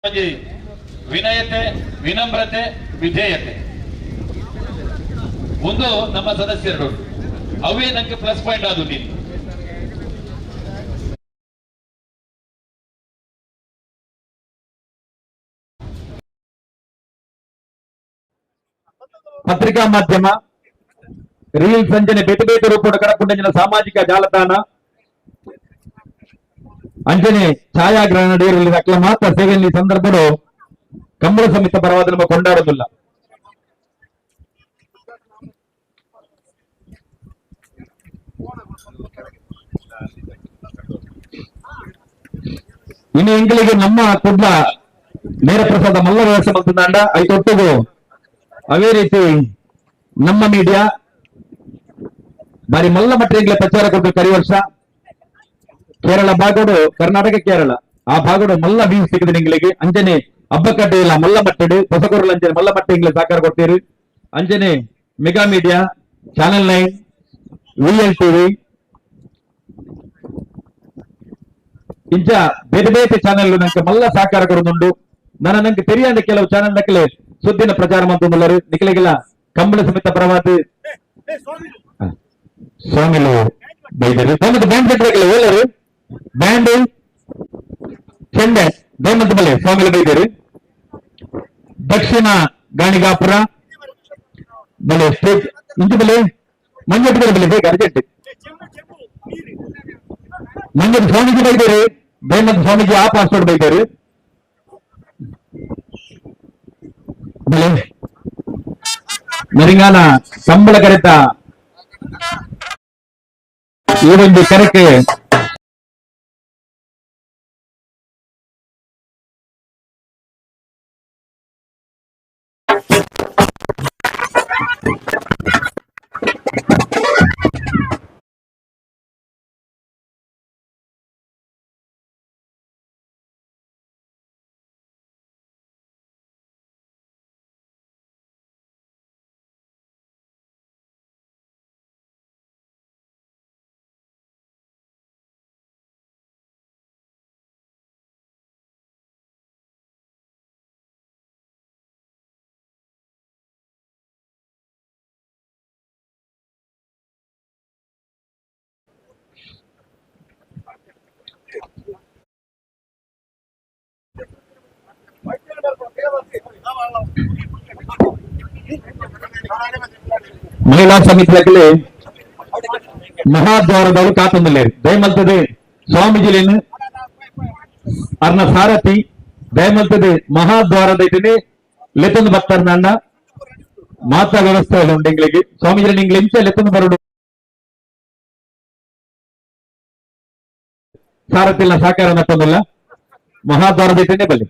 ಒಂಜಿ ವಿನಯತೆ, ವಿನಮ್ರತೆ, ವಿಧೇಯತೆ ಒಂದು ನಮ್ಮ ಸದಸ್ಯರು. ಅವೇ ನಂಗೆ ಪ್ಲಸ್ ಪಾಯಿಂಟ್ ಆದು ನೀನು. ಪತ್ರಿಕಾ ಮಾಧ್ಯಮ, ರೀಲ್ ಸಂಜನೆ ಬೇತೆ ಬೇತೆ ರೂಪದ ಕಡಪುಂಡಂಜಿನ ಸಾಮಾಜಿಕ ಜಾಲತಾಣ, ಅಂಜನೆ ಛಾಯಾಗ್ರಹಣ ಡೇರಲ್ಲಿ ಅಕ್ಲ ಮಾತ್ರ ಸೇವೆಯಲ್ಲಿ ಸಂದರ್ಭಡು ಕಂಬಳ ಸಮಿತ ಪರವಾದ ನಮ್ಮ ಕೊಂಡಾಡುವುದಿಲ್ಲ. ಇನ್ನು ಎಂಗಳಿಗೆ ನಮ್ಮ ಕುಡ್ಲ ನೇರ ಪ್ರಸಾದ ಮಲ್ಲ ವ್ಯವಸ್ಥೆ ಮಲ್ತಂಡ ಐತೊಟ್ಟಿಗೂ ಅವೇ ರೀತಿ ನಮ್ಮ ಮೀಡಿಯಾ ಬಾರಿ ಮಲ್ಲ ಮಟ್ಟ ಪ್ರಚಾರ ಕೊಟ್ಟು ಕರಿ ವರ್ಷ ಕೇರಳ ಭಾಗಡು, ಕರ್ನಾಟಕ ಕೇರಳ ಆ ಭಾಗಡು ಮಲ್ಲ ವ್ಯೂಸ್ ಸಿಕ್ಕಿದೆ ನಿಂಗಳಿಗೆ. ಅಂಜನೆ ಹಬ್ಬಕಡ್ಡೆ ಇಲ್ಲ ಮಲ್ಲ ಮಟ್ಟಡು ಹೊಸಕೊರಲ್ ಅಂಜನೆ ಮಲ್ಲ ಮಟ್ಟ ಇಂಗ್ಲೆ ಸಹಕಾರ ಕೊಡ್ತೀರಿ. ಅಂಜನೆ mega media, channel 9, VL TV, ಇಂಚ ಬೇರೆ ಬೇರೆ ಚಾನೆಲ್ ನಂಗೆ ಮಲ್ಲ ಸಹಕಾರ ಕೊಡುದುಂಡು. ನನ್ನ ನಂಗೆ ತೆರಿಯಾಂಡ ಕೆಲವು ಚಾನೆಲ್ ನಕಲೆ ಸುದ್ದಿನ ಪ್ರಚಾರ ಮಂತೊಂದುಲ್ಲರು. ನಿಕಲೆಗೆಲ್ಲ ಕಂಬಳ ಸಮೇತ ಪರವಾದ ಸ್ವಾಮಿಲು ಬೈದರು. ದಯಮಂತ ಬ್ಯಾಂಡ್ ಸೆಟ್ ಓಲರು ಬ್ಯಾಂಡ್ ಚೆಂಡೆ ದಯಮಂತ ಬಲೆ ಸ್ವಾಮಿಲು ಬೈದರು. ದಕ್ಷಿಣ ಗಾಣಿಗಾಪುರ ಬಲೆ ಸ್ಟೇಜ್ ಇಂಚು ಬಲೆ ಮಂಜೆಟ್ಟು ಬಲೆ ಬೇಕು ಅರ್ಜೆಂಟ್. ಮಂಜೆಟ್ಟು ಸ್ವಾಮೀಜಿ ಬೈದರು. ದಯಮಂತ ಸ್ವಾಮೀಜಿ ಆ ಪಾಸ್ಪೋರ್ಟ್ ಬೈದರು ಬಲೆ. ನರಿಂಗಾನ ಕಂಬಳ ಕರೆತ ಈ ಒಂದು ಕರೆಕ್ಕೆ ಮಹಿಳಾ ಸಮಿತಿಯಲ್ಲಿ ಮಹಾದ್ವಾರದವರು ಕಾತೊಂದುಲ್ಲೇರು. ದಯಮಲ್ತದೆ ಸ್ವಾಮೀಜಿಲೇನು ಅರ್ನ ಸಾರಥಿ ದಯಮಲ್ತದೆ ಮಹಾದ್ವಾರದ ಇದ್ದೀನಿ ಲೆತ್ತೊಂದು ಭಕ್ತರ್ನಣ್ಣ ಮಾತಾ ವ್ಯವಸ್ಥೆ ಉಂಡು ಎಂಗ್ಲಿಗೆ. ಸ್ವಾಮೀಜಿ ನಿಂಗ್ಲೆ ಇಂಚ ಲೆತ್ತೊಂದು ಬರುಡು ಸಾರಥಿಲ್ಲ ಸಹಕಾರ ನಟ್ಟೊಂದಿಲ್ಲ ಮಹಾದ್ವಾರದ ಇದ್ದೀನಿ ಬಲಿ.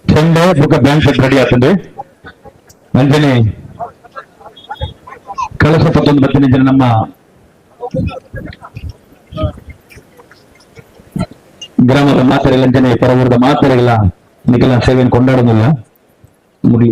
ಚೆಂಡೆ ಬುಕ್ಕ bank set ready ಆಗ್ತದೆ. ಅಂಜನೆ ಕಳಸ ಪತ್ತೊಂದು ಬತ್ತಿನ ಜನ ನಮ್ಮ ಗ್ರಾಮದ ಮಾತೆರೆಲ್ಲ ಅಂಜನೆ ಪರವೂರದ ಮಾತೆರೆಲ್ಲ ನಿಖಲ ಸೇವೆಯನ್ನು ಕೊಂಡಾಡೋದಿಲ್ಲ ಮುಡಿ.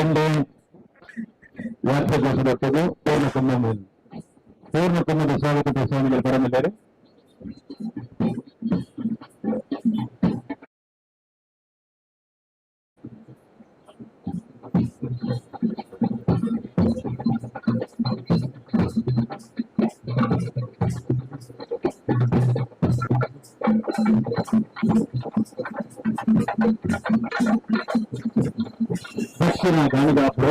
ಚೆಂಡೆ ವಾದ್ಯಘೋಷದೊಟ್ಟಿಗೆ ಪೂರ್ಣ ಕುಂಭ ಪೂರ್ಣ ಕುಂಭದ ಸ್ವಾಗತದ ಸ್ವಾಮಿಗಳು ಬರಲಿದ್ದಾರೆ. ದಕ್ಷಿಣ ಗಾಣಿಗಾಪುರ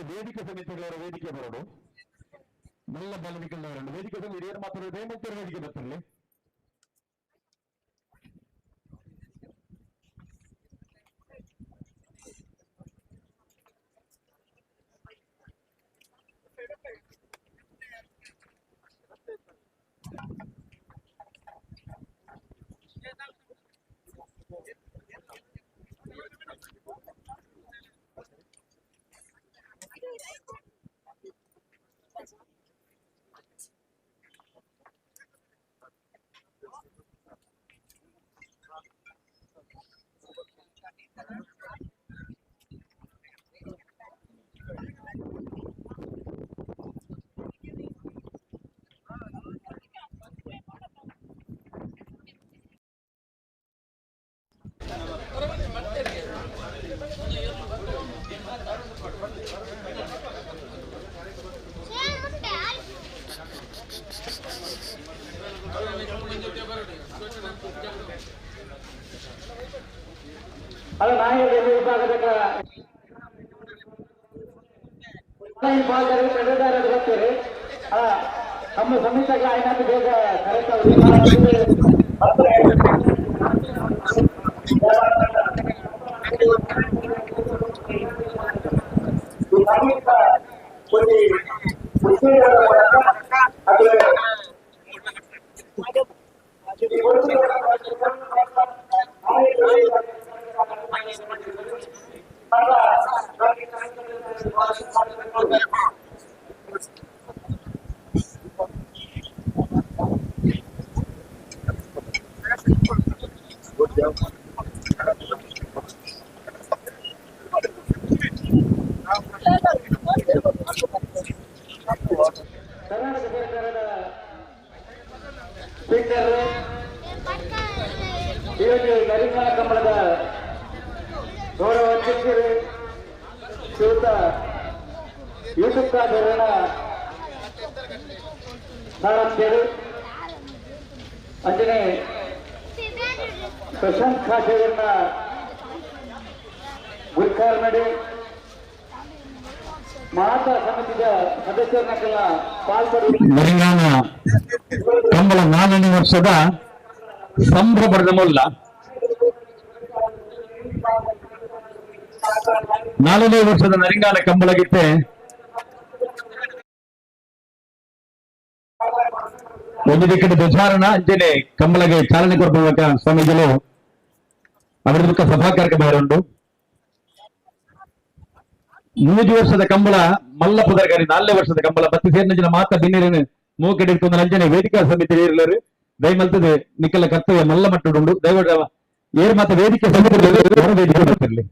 ವೇದಿಕೆ ಸಮಿತಿಗಳವರ ವೇದಿಕೆ ಬರೋಡು ಮಲ್ಲ ಬಾಲನಿಗಳವರನ್ನು ವೇದಿಕೆ ಸಮಿತಿ ಏನು ಮಾತ್ರ ವೇಮಂತರ ವೇದಿಕೆ ಬರ್ತಿರಲಿ. ಅದು ನಾಯಕರ ವಿಭಾಗದ ಗೊತ್ತೀರಿ ನಮ್ಮ ಸಮಿತಿಗೆ ಆಯ್ತು ಬೇಗ ಕರೆಕ್ಟ್. ಕರ್ನಾಟಕ ಸರ್ಕಾರದ ಸ್ಪೀಕರ್ ಇವತ್ತು ನರಿಂಗಣ ಕಂಬಳದ ಗೌರವ ಅಧ್ಯಕ್ಷರು ಶ್ರೀಯುತ ಯೂಸುಫ್ ಖಾದರ್ನ ಸಾರಥ್ಯರು ಅಂಜನೆ ಪ್ರಶಾಂತ್ ಖಾಸೆಯನ್ನ ಗುರ್ಕಾರ್ ನಡೆ ಮಾತಾ ಸಮಿತಿಯ ಸದಸ್ಯರನ್ನ ಪಾಲ್ಪಡುವ ನರಿಂಗಾನ ಕಂಬಳ 4ನೇ ವರ್ಷದ ಸಂಭ್ರಮದ ಮೊಲ್ಲ 4ನೇ ವರ್ಷದ ನರಿಂಗಾನ ಕಂಬಳಗಿತ್ತೆ ಒಂದು ದಿಕ್ಕಿನ ಧ್ವಜಾರೋಹಣ ಅಂಚನೆ ಕಂಬಳಗೆ ಚಾಲನೆ ಕೊಡಬೇಕ ಸ್ವಾಮೀಜಿಗಳು ಅದರ ದುಃಖ ಸಭಾ ಕಾರ್ಯಕ್ರಮ ಉಂಟು. 3 ವರ್ಷದ ಕಂಬಳ ಮಲ್ಲ ಪುದರ್ಗಾರಿ 4ನೇ ವರ್ಷದ ಕಂಬಳ ಬತ್ತಿ ಸೇರಿನ ಮಾತ ಬಿನ್ನಿರಿನ ಮೂಕೆಡಿರ್ಕೊಂಡು ಅಂಜನೆ ವೇದಿಕಾ ಸಮಿತಿ ಇರಲರು ದಯಮಲ್ತದೆ ನಿಕ್ಕಲ ಕರ್ತವ್ಯ ಮಲ್ಲ ಮಟ್ಟುಂಡು ದಯವ ಏರ್ ಮಾತ ವೇದಿಕೆ ಸಮಿತಿ ವೇದಿಕೆ ಬರ್ತಿರ್ಲಿ.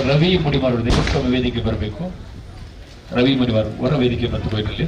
ರವಿ ಮುಡಿಮಾರು ದೇವಸ್ಥಾನ ವೇದಿಕೆ ಬರಬೇಕು. ರವಿ ಮುಡಿಮಾರು ಹೊರ ವೇದಿಕೆ ಮತ್ತು ಹೋಗಿರಲಿ.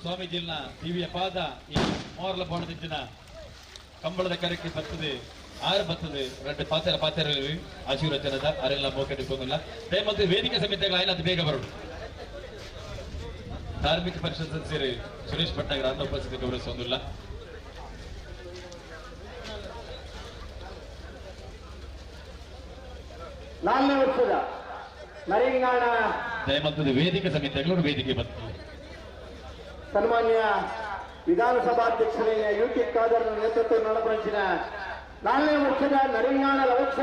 ಸ್ವಾಮೀಜಿನ ದಿವ್ಯ ಪಾದ ಈ ಮೋರ್ಲ ಬೋಣದಿಂಚಿನ ಕಂಬಳದ ಕರೆಕ್ಕೆ ಬರ್ತದೆ, ಆರು ಬರ್ತದೆ, రెండు ಪಾತ್ರ ಪಾತ್ರ ಆಶೀರ್ವಚನದ ಅರೆಲ್ಲ ಮೋಕಟಿ ಪೊಂಗಲ್ಲ. ದಯಮಾಡಿ ವೇದಿಕೆ ಸಮಿತಿಗಳ ಆಯ್ನ ಅದು ಬೇಗ ಬರೋದು. ಧಾರ್ಮಿಕ ಪರಿಷತ್ ಸದಸ್ಯರು ಸುರೇಶ್ ಭಟ್ನಾಗರ್ ಅನ್ನ ಉಪಸ್ಥಿತಿ ಗೌರವಿಸೋದಿಲ್ಲ. ನಾಲ್ಕನೇ ವರ್ಷದ ನರಿಂಗಾಣ ದಯಮಾಡಿ ವೇದಿಕೆ ಸಮಿತಿಗಳು ವೇದಿಕೆ ಬರ್ತದೆ. ಸನ್ಮಾನ್ಯ ವಿಧಾನಸಭಾಧ್ಯಕ್ಷರಾದ ಯು ಟಿ ಖಾದರ್ ನೇತೃತ್ವ ನಡಪಡಿಸಿದ ನಾಲ್ಕನೇ ವರ್ಷದ ನರಿಂಗಾಣ ಲವಕ್ಷ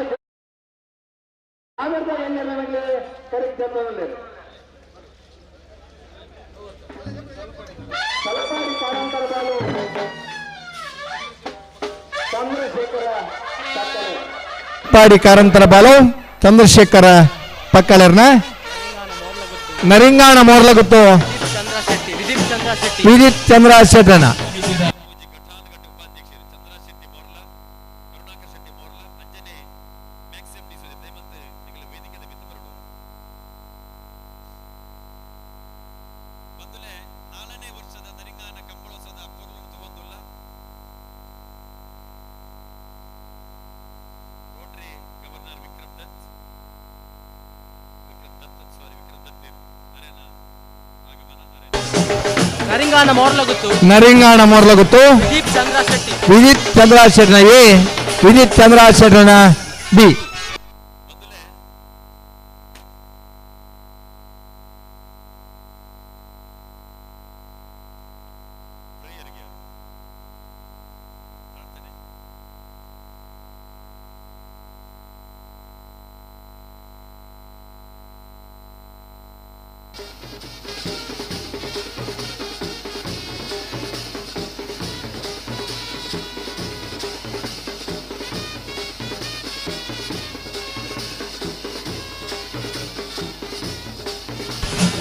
ಸಾವಿರದ ಎಣ್ಣೆ ಕರೆಕ್ಟ್ ತಲಪಾಡಿ ಕಾರಂತರ ಬಾಲು ಚಂದ್ರಶೇಖರ ಪಕ್ಕಲೆ. ಪಾಡಿ ಕಾರಂತರ ಬಾಲು ಚಂದ್ರಶೇಖರ ಪಕ್ಕಲೆರ್ನ ನರಿಂಗಾಣ ಮೋರ್ಲಗುತ್ತು ವಿದಿತ್ ಚಂದ್ರ ಶೆಟ್ಟಣ. ನರಿಂಗಾಣ ಮೋರ್ಲಗುತ್ತು ವಿದಿತ್ ಚಂದ್ರ ಶೆಟ್ಟಣ ಎ, ವಿದಿತ್ ಚಂದ್ರ ಶೆಟ್ಟಣ ಬಿ.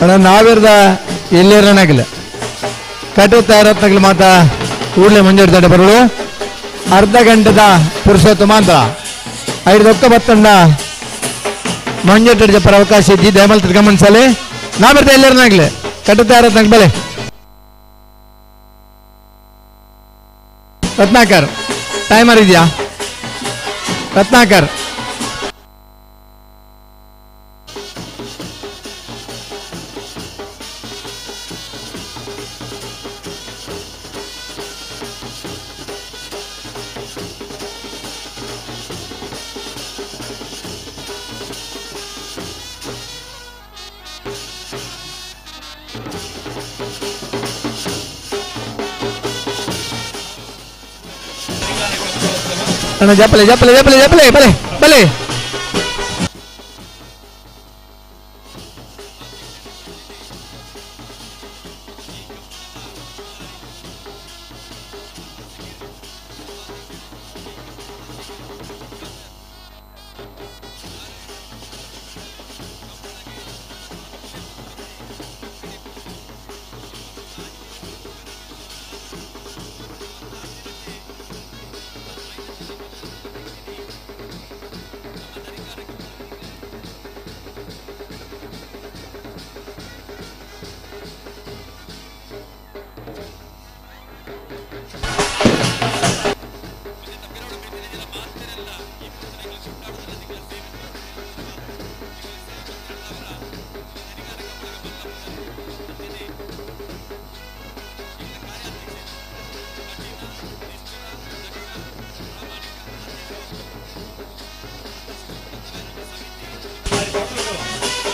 ಅಣ್ಣ ನಾವಿರ್ದ ಎಲ್ಲಿರನಾಗಿಲ್ಲ ಕಟು ತಯಾರತ್ನಾಗಲಿ ಮಾತ ಕೂಡಲೇ ಮಂಜೂರು ತಡೆ ಬರಲು ಅರ್ಧ ಗಂಟೆದ ಪುರುಷೋತ್ತಮ ಮಾತ್ರ ಐದೊಕ್ಕ ಬತ್ತಂಡ ಮಂಜೂರು ಪರ ಅವಕಾಶ ಇದ್ದಿ ದಯಮಲ್ ಗಮನಿಸಲಿ ನಾವಿರ್ದ ಎಲ್ಲಿರನಾಗ್ಲಿ ಕಟು ತಯಾರತ್ನಾಗ ಬಲೆ. ರತ್ನಾಕರ್ ಟೈಮರ್ ಇದೆಯಾ? ರತ್ನಾಕರ್ ಅಣ್ಣ ಜಪ್ಪಲೆ ಜಪ್ಪಲೆ ಜಪ್ಪಲೆ ಜಪ್ಪಲೆ ಬಲೆ ಬಲೆ.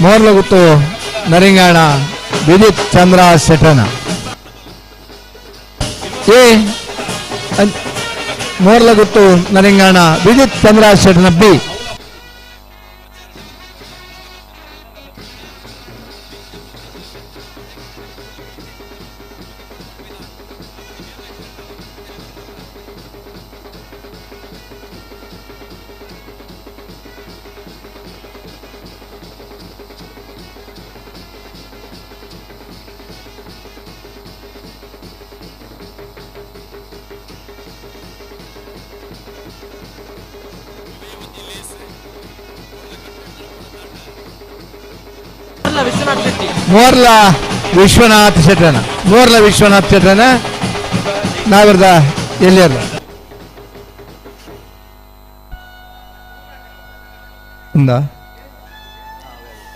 ಮೋರ್ಲಗುತ್ತು ನರಿಂಗಾಣ ವಿದಿತ್ ಚಂದ್ರ ಶೆಟ್ಟನ ಎ ಮೋರ್ಲಗುತ್ತು ನರಿಂಗಾಣ ವಿದಿತ್ ಚಂದ್ರ ಶೆಟ್ಟನ ಬಿ. ಮೋರ್ಲ ವಿಶ್ವನಾಥ್ ಶೆಟ್ಟನ ಮೋರ್ಲ ವಿಶ್ವನಾಥ್ ಶೆಟ್ಟನ ನಾವಿರ್ದ ಎಲ್ಲಿಯರ್ದ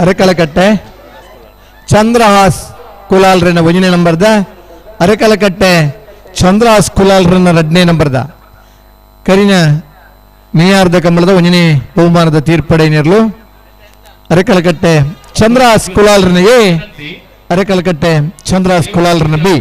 ಅರಕಲಕಟ್ಟೆ ಚಂದ್ರಹಾಸ್ ಕುಲಾಲ್ರನ ಒಂದನೇ ನಂಬರ್ದ, ಅರಕಲಕಟ್ಟೆ ಚಂದ್ರಹಾಸ್ ಕುಲಾಲ್ರನ ಎರಡನೇ ನಂಬರ್ದ ಕರಿನ ಮೀಯಾರ್ದ ಕಂಬಳದ ಒಂದನೇ ಬಹುಮಾನದ ತೀರ್ಪಡೆಯನಿರಲು ಅರಕಲಕಟ್ಟೆ ಚಂದ್ರಹಾಸ್ ಕುಲಾಲ್ರನ ಎ, ಅರಕಲಕಟ್ಟೆ ಚಂದ್ರಹಾಸ್ ಕುಲಾಲ್ರನ ಬಿ.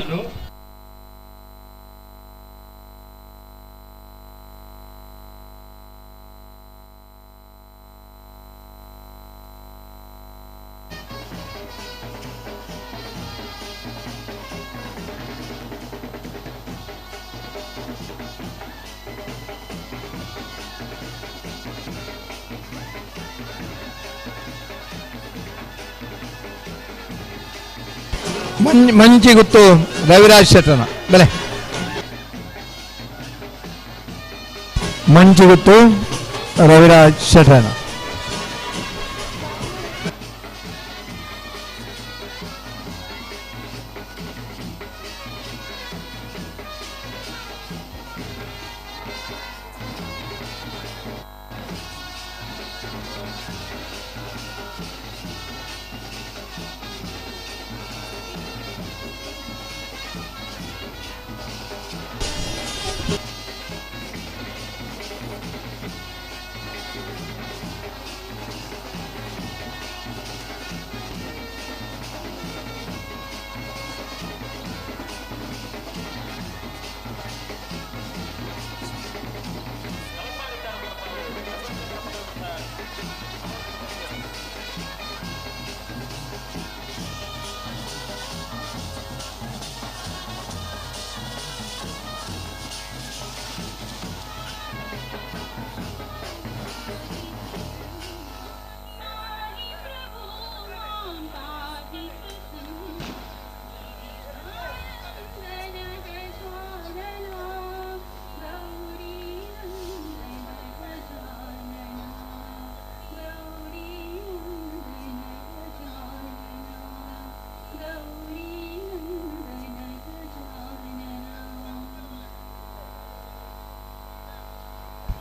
ಮಂಚಿಗುತ್ತು ರವಿರಾಜ್ ಶೆಟ್ಟನ ಬೆಲೆ ಮಂಚಿಗುತ್ತು ರವಿರಾಜ್ ಶೆಟ್ಟನ.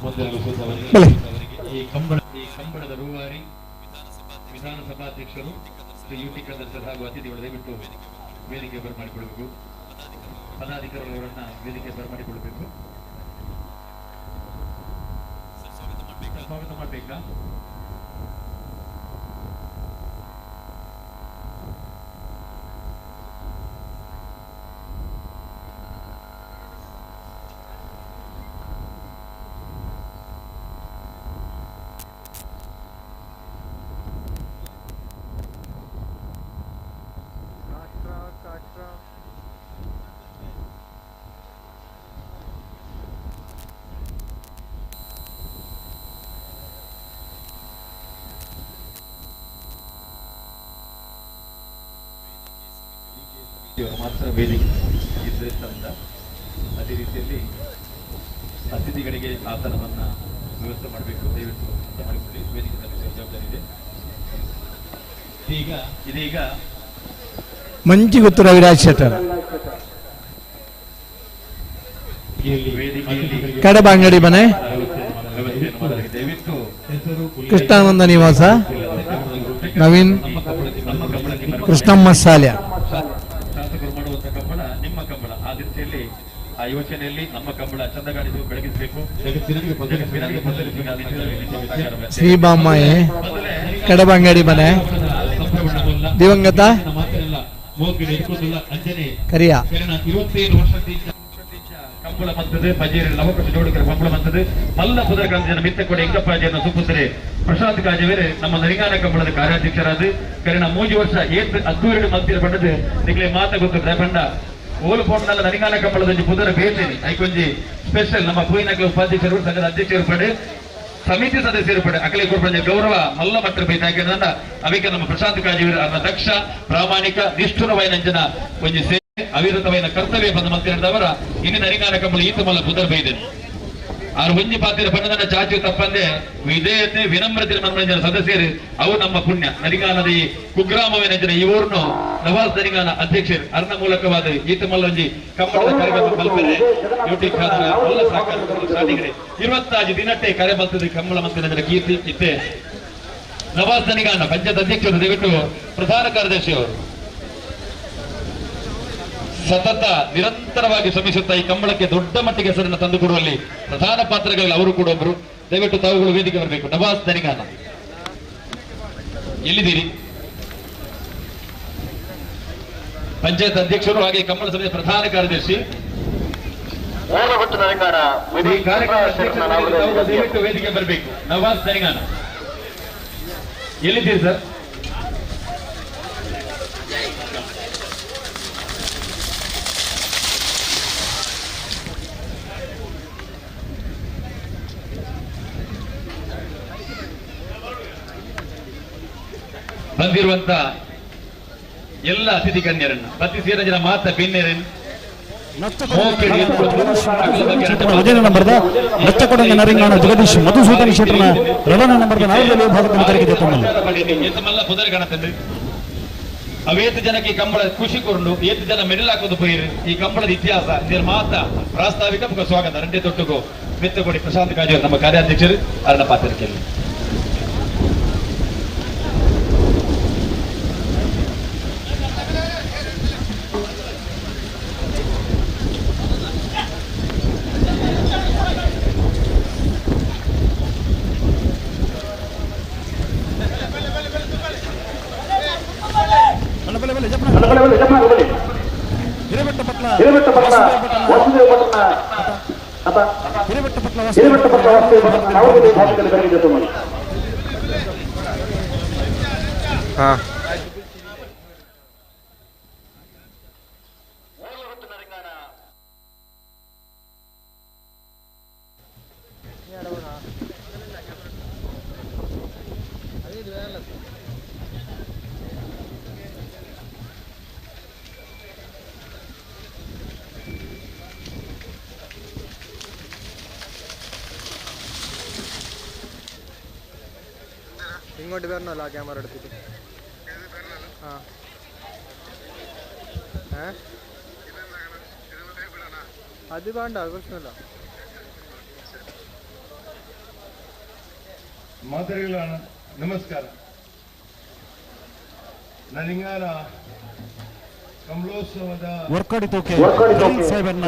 ಬಲೆ. ಈ ಕಂಬಳದ ರೂವಾರಿ ವಿಧಾನಸಭಾಧ್ಯಕ್ಷರು Shri U T Khader sir ಹಾಗೂ ಅತಿಥಿಗಳು ದಯವಿಟ್ಟು ವೇದಿಕೆ ಬರಮಾಡಿಕೊಳ್ಳಬೇಕು. ಪದಾಧಿಕಾರಿಗಳವರನ್ನ ವೇದಿಕೆ ಬರಮಾಡಿಕೊಳ್ಳಬೇಕು. ಸ್ವಾಗತ ಮಾಡಬೇಕಾ? ಮಾತ್ರ ವೇದಿಕೆ ಇದ್ರೆ ಚಂದ. ಅದೇ ರೀತಿಯಲ್ಲಿ ಅತಿಥಿಗಳಿಗೆ ಆಸನವನ್ನ ವ್ಯವಸ್ಥೆ ಮಾಡಬೇಕು. ದಯವಿಟ್ಟು ಅರ್ಥ ಮಾಡಿಕೊಳ್ಳಿ, ವೇದಿಕೆ ಸಲ್ಲಿಸುವ ಜವಾಬ್ದಾರಿ ಇದೆ. ಇದೀಗ ಮಂಜಿಗುತ್ತು ರವಿರಾಜ್ ಶೆಟ್ಟರ್, ವೇದಿಕೆಯಲ್ಲಿ ಕಡಬ ಅಂಗಡಿ ಮನೆ, ವ್ಯವಸ್ಥೆಯನ್ನು ಮಾಡಲಾಗಿದೆ. ದಯವಿಟ್ಟು ಕೃಷ್ಣಾನಂದ ನಿವಾಸ, ನವೀನ್ ನಮ್ಮ ಕಂಬಳಕ್ಕೆ ನಮ್ಮ ಕಂಬಳಕ್ಕೆ ಬರಬೇಕು. ಕೃಷ್ಣಮ್ಮ ಸಾಲ್ಯ. ಶಾಸಕರು ಮಾಡುವಂತ ಕಂಬಳ ನಿಮ್ಮ ಕಂಬಳ. ಆ ದೃಷ್ಟಿಯಲ್ಲಿ, ಆ ಯೋಚನೆಯಲ್ಲಿ ನಮ್ಮ ಕಂಬಳ ಚಂದಗಾಣಿಸು ಬೆಳಗಿಸಬೇಕು. ಜಗತ್ತಿನಲ್ಲಿ ಪಸರಿಸಬೇಕು. ಆ ನಿಟ್ಟಿನಲ್ಲಿ ನಿಮ್ಮ ಸಹಕಾರ ಬೇಕು. ಶ್ರೀಬಾಮಾಯಿ, ಮೊದಲೇ ಕಡಬ ಅಂಗಡಿ ಮನೆ, ದಿವಂಗತ ಕರಿಯ. 27 ವರ್ಷದಿಂದ ಕಂಬಳ ಮಂತದೆ ಪಜೇರಿ ಲವಕುಶ ಜೋಡಿಕರ ಕಂಬಳ ಮಂತದೆ ಮಲ್ಲ ಪುದರ್ ಮಿತ್ತ ಕೊಡೆ ಎಂಕಪ್ಪಾಜಿಯನ್ನು ಸುಪುತ್ರೆ ಪ್ರಶಾಂತ್ ಕಾಜವೇರೆ ನಮ್ಮ ನರಿಗಾನ ಕಂಬಳದ ಕಾರ್ಯಾಧ್ಯಕ್ಷರಾದ ಕರಿನ 3 ವರ್ಷ ಏತ್ ಅದ್ದೂರಿಡು ಮಲ್ತಿರ ಪಂಡದು ನಿಗ್ಲೆ ಮಾತ ಗೊತ್ತು ಪಂಡ ಓಲು ಪೋಂಡಲ್ಲ ನರಿಗಾನ ಕಂಬಳದ ಪುದರ ಬೇತೇನೆ ಐಕೊಂಜಿ ಸ್ಪೆಷಲ್ ನಮ್ಮ ಪೂಯಿನಕಲ ಉಪಾಧ್ಯಕ್ಷರು ಸಂಘದ ಅಧ್ಯಕ್ಷರು ಪಡೆ ಸಮಿತಿ ಸದಸ್ಯರು ಪಡೆ ಅಕಲೆ ಕೊಡ್ಪಂಜ ಗೌರವ ಮಲ್ಲ ಮಟ್ಟ ಬೇಕಾಗಿರೋದ್ರಿಂದ ಅವಿಕೆ ನಮ್ಮ ಪ್ರಶಾಂತ್ ಕಾಜಿಯವರು ಅವರ ದಕ್ಷ ಪ್ರಾಮಾಣಿಕ ನಿಷ್ಠುರವೈನಂಜನ ಒಂಜಿ ಸೇವೆ ಅವಿರತವೈನ ಕರ್ತವ್ಯ ಬಂದ ಮಂತ್ರಿದವರ ಇನ್ನು ನರಿಗಾನ ಕಂಬಳ ಈತ ಮಲ್ಲ ಪುದರ್ ಬೈದೇನೆ ಆರು ಒಂಜಿ ಪಾತ್ರ ಬಣ್ಣದನ್ನ ಚಾಚು ತಪ್ಪಂದೆ ವಿಧೇಯತೆ ವಿನಮ್ರತೆ ಮನರಂಜನ ಸದಸ್ಯರು ಅವು ನಮ್ಮ ಪುಣ್ಯ. ನರಿಗಾನದ ಈ ಕುಗ್ರಾಮವೇನಂಜನ ಈ ಊರ್ನು ನವಾಜ್ ನರಿಗಾನ ಅಧ್ಯಕ್ಷರು ಅರ್ಣ ಮೂಲಕವಾದ ಈತ ಮಲ್ಲೊಂಜಿ ಕಂಬಳದ ಕಾರ್ಯಕ್ರಮ ಕಲ್ಪನೆ ಯೂಟಿ ಖಾದರ್ ಎಲ್ಲ ಸಹಕಾರ ಸಾಧಿಗರೆ 25 ದಿನಟ್ಟೆ ಕರೆ ಬರ್ತದೆ ಕಂಬಳ ಮಂತ್ರಿನ ಕೀರ್ತಿ ಇತ್ತೆ ನವಾಜ್ ನರಿಗಾನ ಪಂಚಾಯತ್ ಅಧ್ಯಕ್ಷರು ದಯವಿಟ್ಟು ಪ್ರಧಾನ ಕಾರ್ಯದರ್ಶಿಯವರು ಸತತ ನಿರಂತರವಾಗಿ ಶ್ರಮಿಸುತ್ತಾ ಈ ಕಂಬಳಕ್ಕೆ ದೊಡ್ಡ ಮಟ್ಟಿಗೆ ಹೆಸರನ್ನು ತಂದುಕೊಡುವಲ್ಲಿ ಪ್ರಧಾನ ಪಾತ್ರಗಳಲ್ಲಿ ಅವರು ಕೂಡ ಒಬ್ಬರು. ದಯವಿಟ್ಟು ತಾವುಗಳು ವೇದಿಕೆ ಬರಬೇಕು. ನವಾಜ್ ದನಿಗಾನ ಎಲ್ಲಿದ್ದೀರಿ? ಪಂಚಾಯತ್ ಅಧ್ಯಕ್ಷರು ಹಾಗೆ ಕಂಬಳ ಸಭೆಯ ಪ್ರಧಾನ ಕಾರ್ಯದರ್ಶಿ ಈ ಕಾರ್ಯಕ್ರಮದ ಅಧ್ಯಕ್ಷರು ದಯವಿಟ್ಟು ವೇದಿಕೆ ಬರಬೇಕು. ನವಾಜ್ ದನಿಗಾನ ಎಲ್ಲಿದ್ದೀರಿ ಸರ್? ಬಂದಿರುವಂತ ಎಲ್ಲ ಅತಿಥಿ ಗಣ್ಯರನ್ನ ಪ್ರತಿ ಸೇರಜನ ಮಾತ ಬಿನ್ನೆರನ್ ಹದಿನೇಳು ನಂಬರ್ದ ಲಚ್ಚಕೊಡಂಗ ನರಿಂಗಾಣ ಜಗದೀಶ್ ಮಧುಸೂದನ್ ಶೆಟ್ಟರ್ನ ಎರಡನೇ ನಂಬರ್ದ ನಾಲ್ಕನೇ ವಿಭಾಗದಲ್ಲಿ ತರಬೇತಿ ತಮ್ಮಲ್ಲಿ ಏತಮಲ್ಲ ಪುದರ್ ಗಣತಂದ್ರಿ ಅವೇತ ಜನಕ್ಕೆ ಈ ಕಂಬಳ ಖುಷಿ ಕೊರಂಡು ಏತು ಜನ ಮೆಡಲ್ ಹಾಕೋದು ಪೋಯಿರು ಈ ಕಂಬಳದ ಇತಿಹಾಸ ಇದರ ಮಾತ ಪ್ರಾಸ್ತಾವಿಕ ಮುಖ ಸ್ವಾಗತ ರಂಡೆ ತೊಟ್ಟುಗು ಮೆತ್ತಗೊಡಿ ಪ್ರಶಾಂತ್ ಕಾಜಿ ನಮ್ಮ ಕಾರ್ಯಾಧ್ಯಕ್ಷರು ಅರಣ ಪಾತ್ರಕ್ಕೆ. ഇങ്ങോട്ട് വരണമല്ലോ ആ ക്യാമറ എടുത്തിട്ട്. ആ ഏ അത് വേണ്ട, അത് പ്രശ്നമില്ല. ಮಾತರಿಗಳ ನಮಸ್ಕಾರ. ನಲಿಂಗಾನ ಕಮಲೋತ್ಸವದ ವರ್ಕಾಡಿ ತೋಕೆ ಸಾಹೇಬನ್ನ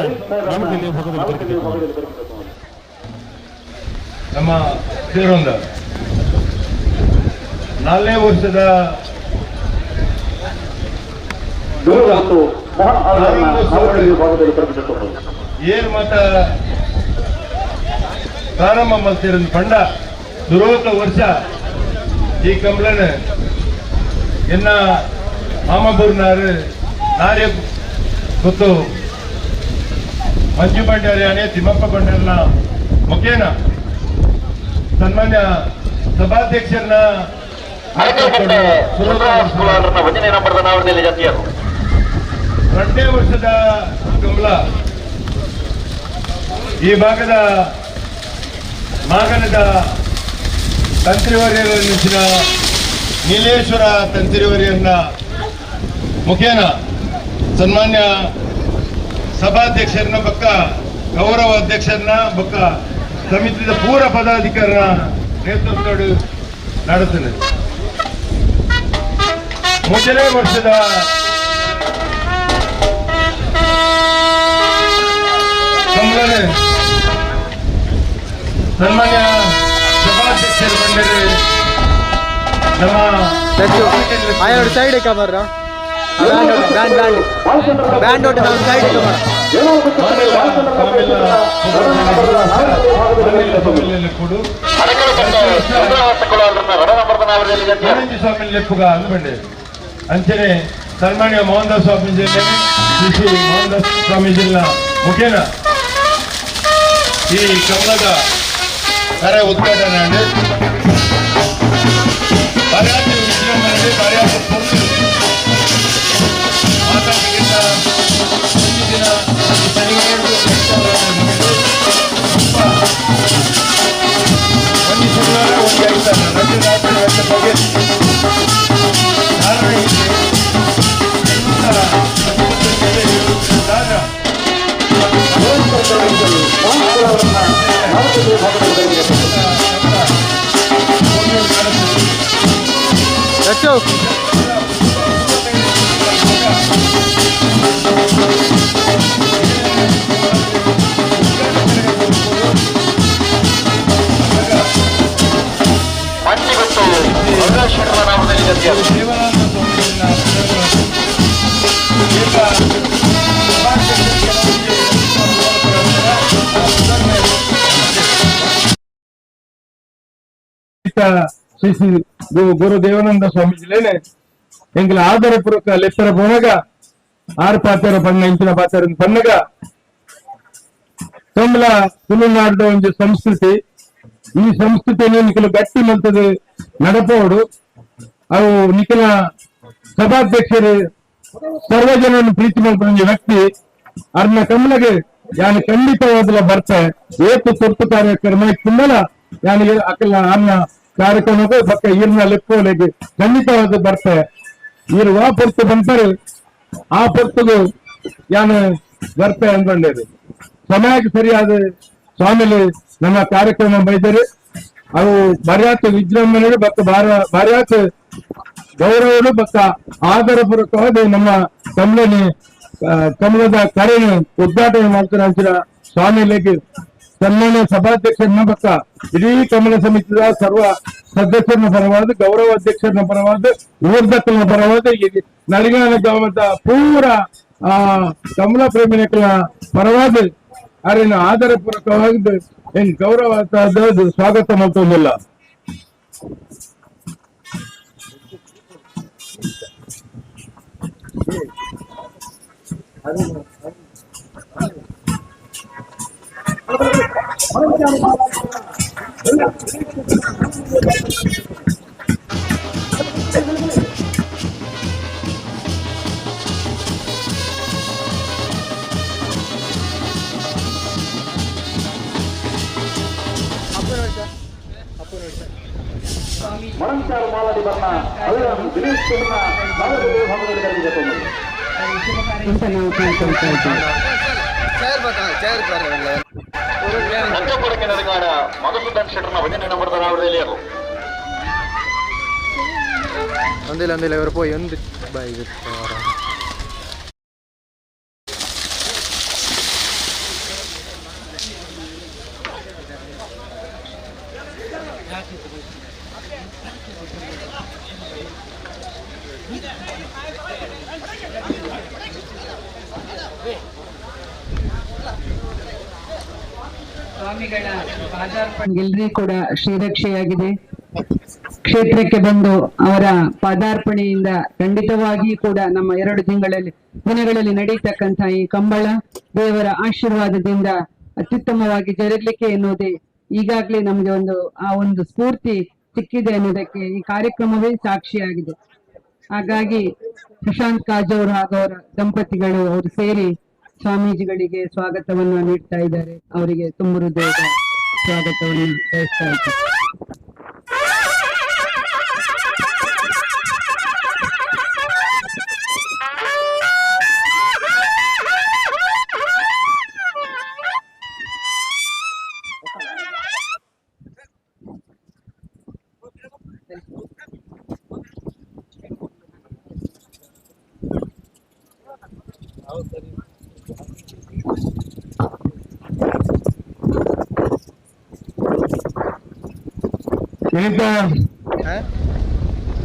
ನಾಮದಲ್ಲಿ ಭಾಗದಲ್ಲಿ ಕರೆದಿದ್ದೇವೆ. ನಮ್ಮ ಸೇರೊಂದ ನಾಲ್ನೇ ವರ್ಷದ ಏನ್ ಮತ ಪ್ರಾರಂಭ ಮಾಡ್ತಿರೋದು ಪಂಡ ದುರೋತ ವರ್ಷ ಈ ಕಮಲನ ಎನ್ನ ಮಾಮಬೂರ್ನಾರು ನಾರ್ಯ ಗೊತ್ತು ಮಂಜು ಭಂಡಾರಿ ಅನೆ ತಿಮ್ಮಪ್ಪ ಭಂಡಾರನ ಮುಖೇನ ಸನ್ಮಾನ್ಯ ಸಭಾಧ್ಯಕ್ಷರನ್ನ ಎರಡನೇ ವರ್ಷದ ಕಮಲ ಈ ಭಾಗದ ಮಾಗನದ ತಂತ್ರಿವರ್ಯರ ನೀಲೇಶ್ವರ ತಂತ್ರಿವರ್ಯರನ್ನ ಮುಖೇನ ಸನ್ಮಾನ್ಯ ಸಭಾಧ್ಯಕ್ಷರನ್ನ ಬಕ್ಕ ಗೌರವ ಅಧ್ಯಕ್ಷರನ್ನ ಬಕ್ಕ ಸಮಿತಿಯ ಪೂರ ಪದಾಧಿಕಾರನ ನೇತೃತ್ವದ ನಡೆಸುತ್ತದೆ. ಮೊದಲನೇ ವರ್ಷದ ಕಮಲನೆ ಸನ್ಮಾನ್ಯ ಸಭಾಧ್ಯಕ್ಷರು ಬಂದರೆ ನಮ್ಮ side camera band band band band ನಾವು ಸೈಡ್ ಕ್ಯಾಮರಾ. ಸ್ವಾಮಿ ಅಂದ್ಬಂಡೆ ಅಂಚನೆ ಸನ್ಮಾನ್ಯ ಮೋಹನ್ ದಾಸ್ ಸ್ವಾಮೀಜಿ ಶ್ರೀ ಮೋಹನ್ ದಾಸ್ ಸ್ವಾಮೀಜಿನ ಮುಖೇನ ಈ ಕಮಲದ ಕರೆ ಉದ್ಘಾಟನೆ ಪರ್ಯಾಪ್ತ ವಿಜೃಂಭಣೆ ಪರ್ಯಾಪ್ತ ಪೊಲೀಸ್ ಮಾತಾಡಲಿಕ್ಕಿಂತ ದಿನ ಒಂದು ಶನಿವಾರ ಒಂದು ಐತಾರ ರಜೆ ರಾತ್ರಿ ರಜೆ ಬಗ್ಗೆ ಕಾರಣ ಇದೆ. ಶ್ರೀ ಶ್ರೀ ಗುರು ದೇವಾನಂದ ಸ್ವಾಮೀಜಿಲೇನೆ ಎಂಕಲ ಆದರ ಪೂರ್ವಕ ಲೆಪ್ಪರ ಪೋನಗ ಆರು ಪಾತ್ರ ಪಣ್ಣ ಇಂಚಿನ ಪಾತ್ರ ಪಣ್ಣಗ ಕಮಲ ತುಳುನಾಡಿದ ಒಂದು ಸಂಸ್ಕೃತಿ. ಈ ಸಂಸ್ಕೃತಿಯನ್ನು ನಿಖಲ ಗಟ್ಟಿ ಮಂತದ ನಡಪೋಡು. ಅವು ನಿಖಲ ಸಭಾಧ್ಯಕ್ಷರು ಸರ್ವಜನನ್ನು ಪ್ರೀತಿ ಮಾಡ್ಕೊಂಡ ವ್ಯಕ್ತಿ ಅರ್ನ ಕಮಲಗೆ ಯಾನು ಖಂಡಿತವಾದಲ ಬರ್ತೆ ಏತು ತುರ್ತು ಕಾರ್ಯಕ್ರಮ ಇತ್ತಂದಲ ಯಾನಿಗೆ ಅಕಲ ಅನ್ನ ಕಾರ್ಯಕ್ರಮಕ್ಕೆ ಬಕ್ಕ ಈರ್ನ ಲೆಕ್ಕೋಲೆಗೆ ಖಂಡಿತವಾದ ಬರ್ತೆ. ಈರು ವಾ ಪೊರ್ತು ಬಂತಾರೆ ಆ ಪೊರ್ತುಗು ಯಾನು ಬರ್ತೆ ಅನ್ಕೊಂಡೇರು. ಸಮಯಕ್ಕೆ ಸರಿಯಾದ ಸ್ವಾಮಿಲಿ ನಮ್ಮ ಕಾರ್ಯಕ್ರಮ ಬೈದರೆ ಅವು ಬರ್ಯಾತ ವಿಜೃಂಭಣೆ ಬಕ್ಕ ಬಾರ್ಯಾತ ಗೌರವರು ಬಕ್ಕ ಆದರ ಪೂರ್ವಕವಾದ ನಮ್ಮ ಕಮಲನಿ ಕಮಲದ ಕರೆಯನ್ನು ಉದ್ಘಾಟನೆ ಮಾಡ್ತಾರೆ ಅಂಚಿನ ಸ್ವಾಮಿಲಿಗೆ ಸನ್ಮಾನ್ಯ ಸಭಾಧ್ಯಕ್ಷರನ್ನ ಬಕ್ಕ ಇಡೀ ಕಮಲ ಸಮಿತಿಯ ಸರ್ವ ಸದಸ್ಯರನ್ನ ಪರವಾದ ಗೌರವ ಅಧ್ಯಕ್ಷರನ್ನ ಪರವಾದ ಊರ್ದಕ್ಕನ ಪರವಾದ ನಳಿಗಾನ ಗ್ರಾಮದ ಪೂರ ಆ ಕಮಲ ಪ್ರೇಮಿಗಳ ಪರವಾದ ಅರಿನ ಆದರ ಪೂರ್ವಕವಾಗಿ ಏನ್ ಗೌರವ ಸ್ವಾಗತ ಮಾಡ್ತೊಂದಿಲ್ಲ. ಮರಂಚಾರು ಮಾಲಡಿ ಬರ್ನ ದಿನೇಶ್ ಕುಮಾರ್ನ ಭಾಗದಲ್ಲಿ ಕರೆದಿದೆ. ಚೇರ್ ಬರ್ತಾ ಚೇರ್ ಬರ್ರಿ. ನಂಜಕೊಡಕ್ಕೆ ಮಧುಸೂದನ್ ಶೆಟ್ಟರ್ನ ಒಂದನೇ ನಂಬರ್ ಅವರಲ್ಲಿ. ಒಂದಿಲ್ಲ ಒಂದಿಲ್ಲ ಇವರು ಪೋಯಿ ಒಂದು ಬೈ. ಸ್ವಾಮಿಗಳ ಪಾದಾರ್ಪಣೆ ಕೂಡ ಶ್ರೀರಕ್ಷೆಯಾಗಿದೆ. ಕ್ಷೇತ್ರಕ್ಕೆ ಬಂದು ಅವರ ಪಾದಾರ್ಪಣೆಯಿಂದ ಖಂಡಿತವಾಗಿಯೂ ಕೂಡ ನಮ್ಮ 2 ದಿನಗಳಲ್ಲಿ ನಡೆಯತಕ್ಕಂತಹ ಈ ಕಂಬಳ ದೇವರ ಆಶೀರ್ವಾದದಿಂದ ಅತ್ಯುತ್ತಮವಾಗಿ ಜರುಗಲಿಕ್ಕೆ ಎನ್ನುವುದೇ ಈಗಾಗಲೇ ನಮಗೆ ಒಂದು ಆ ಒಂದು ಸ್ಫೂರ್ತಿ ಸಿಕ್ಕಿದೆ ಅನ್ನೋದಕ್ಕೆ ಈ ಕಾರ್ಯಕ್ರಮವೇ ಸಾಕ್ಷಿಯಾಗಿದೆ. ಹಾಗಾಗಿ ಪ್ರಶಾಂತ್ ಕಾಜವ್ರು ಹಾಗೂ ಅವರ ದಂಪತಿಗಳು ಅವರು ಸೇರಿ ಸ್ವಾಮೀಜಿಗಳಿಗೆ ಸ್ವಾಗತವನ್ನು ನೀಡ್ತಾ ಇದ್ದಾರೆ. ಅವರಿಗೆ ತುಂಬ ಹೃದಯದ ಸ್ವಾಗತವನ್ನು ಬಯಸ್ತಾ ಇದ್ದಾರೆ.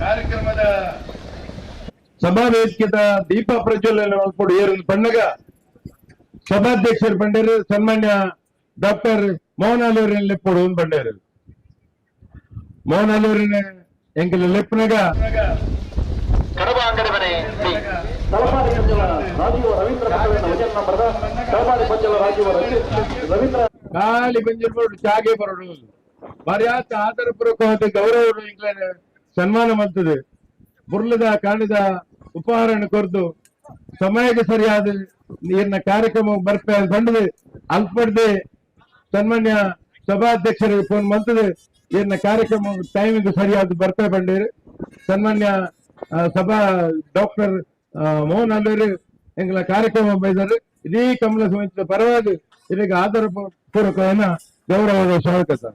ಕಾರ್ಯಕ್ರಮದ ಸಭಾವೇದಿಕೆದ ದೀಪ ಪ್ರಜ್ವಲನೆ ಮಲ್ಪೊಡು ಏರು ಪಣ್ಣಗ ಸಭಾಧ್ಯಕ್ಷರು ಪಂಡೇರು ಸನ್ಮಾನ್ಯ ಡಾಕ್ಟರ್ ಮೋಹನ್ ಅಲೂರಿನ ಲೆಪ್ಪೊಡು ಪಂಡೇರು. ಮೋಹನ್ ಅಲೂರಿನ ಎಂಕಲ ಲೆಪ್ಪನಗ ಕಡಬ ಅಂಗಡಿ ಮನೆ ರವೀಂದ್ರ ಖಾಲಿ ಬಂಜಿರ್ಬೋಡು ಚಾಗೆ ಬರೋಡು ಮರ್ಯಾದ ಆದರ ಪೂರ್ವಕವಾದ ಗೌರವ ಸನ್ಮಾನ ಮಾಡ್ತದೆ. ಬುರ್ಲದ ಕಾಣದ ಉಪಹಾರವನ್ನು ಕೊರದು ಸಮಯಕ್ಕೆ ಸರಿಯಾದ ನೀರಿನ ಕಾರ್ಯಕ್ರಮ ಬರ್ಪೆ ಬಂಡದೆ ಅಲ್ಪಡ್ದೆ ಸನ್ಮಾನ್ಯ ಸಭಾಧ್ಯಕ್ಷರಿಗೆ ಫೋನ್ ಮಾಡ್ತದೆ. ನೀರಿನ ಕಾರ್ಯಕ್ರಮ ಟೈಮಿಗೆ ಸರಿಯಾದ ಬರ್ಪೆ ಬಂಡೇರಿ ಸನ್ಮಾನ್ಯ ಸಭಾ ಡಾಕ್ಟರ್ ಮೋಹನ್ ಅಲ್ಲೂರು ಎಂಗಳ ಕಾರ್ಯಕ್ರಮ ಬೈದರು. ಇಡೀ ಕಮಲ ಸಮಿತಿಯ ಪರವಾಗಿ ಇದಕ್ಕೆ ಆದರ ಪೂರ್ವಕವಾದ ಗೌರವದ ಸ್ವಾಗತ.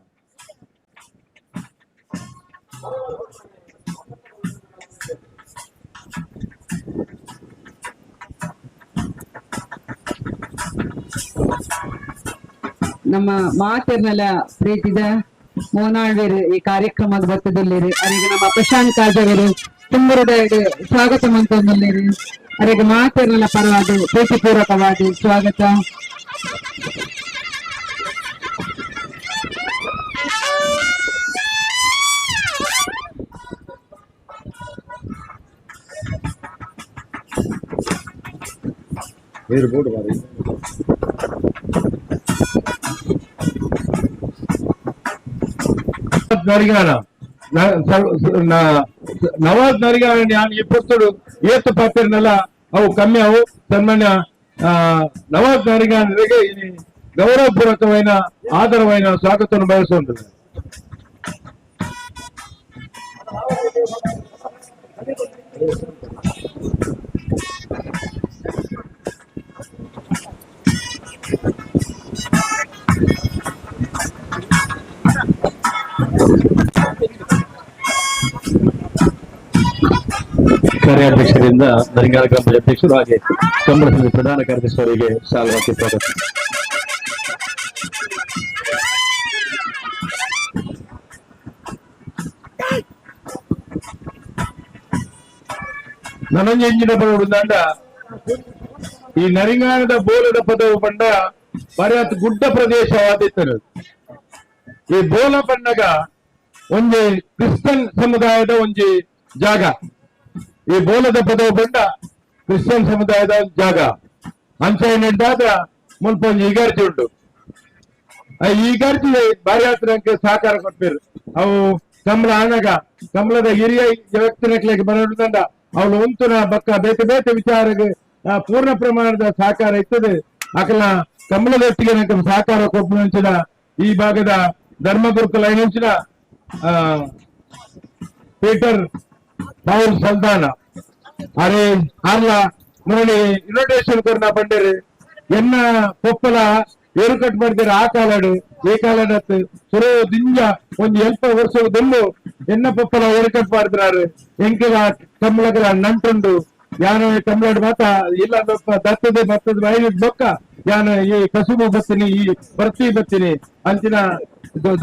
ನಮ್ಮ ಮಾತೆರ್ನೆಲ್ಲ ಪ್ರೀತಿದ ಮೋನಾಳ್ವೇರು ಈ ಕಾರ್ಯಕ್ರಮದ ಬತ್ತದಲ್ಲಿರಿ. ಅವರಿಗೆ ನಮ್ಮ ಪ್ರಶಾಂತ್ ಕಾಜವರು ತುಂಬ ಸ್ವಾಗತ ಮಂತೊಂದುಲ್ಲೇರು. ಅವರಿಗೆ ಮಾತೆರ್ನೆಲ್ಲ ಪರವಾದ ಪ್ರೀತಿಪೂರ್ವಕವಾದ ಸ್ವಾಗತ. ನವಾಜ್ ನರಿಗಾನ ಈ ಪುಸ್ತಡು ಏತು ಪಾತ್ರನೆಲ್ಲ ಅವು ಕಮ್ಮಿ ಅವು ಸನ್ಮಾನ್ಯ ನವಾಜ್ ನರಿಗಾನರಿಗೆ ಗೌರವಪೂರ್ವಕమైన ಆದರವೈನ ಸ್ವಾಗತವನ್ನು ಬಯಸುವಂತದ್ದು. ಕಾರ್ಯಾಧ್ಯಕ್ಷರಿಂದ ನರಿಂಗಾಲ ಗ್ರಾಮ ಅಧ್ಯಕ್ಷರು ಹಾಗೆ ಕಂಬಳ ಸಮಿತಿ ಪ್ರಧಾನ ಕಾರ್ಯದರ್ಶಿ ಅವರಿಗೆ ಶಾಲು ಹಾಕಿ ಸ್ವಾಗತ. ನನಂಜಿನ ಪಡೋಡು ಈ ನರಿಂಗಾಣದ ಬೋಲದ ಪದವು ಪಂಡ ಬರಿಯಾತ್ ಗುಡ್ಡ ಪ್ರದೇಶವಾದಿತ್ತರು. ಈ ಬೋಲ ಪಂಡಗ ಒಂಜಿ ಕ್ರಿಸ್ತನ್ ಸಮುದಾಯದ ಒಂಜಿ ಜಾಗ. ಈ ಬೋಲದ ಪದವು ಪಂಡ ಕ್ರಿಶ್ಚಿಯನ್ ಸಮುದಾಯದ ಜಾಗ. ಅಂಚೆನೆಡ್ಡಾದ ಮುಲ್ಪ ಒಂಜಿ ಇಗರ್ಜಿ ಉಂಟು. ಆ ಇಗರ್ಜಿ ಬಾರಿ ಸಹಕಾರ ಕೊಡ್ಪೇರು. ಅವು ಕಮಲ ಆನಗ ಕಮಲದ ಹಿರಿಯ ವ್ಯಕ್ತಿನಕ್ಲೆಗ್ ಬರೋದಂಡ ಅವಳು ಉಂತುನ ಬಕ್ಕ ಬೇತೆ ಬೇತೆ ವಿಚಾರಕ್ಕೆ ಪೂರ್ಣ ಪ್ರಮಾಣದ ಸಹಕಾರ ಇರ್ತದೆ. ಅಕಲ ಕಮಲದೊಟ್ಟಿಗೆ ಸಹಕಾರ ಕೊಪ್ಪುನಂಚಿನ ಈ ಭಾಗದ ಧರ್ಮಗುರುಕುಲ ಐನಂಚಿನ ಪೀಟರ್ ಪೌಲ್ ಸಲ್ದಾನ ಅರೆ ಆರ್ಲ ಮುರಳಿ ಇನ್ವಿಟೇಷನ್ ಕೊರ್ನ ಪಂಡೇರು ಎನ್ನ ಪೊಪ್ಪಲ ಏರು ಕಟ್ ಮಾಡಿದ್ರೆ ಆ ಕಾಲಡು ಈ ಕಾಲಡತ್ತು ಸುರೋ ದಿಂಜ ಒಂದು ಎಲ್ಪ ವರ್ಷ ಎನ್ನ ಪಪ್ಪಲ ಏರು ಕಟ್ ಮಾಡಿದ್ರಾರು ಎಂಕೆಲ ಕಮ್ಮಳಗಲ ನಂಟುಂಡು ಯಾನ ಕಮ್ಮಳಾಡು ಮಾತ ಇಲ್ಲ ದತ್ತದೆ ಬತ್ತದ ಬಾಯಿ ಬೊಕ್ಕ ಯಾನ ಈ ಕಸುಬು ಬತ್ತೀನಿ ಈ ಬರ್ತಿ ಬತ್ತೀನಿ ಅಂಚಿನ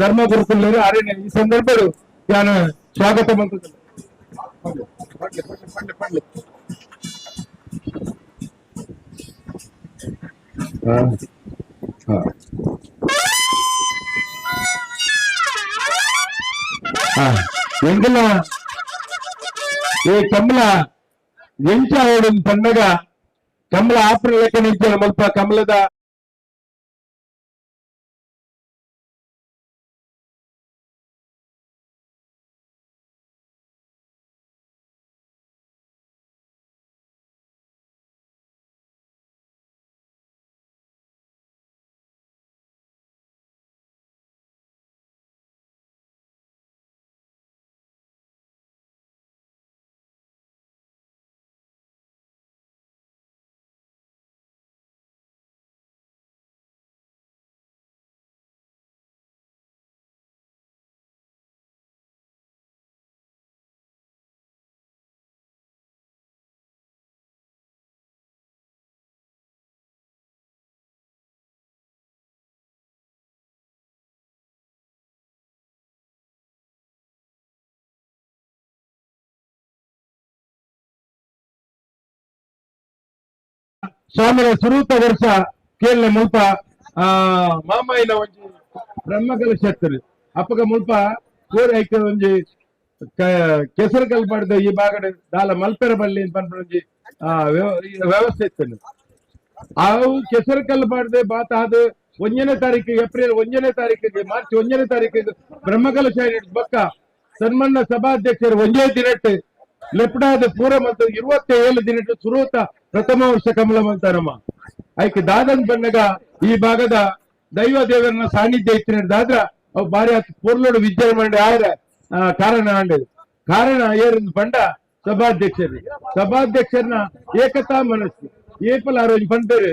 ಧರ್ಮ ಗುರುಕುಲರು ಅರೇನೆ ಈ ಸಂದರ್ಭ ಯಾನ ಸ್ವಾಗತ ಮಂತದ ಎಂಕಲ ಈ ಕಮಲ ಎಂಚ ಓಡನ್ ಪನ್ನಗ ಕಮಲ ಆಪ್ರ ಲೆಕ್ಕ ನಿಂಚ ಮಲ್ಪ ಕಮಲದ ಸ್ವಾಮಿನ ಸುರೂತ ವರ್ಷ ಕೇಳನೆ ಮುಲ್ಪ ಮಾಮಾಯಿನ ಒಂಜಿ ಬ್ರಹ್ಮಕಲಶ ಅಪ್ಪಗ ಮುಲ್ಪ ಕೋರಿ ಐಕ ಒಂಜಿ ಕೆಸರು ಕಲ್ಪಾಡ್ದ ಈ ಬಾಗಡೆ ದಾಲ ಮಲ್ಪೆರ ಬಳ್ಳಿ ಪನ್ಪುನ ಒಂಜಿ ವ್ಯವಸ್ಥೆ ಇತ್ತು. ಅವು ಕೆಸರು ಕಲ್ಪಾಡ್ದೆ ಬಾತ ಅದು 1ನೇ ತಾರೀಕಿಗೆ ಏಪ್ರಿಲ್ 1ನೇ ತಾರೀಕಿಗೆ ಮಾರ್ಚ್ 1ನೇ ತಾರೀಕಿಗೆ ಬ್ರಹ್ಮಕಲಶ ಬಕ್ಕ ಸನ್ಮಾನ್ಯ ಸಭಾಧ್ಯಕ್ಷರು ಒಂದೇ ದಿನಟ್ಟು ಲೆಪ್ಡಾದ ಪೂರ ಮತ್ತು 27 ದಿನಟ್ಟು ಸುರೂತ ಪ್ರಥಮ ವರ್ಷ ಕಮಲ ಮಂತಾರಮ್ಮ ಐಕೆ ದಾದನ್ ಬಣ್ಣಗ ಈ ಭಾಗದ ದೈವ ದೇವರನ್ನ ಸಾನ್ನಿಧ್ಯ ಇತ್ತಿನ ದಾದ್ರ ಅವು ಬಾರಿ ಪೊರ್ಲೋಡು ವಿದ್ಯೆ ಮಾಡಿ ಆಯ್ರ ಕಾರಣ ಆಂಡ್ ಕಾರಣ ಏರಿಂದ ಬಂಡ ಸಭಾಧ್ಯಕ್ಷರು ಸಭಾಧ್ಯಕ್ಷರನ್ನ ಏಕತಾ ಮನಸ್ಸು ಏಪಲ್ ಆರೋಜ್ ಬಂದರೆ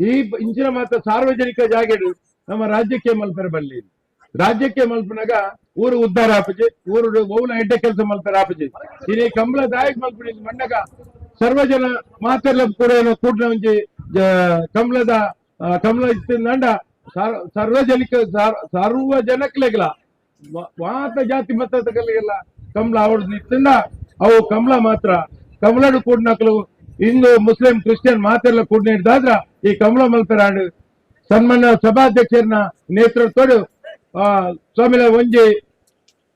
ಈ ಇಂಚಿನ ಮಾತ್ರ ಸಾರ್ವಜನಿಕ ಜಾಗೆಡು ನಮ್ಮ ರಾಜ್ಯಕ್ಕೆ ಮಲ್ಪೆರ ಬಲ್ಲಿ ರಾಜ್ಯಕ್ಕೆ ಮಲ್ಪನಾಗ ಊರು ಉದ್ಧಾರ ಆಪಜಿ ಊರು ಓಲ ಎಡ್ಡೆ ಕೆಲಸ ಮಲ್ಪೆರ ಆಪಜಿ ಇನಿ ಕಂಬಳ ದಾಯಕ್ ಮಲ್ಪನಿ ಮಣ್ಣಗ ಸರ್ವಜನ ಮಾತೆಲ್ಲ ಕೂಡ ಕೂಡಿನ ಒಂಜಿ ಕಮಲದ ಕಮಲ ಇತ್ತಿಂದಂಡ ಸಾರ್ವಜನಿಕ ಸಾರ್ವಜನಕ್ಲೆಗ್ಲ ಮಾತ ಜಾತಿ ಮತಗಳಿಗೆಲ್ಲ ಕಮಲ ಅವಳು ನಿತ್ತಿಂದ ಅವು ಕಮಲ ಮಾತ್ರ ಕಮಲಡು ಕೂಡ್ನಕ್ಲು ಹಿಂದೂ ಮುಸ್ಲಿಂ ಕ್ರಿಶ್ಚಿಯನ್ ಮಾತೆಲ್ಲ ಕೂಡ್ ನೀಡ್ದಾದ್ರ ಈ ಕಮಲ ಮಲ್ಪೆರಾಡು ಸನ್ಮಾನ್ಯ ಸಭಾಧ್ಯಕ್ಷರನ್ನ ನೇತೃತ್ವಡು ಸ್ವಾಮಿಲ ಒಂಜಿ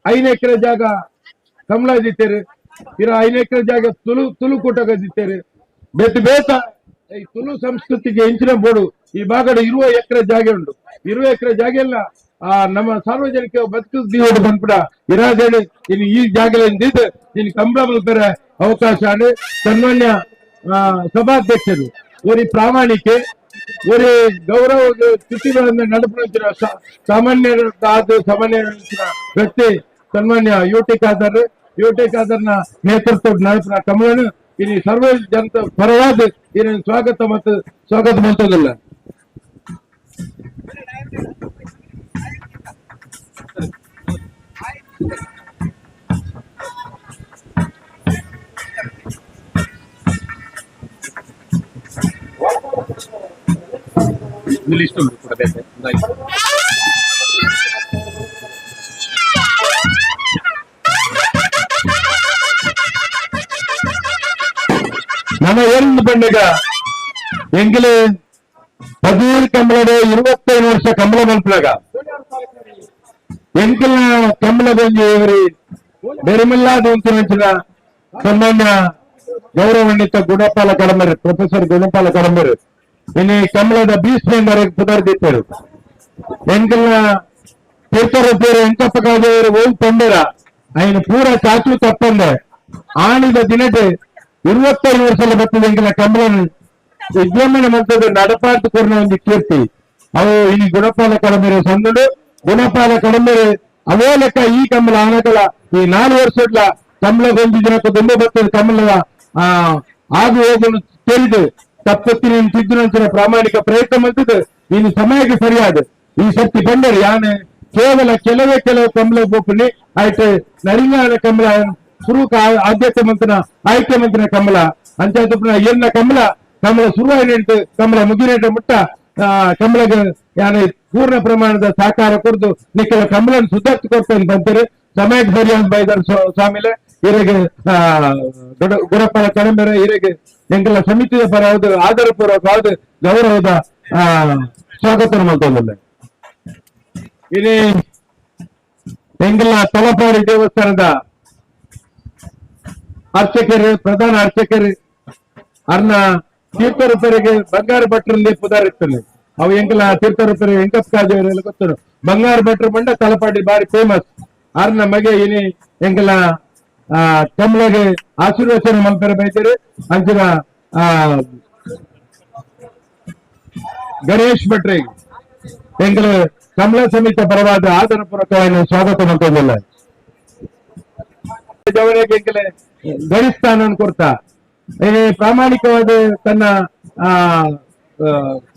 5 ಎಕರೆ ಜಾಗ ಕಮಲ ದಿತ್ತೇರು ಇರ 5 ಎಕರೆ ಜಾಗ ತುಳು ತುಳು ಕೂಟಗ ದಿತ್ತೇರು ಬೇತ ಬೇತ ಈ ತುಳು ಸಂಸ್ಕೃತಿಗೆ ಹೆಂಚಿನ ಬೋಡು ಈ ಭಾಗದ 20 ಎಕರೆ ಜಾಗ ಉಂಟು 20 ಎಕರೆ ಜಾಗ ಎಲ್ಲ ನಮ್ಮ ಸಾರ್ವಜನಿಕ ಬದುಕು ದೀವಡು ಬಂದ್ಬಿಡ ಇರಾದೇಳಿ ಇನ್ನು ಈ ಜಾಗದಿಂದ ಇನ್ನು ಕಂಬಳ ಮಲ್ಪೆರೆ ಅವಕಾಶ ಸನ್ಮಾನ್ಯ ಸಭಾಧ್ಯಕ್ಷರು ಒರಿ ಪ್ರಾಮಾಣಿಕೆ ಒರಿ ಗೌರವ ಕೃತಿಗಳನ್ನು ನಡಪುನ ಸಾಮಾನ್ಯ ಸಾಮಾನ್ಯ ವ್ಯಕ್ತಿ ಸನ್ಮಾನ್ಯ U T Khader U T ಖಾದರ್ನ ನೇತೃತ್ವದ ನಡಪುನ ಕಮಲನು ಇನ್ನು ಸರ್ವ ಜನತ ಪರವಾದ ಇನ್ನು ಸ್ವಾಗತ ಮತ್ತು ಸ್ವಾಗತ ಮಾಡ್ತದಲ್ಲ. ನಮ್ಮ ಏಳು ಪಂಡಿಗ ಎಂಗಿಲೆ 17 ಕಮಲಡೆ 25 ವರ್ಷ ಕಮಲ ಮಲ್ಪನಾಗ ಎಂಕಲ್ನ ಕಮಲ ಬಂಜಿ ಇವರಿ ಬೆರಿಮಿಲ್ಲಾದ ಉಂತಿನ ಸನ್ಮಾನ್ಯ ಗೌರವಾನ್ವಿತ ಗುಣಪಾಲ ಕಡಂಬರು ಪ್ರೊಫೆಸರ್ ಗುಣಪಾಲ ಕಡಂಬರು ಇನ್ನು ಕಮಲದ ಬೀಸ್ ಮೆಂಬರ್ ಪುದರ್ದಿತ್ತರು ಎಂಕಲ್ನ ತೀರ್ಥರ ಪೇರು ಎಂಕಪ್ಪ ಕಾದೇವರು ಓಂ ತಂಡರ ఆయన ಪೂರ ಚಾಚು ತಪ್ಪಂದೆ ಆಣಿದ ದಿನಟೆ 25 ವರ್ಷದ ಬರ್ತದೆ ಎಂಕಲ್ನ ಕಮಲನು ವಿಜೃಂಭಣೆ ಮಂತದ ನಡಪಾರ್ತು ಕೊರ್ನ ಒಂದು ಕೀರ್ತಿ ಅವು ಇನಿ ಗುಣಪಾಲ ಕಡಂಬರು ಸಂದುಡು ಗುಣಪಾಲ ಕಡಂಬರು ಅವೇ ಲೆಕ್ಕ ಈ ಕಮಲ ಆನಕಲ ಈ 4 ವರ್ಷಡ್ಲ ಕಮಲ ಗೊಂಜಿ ದಿನಕ್ಕೆ ದುಂಬು ಬರ್ತದೆ ಕಮಲದ ಆಗು ಹೋಗಲು ತಿಳಿದು ತಪ್ಪತ್ತಿನ ತಿದ್ದಿನಂತರ ಪ್ರಾಮಾಣಿಕ ಪ್ರಯತ್ನ ಮಂತದ್ದು ಇನ್ನು ಸಮಯಕ್ಕೆ ಸರಿಯಾದ ಈ ಶಕ್ತಿ ಬಂದರು ಯಾನೆ ಕೇವಲ ಕೆಲವೇ ಕೆಲವು ಕಂಬಳ ಬೋಪುನಿ ಆಯ್ತು ನರಿಂಗಾನ ಕಂಬಳ ಸುರುಕ ಆದ್ಯತೆ ಮಂತನ ಆಯ್ಕೆ ಮಂತನ ಕಂಬಳ ಅಂಚಾತುಪ್ನ ಎನ್ನ ಕಂಬಳ ಕಂಬಳ ಶುರುವಾಯಿನೆಂಟು ಕಂಬಳ ಮುಗಿನೆಂಟು ಮುಟ್ಟ ಕಂಬಳಗೆ ಯಾನೆ ಪೂರ್ಣ ಪ್ರಮಾಣದ ಸಹಕಾರ ಕೊಡ್ದು ನಿಕ್ಕಲ ಕಂಬಳನ್ನು ಸುಧಾರಿಸಿ ಕೊಡ್ತೇನೆ ಬಂತಾರೆ. ಸಮಯಕ್ಕೆ ಸರಿಯಾದ ಬೈದಾರ ಸ್ವಾಮಿಲೆ ಇರೆಗೆ ಗುರಪ್ಪನ ಕಡಂಬೆರೆ ಇರೆಗೆ ಎಂಕೆಲ್ಲ ಸಮಿತಿಯ ಪರ ಆದರ ಪೂರ್ವಕವಾದ ಗೌರವದ ಸ್ವಾಗತ ಮಾಡ್ತೊಂದಿಲ್ಲ. ಇಲ್ಲಿ ಎಂಗೆಲ್ಲ ತಲಪಾಡಿ ದೇವಸ್ಥಾನದ ಅರ್ಚಕರು, ಪ್ರಧಾನ ಅರ್ಚಕರು ಅರ್ನ ತೀರ್ಥರೂಪರಿಗೆ ಬಂಗಾರ ಭಟ್ರಲ್ಲಿ ಪುದಾರಿರ್ತಾನೆ. ಅವು ಎಂಕಲ ತೀರ್ಥರೂಪರಿ ವೆಂಕಪ್ಪ ಗೊತ್ತರು ಬಂಗಾರ ಭಟ್ರು ಬಂಡ ತಲಪಾಡಿ ಬಾರಿ ಫೇಮಸ್. ಅರ್ನ ಮಗೆ ಇನಿ ಎಂಕಲ ಕಮಲಗೆ ಆಶೀರ್ವಚನ ಮಲ್ಪರೆ ಬೈತಾರೆ. ಅಂಚಿನ ಗಣೇಶ್ ಭಟ್ರಿಗೆ ಎಂಕಲ ಕಮಲ ಸಮಿತಿ ಪರವಾದ ಆದರ ಪೂರ್ವಕವಾಗಿ ಸ್ವಾಗತ ಮಾಡ್ತೊಂದಿಲ್ಲ. ಜವಳಿಗೆ ಎಂಕಲೆ ಗರಿಸ್ಥಾನ ಕೊಡ್ತಾ ಪ್ರಾಮಾಣಿಕವಾದ ತನ್ನ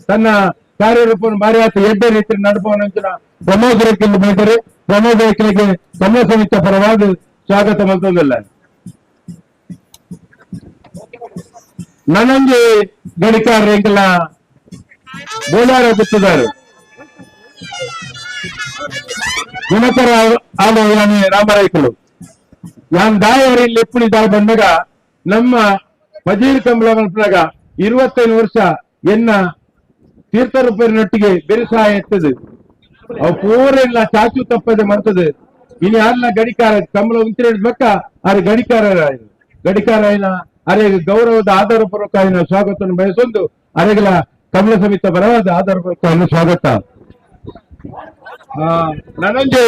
ತನ್ನ ಕಾರ್ಯರೂಪವನ್ನು ಬಾರಿ ಆತ ಎಡ್ಡೆ ರೀತಿ ನಡಪವನ ಪ್ರಮೋದ್ ರೇಖೆಯಲ್ಲಿ ಬೈತಾರೆ. ಪ್ರಮೋದ್ ರೇಖೆಗೆ ಕಮಲ ಸಮಿತಿ ಪರವಾದ ಸ್ವಾಗತ ಮಾಡ್ತೊಂದಿಲ್ಲ. ನನಂಜಿ ಗಡಿಕಾರ ಎಂಕಲ ಬೋಲಾರ ಗುತ್ತದಾರು ಗುಣಕರ ಆಲೋ ಯಾನೆ ರಾಮರಾಯ್ಕಲು ಯಾನ್ ದಾಯರಿ ಇಲ್ಲಿ ಎಪ್ಪುನಿ ದಾಯ ಬಂದಾಗ ನಮ್ಮ ವಜೀರ್ ಕಂಬಳ ಮಲ್ಪನಾಗ 25 ವರ್ಷ ಎನ್ನ ತೀರ್ಥರೂಪರಿನೊಟ್ಟಿಗೆ ಬೆರಿಸಾಯ ಎತ್ತದು ಅವು ಪೂರೆಲ್ಲ ಚಾಚು ತಪ್ಪದೆ ಮಂತದು. ಇನ್ನು ಯಾರೆಲ್ಲ ಗಡಿಕಾರ ಕಂಬಳ ಉಂತಿರೇಳು ಬಕ್ಕ ಆರೆ ಗಡಿಕಾರ ಗಡಿಕಾರ అయిన ಅರೆ ಗೌರವದ ಆಧಾರ ಪೂರ್ವಕ అయిన ಸ್ವಾಗತವನ್ನು ಬಯಸೊಂದು ಅರೆಗಲ ಕಮಲ ಸಮಿತ ಬರವಾದ ಆಧಾರ ಪೂರ್ವಕ ಸ್ವಾಗತ. ನನಂಜೆ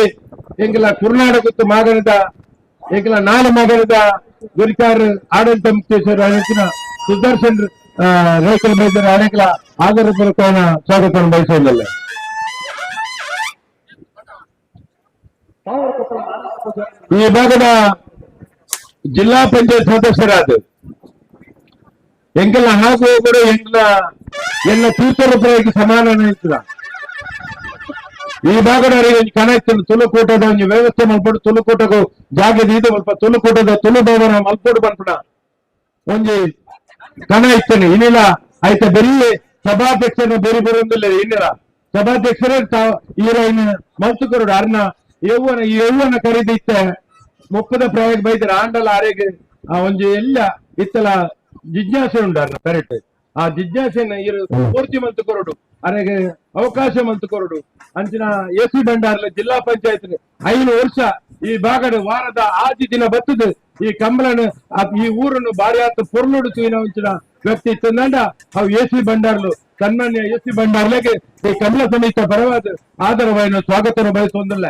ಎಂಕಲ ಕುರ್ನಾಡ ಗೊತ್ತು ಮಾಗನದ ಎಂಕಲ ನಾಲ್ ಮಗನದ ಗುರಿಕಾರ ಆಡಳಿತ ಮುಕ್ತೇಶ್ವರ ಅರೆಕಿನ ಸುದರ್ಶನ್ ರೇಖಲ್ ಬೈದರ ಅರೆಕಲ ಆಧಾರ ಪೂರ್ವಕ ಸ್ವಾಗತವನ್ನು ಬಯಸುವುದಿಲ್ಲ. ಈ ಭಾಗದ ಜಿಲ್ಲಾ ಪಂಚಾಯತ್ ಸದಸ್ಯರಾದ ಎಂಕೆಲ್ಲ ಹಾಗೂ ಹೋಗರು ಎಂಗ್ಲ ಎಲ್ಲ ತೀರ್ಥರೂಪವಾಗಿ ಸಮಾನ ಇರ್ತದ. ಈ ಭಾಗದವರಿಗೆ ಕನೆಕ್ಟ್ ತುಳುಕೂಟದ ಒಂಜಿ ವ್ಯವಸ್ಥೆ ಮಲ್ಪಡು, ತುಳುಕೂಟಗೂ ಜಾಗ ಇದು ಮಲ್ಪ ತುಳುಕೂಟದ ತುಳು ಭವನ ಮಲ್ಪಡು ಪನ್ಪುನ ಒಂಜಿ ಕಣ ಇತ್ತನೆ. ಇನ್ನಿಲ್ಲ ಆಯ್ತ ಬರೀ ಸಭಾಧ್ಯಕ್ಷನ ಬೇರೆ ಬರೋದಿಲ್ಲ. ಇನ್ನಿಲ್ಲ ಸಭಾಧ್ಯಕ್ಷರೇ ಈರ ಇನ್ನು ಮಲ್ತುಕೊರಡು ಅರ್ನ ಯೌವನ ಈ ಯೌವನ ಖರೀದಿ ಇತ್ತ ಮುಪ್ಪದ ಪ್ರಯೋಗ ಬೈದ್ರ ಆಂಡಲ ಅರೆಗೆ ಆ ಒಂಜಿ ಎಲ್ಲ ಇತ್ತಲ ಜಿಜ್ಞಾಸೆ ಉಂಡು ಅರ್ನ ಕರೆಕ್ಟ್. ಆ ಜಿಜ್ಞಾಸೆನ ಇರು ಪೂರ್ತಿ ಮಲ್ತು ಕೊರಡು ಅರೆಗೆ ಅವಕಾಶ ಮಲ್ತು ಕೊರಡು. ಅಂಚಿನ ಎ ಸಿ ಭಂಡಾರ್ಲ ಜಿಲ್ಲಾ ಪಂಚಾಯತ್ 5 ವರ್ಷ ಈ ಭಾಗದ ವಾರದ ಆದಿ ದಿನ ಬತ್ತದು ಈ ಕಂಬಳನ ಈ ಊರನ್ನು ಭಾರಿ ಆತ ಪೊರ್ಲುಡು ತೂಯಿನ ಅಂಚಿನ ವ್ಯಕ್ತಿ ಇತ್ತಂದ ಅವು ಎ ಸಿ ಭಂಡಾರ್ಲು ಸನ್ಮಾನ್ಯ ಎ ಸಿ ಭಂಡಾರ್ಲೆಗೆ ಈ ಕಮಲ ಸಮಿತ ಪರವಾದ ಆದರವಾಯಿನ ಸ್ವಾಗತವನ್ನು ಬಯಸುವುದಿಲ್ಲ.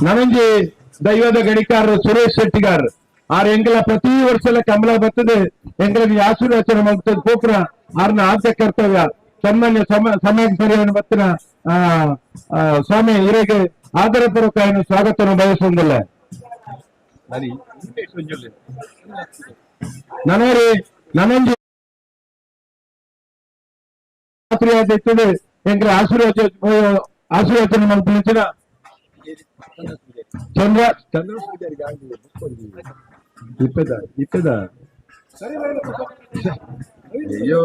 ನನಂಜಿ ದೈವದ ಗಣಿಕಾರರು ಸುರೇಶ್ ಶೆಟ್ಟಿಗಾರ್ ಆರ್ ಎಂಕಲ ಪ್ರತಿ ವರ್ಷಲ ಕಮಲ ಬರ್ತದೆ ಎಂಕಲಿಗೆ ಆಶೀರ್ವಚನ ಮಾಡ್ತದೆ ಪೋಪುರ ಆರ್ನ ಆದ್ಯ ಕರ್ತವ್ಯ ಸನ್ಮಾನ್ಯ ಸಮಯಕ್ಕೆ ಸರಿಯಾದ ಬತ್ತಿನ ಸ್ವಾಮಿ ಹಿರೇಗೆ ಆದರ ಪೂರ್ವಕ ಸ್ವಾಗತವನ್ನು ಬಯಸುವುದಿಲ್ಲ. ನನಗೆ ನನಂಜಿ ಇರ್ತದೆ ಎಂಕಲ ಆಶೀರ್ವಚನ ಮಲ್ಪುನ ಚಂದ್ರ ಚಂದ್ರ ಇಪ್ಪದ ಇಪ್ಪದ ಅಯ್ಯೋ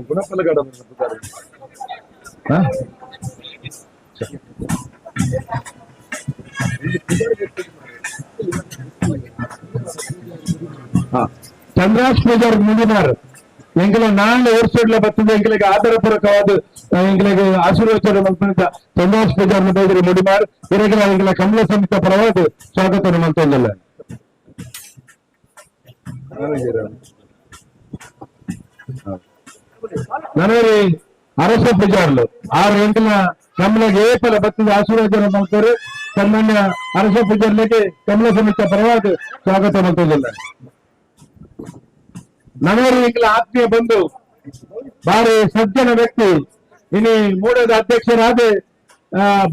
ಗುಣಪಲಗಡ ಚಂದ್ರಾಶ್ ಪೂಜಾರ್ ಮುಂದಿನಾರ್ ಎಂಕಲ ನಾಳೆ ವರ್ಷ ಬರ್ತದೆ ಎಂಕಲಿಗೆ ಆಧಾರ ಪೂರ್ವಕವಾದ ಎಂಕಲಿಗೆ ಆಶೀರ್ವಚನ ಮಲ್ಪುನ ಚಂದ್ರಾಶ್ ಪೂಜಾರ್ ಬೈದರೆ ಮುಡಿಮಾರ್ ಇರಗಿನ ಎಂಕಲ ಕಮಲ ಸಮಿತ ಪರವಾದ ಸ್ವಾಗತ ಮಲ್ತೊಂದಿಲ್ಲ. ನನಗೆ ಅರಸ ಪೂಜಾರ್ಲು ಆರು ಎಂಕಲ ಕಮಲಗೆ ಏಪಲ ಬರ್ತದೆ ಆಶೀರ್ವಚನ ಮಾಡ್ತಾರೆ ಸನ್ಮಾನ್ಯ ಅರಸ ಪೂಜಾರ್ಲಿಗೆ ಕಮಲ ಸಮಿತ ಪರವಾದ ಸ್ವಾಗತ ಮಲ್ತೊಂದಿಲ್ಲ. ನವರಿಗೆ ಆತ್ಮೀಯ ಬಂಧು ಬಾರಿ ಸಜ್ಜನ ವ್ಯಕ್ತಿ ಇನಿ ಮೂಡದ ಅಧ್ಯಕ್ಷರಾದ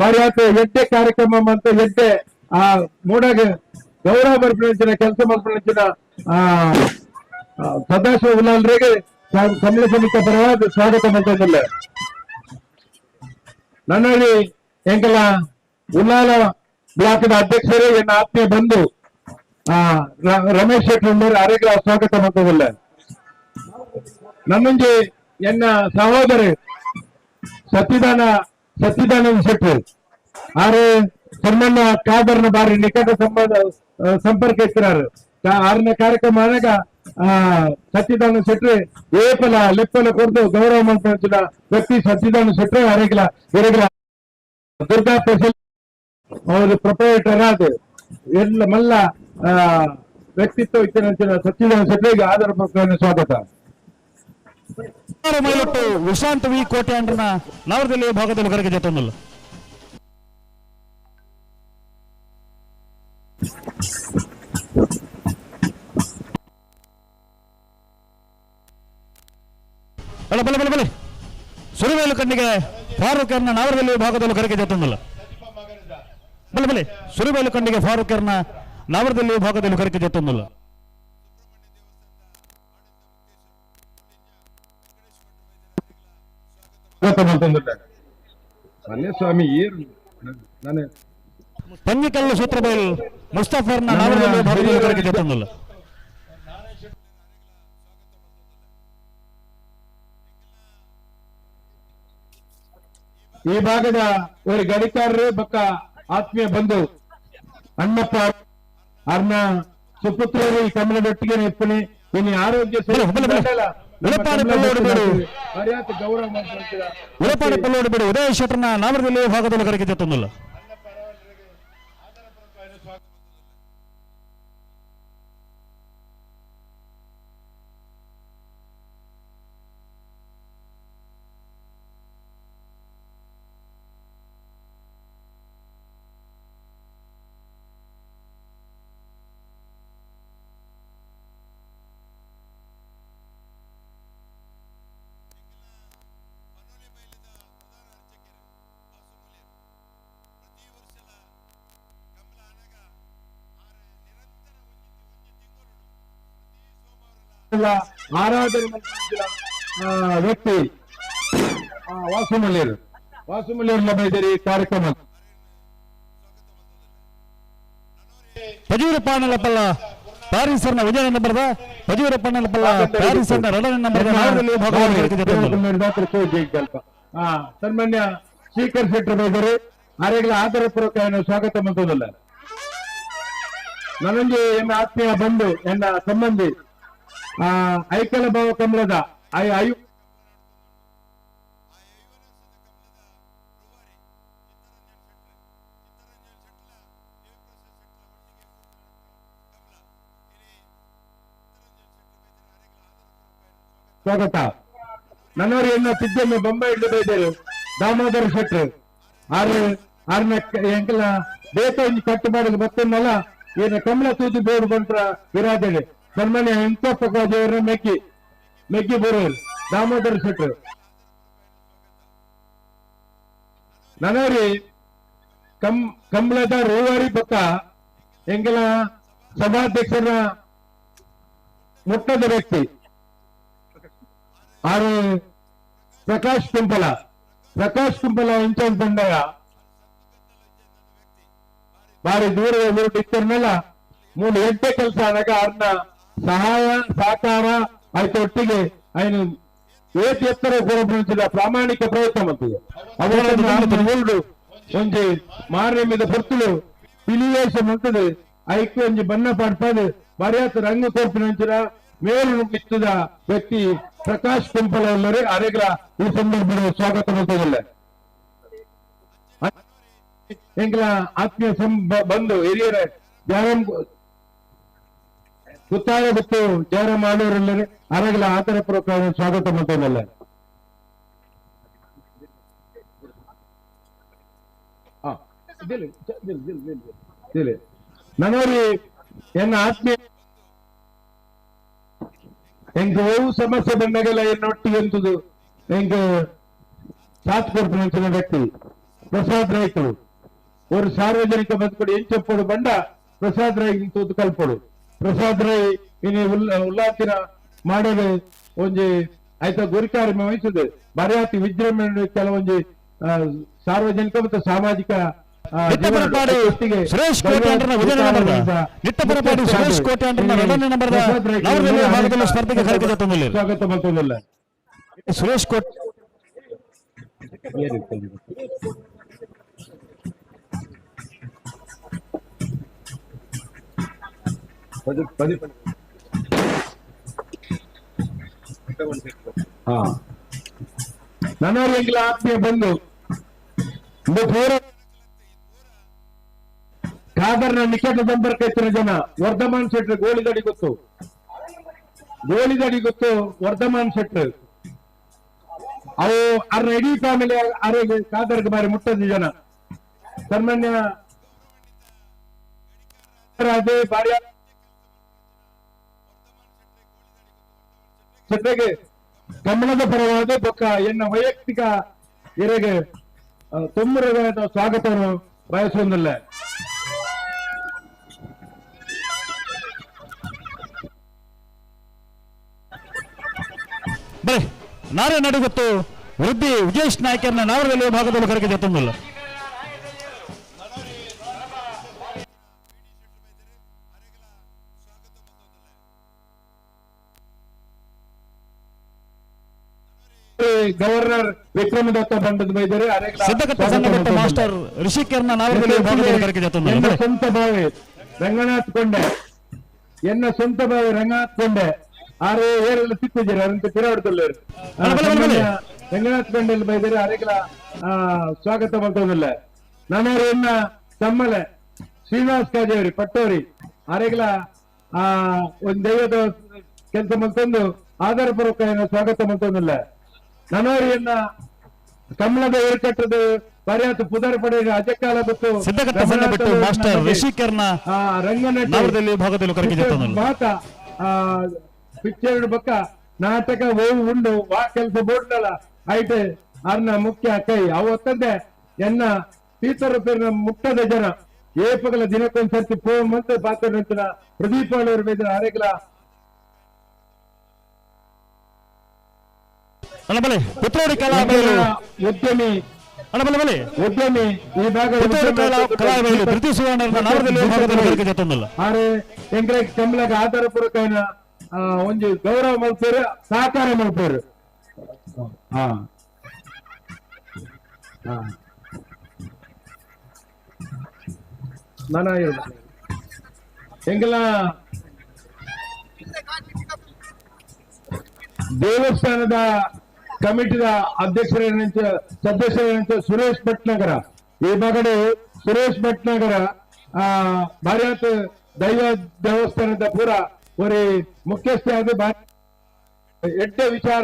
ಬಾರಿ ಆತ ಎಡ್ಡೆ ಕಾರ್ಯಕ್ರಮ ಅಂತ ಎಡ್ಡೆ ಆ ಮೂಡಗೆ ಗೌರವ ಬರ್ಪಿನ ಕೆಲಸ ಮಲ್ಪಿನ ಸದಾಶಿವ ಉಲ್ಲಾಲ್ರಿಗೆ ಕಮಲ ಸಮಿತಿ ಪರವಾದ ಸ್ವಾಗತ ಮಾಡ್ತಿಲ್ಲ. ನನ್ನಲ್ಲಿ ಎಂಕಲ ಉಲ್ಲಾಲ ಬ್ಲಾಕ್ನ ಅಧ್ಯಕ್ಷರೇ ಎನ್ನ ಆತ್ಮೀಯ ಬಂಧು ರಮೇಶ್ ಶೆಟ್ಟಿ ಆರೋಗ್ಯ ಸ್ವಾಗತ ಮಾಡ್ತಿಲ್ಲ. ನಮ್ಮಂಜಿ ಎನ್ನ ಸಹೋದರಿ ಸತ್ಯದಾನಂದ ಶೆಟ್ಟಿ ಆರು ಸನ್ಮಾನ್ಯ ಖಾದರ್ನ ಬಾರಿ ನಿಕಟ ಸಂಬಂಧ ಸಂಪರ್ಕ ಇತ್ತಿನಾರು. ಆರನೇ ಕಾರ್ಯಕ್ರಮ ಆದಾಗ ಸತ್ಯದಾನಂದ ಶೆಟ್ಟಿ ಏಪಲ ಲೆಪ್ಪಲ ಕೊಡ್ದು ಗೌರವ ಮಾಡ್ತಿದ್ದ ವ್ಯಕ್ತಿ ಸತ್ಯದಾನಂದ ಶೆಟ್ಟಿ ಆರೋಗ್ಯ ಇರಗಿಲ್ಲ. ದುರ್ಗಾ ಸ್ಪೆಷಲ್ ಅವರು ಪ್ರೊಪರೇಟರ್ ಆದ ಎಲ್ಲ ಮಲ್ಲ ವ್ಯಕ್ತಿತ್ವ ಇತ್ತಿನ ಸತ್ಯದಾನಂದ ಶೆಟ್ಟಿಗೆ ಆದರ ಸ್ವಾಗತ. ಮೈಲೊಟ್ಟು ವಿಶ್ರಾಂತ ವಿ ಕೋಟೆ ಅಂಡ್ರನ ನವರದಲ್ಲಿ ಭಾಗದಲ್ಲಿ ಹೊರಗೆ ಜೊತೆನಲ್ಲ. ಬಲೆ ಬಲೆ ಬಲೆ ಬಲೆ ಸುರುವೇಲು ಕಣ್ಣಿಗೆ ಫಾರೂಕರ್ನ ನವರದಲ್ಲಿ ಭಾಗದಲ್ಲಿ ಹೊರಗೆ ಜೊತೆನಲ್ಲ. ಬಲೆ ಬಲೆ ಸುರುವೇಲು ಕಣ್ಣಿಗೆ ಫಾರೂಕರ್ನ ನವರದಲ್ಲಿ ಭಾಗದಲ್ಲಿ ಹೊರಗೆ ಜೊತೆನಲ್ಲ. ಸ್ವಾಮಿ ನಾನು ಪಂಜಿಕಲ್ಲು ಸೂತ್ರಬೇಲ್ ಮುಸ್ತಫರ್ನ ನವರದಲ್ಲಿ ಭಾಗದಲ್ಲಿ ಹೊರಗೆ ಜೊತೆನಲ್ಲ. ಈ ಭಾಗದ ಒಂದು ಗಡಿಕಾರರು ಬಕ್ಕ ಆತ್ಮೀಯ ಬಂಧು ಅಣ್ಣಪ್ಪ ಅರ್ನ ಸುಪುತ್ರರು ಈ ಕಮಲದೊಟ್ಟಿಗೆ ನೆಪ್ಪಣಿ ಇನ್ನು ಆರೋಗ್ಯ ಉಲಪಾಡಿ ಪಲ್ಲೋಡು ಬಿಡು ಉದಯ ಶೆಟ್ಟರ್ನ ನಾಮರದಲ್ಲಿ ಭಾಗದಲ್ಲಿ ಕರೆಗೆ ಜೊತೆನಲ್ಲ. ಆರಾಧನೆ ವ್ಯಕ್ತಿ ವಾಸುಮಲ್ಯರು ವಾಸುಮಲ್ಯರು ಲಭ್ಯ ಕಾರ್ಯಕ್ರಮ ಪಜೂರ ಪಾಣಲಪಲ್ಲ ಪ್ಯಾರಿಸರ್ನ ವಿಜಯ ನಂಬರ್ದ ಪಜೂರ ಪಾಣಲಪಲ್ಲ ಪ್ಯಾರಿಸರ್ನ ಎರಡನೇ ನಂಬರ್ದ ಸನ್ಮಾನ್ಯ ಶ್ರೀಕರ್ ಶೆಟ್ಟರ್ ಬೈದರು ಆರೆಗಳ ಆದರ ಪೂರ್ವಕ ಸ್ವಾಗತ ಮಾಡ್ತದಲ್ಲ. ನನ್ನೊಂದು ಎನ್ನ ಆತ್ಮೀಯ ಬಂಧು ಎನ್ನ ಸಂಬಂಧಿ ಐಕಲ ಭಾವ ಕಮಲದ ಅಯು ಸ್ವಾಗತ. ನನ್ನವರು ಎನ್ನ ತಿದ್ದನ್ನು ಬೊಂಬೈ ಹಿಡಿದು ಬೈದರು ದಾಮೋದರ ಶೆಟ್ರು ಆರು ಆರ್ನ ಎಂಕಲ ಬೇತ ಒಂಜಿ ಕಟ್ಟು ಮಾಡಿದ ಮತ್ತೊಂದಲ್ಲ ಏನ ಕಮಲ ತೂದು ಬೋರ್ಡ್ ಬಂತ್ರ ವಿರಾಜನೆ ಸನ್ಮಾನ್ಯ ವೆಂಕಟಪ್ಪ ಕಾಜೆಯವರ ಮೆಕ್ಕಿ ಮೆಕ್ಕಿ ಬೋರೂರು ದಾಮೋದರ ಶೆಟ್ರು. ನನವರಿ ಕಂಬಳದ ರೂವಾರಿ ಪಕ್ಕ ಎಂಕಲ ಸಭಾಧ್ಯಕ್ಷರ ಮೊಟ್ಟದ ವ್ಯಕ್ತಿ ಆರು ಪ್ರಕಾಶ್ ಕುಂಪಲ ಪ್ರಕಾಶ್ ಕುಂಪಲ ಇನ್ಚಾರ್ಜ್ ಬಂದಾಗ ಬಾರಿ ದೂರ ಇತ್ತರ್ನೆಲ್ಲ ಮೂರು ಎಂಟೆ ಕೆಲಸ ಆದಾಗ ಅವ್ರನ್ನ ಸಹಾಯ ಸಹಕಾರ ಆಯ್ತು ಒಟ್ಟಿಗೆ ఆయన ಏತ್ ಎತ್ತರ ಕೊರಪಿನ ಪ್ರಾಮಾಣಿಕ ಪ್ರಯತ್ನ ಮಾಡ್ತದೆ. ಅವರ ಒಂಜಿ ಮಾರನೆಮ್ಮಿದ ಪೊರ್ತುಲು ಪಿಲಿವೇಶ ಮಾಡ್ತದೆ ಐಕ್ ಒಂಜಿ ಬಣ್ಣ ಪಾಡ್ಪಾದು ಬಾರಿಯಾತ ರಂಗ ಕೊರ್ಪಿನಂಚಿನ ಮೇಲು ನುಗ್ಗಿತ್ತದ ವ್ಯಕ್ತಿ ಪ್ರಕಾಶ್ ಕುಂಪಲ ಎಲ್ಲರೇ ಅರೆಗ್ರ ಈ ಸಂದರ್ಭದಲ್ಲಿ ಸ್ವಾಗತ ಮಾಡ್ತದಿಲ್ಲ. ಎಂಕಲ ಆತ್ಮೀಯ ಬಂಧು ಹಿರಿಯರ ಜಯರಾಮ್ ಗುತ್ತಾಯ ಗೊತ್ತು ಜಯರಾಮ್ ಆಳೂರಲ್ಲೇ ಅರಗಲ ಆತರ ಪೂರ್ವಕ ಸ್ವಾಗತ ಮಾಡ್ತದಲ್ಲ. ನನವರಿ ಎನ್ನ ಆತ್ಮೀಯ ಎಂಕ್ ಓವು ಸಮಸ್ಯೆ ಬಂದಾಗೆಲ್ಲ ಎನ್ನೊಟ್ಟಿಗೆ ಎಂತದು ಎಂಕ್ ಸಾಥ್ ಕೊಡ್ಪಿನ ವ್ಯಕ್ತಿ ಪ್ರಸಾದ್ ರೈತರು. ஒரு ಸಾರ್ವಜನಿಕ ಬದುಕೊಡು ಎಂಚಪ್ಪೋಡು ಬಂಡ ಪ್ರಸಾದ್ ರೈ ತೂತು ಕಲ್ಪೊಡು. ಪ್ರಸಾದ್ ರೈ ಇನಿ ಉಲ್ಲಾತಿನ ಮಾಡೋದು ಒಂಜಿ ಆಯ್ತ ಗುರಿಕಾರ್ಯ ವಹಿಸುದು ಬರೆಯಾತಿ ವಿಜೃಂಭಣೆ ಕೆಲವೊಂಜಿ ಸಾರ್ವಜನಿಕ ಮತ್ತು ಸಾಮಾಜಿಕ ಸುರೇಶ್ ಕೋಟ್ಯಾಂಡ್ರನ ವಿಜಯ ನಂಬರ್ದ ನಿಟ್ಟಪರಪಾಡಿ ಸುರೇಶ್ ಕೋಟ್ಯಾಂಡ್ರನ ಎರಡನೇ ನಂಬರ್ದ ನವರದಲ್ಲಿ ಭಾಗದಲ್ಲಿ ಸ್ಪರ್ಧೆಗೆ ಕರೆಗೆ ತಂದಿಲ್ಲ. ಸ್ವಾಗತ ಮಾಡ್ತದಲ್ಲ ಸುರೇಶ್ ಕೋಟ್ ನನ್ನವರಿಗೆ ಆತ್ಮೀಯ ಬಂಧು ಖಾದರ್ನ ನಿಕಟ ಸಂಪರ್ಕ ಇತ್ತಿನ ಜನ ವರ್ಧಮಾನ್ ಶೆಟ್ರು ಗೋಳಿದಡಿ ಗೊತ್ತು, ಗೋಳಿದಡಿ ಗೊತ್ತು ವರ್ಧಮಾನ್ ಶೆಟ್ರು. ಅವು ಅರ್ನ ಇಡೀ ಫ್ಯಾಮಿಲಿ ಆರೋಗ್ಯ ಖಾದರ್ಗೆ ಬಾರಿ ಮುಟ್ಟದ ಜನ. ಸನ್ಮಾನ್ಯ ಬಾರಿ ಜೊತೆಗೆ ಕಮಲದ ಪರವಾದ ಬೊಕ್ಕ ಎನ್ನ ವೈಯಕ್ತಿಕ ಇರೆಗೆ ತೊಂಬುರಗಳ ಸ್ವಾಗತವನ್ನು ಬಯಸುವುದಿಲ್ಲ. ಬರೀ ನಾರೇ ನಡುಗೊತ್ತು ವೃದ್ಧಿ ವಿಜೇಶ್ ನಾಯ್ಕರ್ನ ನಾವರದಲ್ಲಿ ಭಾಗದಲ್ಲಿ ಕರೆಗೆ ತಂದಿಲ್ಲ. ಗವರ್ನರ್ ವಿಕ್ರಮದತ್ತ ಬಂಡದ ಬೈದರೆ ಸಿದ್ಧಕಟ್ಟ ಸಂಘದ ಮಾಸ್ಟರ್ ಋಷಿಕರ್ನ ನಾವರದಲ್ಲಿ ಭಾಗದಲ್ಲಿ ಕರೆಗೆ ತಂದಿಲ್ಲ. ಸ್ವಂತ ಬಾವಿ ರಂಗನಾಥ್ ಕೊಂಡೆ, ಎನ್ನ ಸ್ವಂತ ಬಾವಿ ರಂಗನಾಥ್ ಕೊಂಡೆ ಆರೆ ಏರೆಲ್ಲ ಸಿಕ್ಕಿದ್ದೀರ ಅದಂತ ತಿರಾಡ್ತಲ್ಲ ರಂಗನಾಥ್ ಕೊಂಡೆಯಲ್ಲಿ ಬೈದರೆ ಅರೆಗಳ ಸ್ವಾಗತ ಮಾಡ್ತೋದಿಲ್ಲ. ನಾನು ಎನ್ನ ತಮ್ಮಲೆ ಶ್ರೀನಿವಾಸ್ ಕಾಜೇವರಿ ಪಟ್ಟೋರಿ ಅರೆಗಳ ಒಂದು ದೈವದ ಕೆಲಸ ಮಾಡ್ತಂದು ಆಧಾರ ಪೂರ್ವಕ ಸ್ವಾಗತ ಮಾಡ್ತೋದಿಲ್ಲ. ನನವರಿಯನ್ನ ಕಮಲದ ಏರ್ಕಟ್ಟದ ಪರ್ಯಾತ ಪುದರ್ ಪಡೆಯ ಅಜಕಾಲ ಗೊತ್ತು ಸಿದ್ಧಕಟ್ಟ ಸಂಘ ಬಿಟ್ಟು ಮಾಸ್ಟರ್ ಋಷಿಕರ್ನ ರಂಗನಟದಲ್ಲಿ ಭಾಗದಲ್ಲಿ ಕರೆಗೆ ತಂದಿಲ್ಲ. ಮಾತ ಪಿಕ್ಚರ್ ಬಕ್ಕ ನಾಟಕ ಓವು ಉಂಡು ವಾ ಕೆಲಸ ಬೋಡ್ನಲ್ಲ ಐಟೆ ಅರ್ನ ಮುಖ್ಯ ಕೈ ಅವತ್ತಂದೆ ಎನ್ನ ಪೀತರ ಮುಟ್ಟದ ಜನ ಏಪಗಲ ದಿನಕ್ಕೊಂದ್ಸರ್ತಿ ಫೋನ್ ಮಂತ ಪಾತ್ರ ನಂತರ ಪ್ರದೀಪ್ ಅವರು ಬೇದ್ರ ಅರೆಗಲ ಪುತ್ರೋಡಿ ಕಲಾಬೈಲು ಉದ್ಯಮಿ ಬಲೆ ಉದ್ಯಮಿ ಈ ಭಾಗದ ಪುತ್ತೂರು ಕಲಾಬೈಲು ಧೃತಿ ಸುವರ್ಣ ನಾವರದಲ್ಲಿ ಭಾಗದಲ್ಲಿ ಕರೆಗೆ ತಂದಿಲ್ಲ. ಆರೆ ಎಂಕ್ರೆ ಕಮಲಗ ಆಧಾರ ಪೂರ್ವಕ ಒಂಜಿ ಗೌರವ ಮಲ್ಪೇರು ಸಹಕಾರ ಮಲ್ಪೇರು. ಹಾ ನಾನ ಎಂಗಲ ದೇವಸ್ಥಾನದ ಕಮಿಟಿದ ಅಧ್ಯಕ್ಷರ ಸದಸ್ಯರ ಸುರೇಶ್ ಭಟ್ನಗರ ಈ ಭಾಗಡೆ ಸುರೇಶ್ ಭಟ್ನಗರ ಭಾರತ ದೈವ ದೇವಸ್ಥಾನದ ಪೂರ ಒರಿ ಮುಖ್ಯಸ್ಥೆ ಆದ ಎಡ್ಡೆ ವಿಚಾರ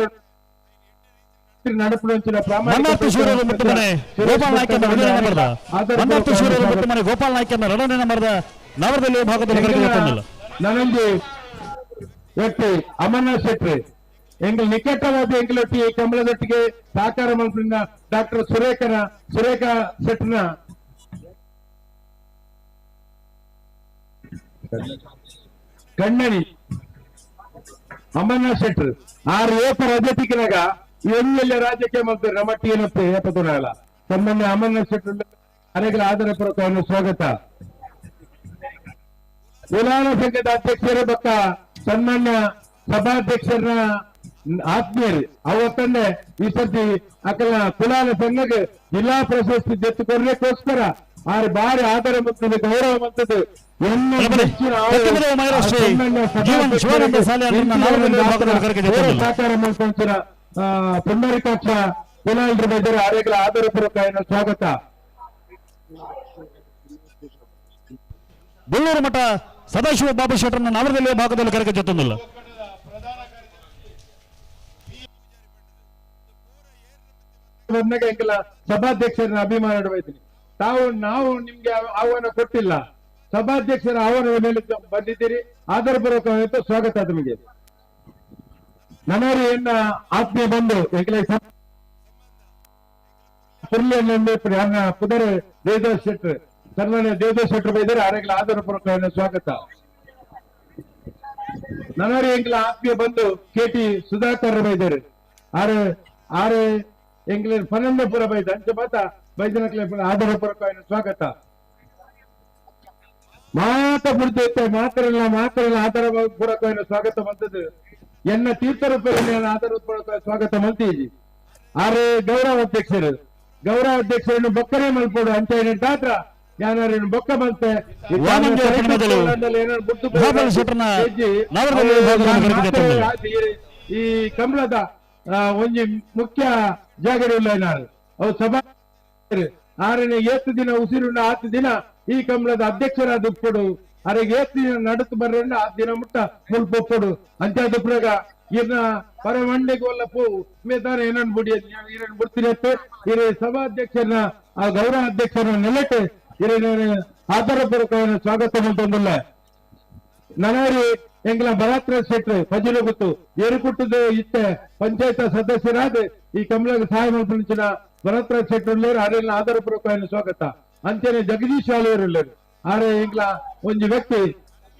ನಡಪುನಂಚಿನ ಗೋಪಾಲ್ ನಾಯ್ಕನ ಗೋಪಾಲ್ ನಾಯ್ಕನ ಎರಡನೇ ನಂಬರ್ದ ನವರದಲ್ಲಿ ಭಾಗದಲ್ಲಿ ಕರೆಗೆ ತಂದಿಲ್ಲ. ನನಂಜಿ ವ್ಯಕ್ತಿ ಅಮರ್ನಾಥ್ ಶೆಟ್ಟಿ ಎಂಗಲ್ ನಿಕಟವಾದ ಎಂಗಲೊಟ್ಟಿ ಕಮಲದೊಟ್ಟಿಗೆ ಸಹಕಾರ ಮಲ್ಪಿನ ಡಾಕ್ಟರ್ ಸುರೇಖ ಶೆಟ್ನ ಕಣ್ಣಣಿ ಅಮರ್ನಾಥ್ ಶೆಟ್ರು ಆರು ಏಪ ರಜತಿಕಿನಾಗ ಎಲ್ಲೆಲ್ಲ ರಾಜ್ಯಕ್ಕೆ ಮಲ್ತಾರೆ ನಮ್ಮಟ್ಟಿ ಏನತ್ತೆ ಏಪತುನಾಗಲ್ಲ. ಸನ್ಮಾನ್ಯ ಅಮರ್ನಾಥ್ ಶೆಟ್ರು ಅನೇಕ ಆದರ ಪೂರ್ವಕವನ್ನು ಸ್ವಾಗತ. ಕುಲಾಲ ಸಂಘದ ಅಧ್ಯಕ್ಷರ ಬಕ್ಕ ಸನ್ಮಾನ್ಯ ಸಭಾಧ್ಯಕ್ಷರನ್ನ ಆತ್ಮೀಯರು ಅವತ್ತಂದೆ ಈ ಸರ್ತಿ ಅಕಲ ಕುಲಾಲ ಸಂಘಕ್ಕೆ ಜಿಲ್ಲಾ ಪ್ರಶಸ್ತಿ ದೆತ್ತುಕೊಡ್ಲಿಕ್ಕೋಸ್ಕರ ಆರು ಬಾರಿ ಆದರ ಮತ್ತು ಗೌರವ ಮಂತದ್ದು ಸಹಕಾರ ಮಾಡ್ಕೊಂತೀರ ಪುಂಡರೀಕಾಕ್ಷ ಕುಲಾಲರ ಬಗ್ಗೆ ಆರೋಗ್ಯ ಆದರ ಪೂರ್ವಕ ಸ್ವಾಗತ. ಬೆಳ್ಳೂರು ಮಠ ಸದಾಶಿವ ಬಾಬು ಶೆಟ್ಟರನ್ನ ನವರದಲ್ಲಿ ಭಾಗದಲ್ಲಿ ಕರೆಗೆ ಜೊತೆಲ್ಲ. ಸಭಾಧ್ಯಕ್ಷರನ್ನ ಅಭಿಮಾನ ಬಯತೀನಿ. ನಾವು ನಿಮ್ಗೆ ಆಹ್ವಾನ ಕೊಟ್ಟಿಲ್ಲ, ಸಭಾಧ್ಯಕ್ಷರ ಆಹ್ವಾನದ ಮೇಲೆ ಬಂದಿದ್ದೀರಿ, ಆದರ ಪೂರ್ವಕ ಸ್ವಾಗತ ನಿಮಗೆ. ನನರಿಯನ್ನ ಆತ್ಮೀಯ ಬಂದು ಪುದರ್ ದೇವದಾಸ್ ಶೆಟ್ಟರ್ ಸನ್ಮಾನ್ಯ ದೇವದಾಸ್ ಶೆಟ್ಟರ್ ಬೈದರೆ ಆರೋಗ್ಯ ಆದರ ಪೂರ್ವಕ ಸ್ವಾಗತ. ನನರಿ ಎಂಗ್ಲ ಆತ್ಮೀಯ ಬಂದು ಕೆಟಿ ಸುಧಾಕರ್ ಬೈದರು ಆರು ಆರು ಎಂಗ್ಲ ಪನಂದಪುರ ಬೈದ ಅಂಚ ಮಾತ ಬೈದನಕ್ಲೆ ಆದರ ಪೂರ್ವಕ ಸ್ವಾಗತ. ಮಾತ ಬುಡ್ದೈತೆ ಮಾತ್ರಲ್ಲ ಮಾತ್ರಲ್ಲ ಆದರ ಪೂರ್ವಕ ಸ್ವಾಗತ ಬಂದದ್ದು ಎನ್ನ ತೀರ್ಥರೂಪದಲ್ಲಿ ಆದರ ಪೂರ್ವಕ ಸ್ವಾಗತ ಮಂತೀಜಿ. ಆರೆ ಗೌರವ ಅಧ್ಯಕ್ಷರು ಗೌರವ ಅಧ್ಯಕ್ಷರನ್ನು ಬೊಕ್ಕನೆ ಮಲ್ಪೋಡು ಅಂಚ ಏನೇನು ಯಾರು ಬೊಕ್ಕ ಬಂತೆ ಈ ಕಂಬಳದ ಒಂಜಿ ಮುಖ್ಯ ಜಾಗರಿಲ್ಲ ಏನಾರು ಅವು ಸಭಾ ಆರನೇ ಏತ್ತು ದಿನ ಉಸಿರುಂಡ ಆತು ದಿನ ಈ ಕಂಬಳದ ಅಧ್ಯಕ್ಷರಾದ ಉಪ್ಪಡು ಅರೆಗೆ ಏತ್ತು ದಿನ ನಡುತ್ತು ಬರ್ರಂಡ ಆ ದಿನ ಮುಟ್ಟ ಮುಲ್ಪ ಒಪ್ಪಡು ಅಂಚ ದುಪ್ರಗ ಇರ್ನ ಪರಮಂಡೆಗೆ ಒಲ್ಲ ಪೋವು ಮೇದಾನ ಏನನ್ ಬುಡಿ ಈರನ್ ಬಿಡ್ತೀನಿ ಇರೇ ಸಭಾಧ್ಯಕ್ಷರನ್ನ ಆ ಗೌರವ ಅಧ್ಯಕ್ಷರನ್ನ ನೆಲೆಟೆ ಇರೇ ಆಧಾರ ಪೂರ್ವಕ ಸ್ವಾಗತ ಮಾಡ್ತಂದಿಲ್ಲ. ನನರಿ ಎಂಗ್ಲ ಭರತ್ರ ಶೆಟ್ರು ಫಜಿಲು ಗೊತ್ತು ಏರುಕುಟ್ಟದ ಇತ್ತೆ ಪಂಚಾಯತ್ ಸದಸ್ಯರಾದ ಈ ಕಮಲಾಗ ಸಹಾಯ ಮಲ್ಪಂಚಿನ ಭರತ್ರ ಶೆಟ್ರು ಆರೆಲ್ಲ ಆಧಾರ ಪೂರ್ವಕ ಸ್ವಾಗತ. ಅಂಚನೆ ಜಗದೀಶ್ ಆಲೂರು ಆರೆ ಎಂಗ್ಲ ಒಂಜಿ ವ್ಯಕ್ತಿ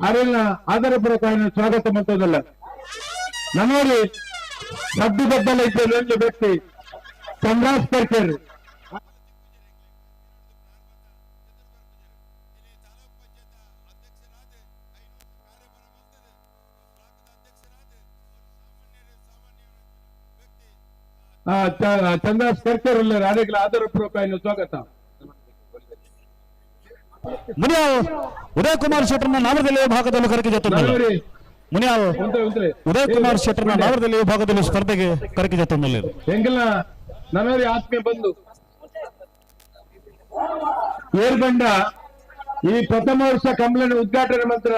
ಆರೆಲ್ಲ ಆಧಾರ ಪೂರ್ವಕ ಸ್ವಾಗತ ಮಾಡ್ತದಲ್ಲ. ನನ್ನೋರಿ ಸಡ್ಡು ಬದ್ದಲ ಇದ್ದ ಒಂದು ವ್ಯಕ್ತಿ ಚಂದ್ರಾಸ್ ಪರ್ಕರ್ ಚಂದ್ರಾಸ್ ಕರ್ಕರ್ ಆರೆಗಳ ಆಧಾರ ಪೂರ್ವಕ ಸ್ವಾಗತ. ಮುನಿಯಾಲ್ ಉದಯ್ ಕುಮಾರ್ ಶೆಟ್ಟರ್ನ ನಾವರದಲ್ಲಿ ಭಾಗದಲ್ಲಿ ಕರೆಗೆ ಜೊತೆ ಮುನಿಯಾಲ್ ಉದಯ್ ಕುಮಾರ್ ಶೆಟ್ಟರ್ನ ನಾವರದಲ್ಲಿ ಭಾಗದಲ್ಲಿ ಸ್ಪರ್ಧೆಗೆ ಕರೆಗೆ ಜೊತೆ ಎಂಗಲ ನನ್ನೋರಿ ಆತ್ಮೀಯ ಬಂದು ಏರ್ಬಂಡ ಈ ಪ್ರಥಮ ವರ್ಷ ಕಂಬಳನ ಉದ್ಘಾಟನೆ ಮಂತ್ರ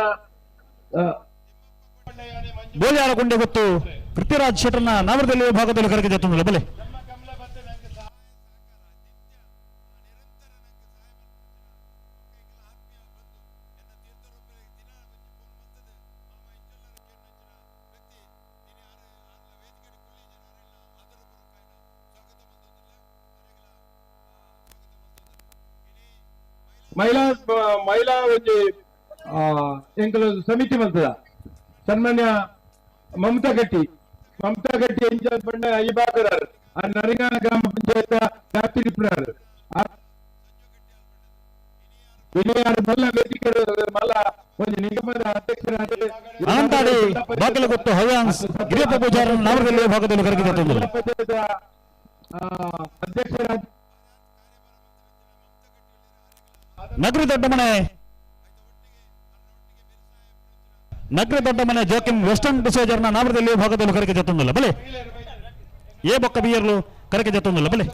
ಬೋಲಿಯಾರ ಗುಂಡೆ ಗೊತ್ತು ಪೃಥ್ವಿರಾಜ್ ಶೆಟ್ಟರ್ನ ನಾವರದಲ್ಲಿ ಭಾಗದಲ್ಲಿ ಕರೆಗೆ ಜೊತೆ ಬಲೆ ಮಹಿಳಾ ಮಹಿಳಾ ಒಂಜಿ ಎಂಕಲು ಸಮಿತಿ ಮಂತದ ಸನ್ಮಾನ್ಯ ಮಮತಾ ಗಟ್ಟಿ ಮಮತಾ ಗಟ್ಟಿ ಎಂಜಾನ್ ಪಂಡ ಈ ಭಾಗದಾರ್ ಆ ನರಿಗಾನ ಗ್ರಾಮ ಪಂಚಾಯತ್ ವ್ಯಾಪ್ತಿ ನಿಪುಣರು ವಿನಯಾರ ಮಲ್ಲ ವೇದಿಕೆ ಮಲ್ಲ ಒಂದು ನಿಗಮದ ಅಧ್ಯಕ್ಷರಾದ ಅನಂತಾಡಿ ಬಾಗಿಲುಗೊತ್ತು ಹವ್ಯಾನ್ಸ್ ಗಿರಿಯಪ್ಪ ಪೂಜಾರ ನಾವರದಲ್ಲಿ ಭಾಗದಲ್ಲಿ ಕರೆಗೆ ಜಿಲ್ಲಾ ಪಂಚಾಯತ್ ಅಧ್ಯಕ್ಷರಾದ ನಗರಿ ದೊಡ್ಡಮನೆ ನಗರಿ ದೊಡ್ಡಮನೆ ಜೋಕಿಂ ವೆಸ್ಟರ್ನ್ ಡಿಸೋಜರ್ನ ನಾವರದಲ್ಲಿ ಭಾಗದಲ್ಲಿ ಕರೆಗೆ ಜೊತ್ತೊಂದಿಲ್ಲ ಬಲೆ ಏ ಬೊಕ್ಕ ಬಿಯರ್ಲು ಕರೆಗೆ ಜೊತ್ತೊಂದಿಲ್ಲ ಬಲೆ.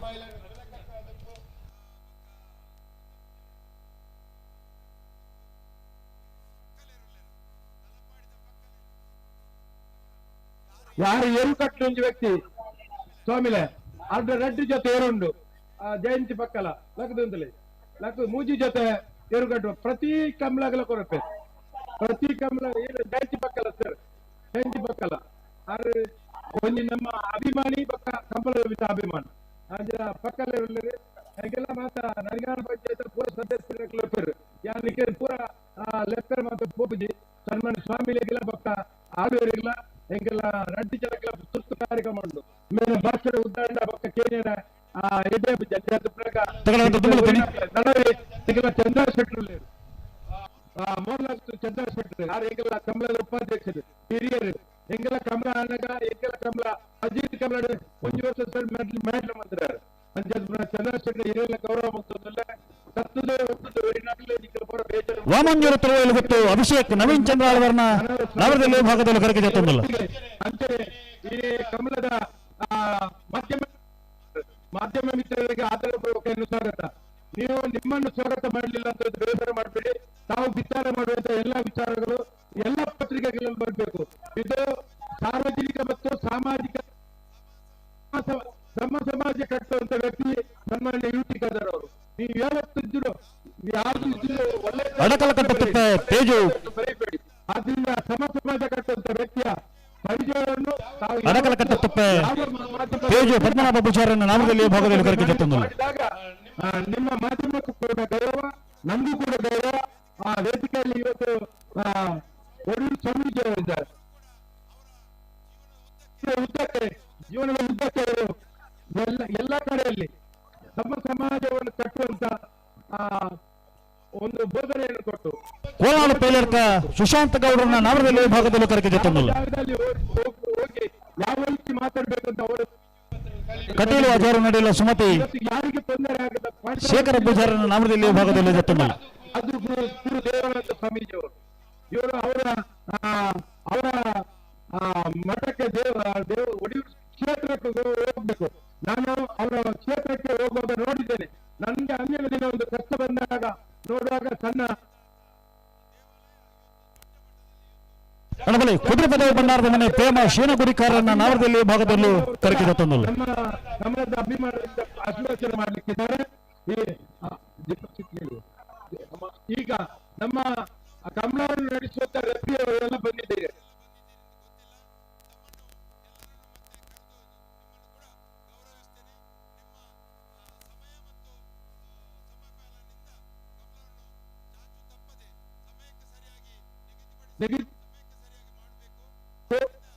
ಯಾರು ಏರುಕಟ್ಟು ಒಂಜಿ ವ್ಯಕ್ತಿ ಸ್ವಾಮಿಲೆ ಅರ್ಧ ರೆಡ್ಡಿ ಜೊತೆ ಏರುಂಡು ಜಯಂತಿ ಪಕ್ಕಲ ಲಕ್ಕದಂತಲೇ ಲಕ್ಕ ಮೂಜಿ ಜೊತೆ ಏರುಕಟ್ಟು ಪ್ರತಿ ಕಮಲಗಲ ಕೊರಪೆ ಪ್ರತಿ ಕಮಲ ಏನು ಜಯಂತಿ ಪಕ್ಕಲ ಸರ್ ಜಯಂತಿ ಪಕ್ಕಲ ಆದ್ರೆ ಒಂಜಿ ನಮ್ಮ ಅಭಿಮಾನಿ ಪಕ್ಕ ಕಂಬಳ ಅಭಿಮಾನಿ ಅಂಜ ಪಕ್ಕಲ ಹಾಗೆಲ್ಲ ಮಾತ ನರಿಗಾನ ಪಂಚಾಯತ್ ಪೂರ ಸದಸ್ಯರ ಯಾನಿಕೆ ಪೂರ ಲೆಕ್ಕರ್ ಮಾತ ಪೋಪುಜಿ ಸನ್ಮಾನ್ಯ ಸ್ವಾಮಿಲೆಗಿಲ್ಲ ಪಕ್ಕ ಆಳುವರಿಲ್ಲ ಎಂಗೆಲ್ಲ ರಡ್ಡಿ ಜನಕ್ಕೆಲ್ಲ ತುರ್ತು ಕಾರ್ಯಕ್ರಮ ಉಂಟು ಮೇಲೆ ಭಾಷಣ ಉದ್ದಾಂಡ ಪಕ್ಕ ಕೇನೇರ ಎಡ್ಡೆ ಚಂದ್ರ ಶೆಟ್ಟರು ಮೋಹನ್ಲಾಲ್ ಚಂದ್ರ ಶೆಟ್ಟರು ಯಾರು ಎಂಗೆಲ್ಲ ಕಮಲದ ಉಪಾಧ್ಯಕ್ಷರು ಹಿರಿಯರು ಎಂಗೆಲ್ಲ ಕಮಲ ಅನ್ನಗ ಎಂಗೆಲ್ಲ ಕಮಲ ಅಜಿತ್ ಕಮಲ ಒಂಜಿ ವರ್ಷ ಸರ್ ಮೆಡ್ಲ್ ಮಂತ್ರಾರು ಚಂದ್ರ ಶೆಟ್ಟರ್ ಹಿರಿಯರ ಗೌರವ ಮುಕ್ತದಲ್ಲ ವಾಮಂಜೂರು ತುರುವಲು ಗೊತ್ತು ಅಭಿಷೇಕ್ ನವೀನ್ ಚಂದ್ರ ಅವರನ್ನ ನವರದಲ್ಲಿ ಭಾಗದಲ್ಲಿ ಕರೆಗೆ ಜೊತ್ತೊಂದಿಲ್ಲ. ಅಂಚನೆ ಈ ಕಮಲದ ಮಾಧ್ಯಮ ಮಿತ್ರರಿಗೆ ಆದರಪೂರ್ವಕ ಸ್ವಾಗತ. ನೀವು ನಿಮ್ಮನ್ನು ಸ್ವಾಗತ ಮಾಡಲಿಲ್ಲ ಅಂತ ಬೇಸರ ಮಾಡಬೇಡಿ. ತಾವು ವಿಚಾರ ಮಾಡುವಂತ ಎಲ್ಲಾ ವಿಚಾರಗಳು ಎಲ್ಲ ಪತ್ರಿಕೆಗಳಲ್ಲಿ ಬರಬೇಕು. ಇದು ಸಾರ್ವಜನಿಕ ಮತ್ತು ಸಾಮಾಜಿಕ ನಮ್ಮ ಸಮಾಜ ಕಟ್ಟುವಂತ ವ್ಯಕ್ತಿ ಸನ್ಮಾನ್ಯ ಯು ಟಿ ಖಾದರ್ ಅವರು. ನೀವು ಯಾವತ್ತಿದ್ರು ಯಾವ್ದು ಇದ್ರು ಒಳ್ಳೆ ಬರೀಬೇಡಿ. ಆದ್ರಿಂದ ಸಮ ಸಮಾಜ ಕಟ್ಟುವಂತ ವ್ಯಕ್ತಿಯ ಪರಿಚಯವನ್ನು ತಾವು ಕೆಜೆ ಪದ್ಮನಾಭ ಪೂಜಾರನ್ನ ನಾಮದಲ್ಲಿ ಭಾಗದಲ್ಲಿ ಕರೆಗೆ ಜತ್ತೊಂದು ನಿಮ್ಮ ಮಾಧ್ಯಮಕ್ಕೂ ಕೂಡ ಗೌರವ, ನಮಗೂ ಕೂಡ ಗೌರವ. ಆ ವೇದಿಕೆಯಲ್ಲಿ ಇವತ್ತು ಒಡೂರು ಸ್ವಾಮೀಜಿ ಅವರಿದ್ದಾರೆ. ಉದ್ದಕ್ಕೆ, ಜೀವನದ ಉದ್ದಕ್ಕೆ ಅವರು ಎಲ್ಲ ಕಡೆಯಲ್ಲಿ ತಮ್ಮ ಸಮಾಜವನ್ನು ಕಟ್ಟುವಂತ ಒಂದು ಬೋಧನೆಯನ್ನು ಕೊಟ್ಟು ಕೋಲಾರ ಪೈಲರ್ಕ ಸುಶಾಂತ್ ಗೌಡರನ್ನ ನಾಮದಲ್ಲಿ ಭಾಗದಲ್ಲಿ ಕರೆಗೆ ಜತ್ತೊಂದು ಜಾಗದಲ್ಲಿ ಹೋಗಿ ಯಾವ ರೀತಿ ಮಾತಾಡ್ಬೇಕಂತ ಅವರು ಕಟೀಲು ಆಚಾರ ನಡೆಯಲ್ಲ ಸುಮತಿ ಯಾರಿಗೆ ತೊಂದರೆ ಆಗದ ಶೇಖರ ಪೂಜಾರನ ನಾಮದಲ್ಲಿ ಭಾಗದಲ್ಲಿ ಜತ್ತೊಂದು ಅದು ಗುರು ದೇವಾನಂದ ಸ್ವಾಮೀಜಿಯವರು. ಇವರು ಅವರ ಅವರ ಮಠಕ್ಕೆ ದೇವ ಒಡಿಯೂರು ಕ್ಷೇತ್ರಕ್ಕೆ ಹೋಗ್ಬೇಕು. ನಾನು ಅವರ ಕ್ಷೇತ್ರಕ್ಕೆ ಹೋಗುವಾಗ ನೋಡಿದ್ದೇನೆ. ನನ್ಗೆ ಅಂದಿನ ದಿನ ಒಂದು ಕಷ್ಟ ಬಂದಾಗ ನೋಡುವಾಗ ಸಣ್ಣ ಕುದುರೆ ಪದವಿ ಭಂಡಾರದ ಮನೆ ಪ್ರೇಮ ಶೀನಗುರಿಕಾರನ್ನ ನಾವರದಲ್ಲಿ ಭಾಗದಲ್ಲೂ ಕರೆಗೆ ಜತ್ತೊಂದು ನಮ್ಮ ನಮ್ಮದ ಅಭಿಮಾನದಿಂದ ಆಶೀರ್ವಚನ ಮಾಡಲಿಕ್ಕಿದ್ದಾರೆ. ಈಗ ನಮ್ಮ ಕಮಲವನ್ನು ನಡೆಸುವಂತ ರೆಫ್ರಿಯವರೆಲ್ಲ ಬಂದಿದ್ದಾರೆ.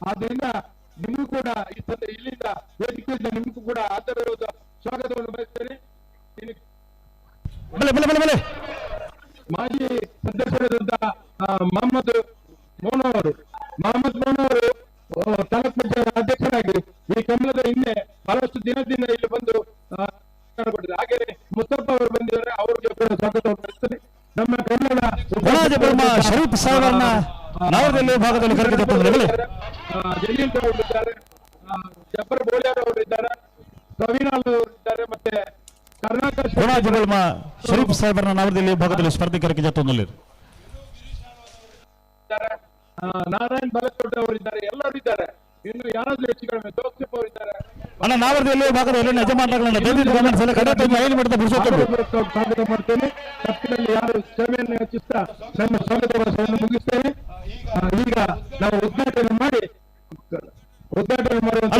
ಆದ್ರಿಂದ ನಿಮಗೂ ಕೂಡ ಈ ಇಲ್ಲಿಂದ ವೇದಿಕೆಯಿಂದ ನಿಮಗೂ ಕೂಡ ಆದರವಾದ ಸ್ವಾಗತವನ್ನು ಬಯಸ್ತೇನೆ. ಮಾಜಿ ಸದಸ್ಯರಾದಂತಹ ಮೊಹಮ್ಮದ್ ಮೋನೋ ಅವರು ತಾಲೂಕ್ ಪಂಚಾಯತ್ ಅಧ್ಯಕ್ಷರಾಗಿ ಈ ಕಮಲದ ಹಿಂದೆ ಬಹಳಷ್ಟು ದಿನದಿಂದ ಇಲ್ಲಿ ಬಂದು ಹಾಗೆ ಮುಸ್ತಫಾ ಅವರು ಬಂದಿದ್ದಾರೆ, ಅವರಿಗೆ ಕೂಡ ಸ್ವಾಗತವನ್ನು ಬಯಸ್ತೇನೆ. ನಮ್ಮ ಕನ್ನಡ ಶರೀಫ್ ಸಾಹೇಬರನ್ನ ನಾವರದಲ್ಲಿ ಭಾಗದಲ್ಲಿ ಕರೆಗೆ ಜತ್ತೊಂದು ಜಲೀಲ್ ಅವರು ಇದ್ದಾರೆ, ಜಬ್ಬರ್ ಬೋಳಿಯಾರ್ ಅವರು ಇದ್ದಾರೆ, ಪ್ರವೀಣ್ ಅವರು ಇದ್ದಾರೆ, ಮತ್ತೆ ಕರ್ನಾಟಕ ಶರೀಫ್ ಸಾಹೇಬರನ್ನ ನಾವರದಲ್ಲಿ ಭಾಗದಲ್ಲಿ ಸ್ಪರ್ಧೆ ಕರೆಗೆ ಜತ್ತೊಂದು ನಾರಾಯಣ್ ಬಲಕೋಟೆ ಅವರಿದ್ದಾರೆ, ಎಲ್ಲರೂ ಇದ್ದಾರೆ. ಇನ್ನು ಯಾರಾದ್ರೂ ಹೆಚ್ಚು ಕಡಿಮೆ ಜೋಸೆಫ್ ಅವರಿದ್ದಾರೆ. ಅಣ್ಣ ನಾವರದಲ್ಲಿ ಭಾಗದ ಎಲ್ಲ ಯಜಮಾನರುಗಳನ್ನ ದಯವಿಟ್ಟು ಗಮನಿಸಲು ಕಡೆ ಐದು ಮೀಟರ್ ಬಿಡಿಸುತ್ತೇವೆ. ಸ್ವಾಗತ ಮಾಡ್ತೇನೆ. ತಪ್ಪಿನಲ್ಲಿ ಯಾರು ಕ್ಷಮೆಯನ್ನು ಹೆಚ್ಚಿಸ್ತಾ ನಮ್ಮ ಸ್ವಾಗತ ಭಾಷೆಯನ್ನು ಮುಗಿಸ್ತೇನೆ. ಈಗ ನಾವು ಉದ್ಘಾಟನೆ ಮಾಡಿ ಉದ್ಘಾಟನೆ ಮಾಡುವಂತ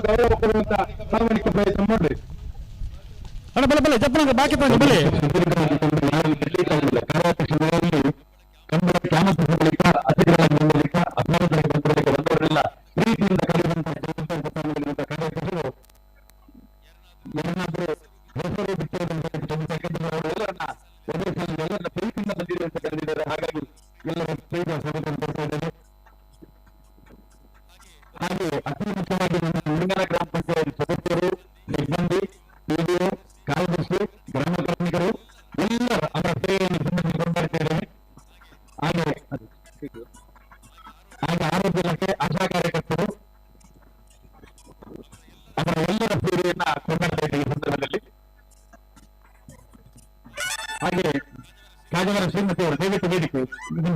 ಗೌರವ ಕೊಡುವಂತ ಪ್ರಾಮಾಣಿಕ ಪ್ರಯತ್ನ ಮಾಡಬೇಕು. ಬಂದವರೆಲ್ಲ ಪ್ರೀತಿಯಿಂದ ಕರೆಯುವಂತಹ ಕಾರ್ಯಕರ್ತರು ಏನಾದರೂ ಹೆಸರು ಬಿಟ್ಟು ಎಲ್ಲರನ್ನ ಒಂದೇ ಎಲ್ಲರನ್ನ ಪ್ರೀತಿಯಿಂದ ಬಂದಿದೆ ಅಂತ ಕರೆದಿದ್ದಾರೆ. ಹಾಗಾಗಿ ಎಲ್ಲರ ಪ್ರೀತಿಯ ಸ್ವಾಗತವನ್ನು ಕೊಡ್ತಾ ಇದ್ದೇನೆ. ಹಾಗೆ ಅತಿ ಮುಖ್ಯವಾಗಿ ನಮ್ಮ ಉಳಿಂಗನ ಗ್ರಾಮ ಪಂಚಾಯತ್ ಸದಸ್ಯರು, ಸಿಬ್ಬಂದಿ, ಪಿಡಿಒ, ಕಾರ್ಯದರ್ಶಿ, ಗ್ರಾಮ ಕಾರ್ಮಿಕರು ಎಲ್ಲರ ಅವರ ಸೇವೆಯನ್ನು ಕೊಂಡಾಡ್ತಾ ಇದ್ದೇನೆ. ಹಾಗೆ ಹಾಗೆ ಆರೋಗ್ಯ ಇಲಾಖೆ ಆಶಾ ಕಾರ್ಯಕರ್ತರು ಅವರ ಎಲ್ಲರ ಸೇವೆಯನ್ನ ಕೊಂಡಾಡ್ತಾ ಇದ್ದೇವೆ ಈ ಸಂದರ್ಭದಲ್ಲಿ. ಹಾಗೆ ಕಾಜವರ ಶ್ರೀಮತಿ ಅವರು ದಯವಿಟ್ಟು ವೇದಿಕೆ ಮುಂದೆ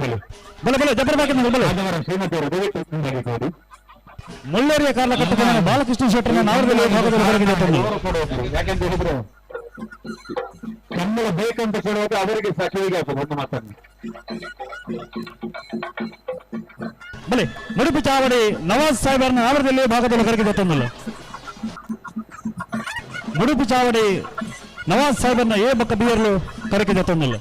ಬಲೆ ಬಲೆ ಜಬರ್ ಬಾಕಿ ಬಲೆ ಕಾಜವರ ಶ್ರೀಮತಿ ಅವರು ದಯವಿಟ್ಟು ಮುಂದೆ ನೋಡಿ. ಮುಳ್ಳೇರಿಯ ಕಾರ್ಲ ಕಟ್ಟದ ಬಾಲಕೃಷ್ಣ ಶೆಟ್ಟರ್ನ ನಾವರದಲ್ಲಿ ಭಾಗದಲ್ಲಿ ಹೊರಗೆ ಜತ್ತೊಂದು ಯಾಕೆಂತ ಹೇಳಿದ್ರೆ ಕನ್ನಡ ಬೇಕಂತ ಕೇಳುವಾಗ ಅವರಿಗೆ ಸಹ ಕಿವಿಗೆ ಆಗ್ತದೆ ಒಂದು ಮಾತನ್ನು. ಬಲೆ ಮುಡುಪು ಚಾವಡಿ ನವಾಜ್ ಸಾಹೇಬರನ್ನ ನಾವರದಲ್ಲಿ ಭಾಗದಲ್ಲಿ ಹೊರಗೆ ಜತ್ತೊಂದು ಮುಡುಪು ಚಾವಡಿ ನವಾಜ್ ಸಾಹೇಬರನ್ನ ಎ ಬಕ್ಕ ಬಿಯರ್ಲು ಕರೆಗೆ ಜತ್ತೊಂದಿಲ್ಲ.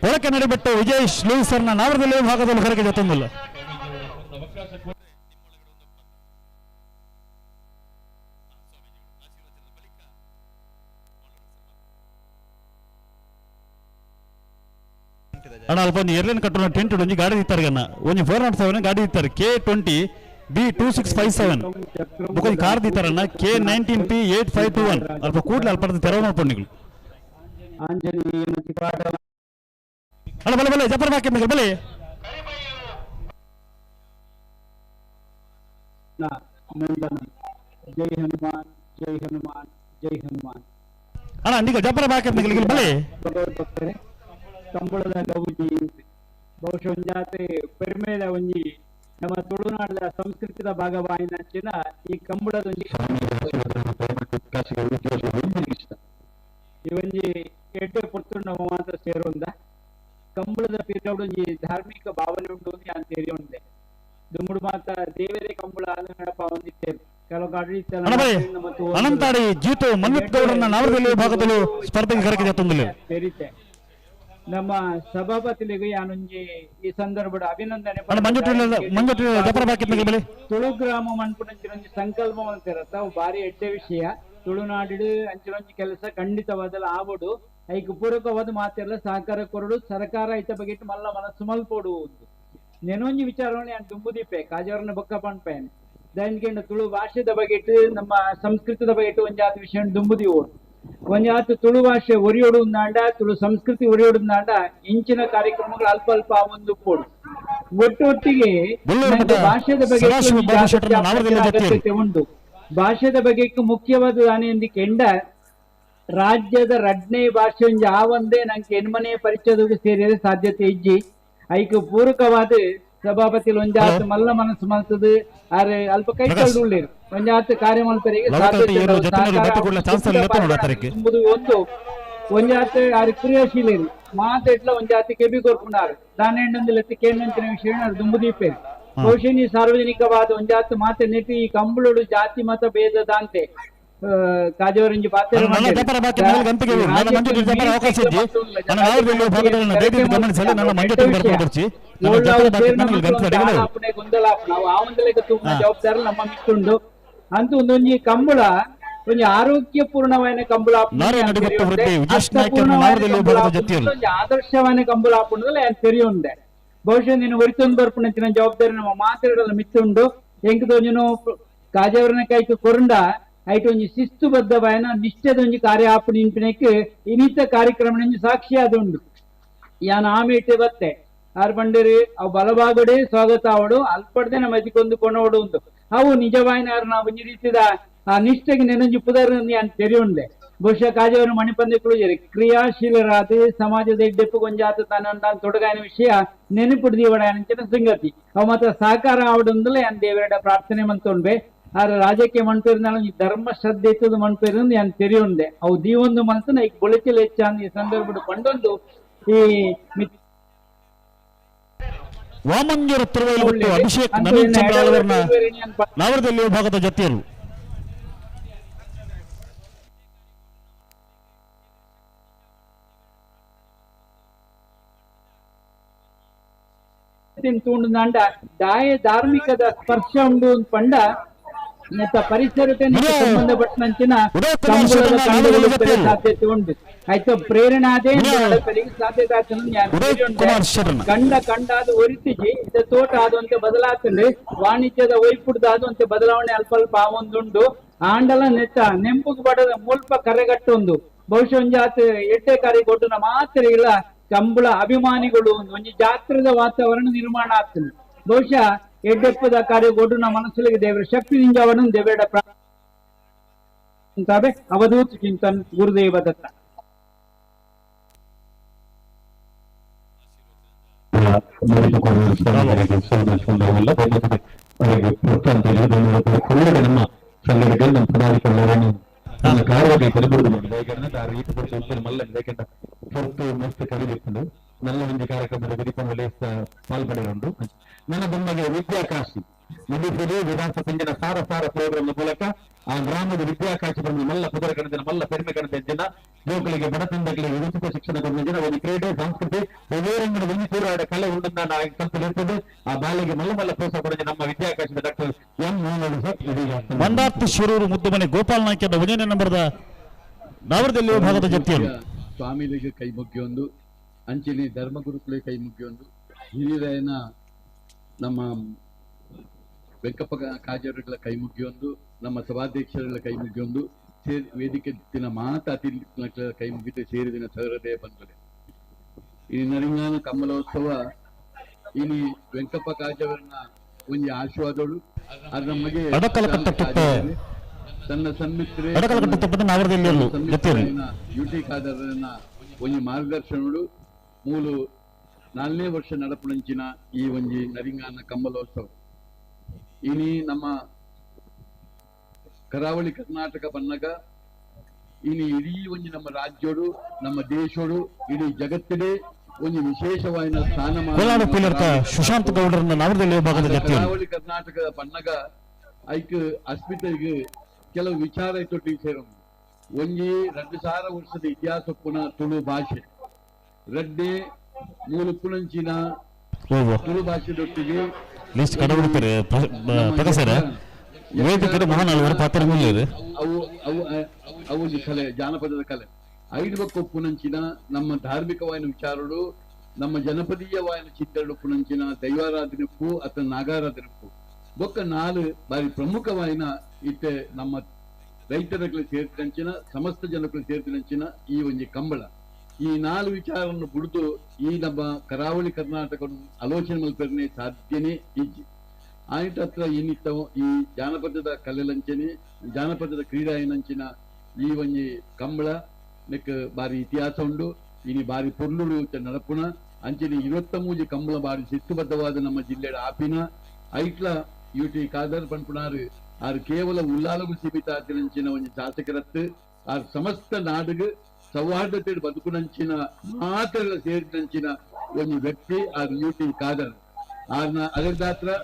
ಒಳಕ್ಕೆ ನಡಿಬಿಟ್ಟು ವಿಜಯ್ ಲೂಯಿಸರ್ನ ನಾವರದಲ್ಲಿ ಭಾಗದಲ್ಲಿ ಹೊರಗೆ ಜತ್ತೊಂದಿಲ್ಲ. ಅಣ್ಣ ಅಲ್ಪ ಒಂದು ಏರ್ಲೈನ್ ಕಟ್ಟೋಣ ಟೆಂಟ್ ಒಂಜಿ ಗಾಡಿ ಇತ್ತಾರೆ ಅಣ್ಣ ಒಂಜಿ 407 ಗಾಡಿ ಇತ್ತಾರೆ K20 B2657 ಬೊಕೊಂಜಿ car ದೀತಾರಣ್ಣ K19 P 8521 ಅಲ್ಪ ಕೂಡ್ಲೆ ಅಲ್ಪ ತೆರವು ಮಾಡ್ಕೊಂಡಿಗಳು. ಅಣ್ಣ ಬಲೆ ಬಲೆ ಜಪರ್ ಬಾಕಿ ಬಲೆ ಜೈ ಹನುಮಾನ್ ಜೈ ಹನುಮಾನ್ ಜೈ ಹನುಮಾನ್. ಅಣ್ಣ ನಿಗ ಜಬ್ಬರ ಬಾಕಿ ಬಲೆ ಭಗವದ್ಭಕ್ತರೆ ಕಂಬಳದ ಗೌಜಿ ಬಹುಶಃ ಒಂಜಾತೆ ಪೆರ್ಮೆದ ಒಂಜಿ ನಮ್ಮ ತುಳುನಾಡಿನ ಸಂಸ್ಕೃತಿದ ಭಾಗವಾಯಿನಂಚಿನ ಈ ಕಂಬಳದ ಒಂಜಿ ಈ ಒಂಜಿ ಎಡ್ಡೆ ಪೊರ್ತುಡು ನಮ್ಮ ಮಾತ್ರ ಸೇರುಂದ ಕಂಬಳದ ಪಿರವುಡು ಒಂಜಿ ಧಾರ್ಮಿಕ ಭಾವನೆ ಉಂಟು ಅಂತ ತೆರಿಯುಂಡೆ ದುಮ್ಮುಡು ಮಾತ ದೇವರೇ ಕಂಬಳ ನಡಪ ಹೊಂದಿತ್ತೇವೆ ಕೆಲವು ಆಡಳಿತ ಅನಂತಾಡಿ ಜೀತು ಮನ್ವಿತ್ ಗೌಡರನ್ನ ನಾವರದಲ್ಲಿ ವಿಭಾಗದಲ್ಲೂ ಸ್ಪರ್ಧೆಗೆ ಕರೆಗೆ ತಂದಿಲ್ಲ. ಸೇರಿತೆ ನಮ್ಮ ಸಭಾಪತಿಲಿಗೂ ಯಾನೊಂಜಿ ಈ ಸಂದರ್ಭದ ಅಭಿನಂದನೆ. ತುಳು ಗ್ರಾಮ ಮನ್ಪುನಂಚಿನೊಂಜಿ ಸಂಕಲ್ಪ ಅಂತಿರತ್ತ ಅವು ಭಾರಿ ಎಡ್ಡೆ ವಿಷಯ. ತುಳುನಾಡು ಅಂಚಿನೊಂಜಿ ಕೆಲಸ ಖಂಡಿತವಾದಲ್ಲ ಆವಡು ಐಕ್ ಪೂರಕವಾದ ಮಾತೆಲ್ಲ ಸಹಕಾರ ಕೊರಡು ಸರ್ಕಾರ ಐತ ಬಗ್ಗೆ ಮಲ್ಲ ಮನಸ್ಸು ಮಲ್ಪೋಡು. ನೆನೊಂಜಿ ವಿಚಾರವನ್ನು ನಾನು ತುಂಬುದೀಪೆ ಕಾಜಾರನ್ನ ಬೊಕ್ಕ ಪನ್ಪೇನೆ ದಯನ್ಕೆಂಡ ತುಳು ಭಾಷೆದ ಬಗ್ಗೆ ನಮ್ಮ ಸಂಸ್ಕೃತದ ಬಗ್ಗೆ ಒಂಜಾತ ವಿಷಯ ದುಂಬುದಿ ಓಡು ಒಂಜಾತ ತುಳು ಭಾಷೆ ಒರಿಯೋಡು ನಾಂಡ ತುಳು ಸಂಸ್ಕೃತಿ ಒರಿಯೋಡು ನಾಂಡ ಇಂಚಿನ ಕಾರ್ಯಕ್ರಮಗಳು ಅಲ್ಪ ಅಲ್ಪ ಒಂದು ಪೋಡು ಒಟ್ಟು ಒಟ್ಟಿಗೆ ಭಾಷೆದ ಬಗ್ಗೆ ಅಗತ್ಯತೆ ಉಂಟು. ಭಾಷೆದ ಬಗ್ಗೆ ಮುಖ್ಯವಾದ ದಾನಿ ಕೆಂಡ ರಾಜ್ಯದ ರಡ್ನೇ ಭಾಷೆ ಒಂಜಿ ಆ ಒಂದೇ ನಂಗೆ ಎನ್ಮನೆ ಪರಿಚಯದ ಸೇರಿದ ಸಾಧ್ಯತೆ ಇಜ್ಜಿ. ಐಕ್ ಪೂರಕವಾದ ಸಭಾಪತಿ ಒಂಜಾತ ಮಲ್ಲ ಮನಸ್ಸು ಮಲ್ತದ ಆರೆ ಅಲ್ಪ ಕೈ ಉಳ್ಳೇರು ಒಂಜಾತ ಕಾರ್ಯ ಮಲ್ಪರಿಗೆ ಒಂದು ಒಂಜಾತ ಆರು ಕ್ರಿಯಾಶೀಲರು ಮಾತೆಟ್ಲ ಒಂಜಾತಿ ಕೆಬಿ ಕೊರ್ಪುನಾರು ದಾನೆಂಡೊಂದು ಕೇಂದ್ರ ವಿಷಯ ದುಂಬುದೀಪೆ ಬಹುಶಃ ಸಾರ್ವಜನಿಕವಾದ ಒಂಜಾತ ಮಾತೆ ನೆಟ್ಟಿ ಈ ಕಂಬಳೋಡು ಜಾತಿ ಮತ ಭೇದದಾಂತೆ ಕಾಜವರಂಜಿ ಪಾತ್ರ ಗೊಂದಲ ಆ ಒಂದು ಜವಾಬ್ದಾರಿ ನಮ್ಮ ಮಿತ್ತುಂಡು ಅಂತ ಒಂದೊಂಜಿ ಕಂಬಳ ಒಂಜಿ ಆರೋಗ್ಯಪೂರ್ಣವಾದ ಕಂಬಳ ಆದರ್ಶವಾದ ಕಂಬಳ ತೆರೆಯುಂಡೆ ಬಹುಶಃ ನೀನು ಒರಿತೊಂದು ಬರ್ಪುನಂಚಿನ ಜವಾಬ್ದಾರಿ ನಮ್ಮ ಮಾತಾಡೋದು ಮಿತ್ತುಂಡು ಎಂಕದೊಂಜಿನು ಕಾಜವರನ ಕೈಕ್ ಕೊರಂಡ ಐಟ್ ಒಂಜಿ ಶಿಸ್ತುಬದ್ಧವಾಯನ ನಿಷ್ಠದ ಒಂಜಿ ಕಾರ್ಯ ಆಪು ನಿಂಪಿನಕ್ಕೆ ಇನ್ನಿತ ಕಾರ್ಯಕ್ರಮ ಸಾಕ್ಷಿ ಆದುಂಡು. ಯಾನ್ ಆಮೇಟೆ ಬತ್ತೆ ಆರ್ ಬಂಡೇರಿ ಅವು ಬಲಭಾಗಡೆ ಸ್ವಾಗತ ಅವಡು ಅಲ್ಪಡ್ದೆ ನಮ್ಮ ಅದಿಕೊಂದು ಕೊನೋಡು ಉಂಟು ಅವು ನಿಜವಾಯಿನ ನಾವು ಒಂಜಿ ರೀತಿದ ಆ ನಿಷ್ಠೆಗೆ ನೆನೊಂಜಿ ಪುದರ್ ಯಾನ್ ತೆರೆಯುಂಡೆ. ಬಹುಶಃ ಕಾಜವರು ಮಣಿಪಂದೆ ಕ್ರಿಯಾಶೀಲರಾದ ಸಮಾಜದ ಎಡ್ಡೆಪ್ಪು ಗೊಂಜಾತ ತಾನು ತೊಡಗಾಯನ ವಿಷಯ ನೆನಪುಡ್ದೀವಡ ಅಂಚಿನ ಸಂಗತಿ ಅವು ಮಾತ್ರ ಸಹಕಾರ ಆವಡೊಂದಲೇ ಯಾನ್ ದೇವರಡ ಪ್ರಾರ್ಥನೆ ಮಂತೊಂಡ್ಬೆ. ಆದ್ರೆ ರಾಜಕೀಯ ಮಣ್ಪೇರಿನಾಳು ಈ ಧರ್ಮ ಶ್ರದ್ಧೆ ಇತ್ತದ ಮಣ್ಪೇರು ಯಾನ್ ತೆರೆಯುಂಡೆ ಅವು ದೀವೊಂದು ಮನಸ್ಸನ್ನ ಈಗ ಬೊಳಚಲ್ ಹೆಚ್ಚಾನ್ ಈ ಸಂದರ್ಭದ ಕೊಂಡೊಂದು ಈ ವಾಮಂಜೂರ ತಿರುವೈಲು ಅಭಿಷೇಕ್ ನವೀನ್ ಚಂದ್ರ ಅವರನ್ನ ನಾವರದಲ್ಲಿ ವಿಭಾಗದ ಜೊತೆಯರು ತೂಂಡ ದಾಯ ಧಾರ್ಮಿಕದ ಸ್ಪರ್ಶ ಉಂಡು ಪಂಡ ಪರಿಸರಕ್ಕೆ ಸಂಬಂಧಪಟ್ಟಂಚಿನ ಸಾಧ್ಯತೆ ಉಂಟು. ಆಯ್ತು ಪ್ರೇರಣಾದೇ ಸಾಧ್ಯತೆ ಕಂಡ ಕಂಡಾದ ಒರಿತಿಜಿ ಇದ ತೋಟ ಆದಂತೆ ಬದಲಾಗ್ತದೆ ವಾಣಿಜ್ಯದ ವೈಪುಡ್ದಾದಂತೆ ಬದಲಾವಣೆ ಅಲ್ಪ ಅಲ್ಪ ಆ ಒಂದುಂಡು ಆಂಡಲ ನೆತ್ತ ನೆಂಪುಗ್ ಬಡದ ಮುಲ್ಪ ಕರೆಗಟ್ಟೊಂದು ಬಹುಶಃ ಒಂಜಾತ ಎಟ್ಟೆ ಕಾರ್ಯ ಕೊಟ್ಟು ಮಾತ್ರ ಇಲ್ಲ ಕಂಬಳ ಅಭಿಮಾನಿಗಳು ಒಂದು ಜಾತ್ರದ ವಾತಾವರಣ ನಿರ್ಮಾಣ ಆಗ್ತದೆ. ಬಹುಶಃ ಎಡ್ಡೆಪ್ಪದ ಕಾರ್ಯ ಕೊಟ್ಟು ನಮ್ಮ ಮನಸ್ಸಿಗೆ ದೇವರ ಶಕ್ತಿ ನಿಂಜಾವನ್ನು ದೇವರ ಅವಧೂತ ಚಿಂತನ್ ಗುರುದೇವ ದತ್ತ ನಮ್ಮ ಸಂಘಟಕರು ನಮ್ಮ ಪದಾಧಿಕಾರಿಗಳನ್ನು ನಮ್ಮ ಕಾರ್ಯಕ್ಕೆ ಮಸ್ತ್ ಕವಿದಿತ್ತು ನನ್ನ ಒಂದು ಕಾರ್ಯಕ್ರಮದ ವಿಧಿಪಂಗಲೆ ಪಾಲ್ಪಡೆಯುಂಟು. ನನ್ನ ಬೊಮ್ಮಗೆ ವಿದ್ಯಾಕಾಶಿ ಮಡಿಪುರಿ ವಿಧಾನಸಭೆ ಸಂಜನ ಸಾರ ಸಾರ ಪ್ರೋಗ್ರಾಮ್ ಮೂಲಕ ಆ ಗ್ರಾಮದ ವಿದ್ಯಾಕಾಶಿ ಬಂದ ಮಲ್ಲ ಪುದರ ಕಣದಿನ ಮಲ್ಲ ಪೆರ್ಮೆ ಕಣದ ಜನ ಜೋಕಳಿಗೆ ಬಡತನಗಳಿಗೆ ಉಚಿತ ಶಿಕ್ಷಣ ಕೊಡುವ ಜನ ಒಂದು ಕ್ರೀಡೆ ಸಂಸ್ಕೃತಿ ರಂಗದ ಒಂದು ಹೋರಾಟ ಕಲೆ ಉಂಡನ್ನ ಇರ್ತದೆ. ಆ ಬಾಲಿಗೆ ಮಲ್ಲ ಮಲ್ಲ ಪ್ರೋತ್ಸಾಹ ಕೊಡುವ ನಮ್ಮ ವಿದ್ಯಾಕಾಶದ doctor M Mohan sir. Mandarthi Shiroor Muddumane Gopal Naik ಒಂದನೇ ನಂಬರ್ದ ನಾವರದಲ್ಲಿ ಭಾಗದ ಜೊತೆಯಲ್ಲಿ ಸ್ವಾಮಿಗಳಿಗೆ ಕೈ ಮುಗಿಯೊಂದು ಅಂಚಿನಿ ಧರ್ಮಗುರುಗಳಿಗೆ ಕೈ ಮುಗಿಯೊಂದು ಹಿರಿಯನ ನಮ್ಮ ವೆಂಕಪ್ಪ ಕಾಜರುಗಳ ಕೈ ಮುಗಿಯೊಂದು ನಮ್ಮ ಸಭಾಧ್ಯಕ್ಷರುಗಳ ಕೈ ಮುಗಿಯೊಂದು ಸೇರಿ ವೇದಿಕೆ ದಿನ ಮಾತ ಅತಿಥಿ ಕೈ ಮುಗಿದು ಸೇರಿದಿನ ಸಹೃದಯ ಬಂದರೆ ಈ ನರಿಂಗಾನ ಕಮ್ಮಲೋತ್ಸವ ಇನಿ ವೆಂಕಪ್ಪ ಕಾಜವರನ್ನ ಒಂಜಿ ಆಶೀರ್ವಾದಗಳು ಅದು ನಮಗೆ ತನ್ನ ಸನ್ಮಿತ್ರೆ ಎಡಕಲಕಟ್ಟು ತಪ್ಪದ ನಾವರದಲ್ಲಿ ಜತ್ತಿಯರು ಯುಟಿ ಖಾದರ್ನ ಒಂಜಿ ಮಾರ್ಗದರ್ಶನಡು ಮೂಲು 4ನೇ ವರ್ಷ ನಡಪುಣಂಚಿನ ಈ ಒಂಜಿ ನರಿಂಗಾನ ಕಂಬಳೋತ್ಸವ. ಇನಿ ನಮ್ಮ ಕರಾವಳಿ ಕರ್ನಾಟಕ ಬನ್ನಗ ಇನಿ ಇಡೀ ಒಂಜಿ ನಮ್ಮ ರಾಜ್ಯೋಡು ನಮ್ಮ ದೇಶೋಡು ಇಡೀ ಜಗತ್ತಿನೇ ಒಂಜಿ ವಿಶೇಷವಾದ ಸ್ಥಾನಮಾನ. ಕೋಲಾರ ಪೀಲರ್ಕ ಸುಶಾಂತ್ ಗೌಡರನ್ನ ನಾವರದಲ್ಲಿ ವಿಭಾಗದ ಜತ್ತಿಯರು. ಕರಾವಳಿ ಕರ್ನಾಟಕದ ಬನ್ನಗ ಐಕ್ ಅಸ್ಮಿತೆಗೆ ಕೆಲವು ವಿಚಾರ ಇತ್ತು ಸೇರು. ಒಂಜಿ 2000 ವರ್ಷದ ಇತಿಹಾಸ ಪುನಃ ತುಳು ಭಾಷೆ ರಡ್ಡೆ ಮೂಲು ಪುನಂಚಿನ ತುಳು ಭಾಷೆದೊಟ್ಟಿಗೆ ಲಿಸ್ಟ್ ಕಡಬಿಡ್ತಾರೆ ಪ್ರಕಾಶರ ವೇದಿಕೆ ಮಹಾನಾಲ್ವರು ಪಾತ್ರ ಮೂಲ್ಯರು ಅವು ಅವು ಅವು ಕಲೆ ಜಾನಪದದ ಕಲೆ ಐದು ಬಕ್ಕ ಪುನಂಚಿನ ನಮ್ಮ ಧಾರ್ಮಿಕವಾಯಿನ ವಿಚಾರಡು ನಮ್ಮ ಜನಪದೀಯವಾಯಿನ ಚಿತ್ರಡು ಪುನಂಚಿನ ದೈವಾರಾಧನೆಪ್ಪು ಅಥವಾ ನಾಗಾರಾಧನೆಪ್ಪು ಬೊಕ್ಕ ನಾಲು ಬಾರಿ ಪ್ರಮುಖವಾಯಿನ ಇತ್ತೆ ನಮ್ಮ ರೈತರಗಳು ಸೇರಿದಂಚಿನ ಸಮಸ್ತ ಜನಗಳು ಸೇರಿದಂಚಿನ ಈ ಒಂಜಿ ಕಂಬಳ. ಈ ನಾಲು ವಿಚಾರವನ್ನು ಬಿಡಿದು ಈ ನಮ್ಮ ಕರಾವಳಿ ಕರ್ನಾಟಕವನ್ನು ಆಲೋಚನೆ ಮಲ್ಪನೆ ಸಾಧ್ಯನೇ ಇಜ್ಜಿ. ಆಯ್ತತ್ರ ಏನಿತ್ತ ಈ ಜಾನಪದದ ಕಲೆಲಂಚನೆ ಜಾನಪದದ ಕ್ರೀಡಾ ಏನಂಚಿನ ಈ ಒಂಜಿ ಕಂಬಳ ನೆಕ್ ಬಾರಿ ಇತಿಹಾಸ ಉಂಡು. ಇನಿ ಬಾರಿ ಪೊರ್ಲುಡು ನಡಪುಣ ಅಂಚನೆ 23 ಕಂಬಳ ಬಾರಿ ಶಿಸ್ತುಬದ್ಧವಾದ ನಮ್ಮ ಜಿಲ್ಲೆಯ ಆಪಿನ ಐಟ್ಲ ಯುಟಿ ಖಾದರ್ ಪನ್ಪುಣಾರು ಆರು ಕೇವಲ ಉಲ್ಲಾಲಗು ಸೀಮಿತ ಆತಿನಂಚಿನ ಒಂಜಿ ಶಾಸಕರತ್ತು ಆರು ಸಮಸ್ತ ನಾಡುಗು ಸೌಹಾರ್ದತೆ ಬದುಕುನಂಚಿನ ಮಾತ್ರ ಸೇರಿದಂಚಿನ ಒಂಜಿ ವ್ಯಕ್ತಿ ಆರು ಯುಟಿ ಖಾದರ್.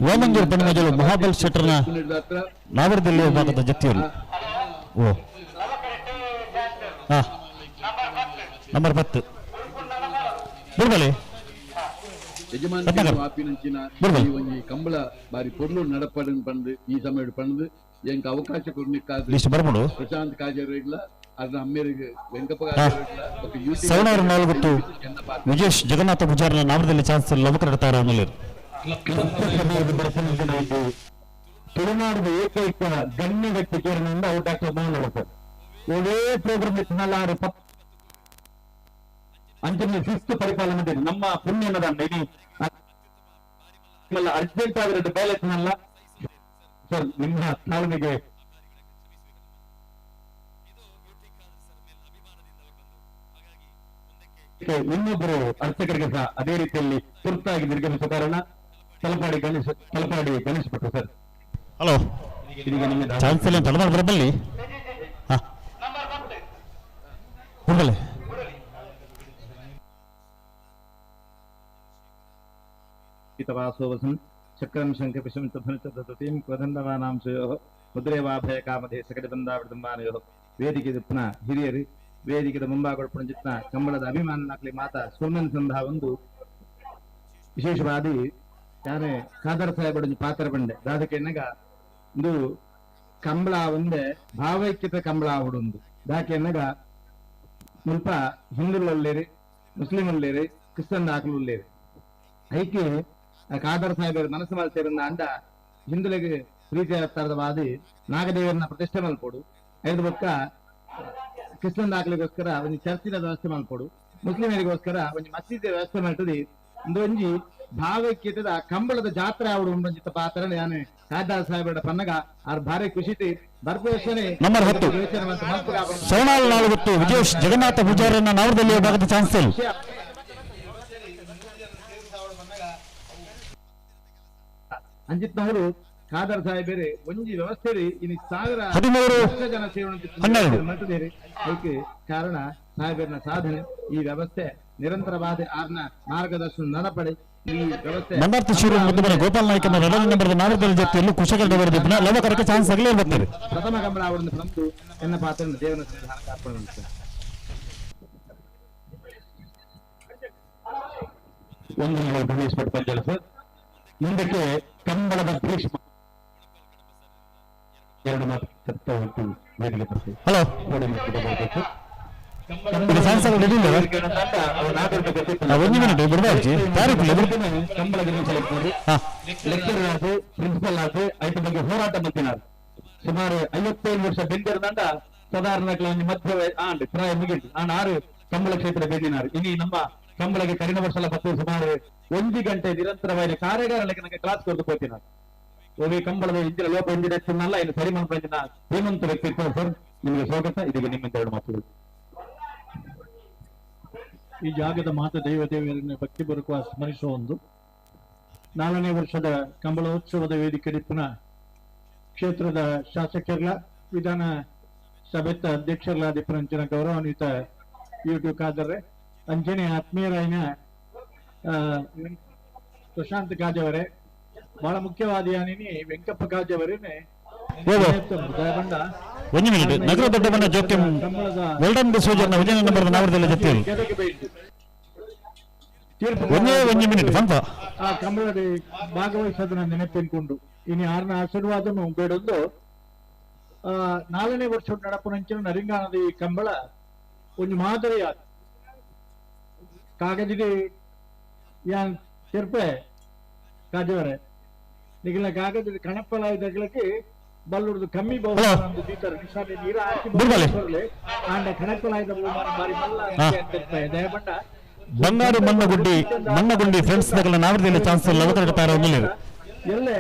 ವಾಮಂಜೂರು ಪನ್ಮಜಲು ಮಹಾಬಲ್ ಶೆಟ್ಟರ್ನ ನಾವರದಲ್ಲಿ ವಿಭಾಗದ ಜತ್ತಿಯರು. ಓ ಹಾ ನಂಬರ್ 10 ಬಿಡ್ಬಲಿ ಯಜಮಾನ ಆಪಿನಂಚಿನ ಈ ಒಂಜಿ ಕಂಬಳ ಬಾರಿ ಪೊರ್ಲು ನಡಪಡನ್ ಪಂದು ಈ ಸಮಯ ಪಂದು ಎಂಕ ಅವಕಾಶ ಕೊರ್ನಿಕ್ಕಾದ ಪ್ರಶಾಂತ್ ಕಾಜರ್ ಇಲ್ಲ ಅದನ್ನ ಅಮ್ಮೇರಿಗೆ ವೆಂಕಪ್ಪ ಸವಣೂರು ನಾಲ್ಗುತ್ತು ವಿಜೇಶ್ ಜಗನ್ನಾಥ ಪೂಜಾರನ ನಾಮದಲ್ಲಿ ಚಾನ್ಸ್ ಲವಕರ ಆಮೇಲೆ ತುಳುನಾಡಿನ ಏಕೈಕ ಗಣ್ಯ ವ್ಯಕ್ತಿ ಕೇರಳಿಂದ ಅವು ಡಾಕ್ಟರ್ ಮೋಹನ್ ಸರ್. ಒಳ್ಳೆ ಪ್ರೋಗ್ರಾಮ್ ಇತ್ತು ಅಂಚನೆ ಶಿಸ್ತು ಪರಿಪಾಲನೆ ನಮ್ಮ ಪುಣ್ಯನದ ಇಡೀ ಅರ್ಜೆಂಟ್ ಆಗಿರೋದು ಬ್ಯಾಲೆನ್ಸ್ನಲ್ಲ ಸರ್. ನಿಮ್ಮ ತಾಳ್ಮೆಗೆ ಇನ್ನೊಬ್ಬರು ಅರ್ಚಕರಿಗೆ ಸಹ ಅದೇ ರೀತಿಯಲ್ಲಿ ತುರ್ತಾಗಿ ನಿರ್ಗಮಿಸಿದ ಕಾರಣ ತಲಪಾಡಿ ಗಣೇಶ್ ಭಟ್ರು ಸರ್. ಹಲೋ ಚಾನ್ಸ್ ಇಲ್ಲ ತಡ ಬರಬಲ್ಲಿ ಬರಬಲ್ಲಿ ಚಕ್ರಂ ಶಂಖಪಿಶಂ ಚ ಕ್ವದಂಡವಾನಾಂ ಶಯೋಃ ಮುದ್ರೇವಾಭಯ ಕಾಮಧೇ ಸಕಟಬಂಧಾವೃತಂಬಾನಯೋಃ. ವೇದಿಕೆ ಪುನಃ ಹಿರಿಯರು ವೇದಿಕೆದ ಮುಂಭಾಗ ಜಿತ್ನ ಕಂಬಳದ ಅಭಿಮಾನನಾಕ್ಲಿ ಮಾತಾ ಸೋಮನ್ ಸಂಧ ಒಂದು ವಿಶೇಷವಾದಿ ಯಾನೆ ಖಾದರ್ ಸಾಹೇಬ್ ಪಾತ್ರ ಬಂಡೆ ದಾದಕೆನ್ನಗ ಒಂದು ಕಂಬಳ ಒಂದೇ ಭಾವೈಕ್ಯತ ಕಂಬಳ ಆವಡೊಂದು ದಾಕೆನ್ನಗ ಮುಲ್ಪ ಹಿಂದೂಲಲ್ಲೇರಿ ಮುಸ್ಲಿಮಲ್ಲೇರಿ ಕ್ರಿಸ್ತನ್ ದಾಖಲುಲ್ಲೇರಿ ಐಕೆ ಖಾದರ್ ಸಾಹೇಬರ ಮನಸ್ಸು ಮಲ್ತೇರನ್ನ ಅಂಡ ಹಿಂದುಲಿಗೆ ಪ್ರೀತಿಯ ವಾದಿ ನಾಗದೇವರನ್ನ ಪ್ರತಿಷ್ಠೆ ಮಲ್ಪೋಡು ಐದು ಬೊಕ್ಕ ಕ್ರಿಸ್ತನ್ ದಾಖಲೆಗೋಸ್ಕರ ಒಂದು ಚರ್ಚಿನ ವ್ಯವಸ್ಥೆ ಮಲ್ಪೋಡು ಮುಸ್ಲಿಮರಿಗೋಸ್ಕರ ಒಂದು ಮಸೀದಿಯ ವ್ಯವಸ್ಥೆ ಮಾಡ್ತದೆ ಒಂದೊಂಜಿ ಭಾವೈಕ್ಯತೆದ ಕಂಬಳದ ಜಾತ್ರೆ ಆವಡು ಒಂದೊಂಜಿತ ಪಾತ್ರ ಯಾನೆ ಖಾದರ್ ಸಾಹೇಬರ ಪನ್ನಗ ಆರ್ ಭಾರಿ ಖುಷಿತಿ ಬರ್ಪು ನಂಬರ್ 10 ಸೋನಾಲ್ ನಾಲ್ಗುತ್ತು ವಿಜೇಶ್ ಜಗನ್ನಾಥ ಪೂಜಾರನ್ನ ನಾವರದಲ್ಲಿ ವಿಭಾಗದ ಚಾನ್ಸ್ ಅಂಜಿತ್ನವರು ಖಾದರ್ ಸಾಹೇಬರೇ ಒಂಜಿ ವ್ಯವಸ್ಥೆ ಇನಿ ಸಾವಿರ 13 ಜನ ಸೇವೆ ಅದಕ್ಕೆ ಕಾರಣ ಸಾಹೇಬರನ ಸಾಧನೆ. ಈ ವ್ಯವಸ್ಥೆ ನಿರಂತರವಾದ ಆರ್ನ ಮಾರ್ಗದರ್ಶನ ನಡಪಡೆ ಈ ವ್ಯವಸ್ಥೆ ಮಂದಾರ್ತಿ ಶಿವರು ಮುದ್ದುಮನೆ ಗೋಪಾಲ್ ನಾಯ್ಕನ 2ನೇ ನಂಬರ್ ನಾವರದಲ್ಲಿ ಜೊತೆಯಲ್ಲಿ ಕುಶಕರ ಲವಕರಕ್ಕೆ ಚಾನ್ಸ್ ಆಗಲೇ ಬರ್ತಾರೆ. ಪ್ರಥಮ ಕಂಬಳ ಅವರನ್ನು ಪ್ರಮುಖ ಎನ್ನ ಪಾತ್ರ ದೇವನ ಸನ್ನಿಧಾನ ಕಾಪಾಡುವಂತ ಒಂದು ಗಣೇಶ್ ಭಟ್ ಪಂಚಾಲ ಸರ್. ಮುಂದಕ್ಕೆ ಕಂಬಳದ ಭೀಷ್ಮ ಎರಡು ಮಾತು ವೇದಿಕೆ ಬರ್ತೀವಿ. ಹಲೋ ಒಂದು ಮಿನಿಟ್ ಬಿಡಬಾರ್ಜಿ ಕಂಬಳ ಲೆಕ್ಚರರ್ ಆದ ಪ್ರಿನ್ಸಿಪಲ್ ಆದ ಐತ ಬಗ್ಗೆ ಹೋರಾಟ ಮಂತಿನಾರು ಸುಮಾರು 57 ವರ್ಷ ಬೆಂದಿರದಂಡ ಸಾಧಾರಣ ಮಧ್ಯ ಆಂಡ್ ಪ್ರಾಯ ಮುಗಿದು ಆಂಡ್ 6 ಕಂಬಳ ಕ್ಷೇತ್ರ ಬೆಂದಿನಾರು. ಇನಿ ನಮ್ಮ ಕಂಬಳಗೆ ಕರಿನ ವರ್ಷ ಮತ್ತು ಸುಮಾರು 1 ಗಂಟೆ ನಿರಂತರವಾಗಿ ಕಾರ್ಯಾಗಾರ ಕ್ಲಾಸ್ ಕೊಡ್ದು ಹೋಗ್ತಿನಾರು. ಒವೇ ಕಂಬಳದ ಇಂಚಿನ ಲೋಪ ಇಂಜಿನ ಇನ್ನು ಸರಿ ಮನ್ಪಂಚಿನ ಶ್ರೀಮಂತ ವ್ಯಕ್ತಿತ್ವ ಸರ್, ನಿಮಗೆ ಸ್ವಾಗತ. ಇದೀಗ ನಿಮ್ಮಿಂದ ಎರಡು ಮಾತುಗಳು. ಈ ಜಾಗದ ಮಾತ ದೈವ ದೇವರನ್ನು ಭಕ್ತಿ ಬರುಕುವ ಸ್ಮರಿಸುವ ಒಂದು 4ನೇ ವರ್ಷದ ಕಂಬಳೋತ್ಸವದ ವೇದಿಕೆ ಪುನಃ ಕ್ಷೇತ್ರದ ಶಾಸಕರ ವಿಧಾನ ಸಭೆತ ಅಧ್ಯಕ್ಷರಾದ ಪುರಂಚನ ಗೌರವಾನ್ವಿತ ಯೂಟ್ಯೂಬ್ ಖಾದರ್ರೆ, ಅಂಜನೆ ಆತ್ಮೀಯರಾಯನ ಪ್ರಶಾಂತ್ ಕಾಜವರೇ, ಬಹಳ ಮುಖ್ಯವಾದ ಯಾನಿನಿ ವೆಂಕಪ್ಪ ಕಾಜವರೇನೆ. ಒಂದು ಮಿನಿಟ್ ನಗರ ದೊಡ್ಡಬಣ್ಣ ಜೋಕ್ಯಂ ವೆಲ್ಡನ್ ಡಿಸೋಜರ್ನ ವಿಜಯ ನಂಬರ್ ನಾವರದಲ್ಲಿ ಜೊತೆಯಲ್ಲಿ ಒಂದೇ ಮಿನಿಟ್ ಬಂತ ಆ ಕಂಬಳದ ಭಾಗವಹಿಸೋದನ್ನ ನೆನಪಿನ್ಕೊಂಡು ಇನ್ನು ಯಾರನ್ನ ಆಶೀರ್ವಾದನು ಬೇಡೊಂದು 4ನೇ ವರ್ಷ ನಡಪುನಂಚಿನ ನರಿಂಗಾನದ ಈ ಕಂಬಳ ಒಂದು ಮಾದರಿಯ ಕಾಗದಿಗೆ ಯಾನ್ ತಿರ್ಪೆ ಕಾಜವರೆ ನಿಗಿನ ಕಾಗದ ಕಣಪ್ಪಲ ಇದ್ದಕ್ಕೆ ಬಲ್ಲುರ್ದು ಕಮ್ಮಿ ಬಹುಮಾನ ದೀತಾರೆ ನಿಶಾನೆ ನೀರು ಹಾಕಿ ಆಂಡ ಕಣಪ್ಪಲಾಯ್ದ ಬಹುಮಾನ ಬಾರಿ ಮಲ್ಲ ಅಂತ ದಯಬಂಡ ಬಂಗಾರು ಮಣ್ಣಗುಡ್ಡಿ ಮಣ್ಣಗುಂಡಿ ಫ್ರೆಂಡ್ಸ್ ನಗಲ ನಾವರದಲ್ಲಿ ಚಾನ್ಸ್ ಲವಕರ ತಾರ ಒಂದಿಲ್ಲ ಎಲ್ಲೆ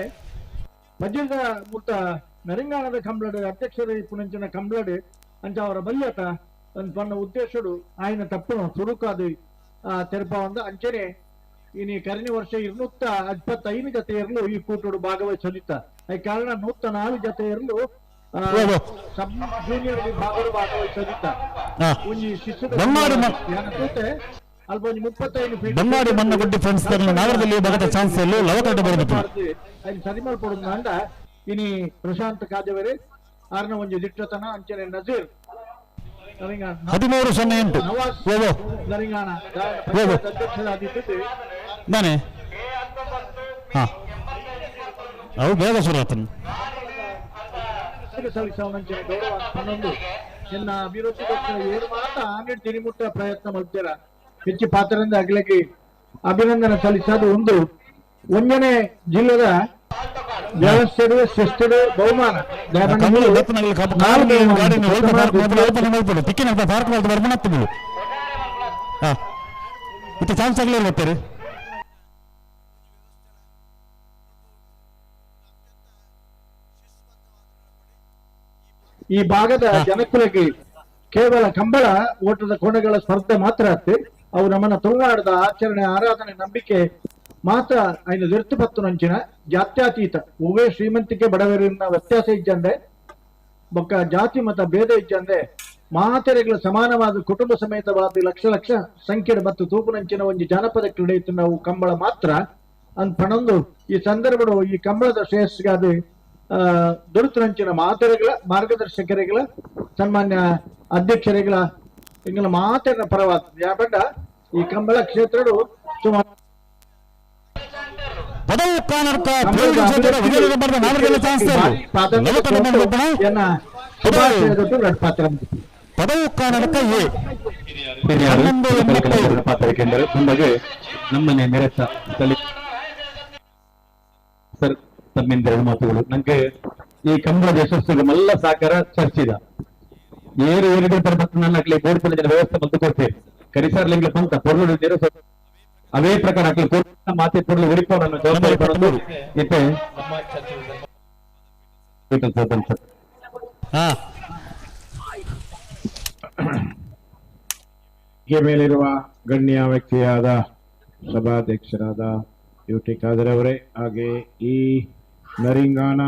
ಮಜ್ಜದ ಮುತ್ತ ನರಿಂಗಾಣದ ಕಂಬ್ಲಡು ಅಧ್ಯಕ್ಷರು ಪುನಂಚಿನ ಕಂಬ್ಲಡು ಅಂಚ ಅವರ ಬಲ್ಯತ ಪನ್ನ ಉದ್ದೇಶಡು ಆಯ್ನ ತಪ್ಪನು ಸುರುಕಾದು ತೆರಪ ಒಂದು ಅಂಚನೆ ಇನಿ ಕರಿನ ವರ್ಷ 225 ಜತೆ ಇರಲು ಈ ಕೂಟಡು ಭಾಗವಹಿಸಲಿತ್ತ. ಈ ಕಾರಣ 104 ಜತೆ ಇರಲು ಸಬ್ ಜೂನಿಯರ್ ವಿಭಾಗರು ಭಾಗವಹಿಸಲಿತ್ತ. ಒಂಜಿ ಶಿಷ್ಯದ ಅಲ್ಪ ಒಂಜಿ 35 ಫೀಟ್ ಬಂಗಾರು ಮಣ್ಣಗುಡ್ಡಿ ಫ್ರೆಂಡ್ಸ್ ನಾವರದಲ್ಲಿ ಭಗತ ಚಾನ್ಸ್ ಲವಕಟ ಬರಬೇಕು ಅಲ್ಲಿ ಸರಿ ಮಾಡ್ಕೊಡುದು ಅಂಡ ಇನಿ ಪ್ರಶಾಂತ್ ಕಾಜವರೆ ಆರ್ನ ಒಂಜಿ ದಿಟ್ಟತನ ಅಂಚನೆ ನಜೀರ್ 13-08 ನರಿಂಗಾಣ ಅಧ್ಯಕ್ಷರಾದಿದ್ದು ನಾನೇ ಹಾ ಅವು ಬೇಗ ಶುರು ಆತನು ಸಲ್ಲಿಸವನಂಚಿನ ಗೌರವ 11 ಎನ್ನ ಅಭಿವೃದ್ಧಿ ಪಕ್ಷ ಏಳು ಮಾತ ಆನೆಡ್ ತಿರಿಮುಟ್ಟ ಪ್ರಯತ್ನ ಮಾಡ್ತೀರ ಹೆಚ್ಚು ಪಾತ್ರದಿಂದ ಅಗಲಕ್ಕೆ ಅಭಿನಂದನೆ ಸಲ್ಲಿಸೋದು ಒಂದು ಒಂದನೇ ಜಿಲ್ಲೆದ ವ್ಯವಸ್ಥೆಡು ಶಿಸ್ತುಡು ಬಹುಮಾನ ಚಾನ್ಸ್ ಆಗಲಿಲ್ಲ ಬರ್ತಾರೆ. ಈ ಭಾಗದ ಜನಕುಲಕ್ಕೆ ಕೇವಲ ಕಂಬಳ ಓಟದ ಕೋಣೆಗಳ ಸ್ಪರ್ಧೆ ಮಾತ್ರ ಅತ್ತೆ ಅವು ನಮ್ಮನ್ನ ತುಳುನಾಡದ ಆಚರಣೆ ಆರಾಧನೆ ನಂಬಿಕೆ ಮಾತ್ರ ಐನು ದಿರ್ತು ಪತ್ತು ನಂಚಿನ ಜಾತ್ಯಾತೀತ ಹೂವೇ ಶ್ರೀಮಂತಿಕೆ ಬಡವರಿನ ವ್ಯತ್ಯಾಸ ಇಜ್ಜಂದೆ ಬೊಕ್ಕ ಜಾತಿ ಮತ ಭೇದ ಇಜ್ಜಂದೆ ಮಾತೆರೆಗಳ ಸಮಾನವಾದ ಕುಟುಂಬ ಸಮೇತವಾದ ಲಕ್ಷ ಲಕ್ಷ ಸಂಖ್ಯೆ ಮತ್ತು ತೂಪುನಂಚಿನ ಒಂದು ಜಾನಪದ ಕ್ರೀಡೆ ಇತ್ತು ನಾವು ಕಂಬಳ ಮಾತ್ರ ಅಂತ ಪಣೊಂದು ಈ ಸಂದರ್ಭಡು ಈ ಕಂಬಳದ ಶ್ರೇಯಸ್ಗಾದ ದುರುತರಂಚಿನ ಮಾತೆರೆಗಳ ಮಾರ್ಗದರ್ಶಕರಿಗಳ ಸನ್ಮಾನ್ಯ ಅಧ್ಯಕ್ಷರಿಗಳ ಇಂಗಲ ಮಾತೆರ ಪರವಾದ ಯಾಬಂಡ ಈ ಕಂಬಳ ಕ್ಷೇತ್ರಡು ಸುಮಾರು ನಮ್ಮನೆ ಮೆರೆತ ಸರ್ ತಮ್ಮಿಂದ ಎರಡು ಮಾತುಗಳು. ನಂಗೆ ಈ ಕಂಬಳದ ಯಶಸ್ಸಿಗೆ ಮಲ್ಲ ಸಾಕಾರ ಚರ್ಚಿದ ಏರು ಏರಿದ್ರೆ ನನ್ನ ಬೋರ್ಡ್ ಜನ ವ್ಯವಸ್ಥೆ ಬಂದು ಕೊಡ್ತೇವೆ ಕರಿಸಾರ್ಲಿಂಗ್ಲ ಪಂತ ಪೊರ್ಲು ಅವೇ ಪ್ರಕಾರ ಹಾಕಲಿ ಮಾತೆ ಪೊರ್ಲು ಉರಿಪೋ ನನ್ನ ಜವಾಬ್ದಾರಿ ಪಡೆದು ಇತ್ತೆ ಮೇಲಿರುವ ಗಣ್ಯ ವ್ಯಕ್ತಿಯಾದ ಸಭಾಧ್ಯಕ್ಷರಾದ ಯು ಟಿ ಖಾದರ್ ಅವರೇ, ಹಾಗೆ ಈ ನರಿಂಗಾನ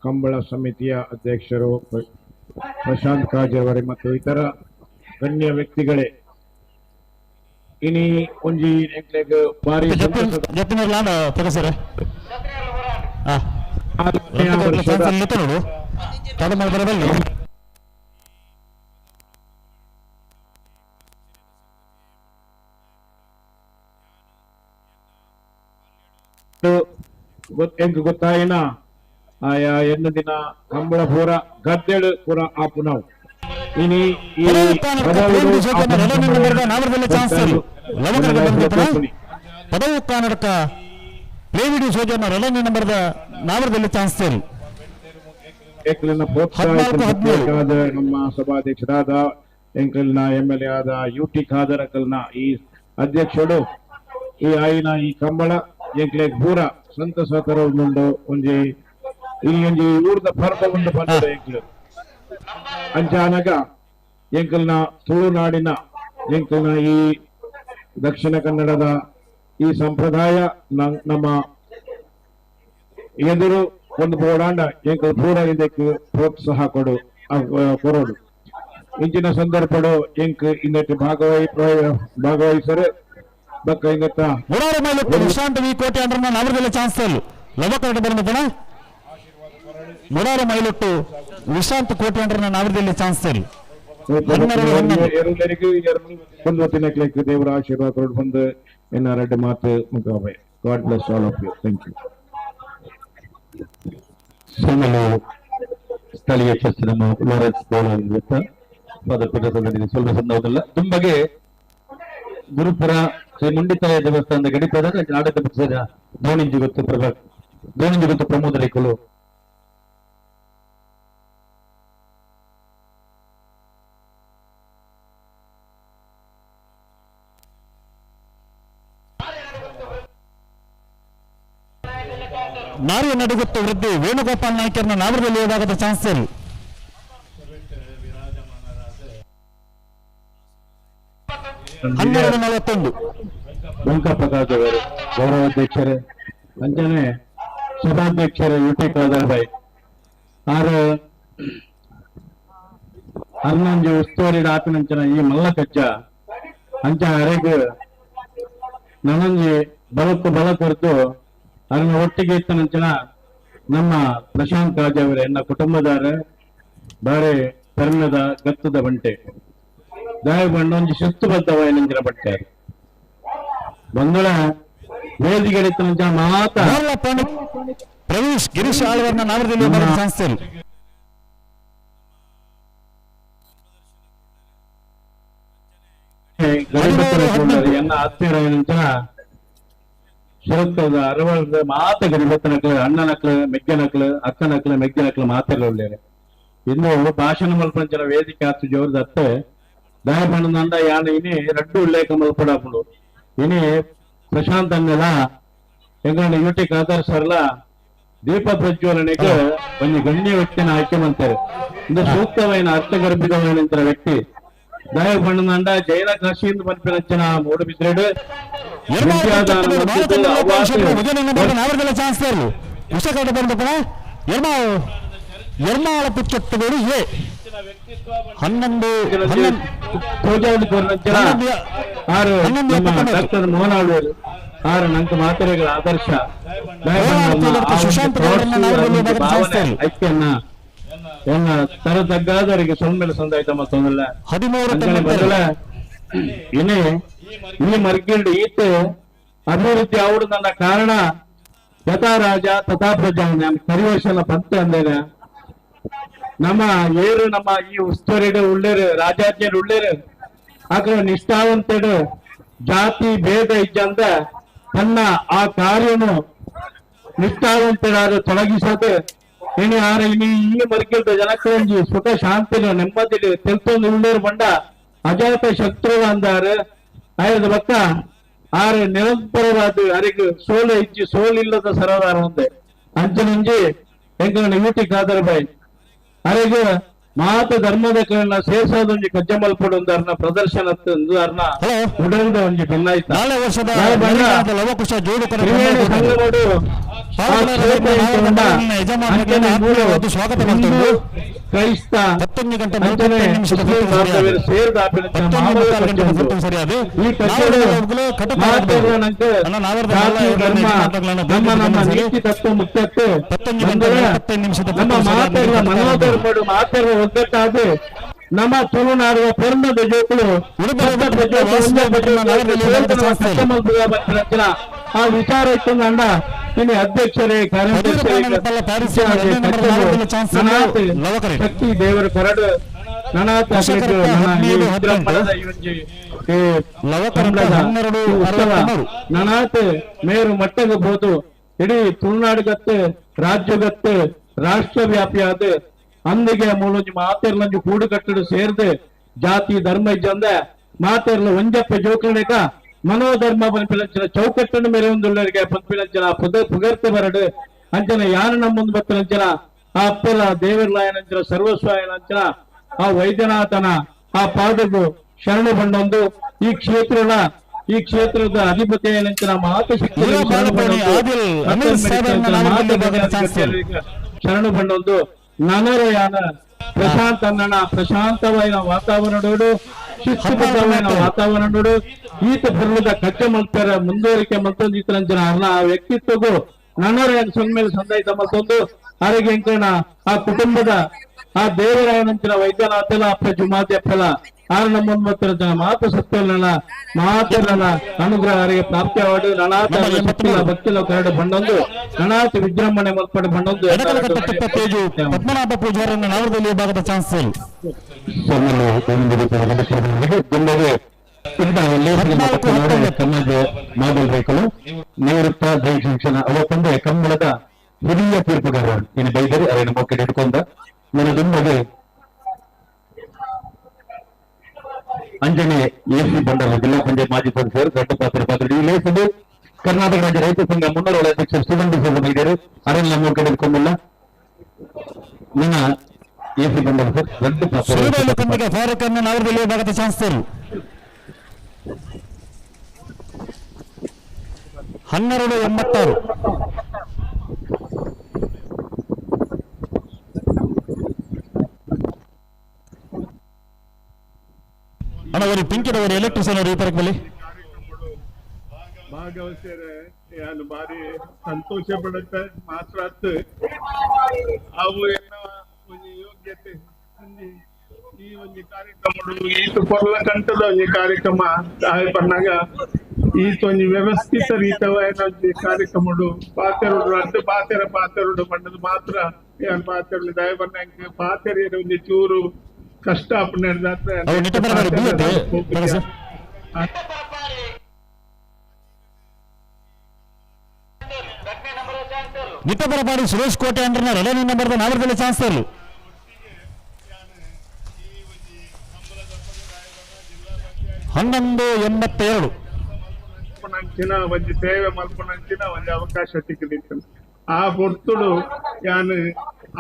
ಕಂಬಳ ಸಮಿತಿಯ ಅಧ್ಯಕ್ಷರು ಪ್ರಶಾಂತ್ ಕಾಜವರೇ ಮತ್ತು ಇತರ ಗಣ್ಯ ವ್ಯಕ್ತಿಗಳೇ, ಇನಿ ಒಂಜಿ ಬಾರಿ ಎಂಕ್ ಗೊತ್ತಾಯಿನ ಆಯಾ ಎನ್ನ ದಿನ ಕಂಬಳ ಪೂರ ಗದ್ದೆಳು ಪೂರ ಆಪು ನಾವು ಇನಿ ಈ ಪದವು ಕರ್ನಾಟಕ ಪ್ಲೇವಿಡಿ ಸೋಜನ ಎರಡನೇ ನಂಬರ್ದ ನಾವರದಲ್ಲಿ ಚಾನ್ಸ್ ಪ್ರೋತ್ಸಾಹಿಸಬೇಕಾದ ನಮ್ಮ ಸಭಾಧ್ಯಕ್ಷರಾದ ಎಂಕಲ್ನ M L A ಆದ ಯು ಟಿ ಖಾದರ್ ಅಕಲ್ನ ಈ ಅಧ್ಯಕ್ಷರು ಈ ಆಯಿನ ಈ ಕಂಬಳ ಎಂಕ್ಲೆ ಪೂರ ಸಂತಸ ತರೋದುಂಡು ಒಂಜಿ ಇಲ್ಲಿ ಊರ್ದ ಪರ್ಬ ಉಂಡು ಪಂಡ ಎಂಕ್ಲು ಅಂಚಾನಗ ಎಂಕಲ್ನ ತುಳುನಾಡಿನ ಎಂಕಲ್ನ ಈ ದಕ್ಷಿಣ ಕನ್ನಡದ ಈ ಸಂಪ್ರದಾಯ ನಮ್ಮ ಎದುರು ಒಂದು ಬೋಡಾಂಡ ಎಂಕಲ್ ಪೂರ ಇದಕ್ಕೆ ಪ್ರೋತ್ಸಾಹ ಕೊಡು ಕೊರೋಡು. ಇಂಚಿನ ಸಂದರ್ಭಡು ಎಂಕ್ ಇಂದಕ್ಕೆ ಭಾಗವಹಿಸರು ಬಕ್ಕ ಇಂದತ್ತ ಮೂರಾರು ಮೇಲೆ ವಿಶ್ರಾಂತ ವಿ ಕೋಟೆ ಅಂದ್ರೆ ನಾವರದಲ್ಲಿ ಚಾನ್ಸ್ ಲವಕರಣ ಬಂದ ಮೂರಾರು ಮೈಲುಟ್ಟು ವಿಶ್ರಾಂತ ಕೋಟೆ ಅಂದ್ರೆ ನಾವರದಲ್ಲಿ ಚಾನ್ಸ್ ದೇವರ ಆಶೀರ್ವಾದ ಕೊಡು ಬಂದು ಎನ್ನ ರೆಡ್ಡಿ ಮಾತು ಮುಗಾವೆ. God bless all of you. Thank you. ಸೋಮಲು ಸ್ಥಳೀಯ ಚರ್ಚ್ ನಮ್ಮ ಲಾರೆನ್ಸ್ ಫಾದರ್ ಪೀಟರ್ ಸ್ವಲ್ಪ ಸಂದರ್ಭದಲ್ಲ ತುಂಬಗೆ ಗುರುಪುರ ಶ್ರೀ ಮುಂಡಿತಾಯ ದೇವಸ್ಥಾನದ ಗಡಿಪಾದ ನಾಡದ ಪಕ್ಷದ ದೋಣಿಂಜಿ ಗೊತ್ತು ಪ್ರಭಾ ದೋಣಿಂಜಿ ಗೊತ್ತು ಪ್ರಮೋದ ರೇಖಲು ನಾರಿಯ ನಡುಗುತ್ತ ವೃದ್ಧಿ ವೇಣುಗೋಪಾಲ್ ನಾಯ್ಕರ್ನ ನಾವರದಲ್ಲಿ ವಿಭಾಗದ ಚಾನ್ಸರ್ 12:41. ವೆಂಕಪ್ಪ ಕಾಜವರು ಗೌರವಾಧ್ಯಕ್ಷರೇ, ಅಂಜನೆ ಸಭಾಧ್ಯಕ್ಷರೇ ಯು ಟಿ ಖಾದರ್ ಭಾಯ್ ಆರು ಅರ್ನಂಜಿ ಉಸ್ತುವಾರಿ ಆಪಿನಂಚನ ಈ ಮಲ್ಲ ಕಜ್ಜ ಅಂಚ ಅರೆಗ್ ನನಂಜಿ ಬಲಕ್ಕು ಬಲ ಕೊರತು ಅದನ್ನ ಒಟ್ಟಿಗೆ ಇತ್ತನಂಚನ ನಮ್ಮ ಪ್ರಶಾಂತ್ ಕಾಜಾವರೇ ಎನ್ನ ಕುಟುಂಬದಾರ ಬಾರೆ ಪರ್ಣದ ಗತ್ತದ ಬಂಟೆ ದಾಯ ಬಣ್ಣೊಂಜಿ ಶಿಸ್ತುಬದ್ಧವಾಯಿನಂಚಿನ ಬಟ್ಟೆ ಬಂದಳ ವೇದಿಕೆ ಇತ್ತನಂಚನ ಮಾತ ಪ್ರವೀಶ್ ಗಿರೀಶ್ ಆಳ್ವರ್ನ ನಾವರದಲ್ಲಿ ಸಂಸ್ಥೆಯಲ್ಲಿ ಎನ್ನ ಆತ್ಮೀಯರಾಯಿನಂಚನ ಶರತ್ಕದ ಅರವಳದ ಮಾತ ಗರಿಬತ್ತನಕ್ಲು ಅಣ್ಣನಕ್ಲು ಮೆಗ್ಗನಕ್ಲು ಅಕ್ಕನಕ್ಲು ಮೆಗ್ಗನಕ್ಲು ಮಾತೆಲ್ಲ ಇನ್ನು ಭಾಷಣ ಮಲ್ಪಂಚನ ವೇದಿಕೆ ಆತು ಜೋರ್ದತ್ತೆ ದಯಪಣ್ಣಂದ ಯಾನ ಇನಿ ರಡ್ಡು ಉಲ್ಲೇಖ ಮಲ್ಪಡಾಪುಂಡು ಇನಿ ಪ್ರಶಾಂತ್ ಅನ್ನೆಲ್ಲ ಎಂಗಣ್ಣ ಯು ಟಿ ಖಾದರ್ ಸರ್ಲ ದೀಪ ಪ್ರಜ್ವಲನೆಗೆ ಒಂದು ಗಣ್ಯ ವ್ಯಕ್ತಿನ ಆಯ್ಕೆ ಮಾಡ್ತಾರೆ. ಇಂದು ಸೂಕ್ತವೈನ ಅರ್ಥಗರ್ಭಿತವೈನ ವ್ಯಕ್ತಿ ದಯಪಣ್ಣಂದ ಜೈನ ಕಾಶಿಯಿಂದ ಪನ್ಪಿನಂಚನ ಮೂಡುಬಿದ್ರೆಡು ಎರ್ಮಾಳ ಪುಚ್ಚೊಟ್ಟುಗಳು ಎ 11 ಡಾಕ್ಟರ್ ಮೋಹನ್ ಆಳ್ವರು ಆರು ನಂಗೆ ಮಾತೆರೆಗಳ ಆದರ್ಶ ಸುಶಾಂತ್ ಐಕ್ಯನ್ನ ಎನ್ನ ತರ ತಗ್ಗಾದವರಿಗೆ ಸೊಮ್ಮೆಲೆ ಸಂದಾಯ್ತ ಮತ್ತೊಂದಲ್ಲ 13 ಮೊದಲ ಇನಿ ಈ ಮರ್ಗಿಲ್ಡ್ ಈತ ಅಭಿವೃದ್ಧಿ ಅವರು ನನ್ನ ಕಾರಣ ಯಥಾ ರಾಜ ತಥಾ ಪ್ರಜಾ ಪರಿವರ್ಷನ ಪಂತೆ ಅಂದೇನೆ ನಮ್ಮ ಏರು ನಮ್ಮ ಈ ಉಸ್ತುವಾರಿಡು ಉಳ್ಳೇರು ರಾಜಾಜ್ಞರು ಉಳ್ಳೇರು ಆಕಡೆ ನಿಷ್ಠಾವಂತಡು ಜಾತಿ ಭೇದ ಇಜ್ಜಂದ ತನ್ನ ಆ ಕಾರ್ಯನು ನಿಷ್ಠಾವಂತರಾದ ತೊಡಗಿಸದೆ ಇನಿ ಆರ ಇನಿ ಈ ಮರ್ಗಿಲ್ದ ಜನಕ್ಕೆ ಸುಖ ಶಾಂತಿನ ನೆಮ್ಮದಿ ತೆಲ್ತೊಂದು ಉಳ್ಳೇರು ಬಂಡ ಅಜಾತ ಶತ್ರು ಅಂದಾರು ಆಯ್ದ ಬಕ್ಕ ಆರು ನಿರಂತರವಾದ ಅರಿಗು ಸೋಲು ಇಜ್ಜಿ ಸೋಲಿಲ್ಲದ ಸರದಾರ ಒಂದೆ ಅಂಚನಂಜಿ ಎಂಕಲ್ನ ಯೂಟಿ ಖಾದರ್ ಬಾಯ್ ಅರೆಗೆ ಮಾತ ಧರ್ಮದ ಕಣ್ಣ ಸೇರ್ಸಾದೊಂಜಿ ಕಜ್ಜಮಲ್ಪಡು ಅರ್ನ ಪ್ರದರ್ಶನ ಅರ್ನ ಉಡಲ್ದ ಒಂಜಿ ಭಿನ್ನಾಯ್ತ ನಾಳೆ ವರ್ಷದ ಲವಕುಶ ಜೋಡು ಸಂಘಮಡು ಸ್ವಾಗತ ಮಾಡ್ತಾರೆ. ಕ್ರೈಸ್ತ 11 ಗಂಟೆ ಸೇರ್ದ ನಮ್ಮ ನಮ್ಮ ನೀತಿ ತತ್ವ ಮುಖ್ಯಕ್ಕೆ ನಮ್ಮ ಮಾತೆಲ್ಲ ಮನೋಧರ್ಮಡು ಮಾತೆಲ್ಲ ಒಗ್ಗಟ್ಟಾದ ನಮ್ಮ ತುಳುನಾಡುವ ಪೆರ್ಮದ ಜೋಕುಲು ಆ ವಿಚಾರ ಇತ್ತು ಅಂಡ ಇನ್ನು ಅಧ್ಯಕ್ಷರೇ ಕಾರ್ಯಾಧ್ಯಕ್ಷರೇ ಶಕ್ತಿ ದೇವರ ಕೊರಡು ನನಾತ್ ಮೇರು ಮಟ್ಟಗ ಬೋದು ಇಡೀ ತುಳುನಾಡುಗತ್ತೆ ರಾಜ್ಯಗತ್ತೆ ರಾಷ್ಟ್ರ ವ್ಯಾಪಿಯಾದ ಅಂದಿಗೆ ಮೂಲೊಂಜಿ ಮಾತೆರ್ಲಂಜಿ ಕೂಡುಕಟ್ಟಡು ಸೇರ್ದೆ ಜಾತಿ ಧರ್ಮ ಇಜ್ಜಂದ ಮಾತೆರ್ಲ ಒಂಜಪ್ಪ ಜೋಕುಲನೇಕ ಮನೋಧರ್ಮ ಪನ್ಪಿನಂಚಿನ ಚೌಕಟ್ಟನ್ನು ಮೇರೆ ಒಂದುಳ್ಳರಿಗೆ ಪನ್ಪಿನಂಚಿನ ಪುಗರ್ತೆ ಬರಡು ಅಂಚನ ಯಾರು ನಮ್ಮ ಬತ್ತನಂಚನ ಆ ಅಪ್ಪಲ ದೇವರ್ಲಾಯನಂಚನ ಸರ್ವಸ್ವಾಯನಂಚನ ಆ ವೈದ್ಯನಾಥನ ಆ ಪಾದಗೂ ಶರಣು ಬಂಡೊಂದು ಈ ಕ್ಷೇತ್ರದ ಈ ಕ್ಷೇತ್ರದ ಅಧಿಪತಿ ಏನಂಚನ ಮಾತಶಕ್ತಿ ಶರಣು ಬಂಡೊಂದು ನನರಯಾನ ಪ್ರಶಾಂತ ಅನ್ನ ಪ್ರಶಾಂತವಾದ ವಾತಾವರಣೋಡು ಶಿಸ್ತುಬದ್ಧವಾದ ವಾತಾವರಣೋಡು ಈತ ಬರುವುದ ಕಚ್ಚ ಮಲ್ತರ ಮುಂದುವರಿಕೆ ಮತ್ತೊಂದು ಈತನಂಚನ ಅರ್ನ ಆ ವ್ಯಕ್ತಿತ್ವಗೂ ನನರಯಾನ ಸೊನ್ಮೇಲೆ ಸಂದಾಯಿತ ಮತ್ತೊಂದು ಆರೋಗ್ಯ ಆ ಕುಟುಂಬದ ಆ ದೇವರಾಯನಂಚಿನ ವೈದ್ಯನಾಥಲ ಅಪ್ಪ ಜುಮಾತಿ ಅಪ್ಪಲ ಆರು ನಮ್ಮೊಂಬತ್ತರ ಜನ ಮಾತು ಸತ್ಯನ ಮಾತನ್ನ ಅನುಗ್ರಹ ಅವರಿಗೆ ಪ್ರಾಪ್ತಿಯಾವಾಡು ನನಾಥ ಭಕ್ತಿಲ ಭಕ್ತಿಲ ಕರಡು ಬಂಡೊಂದು ನನಾಥ ವಿಜೃಂಭಣೆ ಮಲ್ಪಡು ಬಂಡೊಂದು ಪದ್ಮನಾಭ ಪೂಜಾರನ್ನು ನವರದಲ್ಲಿ ವಿಭಾಗದ ಚಾನ್ಸ್ ಮಾದಲ್ ನಿವೃತ್ತ ದೈಹಿಕ ಶಿಕ್ಷಣ ಅವತ್ತೊಂದೇ ಕನ್ನಡದ ಹಿರಿಯ ತೀರ್ಪುಗಾರರು ಇನ್ನು ಬೈದರೆ ಅವರನ್ನು ಮೊಕ್ಕಡೆ ಹಿಡ್ಕೊಂಡ ನನದೊಂದಿಗೆ ಅಂಜನೆ ಎಸಿ ಬಂಡಲ ಜಿಲ್ಲಾ ಪಂಚಾಯತ್ ಮಾಜಿ ಸದಸ್ಯರು ದೊಡ್ಡ ಪಾತ್ರ ಪಾತ್ರ ಈ ಲೇಸದು ಕರ್ನಾಟಕ ರಾಜ್ಯ ರೈತ ಸಂಘ ಮುನ್ನೂರ ಅಧ್ಯಕ್ಷರು ಸುಗಂಧ ಬೈದರು ಅರಣ್ಯ ಮೊಕ್ಕಡೆ ಹಿಡ್ಕೊಂಡಿಲ್ಲ ನನ್ನ ಎಸಿ ಬಂಡಲ ಸರ್ ದೊಡ್ಡ ಪಾತ್ರ ಫಾರೂಕ್ ಅನ್ನು ನವರದಲ್ಲಿ ವಿಭಾಗದ ಚಾನ್ಸ್ 12-86. ಅಣ್ಣ ஒரு ಪಿಂಕಿದ ஒரு ಎಲೆಕ್ಟ್ರಿಷಿಯನ್ ಅವರು ಈ ಬಲ್ಲಿ ಭಾಗವಹಿಸ್ಯಾರೆ ಯಾನು ಭಾರಿ ಸಂತೋಷ ಪಡುತ್ತೆ ಮಾತ್ರ ಅವು ಏನೋ ಒಂಜಿ ಯೋಗ್ಯತೆ ಒಂಜಿ ಈ ಒಂಜಿ ಕಾರ್ಯಕ್ರಮ ಈತ ಪೊರ್ಲ ಕಂಠದ ಒಂಜಿ ಕಾರ್ಯಕ್ರಮ ಪನ್ನಾಗ ಈತ ಒಂಜಿ ವ್ಯವಸ್ಥಿತ ರೀತವಾದ ಒಂಜಿ ಕಾರ್ಯಕ್ರಮಡು ಪಾತೆರುಡು ಅಡ್ಡು ಪಾತೆರ ಪಾತೆರುಡು ಪಂಡದು ಮಾತ್ರ ಯಾನ್ ಪಾತೆರುಡು ದಯ ಬನ್ನಾಗ ಪಾತೆರ ಒಂಜಿ ಚೂರು ಕಷ್ಟ ನಿಟ್ಟಬರಪಾಡಿ ಸುರೇಶ್ ಕೋಟೆ ಅಂದ್ರೆ ಎರಡನೇ ನಂಬರ್ ನಾಲ್ಕರಲ್ಲಿ ಚಾನ್ಸ್ 11-82. ಒಂಜಿ ಸೇವೆ ಮಲ್ಪುನಂಚಿನ ಒಂಜಿ ಅವಕಾಶ ತಿಕ್ಕಿದಿತ್ತು. ಆ ಪೊರ್ತುಡು ಯಾನು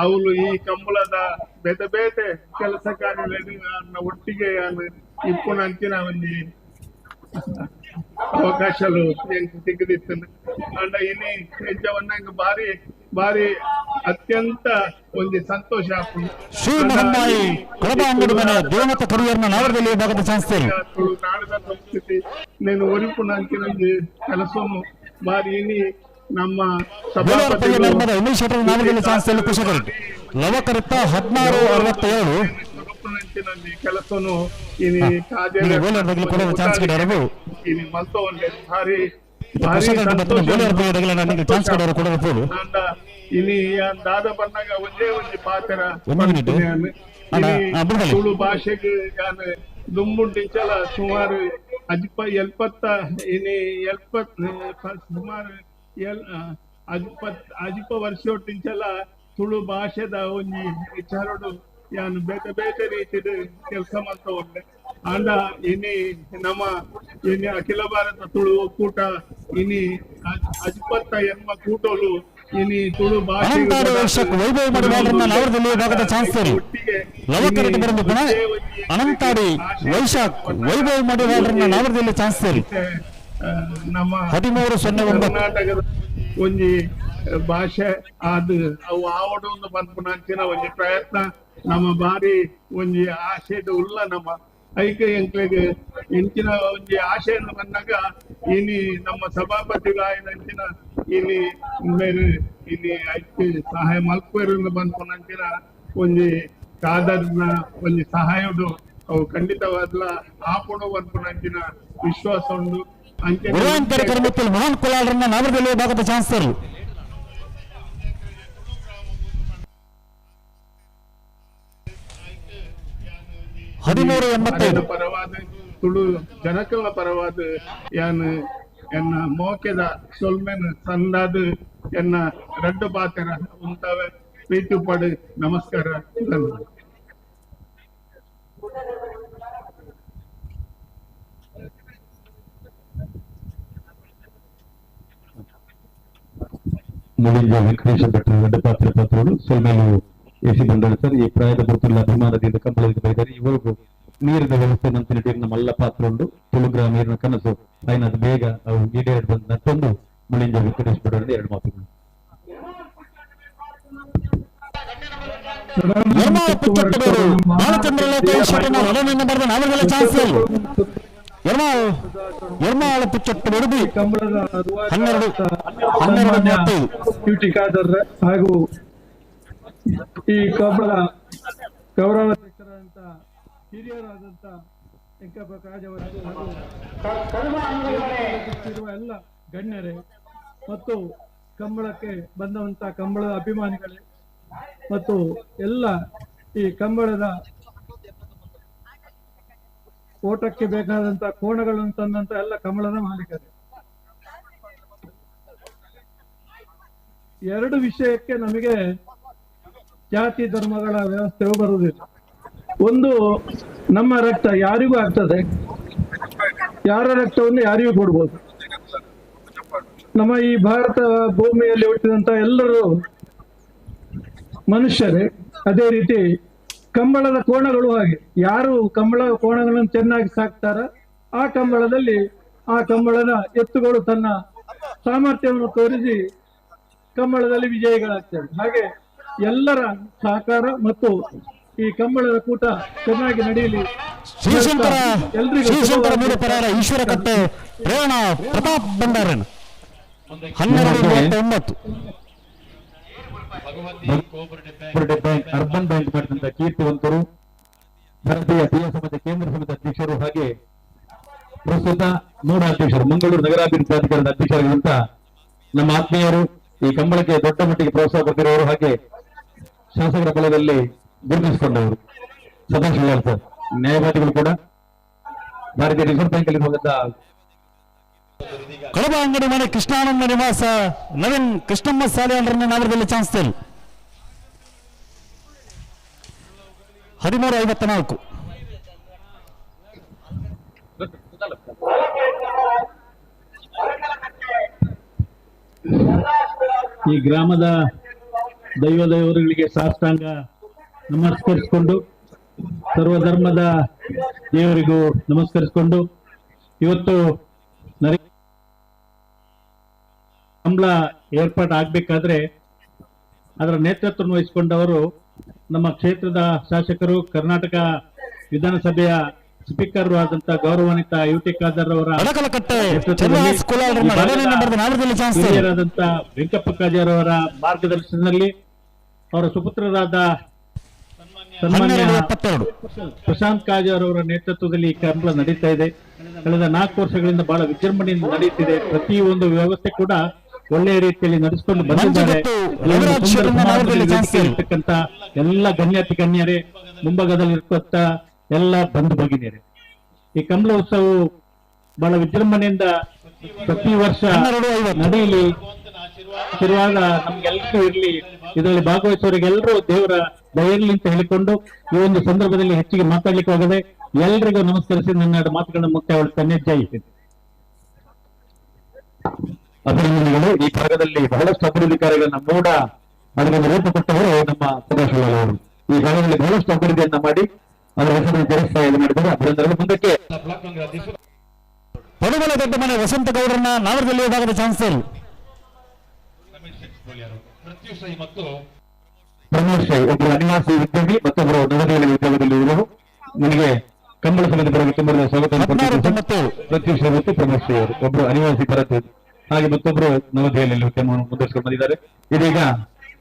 ಅವಳು ಈ ಕಂಬಳದ ಬೇತೆ ಬೇತೆ ಕೆಲಸ ಕಾರ್ಯಗಳನ್ನು ಒಟ್ಟಿಗೆ ಯಾನು ಇಪ್ಪುನಂಚಿನ ಒಂಜಿ ಅವಕಾಶಲು ತಿಕ್ಕಿದಿತ್ತು. ಅಂಡ ಇನಿ ಹೆಜ್ಜವನ್ನ ಭಾರಿ ಭಾರಿ ಅತ್ಯಂತ ಒಂಜಿ ಸಂತೋಷ. ಶ್ರೀ ಮಹಮ್ಮಾಯಿ ಕೊಳಬ ಅಂಗಡಿ ಮನೆ ದೇವಮತ ಕರಿಯರ್ನ ನಾವರದಲ್ಲಿ ವಿಭಾಗದ ಸಂಸ್ಥೆ ತುಳುನಾಡಿನ ಸಂಸ್ಕೃತಿ ನೇನು ಒರಿಪುನಂಚಿನ ಒಂಜಿ ಕೆಲಸನು ಭಾರಿ ಇನಿ ನಮ್ಮ ಸಭಾಪತಿ ಉಮೇಶ್ ಶೆಟ್ಟರ್ ನಾವರದಲ್ಲಿ ಸಂಸ್ಥೆಯಲ್ಲಿ ಕುಶಕರೆಡ್ಡಿ ಲವಕರಿತ 16-67 ಕೆಲಸನು ಇನಿ ಇನಿ ಮಲ್ತೊಂದೆ ಭಾರಿ ಭಾರಿ ಇನಿ ದಾದ ಬನ್ನಾಗ ಒಂದೇ ಒಂಜಿ ಪಾತ್ರ ತುಳು ಭಾಷೆಗೆ ದುಂಬುಂಟಿಂಚಲ ಸುಮಾರು ಅಜ್ಪ ಎಲ್ಪತ್ತ ಇನಿ ಎಲ್ಪತ್ ಸುಮಾರು ಎಲ್ ಅಜ್ಪ ವರ್ಷೊಟ್ಟಿಂಚಲ ತುಳು ಭಾಷೆದ ಒಂಜಿ ವಿಚಾರಡು ಯಾನು ಬೇತೆ ಬೇತೆ ರೀತಿಡ್ ಕೆಲಸ ಮಲ್ತೊಂಡೆ. ಆಂಡ ಇನಿ ನಮ್ಮ ಇನಿ ಅಖಿಲ ಭಾರತ ತುಳು ಒಕ್ಕೂಟ ಇನಿ ಅಜ್ಪತ್ತ ಎನ್ಮ ಕೂಟೋಲು ಇನಿ ತುಳು ಭಾಷೆ ಅನಂತಾಡಿ ವೈಶಾಖ್ ವೈಭವ್ ಮಡಿವಾಳರನ್ನ ನಾವರದಲ್ಲಿ ಚಾನ್ಸ್ ನಮ್ಮ 13-09. ಕರ್ನಾಟಕದ ಒಂಜಿ ಭಾಷೆ ಅದು ಅವು ಆವಡು ಒಂದು ಪನ್ಪುನಂಚಿನ ಒಂಜಿ ಪ್ರಯತ್ನ ನಮ್ಮ ಬಾರಿ ಒಂಜಿ ಆಶೆಡ್ ಉಲ್ಲ ನಮ್ಮ ಐಕ ಎಂಕ್ಲೆಗ್ ಇಂಚಿನ ಒಂಜಿ ಆಶೆಯನ್ನು ಬಂದಾಗ ಇನಿ ನಮ್ಮ ಸಭಾಪತಿಗಳಾಯಿನಂಚಿನ ಇನಿ ಮೇರು ಇನಿ ಐಕ್ ಸಹಾಯ ಮಲ್ಪುವೆರ್ ಪನ್ಪುನಂಚಿನ ಒಂಜಿ ಕಾದರ್ನ ಒಂಜಿ ಸಹಾಯಡು ಅವು ಖಂಡಿತವಾದ್ಲ ಆಪುಡು ಪನ್ಪುನಂಚಿನ ವಿಶ್ವಾಸ ಉಂಡು. ಮೋಹನ್ ಕುಲಾಲ್ರನ್ನ ನಾವರದಲ್ಲಿ ವಿಭಾಗದ ಚಾನ್ಸ್ 13-85. ಪರವಾದ ತುಳು ಜನಕಲ ಪರವಾದ ಯಾನ್ ಎನ್ನ ಮೋಕೆದ ಸೊಲ್ಮೆನ್ ಸಂದಾದ ಎನ್ನ ರಡ್ಡು ಪಾತೆರ ಉಂತಾವೆ ಪ್ರೀತಿ ಪಡು ನಮಸ್ಕಾರ. Mulinja Venkatesha ಭಟ್ರು ಎರಡು ಪಾತ್ರ ಪಾತ್ರಗಳು ಸೊಲ್ಮೇಲು ಎ ಸಿ ಬಂಡಾಳ ಸರ್ ಈ ಪ್ರಾಯದ ಬರ್ತುಲ್ಲ ಅಭಿಮಾನದಿಂದ ಕಂಬಳದಿಂದ ಬೈದಾರೆ. ಇವರಿಗೂ ನೀರಿನ ವ್ಯವಸ್ಥೆ ಮಂತಿನ ನಮ್ಮೆಲ್ಲ ಪಾತ್ರ ಉಂಟು. ತುಳುಗ್ರಾಮ ನೀರಿನ ಕನಸು ಐನದು ಬೇಗ ಅವು ಈಡೇರಿ ಬಂದ ನಟ್ಟೊಂದು ಮುಳಿಂಜ ವೆಂಕಟೇಶ್ ಭಟ್ರು ಎರಡು ಮಾತುಗಳು. ಬಾಲಚಂದ್ರ ಲೋಕೇಶ್ವರನ ಎರಡನೇ ಬರೆದ ನಾವರೆಲ್ಲ ಚಾನ್ಸ್ ಎರ್ಮಾಳ ಪುಚ್ಚಟ್ಟು ಬಡುಬಿ 12 12 35. ಹಾಗೂ ಈ ಕಂಬಳ ಗೌರವಾಧ್ಯಕ್ಷರಾದಂಥ ಹಿರಿಯರಾದಂಥ ವೆಂಕಪ್ಪ ಕಾಜವರು ಹಾಗೂ ಎಲ್ಲ ಗಣ್ಯರೇ ಮತ್ತು ಕಂಬಳಕ್ಕೆ ಬಂದಂಥ ಕಂಬಳದ ಅಭಿಮಾನಿಗಳೇ ಮತ್ತು ಎಲ್ಲ ಈ ಕಂಬಳದ ಓಟಕ್ಕೆ ಬೇಕಾದಂತ ಕೋಣಗಳನ್ನು ತಂದಂತ ಎಲ್ಲ ಕಂಬಳದ ಮಾಲೀಕರೇ, ಎರಡು ವಿಷಯಕ್ಕೆ ನಮಗೆ ಜಾತಿ ಧರ್ಮಗಳ ವ್ಯವಸ್ಥೆಯು ಬರುವುದಿಲ್ಲ. ಒಂದು, ನಮ್ಮ ರಕ್ತ ಯಾರಿಗೂ ಆಗ್ತದೆ, ಯಾರ ರಕ್ತವನ್ನು ಯಾರಿಗೂ ಕೊಡ್ಬೋದು. ನಮ್ಮ ಈ ಭಾರತ ಭೂಮಿಯಲ್ಲಿ ಹುಟ್ಟಿದಂತ ಎಲ್ಲರೂ ಮನುಷ್ಯರೇ. ಅದೇ ರೀತಿ ಕಂಬಳದ ಕೋಣಗಳು ಹಾಗೆ, ಯಾರು ಕಂಬಳ ಕೋಣಗಳನ್ನು ಚೆನ್ನಾಗಿ ಸಾಕ್ತಾರ ಆ ಕಂಬಳದಲ್ಲಿ ಆ ಕಂಬಳದ ಎತ್ತುಗಳು ತನ್ನ ಸಾಮರ್ಥ್ಯವನ್ನು ತೋರಿಸಿ ಕಂಬಳದಲ್ಲಿ ವಿಜಯಿಗಳಾಗ್ತವೆ. ಹಾಗೆ ಎಲ್ಲರ ಸಹಕಾರ ಮತ್ತು ಈ ಕಂಬಳದ ಕೂಟ ಚೆನ್ನಾಗಿ ನಡೆಯಲಿ. ಈಶ್ವರ ಕಟ್ಟೆ ಪ್ರೇರಣಾ ಪ್ರತಾಪ್ ಭಂಡಾರನ್ 12:39. Bank urban bank ಮಾಡಿದಂತ ಕೀರ್ತಿವಂತರು, ಭಾರತೀಯ ತೀಯ ಸಮಿತಿ ಕೇಂದ್ರ ಸಮಿತಿ ಅಧ್ಯಕ್ಷರು, ಹಾಗೆ ಪ್ರಸ್ತುತ ಮೂಡ ಅಧ್ಯಕ್ಷರು, ಮಂಗಳೂರು ನಗರಾಭಿವೃದ್ಧಿ ಪ್ರಾಧಿಕಾರದ ಅಧ್ಯಕ್ಷರಾಗಿರುವಂತ ನಮ್ಮ ಆತ್ಮೀಯರು, ಈ ಕಂಬಳಕ್ಕೆ ದೊಡ್ಡ ಮಟ್ಟಿಗೆ ಪ್ರೋತ್ಸಾಹ ಕೊಟ್ಟಿರುವವರು, ಹಾಗೆ ಶಾಸಕರ ಬಲದಲ್ಲಿ ಗುರುತಿಸಿಕೊಂಡವರು ಸದಾಶಿವ ಸರ್, ನ್ಯಾಯವಾದಿಗಳು ಕೂಡ, ಭಾರತೀಯ ರಿಸರ್ವ್ ಬ್ಯಾಂಕ್ ಅಲ್ಲಿ ಹೋಗಂತ ಕಡಬ ಅಂಗಡಿ ಮನೆ ಕೃಷ್ಣಾನಂದ ನಿವಾಸ ನವೀನ್ ಕೃಷ್ಣಮ್ಮ ಸಾಲಿಯಾನ್ರನ್ನ ನಾವರದಲ್ಲಿ ಚಾನ್ಸ್ 13:54. ಈ ಗ್ರಾಮದ ದೈವ ದೇವರುಗಳಿಗೆ ಸಾಷ್ಟಾಂಗ ನಮಸ್ಕರಿಸಿಕೊಂಡು, ಸರ್ವಧರ್ಮದ ದೇವರಿಗೂ ನಮಸ್ಕರಿಸಿಕೊಂಡು, ಇವತ್ತು ಕಂಬಳ ಏರ್ಪಾಡು ಆಗಬೇಕಾದ್ರೆ ಅದರ ನೇತೃತ್ವವನ್ನು ವಹಿಸಿಕೊಂಡವರು ನಮ್ಮ ಕ್ಷೇತ್ರದ ಶಾಸಕರು, ಕರ್ನಾಟಕ ವಿಧಾನಸಭೆಯ ಸ್ಪೀಕರ್ ಆದಂತ ಗೌರವಾನ್ವಿತ ಯು ಟಿ ಖಾದರ್ ಅವರ ಹಿರಿಯರಾದಂತ ವೆಂಕಪ್ಪ ಕಾಜಾರ್ ಅವರ ಮಾರ್ಗದರ್ಶನದಲ್ಲಿ ಅವರ ಸುಪುತ್ರರಾದ ಸನ್ಮಾನ್ಯ ಪ್ರಶಾಂತ್ ಕಾಜಾರ್ ಅವರ ನೇತೃತ್ವದಲ್ಲಿ ಈ ಕಂಬಳ ನಡೀತಾ ಇದೆ. ಕಳೆದ 4 ವರ್ಷಗಳಿಂದ ಬಹಳ ವಿಜೃಂಭಣೆಯಿಂದ ನಡೆಯುತ್ತಿದೆ. ಪ್ರತಿ ಒಂದು ವ್ಯವಸ್ಥೆ ಕೂಡ ಒಳ್ಳೆಯ ರೀತಿಯಲ್ಲಿ ನಡೆಸಿಕೊಂಡು ಬಂದಿದ್ದಾರೆ. ಇರ್ತಕ್ಕಂತ ಎಲ್ಲ ಗಣ್ಯಾತಿ ಗಣ್ಯರೇ, ಮುಂಭಾಗದಲ್ಲಿರ್ತಕ್ಕಂಥ ಎಲ್ಲ ಬಂಧು ಭಗಿನಿಯರೇ, ಈ ಕಂಬಳ ಉತ್ಸವವು ಬಹಳ ವಿಜೃಂಭಣೆಯಿಂದ ಪ್ರತಿ ವರ್ಷ ನಡೆಯಲಿ, ಆಶೀರ್ವಾದ ನಮ್ಗೆಲ್ಲರಿಗೂ ಇರಲಿ, ಇದರಲ್ಲಿ ಭಾಗವಹಿಸುವವರಿಗೆಲ್ಲರೂ ದೇವರ ದಯೆಯಿರಲಿ ಅಂತ ಹೇಳಿಕೊಂಡು ಈ ಒಂದು ಸಂದರ್ಭದಲ್ಲಿ ಹೆಚ್ಚಿಗೆ ಮಾತಾಡ್ಲಿಕ್ಕೆ ಹೋಗದೆ ಎಲ್ರಿಗೂ ನಮಸ್ಕರಿಸಿ ನನ್ನ ಮಾತುಗಳನ್ನು ಮುಕ್ತಾಯಗೊಳಿಸ್ತೇನೆ. ಜೈ ಹಿಂದ್. ಅಭಿನಂದನೆಗಳು. ಈ ಭಾಗದಲ್ಲಿ ಬಹಳಷ್ಟು ಅಭಿವೃದ್ಧಿ ಕಾರ್ಯಗಳನ್ನ ಮೂಡ ಅದಕ್ಕೊಂದು ರೂಪ ಕೊಟ್ಟವರು ನಮ್ಮ ಸದಾಶಿವ ಅವರು. ಈ ಭಾಗದಲ್ಲಿ ಬಹಳಷ್ಟು ಅಭಿವೃದ್ಧಿಯನ್ನ ಮಾಡಿ ಅದರ ಹೆಸರನ್ನು ಜನಿಸ್ತಾ ಇದು ಮಾಡಿದ್ದಾರೆ. ಅಭಿನಂದನೆಗಳು. ಮುಂದಕ್ಕೆ ಪಡುಮಲ ದೊಡ್ಡ ಮನೆ ವಸಂತ ಗೌಡರನ್ನ ನಾವರದಲ್ಲಿ ವಿಭಾಗದ ಚಾನ್ಸ್ ಪ್ರಮೋದ್ ಶೈ, ಒಬ್ಬರು ಅನಿವಾಸಿ ಉದ್ಯಮಿ, ಮತ್ತೊಬ್ಬರು ನವದೆಹಲಿ ಉದ್ಯೋಗದಲ್ಲಿ ಇರುವರು. ನಿಮಗೆ ಕಂಬಳ ಸಮಿತಿ ಬರಲು ತುಂಬ ಸ್ವಾಗತ. ಪ್ರತ್ಯೂಷ್ ಮತ್ತು ಪ್ರಮೋದ್ ಶ್ರೀ ಅವರು ಒಬ್ಬರು ಅನಿವಾಸಿ ಭರತ್, ಹಾಗೆ ಮತ್ತೊಬ್ಬರು ನವದೆಹಲಿಯಲ್ಲಿ ಉದ್ಯಮವನ್ನು ಮುಂದುವರಿಸಿಕೊಂಡು ಬಂದಿದ್ದಾರೆ. ಇದೀಗ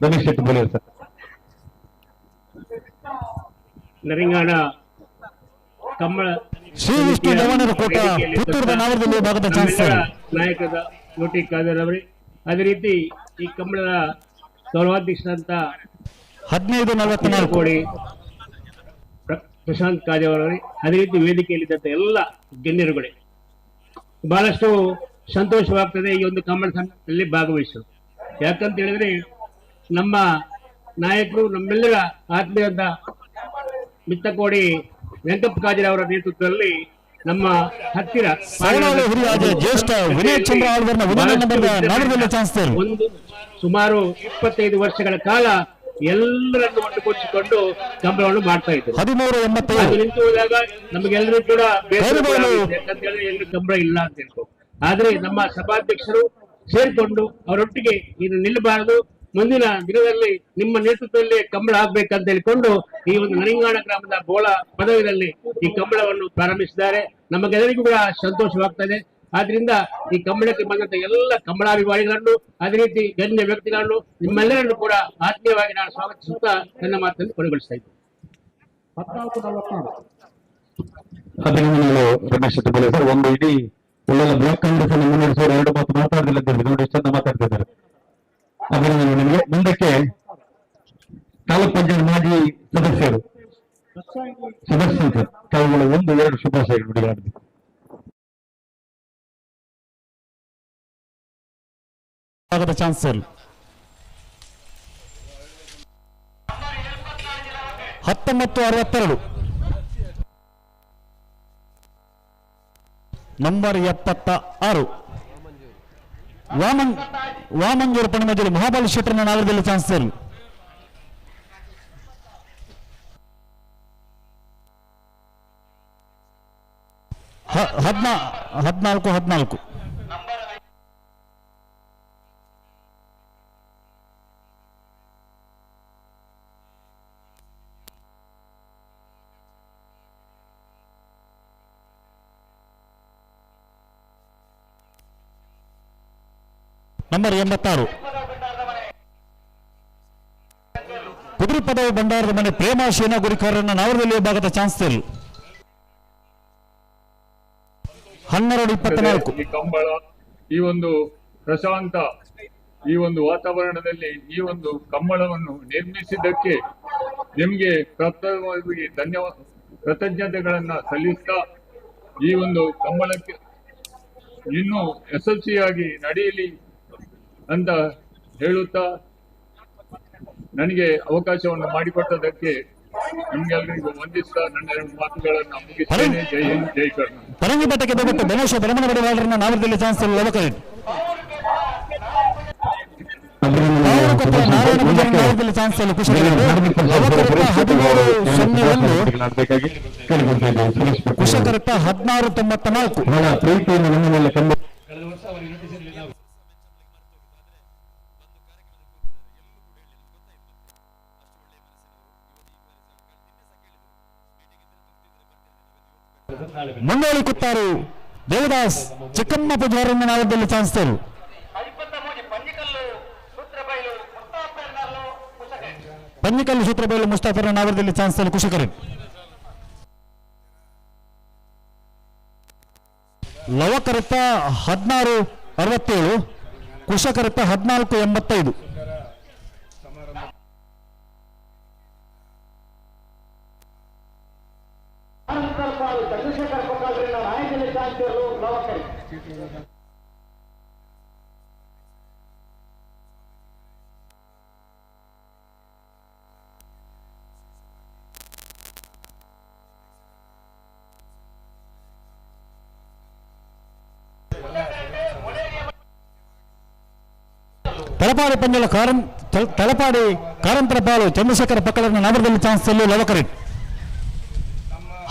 ರಮೇಶ್ ಶೆಟ್ಟಿ ಬೋಲಿಯರ್ ಸರ್. ನರಿಂಗಾಣ ಕಂಬಳ ಶ್ರೀ ವಿಷ್ಣು ಜವಾನರ ಕೋಟ ಪುತ್ತೂರದ ನಾವರದಲ್ಲಿ ಭಾಗದ ಚಾನ್ಸಲರ್ ನಾಯಕದ ಯು ಟಿ ಖಾದರ್ ಅವರೇ, ಅದೇ ರೀತಿ ಈ ಕಂಬಳದ ಗೌರವಾಧ್ಯಕ್ಷರಂತ 15:44 ಕೋಡಿ ಪ್ರಶಾಂತ್ ಕಾಜಾವರವರೇ, ಅದೇ ರೀತಿ ವೇದಿಕೆಯಲ್ಲಿದ್ದಂಥ ಎಲ್ಲ ಗಣ್ಯರುಗಳೇ, ಬಹಳಷ್ಟು ಸಂತೋಷವಾಗ್ತದೆ ಈ ಒಂದು ಕಂಬಳ ಸಂಘದಲ್ಲಿ ಭಾಗವಹಿಸಲು. ಯಾಕಂತ ಹೇಳಿದ್ರೆ ನಮ್ಮ ನಾಯಕರು ನಮ್ಮೆಲ್ಲರ ಆತ್ಮೀಯರಾದ ಮಿತ್ತಕೋಡಿ ವೆಂಕಪ್ಪ ಕಾಜಾರ್ ಅವರ ನೇತೃತ್ವದಲ್ಲಿ ನಮ್ಮ ಹತ್ತಿರ ಸವಣಾಳು ಹಿರಿಯಾದ ಜ್ಯೇಷ್ಠ ವಿನಯ್ ಚಂದ್ರ ಆಳ್ವರ್ನ ಒಂದನೇ ನಂಬರ್ದ ನಾವರದಲ್ಲಿ ಚಾನ್ಸ್ ಒಂದು ಸುಮಾರು 25 ವರ್ಷಗಳ ಕಾಲ ಎಲ್ಲರನ್ನು ಒಟ್ಟುಗೂಡಿಸಿಕೊಂಡು ಕಂಬಳವನ್ನು ಮಾಡ್ತಾ ಇದ್ರು. 13.87. ಅದು ನಿಂತು ಹೋದಾಗ ನಮಗೆಲ್ಲರೂ ಕೂಡ ಬೇಸರ ಕೂಡ ಆಗುತ್ತೆ. ಯಾಕಂತ ಹೇಳಿದ್ರೆ ಎಲ್ಲರೂ ಕಂಬಳ ಇಲ್ಲ ಅಂತ ಹೇಳ್ಕೊ. ಆದ್ರೆ ನಮ್ಮ ಸಭಾಧ್ಯಕ್ಷರು ಸೇರ್ಕೊಂಡು ಅವರೊಟ್ಟಿಗೆ ಇದು ನಿಲ್ಲಬಾರದು, ಮುಂದಿನ ದಿನದಲ್ಲಿ ನಿಮ್ಮ ನೇತೃತ್ವದಲ್ಲಿ ಕಂಬಳ ಆಗ್ಬೇಕಂತ ಹೇಳಿಕೊಂಡು ಈ ಒಂದು ನರಿಂಗಾಣ ಗ್ರಾಮದ ಬೋಳ ಪದವಿನಲ್ಲಿ ಈ ಕಂಬಳವನ್ನು ಪ್ರಾರಂಭಿಸಿದ್ದಾರೆ. ನಮಗೆಲ್ಲರಿಗೂ ಕೂಡ ಸಂತೋಷವಾಗ್ತದೆ. ಆದ್ರಿಂದ ಈ ಕಂಬಳಕ್ಕೆ ಬಂದಂತ ಎಲ್ಲ ಕಂಬಳಾಭಿಮಾನಿಗಳನ್ನು, ಅದೇ ರೀತಿ ಗಣ್ಯ ವ್ಯಕ್ತಿಗಳನ್ನು, ನಿಮ್ಮೆಲ್ಲರನ್ನು ಕೂಡ ಆತ್ಮೀಯವಾಗಿ ನಾನು ಸ್ವಾಗತಿಸುತ್ತಾ ನನ್ನ ಮಾತನ್ನು ಕೊನೆಗೊಳಿಸ್ತಾ ಇದ್ದೇನೆ. ಅಭಿನಂದನೆಗಳು ರಮೇಶ್ ಶೆಟ್ಟಿ ಸರ್. ಒಂದು ಇಡೀ ಒಳ್ಳೆಯ ಬ್ಲಾಕ್ ಕಾಂಗ್ರೆಸ್ ಅನ್ನು ಮುನ್ನಡೆಸುವರು ಎರಡು ಮಾತು ಮಾತಾಡಲಿಲ್ಲ ಅಂತ ಹೇಳಿ ನೋಡಿ ಚಂದ ಮಾತಾಡ್ತಿದ್ದಾರೆ. ಅಭಿನಂದನೆ ನಿಮಗೆ. ಮುಂದಕ್ಕೆ ತಾಲೂಕ್ ಪಂಚಾಯತ್ ಮಾಜಿ ಸದಸ್ಯರು ಸುದರ್ಶನ್ ಸರ್, ತಾವುಗಳು ಒಂದು ಎರಡು ಶುಭಾಶಯಗಳು ನುಡಿಗಳಾಡಬೇಕು. ಚಾನ್ಸರ್ 1962 ನಂಬರ್ 76 ವಾಮಂಜೂರು ಪಣಮಂಜೂರು ಮಹಾಬಲ ಶೆಟ್ಟರ್ನ ನಾಗರದಲ್ಲಿ ಚಾನ್ಸರ್. ಹದಿನಾಲ್ಕು 14 ನಂಬರ್ 86 ಕುದುರೆಪದವು ಭಂಡಾರದ ಮನೆ ಪ್ರೇಮ ಶೇನಾ ಗುರಿಕಾರರನ್ನ ನಾವರದಲ್ಲಿ ವಿಭಾಗದ ಚಾನ್ಸರ್. 12:24. ಈ ಕಂಬಳ ಈ ಒಂದು ಪ್ರಶಾಂತ ಈ ಒಂದು ವಾತಾವರಣದಲ್ಲಿ ಈ ಒಂದು ಕಂಬಳವನ್ನು ನಿರ್ಮಿಸಿದ್ದಕ್ಕೆ ನಿಮಗೆ ಪ್ರಥಮವಾಗಿ ಧನ್ಯವಾದ ಕೃತಜ್ಞತೆಗಳನ್ನ ಸಲ್ಲಿಸ್ತಾ ಈ ಒಂದು ಕಂಬಳಕ್ಕೆ ಇನ್ನೂ ಯಶಸ್ವಿಯಾಗಿ ನಡೆಯಲಿ ಅಂತ ಹೇಳುತ್ತಾ ನನಗೆ ಅವಕಾಶವನ್ನು ಮಾಡಿಕೊಟ್ಟದಕ್ಕೆ ನಿಮ್ಗೆಲ್ಲರಿಗೂ ವಂದಿಸ್ತಾ ನನ್ನ ಎರಡು ಮಾತುಗಳನ್ನು ಮುಗಿಸ್ತೇನೆ. ಜೈ ಹಿಂದ್, ಜೈ ಕರ್ನಾಟಕ. ಪರಂಗಿಪೇಟೆಗೆ ಬಂದಿದ್ದ ಧನುಷ ಬ್ರಹ್ಮಣ ಬಡಿವಾಳರನ್ನ ನಾವರದಲ್ಲಿ ಚಾನ್ಸ್ ಕುಶಕರಟ್ಟ 1694. ಬಹಳ ಪ್ರೀತಿಯಿಂದ ನಮ್ಮ ಮೇಲೆ ಕಂಡು ಮಂಡೋಳಿ ಕುತ್ತಾರು ದೇವದಾಸ್ ಚಿಕ್ಕಮ್ಮ ಪೂಜಾರನ್ನ ನಾವರದಲ್ಲಿ ಚಾನ್ಸ್. ಪಂಜಿಕಲ್ಲು ಸೂತ್ರಬೈಲು ಮುಸ್ತಾಫರ ನಾವರದಲ್ಲಿ ಚಾನ್ಸ್ ಕುಶಕರಿ. ಲವಕರತ್ತ 1667, ಕುಶಕರತ್ತ 1485. ಚಂದ್ರಶೇಖರ್ ಪಕ್ಕಾದ್ರಿಂದ ನಾಯಕಲ್ಲಿ ಚಾನ್ಸರ್ಲು ಲವಕರಿ. ತಲಪಾಡಿ ಪಂಜಲ ತಲಪಾಡಿ ಕಾರಂತರ ಪಾಲು ಚಂದ್ರಶೇಖರ ಪಕ್ಕದ ನಾವರದಲ್ಲಿ ಚಾನ್ಸ್ ಲವಕರಿ.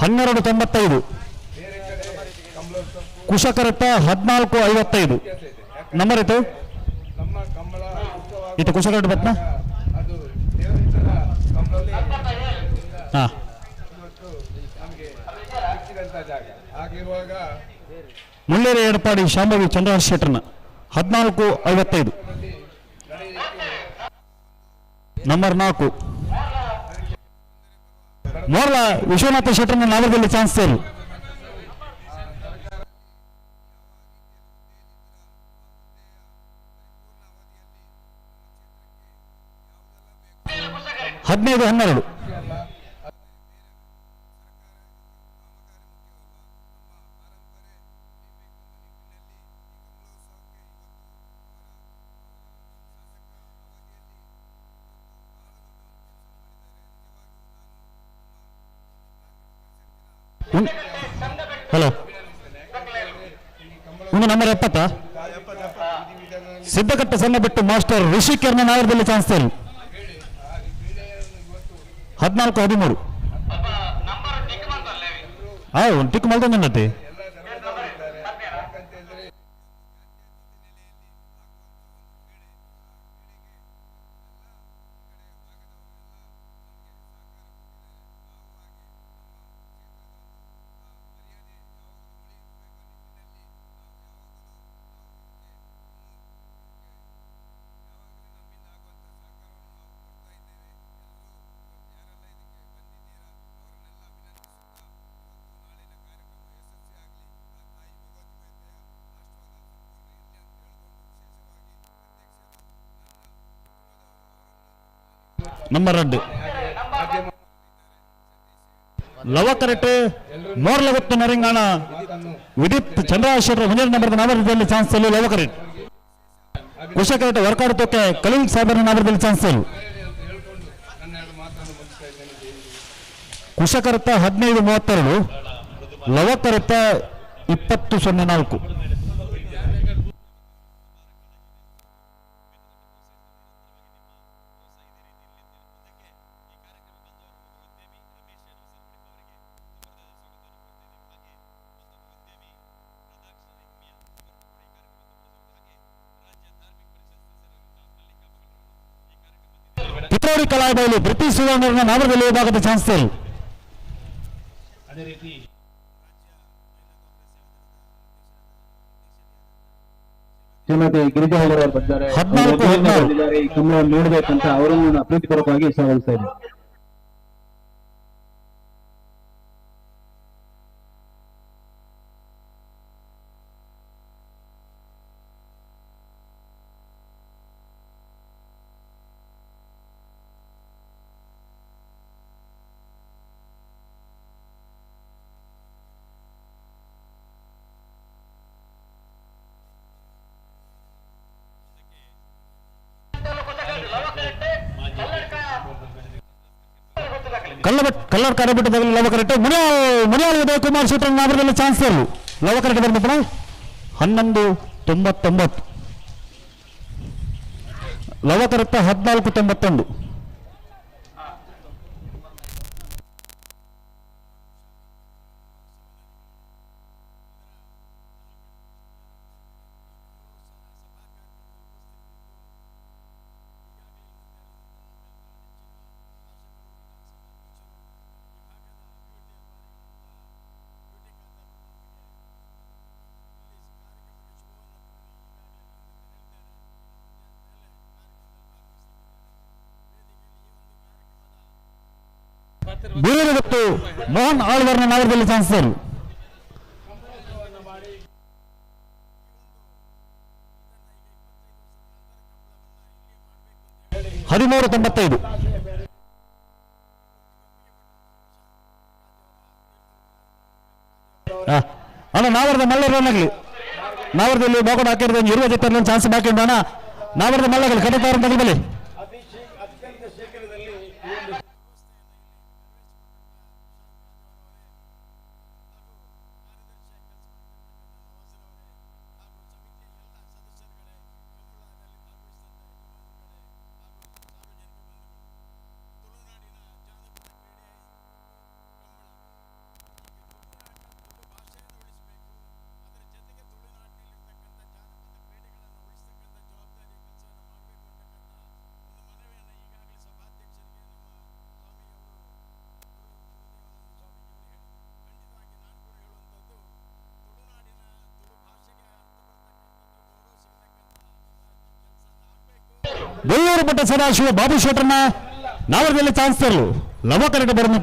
1295. ಕುಶಕರಟ್ಟ 1455. ನಂಬರ್ ಇತ್ತು ಇತ್ತು ಕುಶಕರಟ್ಟ ಬತ್ನ ಮುಳ್ಳೇರಿ ಎಡಪಾಡಿ ಶಾಂಭವಿ ಚಂದ್ರಹಾಸ್ ಶೆಟ್ಟರ್ನ 1455. ನಂಬರ್ 4 ಮೋರ್ಲ ವಿಶ್ವನಾಥ ಶೆಟ್ಟರ್ನ ನಾವರದಲ್ಲಿ ಚಾನ್ಸ್. 15-12. Hello ಒಂದು ನಂಬರ್ 70 ಸಿದ್ದಕಟ್ಟ ಸಣ್ಣ ಬಿಟ್ಟು ಮಾಸ್ಟರ್ ಋಷಿಕರ್ಣ ನಾಗರದಲ್ಲಿ ಚಾನ್ಸ್ 14 13. ಒಂದು ಟಿಕ್ ಮಲ್ತೊಂದುಂಡತೆ. ನಂಬರ್ 2 ಲವಕರೆಟ್ ಮೋರ್ಲಗುತ್ತು ನರಿಂಗಾಣ ವಿದಿತ್ ಚಂದ್ರಶೇಖರ್ ಮುಂದಿನ ನಂಬರ್ ನಾಮರದಲ್ಲಿ ಚಾನ್ಸ್ ಲವಕರೆಟ್ ಕುಶಕರೆಟ್ ವರ್ಕೌಟ್ ತೊಕ್ಕೆ ಕಲೀಲ್ ಸಾಹೇಬರ ನಾಮರದಲ್ಲಿ ಚಾನ್ಸ್. ಕುಶಕರತ 15 32, ಲವಕರತ 20 04. ಪಿತ್ರೋಡಿ ಕಲಾಬೈಲು ಬ್ರಿಟಿಷ್ ಸುವರ್ಣ ನಾಮರದಲ್ಲಿ ವಿಭಾಗದ ಚಾನ್ಸ್. ಅದೇ ರೀತಿ ಶ್ರೀಮತಿ ಗಿರಿಜಾ ಅವರು ಬಂದಿದ್ದಾರೆ, 14 ಬಂದಿದ್ದಾರೆ. ಈ ಕಂಬಳವನ್ನು ನೋಡಬೇಕಂತ ಅವರನ್ನು ಪ್ರೀತಿಪೂರ್ವಕವಾಗಿ ಸ್ವಾಗತಿಸ್ತಾ ಇದ್ದೇನೆ. ಕಲ್ಲರ್ ಕರಬಿಟ್ಟದಲ್ಲಿ ಲವಕರೆಟ್ ಮುನಿಯಾಲ್ ಉದಯ್ ಕುಮಾರ್ ಶೂಟರ್ ನಾಮರದಲ್ಲಿ ಚಾನ್ಸ್ ಲವಕರೆಟ್ ಬಂದ್ಬಿಟ್ಟು 11 99, ಲವಕರೆಟ್ಟ 14 91. ಬೀರೂರು ಮೋಹನ್ ಆಳ್ವರ್ನ ನಾಗರದಲ್ಲಿ ಚಾನ್ಸ್. 13 95. ಅಣ್ಣ ನಾವರದ ಮಲ್ಲರನ್ನಾಗಲಿ ನಾವರದಲ್ಲಿ ಬಾಗೋಡ ಹಾಕಿರೋದು ಇರುವ ಜೊತೆ ಚಾನ್ಸ್ ಬಾಕಿ ಉಂಟು ಅಣ್ಣ. ನಾವರದ ಮಲ್ಲಗಳು ಕಟ್ಟತಾರ ಬಲಿ ಬೆಳ್ಳೂರು ಮಠ ಸದಾಶಿವ ಬಾಬು ಶೆಟ್ಟರ್ನ ನಾವರದಲ್ಲಿ ಚಾನ್ಸ್ ತರಲು ಲವ ಕರೆಕ್ಟ್ ಬರೋಣ.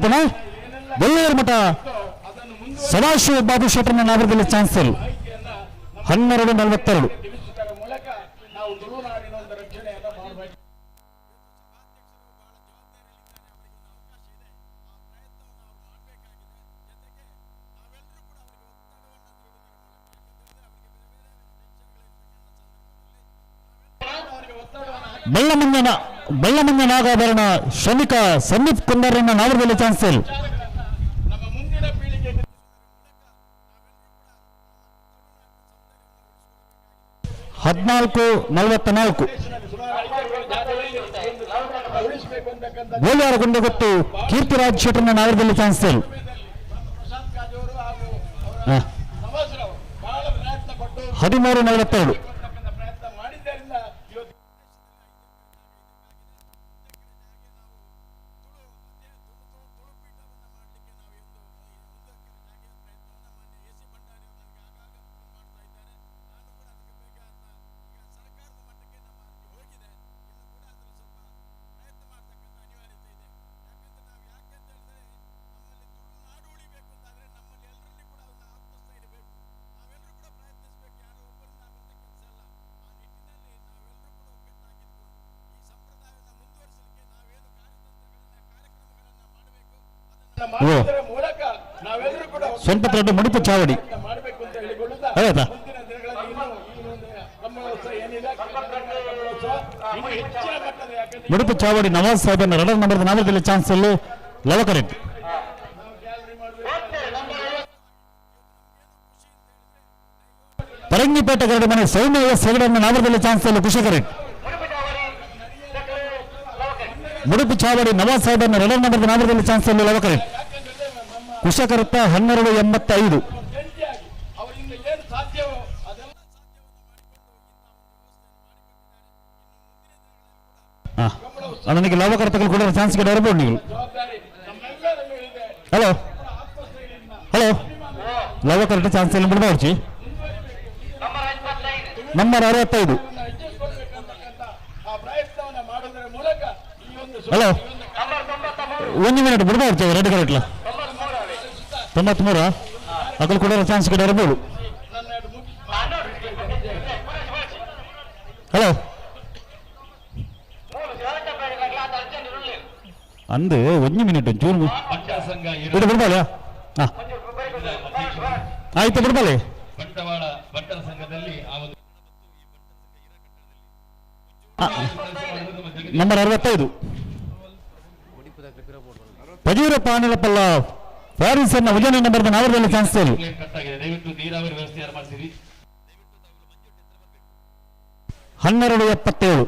ಬೆಳ್ಳೂರು ಮಠ ಸದಾಶಿವ ಬಾಬು ಶೆಟ್ಟರ್ನ ನಾವರದಲ್ಲಿ ಚಾನ್ಸ್ ತರಲು 12 42. ಬಳ್ಳಮಂಜ ನಾಗಾಭರಣ ಶ್ರಮಿಕ ಸಂದೀಪ್ ಕುಂದರನ್ನ ನಾವರದಲ್ಲಿ ಚಾನ್ಸ್. 14-44. ಬೋಳಿಯಾರ ಗುಂಡೆಗೊತ್ತು ಕೀರ್ತಿರಾಜ್ ಶೆಟ್ಟರ್ನ ನಾಗರದಲ್ಲಿ ಚಾನ್ಸ್. 13-42. ಸ್ವಲ್ಪ ದೊಡ್ಡ ಮುಡಿಪು ಚಾವಡಿ ಹೌದಾ? ಮುಡಿಪು ಚಾವಡಿ ನವಾಜ್ ಸಾಹೇಬ್ ರಡರ್ ನಂಬರ್ ನಾಮದಲ್ಲಿ ಚಾನ್ಸ್ ಅಲ್ಲಿ ಲವಕರೆಡ್ಡಿ. ಪರಂಗಿಪೇಟೆ ಗರಡಿ ಮನೆ ಸೌಮ್ಯ ಎಸ್ ಹೆಗಡೆಯನ್ನು ನಾಮದಲ್ಲಿ ಚಾನ್ಸ್ ಅಲ್ಲಿ ಕುಶಕರೆಡ್ಡಿ. ಮುಡುಪು ಚಾವಡಿ ನವಾಜ್ ಸಾಹೇಬ್ ರಡರ್ ನಂಬರ್ ನಾಮದಲ್ಲಿ ಚಾನ್ಸ್ ಅಲ್ಲಿ ಲವಕರೆಡ್ಡಿ. ಕುಶಕರತ್ತ 12-85. ನನಗೆ ಲವಕರ್ತಗಳು ಕೂಡ ಚಾನ್ಸ್ ಗಿಡ ಇರಬಹುದು ನೀವು. ಹಲೋ ಹಲೋ ಲವಕರ್ತ ಚಾನ್ಸ್ ಎಲ್ಲ ಬಿಡಬಾರ್ದು. ನಂಬರ್ 65. ಹಲೋ ಒಂದು ಮಿನಿಟ್ ಬಿಡಬಾರ್ದು. ರೆಡ್ ಕರೆಕ್ಟ್ಲ 93 ಅಕಲ್ ಕೂಡ ಚಾನ್ಸ್ ಗಿಡ ಇರಬಹುದು. ಹಲೋ ಅಂದು ಒಂದು ಮಿನಿಟ್ ಒಂಚೂರು ಬಿಡು ಬಿಡ್ಬಾಲ. ಆಯ್ತು ಬಿಡ್ಬಾಲೆ. ಬಂಟವಾಳ ಬಂಟರ ಸಂಘದಲ್ಲಿ ನಂಬರ್ 65 ಪಜೀರಪ್ಪ ಅನಿಲಪ್ಪಲ್ಲ ಪ್ಯಾರಿಸ್ ಅನ್ನ ಉಜನ ನಂಬರ್ ನಾವರದಲ್ಲಿ ಚಾನ್ಸ್ ದಯವಿಟ್ಟು ನೀರಾವರಿ ವ್ಯವಸ್ಥೆ ಯಾರು ಮಾಡ್ತೀರಿ? 12-77.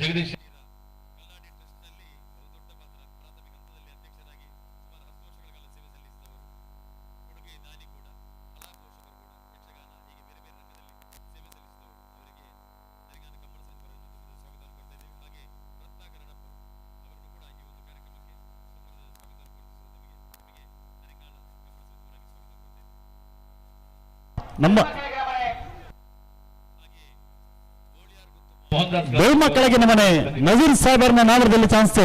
ಜಗದೀಶ್ ನಮ್ಮ ಗೋಲ್ಮ ಕೆಳಗಿನ ಮನೆ ನಜೀರ್ ಸಾಹೇಬರ್ನ ನಾಮದಲ್ಲಿ ಚಾನ್ಸ್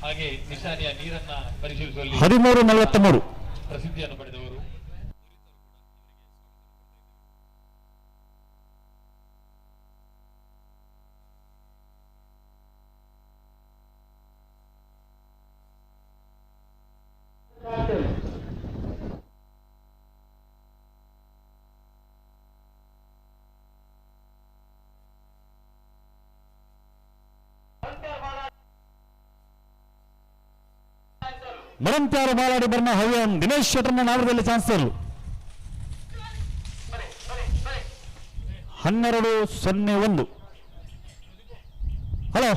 ಹಾಗೆ ನಿಶಾನಿಯ ನೀರನ್ನ ಪರಿಶೀಲಿಸುವಲ್ಲಿ 13-43 ಪ್ರಸಿದ್ಧಿಯನ್ನು ಪಡೆದವರು. ಮರಂತ್ಯಾರು ಬಾಲಾಡಿ ಬರ್ನ ಹವ್ಯಂ ದಿನೇಶ್ ಶೆಟ್ಟರ್ನ ನಾಮದಲ್ಲಿ ಚಾನ್ಸ್ 12-01. ಹಲೋ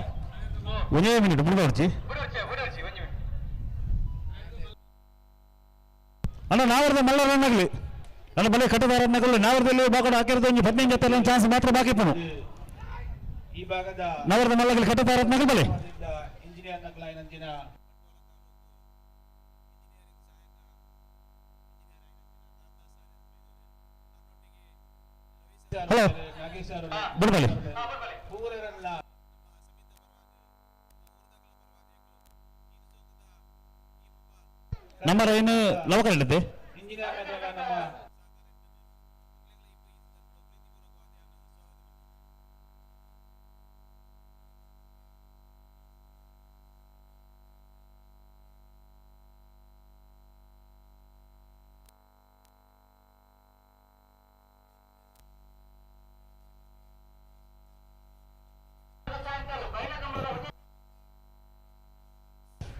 ಒಂದೇ ಮಿನಿಟ್ ಬಿಡ್ಬಾರ್ಜಿ ಅಣ್ಣ. ನಾವರದ ಮಲ್ಲರನ್ನಾಗಲಿ ನನ್ನ ಬಲೆ ಕಟ್ಟದಾರನ್ನಾಗಲಿ ನಾವರದಲ್ಲಿ ಬಾಕಡ ಹಾಕಿರೋದು ಒಂಜಿ 15 ಜೊತೆ ಚಾನ್ಸ್ ಮಾತ್ರ ಬಾಕಿ ಪನು. ಈ ಭಾಗದ ನಾವರದ ಮಲ್ಲಗಲಿ ಕಟ್ಟದಾರನ್ನಾಗಲಿ ಬಲೆ ಇಂಜಿನಿಯರ್ ನಗ್ಲಾಯಿನಂಚಿನ ಹಲೋ ಬಿಡ್ಬಲಿ. ನಂಬರ್ ಏನು ಲವಕರ್ ಹಿಡಿದೆ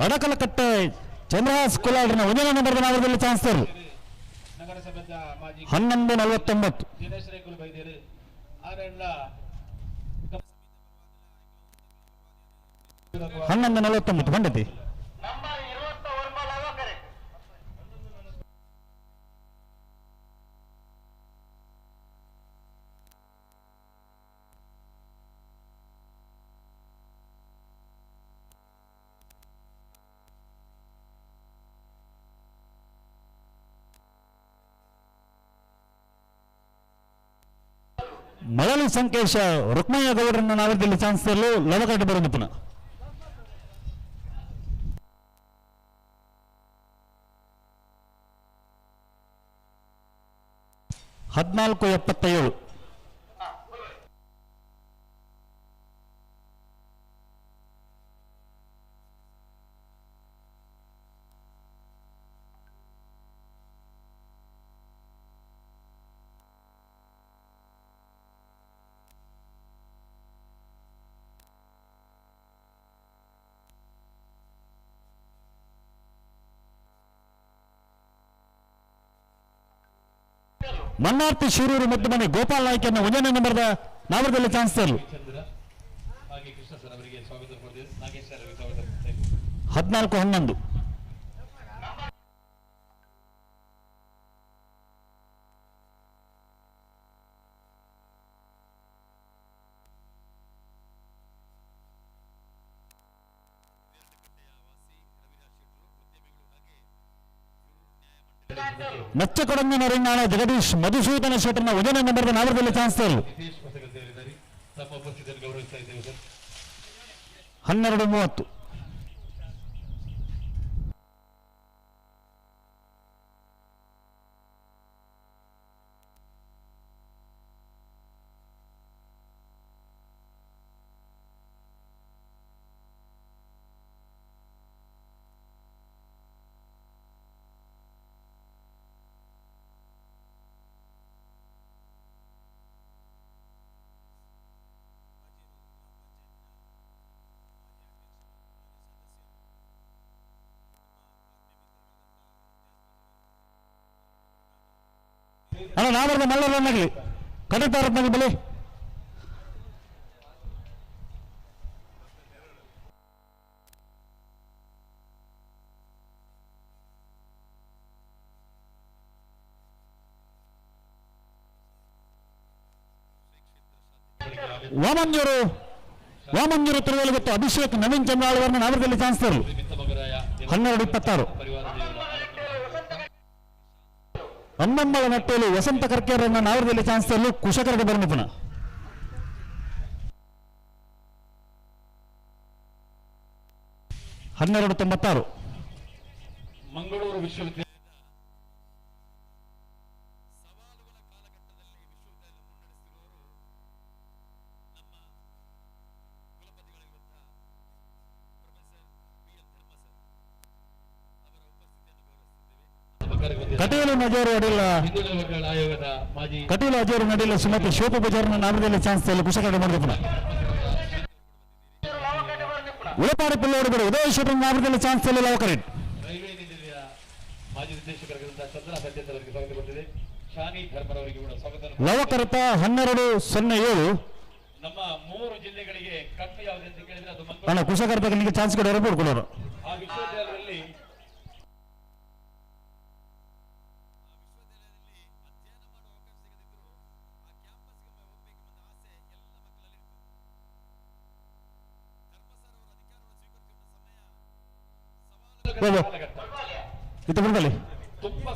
ಅಡಕಲಕಟ್ಟೆ ಚಂದ್ರಹಾಸ್ ಕುಲಾಡ್ರನ ಒಂದನೇ ನಂಬರ್ ನಾಮದಲ್ಲಿ ಚಾನ್ಸ್. ನಗರಸಭೆ 11:49. 11:49 ಬಂಡತಿ. ಮಳಲಿ ಸಂಕೇಶ ರುಕ್ಮಯ್ಯ ಗೌಡರನ್ನು ನಾವದಲ್ಲಿ ಚಾನ್ಸ್ ತರಲು ಲವಕಟ್ಟೆ ಬರೋದು ಪುನಃ. 14:77. ಮನ್ನಾರ್ತಿ ಶಿರೂರು ಮತ್ತು ಮನೆ ಗೋಪಾಲ್ ನಾಯ್ಕನ್ನ ಒಂದನೇ ನಂಬರ್ದ ನಾವರದಲ್ಲಿ ಚಾನ್ಸ್ ತರಲು. 14:11. ನಚ್ಚಕೊಡಂಗಿ ನರಂಗಾಣ ಜಗದೀಶ್ ಮಧುಸೂದನ ಶೆಟ್ಟರ್ನ ಒಂದನೇ ನಂಬರ್ದ ನಾವರದಲ್ಲಿ ಚಾನ್ಸ್ ತರಲು. 12:30. ಅಣ್ಣ ನಾವರದ ಮಲ್ಲರನ್ನಾಗಲಿ ಕಡತಾರತ್ನಾಗಲಿ ಬಲಿ. ವಾಮಂಜೂರು ವಾಮಂಜೂರು ತಿರುಗಲು ಗೊತ್ತು ಅಭಿಷೇಕ್ ನವೀನ್ ಚಂದ್ರಾಳವರನ್ನ ನಾವರದಲ್ಲಿ ಚಾನ್ಸ್ ತರಲು. 12:26. ಅಮ್ಮಮ್ಮಳ ನಟ್ಟೆಯಲ್ಲಿ ವಸಂತ ಕರ್ಕೇರನ್ನ ನಾವರದಲ್ಲಿ ಚಾನ್ಸ್ ತರಲು ಕುಶಕರಗೆ ಬರಲು ಪುನಃ. 12:96. ಮಂಗಳೂರು ವಿಶ್ವವಿದ್ಯಾಲಯ ಕಟೀಲು ಮಜಾರು ಅಡಿಲ್ಲ ಆಯೋಗದ ಮಾಜಿ ಕಟೀಲು ಅಜೇರು ನಡಿಲ್ಲ ಶ್ರೀಮತಿ ಶಿವಪ್ಪ ಬಜಾರ್ನ ನಾಮದಲ್ಲಿ ಚಾನ್ಸ್ ತರಲು ಕುಶಕರಡೆ ಮಾಡಿದ ಪುನಃ. ಉಳಪಾಡಿ ಪಿಲ್ಲೋಡು ಉದಯ ಶೆಟ್ಟರ್ ನಾಮದಲ್ಲಿ ಚಾನ್ಸ್ ತರಲು ಲವಕರೆಡ್. ರೈಲ್ವೆ ನಿಧಿಯ ಮಾಜಿ ನಿರ್ದೇಶಕರಾಗಿರುವಂತಹ ಚಂದ್ರ ಸತ್ಯಂತ ಅವರಿಗೆ ಸ್ವಾಗತ ಕೊಟ್ಟಿದೆ. ಶಾನಿ ಧರ್ಮರವರಿಗೆ ಕೂಡ ಸ್ವಾಗತ. ಲವಕರತ 12:07. ನಮ್ಮ 3 ಜಿಲ್ಲೆಗಳಿಗೆ ಕಣ್ಣು ಯಾವುದು ಅಂತ ಕೇಳಿದ್ರೆ ಅದು ಅಣ್ಣ ಕುಶಕರತ ನಿಮಗೆ ಚಾನ್ಸ್ ಕೊಡೋರು ಕೊಡೋರು. ಆ ವಿಶ್ವವಿದ್ಯಾಲಯದಲ್ಲಿ ಇದು ಬಿಡಲಿ ತುಂಬಾ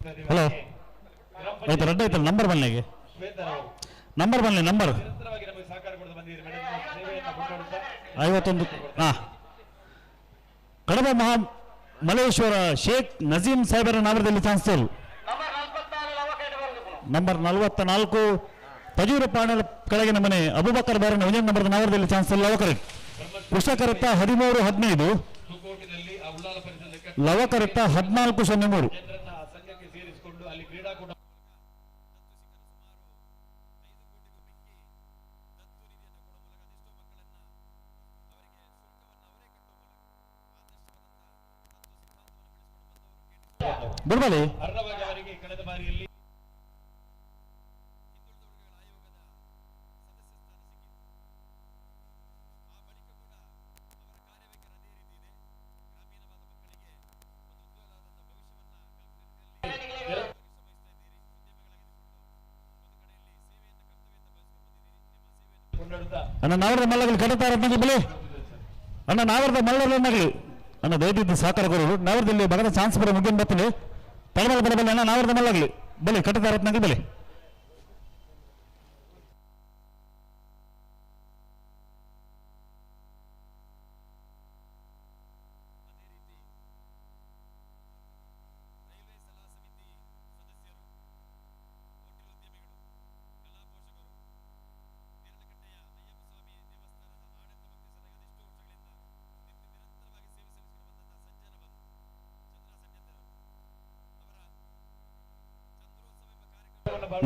Hello ಆಯ್ತು, ರಡ್ಡ ಆಯ್ತಲ್ಲ. ನಂಬರ್ ಬನ್ನಿಗೆ, ನಂಬರ್ ಬನ್ನಿ, ನಂಬರ್ 51. ಹಾ, ಕಡಬ ಮಹಾ ಮಲೇಶ್ವರ ಶೇಖ್ ನಜೀಂ ಸಾಹೇಬರ ನಾಮದಲ್ಲಿ ಚಾನ್ಸ್. ನಂಬರ್ 44 ತಜೂರು ಪಾಣಲ ಕೆಳಗಿನ ಮನೆ ಅಬುಬಕರ್ ಬಾರನ ಒಂದೇ ನಂಬರ್ ನಾವರದಲ್ಲಿ ಚಾನ್ಸ್. ಲವಕರಿ ಕುಶಕರತ್ತ 13-15, ಲವಕರತ್ತ 14-03. ಬಿಡ್ಬಲಿ. ಕಳೆದ ಬಾರಿಯಲ್ಲಿ ಅಣ್ಣ ನಾವರದ ಮಲ್ಲಗಳು ಕಡತಾರ ಬಲಿ. ಅಣ್ಣ ನಾವರದ ಮಲ್ಲಗಳು ಅಣ್ಣ ದಯವಿಟ್ಟು ಸಹಕಾರ ಕೊಡೋರು. ನಾವರದಲ್ಲಿ ಬಗದ ಚಾನ್ಸ್ ಬರೋ ಮುಗಿನ ಬರ್ತದೆ. ತಳಬಲ ಬಲ ಬಲಿ ಅಣ್ಣ ನಾವರದ ಮಲ್ಲಗಲಿ ಬಲಿ ಕಟ್ಟತಾರ ಬಲಿ.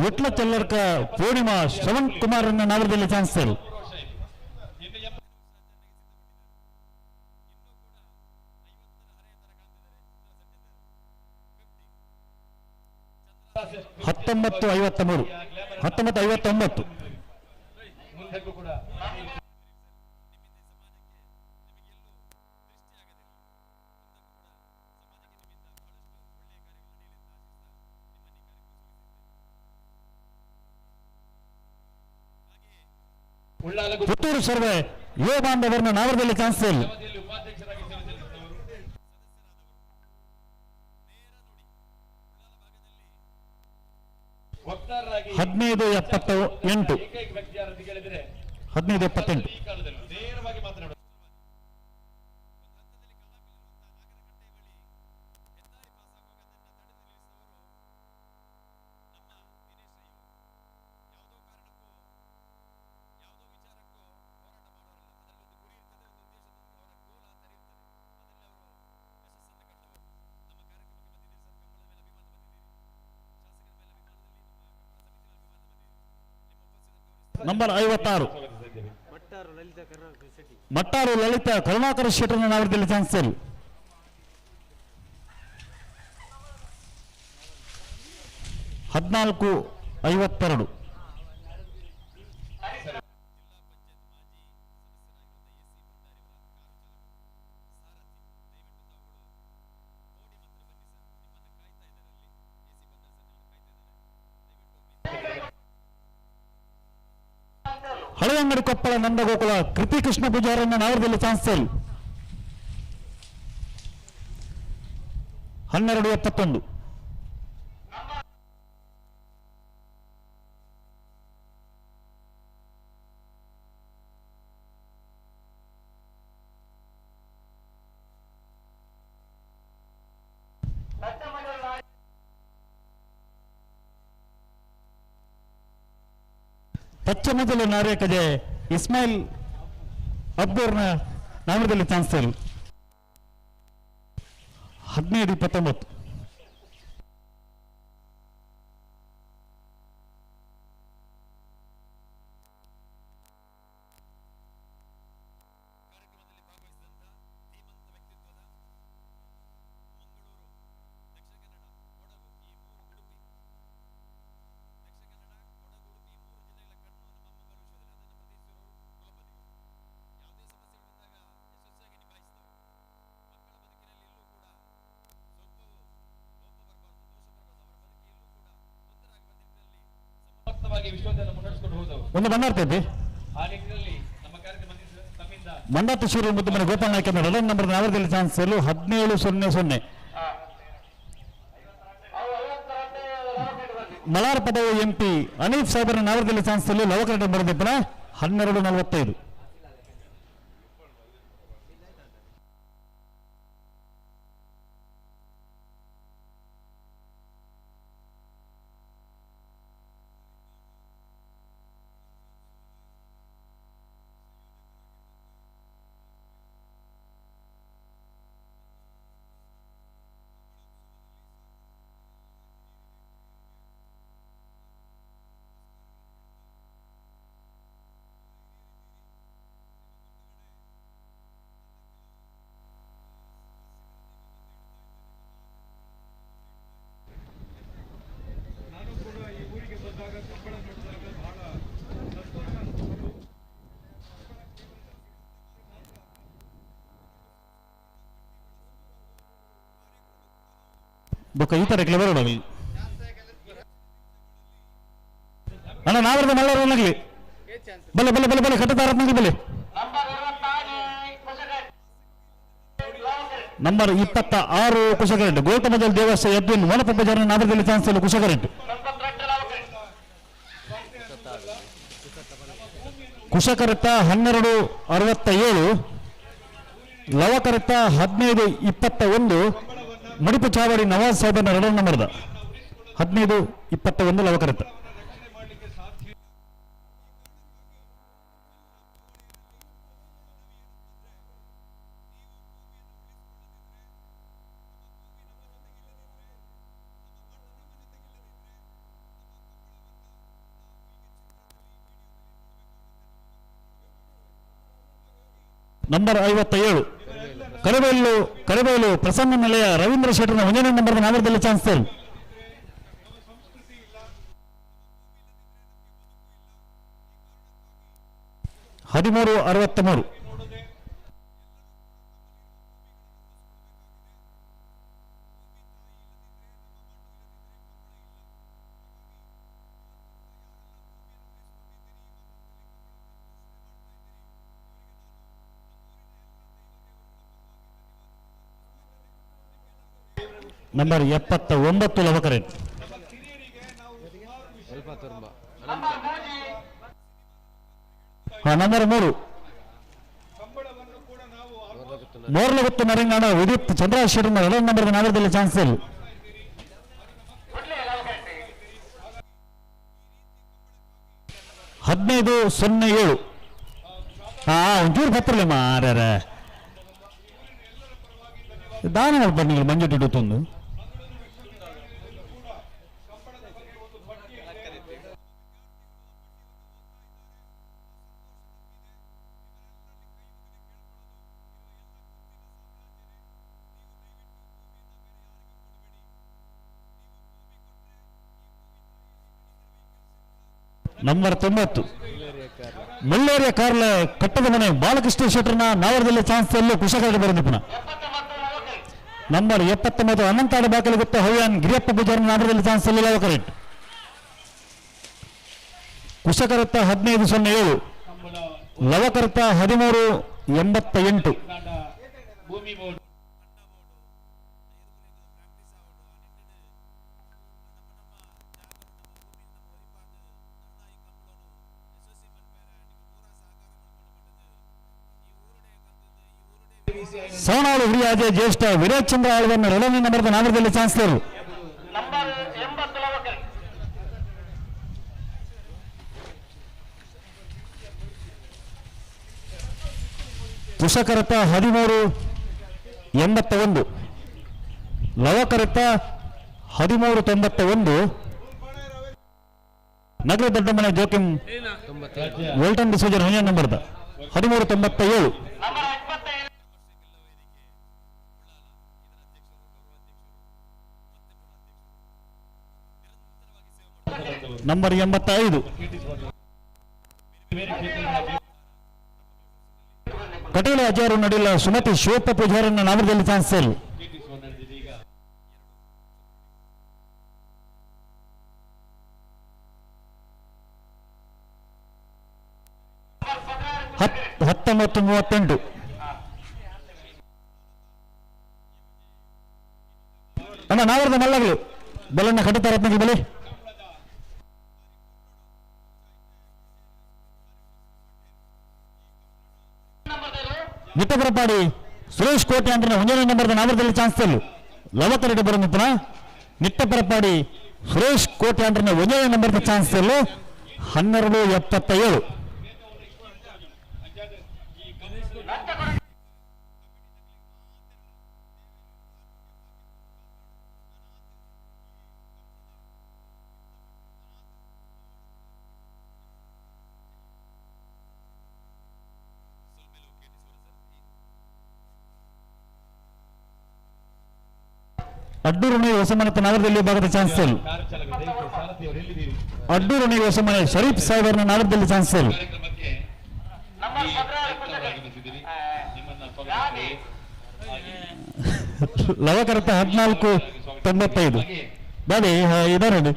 ವಿಟ್ಲ ಚೆಲ್ಲರ್ಕ ಪೂರ್ಣಿಮಾ ಶ್ರವಣ್ ಕುಮಾರ್ ಅನ್ನ ನಾವರದಲ್ಲಿ ಚಾನ್ಸ್. 19-53, 19-59. ಮುಂದಕ್ಕೂ ಕೂಡ ಪುತ್ತೂರು ಸರ್ವೆ ಯುವ ಬಾಂಧವರನ್ನ ನಾವರದಲ್ಲಿ ಚಾನ್ಸ್. 15-78, 15-78. ನಂಬರ್ 56 ಮಟ್ಟಾರು ಲಲಿತಾ ಕರುಣಾಕರ ಶೆಟ್ಟರ್ನ ನಾವರದಲ್ಲಿ ಚಾನ್ಸ್. 14-52. ಹಳೆಯಂಗಡಿ ಕೊಪ್ಪಳ ನಂದಗೋಕುಲ ಕೃತಿ ಕೃಷ್ಣ ಪೂಜಾರನ್ನ ನಾವರದಲ್ಲಿ ಚಾನ್ಸ್. 12-71. ಪಶ್ಚಿಮದಲ್ಲಿ ನಾರ್ಯಕಜೆ ಇಸ್ಮಾಯಿಲ್ ಅಬ್ದೂರ್ನ ನಾಮದಲ್ಲಿ ಚಾನ್ಸ್. 15-29. ಒಂದು ಬಂದಾರ್ತೈತಿ ಮಂಡಾತು ಶಿರು ಮುದ್ದು ಮನೆ ಗೋಪಾಲ್ ನಾಯ್ಕ ಎರಡನೇ ನಂಬರ್ ನಾವರದಲ್ಲಿ ಚಾನ್ಸ್ 17-0-0. ಮಲಾರ್ ಪದವು ಎಂಪಿ ಅನೀಫ್ ಸಾಹೇಬರ ನಾವರದಲ್ಲಿ ಚಾನ್ಸಲ್ಲಿ ಲವಕರಟ ಬರೆದಿಪ್ಪನ 12:45. ಬೊಕ್ಕ ಈ ತರ ಕ್ಲೆವರ್ ಆಗಲಿ ಅಣ್ಣ ನಾವರದ ಮಲ್ಲರನ್ನಾಗಲಿ ಬಲೆ ಬಲೆ ಬಲೆ ಬಲೆ ಕಟ್ಟದಾರತ್ನಾಗಲಿ ಬಲೆ ನಂಬರ್ 26 ಕುಶಕರೆಂಟ್ ಗೌತಮಜಲ್ ದೇವಸ್ಥಾನ ಎದ್ವಿನ್ ವನಪ ಬಜಾರ್ ನಾವರದಲ್ಲಿ ಚಾನ್ಸ್ ಇಲ್ಲ ಕುಶಕರೆಂಟ್ ಕುಶಕರತ್ತ 12:67 ಲವಕರತ್ತ 15:21 ಮಡಿಪು ಚಾವಡಿ ನವಾಜ್ ಸಾಹೇಬನ ಎರಡನೇ ನಂಬರ್ದ 15:21 ಲವಕರತ್ತ. ನಂಬರ್ 57 ಕರಬೇಲು ಕರಬೇಲು ಪ್ರಸನ್ನ ನಿಲಯ ರವೀಂದ್ರ ಶೆಟ್ಟರ್ನ 1ನೇ ನಂಬರ್ ನಾಮದಲ್ಲಿ ಚಾನ್ಸ್ ತರು. 13:63. ನಂಬರ್ 79 ಲವಕರೇನ್. ನಂಬರ್ 3 ಮೋರ್ಲಗುತ್ತು ನರಂಗಾಣ ವಿದ್ಯುತ್ ಚಂದ್ರಶೇಖರ್ 2 ನಂಬರ್ ನಾಮದಲ್ಲಿ ಚಾನ್ಸ್ ಇಲ್ಲ. 15:07. ಒಂಚೂರು ಬತ್ತರಲ್ಲ ಮಾರ್ಯಾರ ದಾನ ಬನ್ನಿ ಮಂಜು ದುಡ್ಡು ನಂಬರ್ 90 ಮುಳ್ಳೇರಿಯ ಕಾರ್ಲ ಕಟ್ಟದ ಮನೆ ಬಾಲಕೃಷ್ಣ ಶೆಟ್ಟರ್ನ ನಾವರದಲ್ಲಿ ಚಾನ್ಸ್ ಅಲ್ಲೂ ಕುಶಕರಡೆ ಬರೋದು ಪುನಃ. ನಂಬರ್ 79 ಅನಂತಾಡ ಬಾಕಲಿ ಗುತ್ತ ಹವ್ಯಾನ್ ಗಿರಿಯಪ್ಪ ಪೂಜಾರಿ ನಾವರದಲ್ಲಿ ಚಾನ್ಸ್ ಅಲ್ಲಿ ಲವಕರೆಟ್. ಕುಶಕರತ್ತ 15:07 ಲವಕರತ್ತ 13:88. ಸೋನಾಳು ಹುರಿಯಾಜೆ ಜ್ಯೇಷ್ಠ ವೀರಚಂದ್ರ ಆಳ್ವನ್ನ 2ನೇ ನಂಬರ್ದ ನಾಮದಲ್ಲಿ ಚಾನ್ಸಲರ್. ಕುಶಕರತ 13:81 ಲವಕರತ 13:91 ನಗರ ದೊಡ್ಡಮನೆ ಜೋಕಿಂ ವೋಲ್ಟನ್ ಡಿಸೋಜರ್ 1ನೇ ನಂಬರ್ದ 13:97. ನಂಬರ್ 85 ಕಟೀಲು ಅಜಾರು ನಡಿಲ್ಲ ಸುಮತಿ ಶಿವಪ್ಪ ಪೂಜಾರನ್ನ ನಾಮದಲ್ಲಿ ಚಾನ್ಸಲ್. 19:38. ಅಣ್ಣ ನಾವರದ ಮಲ್ಲಗಳು ಬೆಲ್ಲನ್ನ ಕಟ್ಟುತ್ತಾ ರತ್ನಗಳು ಬಲೆ. ನಿಟ್ಟಪರಪಾಡಿ ಸುರೇಶ್ ಕೋಟೆ ಅಂದ್ರೆ ಒಂದನೇ ನಂಬರ್ದ ನಾವರದಲ್ಲಿ ಚಾನ್ಸ್ ತಲ್ಲು ಲವಕರೆಡ್ಡಿ ಬರೋಂತಿನ ನಿಟ್ಟಪರಪಾಡಿ ಸುರೇಶ್ ಕೋಟೆ ಅಂದ್ರೆ ಒಂದನೇ ನಂಬರ್ದ ಚಾನ್ಸ್ ತಲ್ಲು 12:77. ಅಡ್ಡೂರು ಹೊಸಮನೆ ನಗರದಲ್ಲಿ ಭಾಗದ ಚಾನ್ಸ್ ಅಡ್ಡೂರು ಹೊಸಮನೆ ಶರೀಫ್ ಸಾಹೇಬರ್ನ ನಗರದಲ್ಲಿ ಚಾನ್ಸ್. ಲವಕರತ 14:95. ಬಾಡಿ ಇದಾರೆ ನೋಡಿ.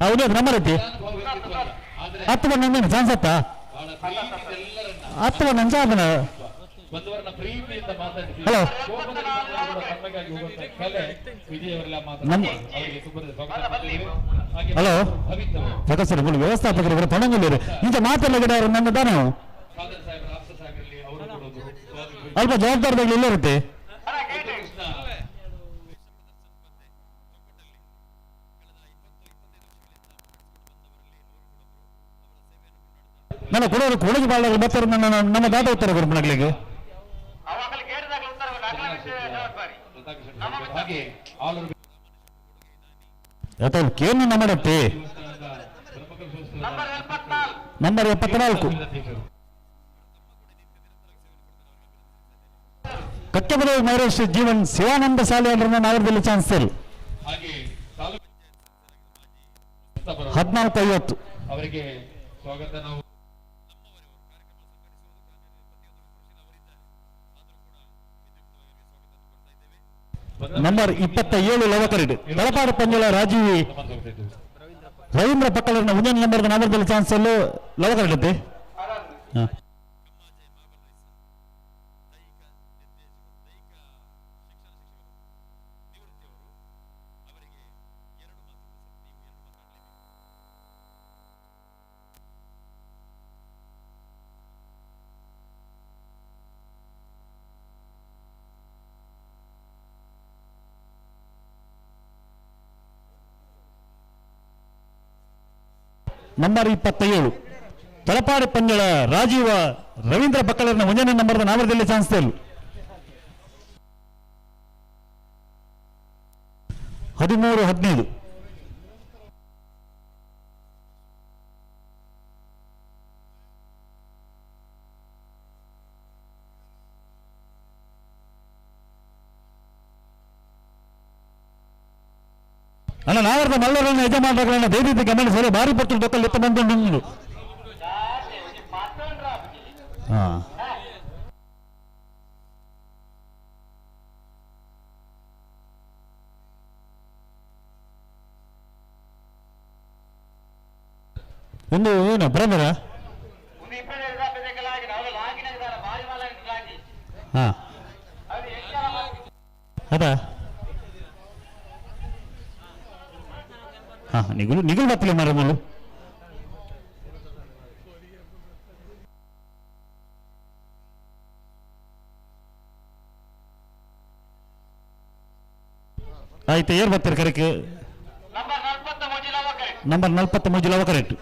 ಹೌದು ನಂಬರ್ ಐತಿ ಹತ್ತು ಬಂದ ಚಾನ್ಸ್ ಆತ ಹತ್ತು ಬಂದ ಅದನ್ನ. ಹಲೋ ಹಲೋ ಪ್ರಕಾಶ್ ಸರ್ ವ್ಯವಸ್ಥಾಪಕರು ಪಣಂಗಲ್ಲೂರು ಇಂಥ ಮಾತೆಲ್ಲ ಗಿಡ ನನ್ನ ತಾನು ಅಲ್ಪ ಜವಾಬ್ದಾರಿಗಳು ಇಲ್ಲ ಇರುತ್ತೆ. ನನ್ನ ಕೊಡೋರು ಕೊಡಗಿ ಬಾಳ ಬರ್ತಾರೆ ನನ್ನ ನಮ್ಮ ದಾದ ಉತ್ತರ ಕೊಡ್ಮನಗಳಿಗೆ. ಕೇನು ನಮ್ಮಡತ್ತೆ ನಂಬರ್ 74 ಕಟ್ಟಬದ ಮಹೇಶ್ ಜೀವನ್ ಶಿವಾನಂದ ಶಾಲೆ ಅಂದ್ರೆ ನಾಗರದಲ್ಲಿ ಚಾನ್ಸ್ 14:50. ಅವರಿಗೆ ಸ್ವಾಗತ. ನಾವು ನಂಬರ್ 27 ಲವಕರೆಡ್ ತಲಪಾಡು ಪಂಜಳ ರಾಜೀವಿ ರವೀಂದ್ರ ಪಕ್ಕಲರ್ನ ಒಂದನೇ ನಂಬರ್ ನಾಗರದಲ್ಲಿ ಚಾನ್ಸ್ ಲವಕರೆಡ್. ನಂಬರ್ 27 ತಲಪಾಡಿ ಪಂಜಳ ರಾಜೀವ ರವೀಂದ್ರ ಬಕ್ಕಲರ್ನ ಒಂದನೇ ನಂಬರ್ದ ನಾವರದಲ್ಲಿ ಚಾನ್ಸ್ 13:15. ಅಲ್ಲ ನಾವರದ ಮಲ್ಲರನ್ನ ಯಜಮಾನರಗಳನ್ನ ದಯವಿಟ್ಟು ಗಮನಿಸಲು ಭಾರಿ ಪಟ್ಟು ದೊಕ್ಕಲ್ಲಿ ಎತ್ತ ಬಂದು. ಹಾ ಒಂದು ಏನು ಬರಬರ ಹಾ ಅದಾ ಹಾ ನಿಗುಲು ನಿಗುಲು ಬತ್ತಲೆ ಮಾರ ಮುಲು ಆಯ್ತು ಏರ್ ಬರ್ತೀರಿ ಕರೆಕ್ಟ್ ನಂಬರ್ 43 ಲವ ಕರೆಕ್ಟ್.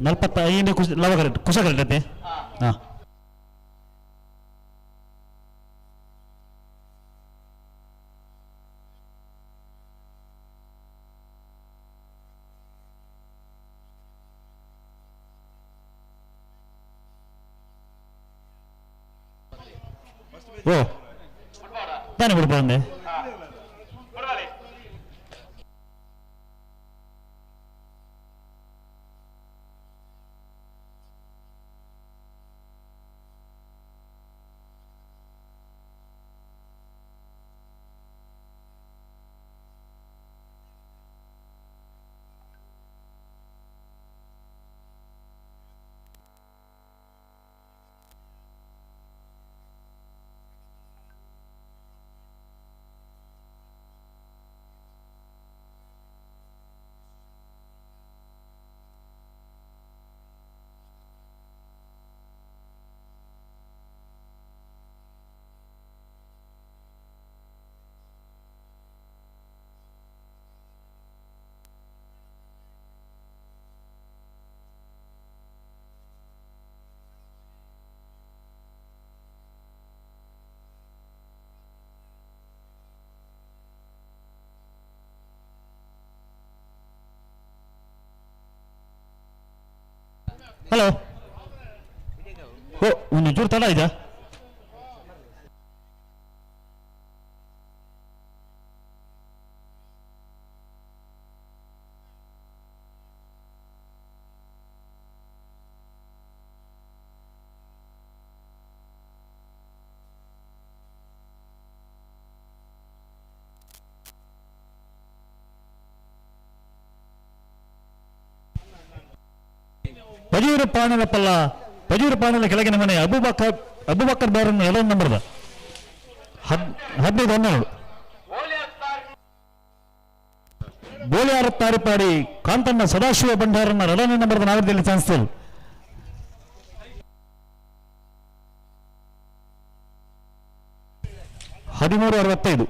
ನಲ್ವತ್ತೈದು ಕುಶ ಲವ ಕರೆಕ್ಟ್ ಕುಶ ಕರೆಕ್ಟ್ ಐತೆ. ಹಾ ಓ ತಾನೇ ಬಿಡ್ಬ ಅಂದೆ. ಹಲೋ ಓ ಒಂದು ಚೂರು ತಡ ಇದೆಯಾ? ಪಜೂರು ಪಾಣದ ಪಲ್ಲ ಪಜೂರು ಪಾಣದ ಕೆಳಗಿನ ಮನೆ ಅಬೂಬಕರ್ ಅಬೂಬಕರ್ ಬಾರನ್ನು ಎರಡನೇ ನಂಬರ್ದ 15 12. ಬೋಳಿಯಾರ ತಾರಿಪಾಡಿ ಕಾಂತಣ್ಣ ಸದಾಶಿವ ಭಂಡಾರನ್ನ ಎರಡನೇ ನಂಬರ್ದ ನಾಗರದಲ್ಲಿ ಚಾನ್ಸ್. 13 65.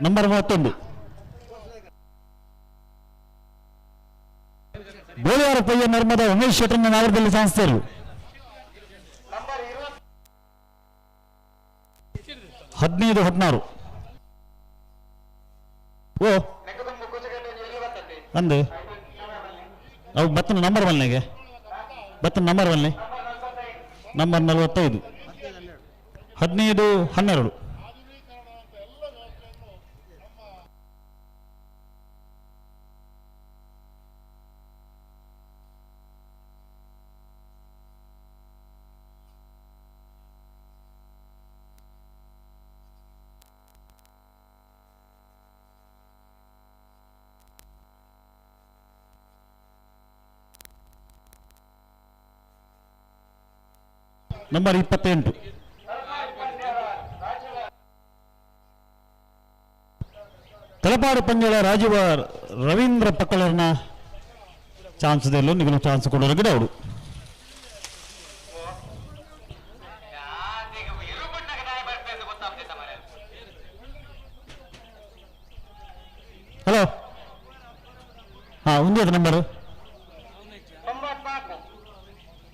ನಂಬರ್ 31 ಬೋಳಿಯಾರ ಪಯ್ಯ ನರ್ಮದ ಉಮೇಶ್ ಶೆಟ್ಟರ್ನ ನಾಗರದಲ್ಲಿ ಚಾನ್ಸ್. 15 16. ಓ ಅಂದು ಅವು ಬತ್ತನ ನಂಬರ್ ಒನ್ನೆಗೆ ಬತ್ತನ ನಂಬರ್ ಒನ್ನೆ ನಂಬರ್ 45 15 12. ನಂಬರ್ 28 ತಲಪಾಡು ಪಂಜಳ ರಾಜೀವ ರವೀಂದ್ರ ಪಕ್ಕಳರ್ನ ಚಾನ್ಸ್ ದೆಲ್ಲು ನಿಗಲು ಚಾನ್ಸ್ ಕೊಡೋರು ಗಿಡ ಅವರು. ಹಲೋ ಹಾ ಒಂದೇ ನಂಬರ್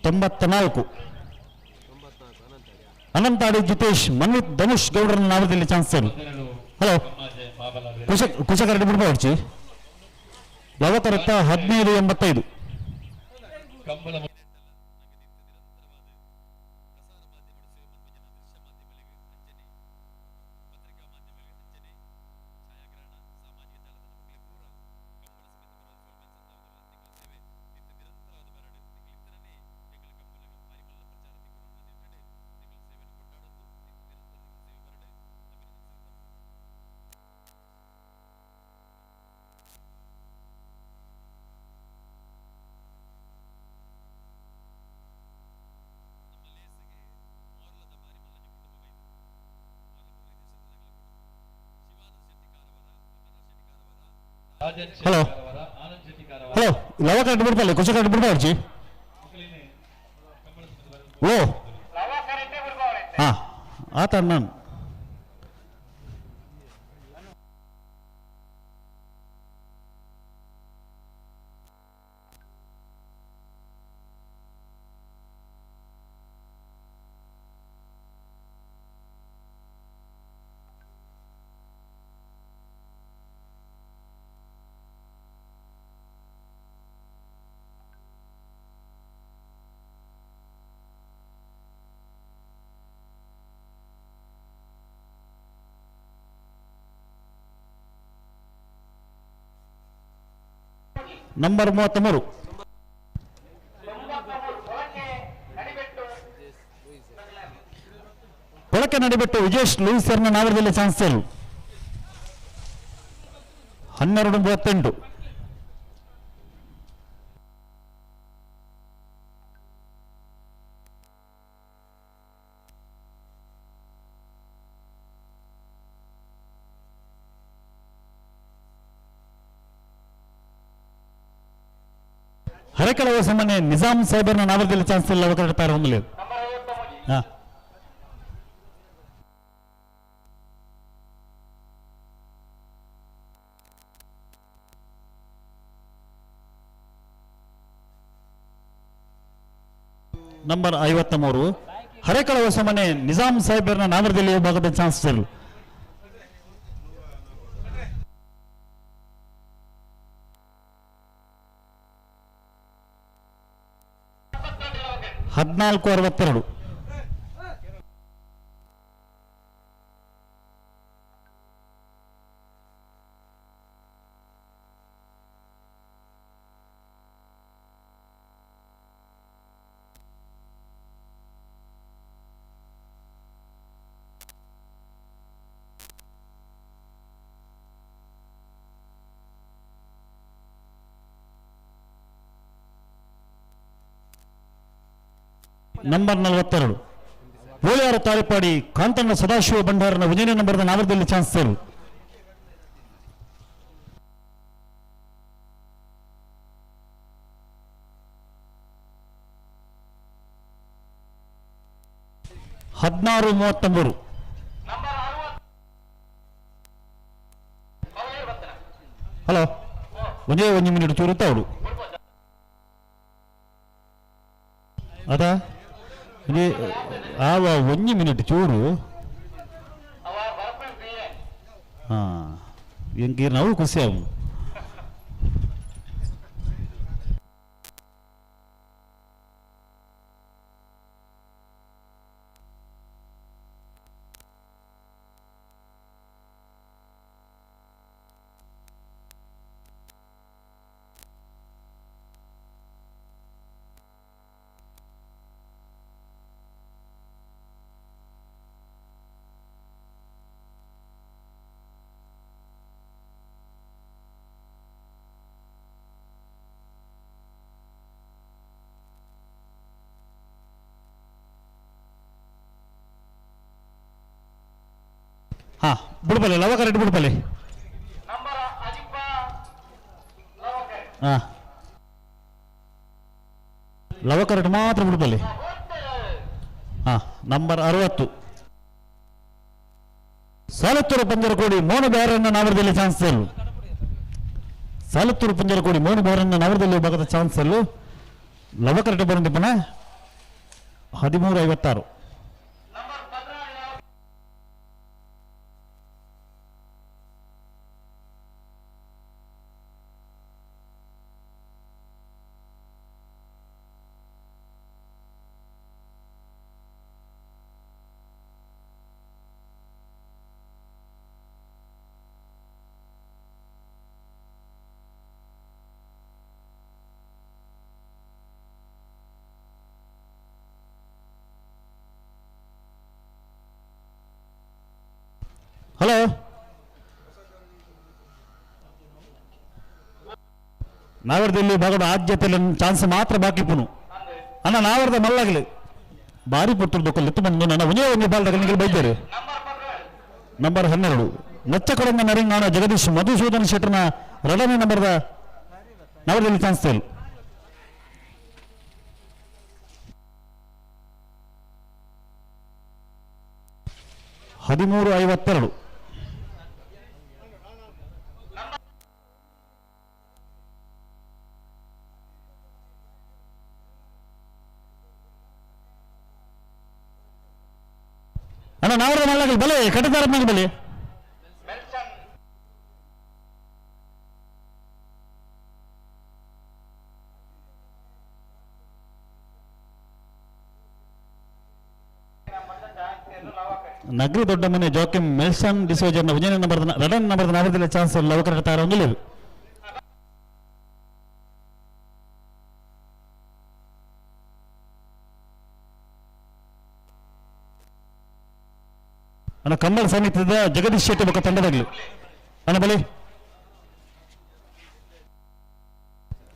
94 ಅನಂತಾಡಿ ಜಿತೇಶ್ ಮನ್ವಿತ್ ಧನುಷ್ ಗೌಡರನ್ನ ನಾಮದಲ್ಲಿ ಚಾನ್ಸ್. ಹಲೋ ಕುಶಕರಡಿ ಬಿಡ್ಬಾರ್ಚಿ ಲವಕರತ್ತ 15 85. ಹಲೋ ಹಲೋ ಲವ ಕರೆಕ್ಟ್ ಬಿಡ್ಬಲ್ಲ ಕುಶ ಕರೆಕ್ಟ್ ಬಿಡ್ಬಾರ್ಜಿ ಓ ಹಾ ಆತ ನಾನು ನಂಬರ್ 33 ಕೊಳಕೆ ನಡಿಬಿಟ್ಟು ವಿಜೇಶ್ ಲೂಯಿಸ್ ಸರ್ನ ನಾವರದಲ್ಲಿ ಚಾನ್ಸ್ 12 38. ಹರಕಳ ಸಾಮಾನ್ಯ ನಿಜಾಮ್ ಸಾಹೇಬರ್ನ ನಾವರದಲ್ಲಿ ಚಾನ್ಸ್ ಇಲ್ಲ ಅವರ ಹೊಂದలేదు. ನಂಬರ್ 53 ಹರೇಕಳ ಹೊಸಮನೆ ನಿಜಾಮ್ ಸಾಹೇಬರ್ನ ನಾಮರದಲ್ಲಿ ವಿಭಾಗದ ಚಾನ್ಸ್ 14:62. ನಂಬರ್ 42 ಬೋಳಿಯಾರ ತಾಳಿಪಾಡಿ ಕಾಂತಣ್ಣ ಸದಾಶಿವ ಭಂಡಾರನ ವಿಜಯ ನಂಬರ್ದ ನಾವರದಲ್ಲಿ ಚಾನ್ಸ್ 16:33. ಹಲೋ ಒಂದೇ ಒಂದು ಮಿನಿಟ್ ಚೂರುತ್ತಾ ಅವಳು ಅದಾ ಆವ ಒಂಜಿ ಮಿನಿಟ್ ಚೂರು ಹಾ ಎಂಕೀರ್ ನಾವು ಖುಷಿ ಅವು. ಹಾ ಬಿಡ್ಬಲ್ಲೆ ಲವಕ ರೆಡ್ಡಿ ಬಿಡ್ಬಲ್ಲೆ. ಹಾ ಲವಕ ರೆಡ್ಡಿ ಮಾತ್ರ ಬಿಡ್ಬಲ್ಲೆ. ಹಾ ನಂಬರ್ 60 ಸಾಲತ್ತೂರು ಪಂಜರಕೋಡಿ ಮೋನು ಬ್ಯಾರನ್ನ ನಾವರದಲ್ಲಿ ಚಾನ್ಸ್ ಅಲ್ಲು. ಸಾಲತ್ತೂರು ಪಂಜರಕೋಡಿ ಮೋನು ಬ್ಯಾರನ್ನ ನಾವರದಲ್ಲಿ ಭಾಗದ ಚಾನ್ಸ್ ಅಲ್ಲು. ಲವಕ ರೆಡ್ಡಿ ಬಂದಿಪ್ಪನ 13:56. ಹಲೋ ನಾವರ್ದಲ್ಲಿ ಭಾಗದ ಆದ್ಯತೆಯಲ್ಲಿ ಚಾನ್ಸ್ ಮಾತ್ರ ಬಾಕಿ ಪುನು ಅಣ್ಣ ನಾವರ್ದ ಮಲ್ಲಾಗಲಿ ಭಾರಿ ಪುಟ್ಟರು ಲೆತ್ತು ಬಂದು ನನ್ನ ಒಂದೇ ಒಂದು ಬಾಲ್ದಾಗ ಬೈತಾರೆ. ನಂಬರ್ 12 ನಚ್ಚಕೊಡಂಗ ನರಿಂಗಾಣ ಜಗದೀಶ್ ಮಧುಸೂದನ್ ಶೆಟ್ಟರ್ನ ಎರಡನೇ ನಂಬರ್ದ ನಾವರ್ದಲ್ಲಿ ಚಾನ್ಸ್ ತೇಲು. 13:52. ಅಣ್ಣ ನಾವರ ಮಲ್ಲಾಗಲಿ ಬಲೆ ಕಟ್ಟದಾರ ಮೇಲೆ ಬಲೆ. ನಗರಿ ದೊಡ್ಡ ಮನೆ ಜೋಕಿಂ ಮೆಲ್ಸನ್ ಡಿಸೋಜರ್ನ ವಿಜಯ ನಂಬರ್ ಎರಡನೇ ನಂಬರ್ದ ನಾವರದಲ್ಲಿ ಚಾನ್ಸ್ ಲವಕರ ತಾರ. ಅಣ್ಣ ಕಂಬಳ ಸಮಿತಿದ ಜಗದೀಶ್ ಶೆಟ್ಟಿ ಬೊಕ್ಕ ತಂಡದಾಗ್ಲಿ ಅಣ್ಣ ಬಲಿ.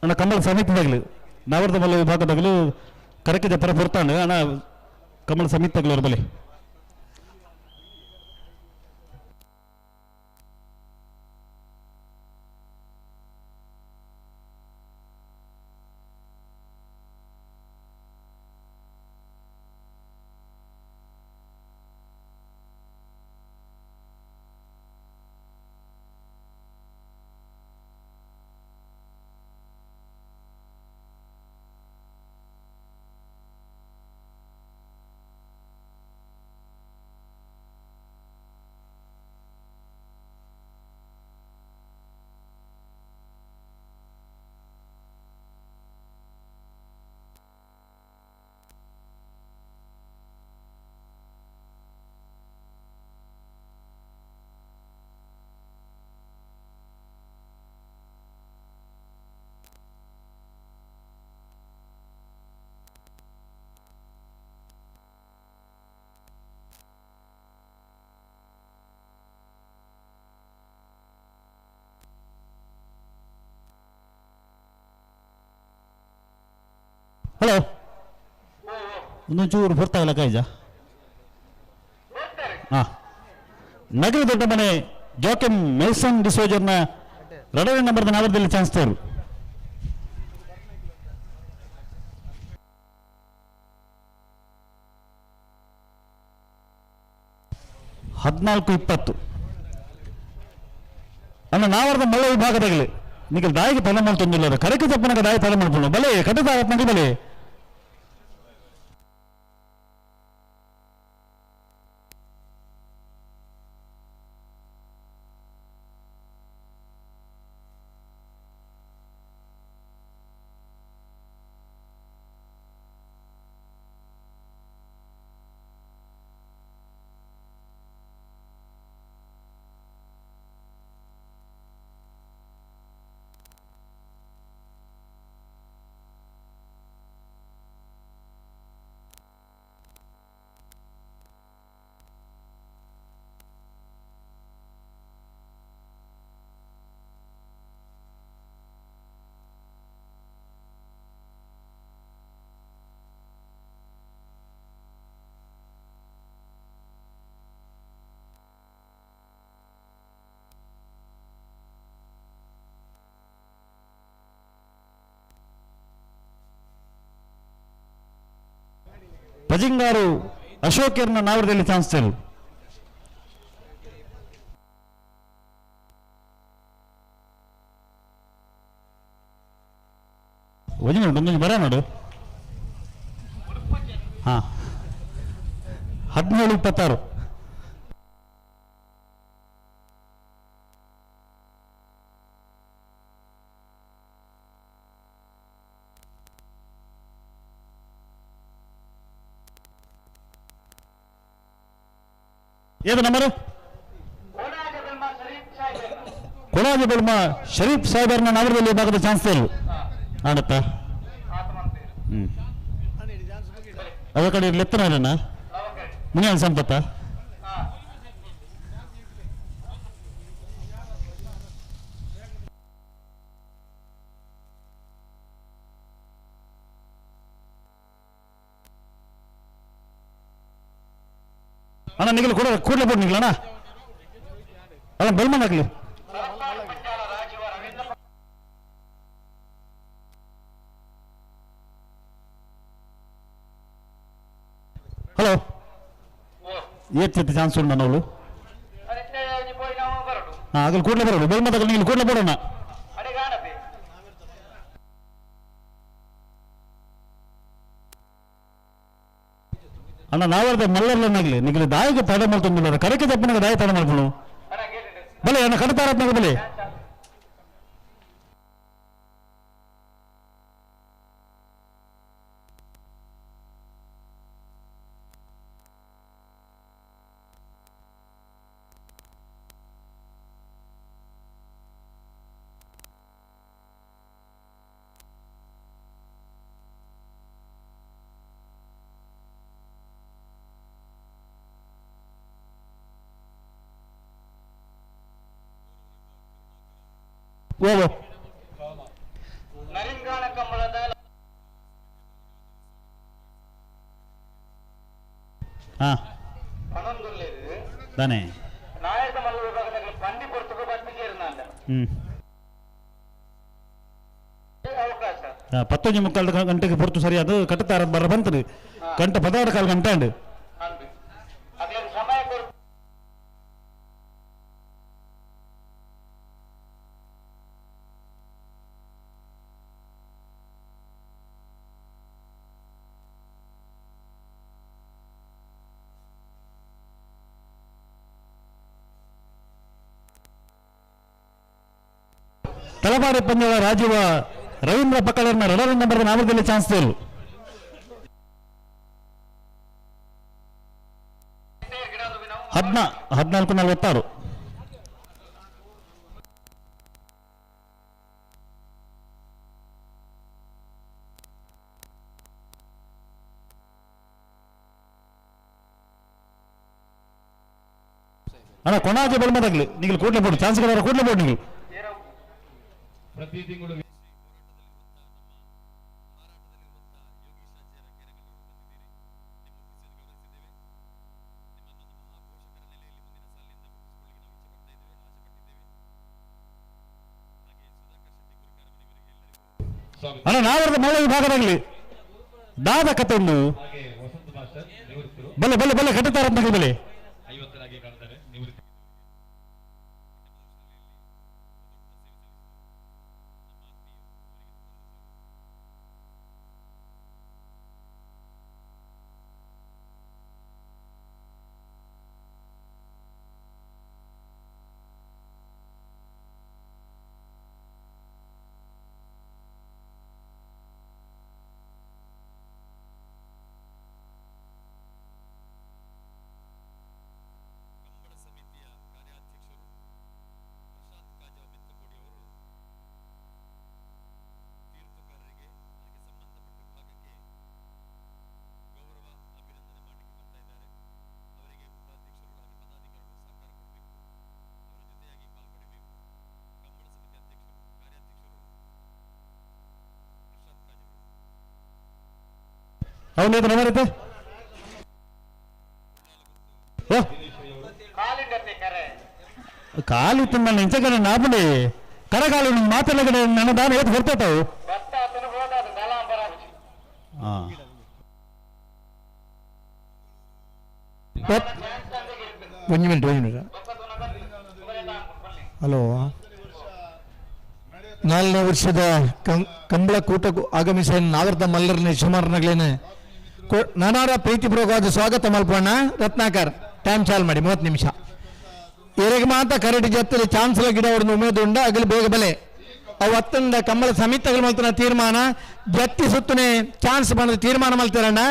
ಅಣ್ಣ ಕಂಬಳ ಸಮಿತಿದಾಗ್ಲಿ ನಾವರ್ದ ಮಲ್ಲ ವಿಭಾಗದಾಗಲೂ ಕರಕಿದ ಪರ ಪುರ್ತಾಂಡು ಅಣ್ಣ ಕಂಬಳ ಸಮಿತಿದಾಗ್ಲಿ ಅವ್ರ ಬಲಿ. ಹಲೋ ಒಂದೊಂಚೂರು ಹೊರ್ತಾಗಲ್ಲ ಕಾಯ್ಜ ಹಾ ನಗರ ದೊಡ್ಡ ಮನೆ ಜೋಕೆಮ್ ಮೇಸನ್ ಡಿಸೋಜರ್ನ ಎರಡನೇ ನಂಬರ್ದ ನಾವರದಲ್ಲಿ ಚಾನ್ಸ್ ತೋರು. ಹದಿನಾಲ್ಕು ಇಪ್ಪತ್ತು ಅಣ್ಣ ನಾವರದ ಮಲ್ಲ ವಿಭಾಗದಾಗಲಿ ನಿಖಲ್ ದಾಯಿಗೆ ತಲೆ ಮಾಡ್ತೊಂದಿಲ್ಲ ಕರಕೆ ತಪ್ಪನಕ ದಾಯಿ ತಲೆ ಮಾಡ್ಕೊಂಡು ಬಲೆ ಕಟ್ಟದಾಗತ್ನಕ ಬಲೆ ಪಜಿಂಗಾರು ಅಶೋಕರ್ನ ನಾವರದಲ್ಲಿ ಚಾನ್ಸ್ ತರು. ವಜಿ ನೋಡು ಒಂದೊಂದು ಬರ ನೋಡು. ಹಾ 17 26. ಏದು ನಂಬರು ಕೊಡಾಜ ಬೆಲ್ಮ ಶರೀಫ್ ಸಾಹೇಬರ್ನ ನಗರದಲ್ಲಿ ಭಾಗದ ಚಾನ್ಸ್ ತರು ಆಡತ್ತ. ಅದ ಕಡೆ ಲೆತ್ತನ ಮುನಿಯಾಳ ಸಂಪತ್ತ ಅಣ್ಣ ನಿಗಲು ಕೂಡ ಕೂಡಲೇ ಬೋರ್ಡ್ ನಿಗಲಣ್ಣ ಅಲ್ಲ ಬೆಲ್ಮನ್ ಹಾಕ್ಲಿ. ಹಲೋ ಏತ್ ಚಾನ್ಸ್ ಉಂಟು ನನ್ನವಳು. ಹಾಂ ಆಗಲಿ ಕೂಡಲೇ ಬರೋಡು ಬೆಲ್ಮದಾಗಲಿ ನೀವು ಕೂಡಲೇ ಬೋಡೋಣ. ಅಣ್ಣ ನಾವರ್ದ ಮಲ್ಲರ್ಲನ್ನಾಗ್ಲಿ ನಿಗಲು ದಾಯಿಗೆ ತಡೆ ಮಾಡ್ತೊಂದಿಲ್ಲ ಕರಕೆ ತಪ್ಪನಾಗ ದಾಯಿ ತಡೆ ಮಾಡ್ಕೊಂಡು ಬಲೆ ಅಣ್ಣ ಕಡತಾರತ್ನಾಗ ಬಲೆ. ಓ ಹಾ ತಾನೆ 10:45 ಗಂಟೆಗೆ ಪೊರ್ತು ಸರಿ ಅದು ಕಟ್ಟುತ್ತಾರೆ ಬರ ಬಂತದು ಗಂಟೆ 16:15 ಗಂಟೆ ಉಂಟು. ತಲಬಾರಿ ಪಂದ್ಯದ ರಾಜೀವ ರವೀಂದ್ರ ಪಕ್ಕಳರ್ನ ರಡರ್ ನಂಬರ್ ನಾಮದಲ್ಲಿ ಚಾನ್ಸ್ ತೇರು. 14:46. ಅಣ್ಣ ಕೊಣಾಜೆ ಬೆಲ್ಮದಾಗ್ಲಿ ನೀವು ಕೂಡ್ಲೆ ಬೋರ್ಡ್ ಚಾನ್ಸ್ ಕೂಡ್ಲೆ ಬೋರ್ಡ್ ನೀವು ಪ್ರತಿ ತಿಂಗಳು ಅಣ್ಣ ನಾವರದ ಮಲ್ಲ ವಿಭಾಗದಾಗಲಿ ದಾದ ಕಥೆಂದು ಬಲೆ ಬಲೆ ಬಲೆ ಕಟ್ಟುತ್ತಾರೆ ಬಲೆ. ಅವನೇದು ನಮರತೆ ಕಾಲು ತುಂಬ ನೆಂಚಗಡೆ ನಾಪುಂಡಿ ಕರಗಾಲು ಮಾತಲ್ಲಗಡೆ ನನ್ನ ದಾನ ಏತು ಹೊರ್ತತಾವು. ಒಂದು ಮಿನಿಟ್ ಒಂದು ಮಿನಿಟ್. ಹಲೋ, 4ನೇ ವರ್ಷದ ಕಂಬಳ ಕೂಟಕ್ಕೂ ಆಗಮಿಸಿ ನಾವರ್ದ ಮಲ್ಲರನೆ ಸುಮಾರನಗಳೇನೆ ನಾನಾರ ಪ್ರೀತಿಪೂರ್ವಕವಾದ ಸ್ವಾಗತ ಮಲ್ಪಣ್ಣ. ರತ್ನಾಕರ್ ಟೈಮ್ ಚಾಲ್ ಮಾಡಿ 30 ನಿಮಿಷ. ಎರೆಗೆ ಮಾತ ಕರಡಿ ಜತ್ತಲೆ ಚಾನ್ಸಲ ಗಿಡ ಅವ್ರನ್ನ ಉಮೇದುಂಡ ಅಗಲಿ ಬೇಗ ಬಲೆ ಅವು ಅತ್ತಂದ ಕಂಬಳ ಸಮಿತಗಳು ಮಲ್ತನ ತೀರ್ಮಾನ ಜತ್ತಿ ಸುತ್ತನೆ ಚಾನ್ಸ್ ಬಂದ ತೀರ್ಮಾನ ಮಲ್ತಾರಣ್ಣ.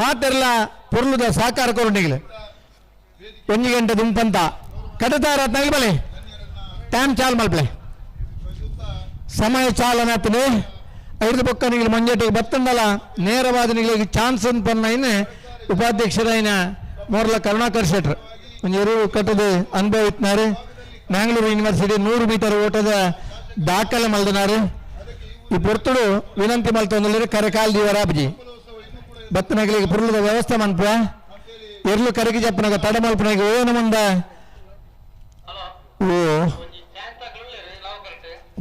ಮಾತೆಲ್ಲ ಪೊರ್ಲುದ ಸಹಕಾರ ಕೊರಣಿಗಳು 1 ಗಂಟೆ ದುಂಪಂತ ಕಡತಾರ ರತ್ನಾಗಲಿ ಬಲೆ ಟೈಮ್ ಚಾಲ್ ಮಲ್ಪಲೆ ಸಮಯ ಚಾಲನಾತನೆ ಐದು ಪಕ್ಕ ನಿಗಲು ಮಂಜಟಿಗೆ ಬತ್ತಂದಲ ನೇರವಾದ ನಿಗಳಿಗೆ ಚಾನ್ಸ್ ಅಂತ ಪನ್ನ ಉಪಾಧ್ಯಕ್ಷರಾಯಿನ ಮೋರ್ಲ ಕರುಣಾಕರ್ ಶೆಟ್ರ್ ಒಂದು ಎರು ಕಟ್ಟದ ಅನುಭವ ಇತ್ನಾರು. ಮ್ಯಾಂಗ್ಳೂರು ಯೂನಿವರ್ಸಿಟಿ 100 ಮೀಟರ್ ಓಟದ ದಾಖಲೆ ಮಲ್ದನಾರು. ಈ ಪೊರ್ತುಡು ವಿನಂತಿ ಮಲ್ತೊಂದಲ್ಲಿ ಕರೆಕಾಲ್ ದಿವರಾಬ್ಜಿ ಬತ್ತನಗಳಿಗೆ ಪುರ್ಲದ ವ್ಯವಸ್ಥೆ ಮನ್ಪ ಎರ್ಲು ಕರಗಿ ಜಪ್ಪನಾಗ ತಡ ಮಲ್ಪನಾಗ ಏನು ಮುಂದ ಓ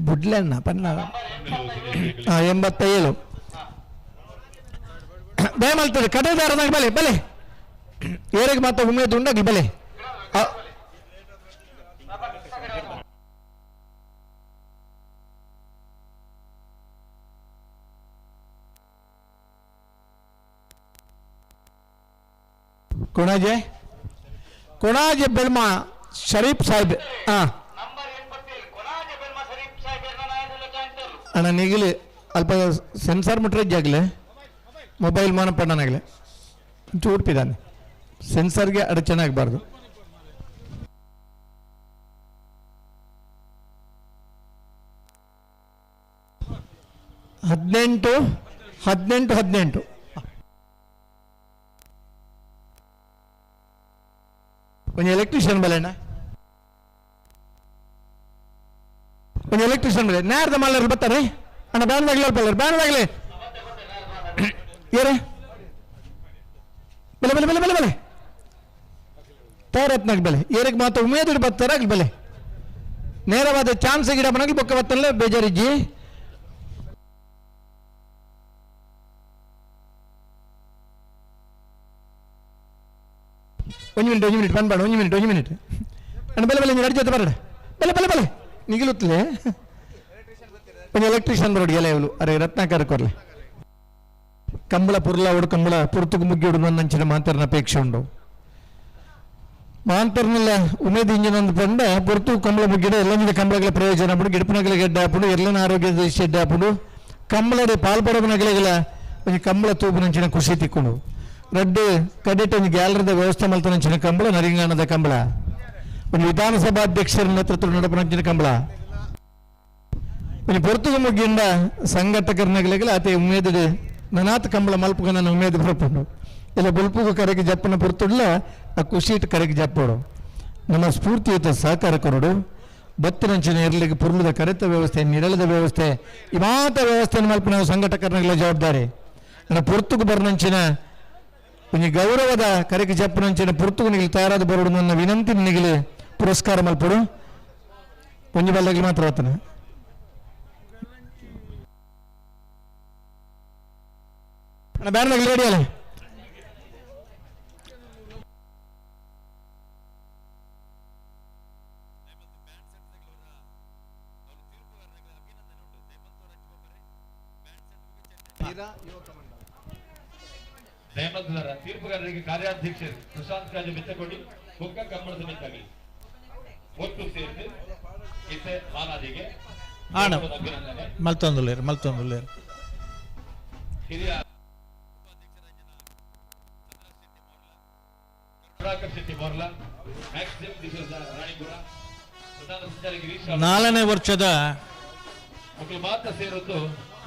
ಬುಡ್ಲಣ್ಣ ಪನ್ನ 87 ದಯಮಲ್ತದೆ ಕಟದಾರನಾಗ ಬಲೆ ಬಲೆ ಏರಿಗೆ ಮಾತ್ರ ಉಮೇದು ಉಂಡಾಗಿ ಬಲೆ. ಕೊಣಾಜೆ ಕೊಣಾಜೆ ಬೆಲ್ಮಾ ಶರೀಫ್ ಸಾಹೇಬ್. ಹಾ ಅಣ್ಣ ನಿಗಲಿ ಅಲ್ಪ ಸೆನ್ಸಾರ್ ಮುಟ್ರೆ ಮೊಬೈಲ್ ಮೋನ ಪಣ್ಣನಾಗಲಿ ಚೂಡ್ಪಿದ್ದಾನೆ ಸೆನ್ಸರ್ಗೆ ಅಡಚಣೆ ಆಗಬಾರ್ದು. ಹದಿನೆಂಟು ಹದಿನೆಂಟು ಹದಿನೆಂಟು ಒಂದು ಎಲೆಕ್ಟ್ರಿಷಿಯನ್ ಬಲೆ ಅಣ್ಣ, ಒಂದು ಎಲೆಕ್ಟ್ರಿಷಿಯನ್ ಬಲೆ ನೇರದ ಮಲ್ಲರು ಬರ್ತಾರೆ ಅಣ್ಣ. ಬ್ಯಾನ್ದಾಗ್ಲಿ ಬಲ್ಲರು ಬ್ಯಾನ್ದಾಗ್ಲಿ ಏರೇ ಬೆಲೆ ಬೆಲೆ ಬೆಲೆ ಬೆಲೆ ಬೆಲೆ ತಯಾರತ್ನಾಗ ಬೆಲೆ ಏರಿಗೆ ಮಾತ್ರ ಉಮೇದಿಡು ಬರ್ತಾರೆ ಆಗ್ಲಿ ಬೆಲೆ ನೇರವಾದ ಚಾನ್ಸ್ ಗಿಡ ಮನಗಿ ಬೊಕ್ಕ ಬತ್ತಲ್ಲ ಬೇಜಾರಿಜ್ಜಿ. ಒಂದು ಮಿನಿಟ್ ಒಂದು ಮಿನಿಟ್ ಬಂದ್ಬೇಡ ಒಂದು ಮಿನಿಟ್ ಒಂದು ಮಿನಿಟ್ ಅಣ್ಣ ಬೆಲೆ ಬೆಲೆ ನೀನು ಜೊತೆ ಬರಡ ಬೆಲೆ ಬೆಲೆ ಬೆಲೆ ನಿಗಿಲುತ್ತಲೇ ಒಂದು ಎಲೆಕ್ಟ್ರಿಷಿಯನ್ ಬರೋಡು ಎಲೆ ಇವಳು ಅರೆ ರತ್ನಾಕರ್ ಕೊರ್ಲೆ ಕಂಬಳ ಪುರ್ಲ ಉಡು ಕಂಬಳ ಪುರ್ತುಕು ಮುಗ್ಗಿ ಉಡು ನಂಚಿನ ಮಾಂತರನ ಅಪೇಕ್ಷೆ ಉಂಡು ಮಾಂತರ್ನೆಲ್ಲ ಉಮೇದ್ ಇಂಜಿನ್ ಅಂದ್ ಪಂಡ ಪುರ್ತು ಕಂಬಳ ಮುಗ್ಗಿಡ ಎಲ್ಲ ಕಂಬಳಗಳ ಪ್ರಯೋಜನ ಆಪುಂಡು ಗಿಡಪನಗಲ ಗೆಡ್ಡ ಆಪುಂಡು ಎಲ್ಲನ ಆರೋಗ್ಯದ ದೃಷ್ಟಿ ಎಡ್ಡೆ ಆಪುಂಡು ಕಂಬಳಡೆ ಪಾಲ್ಪಡೋನಗಲಿಗೆಲ್ಲ ಒಂಜಿ ಕಂಬಳ ತೂಪುನಂಚಿನ ಖುಷಿ ತಿಕ್ಕೊಂಡು ರಡ್ಡು ಕಡೆಟ್ ಒಂಜಿ ಗ್ಯಾಲರಿದ ವ್ಯವಸ್ಥೆ ಮಲ್ತನಂಚಿನ ಕಂಬಳ ನರಿಂಗಾಣದ ಕಂಬಳ ಒಂದು ವಿಧಾನಸಭಾಧ್ಯಕ್ಷರ ನೇತೃತ್ವ ನಡಪನಂಚಿನ ಕಂಬಳ ಒಂಜಿ ಪೊರ್ತುಗು ಮುಗ್ಗಿಂಡ ಸಂಘಟಕರನಗಲಿಗೆಲ್ಲ ಆತೆ ಉಮೇದಿಡು ನನಾತ್ ಕಂಬಳ ಮಲ್ಪುಗ ನನ್ನ ಉಮೇದು ಬರಪುಂಡು ಇಲ್ಲ ಬೊಲ್ಪುಗು ಕರೆಗೆ ಜಪ್ಪನ ಪೊರ್ತುಡ್ಲ ಆ ಖುಷಿ ಕರೆಗೆ ಜಪ್ಪೋಡು ನಮ್ಮ ಸ್ಫೂರ್ತಿಯುತ ಸಹಕಾರ ಕೊರಡು ಬತ್ತಿನಂಚಿನ ಇರಲಿಕ್ಕೆ ಪುರ್ಲದ ಕರೆತ ವ್ಯವಸ್ಥೆ ನಿರಳದ ವ್ಯವಸ್ಥೆ ಈ ಮಾತ ವ್ಯವಸ್ಥೆಯನ್ನು ಮಲ್ಪ ನಾವು ಸಂಘಟಕರನಾಗಲ ಜವಾಬ್ದಾರಿ. ನನ್ನ ಪೊರ್ತುಗು ಬರ್ನಂಚಿನ ಒಂಜಿ ಗೌರವದ ಕರೆಗೆ ಜಪ್ಪನಂಚಿನ ಪೊರ್ತುಗು ನಿಗಲಿ ತಯಾರಾದ ಬರೋಡು ನನ್ನ ವಿನಂತಿ ನಿಗಲಿ ಪುರಸ್ಕಾರ ಮಲ್ಪಡು ಒಂಜಿ ಬಲ್ಲಗೆ ಮಾತ್ರ ಹೋಗ್ತಾನೆ. ಅಣ್ಣ ಬ್ಯಾನ್ ರೆಡಿ ಅಲ್ಲ. ದಯಮಂತದರ ತೀರ್ಪುಗಾರರಿಗೆ ಕಾರ್ಯಾಧ್ಯಕ್ಷರು ಪ್ರಶಾಂತ್ ರಾಜು ಮಿತ್ತಕೊಡಿ ಬೊಕ್ಕ ಕಂಬಳ ಸಮಿತಿಯಾಗಲಿ ಒಟ್ಟು ಸೇರಿಸಿ ಇತ್ತೆ ಮಾನಾದಿಗೆ ಆಣ ಅಭಿನಂದನೆ. ಮಲ್ತೊಂದುಲ್ಲೇರು ಮಲ್ತೊಂದುಲ್ಲೇರು. ಹಿರಿಯ ಕರುಣಾಕರ್ ಶೆಟ್ಟಿ ಮೋರ್ಲಾ, ಮ್ಯಾಕ್ಸಿಮ್ ಡಿಸೋಜ ರಾಣಿಪುರ, ಪ್ರಧಾನ ಸಂಚಾಲಕ ಗಿರೀಶ್ ರಾವ್. ನಾಲ್ಕನೇ ವರ್ಷದ ಮಕ್ಕಳು ಮಾತ್ರ ಸೇರೊಂದು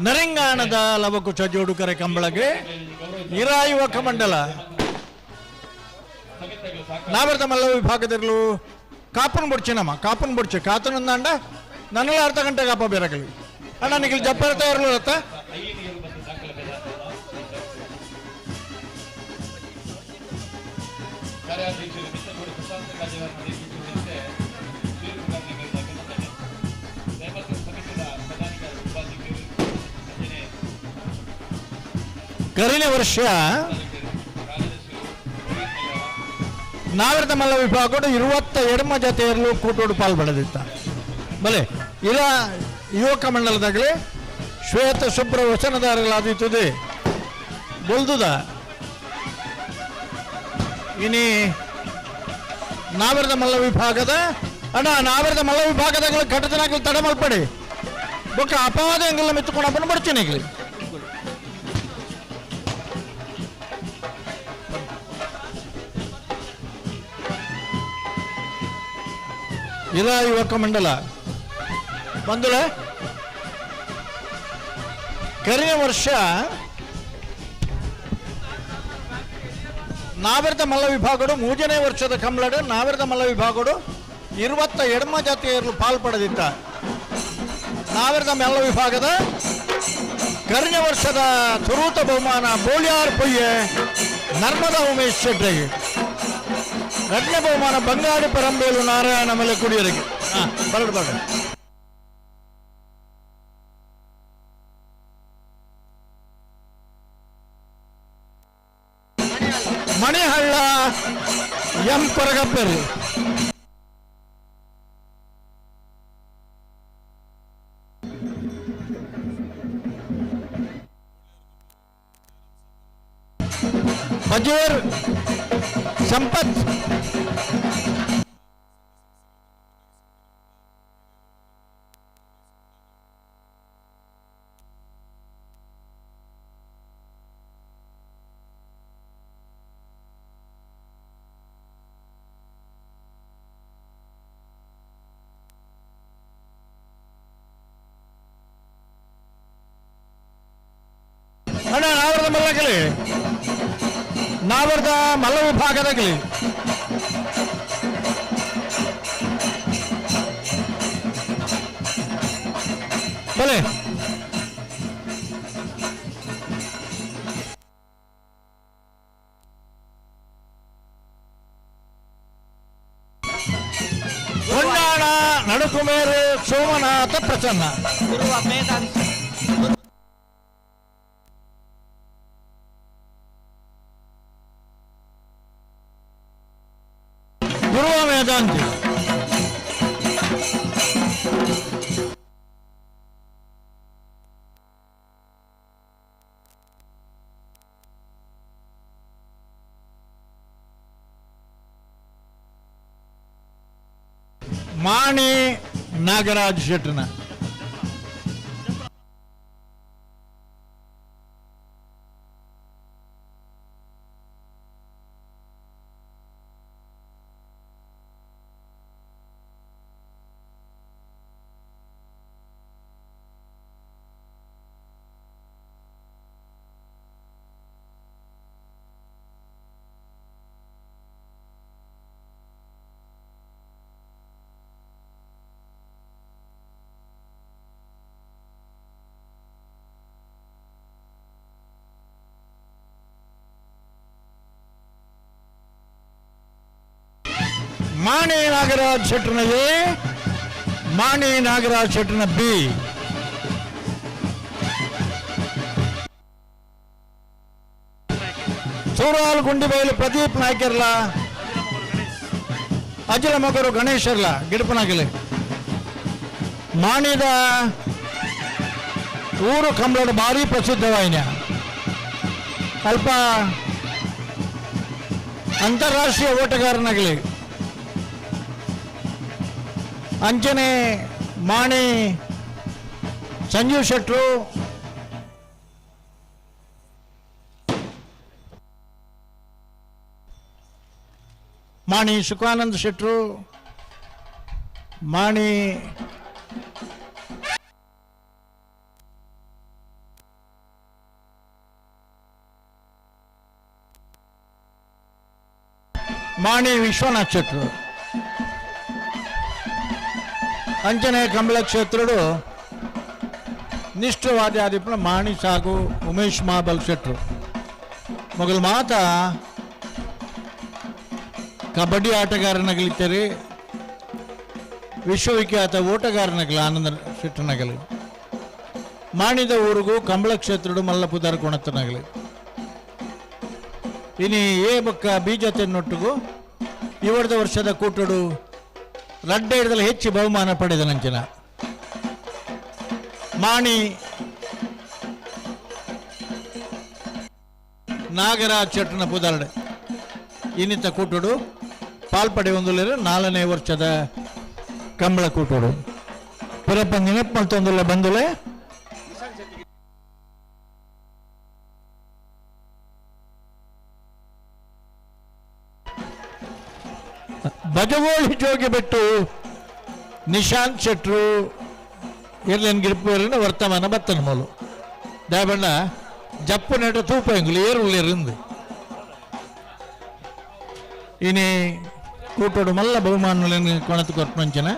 ನರಿಂಗಾಣದ ಲವಕುಶ ಜೋಡುಕರೆ ಕಂಬಳಗೆ ಇರಾ ಯುವಕ ಮಂಡಲ ನಾವರ್ದ ಮಲ್ಲ ವಿಭಾಗದಲ್ಲೂ ಕಾಪನ್ ಬುಡ್ಚಿನಮ್ಮ ಕಾಪನ್ ಬುಡ್ಚಿ ಕಾತನಂದಾಂಡ ನನ್ನೆಲ್ಲ ಅರ್ಧ ಗಂಟೆ ಕಾಪ ಬೇರಗಲಿ ಅಣ್ಣ ನಿಗಿಲ್ ಜಪ್ಪರ ತಯಾರು ಅತ್ತ. ಕಾರ್ಯಾಧ್ಯಕ್ಷರು ಮಿತ್ತಗೋಡಿ ಪ್ರಶಾಂತ ಕಾಜೇವರ ನೇತೃತ್ವದಂತೆ ತೀರ್ಪುಗಾರರಿಗೆ ಅಭಿನಂದನೆ. ದಯಮಾಡಿ ಸಮಿತಿಯ ಪದಾಧಿಕಾರಿ ಉಪಾಧ್ಯಕ್ಷರು ಅಂಜನೆ ಕರಿನ ವರ್ಷ ನಾವರ್ದ ಮಲ್ಲ ವಿಭಾಗಡು 22 ಜತೆಯಲ್ಲೂ ಕೂಟೋಡು ಪಾಲ್ಪಡೆದಿತ್ತ. ಬಲೆ ಇಲ್ಲ ಯುವಕ ಮಂಡಲದಾಗಲಿ ಶ್ವೇತ ಶುಭ್ರ ವಚನದಾರಗಳಾದೀತದೆ ಬೊಲ್ದುದ ಇನಿ ನಾವರದ ಮಲ್ಲ ವಿಭಾಗದ ಅಣ್ಣ ನಾವರದ ಮಲ್ಲ ವಿಭಾಗದಾಗಲಿ ಘಟದನಾಗಲಿ ತಡೆ ಮಲ್ಪಡಿ ಬೊಕ್ಕ ಅಪವಾದ ಎಂಗೆಲ್ಲ ಮೆತ್ತುಕೊಂಡು ಅಪ್ಪನ ಬರ್ತೀನಿ ಈಗಲಿ. ಇಲ್ಲ ಯುವಕ ಮಂಡಲ ಬಂದುಲ ಕರಿನ ವರ್ಷ ನಾವರದ ಮಲ್ಲ ವಿಭಾಗಡು ಮೂರನೇ ವರ್ಷದ ಕಂಬಳಡು ನಾವರದ ಮಲ್ಲ ವಿಭಾಗಡು 22 ಜಾತಿಯರು ಪಾಲ್ಪಡೆದಿತ್ತ. ನಾವರದ ಮಲ್ಲ ವಿಭಾಗದ ಕರಿನ ವರ್ಷದ ತುರೂತ ಬಹುಮಾನ ಬೋಳ್ಯಾರ್ ಪೊಯ್ಯೆ ನರ್ಮದಾ ಉಮೇಶ್ ಶೆಟ್ಟರಿಗೆ, ಎರಡನೇ ಬಹುಮಾನ ಬಂಗಾಡಿ ಪರಂಬೇಲು ನಾರಾಯಣ ಮಲೆ ಕುಡಿಯರಿಗೆ. ಬರಡು ಬರಡು. ಮಣಿಹಳ್ಳ ಎಂ ಕೊರಗಪ್ಪರಿ. ಬಜೇರ್ ಸಂಪತ್. ಅಣ್ಣ ನಾವರದ ಮಲ್ಲಗಲಿ ನಾವರದ ಮಲ್ಲ ವಿಭಾಗದಾಗಲಿ ಬಲೆ ಹೊನ್ನಾಣ ನಡುಕುಮೇರು ಸೋಮನಾಥ ಪ್ರಸನ್ನ. ಗುರುವ ವೇದಾಂತಿ. ಮಾಣಿ ನಾಗರಾಜ್ ಶೆಟ್ಟನ. ಮಾಣಿ ನಾಗರಾಜ್ ಶೆಟ್ಟರ್ನ ಎ, ಮಾಣಿ ನಾಗರಾಜ್ ಶೆಟ್ಟರ್ನ ಬಿ. Sural Gundibailu Pradeep ನಾಯ್ಕರ್ಲ ಅಜಲ ಮಗರು ಗಣೇಶರ್ಲ ಗಿಡಪನಾಗಲಿ ಮಾಣಿದ ಊರು ಕಂಬಳದ ಭಾರಿ ಪ್ರಸಿದ್ಧವಾಯಿನ ಅಲ್ಪ ಅಂತಾರಾಷ್ಟ್ರೀಯ ಓಟಗಾರನಾಗಲಿ ಅಂಚನೆ ಮಾಣಿ ಸಂಜೀವ್ ಶೆಟ್ರು ಮಾಣಿ ಸುಖಾನಂದ ಶೆಟ್ರು ಮಾಣಿ ಮಾಣಿ ವಿಶ್ವನಾಥ್ ಶೆಟ್ರು ಅಂಚನೆ ಕಂಬಳ ಕ್ಷೇತ್ರಡು ನಿಷ್ಠವಾದಿ ಆದಿಪ್ಪನ ಮಾಣಿ ಸಾಗು ಉಮೇಶ್ ಮಾಬಲ್ ಶೆಟ್ರು ಮೊಗಲ್ ಮಾತ ಕಬಡ್ಡಿ ಆಟಗಾರನಾಗಲಿತ್ತಾರೆ ವಿಶ್ವವಿಖ್ಯಾತ ಓಟಗಾರನಾಗಲಿ ಆನಂದ ಶೆಟ್ಟನಾಗಲಿ ಮಾಣಿದ ಊರಿಗೂ ಕಂಬಳ ಕ್ಷೇತ್ರಡು ಮಲ್ಲಪುದಾರ ಕೊಣತನಾಗಲಿ ಇನಿ ಏ ಬೊಕ್ಕ ಬೀಜ ತೆನ್ನೊಟ್ಟಿಗೂ ಇವರ್ದ ವರ್ಷದ ಕೂಟಡು ರಡ್ಡೆ ಹಿಡ್ದಲ್ಲಿ ಹೆಚ್ಚು ಬಹುಮಾನ ಪಡೆದ ನಂಚಿನ ಮಾಣಿ ನಾಗರಾಜ್ ಶೆಟ್ಟನ ಪುದಾರ್ಡೆ ಇನ್ನಿತ ಕೂಟಡು ಪಾಲ್ಪಡೆ ಒಂದುಲೇರು ನಾಲ್ಕನೇ ವರ್ಷದ ಕಂಬಳ ಕೂಟಡು ಪುರಪ್ಪ ನೆನಪು ಮಲ್ತೊಂದುಲ್ಲ ಬಂದುಲೆ ಬಜಗೋಳಿ ಜೋಗಿ ಬಿಟ್ಟು ನಿಶಾಂತ್ ಶೆಟ್ರು ಎರ್ಲೆನ್ ಗಿರ್ಪುವರಿನ ವರ್ತಮಾನ ಬತ್ತನ ಮೂಲು ದಾಬಣ್ಣ ಜಪ್ಪು ನೆಟ ತೂಪ ಎಂಗುಲು ಏರುಳ್ಳೇರಿಂದು ಇನಿ ಕೂಟೋಡು ಮಲ್ಲ ಬಹುಮಾನಗಳನ್ನು ಕೊಣತು ಕೊಟ್ಟಂಚಿನ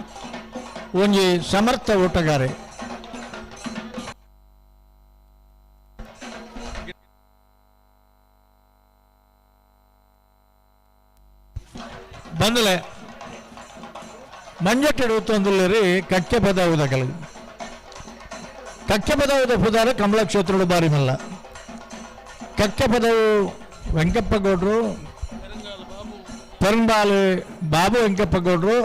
ಒಂಜಿ ಸಮರ್ಥ ಓಟಗಾರೆ ಬಂದಲೆ ಮಂಜಟ್ಟೆಡು ತೊಂದುಲ್ಲೇರಿ ಕಕ್ಕೆ ಪದ ಉದಕಲು ಕಕ್ಕೆ ಪದ ಉದ ಪುದಾರ ಕಮಲ ಕ್ಷೇತ್ರಡು ಬಾರಿ ಮಲ್ಲ ಕಕ್ಕೆ ಪದವು ವೆಂಕಪ್ಪ ಗೌಡ್ರು ಪೆರಂಬಾಲು ಬಾಬು ವೆಂಕಪ್ಪ ಗೌಡ್ರು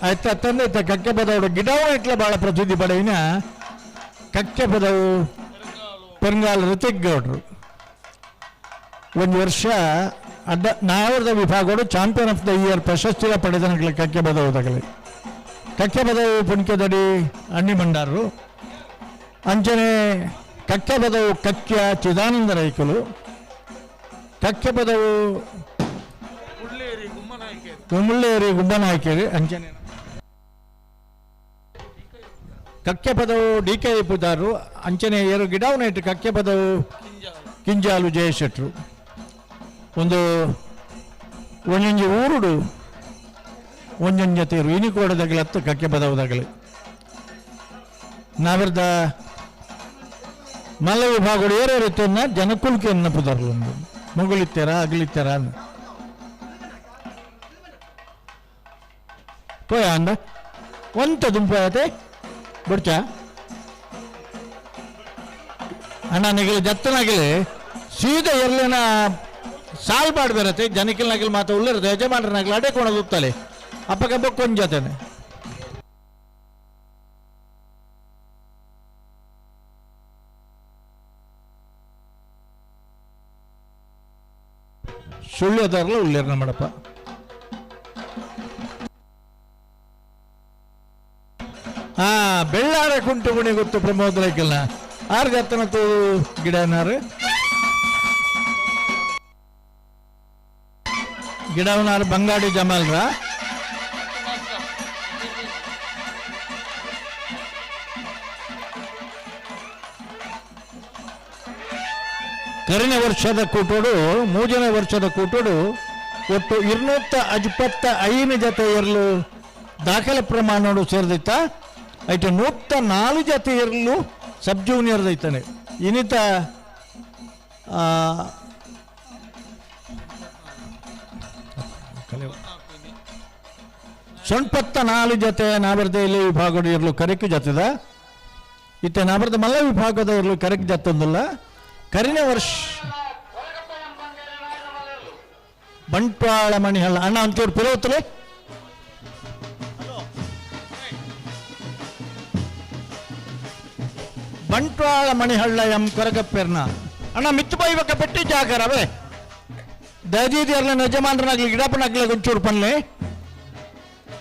ಆಯ್ತ ತಂದೆ ಇತ್ತ ಕಕ್ಕೆ ಪದವು ಗಿಡವು ಇಟ್ಲ ಭಾಳ ಪ್ರಸಿದ್ಧಿ ಪಡೆಯಿನ ಕಕ್ಕೆ ಪದವು ಪೆರಂಗಾಲ್ ಋತಿಕ್ ಗೌಡ್ರು ಒಂದು ವರ್ಷ ಅಡ್ಡ ನಾವರದ ವಿಭಾಗಗಳು champion of the year ಪ್ರಶಸ್ತಿಯ ಪಡೆದ ಕಕ್ಕೆ ಬದವು ತಗಲಿ ಕಕ್ಕೆ ಬದವು ಪುಣ್ಕೆದಡಿ ಅಣ್ಣಿ ಭಂಡಾರರು ಅಂಚನೆ ಕಕ್ಕೆ ಬದವು ಕಕ್ಯ ಚಿದಾನಂದ ರೈಕುಲು ಕಕ್ಕೆ ಬದವು ಕುಮ್ಮಳ್ಳೇರಿ ಗುಮ್ಮನಾಯಕೇರಿ ಅಂಚನೆ ಕಕ್ಕೆ ಪದವು ಡಿ ಕೆ ಪುದಾರು ಅಂಚನೆ ಏರು ಗಿಡಾವನೈಟ್ ಕಕ್ಕೆ ಪದವು ಕಿಂಜಾಲು ಜಯಶೆಟ್ರು ಒಂದು ಒಂಜೊಂಜಿ ಊರುಡು ಒಂಜೊಂಜ ತೇರು ಇನಿಕೋಡದಗಲತ್ತು ಕಕ್ಕೆ ಪದವುದಗಲು ನಾವಿರ್ದ ಮಲ್ಲ ವಿಭಾಗಗಳು ಏರೇರಿತ್ತನ್ನ ಜನಕುಲ್ಕೆ ಎನ್ನ ಪುದರ್ಲೊಂದು ಮುಗುಳಿತ್ತೆರ ಅಗಲಿತ್ತೆರ ಪೋಯ ಅಂದ ಒಂತ ದುಂಪು ಬುಡ್ಚ ಅಣ್ಣ ನಿಗಲಿ ಜತ್ತನಾಗಲಿ ಸೀದಾ ಎಲ್ಲಿನ ಸಾಲ್ ಬಾಡ್ ಜನಕಿಲ್ ನಗಿಲ್ ಮಾತ ಉಳ್ಳಿರುತ್ತೆ ಯಜಮಾನ್ರನಾಗಲಿ ಅಡೆ ಕೊಣದು ಉತ್ತಲೆ ಅಪ್ಪಗೆ ಬೊಕ್ಕೊಂಜತೇನೆ ಸುಳ್ಯೋದಾರಲ್ಲ ಉಳ್ಳೇರ್ನ ಮಾಡಪ್ಪ ಹಾ ಬೆಳ್ಳಾರ ಕುಂಟು ಗುಣಿ ಗೊತ್ತು ಪ್ರಮೋದ್ ಲೈಕಲ್ನ ಆರ್ಗತ್ತನ ತೂ ಗಿಡನಾರು ಗಿಡವನಾರು ಬಂಗಾಡಿ ಜಮಾಲ್ರ ಕರಿನ ವರ್ಷದ ಕೂಟೋಡು ಮೂರನೇ ವರ್ಷದ ಕೂಟೋಡು ಒಟ್ಟು 255 ಜೊತೆ ಇರಲು ದಾಖಲೆ ಪ್ರಮಾಣೋಡು ಸೇರಿದಿತ್ತ ಐಟು 104 ಜೊತೆ ಇರಲು ಸಬ್ ಜೂನಿಯರ್ ಐತಾನೆ ಇನ್ನಿತ ಸೊಣ್ಪತ್ತ 4 ಜೊತೆ ನಾಬರ್ದೆಯಲ್ಲಿ ವಿಭಾಗದ ಇರಲು ಕರೆಕು ಜೊತೆದ ಇತ್ತ ನಾಬರ್ದ ಮಲ್ಲ ವಿಭಾಗದ ಇರಲು ಕರೆಕ್ ಜೊತ್ತೊಂದಿಲ್ಲ ಕರಿನ ವರ್ಷ ಬಂಟ್ವಾಳ ಮಣಿಹಳ್ಳ ಅಣ್ಣ ಒಂಚೂರು ಪಿರೋತಲೆ ಬಂಟ್ವಾಳ ಮಣಿಹಳ್ಳ ಎಂ ಕೊರಗಪ್ಪೆರ್ನ ಅಣ್ಣ ಮಿತ್ತು ಬೈಬಕ ಪೆಟ್ಟಿ ಜಾಗರವೇ ದಯದೀದಿಯರ್ಲ ಯಜಮಾನ್ರನಾಗ್ಲಿ ಗಿಡಪ್ಪನಾಗ್ಲಿ ಒಂಚೂರು ಪನ್ಲೆ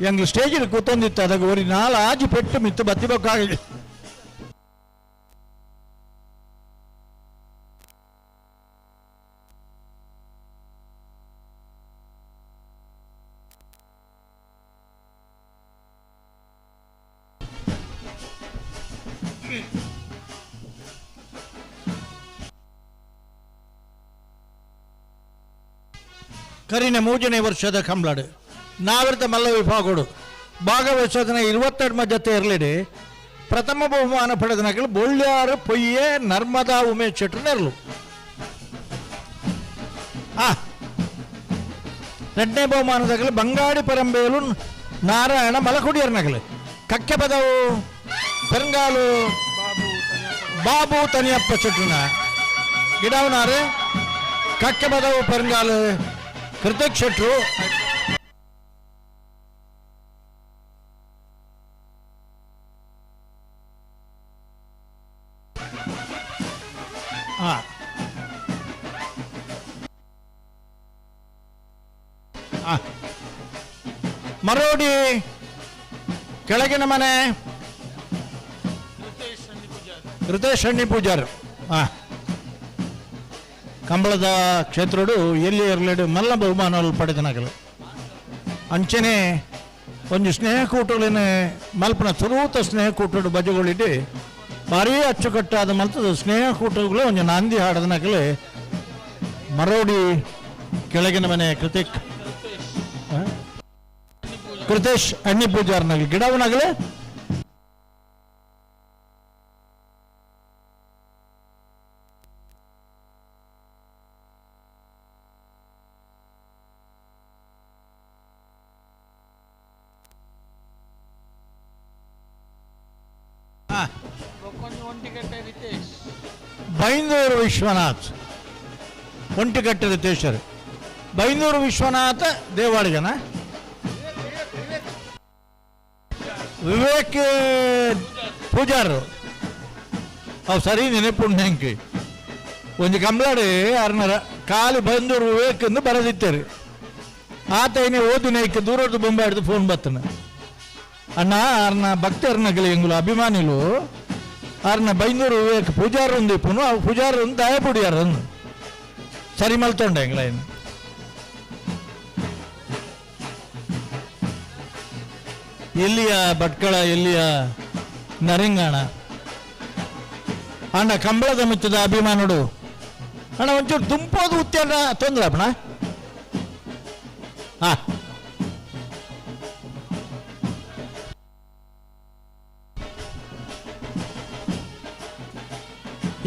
ಎಂಗ್ಲು ಸ್ಟೇಜ್ ಕೂತೊಂದಿತ್ತು ಅದಾಗ ಒರಿ ನಾಲ್ ಆಜಿ ಪೆಟ್ಟು ಮಿತ್ತು ಬತ್ತಿಬೇಕಾಗಿ ಕರಿನ ಮೂಜನೇ ವರ್ಷದ ಕಂಬ್ಲಾಡು ನಾವಿರ್ತ ಮಲ್ಲ ವಿಭಾಗಡು ಭಾಗವಹಿಸೋದನ್ನ 22 ಜೊತೆ ಇರಲಿಡಿ ಪ್ರಥಮ ಬಹುಮಾನ ಪಡೆದ ನಕಲು ಬೊಳ್ಳ್ಯಾರು ಪೊಯ್ಯೆ ನರ್ಮದಾ ಉಮೇಶ್ ಶೆಟ್ಟರ್ ನೆರಳು. ಎರಡನೇ ಬಹುಮಾನದಾಗಲಿ ಬಂಗಾಡಿ ಪರಂಬೇಲು ನಾರಾಯಣ ಮಲಕುಡಿಯರ್ ನಗಲು ಕಕ್ಕೆ ಪದವು ಪೆರಂಗಾಲು ಬಾಬು ತನಿಯಪ್ಪ ಶೆಟ್ಟರ್ನ ಗಿಡವನಾರು ಕಕ್ಕೆ ಪದವು ಪೆರಂಗಾಲು ಕೃತಿಕ್ ಶೆಟ್ರು. ಮರೋಡಿ ಕೆಳಗಿನ ಮನೆ ರಿತೇಶ್ ಹಣ್ಣಿ ಪೂಜಾರ್. ಕಂಬಳದ ಕ್ಷೇತ್ರಡು ಎಲ್ಲಿ ಇರಲೇಡು ಮಲ್ಲ ಬಹುಮಾನ ಪಡೆದನಾಗಲು ಅಂಚನೆ ಒಂದು ಸ್ನೇಹಕೂಟಗಳಿನ ಮಲ್ಪನ ಸುರೂತ ಸ್ನೇಹಕೂಟಡು ಬಜಗಳಿಟ್ಟು ಭಾರೀ ಅಚ್ಚುಕಟ್ಟಾದ ಮಲ್ತದ ಸ್ನೇಹಕೂಟಗಳು ಒಂದು ನಾಂದಿ ಹಾಡದನಾಗಲೇ ಮರೋಡಿ ಕೆಳಗಿನ ಮನೆ ಕೃತಿಕ್ ಕೃತೇಶ್ ಅಣ್ಣಿ ಪೂಜಾರ್ನಾಗಲಿ ಗಿಡವನಾಗಲೇ ಬೈಂದೂರು ವಿಶ್ವನಾಥ್ ಒಂಟಿಕಟ್ಟೆ ರಿತೇಶರು ಬೈಂದೂರು ವಿಶ್ವನಾಥ ದೇವಾಡಿಗನ ವಿವೇಕ್ ಪೂಜಾರು ಅವು ಸರಿ ನೆನಪುಂಡು ಒಂಜಿ ಕಂಬ್ಲಾಡಿ ಅರ್ನರ ಖಾಲಿ ಬೈಂದೂರು ವಿವೇಕ್ ಎಂದು ಬರೆದಿತ್ತೇರಿ ಆತ ಏನೇ ಓದು ನೈಕ್ ದೂರದ್ದು ಬೊಂಬೆ ಹಿಡಿದು ಫೋನ್ ಬತ್ತನ ಅಣ್ಣ ಅರ್ನ ಭಕ್ತರ್ನಗಲಿ ಎಂಗುಲು ಅಭಿಮಾನಿಲು ಅರ್ನ ಬೈಂದೂರು ವಿವೇಕ್ ಪೂಜಾರು ಒಂದು ಇಪ್ಪನು ಅವು ಪೂಜಾರು ಒಂದು ದಯಪುಡಿಯಾರ ಸರಿ ಮಲ್ತೊಂಡೆ ಎಂಗ್ಲ ಏನು ಎಲ್ಲಿಯ ಭಟ್ಕಳ ಎಲ್ಲಿಯ ನರಿಂಗಾಣ ಅಣ್ಣ ಕಂಬಳದ ಮಿತ್ತದ ಅಭಿಮಾನುಡು ಅಣ್ಣ ಒಂಚೂರು ತುಂಬೋದು ಉತ್ತೇನ ತೊಂದರೆ ಅಪ್ಪಣ ಹಾ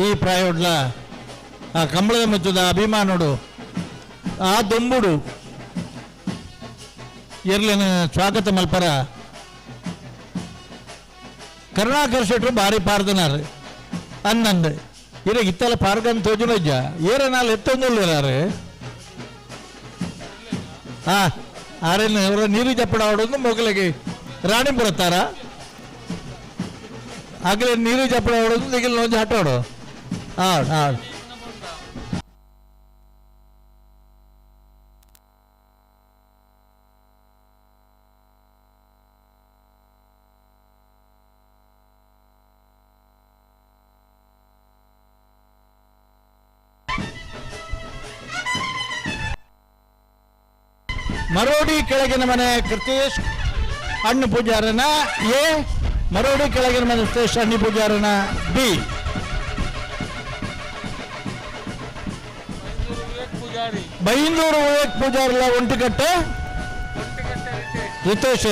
ಈ ಪ್ರಾಯೋಡ್ಲ ಆ ಕಂಬಳದ ಮಿತ್ತದ ಅಭಿಮಾನುಡು ಆ ದೊಂಬುಡು ಎರ್ಲಿನ ಸ್ವಾಗತ ಮಲ್ಪರ ಕರುಣಾಕರ್ ಶೆಟ್ರು ಭಾರಿ ಪಾರ್ದನಾರು ಅನ್ನಂದು ಇರ ಇತ್ತಲ ಪಾರ್ಗನ್ ತೋಜುನಜ್ಜ ಏರ ನಾಲ್ ಎತ್ತೊಂದುಲ್ಲಾರು ಹಾ ಆರೇನು ಅವರ ನೀರು ಜಪ್ಪಡ ಆಡೋದು ಮೊಗಲಿಗೆ ರಾಣಿಪುರತ್ತಾರ ಆಗಲೇ ನೀರು ಜಪ್ಪಡ ಆಡೋದು ದಿಗಿಲ್ ನೋಂಜಿ ಆಟೋಡು ಆಡ್ ಆಡ್ ಮರೋಡಿ ಕೆಳಗಿನ ಮನೆ ಕೃತೇಶ್ ಅಣ್ಣು ಪೂಜಾರನ ಎ, ಮರೋಡಿ ಕೆಳಗಿನ ಮನೆ ಕೃತೇಶ್ ಅಣ್ಣು ಪೂಜಾರನ ಬಿ. ಬೈಂದೂರು ವಿವೇಕ್ ಪೂಜಾರಲ್ಲ ಒಂಟಿಕಟ್ಟೆ ರಿತೇಶ್.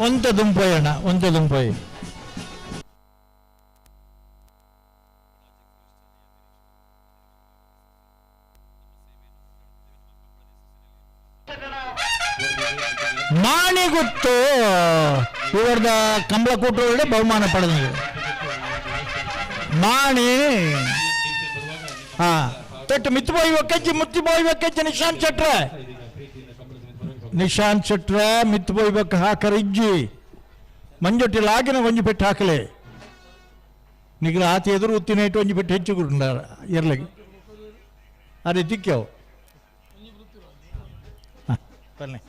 ಒಂತೆ ದುಂಪೋಯ್ ಅಣ್ಣ, ಒಂತೆ ದುಂಪೋಯ್. ಮಾಣಿಗುತ್ತು ಇವರದ ಕಂಬಳಕೂಟದೊಳಗೆ ಬಹುಮಾನ ಪಡೆದ ಮಾಣಿ. ಹಾ ತೊಟ್ಟು ಮಿತ್ತು ಬೋಯ್ ಒಕ್ಕೆಜ್ಜಿ, ಮುತ್ತಿ ಬೋಯ್ ಒಕ್ಕೆಜ್ಜಿ. ನಿಶಾಂತ್ ಶೆಟ್ರೆ, ನಿಶಾಂತ್ ಶೆಟ್ರೆ ಮಿತ್ತು ಬೋಯ್ ಬೊಕ್ಕ ಹಾಕರ ಇಜ್ಜಿ. ಮಂಜೊಟ್ಟಿ ಲಾಗಿನ ಒಂಜಿ ಪೆಟ್ಟು ಹಾಕಲೆ ನಿಗ್ಲ ಆತ ಎದುರು ಉತ್ತಿನ ಇಟ್ಟು ಒಂಜಿ ಪೆಟ್ಟು ಹೆಚ್ಚು ಗುಂಡಾರ ಎರ್ಲಗಿ ಅರೆ ತಿಕ್ಕವು. ಬನ್ನಿ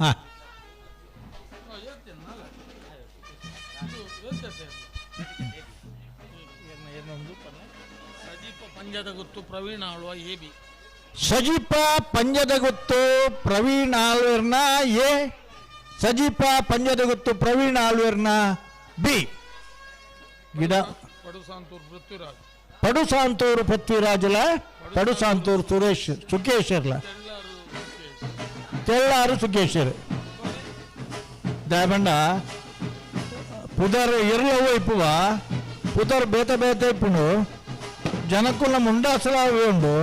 ಹಾ ಸಜೀಪ ಪಂಜದ ಗುತ್ತು ಪ್ರವೀಣ್ ಆಳ್ವರ್ನ ಎ, ಸಜೀಪ ಪಂಜದ ಗುತ್ತು ಪ್ರವೀಣ್ ಆಳ್ವರ್ನ ಬಿ. ಗಿಡ ಪಡುಸಾಂತೂರು ಪೃಥ್ವಿರಾಜಲ, ಪಡುಸಾಂತೂರು ಸುರೇಶ್ ಸುಕೇಶರ್ಲ, ತೆಳ್ಳಾರು ಸುಕೇಶರ್. ದಾಯಬಂಡ ಪುದರ್ ಎರ್ಲವು ಇಪ್ಪುವ ಪುದರ್ ಬೇತೆ ಬೇತೆ ಇಪ್ಪುಂಡು ಜನಕ್ಕುಲ್ಲ ಮುಂಡಾಸಲ ಉಂಡು.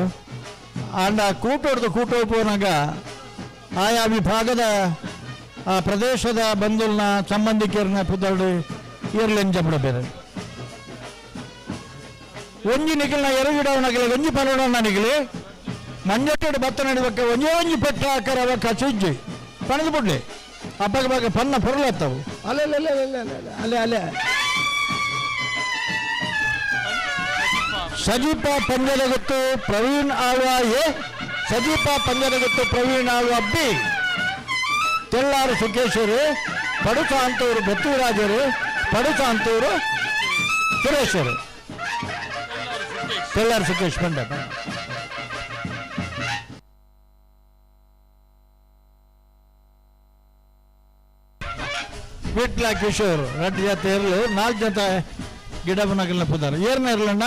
ಆಂಡ ಕೂಟೋಡ್ದು ಕೂಟ ಪೋನಾಗ ಆಯಾ ವಿಭಾಗದ ಆ ಪ್ರದೇಶದ ಬಂಧುಲ್ನ ಸಂಬಂಧಿಕರನ್ನ ಪುದರ್ಡು ಇರ್ಲೆಂಜ ಬೇರೆ. ಒಂಜಿ ನಿಗಿಲ್ನ ಎರಗಿಡವನಾಗಲಿ ಒಂಜಿ ಪಲೋಡವನ ನಿಗಲಿ ಮಂಜಟ್ಟೆಡು ಭತ್ತ ನಡಿಬೇಕ ಒಂಜೇ ಒಂಜಿ ಪೆಟ್ಟ ಆಕಾರ ಅವ ಕಸಿಜ್ಜಿ ಪಣದು ಬಿಡ್ಲಿ ಅಪ್ಪಗ ಬಾಗ ಪನ್ನ ಪೊರ್ಲತ್ತವು. ಅಲ್ಲೇ ಅಲ್ಲೇ ಅಲ್ಲೇ ಅಲ್ಲೇ ಅಲ್ಲೇ ಸಜೀಪ ಪಂಜದ ಗುತ್ತು ಪ್ರವೀಣ್ ಆಳ್ವ ಎ, ಸಜೀಪ ಪಂಜದ ಗುತ್ತು ಪ್ರವೀಣ್ ಆಳ್ವ ಬಿ. ತೆಳ್ಳಾರು ಸುಖೇಶ್ವರು, ಪಡುಸಾಂತೂರು ಪೃಥ್ವಿರಾಜರು, ಪಡುಸಾಂತೂರು ಸುರೇಶ್ವರು, ತೆಳ್ಳಾರು ಸುಖೇಶ್ ಬಂಡ. ವಿಟ್ಲ ಕಿಶೋರ್ ರಡ್ಡು ಜೊತೆ ಇರಲು ನಾಲ್ಕು ಜೊತೆ ಗಿಡ ಬನಗಲ್ನ ಪುದಾರ ಏರ್ನ ಇರಲಣ್ಣ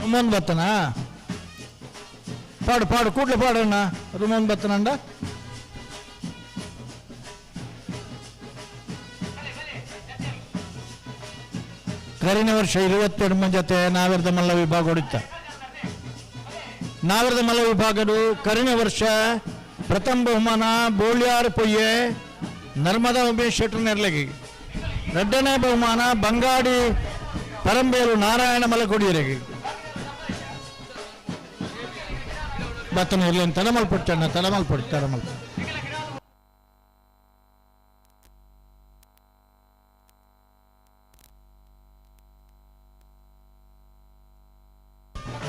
ರುಮೋನ್ ಬತ್ತನ ಪಾಡು ಪಾಡು ಕೂಡ್ಲೆ ಪಾಡಣ್ಣ ರುಮೋನ್ ಬತ್ತನಂಡ. ಕರಿನ ವರ್ಷ 22 ಜೊತೆ ನಾವೆರದ ಮಲ್ಲ ವಿಭಾಗ ಹೊಡಿತ. ನಾವೆರದ ಮಲ್ಲ ವಿಭಾಗಡು ಕರಿನ ವರ್ಷ ಪ್ರಥಮ ಬಹುಮಾನ ಬೋಳ್ಯಾರ್ ಪೊಯ್ಯೆ ನರ್ಮದಾ ಉಮೇಶ್ ಶೆಟ್ಟರ್ ನೆರ್ಲಗಿ, ಎರಡನೇ ಬಹುಮಾನ ಬಂಗಾಡಿ ಪರಂಬೇಲು ನಾರಾಯಣ ಮಲಕೊಡಿಯರಿಗೆ. ಬತ್ತನ ಇರ್ಲಿ ತಡಮಲ್ ಪೊಟ್ಟಣ್ಣ, ತಡಮಲ್ ಪೊಟ್ಟಿ, ತಡಮಲ್.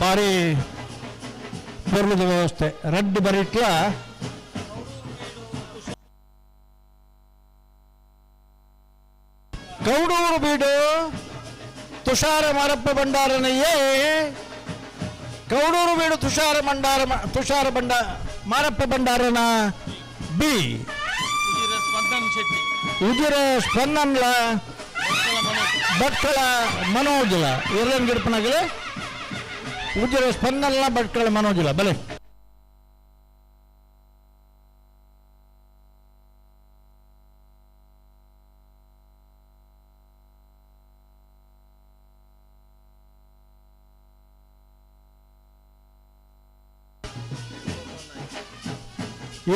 ಭಾರಿ ಪೊರ್ಲದ ವ್ಯವಸ್ಥೆ ರಡ್ಡು ಬರಿಟ್ಲ ಕೌಡೂರು ಬೀಡು ತುಷಾರ ಮಾರಪ್ಪ ಭಂಡಾರನಯ್ಯೇ, ಕೌಡೂರು ಬೀಡು ತುಷಾರ ಭಂಡಾರ ತುಷಾರ ಬಂಡ ಮಾರಪ್ಪ ಭಂಡಾರನ ಬಿ. ಉಜಿರ ಸ್ಪಂದನ್ಲ ಭಟ್ಕಳ ಮನೋಜಲ ಎರಡನ್ ಗಿಡಪನಾಗಲೇ ಉಜಿರ ಸ್ಪಂದನ್ಲ ಭಟ್ಕಳ ಮನೋಜಲ ಬಲೆ.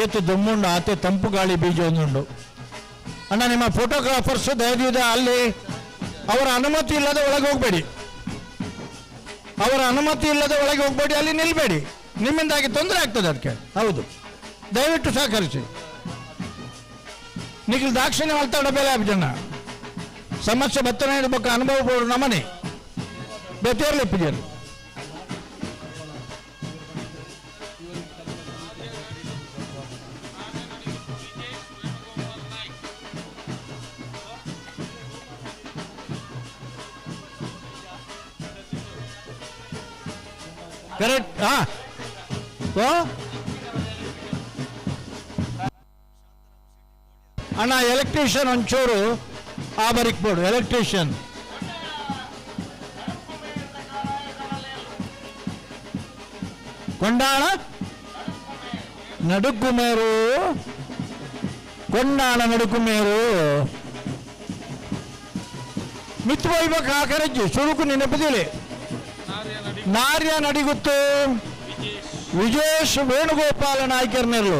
ಏತು ದಮ್ಮುಂಡು ಆತೆ ತಂಪು ಗಾಳಿ ಬೀಜ ಒಂದುಂಡು. ಅಣ್ಣ ನಿಮ್ಮ ಫೋಟೋಗ್ರಾಫರ್ಸ್ ದಯದೀದ ಅಲ್ಲಿ ಅವರ ಅನುಮತಿ ಇಲ್ಲದೆ ಒಳಗೆ ಹೋಗಬೇಡಿ, ಅವರ ಅನುಮತಿ ಇಲ್ಲದೆ ಒಳಗೆ ಹೋಗಬೇಡಿ, ಅಲ್ಲಿ ನಿಲ್ಲಬೇಡಿ, ನಿಮ್ಮಿಂದಾಗಿ ತೊಂದರೆ ಆಗ್ತದೆ ಅದಕ್ಕೆ. ಹೌದು, ದಯವಿಟ್ಟು ಸಹಕರಿಸಿ. ನಿಖಿಲ್ ದಾಕ್ಷಿಣ್ಯ ಮಲ್ತಾಡ ಬೇಲೆ ಜನ ಸಮಸ್ಯೆ ಬತ್ತನೆ ಇಡಬೇಕು ಅನುಭವ ಬೋಡು ನಮನೆ ಬೇತೇರ್ಲಿ ಪೂಜೆಯಲ್ಲಿ. ಕರೆಕ್ಟ್. ಹಾ ಅಣ್ಣ ಎಲೆಕ್ಟ್ರಿಷಿಯನ್ ಒಂಚೂರು ಆ ಬರಿಕ್ board electrician. Kondana Nadukkumeru Kondana Nadukkumeru ಮಿತ್ವೈವ ಕಾಕರಜ್ಜಿ ಸುರುಕು ನೆನಪದಿಲೆ ನಾರ್ಯ ನಡಿಗುತ್ತು ವಿಜೇಶ್ ವೇಣುಗೋಪಾಲ ನಾಯ್ಕರ್ನೆರ್ಲು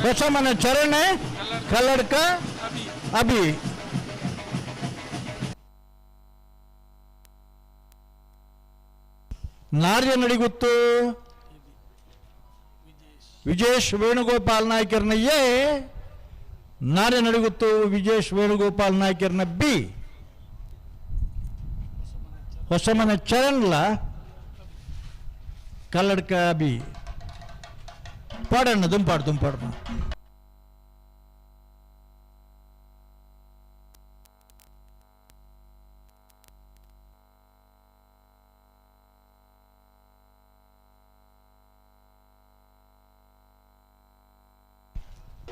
ಹೊಸಮನ ಚರಣೆ ಕಲ್ಲಡ್ಕ ಅಭಿ ನಾರ್ಯ ನಡಿಗುತ್ತು ವಿಜೇಶ್ ವೇಣುಗೋಪಾಲ್ ನಾಯ್ಕರ್ನ ಎ ನಾರ್ಯ ನಡಿಗುತ್ತು ವಿಜೇಶ್ ವೇಣುಗೋಪಾಲ್ ನಾಯ್ಕರ್ನ ಬಿ ಹೊಸಮನ ಚರಣ್ಲ ಕಲ್ಲಡ್ಕ ಬಿ ಪಾಡಣ್ಣ ದುಂಪಾಡು ದುಂಪಾಡು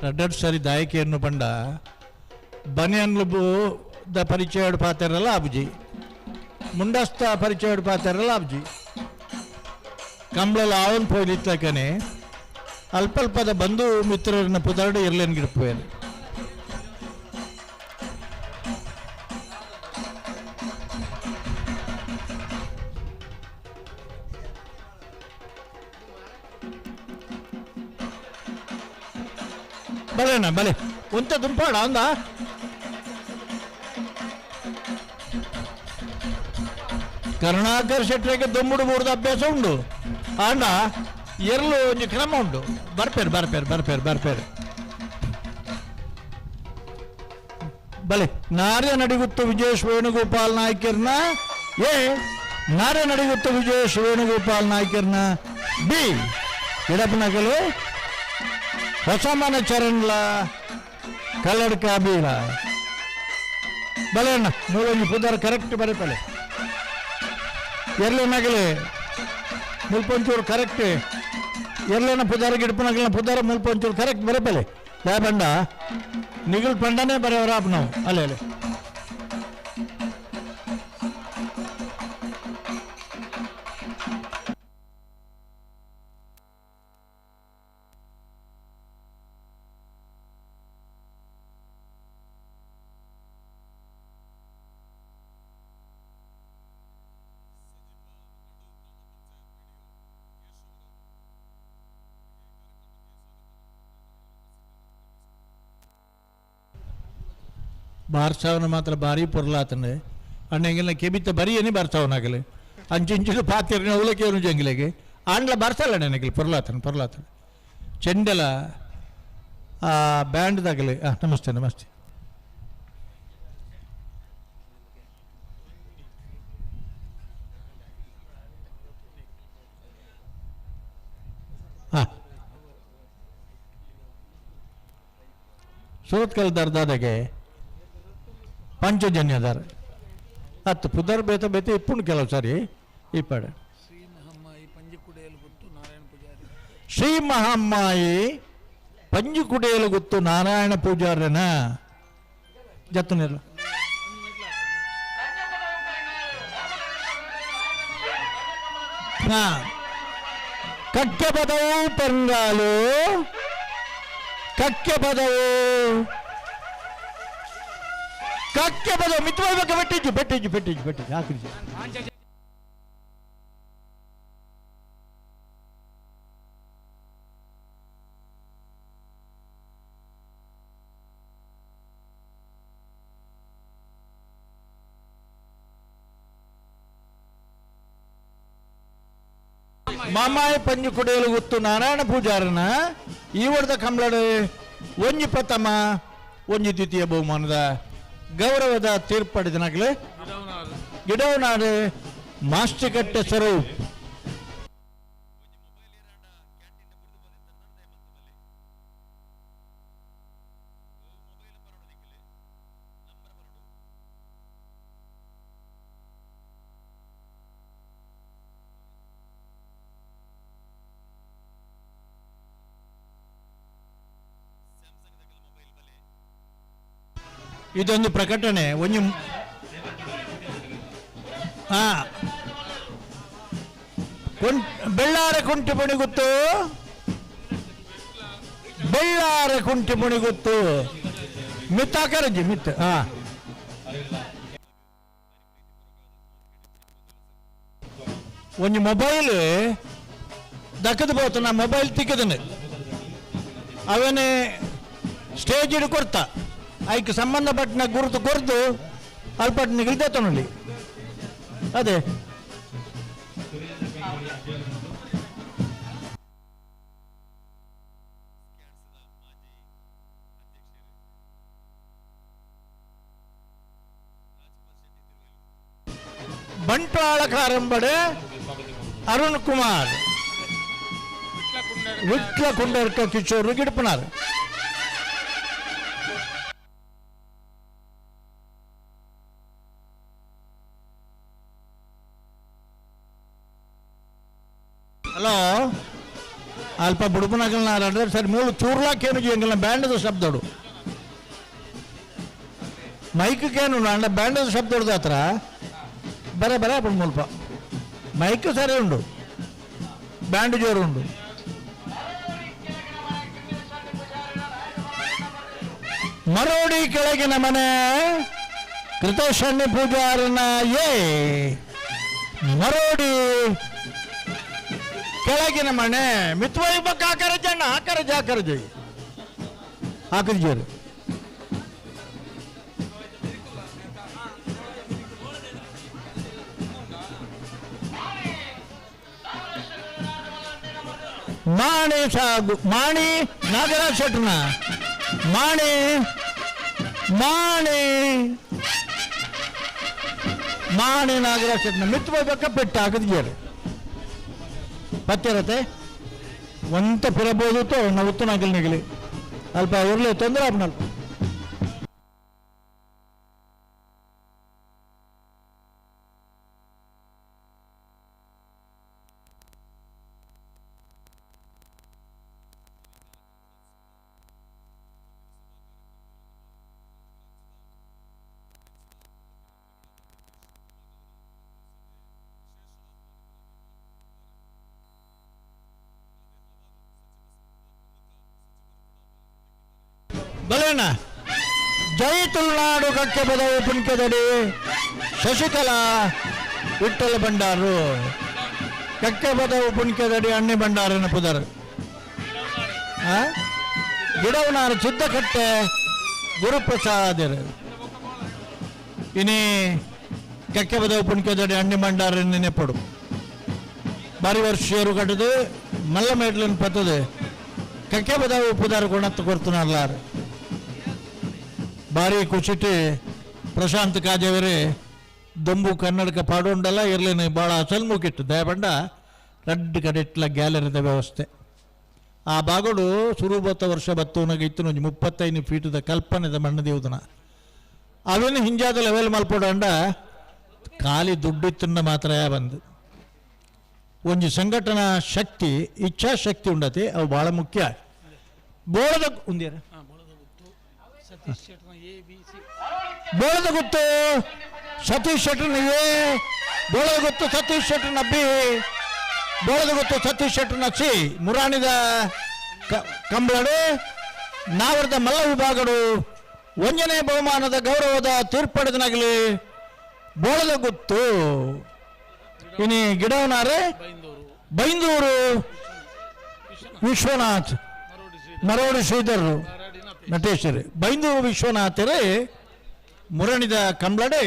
ರಡ್ಡಡ್ ಸರಿ ದಾಯಕಿಯನ್ನು ಪಂಡ ಬನಿಯನ್ಲು the ಪರಿಚಯ ಪಾತೆರಲ್ಲ ಅಬ್ಜಿ ಮುಂಡಸ್ತ ಪರಿಚಯ ಪಾತೆರಲ್ಲ ಅಬ್ಜಿ ಕಂಬ್ಳಲ್ ಆವನ್ ಪೋಯ್ಲಿತ್ತಕನೆ ಅಲ್ಪಲ್ಪದ ಬಂಧು ಮಿತ್ರರನ್ನ ಪುದರ್ಡು ಇರ್ಲೇನ್ ಗಿಡಪುವೇನು ಬಲೇಣ್ಣ ಬಲೆ ಉಂತ ದುಂಪಾಡ ಅಂದ ಕರುಣಾಕರ್ ಶೆಟ್ಟರಿಗೆ ದೊಮ್ಮುಡು ಬೂಡ್ದ ಅಭ್ಯಾಸ ಉಂಡು ಆಂಡ ಎರ್ಲು ಒಂಜಿ ಕ್ರಮ ಉಂಡು ಬರ್ಪೇರು ಬರ್ಪೇರು ಬರ್ಪೇರು ಬರ್ಪೇರು ಬಲೆ ನಾರ್ಯ ನಡಿಗುತ್ತು ವಿಜೇಶ್ ವೇಣುಗೋಪಾಲ್ ನಾಯ್ಕರ್ನ ಎ ನಾರ್ಯ ನಡಿಗುತ್ತು ವಿಜೇಶ್ ವೇಣುಗೋಪಾಲ್ ನಾಯ್ಕರ್ನ ಬಿ ಇಡಪನಗಲು ಹೊಸಮನ ಚರಣ್ಲ ಕಲ್ಲಡ್ಕ ಬೀಳ ಬಲೆ ಅಣ್ಣ ಮೂಲೊಂಜಿ ಪುದರ್ ಕರೆಕ್ಟ್ ಬರೆಪಲೆ ಎರ್ಲೆ ನಗಲೆ ಮುಲ್ಪೊಂಚೂರು ಕರೆಕ್ಟ್ ಎರ್ಲೆನ ಪುದಾರ ಗಿಡಪನಗಲ್ನ ಪುದಾರ ಮುಲ್ಪೊಂಚೂರು ಕರೆಕ್ಟ್ ಬರೆಪಲೆ ದಾ ಬಂಡ ನಿಗಲ್ ಪಂಡನೇ ಬರೆಯವರ ನಾವು ಅಲ್ಲೇ ಅಲ್ಲೇ ಬಾರ್ಸಾವನ ಮಾತ್ರ ಭಾರಿ ಪೊರ್ಲಾತಂಡೆ ಅಣ್ಣ ಎಂಗೆಲ್ಲ ಕೆಬಿತ್ತ ಬರಿಯೇನೆ ಬಾರ್ಸಾವನಾಗಲಿ ಅಂಚಿಂಚಿನ ಪಾತಿರ್ನ ಉಲಕೇನು ಜಂಗಿಲೆಗೆ ಆಂಡ್ಲ ಬಾರ್ಸಲ್ಲ ನೆನಗಲಿ ಪೊರ್ಲಾತನ ಪೊರ್ಲಾತನ ಚೆಂಡೆಲ ಆ ಬ್ಯಾಂಡ್ದಾಗಲಿ. ಹಾಂ ನಮಸ್ತೆ ನಮಸ್ತೆ. ಹಾಂ ಸೂರತ್ಕಲ್ ದರ್ದಾದಾಗೆ ಪಂಚಜನ್ಯದಾರ ಹತ್ತು ಪುದರ್ ಬೇತ ಬೇತ ಇಪ್ಪುಂಡು ಕೆಲವು ಸಾರಿ ಇಪ್ಪಡೆ. ಶ್ರೀ ಮಹಮ್ಮಾಯಿ ಪಂಜಿಕುಡೇಲು ಗುತ್ತು ನಾರಾಯಣ ಪೂಜಾರನ ಜತ್ತನಿಲ್ಲ. ಕಕ್ಕೆ ಪದವು ಪೆಂಗಾಲು ಕಕ್ಕೆ ಪದವು ಕಕ್ಕೆ ಪದವು ಮಿತ್ರಬೇಕು ಬೆಟ್ಟಿಜ್ಜು ಬೆಟ್ಟಿಜ್ಜು ಬೆಟ್ಟಿಜ್ಜು ಬೆಟ್ಟಿಜ್ಜು ಹಾಕಿಜ್ಜು. ಮಾಮಾಯ ಪಂಜು ಕುಡಿಯಲು ಗೊತ್ತು ನಾರಾಯಣ ಪೂಜಾರನ ಈ ವರ್ದ ಕಂಬಳಡು ಒಂಜಿ ಪ್ರಥಮ ಒಂಜಿ ದ್ವಿತೀಯ ಬಹುಮಾನದ ಗೌರವದ ತೀರ್ಪಡಿದನಾಗಲೇ ಗಿಡವನಾಡು ಮಾಸ್ಟಿಕಟ್ಟೆ ಸ್ವರೂಪ್. ಇದೊಂದು ಪ್ರಕಟಣೆ ಒಂಜಿ ಬೆಳ್ಳಾರ ಕುಂಟಿ ಪುಣಿಗುತ್ತು, ಬೆಳ್ಳಾರ ಕುಂಟಿ ಪುಣಿಗುತ್ತು. ಮಿತ್ತ ಹಾಕರಜ್ಜಿ ಮಿತ್ತ. ಹಾ, ಒಂಜಿ ಮೊಬೈಲ್ ದಕ್ಕದ ಬೋತು, ನಾ ಮೊಬೈಲ್ ತಿಕ್ಕದನೆ ಅವನೇ ಸ್ಟೇಜ್ ಇಡು ಕೊರ್ತ ಐಕ್ ಸಂಬಂಧಪಟ್ಟನ ಗುರುತು ಕೊರ್ದು ಅಲ್ಪಟ್ಟನಿಗೆ ಇದ್ದೇತನಲ್ಲಿ ಅದೇ. ಬಂಟ್ವಾಳ ಕಾರಂಬಡೆ ಅರುಣ್ ಕುಮಾರ್, ವಿಟ್ಲ ಕುಂಡರ್ಕ ಕಿಶೋರ್ ಗಿಡಪನಾರ್. ಹಲೋ, ಅಲ್ಪ ಬುಡುಪನಗಲ್ನ ಸರಿ ಮೂಳು ಚೂರ್ಲಾಕೇನು ಎಂಗಲ್ನ ಬ್ಯಾಂಡದ ಶಬ್ದಡು ಮೈಕ್ ಕೇನು ಅಂಡ ಬ್ಯಾಂಡದ ಶಬ್ದಡು ಹತ್ರ ಬರ ಬರ ಅప్పుడు ಮುಲ್ಪ ಮೈಕ್ ಸರಿ ಉಂಡು, ಬ್ಯಾಂಡ್ ಜೋರು ಉಂಡು. ಮರೋಡಿ ಕೆಳಗಿನ ಮನೆ ಕೃತೇಶಣ್ಣಿ ಪೂಜಾರನ ಎ. ಮರೋಡಿ ಕೆಳಗಿನ ಮನೆ ಮಿತ್ವೈ ಬಕ್ಕ ಆಕರಜಣ್ಣ ಆಕರಜ ಆಕರಜ ಆಕರಜರು. ಮಾಣಿ ಸಾಗು ಮಾಣಿ ನಾಗರಾಜ್ ಶೆಟ್ಟರ್ನ ಮಾಣಿ ಮಾಣಿ ಮಾಣಿ ನಾಗರಾಜ್ ಶೆಟ್ಟರ್ನ ಮಿತ್ತು ಬಕ್ಕ ಪೆಟ್ಟು ಹಾಕಿದ್ಗೇರು ಪತ್ತಿರತ್ತೆ ಒಂತ ಪಿರಬೋದು ನಾವು ಉತ್ತನಾಗಲಿ ನಿಗಲಿ ಅಲ್ಪ ಇರಲಿ ತೊಂದರೆ ಅಲ್ಪ. ಬಲೇಣ ಜೈ ತುಳುನಾಡು ಕಕ್ಕೆ ಪದವು ಪುಣ್ಕೆದಡಿ ಶಶಿಕಲಾ ವಿಠ್ಠಲ ಭಂಡಾರು ಕಕ್ಕೆ ಪದವು ಪುಣ್ಕೆದಡಿ ಅಣ್ಣಿ ಭಂಡಾರನ ಪುದರ್ ಗಿಡವನಾರು ಸಿದ್ದಕಟ್ಟೆ ಗುರುಪ್ರಸಾದರು ಇನಿ ಕಕ್ಕೆ ಪದವು ಪುಣ್ಕೆದಡಿ ಅಣ್ಣಿ ಭಂಡಾರನ ನೆನೆಪಡು ಬಾರಿ ವರ್ಷ ಕಟ್ಟದು ಮಲ್ಲ ಮೇಟ್ಲನ್ನು ಪತ್ತದೆ ಕಕ್ಕೆ ಪದವು ಪುದಾರು ಕೊಣತ್ತು ಕೊಡ್ತನಲ್ಲಾರು ಭಾರಿ ಖುಷಿಟಿ ಪ್ರಶಾಂತ್ ಕಾಜೇವರೇ ದೊಂಬು ಕನ್ನಡಕ ಪಾಡೋಂಡಲ್ಲ ಇರಲೇನು ಭಾಳ ಸಲ್ಮುಖಿಟ್ಟು ದಯಬಂಡ ರಡ್ಡು ಕಡೆಟ್ಲ ಗ್ಯಾಲರಿದ ವ್ಯವಸ್ಥೆ ಆ ಬಾಗೋಡು ಸುರುಬತ್ತ ವರ್ಷ ಬತ್ತವನಾಗ ಇತ್ತು ಒಂಜಿ 35 ಫೀಟದ ಕಲ್ಪನೆದ ಮಣ್ಣು ದೇವುದನ ಅವೇನು ಹಿಂಜಾದ ಲೆವೆಲ್ ಮಲ್ಪೋಡಂಡ ಖಾಲಿ ದುಡ್ಡಿತ್ತನ್ನ ಮಾತ್ರ ಬಂದು ಒಂಜಿ ಸಂಘಟನಾ ಶಕ್ತಿ ಇಚ್ಛಾಶಕ್ತಿ ಉಂಡತೆ ಅವು ಭಾಳ ಮುಖ್ಯ. ಬೋಳದ ಉಂದಿರ ಬೋಳದ ಗುತ್ತು ಸತೀಶ್ ಶೆಟ್ಟರ್ನ ಎ, ಬೋಳದ ಗುತ್ತು ಸತೀಶ್ ಶೆಟ್ಟರ್ನ ಬಿ, ಬೋಳದ ಗುತ್ತು ಸತೀಶ್ ಶೆಟ್ಟರ್ನ ಸಿ. ಮುರಾಣಿದ ಕಂಬಳಡು ನಾವರದ ಮಲ್ಲ ವಿಭಾಗಡು ಒಂಜನೇ ಬಹುಮಾನದ ಗೌರವದ ತೀರ್ಪಡೆದನಾಗಲಿ ಬೋಳದ ಗುತ್ತು. ಇನಿ ಗಿಡವನಾರೆ ಬೈಂದೂರು ವಿಶ್ವನಾಥ್ ಮರೋಡಿ ಶ್ರೀಧರ್ ನಟೇಶ್ವರಿ ಬೈಂದೂರು ವಿಶ್ವನಾಥರೇ ಮುರಣಿದ ಕಂಬ್ಳಡೆ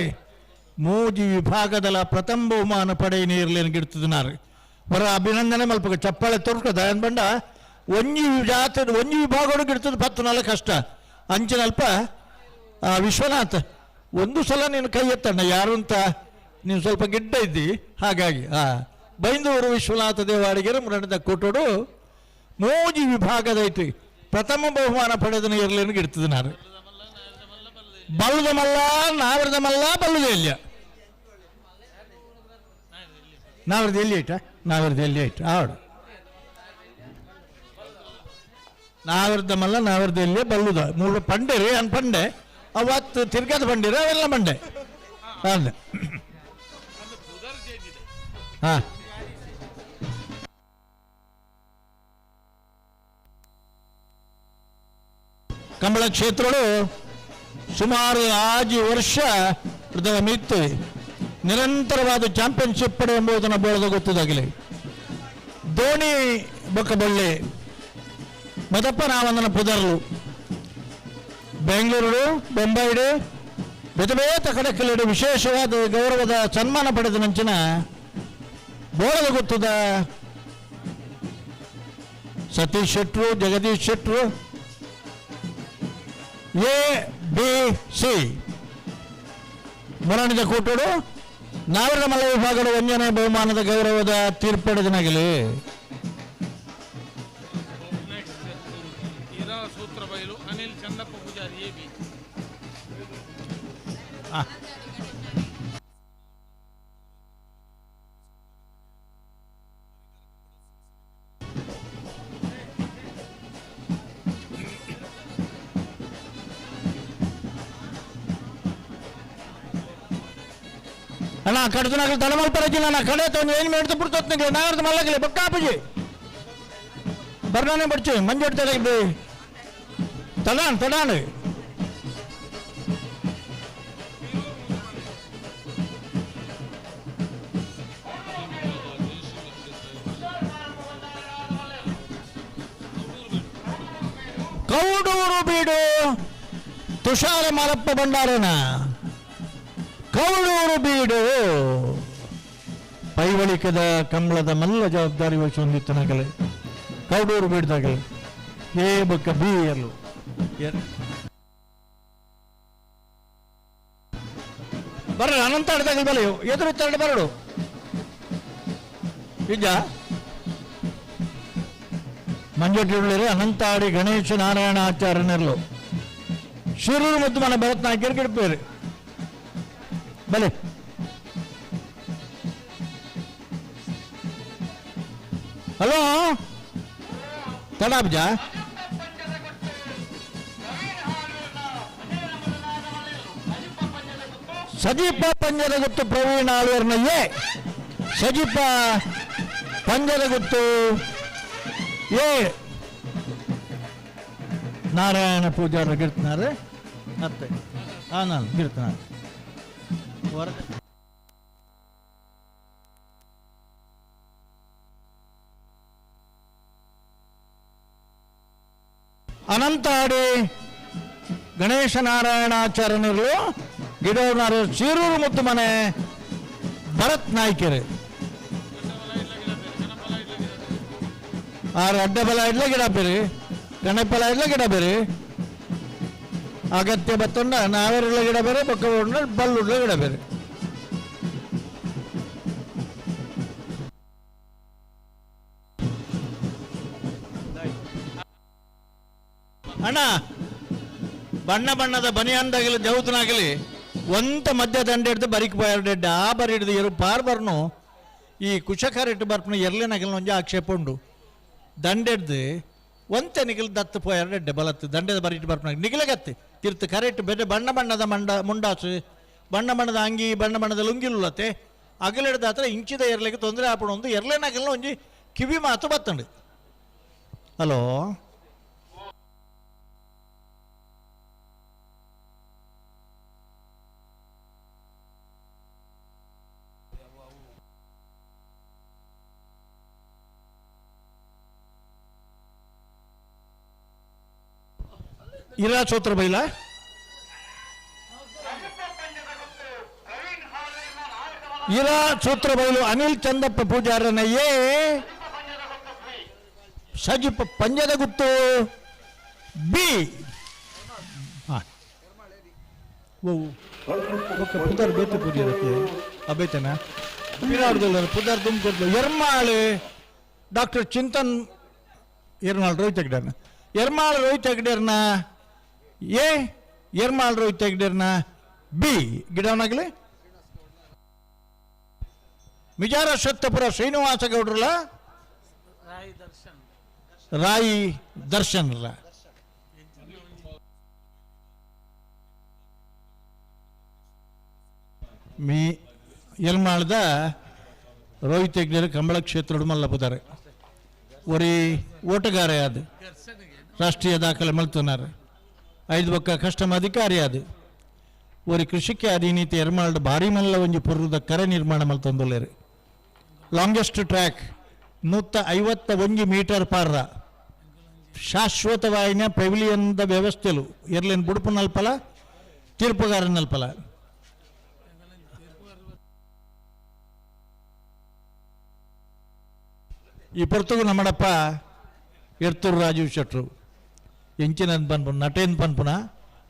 ಮೂಜಿ ವಿಭಾಗದಲ ಪ್ರಥಮ ಬಹುಮಾನ ಪಡೆಯ ನೀರ್ಲೇನು ಗಿಡ್ತದನಾರು ಬರ ಅಭಿನಂದನೆ ಮಲ್ಪಕ ಚಪ್ಪಾಳೆ ತೋರ್ಕ ದಯನ್ ಬಂಡ ಒಂಜಿ ಜಾತಿ ಒಂಜಿ ವಿಭಾಗಡು ಗಿಡ್ತದ 14 ಕಷ್ಟ ಅಂಚಿನಲ್ಪ ವಿಶ್ವನಾಥ್ ಒಂದು ಸಲ ನೀನು ಕೈ ಎತ್ತಣ್ಣ ಯಾರು ಅಂತ ನೀನು ಸ್ವಲ್ಪ ಗಿಡ್ಡ ಇದ್ದಿ ಹಾಗಾಗಿ ಬೈಂದೂರು ವಿಶ್ವನಾಥ ದೇವಾಡಿಗೆರೆ ಮುರಣಿದ ಕೂಟೋಡು ಮೋಜಿ ವಿಭಾಗದೈತಿ ಪ್ರಥಮ ಬಹುಮಾನ ಪಡೆದ ಇರಲೇನು ಗಿಡ್ತದ ನಾನು ಬಲ್ಲದ ಮಲ್ಲ ನಾವರದ ಮಲ್ಲ ಬಲ್ಲದ ಎಲ್ಲಿಯ ನಾವರದ ಎಲ್ಲಿ ಐಟ ನಾವರದ ಎಲ್ಲಿ ಐಟ ಆಡು ನಾವರದ ಮಲ್ಲ ನಾವರದ ಎಲ್ಲಿ ಬಲ್ಲುದ ಮೂರು ಪಂಡೆ ರೀ ಅನ್ ಪಂಡೆ ಅವತ್ತು ತಿರ್ಗದ ಬಂಡಿರ ಅವೆಲ್ಲ ಬಂಡೆ ಅಂದೆ. ಹಾಂ ಕಂಬಳ ಕ್ಷೇತ್ರಡು ಸುಮಾರು 6 ವರ್ಷ ಮಿತ್ತು ನಿರಂತರವಾದ ಚಾಂಪಿಯನ್ಶಿಪ್ ಪಡೆ ಎಂಬುದನ್ನು ಬೋಳದ ಗೊತ್ತದಾಗಲಿ. ಧೋನಿ ಬೊಕ್ಕಬಳ್ಳಿ ಮದಪ್ಪ ನಾವಂದನ ಪುದರ್ಲು ಬೆಂಗಳೂರು ಬೊಂಬೈಡು ಬೇತ ಕಡಕಲಿಡು ವಿಶೇಷವಾದ ಗೌರವದ ಸನ್ಮಾನ ಪಡೆದ ನಂಚಿನ ಬೋಳದ ಗೊತ್ತದ ಸತೀಶ್ ಶೆಟ್ರು, ಜಗದೀಶ್ ಶೆಟ್ರು, ಎ ಬಿ ಸಿ ಮುರಣಿದ ಕೂಟೋಡು ನಾವರ ಮಲ್ಲ ವಿಭಾಗದ ಒಂಜನೇ ಬಹುಮಾನದ ಗೌರವದ ತೀರ್ಪಡೆದನಾಗಲಿ. ಅಣ್ಣ ಕಡ್ದನಾಗಲಿ ತಲೆಮಲ್ಪರಜಿಲ್ಲ ನಾ ಕಡೆ ತಂದು ಏನು ಮೇಡ್ತು ಬಿಡ್ತೊತ್ತಿಗೆ ನಾವ್ದು ಮಲ್ಲಗಲಿ ಬಕ್ಕಾಪುಜಿ ಬರ್ನಾನೆ ಬಡ್ಚಿ ಮಂಜು ತಲೆ ತಡಾನ್ ತಡಾನ್ ಕೌಡೂರು ಬೀಡು ತುಷಾರ ಮಾಲಪ್ಪ ಭಂಡಾರನ ಕೌಡೂರು ಬೀಡು ಪೈವಳಿಕದ ಕಂಬಳದ ಮಲ್ಲ ಜವಾಬ್ದಾರಿ ವಹಿಸಿ ಕೌಡೂರು ಬೀಡ್ದಾಗಲೆ ಎ ಬೊಕ್ಕ ಬಿ ಎಲ್ಲು ಬರ ಅನಂತ ಆಡ್ದಾಗ ಬಲ ಎದುರು ತರಡು ಬರಡು ನಿಜ ಮಂಜೋಟಿ ಅನಂತಾಡಿ ಗಣೇಶ ನಾರಾಯಣ ಆಚಾರ್ಯನೆಲ್ಲೋ ಶಿರೂರು ಮತ್ತು ಮನೆ ಭರತನಾಟ್ಯರು ಗಿಡಪೇರು ಬಲೆ ಹಲೋ ತಡಾಬ್ಜ ಸಜೀಪ ಪಂಜದ ಗುತ್ತು ಪ್ರವೀಣ್ ಆಳ್ವರ್ನ ಎ ಸಜೀಪ ಪಂಜದ ಗುತ್ತು ಎ ನಾರಾಯಣ ಪೂಜಾರ ಗಿರ್ತಿನಾರೆ ಮತ್ತೆ ನಾನು ಗಿರ್ತಿನಾರೆ ಅನಂತಾಡಿ ಗಣೇಶ ನಾರಾಯಣಾಚಾರ್ಯನಿರಲು ಗಿಡವನಾರ ಶಿರೂರು ಮುತ್ತು ಮನೆ ಭರತ್ ನಾಯ್ಕರು ಆರು ಅಡ್ಡಬಲ ಇಡ್ಲ ಗಿಡ ಬೇರೆ ಗಣಪಲ ಇಡ್ಲ ಗಿಡ ಬೇರೆ ಅಗತ್ಯ ಬತ್ತೊಂಡ ನಾವೆಲ್ಲ ಗಿಡ ಬೇರೆ ಬೊಕ್ಕ ಬಲ್ಲುಡ್ಲ ಗಿಡ ಬೇರೆ. ಅಣ್ಣ ಬಣ್ಣ ಬಣ್ಣದ ಬನಿಯಂದಾಗಲಿ ಜೌತನಾಗಲಿ ಒಂತ ಮಧ್ಯ ದಂಡೆ ಹಿಡ್ದು ಬರಿಕ್ ಬಾಯರ್ಡೆಡ್ಡ ಆ ಬರಿ ಹಿಡಿದು ಎರು ಪಾರ್ ಬರ್ನು ಈ ಕುಶಕರೆಟ್ಟು ಬರ್ಪನ ಎರ್ಲಿನಾಗಲಿ ಒಂಜಿ ಆಕ್ಷೇಪ ಉಂಡು ದಂಡೆಡ್ದು ಒಂತೆ ನಿಗಲ್ ದತ್ತು ಪೋಯರ್ಡೆಡ್ಡೆ ಬಲತ್ತು ದಂಡೆದ ಬರಿಟ್ಟು ಬರ್ಪನ ನಿಗಲಗತ್ತೆ ತಿರ್ತು ಕರೆಕ್ಟ್ ಬೇರೆ ಬಣ್ಣ ಬಣ್ಣದ ಮಂಡ ಮುಂಡಾಸು ಬಣ್ಣ ಬಣ್ಣದ ಅಂಗಿ ಬಣ್ಣ ಬಣ್ಣದ ಲುಂಗಿಲುಲ್ಲತ್ತೆ ಅಗಲೆಡ್ದ ಹತ್ರ ಇಂಚಿದ ಎರ್ಲಿಗೆ ತೊಂದರೆ ಆಪಣ ಒಂದು ಎರ್ಲೆನಾಗಲಿನ ಒಂಜಿ ಕಿವಿ ಮಾತು ಬತ್ತಂಡು. ಹಲೋ ಇರಾ ಸೋತ್ರ ಬೈಲ ಇರಾ ಸೂತ್ರ ಬೈಲು ಅನಿಲ್ ಚಂದಪ್ಪ ಪೂಜಾರನ ಎ ಸಜಿಪ ಪಂಜದ ಗುತ್ತು ಬಿ ಪುದರ್ ಬೇತೆ ಪೂಜಾರತ್ತೆ ಅಬೇತನ ಪುದರ್ ದುಮ್ಕೊಡ್ಲು ಎರ್ಮಾಳು ಡಾಕ್ಟರ್ ಚಿಂತನ್ ಎರ್ಮಾಳ್ ರೋಹಿತ್ ಹೆಗ್ಡರ್ನ ಎರ್ಮಾಳ್ ರೋಹಿತ್ ಹೆಗ್ಡರ್ನ ಎ ಎರ್ಮಾಳ್ ರೋಹಿತ್ ಹೆಗ್ಡರ್ನ ಬಿ ಗಿಡವನಾಗಲಿ ಮಿಜಾರ ಸತ್ತಪುರ ಶ್ರೀನಿವಾಸ ಗೌಡ್ರಲ್ಲ ರಾಯಿ ದರ್ಶನ್ ಅಲ್ಲ ಮೀ ಎಲ್ಮಾಳ್ದ ರೋಹಿತ್ ಹೆಗ್ಡೇರು ಕಂಬಳ ಕ್ಷೇತ್ರ ಮಲ್ಲಪುದಾರೆ ಒರಿ ಓಟಗಾರ ಅದು ರಾಷ್ಟ್ರೀಯ ದಾಖಲೆ ಮಲ್ತುನಾರು. ಐದು ಬೊಕ್ಕ ಕಸ್ಟಮ್ ಅಧಿಕಾರಿ ಅದು ಒರಿ ಕೃಷಿಕೆ ಅಧಿನೀತಿ ಎರ್ಮಾಲ್ಡ್ ಭಾರಿ ಮಲ್ಲ ಒಂಜಿ ಪೊರ್ಲುದ ಕರೆ ನಿರ್ಮಾಣ ಮಲ್ತೊಂದುಲ್ಲೆರ್. ಲಾಂಗೆಸ್ಟ್ ಟ್ರ್ಯಾಕ್ 151 ಮೀಟರ್ ಪಾರ್ರ ಶಾಶ್ವತವಾಯಿನ ಪೆವಿಲಿಯನ್ದ ವ್ಯವಸ್ಥೆಲು ಎರ್ಲೆನ್ ಬುಡುಪು ನಲ್ಪಲ ತೀರ್ಪುಗಾರ ನಲ್ಪಲ. ಈ ಪೊರ್ತುಗು ನಮ್ಮಡಪ್ಪ ಎರ್ತೂರು ರಾಜೀವ್ ಶೆಟ್ರು ಎಂಚಿನ ಪನ್ಪುನ ನಟೇನ್ ಪನ್ಪುನ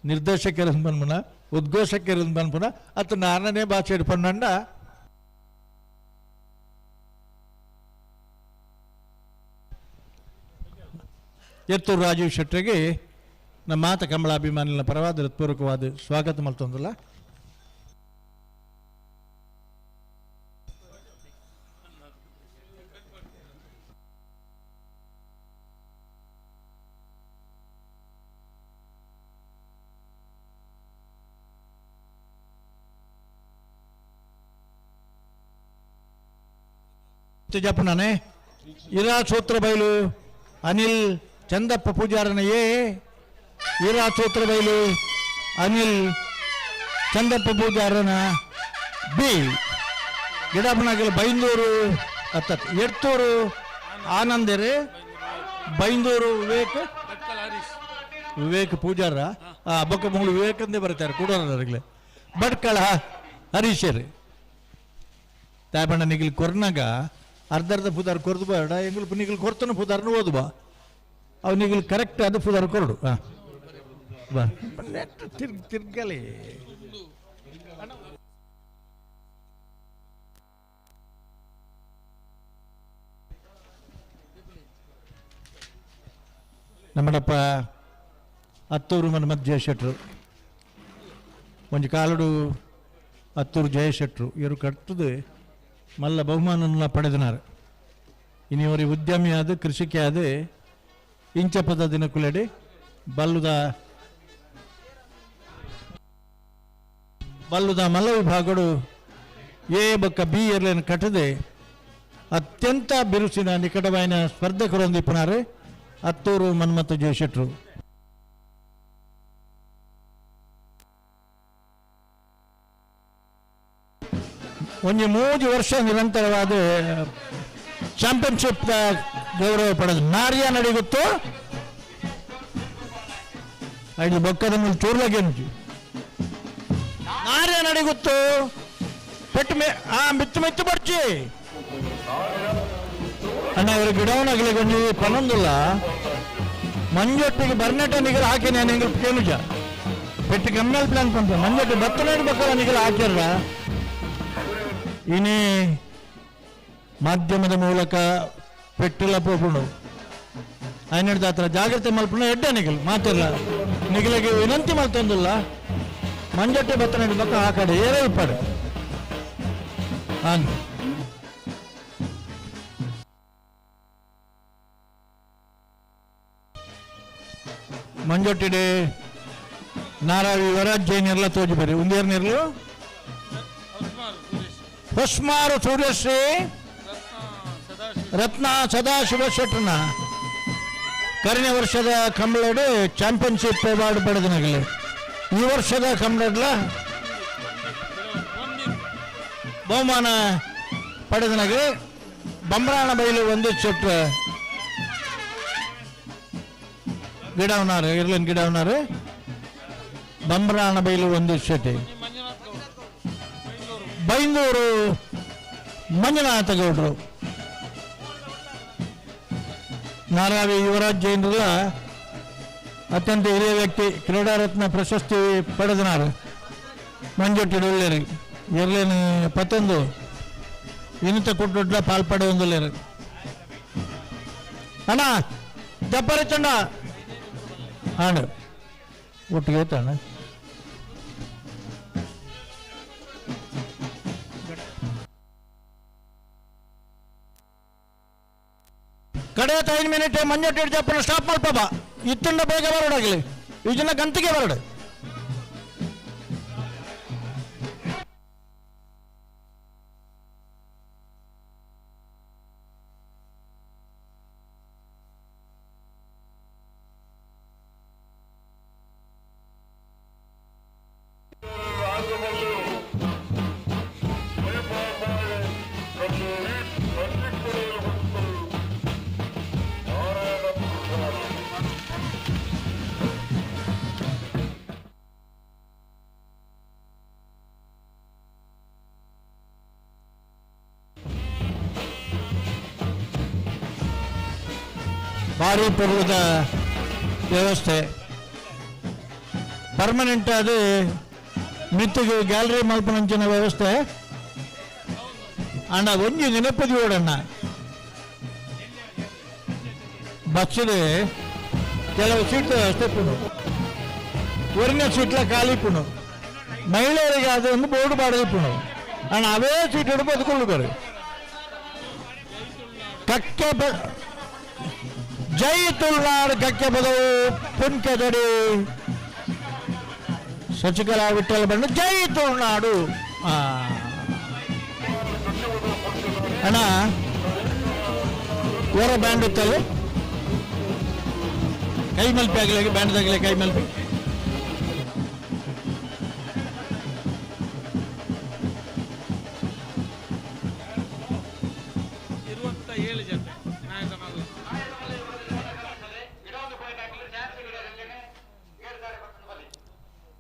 ನಿರ್ದೇಶಕರ ಪನ್ಪುನ ಉದ್ಘೋಷಕರ ಪನ್ಪುನ ಅತ್ತ ನಾನನೇ ಭಾಷೆ ಪನ್ನಂಡ ಎತ್ತೂರು ರಾಜೀವ್ ಶೆಟ್ಟರಿಗೆ ನಮ್ಮ ಮಾತ ಕಂಬಳ ಅಭಿಮಾನಿಗಳ ಪರವಾದ ಹೃತ್ಪೂರ್ವಕವಾದ ಸ್ವಾಗತ ಮಲ್ತೊಂದಲ್ಲ. ಜಪನಾನೆ ಇರಾ ಸೂತ್ರ ಬೈಲು ಅನಿಲ್ ಚಂದಪ್ಪ ಪೂಜಾರನ ಎ, ಇರಾ ಸೂತ್ರ ಬೈಲು ಅನಿಲ್ ಚಂದಪ್ಪ ಪೂಜಾರನ ಬಿ, ಗಿಡಪ್ಪನಾಗಲು ಬೈಂದೂರು ಅತ್ತ ಎಡ್ತೂರು ಆನಂದರೇ, ಬೈಂದೂರು ವಿವೇಕ್ ವಿವೇಕ್ ಪೂಜಾರ ಬೊಕ್ಕ ಮಂಗಳು ವಿವೇಕಂದೇ ಬರ್ತಾರೆ ಕೂಡೋರಗಲೇ ಭಟ್ಕಳ ಹರೀಶರು ತಾಯಬಣ್ಣ ನಿಗಿಲ್ ಕೊರ್ನಾಗ ಅರ್ಧ ಅರ್ಧ ಪುದಾರ್ ಕೊರ್ದು ಬೇಡ ಎಂಗುಲು ನಿಗಿಲ್ ಕೊರ್ತನ ಪುದಾರ್ನ ಓದು ಬಾ ಅವು ನಿಗಿಲ್ ಕರೆಕ್ಟ್ ಅದು ಪುದಾರ್ ಕೊರಡು. ಹಾಂ ಬಾ ತಿರ್ಗ ತಿರ್ಗಲಿ ನಮ್ಮಡಪ್ಪ ಅತ್ತೂರು ಮನ್ಮತ್ ಜಯಶೆಟ್ರು ಒಂಜಿ ಕಾಲಡು ಅತ್ತೂರು ಜಯಶೆಟ್ರು ಇವರು ಕಟ್ಟದು ಮಲ್ಲ ಬಹುಮಾನನ್ನ ಪಡೆದನಾರು. ಇನಿಯವರಿ ಉದ್ಯಮಿಯಾದ ಕೃಷಿಕೆ ಆದ ಇಂಚಪದ ದಿನಕುಲಡಿ ಬಲ್ಲುದ ಬಲ್ಲುದ ಮಲ್ಲ ವಿಭಾಗಡು ಎ ಬೊಕ್ಕ ಬಿ ಎರ್ಲೆನ್ ಕಟ್ಟದೆ ಅತ್ಯಂತ ಬಿರುಸಿನ ನಿಕಟವಾಯಿನ ಸ್ಪರ್ಧಕರೊಂದಿಪ್ಪನಾರು ಅತ್ತೂರು ಮನ್ಮಥ ಜಯಶೆಟ್ರು. ಒಂಜಿ 3 ವರ್ಷ ನಿರಂತರವಾದ ಚಾಂಪಿಯನ್ಶಿಪ್ ಗೌರವ ಪಡೆದು ನಾರಿಯ ನಡಿಗುತ್ತು ಐದು ಬೊಕ್ಕದ ಮೇಲೆ ಚೂರ್ಲಾಗೇನು ನಾರಿಯ ನಡಿಗುತ್ತು ಪೆಟ್ಟು ಮೇ ಆ ಮಿತ್ತು ಮಿತ್ತು ಬರ್ಚಿ ಅಣ್ಣ ಇವರು ಗಿಡವನಾಗಲಿ ಒಂಜಿ ಪನೊಂದುಲ್ಲ ಮಂಜೊಟ್ಟಿಗೆ ಬರ್ನೆಟ ನಿಗಲ್ ಹಾಕಿ ನಾನು ಎಂಗಲ್ ಕೇಳುಜ ಪೆಟ್ಟು ಕಮ್ಮೇಲ್ ಪ್ಲಾನ್ ಪಂಪ ಮಂಜೊಟ್ಟಿ ಬತ್ತನೇಡು ಬಕ್ಕಲ ನಿಗಲ್ ಹಾಕ್ಯಾರ. ಇನಿ ಮಾಧ್ಯಮದ ಮೂಲಕ ಪೆಟ್ಟಿಲ್ಲ ಪೋಪುಂಡು ಐನಡ್ದ ಹತ್ರ ಜಾಗ್ರತೆ ಮಲ್ಪುಂಡು ಎಡ್ಡೆ ನಿಗಲ್ ಮಾತಿಲ್ಲ ನಿಗಲಿಗೆ ವಿನಂತಿ ಮಲ್ತೊಂದುಲ್ಲ ಮಂಜಟ್ಟೆ ಬತ್ತನೇಡು ಬಕ್ಕ ಆ ಕಡೆ ಏರೇ ಇಪ್ಪಾಡು ಹಾಂ ಮಂಜೊಟ್ಟಿಡೆ ನಾರಾವಿ ವರಾಜ್ ಜೈನ್ ಎಲ್ಲ ತೋಜಿ ಬರ್ರಿ ಉಂದೇರ್ ನಿರ್ಲು ಹೊಸ್ಮಾರು ಸೂರ್ಯಶ್ರೀ ರತ್ನ ಸದಾಶಿವ ಶೆಟ್ಟರ್ನ ಕರಿನ ವರ್ಷದ ಕಂಬಳಡು ಚಾಂಪಿಯನ್ಶಿಪ್ ಅವಾರ್ಡ್ ಪಡೆದನಾಗಲಿ ಈ ವರ್ಷದ ಕಂಬಳಡ್ಲ ಬಹುಮಾನ ಪಡೆದನಾಗಲಿ ಬಂಬ್ರಾಣ ಬೈಲು ಒಂದು ಶೆಟ್ರ ಗಿಡವನಾರು ಇರ್ಲನ್ ಗಿಡವನಾರು ಬಂಬ್ರಾಣ ಬೈಲು ಒಂದು ಶೆಟ್ಟಿ ಬೈಂದೂರು ಮಂಜುನಾಥ ಗೌಡರು ನಾರಾವಿ ಯುವರಾಜ್ ಜೈನರಲ್ಲ ಅತ್ಯಂತ ಹಿರಿಯ ವ್ಯಕ್ತಿ ಕ್ರೀಡಾರತ್ನ ಪ್ರಶಸ್ತಿ ಪಡೆದನಾರು ಮಂಜೊಟ್ಟಿ ಉಳ್ಳೇರಿ ಎರ್ಲೇನು ಪತ್ತೊಂದು ಇನ್ನಿತ ಕೊಟ್ಟೊಡ್ಲ ಪಾಲ್ಪಡೆ ಒಂದುಲ್ಲೇರು ಅಣ್ಣ ಜಪ್ಪರಿ ಚಂಡ ಹಾಡು ಒಟ್ಟಿಗೆ ಐತಣ್ಣ. ಕಡೆ 5 ಮಿನಿಟ್ ಮಂಜೊಟ್ಟಿ ಜಪ್ಪನ ಸ್ಟಾಪ್ ಮಲ್ಪ ಇತ್ತಂಡ ಬೇಗ ಬರಡಾಗಲಿ ಇದನ್ನ ಗಂತಿಗೆ ಬರಡು. ಭಾರಿ ಪರ್ವದ ವ್ಯವಸ್ಥೆ ಪರ್ಮನೆಂಟ್ ಅದು ಮಿತ್ತಿಗೆ ಗ್ಯಾಲರಿ ಮಲ್ಪನಂಚಿನ ವ್ಯವಸ್ಥೆ ಅಣ್ಣ ಒಂಜಿ ನೆನಪದಿ ಓಡಣ್ಣ ಬಸ್ಸು ಕೆಲವು ಸೀಟ್ ವ್ಯವಸ್ಥೆ ಪುಣು ಒರಿನ ಸೀಟ್ಲ ಖಾಲಿ ಪುಣು ಮಹಿಳೆಯರಿಗೆ ಅದು ಒಂದು ಬೋರ್ಡ್ ಬಾಡಿಗೆ ಪುಣು ಅಣ್ಣ ಅವೇ ಸೀಟ್ ಹಿಡಿದು ಬದುಕೊಳ್ಳುತ್ತಾರೆ. ಕಕ್ಕೆ ಜೈ ತುಳುನಾಡು ಕಕ್ಕೆ ಬದವು ಪುನ್ಕೆದಡಿ ಶಶಿಕಲಾ ವಿಠಲ್ ಬಣ್ಣ ಜೈ ತುಳುನಾಡು. ಅಣ್ಣ ಓರ ಬ್ಯಾಂಡ್ ಇತ್ತಲ್ಲ ಕೈ ಮಲ್ಪಿ ಆಗಲಿ ಬ್ಯಾಂಡ್ ಆಗಲಿ ಕೈ ಮಲ್ಪಿ.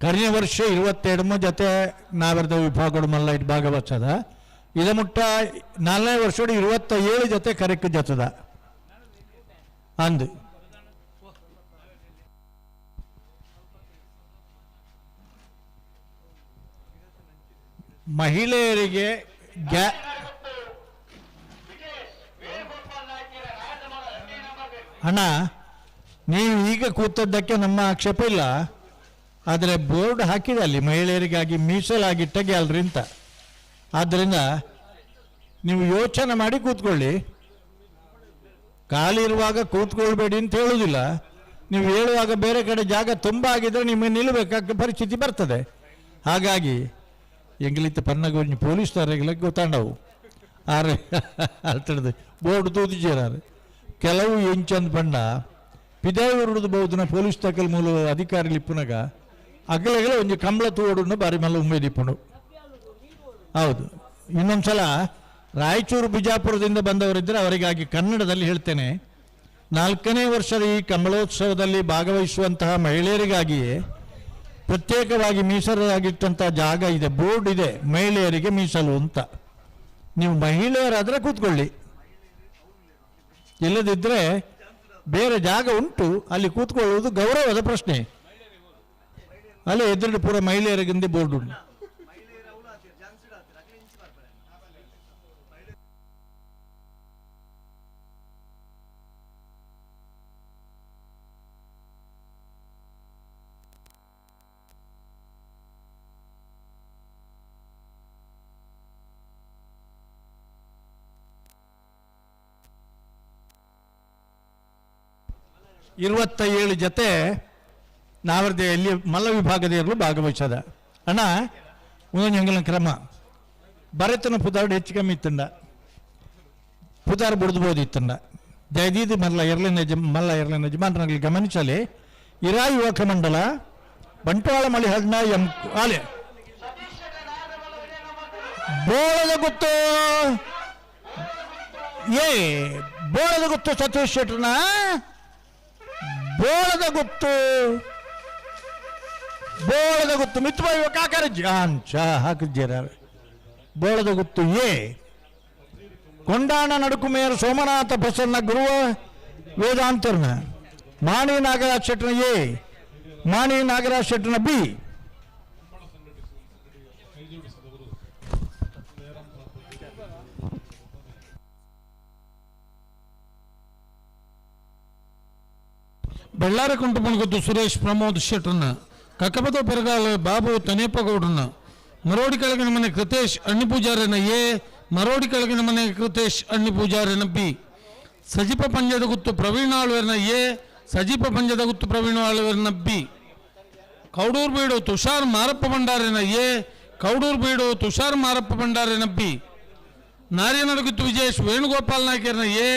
ಕರಿನ ವರ್ಷ 22 ಜೊತೆ ನಾವೆರದ ವಿಭಾಗಗಳು ಮಲ್ಲ ಇಟ್ಟು ಭಾಗವಹಿಸದ ಇದ ಮುಟ್ಟ 4ನೇ ವರ್ಷ 27 ಜೊತೆ ಕರೆಕ್ಟ್ ಜೊತೆದ ಅಂದು. ಮಹಿಳೆಯರಿಗೆ ಅಣ್ಣ ನೀವು ಈಗ ಕೂತದ್ದಕ್ಕೆ ನಮ್ಮ ಆಕ್ಷೇಪ ಇಲ್ಲ, ಆದರೆ ಬೋರ್ಡ್ ಹಾಕಿದೆ ಅಲ್ಲಿ ಮಹಿಳೆಯರಿಗಾಗಿ ಮೀಸಲಾಗಿಟ್ಟ ಗ್ಯಾಲರಿ ಅಂತ. ಆದ್ದರಿಂದ ನೀವು ಯೋಚನೆ ಮಾಡಿ ಕೂತ್ಕೊಳ್ಳಿ. ಖಾಲಿ ಇರುವಾಗ ಕೂತ್ಕೊಳ್ಬೇಡಿ ಅಂತ ಹೇಳುವುದಿಲ್ಲ. ನೀವು ಹೇಳುವಾಗ ಬೇರೆ ಕಡೆ ಜಾಗ ತುಂಬ ಆಗಿದ್ರೆ ನಿಮಗೆ ನಿಲ್ಲಬೇಕಾದ ಪರಿಸ್ಥಿತಿ ಬರ್ತದೆ. ಹಾಗಾಗಿ ಎಂಗ್ಲಿತ್ತ ಪನ್ನಗೊಂಜಿ ಪೊಲೀಸ್ನವರೆಲ್ಲ ಗೊತ್ತಾಂಡವು ಆರೆ ಅಲ್ತಡ್ದು ಬೋರ್ಡ್ ತೂದಿಜೇರಾರು ಕೆಲವು ಎಂಚಂದ್ ಬಣ್ಣ ಪಿದಾಯೂರುದು ಬಹುದಿನ ಪೊಲೀಸ್ ತಕಲ್ ಮೂಲ ಅಧಿಕಾರಿಗಳು ಇಪ್ಪುನಗ ಅಗಲಗಲ ಒಂಜಿ ಕಂಬಳ ತೋಡುನ ಬಾರಿ ಮಲ್ಲ ಉಮ್ಮೇದಿಪ್ಪುಂಡು. ಹೌದು, ಇನ್ನೊಂದ್ಸಲ ರಾಯಚೂರು ಬಿಜಾಪುರದಿಂದ ಬಂದವರಿದ್ದರೆ ಅವರಿಗಾಗಿ ಕನ್ನಡದಲ್ಲಿ ಹೇಳ್ತೇನೆ. 4ನೇ ವರ್ಷದ ಈ ಕಂಬಳೋತ್ಸವದಲ್ಲಿ ಭಾಗವಹಿಸುವಂತಹ ಮಹಿಳೆಯರಿಗಾಗಿಯೇ ಪ್ರತ್ಯೇಕವಾಗಿ ಮೀಸಲಾಗಿಟ್ಟಂಥ ಜಾಗ ಇದೆ, ಬೋರ್ಡ್ ಇದೆ ಮಹಿಳೆಯರಿಗೆ ಮೀಸಲು ಅಂತ. ನೀವು ಮಹಿಳೆಯರಾದರೆ ಕೂತ್ಕೊಳ್ಳಿ, ಇಲ್ಲದಿದ್ದರೆ ಬೇರೆ ಜಾಗ ಉಂಟು, ಅಲ್ಲಿ ಕೂತ್ಕೊಳ್ಳುವುದು ಗೌರವದ ಪ್ರಶ್ನೆ. ಅಲ್ಲೇ ಎದುರು ಪೂರ ಮಹಿಳೆಯರಿಗಿಂದ ಬೋರ್ಡ್ ಉಂಟು. 27 ಜೊತೆ ನಾವರ್ದೆಯಲ್ಲಿ ಮಲ್ಲ ವಿಭಾಗದ ಭಾಗವಹಿಸದ ಅಣ್ಣ. ಒಂದೊಂದು ಹೆಂಗಲ ಕ್ರಮ ಭರತನ ಪುದಾರ್ಡು ಹೆಚ್ಚು ಕಮ್ಮಿ ಇತ್ತಂಡ ಪುದಾರ್ ಬುಡ್ದುಬೋದು ಇತ್ತಂಡ ಜಯದೀದಿ ಮಲ್ಲ ಎರಲನೇ ಮಲ್ಲ ಎರಲನೇ ಯಜಮಾನರಲ್ಲಿ ಗಮನಿಸಲಿ. ಇರಾ ಯುವಕ ಮಂಡಲ ಬಂಟ್ವಾಳ ಮಳಿಹಳ್ಳ ಎಂ ಆಲೆ ಬೋಳದ ಗುತ್ತು ಏ ಬೋಳದ ಗುತ್ತು ಸತೀಶ್ ಶೆಟ್ಟರ್ನ ಬೋಳದ ಗುತ್ತು ಬೋಳದ ಗುತ್ತು ಮಿತ್ವ ಕಾಕರಜ್ಜಿ ಅಂಚ ಹಾಕಿದ್ದೀರ ಬೋಳದ ಗುತ್ತು ಎ ಕೊಂಡಾಣ ನಡುಕುಮೇರ್ ಸೋಮನಾಥ ಪ್ರಸನ್ನ ಗುರುವ ವೇದಾಂತರ್ನ ಮಾಣಿ ನಾಗರಾಜ್ ಶೆಟ್ಟನ ಎ ಮಾಣಿ ನಾಗರಾಜ್ ಶೆಟ್ಟನ ಬಿ. ಬೆಳ್ಳಾರ ಕುಂಟುಪುಣಗುತ್ತು ಸುರೇಶ್ ಪ್ರಮೋದ್ ಶೆಟ್ಟರ್ನ ಕಕ್ಕಪದ ಪೆರಗಾಲ ಬಾಬು ತನೇಪಗೌಡರನ್ನ ಮರೋಡಿ ಕೆಳಗಿನ ಮನೆ ಕೃತೇಶ್ ಅಣ್ಣಿ ಪೂಜಾರನ ಎ ಮರೋಡಿ ಕೆಳಗಿನ ಮನೆ ಕೃತೇಶ್ ಅಣ್ಣಿ ಪೂಜಾರನ ಬಿ. ಸಜೀಪ ಪಂಜದ ಗುತ್ತು ಪ್ರವೀಣ್ ಆಳ್ವೇರ್ನ ಎ ಸಜೀಪ ಪಂಜದ ಗುತ್ತು ಪ್ರವೀಣ್ ಆಳ್ವೇರ್ನ ಬಿ. ಕೌಡೂರು ಬೀಡು ತುಷಾರ್ ಮಾರಪ್ಪ ಭಂಡಾರಿನ ಎ ಕೌಡೂರು ಬೀಡು ತುಷಾರ್ ಮಾರಪ್ಪ ಭಂಡಾರಿನ ಬಿ. ನಾರ್ಯನಡುಗುತ್ತು ವಿಜೇಶ್ ವೇಣುಗೋಪಾಲ್ ನಾಯ್ಕರ್ನ ಎ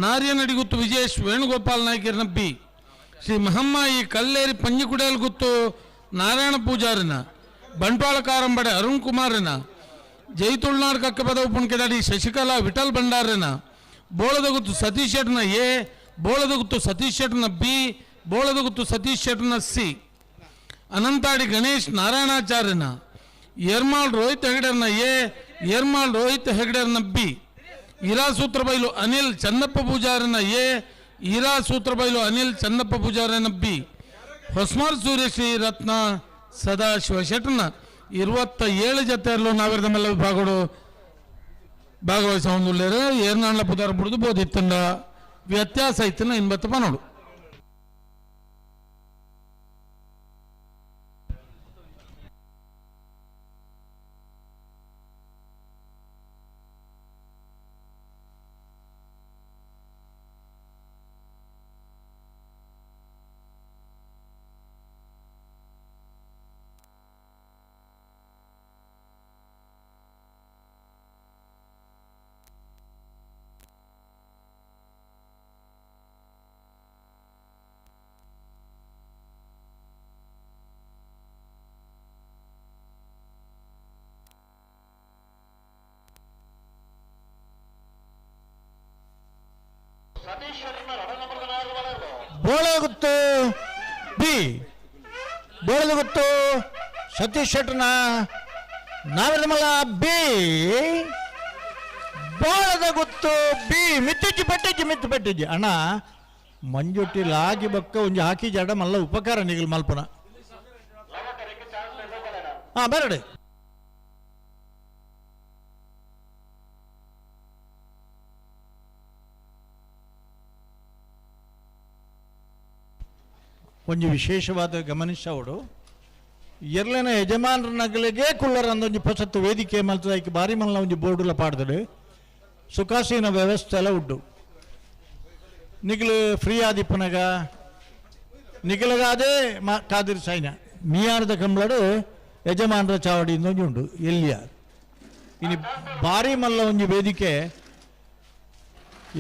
ನಾರ್ಯನಡಿಗುತ್ತು ವಿಜೇಶ್ ವೇಣುಗೋಪಾಲ್ ನಾಯ್ಕರ್ನ ಬಿ. ಶ್ರೀ ಮಹಮ್ಮಾಯಿ ಕಲ್ಲೇರಿ ಪಂಜಿಕುಡೇಲ್ ಗುತ್ತು ನಾರಾಯಣ ಪೂಜಾರಿನ ಬಂಟ್ವಾಳ ಕಾರಂಬಡೆ ಅರುಣ್ ಕುಮಾರನ ಜೈ ತುಳುನಾಡು ಕಕ್ಕಪದ ಉಪುಣ್ಕೆದಾಡಿ ಶಶಿಕಲಾ ವಿಠಲ್ ಭಂಡಾರನ ಬೋಳದಗುತ್ತು ಸತೀಶ್ ಶೆಟ್ಟನ ಎ ಬೋಳದಗುತ್ತು ಸತೀಶ್ ಶೆಟ್ಟನ ಬಿ ಬೋಳದಗುತ್ತು ಸತೀಶ್ ಶೆಟ್ಟನ ಸಿ. ಅನಂತಾಡಿ ಗಣೇಶ್ ನಾರಾಯಣಾಚಾರ್ಯನ ಏರ್ಮಾಳ್ ರೋಹಿತ್ ಹೆಗಡೆರ್ನ ಎ ಏರ್ಮಾಳ್ ರೋಹಿತ್ ಹೆಗಡೆರ್ನ ಬಿ. ಇರಾಸೂತ್ರಬೈಲು ಅನಿಲ್ ಚನ್ನಪ್ಪ ಪೂಜಾರನ A Ira Sutrabailu Anil Chandappa ಪೂಜಾರನ ಬಿ ಹೊಸ್ಮಾರ್ ಸೂರ್ಯಶ್ರೀ ರತ್ನ ಸದಾಶಿವ ಶೆಟ್ಟನ 27 ಜತೆಯಲ್ಲೂ ನಾವಿರದ ಮಲ್ಲ ವಿಭಾಗಗಳು ಭಾಗವಹಿಸ ಏರ್ನಾಂಡ್ಲ ಪುದಾರ ಬುಡ್ದು ಬೋದಿತ್ತಂಡ ವ್ಯತ್ಯಾಸ ಇತ್ತನ ಇನ್ಬತ್ತ ಪನೋಡು. ಬೋಳಗುತ್ತು ಬಿ ಬೋಳಗುತ್ತು ಸತೀಶ್ ಶೆಟ್ಟರ್ನ ನಾವಿರಮಲ್ಲ ಬಿ ಬೋಳದ ಗುತ್ತು ಬಿ ಮಿತ್ತಿಜ್ಜಿ ಪೆಟ್ಟಿಜ್ಜಿ ಮಿತ್ತು ಪೆಟ್ಟಿಜ್ಜಿ ಅಣ್ಣ ಮಂಜುಟ್ಟಿ ಲಾಗಿ ಬಕ್ಕ ಒಂಜಿ ಹಾಕಿ ಜಡ ಮಲ್ಲ ಉಪಕಾರ ನಿಗಲ್ ಮಲ್ಪನ ಹಾ ಬರಡಿ. ಒಂಜಿ ವಿಶೇಷವಾದ ಗಮನಿಸವಡು ಎರ್ಲೆನ ಯಜಮಾನರನಗಲಿಗೆ ಕುಲ್ಲರ ಅಂದೊಂಜಿ ಪಸತ್ತು ವೇದಿಕೆ ಮಲ್ತದ ಐಕ್ ಬಾರಿ ಮಲ್ಲ ಒಂಜಿ ಬೋರ್ಡುಲ ಪಾಡ್ದಡು ಸುಖಾಸೀನ ವ್ಯವಸ್ಥೆ ಎಲ್ಲ ಉಡ್ಡು ನಿಗಲು ಫ್ರೀ ಆದಿಪ್ಪನಗ ನಿಗಲಗಾದೆ ಮಾ ಕಾದಿರ್ ಸೈನ ಮಿಯಾರದ ಕಂಬಳಡು ಯಜಮಾನರ ಚಾವಡಿ ಒಂಜಿ ಉಂಡು ಎಲ್ಲಿಯ ಇನಿ ಬಾರಿ ಮಲ್ಲ ಒಂಜಿ ವೇದಿಕೆ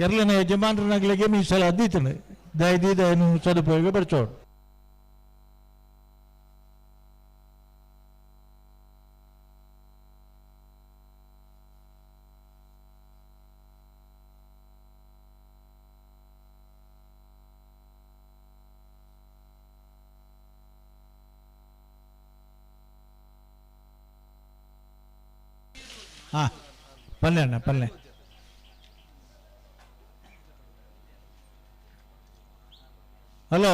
ಎರ್ಲೆನ ಯಜಮಾನರನಗಲಿಗೆ ಮೀಸಲ ಅದ್ದೀತನು ದಯದೀದನು ಸದುಪಯೋಗ ಪಡಿಸೋಡು. ಹಾಂ ಪಲ್ಯ ಅಣ್ಣ ಪಲ್ಯ. ಹಲೋ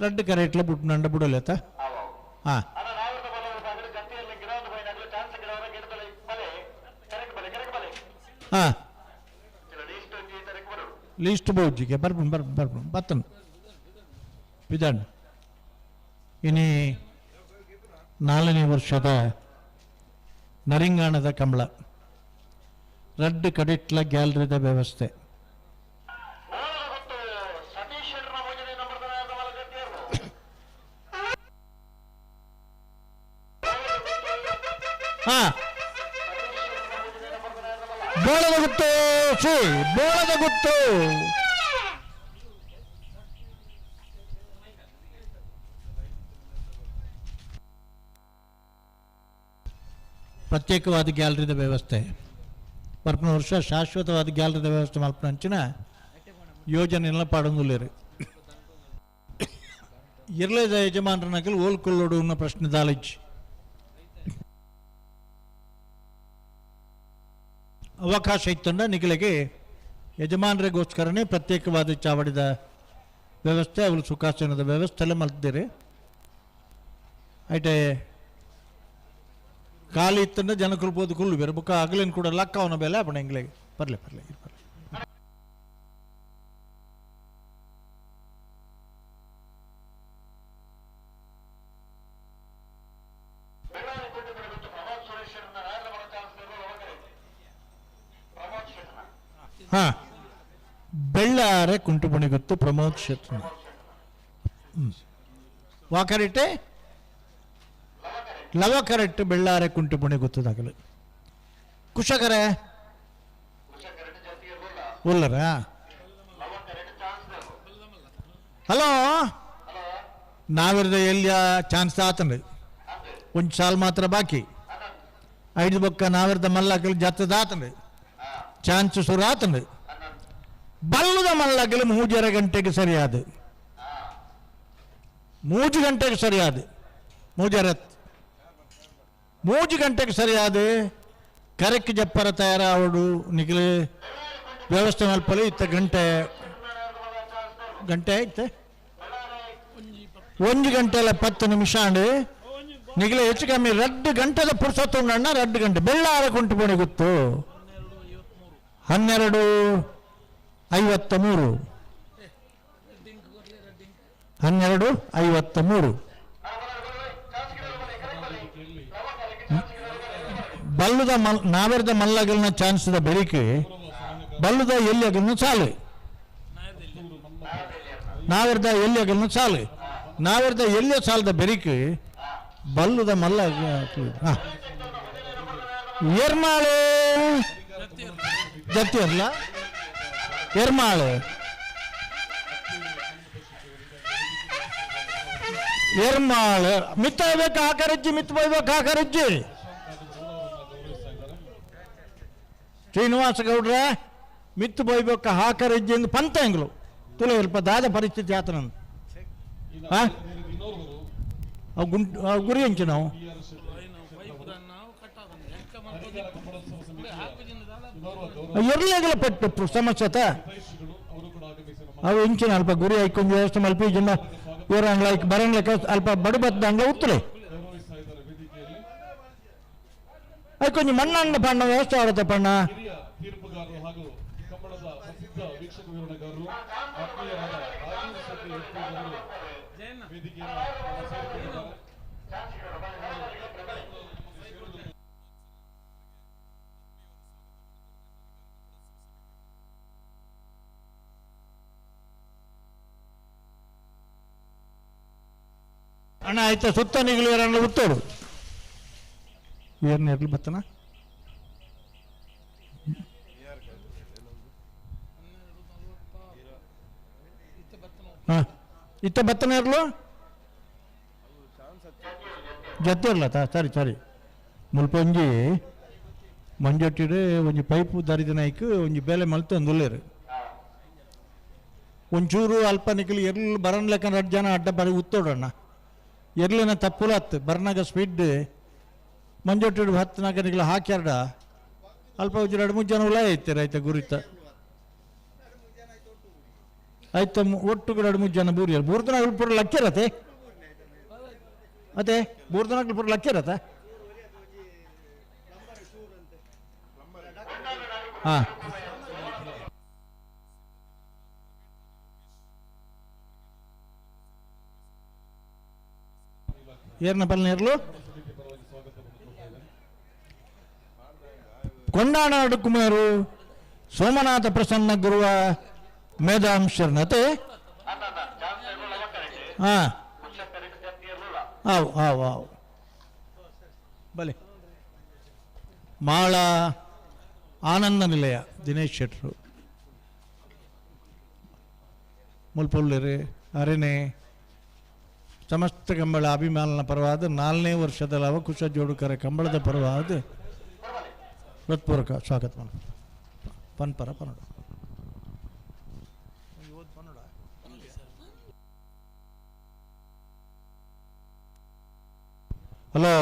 ರಡ್ಡು ಕರೆಟ್ಲ ಬುಟ್ಟು ನಂಡ ಬುಡಲೇತ ಹಾಂ ಹಾಂ ಲೀಸ್ಟ್ ಬೌಜ್ಜಿಗೆ ಬರ್ಪುಂಡು ಬರ್ಪುಂಡು ಬರ್ಪುಂಡು ಬತ್ತನು ಬಿದಣ್ಣ. ಇನಿ 4ನೇ ವರ್ಷದ ನರಿಂಗಾಣದ ಕಂಬಳ ರಡ್ಡು ಕಡಿಟ್ಲ ಗ್ಯಾಲರಿದ ವ್ಯವಸ್ಥೆ. ಹಾ ಬೋಳದ ಗುತ್ತು ಶ್ರೀ ಬೋಳದ ಗುತ್ತು ಪ್ರತ್ಯೇಕವಾದ ಗ್ಯಾಲರಿದ ವ್ಯವಸ್ಥೆ ಬರ್ಪನ ವರ್ಷ ಶಾಶ್ವತವಾದ ಗ್ಯಾಲರಿದ ವ್ಯವಸ್ಥೆ ಮಲ್ಪನಂಚಿನ ಯೋಜನೆಲ್ಲ ಪಾಡೊಂದುಲ್ಲೇರು ಇರ್ಲೇದ ಯಜಮಾನರನಕಲ್ ಓಲ್ಕೊಳ್ಳೋಡು ಅನ್ನೋ ಪ್ರಶ್ನೆ ದಾಲಿಜ್ ಅವಕಾಶ ಇತ್ತಂಡ ನಿಗಲಿಗೆ ಯಜಮಾನರಿಗೋಸ್ಕರನೇ ಪ್ರತ್ಯೇಕವಾದ ಚಾವಡಿದ ವ್ಯವಸ್ಥೆ ಅವಳು ಸುಖಾಸನದ ವ್ಯವಸ್ಥೆ ಎಲ್ಲ ಮಲ್ತಿದ್ದೀರಿ. ಐಟೆ ಖಾಲಿ ಇತ್ತಂದ್ರೆ ಜನಕುಲ್ ಪೋದು ಕುಲ್ಲು ಬೇರೆ ಬುಕ್ಕ ಅಗಲೇನು ಕೂಡ ಲಕ್ಕ ಅವನ ಬೆಲೆ ಅಪ್ಪಣ ಎಂಗ್ಲಿಗೆ ಬರಲಿ ಬರಲಿ ಬರಲಿ. ಹಾಂ ಬೆಳ್ಳಾರೆ ಕುಂಟುಪುಣಿ ಗೊತ್ತು ಪ್ರಮೋದ್ ಶೆಟ್ಟಿ ವಾಕರಿಟ್ಟೆ ಲವ ಕರೆಕ್ಟ್ ಬೆಳ್ಳಾರೆ ಕುಂಟುಪುಣಿ ಗೊತ್ತದಾಗಲು ಕುಶಕರೆ ಉಲ್ಲರ ಹಲೋ ನಾವಿರದ ಎಲ್ಲಿಯ ಚಾನ್ಸ್ ಆತಂಡ್ರಿ ಒಂದು ಸಾಲ್ ಮಾತ್ರ ಬಾಕಿ ಐದು ಬೊಕ್ಕ ನಾವಿರದ ಮಲ್ಲಕಲ್ ಜತ್ತದ ಆತಂಡ್ರಿ ಚಾನ್ಸ್ ಸುರು ಆತಂಡ್ರಿ ಬಲ್ಲದ ಮಲ್ಲಕಲ್ 3.5 ಗಂಟೆಗೆ ಸರಿಯಾದ 3 ಗಂಟೆಗೆ ಸರಿಯಾದ 3.5 3 ಗಂಟೆಗೆ ಸರಿಯಾದ ಕರೆಕ್ ಜಪ್ಪರ ತಯಾರಾವಡು ನಿಗಲು ವ್ಯವಸ್ಥೆ ಮಲ್ಪಲು ಇತ್ತ ಗಂಟೆ ಗಂಟೆ ಆಯ್ತು 1 ಗಂಟೆ 10 ನಿಮಿಷ ಅಂಡು ನಿಗಲ ಹೆಚ್ಚು ಕಮ್ಮಿ 2 ಗಂಟೆದ ಪುರ್ಸೊತ್ತು ಉಂಡಣ್ಣ 2 ಗಂಟೆ ಬೆಳ್ಳಾರ ಕುಂಟು ಪೋಣಿ ಗೊತ್ತು 12:53 12:53 ಬಲ್ಲುದ ಮಲ್ ನಾವೆರ್ದ ಮಲ್ಲಗಲ್ನ ಚಾನ್ಸ್ದ ಬೆಳಿಕೆ ಬಲ್ಲುದ ಎಲ್ಲಿ ಅಗಲ್ನ ಚಾಲು ನಾವೆರ್ದ ಎಲ್ಲಿ ಅಗಲ್ನ ಚಾಲು ನಾವೆರ್ದ ಎಲ್ಲಿಯ ಸಾಲದ ಬೆರಿಕೆ ಬಲ್ಲುದ ಮಲ್ಲ ಎರ್ಮಾಳು ಜತ್ತಿರ್ಲ ಎರ್ಮಾಳು ಎರ್ಮಾಳು ಮಿತ್ತ ಹೋಗ್ಬೇಕು ಹಾಕರಜ್ಜಿ ಮಿತ್ತ ಹೋಗ್ಬೇಕು ಹಾಕರಜ್ಜಿ ಶ್ರೀನಿವಾಸ ಗೌಡ್ರ ಮಿತ್ತು ಬೊಯ್ಬೇಕು ಹಾಕರಜ್ಜಿ ಎಂದು ಪಂತ ಎಂಗ್ಲು ತುಲೆ ಇಲ್ಪ ದಾದ ಪರಿಸ್ಥಿತಿ ಆತನ ಹಾಂ ಗುಂಟು ಗುರಿ ಅಂಚು ನಾವು ಎರ್ಲೆಗಲ ಪಟ್ಟು ಸಮಸ್ಯೆ ಅವು ಇಂಚಿನ ಅಲ್ಪ ಗುರಿ ಐಕೊಂದು ವ್ಯವಸ್ಥೆ ಮಲ್ಪ ಜನ ಇವರಂಗ್ಲ ಐಕ್ ಬರಂಗ್ಲಕ್ಕ ಅಲ್ಪ ಬಡು ಬತ್ತದ ಅಂಗ್ಲ ಉತ್ತಲೆ ಐಕೊಂಜಿ ಮಣ್ಣಣ್ಣ ಪಣ್ಣ ವ್ಯವಸ್ಥೆ ಆಡತ್ತೆ ಪಣ್ಣ ತೀರ್ಪುಗಾರರು ಹಾಗೂ ಕಂಬಳದ ಪ್ರಸಿದ್ಧ ವೀಕ್ಷಕ ವಿವರಣೆಗಾರರು ಆತ್ಮೀಯರಾದ ರಾಜೀವ್ ಶೆಟ್ಟಿ ಎಸ್ಪಿ ಅವರು ವೇದಿಕೆಯನ್ನು ಸೇರಿಕೊಂಡಿದ್ದಾರೆ. ಅಣ್ಣ ಆಯ್ತಾ ಸುತ್ತ ನಿಗಲು ಯಾರನ್ನ ಉತ್ತೋಡು ಏರ್ನ ಇರ್ಲಿ ಬತ್ತನ ಹಾಂ ಇತ್ತ ಬತ್ತನ ಇರ್ಲು ಜೊತೆ ಇರ್ಲತ್ತ ಸರಿ ಸರಿ ಮುಲ್ಪ ಒಂಜಿ ಮಂಜೊಟ್ಟಿಡು ಒಂಜಿ ಪೈಪು ದರಿದಿನಾಯ್ಕ್ ಒಂಜಿ ಬೇಲೆ ಮಲ್ತೊಂದು ಉಲ್ಲೇರು ಒಂಚೂರು ಅಲ್ಪ ನಿಕಲು ಎರ್ಲು ಬರನ್ ಲೆಕ್ಕ ರಡ್ಡು ಜನ ಅಡ್ಡ ಬರಿ ಉತ್ತೋಡಣ್ಣ ಎರ್ಲಿನ ತಪ್ಪುಲ ಹತ್ತು ಬರ್ನಾಗ ಸ್ಪೀಡ್ ಮಂಜೊಟ್ಟಿಡು ಹತ್ತು ನಿಕಲು ಹಾಕ್ಯಾರ್ಡ ಅಲ್ಪ ಒಂಜಿ ಎರಡು ಮೂರು ಜನ ಉಲಾಯ ಐತೆ ರೈತ ಗುರಿತ ಆಯ್ತು ಒಟ್ಟು ಎರಡು ಮೂರು ಜನ ಬೂರಿಯರು ಬೂರ್ದನಾಗಲು ಪೂರ ಲಕ್ಕಿರತ್ತೆ ಅದೇ ಬೂರ್ದನಾಗಲು ಪೂರ ಲಕ್ಕಿರತ್ತ ಹಾಂ ಏರ್ನ ಪಲ್ನೇರ್ಲು ಕೊಂಡಾನಾಡು ಕುಮಾರು ಸೋಮನಾಥ ಪ್ರಸನ್ನ ಗುರುವ ಮೇಧಾಂಶರ್ನತೆ ಹಾಂ ಆವು ಆವು ಆವು ಬಲೆ ಮಾಳ ಆನಂದ ನಿಲಯ ದಿನೇಶ್ ಶೆಟ್ರು ಮುಲ್ಪೊಲ್ಲೇರು ಅರೆನೆ ಸಮಸ್ತ ಕಂಬಳ ಅಭಿಮಾನನ ಪರವಾದ 4ನೇ ವರ್ಷದ ಲವಕುಶ ಜೋಡುಕರ ಕಂಬಳದ ಪರವಾದ ಹೃತ್ಪೂರ್ವಕ ಸ್ವಾಗತ ಮಾಡ ಪನ್ಪರ ಪನ್ನಡ ಹಲೋ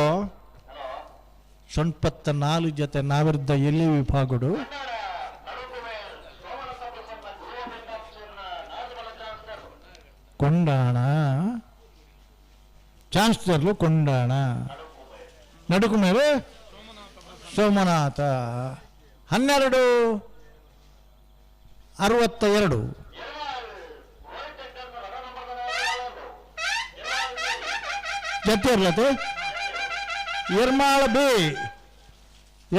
84 ಜೊತೆ ನಾವಿದ್ದ ಎಲ್ಲಿ ವಿಭಾಗಡು ಕೊಂಡಾಣ ಚಾನ್ಸ್ಲರ್ಲು ಕೊಂಡಾಣ ನಡುಕು ಮೇಲೆ ಸೋಮನಾಥ 12:62 ಜೊತೆ ಇರ್ಲತ್ತೆ ಎರ್ಮಾಳ ಬಿ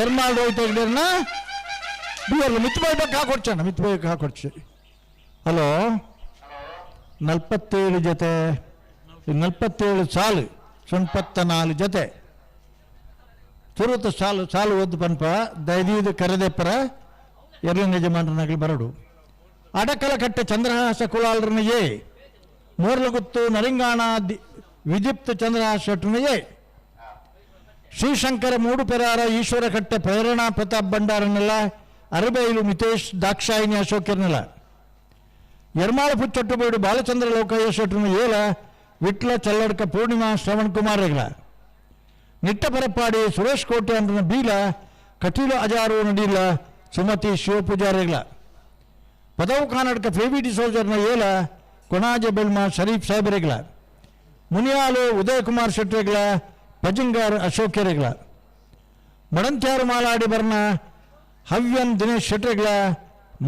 ಎರ್ಮಾಳ್ ರೋಹಿತ್ ಹೆಗ್ಡೆರ್ನ ಬಿ ಅಲ್ಲ ಮಿತ್ ಬೈಬೇಕು ಹಾಕೊಡ್ಚಣ್ಣ ಮಿತ್ ಬೈಬೇಕು ಹಾಕೊಡ್ಚಿ. ಹಲೋ 47 ಜೊತೆ 47 ಸಾಲು 84 ಜೊತೆ ತುರುತ ಸಾಲು ಸಾಲು ಒದ್ದು ಪನ್ಪ ದೈದೀದು ಕರೆದೆಪ್ಪರ ಎರ್ಲಿನ ಯಜಮಾನರನಾಗಲಿ ಬರಡು ಅಡಕಲ ಕಟ್ಟೆ ಚಂದ್ರಹಾಸ ಕುಲಾಲ್ರನ ಎ ಮೂರ್ಲಗುತ್ತು ನರಿಂಗಾಣ ವಿಜಿಪ್ತ ಚಂದ್ರಹಾಸ ಶೆಟ್ಟನ ಎ ಶ್ರೀಶಂಕರ ಮೂಡುಪೆರಾರ ಈಶ್ವರ ಕಟ್ಟೆ ಪ್ರೇರಣಾ ಪ್ರತಾಪ್ ಭಂಡಾರನೆಲ್ಲ ಅರಬೈಲು ಮಿತೇಶ್ ದಾಕ್ಷಾಯಿನಿ ಅಶೋಕರ್ನೆಲ್ಲ ಎರ್ಮಾಳ ಪುಚ್ಚೊಟ್ಟುಬೇಡು ಬಾಲಚಂದ್ರ ಲೋಕಯ್ಯ ಶೆಟ್ಟನ ಏಲ ವಿಟ್ಲ ಚಲ್ಲಡ್ಕ ಪೂರ್ಣಿಮಾ ಶ್ರವಣ್ ಕುಮಾರ್ ರೆಗ್ಲ ನಿಟ್ಟ ಪರಪ್ಪಾಡಿ ಸುರೇಶ್ ಕೋಟೆ ಅಂದ್ರನ ಬೀಲ ಕಟೀಲು ಅಜಾರು ನಡೀಲ ಸುಮತಿ ಶಿವಪೂಜಾರಿಗಳ ಪದವು Kanadka ಫೇವಿ ಡಿಸೋಜರ್ನ ಏಲ Konaje Belma Sharif ಸಾಹೇಬರಿಗಳ, Muniyalu Udayakumar ಶೆಟ್ಟರೆಗಳ, ಪಜಿಂಗಾರ್ ಅಶೋಕೆರೆಗಳ, Madantyar Maladi ಬರ್ನ ಹವ್ಯನ್ Dinesh ಶೆಟ್ಟರೆಗಳ,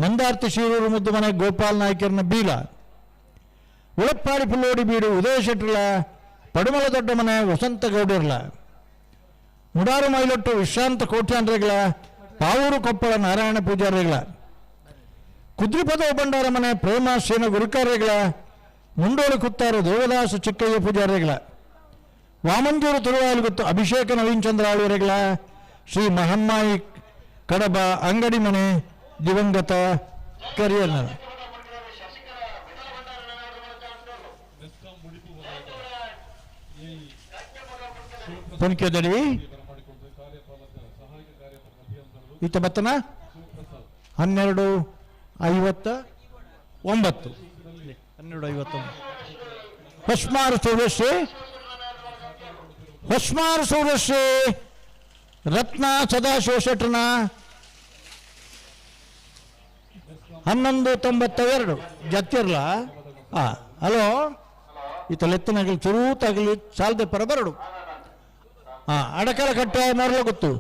Mandarthi Shiroor Muddumane Gopal ನಾಯ್ಕರ್ನ ಬೀಲ, ಉಳಪ್ಪಾಡಿ ಪುಲ್ಲೋಡಿ ಬೀಡು ಉದಯ ಶೆಟ್ಟರ್ಲ, ಪಡುಮಲ ದೊಡ್ಡಮನೆ ವಸಂತ ಗೌಡರ್ಲ, ಮುಡಾರು ಮೈಲೊಟ್ಟು ವಿಶ್ರಾಂತ ಕೋಟ್ಯಾಂಡ್ರೆಗಳ, ಪಾವೂರು ಕೊಪ್ಪಳ ನಾರಾಯಣ ಪೂಜಾರಿಗಳ, ಕುದ್ರಿಪದ ಭಂಡಾರ ಮನೆ ಪ್ರೇಮ ಸೇನ ಗುರುಕಾರ್ಯಗಳ, ಮುಂಡೋಳಿ ಕುತ್ತಾರು ದೇವದಾಸ ಚಿಕ್ಕಯ್ಯ ಪೂಜಾರಿಗಳ, ವಾಮಂಜೂರು ತಿರುವಾಯಲುಗುತ್ತು ಅಭಿಷೇಕ ನವೀನ್ ಚಂದ್ರ ಆಳ್ವರೆಗಳ, ಶ್ರೀ ಮಹಮ್ಮಾಯಿ ಕಡಬ ಅಂಗಡಿ ಮನೆ ದಿವಂಗತ ಕರಿಯರ್ನ. ಪೊನ್ಕೆದಡಿ ಈತ ಬತ್ತನ 12:59 12:59. ಹೊಸ್ಮಾರು ಸೂರ್ಯಶ್ರೀ, ಹೊಸ್ಮಾರು ಸೂರ್ಯಶ್ರೀ ರತ್ನ ಸದಾಶಿವ ಶೆಟ್ಟನ 11:92 ಜತ್ತಿರ್ಲ. ಹಾಂ ಹಲೋ, ಈತ ಲೆತ್ತನಾಗಲಿ ಚುರುತಾಗಲಿ ಸಾಲದೆ ಪರ ಬರಡು. ಹಾಂ ಅಡಕಲ ಕಟ್ಟೆ ಮರಲ ಗೊತ್ತು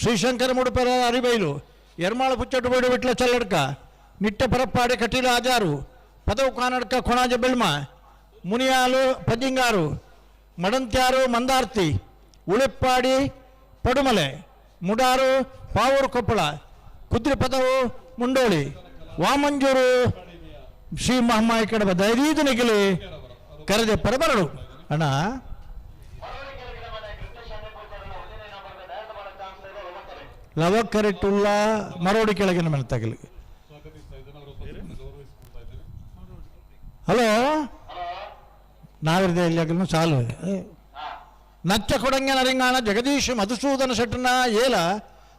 ಶ್ರೀಶಂಕರ ಮುಡುಪೆರ ಅರಿಬೈಲು ಎರ್ಮಾಳ ಪುಚ್ಚಟ್ಟು ಬೇಡು ವಿಟ್ಲ ಚಲ್ಲಡ್ಕ ನಿಟ್ಟ ಪರಪ್ಪಾಡಿ ಕಟೀಲ ಆಜಾರು ಪದವು ಕಾನಡ್ಕ ಕೊಣಾಜ ಬೆಳ್ಮ ಮುನಿಯಾಲು ಪಜಿಂಗಾರು ಮಡಂತ್ಯಾರು ಮಂದಾರ್ತಿ ಉಳಿಪ್ಪಾಡಿ ಪಡುಮಲೆ ಮುಡಾರು ಪಾವೂರು ಕೊಪ್ಪಳ ಕುದ್ರಿ ಪದವು ಮುಂಡೋಳಿ ವಾಮಂಜೂರು ಶ್ರೀ ಮಹಮ್ಮಾಯಿ ಕಡಬ ದೈರೀದು ನಿಗಲಿ ಕರೆದೆ ಪರಬರಡು. ಅಣ್ಣ ಲವ ಕರೆಟುಲ್ಲ ಮರೋಡಿ ಕೆಳಗಿನ ಮನೆ ತಗಲಿ. ಹಲೋ ನಾವಿರದೆ ಇಲ್ಲಿ ಸಾಲು ನಚ್ಚ ಕೊಡಂಗೆ ನರಿಂಗಾಣ ಜಗದೀಶ್ ಮಧುಸೂದನ ಶೆಟ್ಟನ ಏಲ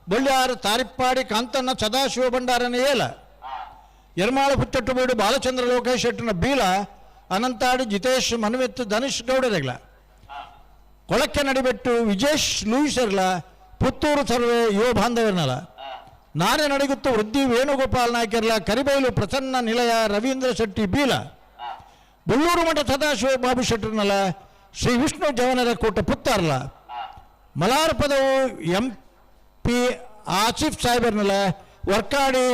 ಬೊಳ್ಳ್ಯಾರು ತಾರಿಪ್ಪಾಡಿ ಕಾಂತಣ್ಣ ಸದಾಶಿವ ಭಂಡಾರನ ಏಲ ಎರ್ಮಾಳ ಪುತ್ತಟ್ಟು ಬೀಡು ಬಾಲಚಂದ್ರ ಲೋಕೇಶ್ ಶೆಟ್ಟನ ಬೀಲ ಅನಂತಾಡಿ ಜಿತೇಶ್ ಮನ್ವಿತ್ ಧನುಷ್ ಗೌಡರೆಗ್ಲ ಕೊಳಕ್ಕೆ ನಡಿಬೆಟ್ಟು ವಿಜೇಶ್ ಲೂಯಿಸರ್ಲ ಪುತ್ತೂರು ಸರ್ವೆ ಯುವ ಬಾಂಧವರ್ನಲ ನಾನೇ ನಡಿಗುತ್ತು ವೃದ್ಧಿ ವೇಣುಗೋಪಾಲ್ ನಾಯ್ಕರ್ಲ ಕರಿಬೈಲು ಪ್ರಸನ್ನ ನಿಲಯ ರವೀಂದ್ರ ಶೆಟ್ಟಿ ಬೀಲ ಬುಳ್ಳೂರು ಮಠ ಸದಾಶಿವ ಬಾಬು ಶೆಟ್ಟರ್ನಲ ಶ್ರೀ ವಿಷ್ಣು ಜವನರ ಕೂಟ ಪುತ್ತಾರ್ಲ ಮಲಾರ್ ಪದವು ಎಂ ಪಿ ಆಸಿಫ್ ಸಾಹೇಬರ್ನಲ ವರ್ಕಾಡಿ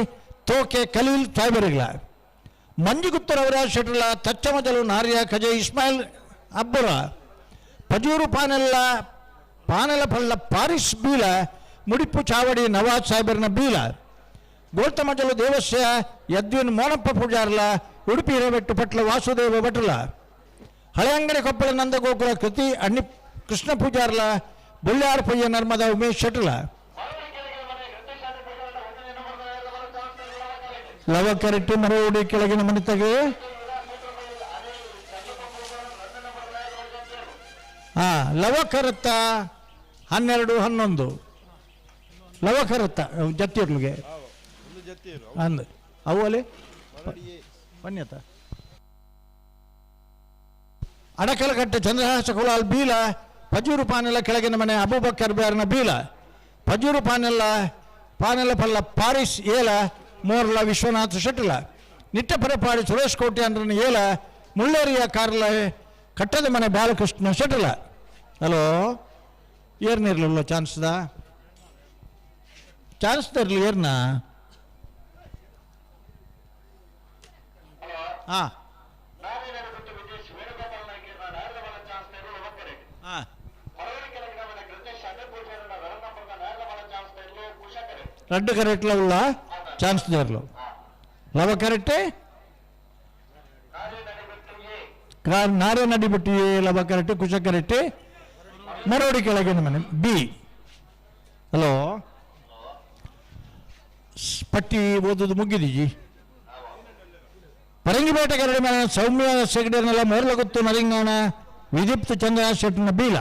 ತೋಕೆ ಖಲೀಲ್ ಸಾಹೇಬರಿಗಳ ಮಂಜುಗುತ್ತರವರ ಶೆಟ್ಟರ್ಲ ತಚ್ಚಮಜಲು ನಾರ್ಯ ಖಜೆ ಇಸ್ಮಾಯಿಲ್ ಅಬ್ಬರ ಪಜೂರು ಪಾನೆಲ್ಲ ಪಾನೆಲ ಪಳ್ಳ ಪಾರಿಸ್ ಬೀಲ ಮುಡಿಪು ಚಾವಡಿ ನವಾಜ್ ಸಾಹೇಬರ್ನ ಬೀಲ ಗೋಲ್ತಮಜಲು ದೇವಸ್ಯ ಯದ್ವಿನ್ ಮೋನಪ್ಪ ಪೂಜಾರ್ಲ ಉಡುಪಿ ಹಿರೇಬೆಟ್ಟು ಪಟ್ಲ ವಾಸುದೇವ ಭಟ್ರಲ ಹಳೆಯಂಗಡಿ ಕೊಪ್ಪಳ ನಂದಗೋಕುಲ ಕೃತಿ ಅಣ್ಣಿ ಕೃಷ್ಣ ಪೂಜಾರ್ಲ ಬುಳ್ಯಾರ್ ಪಯ್ಯ ನರ್ಮದ ಉಮೇಶ್ ಶೆಟ್ಟಲ ಲವ ಕರೆಟ್ಟಿ ಮರೋಡಿ ಕೆಳಗಿನ ಮನೆತಗೆ. ಹಾ ಲವಕರತ್ತ 12:11 ಲವಕರತ್ತ ಜತ್ತಿರ್ಲಿಗೆ ಅಂದ ಅವು ಅಲ್ಲಿ ಪನ್ಯತ ಅಡಕಲಕಟ್ಟೆ ಚಂದ್ರಹಾಸ ಕುಲಾಲ್ ಬೀಲ ಪಜೂರು ಪಾನೆಲ್ಲ ಕೆಳಗಿನ ಮನೆ ಅಬೂಬಕ್ಕರ್ ಬೇರ್ನ ಬೀಲ ಪಜೂರು ಪಾನೆಲ್ಲ ಪಾನೆಲ್ಲ ಪಲ್ಲ ಪಾರಿಸ್ ಏಲ ಮೋರ್ಲ ವಿಶ್ವನಾಥ ಶೆಟ್ಟಲ ನಿಟ್ಟ ಪರಪಾಡಿ ಸುರೇಶ್ ಕೋಟೆ ಅಂದ್ರನ ಏಲ ಮುಳ್ಳೇರಿಯ ಕಾರ್ಲ ಕಟ್ಟದ ಮನೆ ಬಾಲಕೃಷ್ಣ ಶೆಟ್ಟಲ. ಹಲೋ ಏರ್ನಿರ್ಲಿಲ್ಲ ಚಾನ್ಸ್ದ ಚಾನ್ಸ್ ತರಲಿ ಏರ್ನ. ಹಾಂ ಹಾಂ ರಡ್ಡು ಕರೆಕ್ಟ್ಲ ಉಳ್ಳ ಚಾನ್ಸ್ ದೇರ್ಲು ಲವ ಕರೆಕ್ಟೇ ನಾರೇ ನಡಿಬಿಟ್ಟು ಲವ ಕರೆಕ್ಟ್ ಕುಶ ಕರೆಕ್ಟ್ ಮರೋಡಿ ಕೆಳಗಿನ ಮನೆ ಬಿ. ಹಲೋ ಪಟ್ಟಿ ಓದೋದು ಮುಗಿದಿಜಿ. ಪರಂಗಿಪೇಟೆ ಕರಡಿ ಮನೆ ಸೌಮ್ಯ ಸೆಗಡೆನೆಲ್ಲ ಮೋರ್ಲಗುತ್ತು ನರಿಂಗಾಣ ವಿದೀಪ್ತ ಚಂದ್ರ ಶೆಟ್ಟನ ಬೀಲ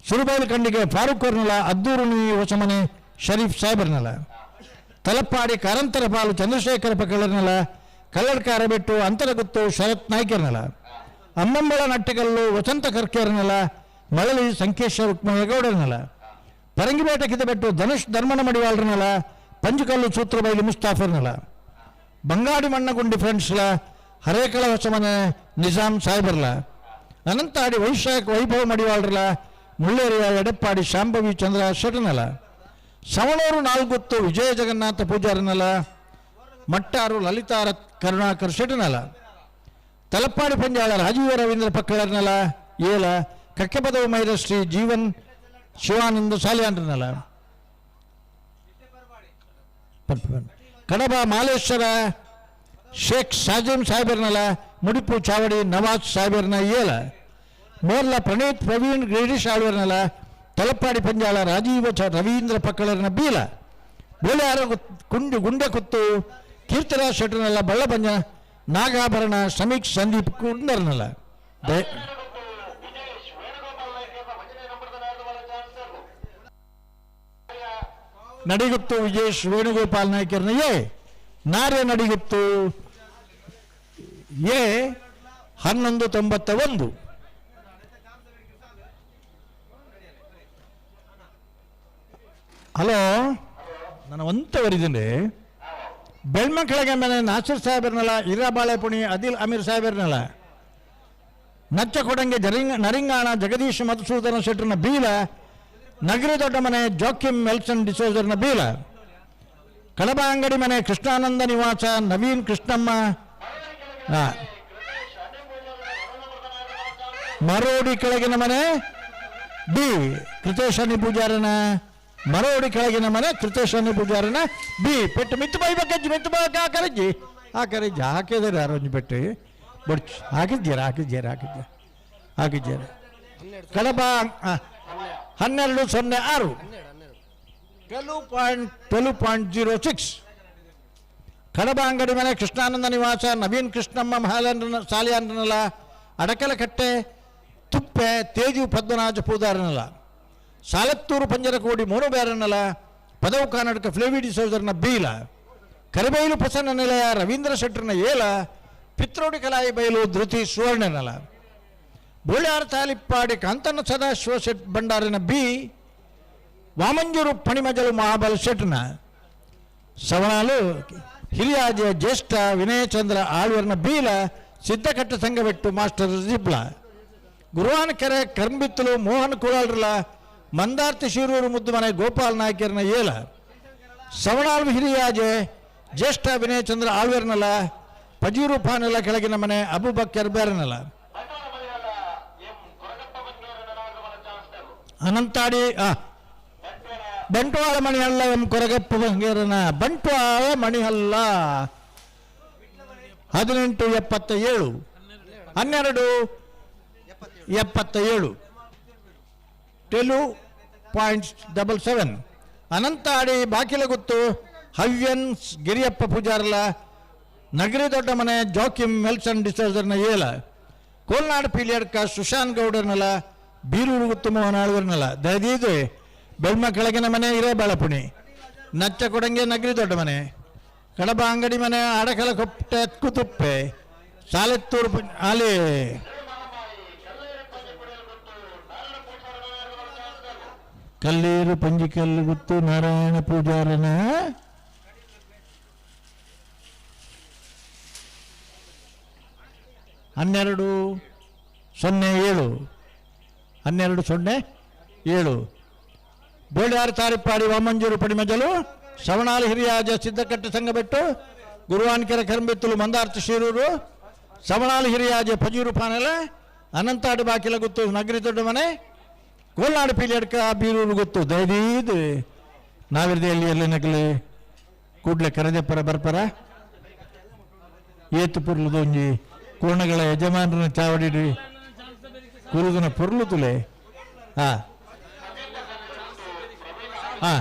ಸುರುಬೈಲು ಖಂಡಿಗೆ ಫಾರೂಕ್ ಅವ್ರನ್ನೆಲ್ಲ ಅದ್ದೂರು ಹೊಸಮನೆ ಶರೀಫ್ ಸಾಹೇಬರ್ನೆಲ್ಲ ತಲಪ್ಪಾಡಿ ಕಾರಂತರ ಪಾಲು ಚಂದ್ರಶೇಖರ ಪಕಳರ್ನೆಲ್ಲ ಕಲ್ಲಡ್ಕಾರ ಬೆಟ್ಟು ಅಂತರಗುತ್ತು ಶರತ್ ನಾಯ್ಕರ್ನೆಲ್ಲ ಅಮ್ಮಂಬಳ ನಟ್ಟಿಗಲ್ಲು ವಸಂತ ಕರ್ಕೆರ್ನೆಲ್ಲ ಮಳಲಿ ಸಂಕೇಶ ರುಕ್ಮಯ್ಯಗೌಡರ್ನೆಲ್ಲ ಪರಂಗಿಪೇಟೆ ಕಿದಬೆಟ್ಟು ಧನುಷ್ ಧರ್ಮನ ಮಡಿವಾಳ್ರನೆಲ್ಲ ಪಂಜುಕಲ್ಲು ಸೂತ್ರಬೈಲು ಮುಸ್ತಾಫರ್ನೆಲ್ಲ ಬಂಗಾಡಿ ಮಣ್ಣಗುಂಡಿ ಫ್ರೆಂಡ್ಸ್ಲ ಹರೇಕಳ ಹೊಸಮನೆ ನಿಜಾಮ್ ಸಾಹೇಬರ್ಲ ಅನಂತಾಡಿ ವೈಶಾಖ ವೈಭವ ಮಡಿವಾಳ್ರಲ ಮುಳ್ಳೇರಿಯ ಎಡಪ್ಪಾಡಿ ಶಾಂಭವಿ ಚಂದ್ರ ಶೆಟ್ಟನಲ ಸವಣೂರು ನಾಲ್ಗುತ್ತು ವಿಜಯ ಜಗನ್ನಾಥ ಪೂಜಾರನಲ ಮಟ್ಟಾರು ಲಲಿತಾರ ಕರುಣಾಕರ್ ಶೆಟ್ಟನಲ ತಲಪ್ಪಾಡಿ ಪಂಜಾಳ ರಾಜೀವ ರವೀಂದ್ರ ಪಕ್ಕಳರ್ನಲ ಏಲ ಕಕ್ಕೆಪದವು ಮೈರ ಶ್ರೀ ಜೀವನ್ ಶಿವಾನಂದ ಸಾಲಿಯಾನ್ರನಲ ಕಡಬ ಮಾಲೇಶ್ವರ ಶೇಖ್ ಸಾಜಿಮ್ ಸಾಹೇಬರ್ನಲ ಮುಡಿಪು ಚಾವಡಿ ನವಾಜ್ ಸಾಹೇಬರ್ನ ಏಲ ಮೋರ್ಲ ಪ್ರಣೀತ್ ಪ್ರವೀಣ್ ಗಿರೀಶ್ ಆಳ್ವರ್ನಲ ತಲಪ್ಪಾಡಿ ಪಂಜಾಳ ರಾಜೀವ ರವೀಂದ್ರ ಪಕ್ಕಳರ್ನ ಬೀಲ ಬೋಳ್ಯಾರ ಕುಂಡು ಗುಂಡೆ ಕುತ್ತು ಕೀರ್ತರಾಜ್ ಶೆಟ್ಟರ್ನಲ್ಲ ಬಳ್ಳಬಂಜ ನಾಗಾಭರಣ ಸಮೀಕ್ ಸಂದೀಪ್ ಕುಂದರ್ನಲ್ಲ ನಡಿಗುತ್ತು ವಿಜೇಶ್ ವೇಣುಗೋಪಾಲ್ ನಾಯ್ಕರ್ನ ಎ ನಾರ್ಯ ನಡಿಗುತ್ತು ಎ 1191. ಹಲೋ, ನಾನು ಒಂತವರಿದ್ದೀನಿ. ಬೆಳ್ಮಕ್ಕಳಿಗೆ ಮೇಲೆ ನಾಸಿರ್ ಸಾಹೇಬರ್ನಲ್ಲ, ಇರಾ ಬಾಳೆಪುಣಿ ಅದಿಲ್ ಅಮೀರ್ ಸಾಹೇಬರ್ನಲ್ಲ, ನಚ್ಚ ಕೊಡಂಗೆ ನರಿಂಗಾಣ ಜಗದೀಶ್ ಮಧುಸೂದನ ಶೆಟ್ಟರ್ನ ಬೀಲ, ನಗರಿ ದೊಡ್ಡ ಮನೆ ಜೋಕಿಮ್ ಮೆಲ್ಸನ್ ಡಿಸೋಜರ್ನ ಬೀಲ, ಕಡಬ ಅಂಗಡಿ ಮನೆ ಕೃಷ್ಣಾನಂದ ನಿವಾಸ ನವೀನ್ ಕೃಷ್ಣಮ್ಮ, ಮರೋಡಿ ಕೆಳಗಿನ ಮನೆ ಬಿ ಕೃತೇಶನಿ ಪೂಜಾರನ, ಮರೋಡಿ ಕೆಳಗಿನ ಮನೆ ಕೃತೇಶನಿ ಪೂಜಾರನ ಬಿ ಪೆಟ್ಟು ಮಿತ್ತು ಬೈಬೇಕಜ್ಜಿ, ಮಿತ್ತು ಬೈಕ ಆ ಕರಜ್ಜಿ ಆ ಕರಜ್ಜಿ ಹಾಕಿದಾರೆ ಅರೋಂಜಿ ಪೆಟ್ಟು ಬಡ್ಚು ಹಾಕಿದ್ದೀರ ಹಾಕಿದ್ದೀರ ಹಾಕಿದ್ದೀರ ಹಾಕಿದ್ದೀರ. ಕಡಬ 1206 12.06. ಕಡಬ ಅಂಗಡಿ ಮನೆ ಕೃಷ್ಣಾನಂದ ನಿವಾಸ ನವೀನ್ ಕೃಷ್ಣಮ್ಮ ಮಹಾಲಂಡ್ರನ ಸಾಲಿಯಾನ್ರನಲ್ಲ, ಅಡಕಲಕಟ್ಟೆ ತುಪ್ಪೆ ತೇಜು ಪದ್ಮನಾಜ ಪೂದಾರನಲ್ಲ, ಸಾಲತ್ತೂರು ಪಂಜರಕೋಡಿ ಮೋನುಬೇರನಲ್ಲ, ಪದವು ಕರ್ನಾಟಕ ಫ್ಲೇವಿ ಡಿಸೋಜರ್ನ ಬೀಲ, ಕರಿಬೈಲು ಪ್ರಸನ್ನ ನಿಲಯ ರವೀಂದ್ರ ಶೆಟ್ಟರ್ನ ಏಲ, ಪಿತ್ರೋಡಿ ಕಲಾಯಿ ಬೈಲು ಧೃತಿ ಸುವರ್ಣನಲ, ಬೋಳ್ಯಾರ ತಾಲಿಪ್ಪಾಡಿ ಕಾಂತನ ಸದಾಶಿವ ಶೆಟ್ ಭಂಡಾರಿನ ಬಿ, ವಾಮಂಜೂರು ಪಣಿಮಜಲು ಮಹಾಬಲ ಶೆಟ್ನ, ಸವಣಾಲು ಹಿರಿಯಾಜ ಜ್ಯೇಷ್ಠ ವಿನಯಚಂದ್ರ ಆಳ್ವರ್ನ ಬೀಲ, ಸಿದ್ದಕಟ್ಟ ಸಂಘವೆಟ್ಟು ಮಾಸ್ಟರ್ ಜಿಬ್ಲ, ಗುರುವಾನಕೆರೆ ಕರ್ಂಬಿತ್ತಲು ಮೋಹನ್ ಕುಲಾಲ್ರಲ, ಮಂದಾರ್ತಿ ಶಿರೂರು ಮುದ್ದುಮನೆ ಗೋಪಾಲ್ ನಾಯ್ಕರ್ನ ಏಲ, ಸವಣಾಲು ಹಿರಿಯಾಜೆ ಜ್ಯೇಷ್ಠ ವಿನಯಚಂದ್ರ ಆಳ್ವರ್ನಲ, ಪಜೀರು ಪಾನೆಲ ಕೆಳಗಿನ ಮನೆ ಅಬುಬಕ್ಕರ್ ಬೇರನಲ, ಅನಂತಾಡಿ ಬಂಟ್ವಾಳ ಮಣಿಹಳ್ಳ ಎಂ ಕೊರಗಪ್ಪ ಬಂಗೇರನ ಬಂಟ್ವಾಳ ಮಣಿಹಳ್ಳ 1877 1277 12.77. ಅನಂತಾಡಿ ಬಾಕಿಲಗುತ್ತು ಹವ್ಯನ್ ಗಿರಿಯಪ್ಪ ಪೂಜಾರಲ, ನಗರಿ ದೊಡ್ಡ ಮನೆ ಜೋಕಿಮ್ ಮೆಲ್ಸನ್ ಡಿಸೋಜರ್ನ ಏಲ, ಕೋಲ್ನಾಡು ಪೀಲಿಯಡ್ಕ ಸುಶಾಂತ್ ಗೌಡರ್ನಲ, ಬೀರೂರು ಗುತ್ತು ಮೋಹನ್ ಆಳ್ವರ್ನಲ, ದಯದೀದು ಬೆಳ್ಮ ಕೆಳಗಿನ ಮನೆ ಹಿರೇಬಾಳಪುಣಿ, ನಚ್ಚ ಕೊಡಂಗೆ ನಗರಿ ದೊಡ್ಡ ಮನೆ, ಕಡಬ ಅಂಗಡಿ ಮನೆ ಅಡಕಲ ಕೊಪ್ಪೆ ಕುತುಪ್ಪೆ, ಸಾಲೆತ್ತೂರು ಅಲ್ಲಿ ಕಲ್ಲೀರು ಪಂಜಿಕಲ್ಲು ಗುತ್ತು ನಾರಾಯಣ ಪೂಜಾರನ 1207 1207. ಬೋಳ್ಯಾರು ತಾರಿಪ್ಪಾಡಿ ವಾಮಂಜೂರು ಪಡಿಮಜಲು, ಸವಣಾಲು ಹಿರಿಯಾಜ ಸಿದ್ದಕಟ್ಟೆ ಸಂಘಬೆಟ್ಟು, ಗುರುವಾನ್ಕೆರೆ ಕರಂಬಿತ್ತಲು ಮಂದಾರ್ತಿ ಶಿರೂರು, ಸವಣಾಲು ಹಿರಿಯಾಜ ಪಜೀರು ಪಾನೆಲ, ಅನಂತಾಡಿ ಬಾಕಿಲ ಗುತ್ತು ನಗರಿ ದೊಡ್ಡ ಮನೆ, ಕೋಲ್ನಾಡು ಪೀಲಿಯಡ್ಕ ಬೀರೂರು ಗುತ್ತು ದಯದೀದು ನಾವಿರ್ದೆಯಲ್ಲಿ ಎಲ್ಲಿ ನಕಲಿ ಕೂಡ್ಲೆ ಕರೆದೆಪ್ಪರ ಬರ್ಪರ ಏತು ಪುರ್ಲು ದೊಂಜಿ ಕೋಣಗಳ ಯಜಮಾನರನ್ನ ಚಾವಡಿಡಿ ಕುರುದನ ಪೊರ್ಲು ತುಲೆ. ಹಾಂ ಹಾಂ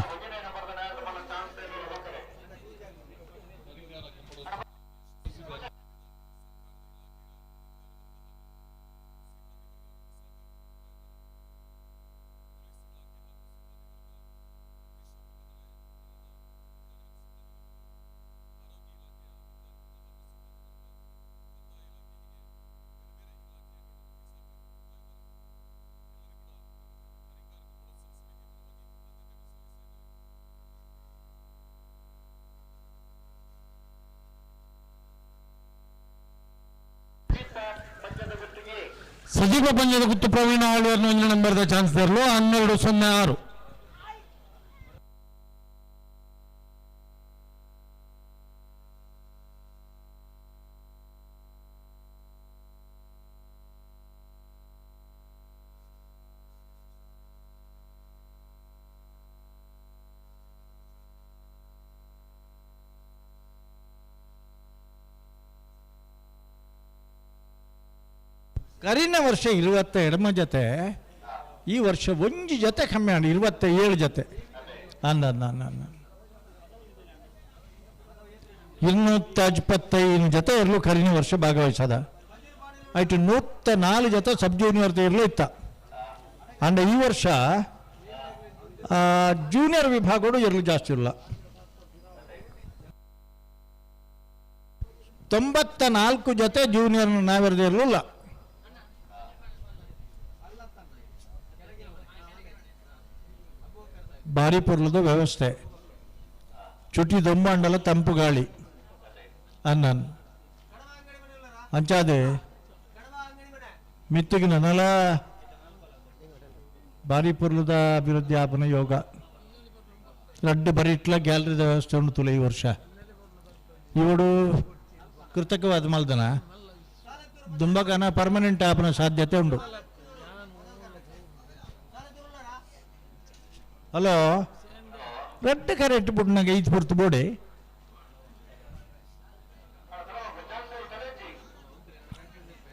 ಸಜೀವ ಪಂಜದ ಗುತ್ತು ಪ್ರವೀಣ ಆಳ್ವಾರ್ನ 1 ನಂಬರ್ದ ಚಾನ್ಸ್ ತರಲು 12-06. ಕರಿನ ವರ್ಷ 22 ಜೊತೆ, ಈ ವರ್ಷ ಒಂಜಿ ಜೊತೆ ಕಮ್ಮಿ ಆಂಡ್ 27 ಜೊತೆ ಅಂದ 225 ಜೊತೆ ಇರಲು ಕರಿನ ವರ್ಷ ಭಾಗವಹಿಸದ. ಆಯ್ತು 104 ಜೊತೆ ಸಬ್ ಜೂನಿಯರ್ ಇರಲು ಇತ್ತ. ಅಂಡ ಈ ವರ್ಷ ಜೂನಿಯರ್ ವಿಭಾಗಗಳು ಇರಲು ಜಾಸ್ತಿ ಇಲ್ಲ. 94 ಜೊತೆ ಜೂನಿಯರ್ ನಾವೆರದು ಇರಲಿಲ್ಲ. ಭಾರಿ ಪೊರ್ಲದ ವ್ಯವಸ್ಥೆ, ಚುಟಿ ದೊಂಬಾಂಡಲ ತಂಪು ಗಾಳಿ ಅನ್ನನ್ ಅಂಚಾದೆ ಮಿತ್ತಿಗೆ ನನಲ ಭಾರಿ ಪೊರ್ಲದ ಅಭಿವೃದ್ಧಿ ಆಪನ ಯೋಗ. ರಡ್ಡು ಬರಿಟ್ಲ ಗ್ಯಾಲರಿದ ವ್ಯವಸ್ಥೆ ಉಂಟು ತುಲೆ ಈ ವರ್ಷ. ಇವಡು ಕೃತಕವಾದ ಮಲ್ದನ ದುಂಬಗನ ಪರ್ಮನೆಂಟ್ ಆಪನ ಸಾಧ್ಯತೆ ಉಂಟು. ಹಲೋ ರೆಡ್ ಕರೆಕ್ಟ್ ಬುಡ್ನಾಗ ಈಚ್ ಪುರ್ತು ಬೋಡೆ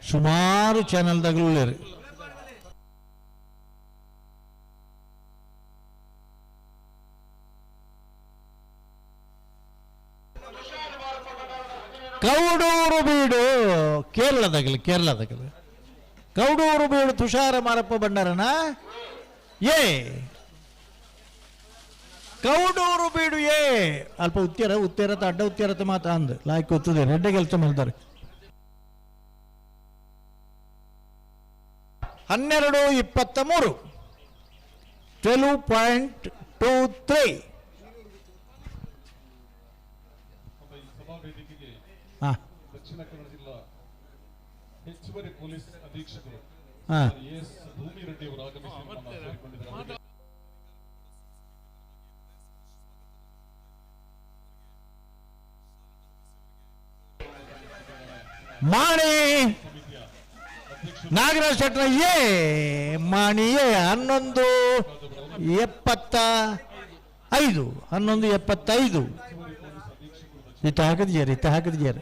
ಸುಮಾರು ಚಾನೆಲ್ದಾಗಲೂ ಕೌಡೂರು ಬೀಡು ಕೇರಳದಾಗಲಿ, ಕೇರಳದಾಗಲಿ ಕೌಡೂರು ಬೀಡು ತುಷಾರ ಮಾರಪ್ಪ ಭಂಡಾರನ ಏ ಕೌಡೂರು ಬೀಡು ಏ ಅಲ್ಪ ಉತ್ತಿರ ಉತ್ತಿರತ ಅಡ್ಡ ಉತ್ತಿರತ ಮಾತ್ರ ಅಂದ್ ಲಾಯ್ಕ್ ಒತ್ತದೆ ರೆಡ್ಡೆ ಕೆಲಸ ಮಾಡ್ತಾರೆ. 12:23 12.23. ದಕ್ಷಿಣ ಕನ್ನಡ ಜಿಲ್ಲಾ ಹೆಚ್ಚುವರಿ ಪೊಲೀಸ್ ಅಧೀಕ್ಷಕರು ಎಸ್ ಭೂಮಿ ರೆಡ್ಡಿ ಅವರು ಆಗಮಿಸಿ ಸೇರಿಕೊಂಡಿದ್ದಾರೆ. ಮಾಣಿ ನಾಗರಾಜ್ ಶೆಟ್ಟರ ಎ ಮಾಣಿ ಎ 11:75 11:75. ಇತ್ತ ಹಾಕಿದ್ಯಾರ, ಇತ್ತ ಹಾಕಿದ್ಯಾರ.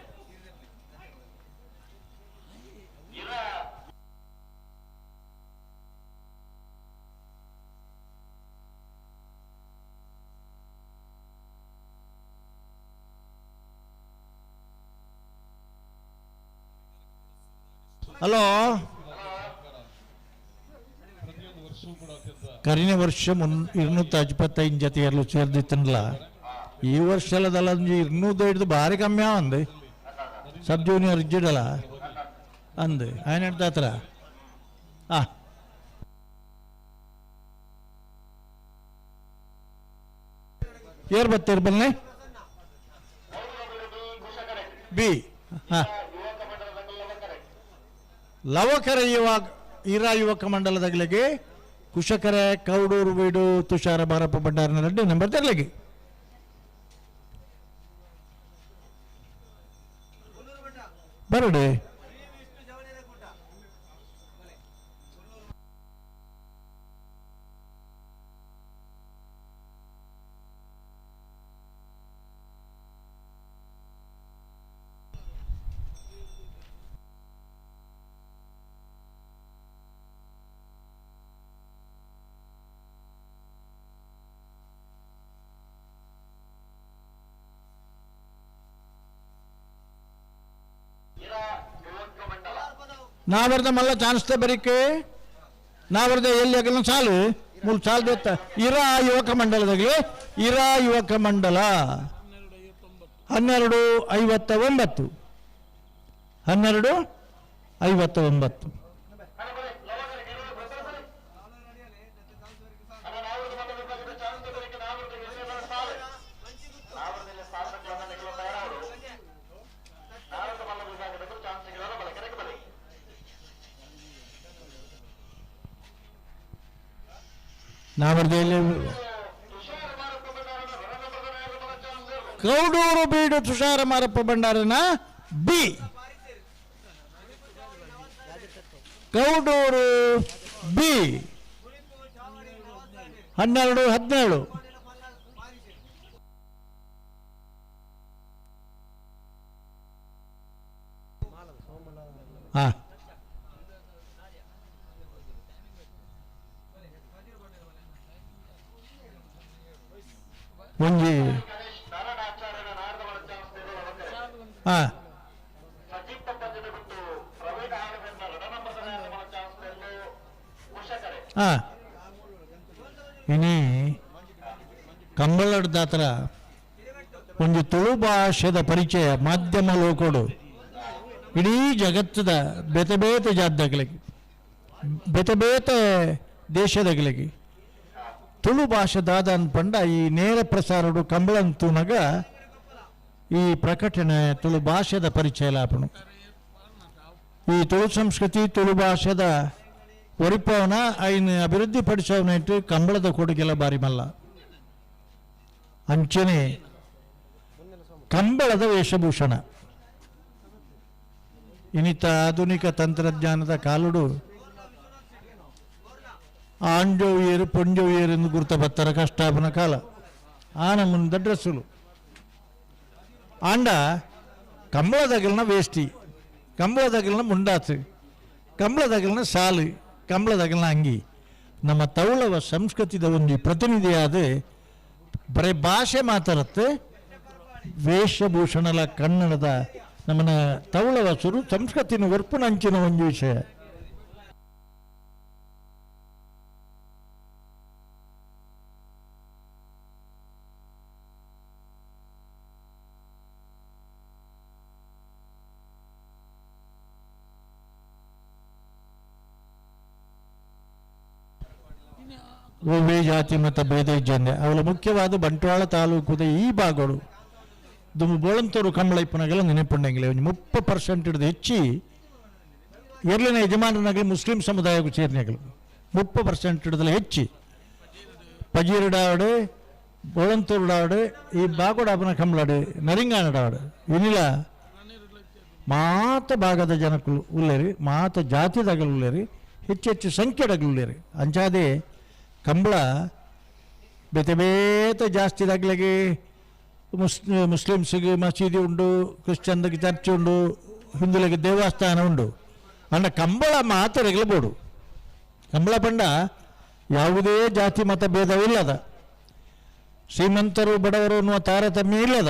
ಹಲೋ ಕರಿನ ವರ್ಷ 225 ಜೊತೆ ಎರಲು ಸೇರ್ದಿತ್ತಲ್ಲ, ಈ ವರ್ಷ ಅಲ್ಲದಲ್ಲ 205 ಭಾರಿ ಕಮ್ಮಿ ಅಂದು ಸಬ್ ಜೂನಿಯರ್ ಇಜ್ಜಿಡಲ್ಲ ಅಂದು ಆಯ್ನ ಹತ್ರ. ಏರ್ ಬತ್ತೇರ್ ಬನ್ನಿ ಬಿ ಲವಕರ ಯುವ ಇರಾ ಯುವಕ ಮಂಡಲದಗಳಿಗೆ ಕುಶಕರೆ ಕೌಡೂರು ಬೀಡು ತುಷಾರ ಬಾರಪ್ಪ ಭಂಡಾರನ ರೆಡ್ಡಿ ನಂಬರ್ ತೆರಲಿಗೆ. ಬರಡಿ ನಾವರ್ದ ಮಲ್ಲ ಚಾನ್ಸ್ ಬರಿಕೆ ನಾವರ್ದ ಎಲ್ಲಿ ಆಗಲ್ಲ ಸಾಲು ಮೂರು ಸಾಲು ದೇತ್ತ ಇರಾ ಯುವಕ ಮಂಡಲದಾಗಲಿ ಇರಾ ಯುವಕ ಮಂಡಲ 12:59 12:59. ನಾವರ್ದೆಯಲ್ಲಿ ಕೌಡೂರು ಬೀಡು ತುಷಾರ ಮಾರಪ್ಪ ಭಂಡಾರನ ಬಿ. ಕೌಡೂರು ಬಿ 12 17. ಹಾ ಒಂಜಿ ಹಾ ಹಾ ಇನಿ ಕಂಬಳಡ್ದಾತ್ರ ಒಂದು ತುಳು ಭಾಷೆದ ಪರಿಚಯ ಮಾಧ್ಯಮ ಲೋಕೋಡು ಇಡೀ ಜಗತ್ತದ ಬೇತೆ ಬೇತೆ ಜಾತಗಳಿಗೆ ಬೇತೆ ಬೇತೆ ದೇಶದಗಳಿಗೆ ತುಳು ಭಾಷೆ ದಾದ ಅನ್ಪಂಡ ಈ ನೇರ ಪ್ರಸಾರಡು ಕಂಬಳನ್ ತೂನಗ ಈ ಪ್ರಕಟಣೆ ತುಳು ಭಾಷೆದ ಪರಿಚಯ ಲಾಪಣು. ಈ ತುಳು ಸಂಸ್ಕೃತಿ ತುಳು ಭಾಷೆದ ಒರಿಪವನ ಐನ್ ಅಭಿವೃದ್ಧಿ ಪಡಿಸೋವನ ಕಂಬಳದ ಕೊಡುಗೆಲ್ಲ ಬಾರಿ ಮಲ್ಲ. ಅಂಚನೆ ಕಂಬಳದ ವೇಷಭೂಷಣ ಇನ್ನಿತ ಆಧುನಿಕ ತಂತ್ರಜ್ಞಾನದ ಕಾಲುಡು ಆಂಜೋವಿಯರು ಪೊಂಜೋವಿಯರು ಎಂದು ಗುರುತ ಬತ್ತರ ಕಷ್ಟಾಪನ ಕಾಲ ಆನ ಮುಂದ ಡ್ರೆಸ್ಸುಲು ಆಂಡ ಕಂಬಳ ತಗಲಿನ ವೇಷ್ಟಿ, ಕಂಬಳ ತಗಲಿನ ಮುಂಡಾಸು, ಕಂಬಳ ತಗಲಿನ ಸಾಲು, ಕಂಬಳ ತಗಲಿನ ಅಂಗಿ ನಮ್ಮ ತೌಳವ ಸಂಸ್ಕೃತಿದ ಒಂದು ಪ್ರತಿನಿಧಿಯಾದ ಬರೀ ಭಾಷೆ ಮಾತಾಡತ್ತೆ ವೇಷಭೂಷಣಲ ಕನ್ನಡದ ನಮ್ಮನ ತೌಳವ ಸುರು ಸಂಸ್ಕೃತಿನ ಒರ್ಪುನಂಚಿನ ಒಂದು ವಿಷಯ. ಒವ್ವೇ ಜಾತಿ ಮತ ಭೇದ ಇಜ್ಜಂದೆ ಅವಳ ಮುಖ್ಯವಾದ ಬಂಟ್ವಾಳ ತಾಲೂಕುದ ಈ ಭಾಗಗಳು ದುಮ್ಮು ಬೋಳಂತೂರು ಕಂಬಳ ಇಪ್ಪನಾಗೆಲ್ಲ ನೆನಪುಂಡಂಗಿಲ್ಲ. ಒಂಜಿ 30% ಹಿಡಿದು ಹೆಚ್ಚಿ ಎರ್ಲಿನ ಯಜಮಾನನಾಗಲಿ ಮುಸ್ಲಿಂ ಸಮುದಾಯಕ್ಕೂ ಸೇರಿನಾಗಲು 30% ಹಿಡಿದಲ್ಲ ಹೆಚ್ಚಿ ಪಜೀರುಡಾವಡು ಬೋಳಂತೂರುಡಾವಡು ಈ ಬಾಗೋಡಾಪನ ಕಂಬಳಾಡು ನರಿಂಗಾನಡಾವಡು ಇನ್ನಿಲ್ಲ ಮಾತ ಭಾಗದ ಜನಕ್ಕೂ ಉಲ್ಲೇರಿ ಮಾತ ಜಾತಿದಾಗಲು ಉಲ್ಲೇರಿ ಹೆಚ್ಚು ಹೆಚ್ಚು ಸಂಖ್ಯೆಡಗಲು ಉಲ್ಲೇರಿ. ಅಂಚಾದೆ ಕಂಬಳ ಬೇತೆ ಬೇತೆ ಜಾಸ್ತಿದಾಗ್ಲಿಗೆ ಮುಸ್ಲಿಮ್ಸಿಗೆ ಮಸೀದಿ ಉಂಡು, ಕ್ರಿಶ್ಚಿಯನ್ಗೆ ಚರ್ಚ್ ಉಂಡು, ಹಿಂದುಲಿಗೆ ದೇವಸ್ಥಾನ ಉಂಡು. ಅಂಡ ಕಂಬಳ ಮಾತ್ರ ಬೋಡು ಕಂಬಳ ಪಂಡ ಯಾವುದೇ ಜಾತಿ ಮತ ಭೇದವಿಲ್ಲದ, ಶ್ರೀಮಂತರು ಬಡವರು ಅನ್ನುವ ತಾರತಮ್ಯ ಇಲ್ಲದ.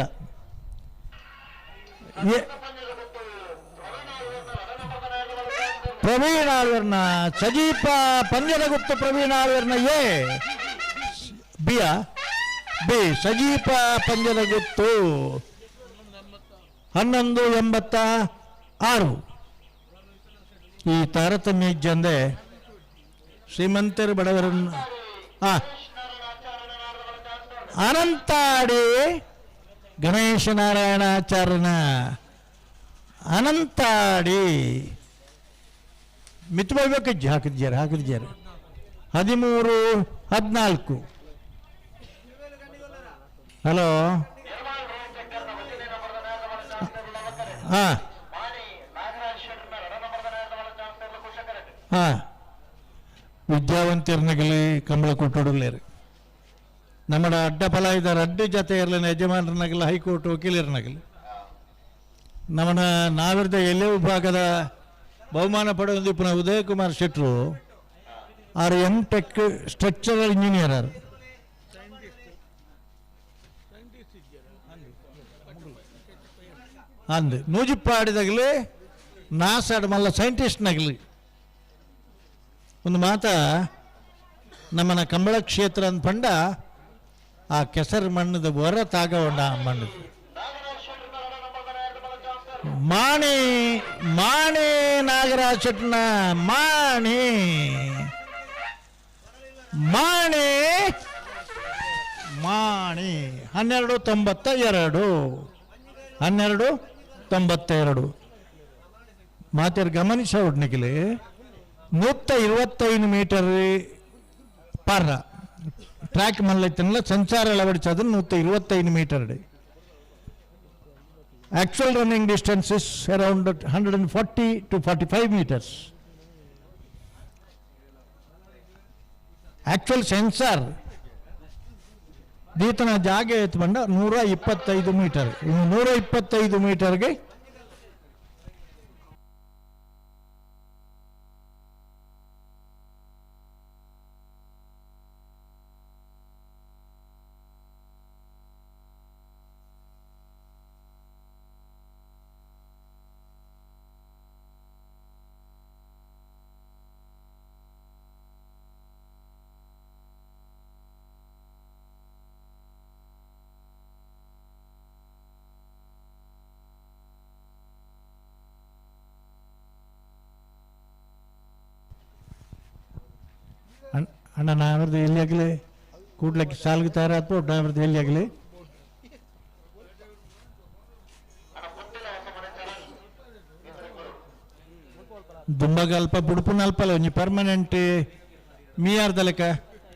ಪ್ರವೀಣ್ ಆಳ್ವರ್ನ ಸಜೀಪ ಪಂಜರಗುಪ್ತ ಪ್ರವೀಣ್ ಆಳ್ವರ್ನ ಎ ಬಿಯ ಬಿ ಸಜೀಪ ಪಂಜರಗುತ್ತು 1186. ಈ ತಾರತಮ್ಯ ಇಜ್ಜಂದೆ ಶ್ರೀಮಂತರು ಬಡವರನ್ನು ಅನಂತಾಡಿ ಗಣೇಶ ನಾರಾಯಣಾಚಾರ್ಯನ ಅನಂತಾಡಿ ಮಿತ್ ಬೈಬೇಕಜ್ಜಿ ಹಾಕಿದ್ಯಾರ ಹಾಕಿದ್ಯಾರ 13 14. ಹಲೋ ಹಾಂ ಹಾಂ ವಿದ್ಯಾವಂತರನಗಲಿ ಕಂಬಳ ಕೊಟ್ಟೊಡಲೇರು ನಮ್ಮಡ ಅಡ್ಡ ಫಲ ಇದ್ದಾರೆ ಅಡ್ಡ ಜೊತೆ ಇರಲಿನ ಯಜಮಾನರನಾಗಲಿ ಹೈಕೋರ್ಟ್ ವಕೀಲರನಾಗಲಿ ನಮ್ಮನ ನಾವಿರ್ದ ಎಲ್ಲೇ ವಿಭಾಗದ ಬಹುಮಾನ ಪಡೆದ ಪುನಃ ಉದಯಕುಮಾರ್ ಶೆಟ್ರು ಆರು ಎಂ ಟೆಕ್ ಸ್ಟ್ರಕ್ಚರಲ್ ಇಂಜಿನಿಯರ್ ಆರು. ಅಂದು ನೂಜಿಪ್ಪಾಡಿದಾಗಲಿ ನಾಸಾಡ್ ಮಲ್ಲ ಸೈಂಟಿಸ್ಟ್ನಾಗಲಿ ಒಂದು ಮಾತ ನಮ್ಮನ ಕಂಬಳ ಕ್ಷೇತ್ರ ಅಂದ್ಪಂಡ ಆ ಕೆಸರು ಮಣ್ಣದ ಹೊರ ತಾಗವಂಡ ಮಣ್ಣದು ಮಾಣಿ ಮಾಣಿ ನಾಗರಾಜ್ ಶೆಟ್ಟನ ಮಾಣಿ ಮಾಣಿ ಮಾಣಿ 1292 1292. ಮಾತಾರ್ ಗಮನಿಸ ಒಡ್ನಿಕ್ಲಿ 125 ಮೀಟರ್ ಪಾರ್ನ ಟ್ರ್ಯಾಕ್ ಮಲ್ಲೈತನಲ್ಲ ಸಂಚಾರ ಅಳವಡಿಸೋದು 125 metre. Actual running distance is around 140 to 45 meters. Actual sensor ದೀತನ ಜಾಗ ಎತ್ತು ಬಂಡ 125 ಮೀಟರ್. ಇನ್ನು 125 ಮೀಟರ್ಗೆ ಅಣ್ಣ ನಾವರ್ದು ಎಲ್ಲಿ ಆಗಲಿ ಕೂಡ್ಲಕ್ಕೆ ಸಾಲ್ಗೆ ತಯಾರಾತು ನಾವರ್ದು ಎಲ್ಲಿ ಆಗಲಿ ದುಂಬಾಗ ಅಲ್ಪ ಬುಡುಪುನ ಅಲ್ಪಲ್ಲ ಒಂಜಿ ಪರ್ಮನೆಂಟ್ ಮೀಯಾರ್ದ ಲೆಕ್ಕ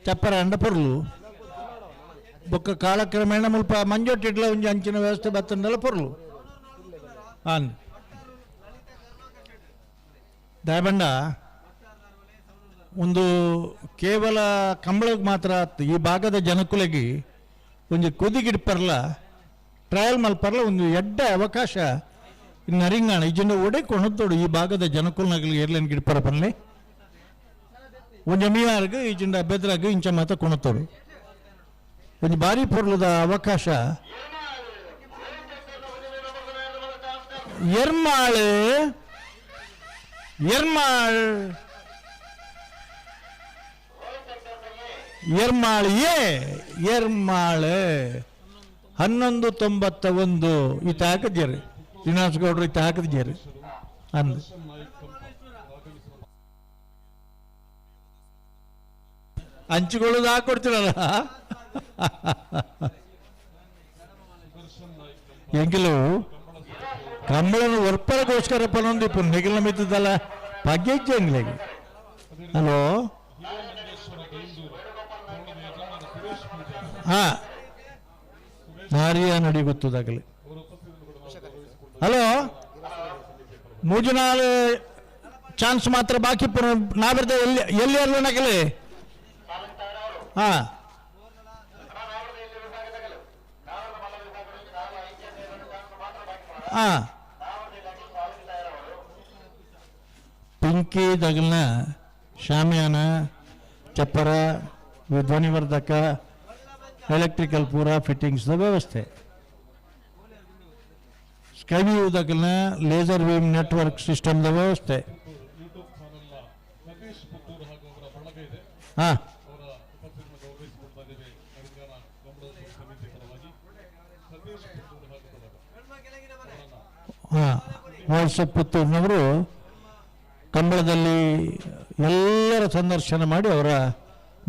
ಚಪ್ಪರ ಅಂಡ ಪೊರ್ಲು ಬೊಕ್ಕ ಕಾಲಕ್ರಮೇಣ ಮುಲ್ಪ ಮಂಜೊಟ್ಟಿಡ್ಲ ಒಂಜಿ ಅಂಚಿನ ವ್ಯವಸ್ಥೆ ಬತ್ತಂಡಲ ಪೊರ್ಲು ಆನ್ ದಾಯಬಂಡ ಒಂದು ಕೇವಲ ಕಂಬಳಕ್ಕೆ ಮಾತ್ರ ಈ ಭಾಗದ ಜನಕುಲೆಗೆ ಒಂಜಿ ಕೊದಿಗಿಡ್ಪರ್ಲ ಟ್ರಯಲ್ ಮಲ್ಪರ್ಲ ಒಂದು ಎಡ್ಡ ಅವಕಾಶ ನರಿಂಗಾಣ ಇಜ್ಜಿಂಡ ಒಡೆ ಕೊಣತ್ತೋಡು ಈ ಭಾಗದ ಜನಕುಲನಗಲು ಏರ್ಲೈನ್ ಗಿಡ್ಪರ ಪನ್ಲೆ ಒಂಜಿ ಮೀಯಾರ್ಗ್ ಇಜ್ಜಿಂಡ ಬೆದ್ರಾಗ ಇಂಚ ಮಾತ ಕೊಣತ್ತೋಡು ಒಂಜಿ ಭಾರಿ ಪೊರ್ಲದ ಅವಕಾಶ. ಎರ್ಮಾಳು ಎರ್ಮಾಳ್ ಎರ್ಮಾಳು ಎ ಎರ್ಮಾಳು 11.91 ಈತ ಹಾಕಿದ್ದೀರಿ ಶ್ರೀನಿವಾಸ ಗೌಡರು ಈತ ಹಾಕಿದ್ದೀರಿ ಅಂದು ಹಂಚಿಕೊಳ್ಳೋದು ಹಾಕೊಡ್ತೀರಲ್ಲ ಎಂಗಿಲು ಕಂಬಳನ ಒರ್ಪರಗೋಸ್ಕರ ಪನೊಂದಿಪ್ಪು ನೆಗಿಲ ಮಿದ್ದಲ್ಲ ಪಗ್ಗೆಜ್ಜೆ ಎಂಗ್ಲೆಗೆ. ಹಲೋ ಹಾ ನಾರಿಯ ನಡಿ ಗೊತ್ತದಾಗಲಿ. ಹಲೋ ಮೂಜನಾಳು ಚಾನ್ಸ್ ಮಾತ್ರ ಬಾಕಿ ನಾವಿರ್ದ ಎಲ್ಲಿ ಎಲ್ಲಿ ಅಲ್ಲ ನಗಲಿ. ಹಾ ಹಾ ಪಿಂಕಿ ದಗಲ್ನ ಶಾಮಿಯಾನ ಚಪ್ಪರ ಧ್ವನಿವರ್ಧಕ ಎಲೆಕ್ಟ್ರಿಕಲ್ ಪೂರ ಫಿಟ್ಟಿಂಗ್ಸ್ದ ವ್ಯವಸ್ಥೆ. ಸ್ಕೈವ್ಯೂ ದಗಲ್ನ ಲೇಸರ್ ಬೀಮ್ ನೆಟ್ವರ್ಕ್ ಸಿಸ್ಟಮ್ದ ವ್ಯವಸ್ಥೆ. ಹಾಂ ಹಾಂ ವಾಟ್ಸಪ್ ಪುತ್ತೂರಿನವರು ಕಂಬಳದಲ್ಲಿ ಎಲ್ಲರ ಸಂದರ್ಶನ ಮಾಡಿ ಅವರ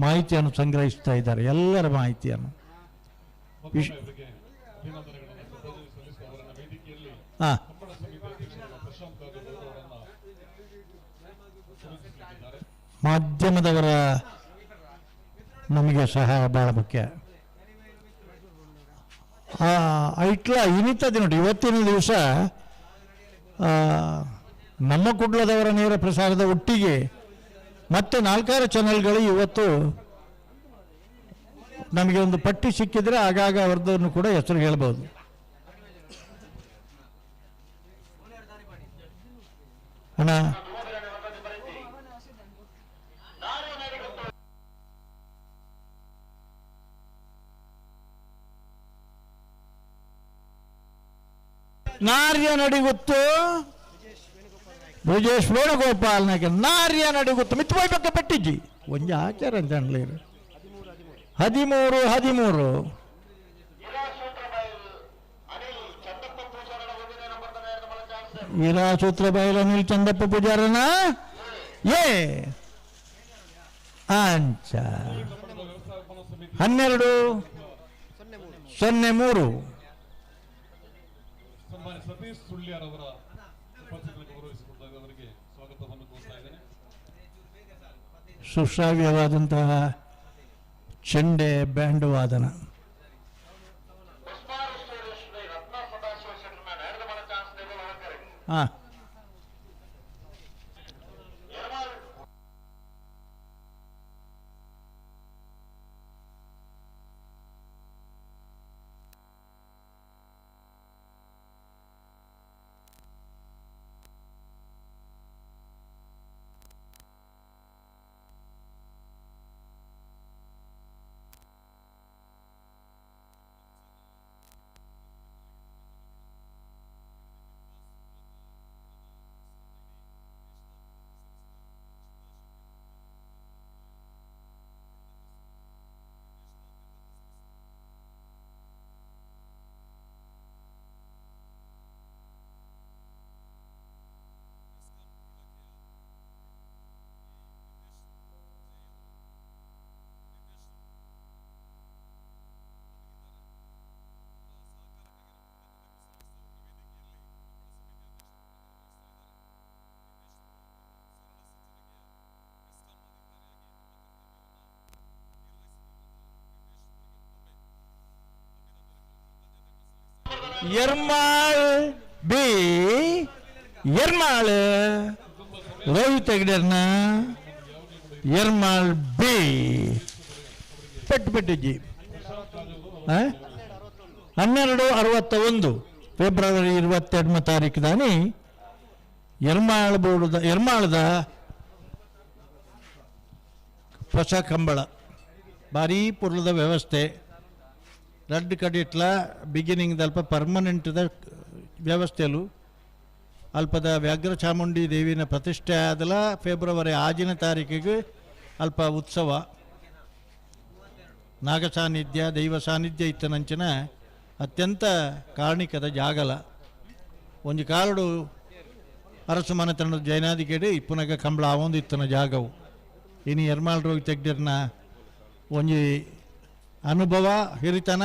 ಮಾಹಿತಿಯನ್ನು ಸಂಗ್ರಹಿಸ್ತಾ ಇದ್ದಾರೆ, ಎಲ್ಲರ ಮಾಹಿತಿಯನ್ನು. ಹಾಂ ಮಾಧ್ಯಮದವರ ನಮಗೆ ಸಹಾಯ ಭಾಳ ಮುಖ್ಯ. ಐಟ್ಲ ಇನ್ನಿತ ದಿನ ಇವತ್ತಿನ ದಿವಸ ನಮ್ಮ ಕುಡ್ಲದವರ ನೇರ ಪ್ರಸಾರದ ಒಟ್ಟಿಗೆ ಮತ್ತೆ 4-6 ಚಾನೆಲ್ಗಳು ಇವತ್ತು ನಮಗೆ ಒಂದು ಪಟ್ಟಿ ಸಿಕ್ಕಿದರೆ ಆಗಾಗ ಅವರದನ್ನು ಕೂಡ ಹೆಸರು ಹೇಳ್ಬೋದು. ಅಣ್ಣ ನಾರ್ಯ ನಡಿಗುತ್ತು ಬ್ರಿಜೇಶ್ ವೇಣುಗೋಪಾಲ್ ನಾಯಕ ನಾರ್ಯ ನಡಿಗುತ್ತು ಮಿತ್ತು ಪಕ್ಕ ಪಟ್ಟಿಜ್ಜಿ ಒಂಜಿ ಆಚಾರ ಅಂತ ಅನ್ಲೇರು. 13 13 ವೀರಾಸೂತ್ರ ಬೈಲ್ ಅನಿಲ್ ಚಂದಪ್ಪ ಪೂಜಾರನ ಏ ಅಂಚ 12 0 3. ಸನ್ಮಾನ್ಯ ಸತೀಶ್ ಸುಳ್ಯಾರವರ ಉಪಸ್ಥಿತಿಯನ್ನು ಗೌರವಿಸಿಕೊಳ್ತಾ ಅವರಿಗೆ ಸ್ವಾಗತವನ್ನು ಕೋರ್ತಾ ಇದ್ದೇನೆ. ಸುಶ್ರಾವ್ಯವಾದಂತಹ ಚೆಂಡೆ ಬ್ಯಾಂಡ್ ವಾದನ. ಹಾಂ, ಎರ್ಮಾಳ್ ಬಿ ಎರ್ಮಾಳ್ ರೋಹಿತ್ ಹೆಗ್ಡೆರ್ನ ಎರ್ಮಾಳ್ ಬಿ ಪೆಟ್ಟು ಪೆಟ್ಟಿಜ್ಜಿ 12:61 ಫೆಬ್ರವರಿ 22 ತಾರೀಕು ದಾನಿ ಎರ್ಮಾಳ್ ಬೋರ್ಡ್ದ ಎರ್ಮಾಳದ ಹೊಸ ಕಂಬಳ ಭಾರೀ ಪುರ್ಲದ ವ್ಯವಸ್ಥೆ. ರಡ್ಡು ಕಡಿಟ್ಲ ಬಿಗಿನಿಂಗ್ ಅಲ್ಪ ಪರ್ಮನೆಂಟ್ದ ವ್ಯವಸ್ಥೆಲು ಅಲ್ಪದ ವ್ಯಾಘ್ರ ಚಾಮುಂಡಿ ದೇವಿನ ಪ್ರತಿಷ್ಠೆ ಆದಲ ಫೆಬ್ರವರಿ 6ನೇ ತಾರೀಕಿಗೆ ಅಲ್ಪ ಉತ್ಸವ ನಾಗ ಸಾನ್ನಿಧ್ಯ ದೈವ ಸಾನ್ನಿಧ್ಯ ಇತ್ತನಂಚಿನ ಅತ್ಯಂತ ಕಾರಣಿಕದ ಜಾಗಲ. ಒಂಜಿ ಕಾಲಡು ಅರಸು ಮನೆತನದ ಜೈನಾದಿಗೇಡು ಇಪ್ಪುನಗ ಕಂಬಳ ಆವೊಂದು ಇತ್ತನ ಜಾಗವು. ಇನಿ ಎರ್ಮಾಳ್ ರೋಗಿ ತೆಗ್ದಿರ್ನ ಒಂಜಿ ಅನುಭವ ಹಿರಿತನ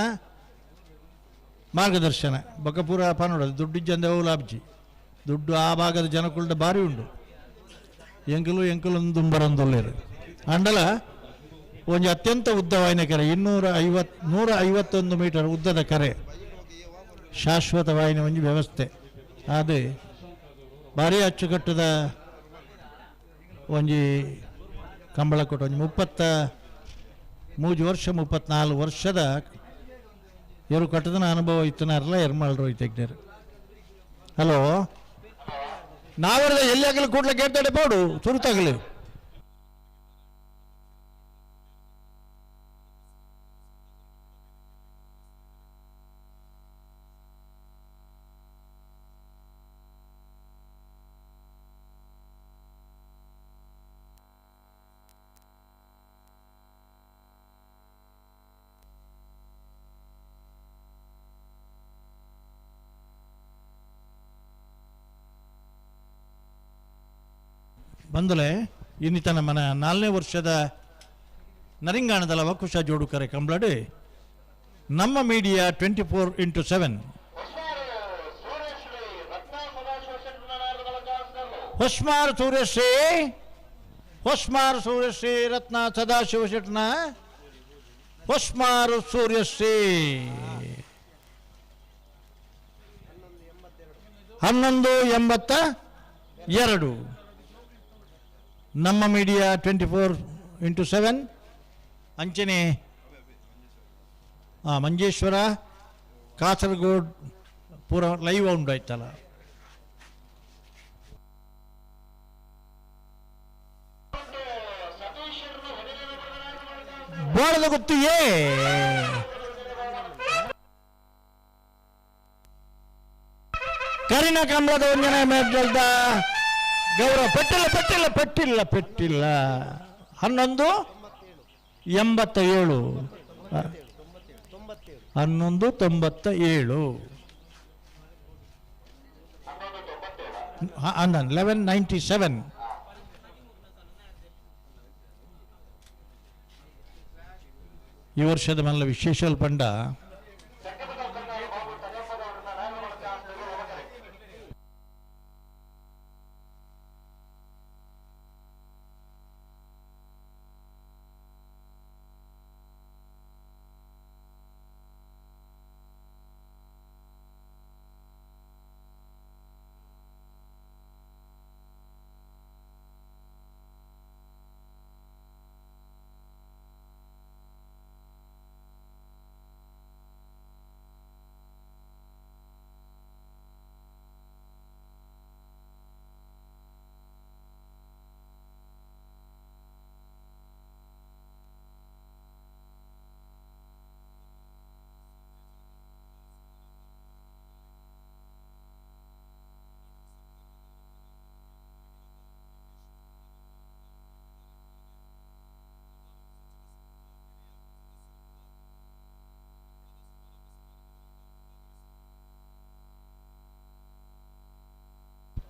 ಮಾರ್ಗದರ್ಶನ ಬೊಕಪೂರ ಪನೋಡದು ದುಡ್ಡಿಜ್ಜಂದೆ ಲಾಬ್ಜಿ ದುಡ್ಡು ಆ ಭಾಗದ ಜನಕುಲ್ಡ ಭಾರಿ ಉಂಡು ಎಂಕಲು ಎಂಕಲು ದುಂಬರಂದೊಲ್ಲೇರು ಅಂಡಲ ಒಂಜಿ ಅತ್ಯಂತ ಉದ್ದವಾಯಿನ ಕೆರೆ 151 ಮೀಟರ್ ಉದ್ದದ ಕೆರೆ ಶಾಶ್ವತವಾಯಿನ ಒಂಜಿ ವ್ಯವಸ್ಥೆ. ಅದೇ ಭಾರಿ ಅಚ್ಚುಕಟ್ಟದ ಒಂಜಿ ಕಂಬಳಕೋಟ ಒಂಜಿ 33 ವರ್ಷ 34 ವರ್ಷದ ಎರು ಕಟ್ಟದನ ಅನುಭವ ಇತ್ತನಾರಲ್ಲ ಎರ್ಮಾಳ್ ರೋಹಿತ್ ಹೆಗ್ಡೆರು. ಹಲೋ, ನಾವರದ ಎಲ್ಲಿ ಆಗಲಿ ಕೂಡಲೇ ಗೇಟ್ ಪೋಡು ಸುರುತಾಗಲಿ. ಬಂದಲೆ ಇನ್ನಿತನ ಮನ 4ನೇ ವರ್ಷದ ನರಿಂಗಾಣದ ಲವಕುಶ ಜೋಡುಕರೆ ಕಂಬ್ಳಡು ನಮ್ಮ media 24x7 Hosmar Suryashree Hosmar Suryashree Ratna Sadashiva ಶೆಟ್ನ Hosmaru ಸೂರ್ಯಶ್ರೀ 1182 ನಮ್ಮ ಮೀಡಿಯಾ 24x7 ಅಂಚನೆ ಮಂಜೇಶ್ವರ ಕಾಸರಗೋಡ್ ಪೂರ ಲೈವ್ ಉಂಡು ಆಯ್ತಲ್ಲ. ಬೋಳದ ಗೊತ್ತು ಏ ಕರಿನ ಕಂಬಳದ ಒಂಜನ ಮೇಲ್ದ ಗೌರವ ಪೆಟ್ಟಿಲ್ಲ ಪೆಟ್ಟಿಲ್ಲ ಪೆಟ್ಟಿಲ್ಲ ಪೆಟ್ಟಿಲ್ಲ 1187 1197 1197 ಈ ವರ್ಷದ ಮಲ್ಲ ವಿಶೇಷ ಪಂಡ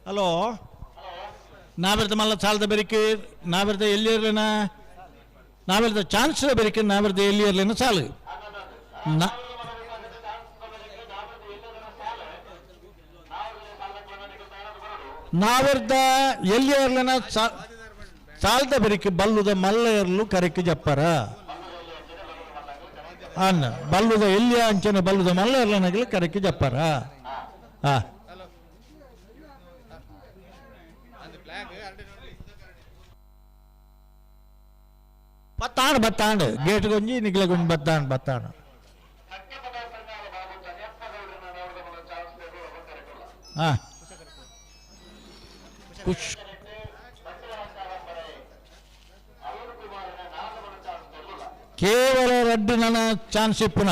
ಹಲೋ ನಾವೆರ್ದ ಮಲ್ಲ ಸಾಲದ ಬೆರಿಕೆ ನಾವೆರ್ದ ಎಲ್ಲಿರ್ಲೇನ ನಾವೆರ್ದ ಚಾನ್ಸ್ ಬೆರಿಕೆ ನಾವೆರ್ದ ಎಲ್ಲಿರ್ಲೇನ ಸಾಲು ನಾವೆರ್ದ ಎಲ್ಲಿರ್ಲೇನ ಸಾಲದ ಬೆರಿಕೆ ಬಲ್ಲುದ ಮಲ್ಲ ಎರ್ಲು ಕರೆಕ್ಕೆ ಜಪ್ಪರ ಅನ್ನ ಬಲ್ಲುದ ಎಲ್ಲಿಯ ಅಂಚನೆ ಬಲ್ಲುದ ಮಲ್ಲ ಎರ್ಲನಾಗಲಿ ಕರೆಕ್ಕೆ ಜಪ್ಪರ. ಹಾ ಬತ್ತಾಣ ಬತ್ತಾಣ ಗೇಟ್ ಗೊಂಜಿ ನಿಗ್ಲ ಗೊಂಜಿ ಬತ್ತಾಣ ಬತ್ತಾಣ. ಹಾ ಖುಷ್ ಕೇವಲ ರಡ್ಡು ನನ್ನ ಚಾನ್ಸ್ ಇಪ್ಪುನ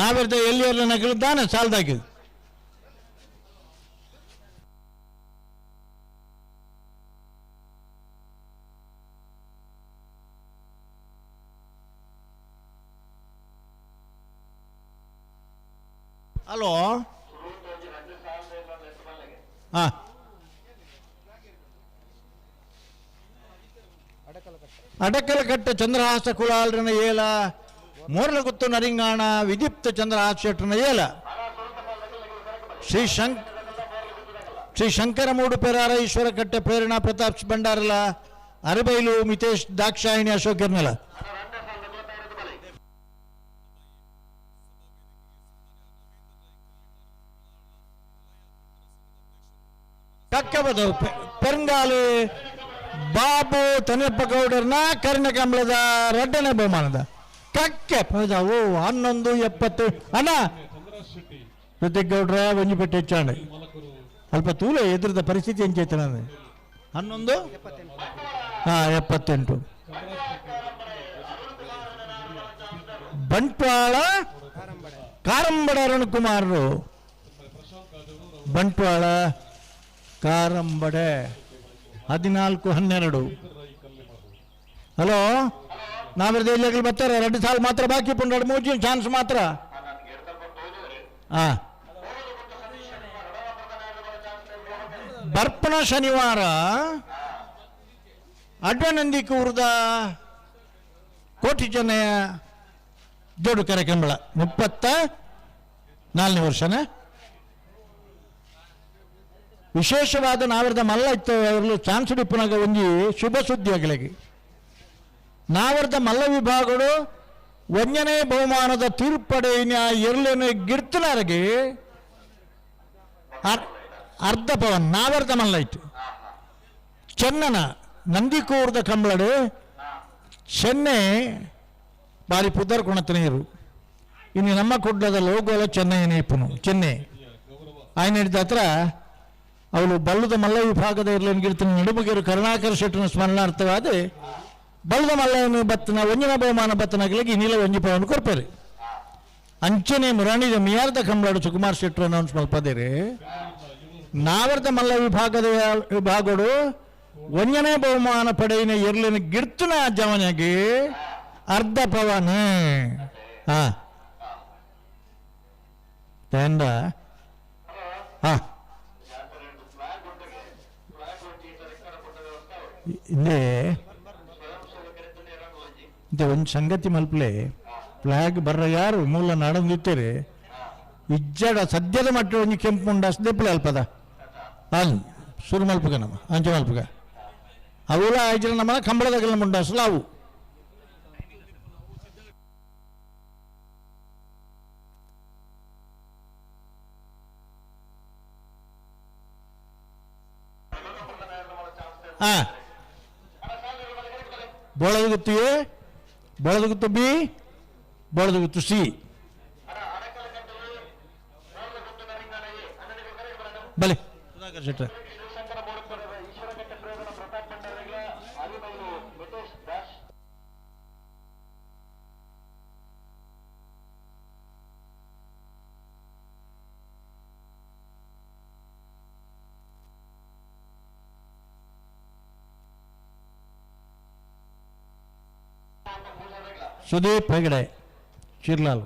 ನಾವೆರ್ದ ಎಲ್ಲಿ ನಗಲು ದಾನೆ ಸಾಲದಾಗಿ. ಹಲೋ ಹಾ ಅಡಕಲಕಟ್ಟೆ ಚಂದ್ರಹಾಸ ಕುಲಾಲ್ರನ ಏಲ ಮೂರ್ಲಗುತ್ತು ನರಿಂಗಾಣ ವಿದೀಪ್ತ ಚಂದ್ರಹಾಸ ಶೆಟ್ಟರನ ಏಲ ಶ್ರೀ ಶಂಕರಮೂಡು ಪೆರಾರ ಈಶ್ವರಕಟ್ಟೆ ಪ್ರೇರಣಾ ಪ್ರತಾಪ್ ಭಂಡಾರಲ ಅರಬೈಲು ಮಿತೇಶ್ ದಾಕ್ಷಾಯಿಣಿ ಅಶೋಕ್ ಎರ್ನಲ. ಕಕ್ಕಬದವು ಪೆರಂಗಾಲು ಬಾಬು ತನಿಯಪ್ಪ ಗೌಡರ್ನ ಕರ್ಣಕಂಬಳದ ರಡ್ಡನೇ ಬಹುಮಾನದ ಕಕ್ಕೆ ಓ 11:70 ಅಣ್ಣ ಋತಿಕ್ ಗೌಡ್ರ ಒಂಜಿಪೆಟ್ಟೆ ಹೆಚ್ಚಾಂಡೆ ಅಲ್ಪ ತೂಲ ಎದುರದ ಪರಿಸ್ಥಿತಿ ಎಂಚೈತೆ ನಾನು 11 78 ಬಂಟ್ವಾಳ ಕಾರಂಬಡ ಅರುಣ್ ಕುಮಾರರು ಬಂಟ್ವಾಳ ಕಾರಂಬಡೆ 14-12. ಹಲೋ ನಾವಿರ್ದ ಇಲ್ಲಿ ಬರ್ತಾರೆ 2 ಸಾಲ ಮಾತ್ರ ಬಾಕಿ ಪುಂಡು 3 ಚಾನ್ಸ್ ಮಾತ್ರ. ಬರ್ಪಣ ಶನಿವಾರ ಅಡ್ವನಂದಿ ಕೂರ್ದ ಕೋಟಿ ಜನ ಜೋಡು ಕರೆಕಂಬಳ 34ನೇ ವರ್ಷನೇ ವಿಶೇಷವಾದ ನಾವರದ ಮಲ್ಲ ಇತ್ತು ಅವರಲ್ಲಿ ಚಾನ್ಸ್ ಡಿಪ್ಪನಾಗ ಒಂಜಿ ಶುಭ ಸುದ್ದಿ ಆಗಲಿಗೆ ನಾವರದ ಮಲ್ಲ ವಿಭಾಗಗಳು ಒಂಜನೇ ಬಹುಮಾನದ ತೀರ್ಪಡೆಯ ಎರಳನೆ ಗಿರ್ತನಾರಿಗೆ ಅರ್ಧ ಪವನ್ ನಾವರದ ಮಲ್ಲ ಇತ್ತು ಚೆನ್ನನ ನಂದಿಕೂರ್ದ ಕಂಬಳಡು ಚೆನ್ನೆ ಬಾರಿ ಪುದರ್ ಕೊಣತನೇರು ಇನ್ನು ನಮ್ಮ ಕುಡ್ಲದ ಲೋಗೋಲ ಚೆನ್ನೈನೇ ಇಪ್ಪನು ಚೆನ್ನೆ ఆయన ಹಿಡಿದ ಹತ್ರ ಅವಳು ಬಲ್ಲದ ಮಲ್ಲ ವಿಭಾಗದ ಇರಲಿನ ನಡುಮುಗಿರು ಕರುಣಾಕರ ಶೆಟ್ಟನ ಸ್ಮರಣಾರ್ಥವಾದ ಬಲ್ಲದ ಮಲ್ಲವನ್ನು ಬತ್ತನ ಒಂಜಿನ ಬಹುಮಾನ ಬತ್ತನಾಗಲಿಗೆ ನೀಲ ಒಂಜಿ ಪವನ್ ಕೊರ್ಪೇರಿ ಅಂಚನೆ ಮುರಾಣಿದ ಮಿಯಾರ್ದ ಕಂಬಳಾಡು ಸುಕುಮಾರ್ ಶೆಟ್ಟರು ಅನೌನ್ಸ್ ಮಲ್ಪದೇರಿ ನಾವರ್ದ ಮಲ್ಲ ವಿಭಾಗದ ವಿಭಾಗಡು ಒಂಜನೇ ಬಹುಮಾನ ಪಡೆಯಿನ ಎರ್ಲಿನ ಗಿರ್ತನ ಜವನಿಗೆ ಅರ್ಧ ಪವನ ಹಾ ತೇಂದ ಹಾ ಇಂದೇ ಇಂತೆ ಒಂದು ಸಂಗತಿ ಮಲ್ಪಲೆ ಫ್ಲಾಗ್ ಬರ್ರ ಯಾರು ಮೂಲ ನಾಡೊಂದಿತ್ತೇರಿ ಇಜ್ಜಡ ಸದ್ಯದ ಮಟ್ಟ ಒಂಜಿ ಕೆಂಪು ಮುಂಡ ದೆಪ್ಪಲೆ ಅಲ್ಪದ ಅಲ್ ಸುರು ಮಲ್ಪಗ ನಮ್ಮ ಅಂಚೆ ಮಲ್ಪಗ ಅವುಲ ಆಯ್ಜರ ನಮ್ಮ ಕಂಬಳದಾಗಲ್ಲ ಮುಂಡಾಸಲ ಅವು ಹಾ ಬೋಳದಗುತ್ತು ಎ, ಬೋಳದಗುತ್ತು ಬಿ, ಬೋಳದಗುತ್ತು ಸಿ. ಬಲೆ ಸುಧಾಕರ್ ಶೆಟ್ಟರ್. ಸುದೀಪ್ ಹೆಗಡೆ ಶಿರ್ಲಾಲ್.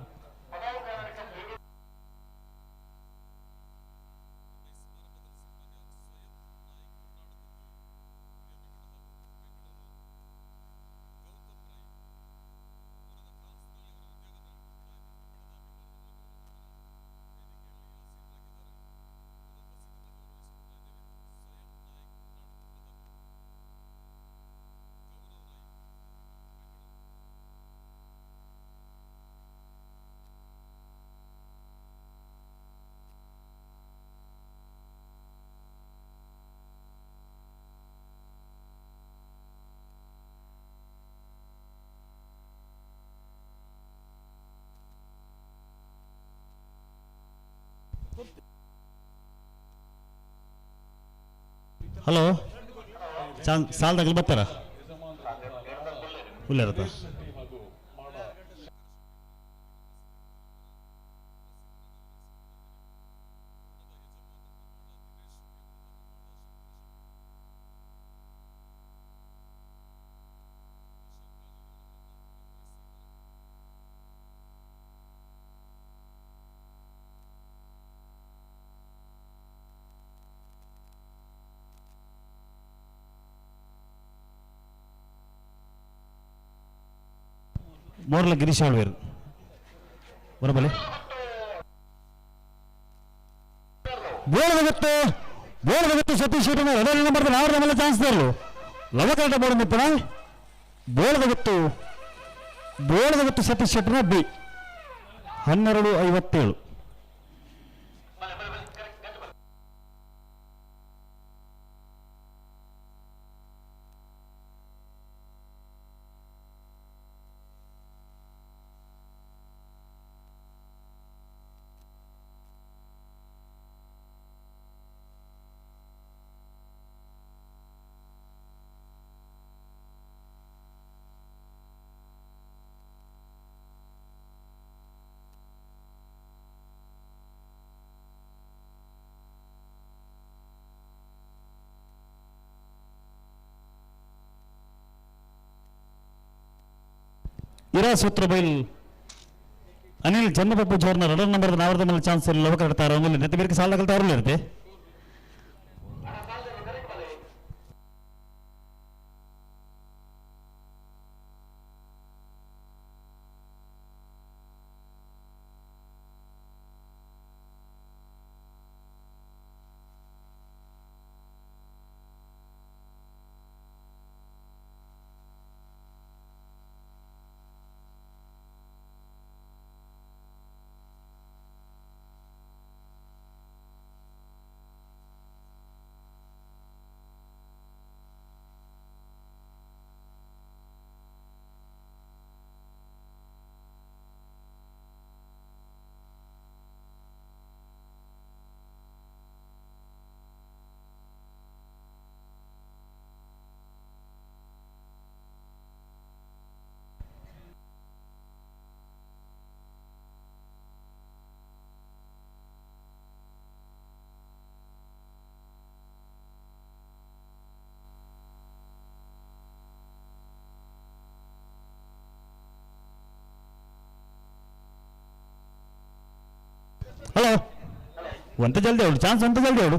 ಹಲೋ ಸಾಲ್ದಾಗಲಿ ಬರ್ತಾರ ಉಲ್ಲೇರತ್ತ. ಮೋರ್ಲ ಗಿರೀಶ್ ಆಳ್ವೇರು ಬರಬಲೆ ಬೋಳದ ಬೋಳದ ಸತೀಶ್ ಶೆಟ್ಟಿ ಎರಡನೇ ನಂಬರ್ ಆರು ನಮ್ಮಲ್ಲ ಚಾನ್ಸ್ ತರಲು ಲವಕರಟ ಬೋರ್ಡ್ ನಿಪ್ಪಣ ಬೋಳದ ಗೊತ್ತು ಬೋಳದ ಗೊತ್ತು ಸತೀಶ್ ಶೆಟ್ಟಿನ ಬಿ 12:57. ಇರಾ ಸೂತ್ರಬೈಲ್ ಅನಿಲ್ ಚನ್ನಬಾಬು ಜೋರ್ನ ರಡರ್ ನಂಬರ್ ನಾವರದ ಮೇಲೆ ಚಾನ್ಸ್ ಇಲ್ಲ ಲವಕರ್ತಾರೆ ಒಂದಲ್ಲಿ ನೆತ್ತ ಬೇರೆ ಸಾಲಗಲ್ತ ಅವರಲ್ಲಿ ಇರುತ್ತೆ. ಹಲೋ ಒಂತ ಜಲ್ದಿ ಅವಳು ಚಾನ್ಸ್ ಒಂತ ಜಲ್ದಿ ಅವಳು.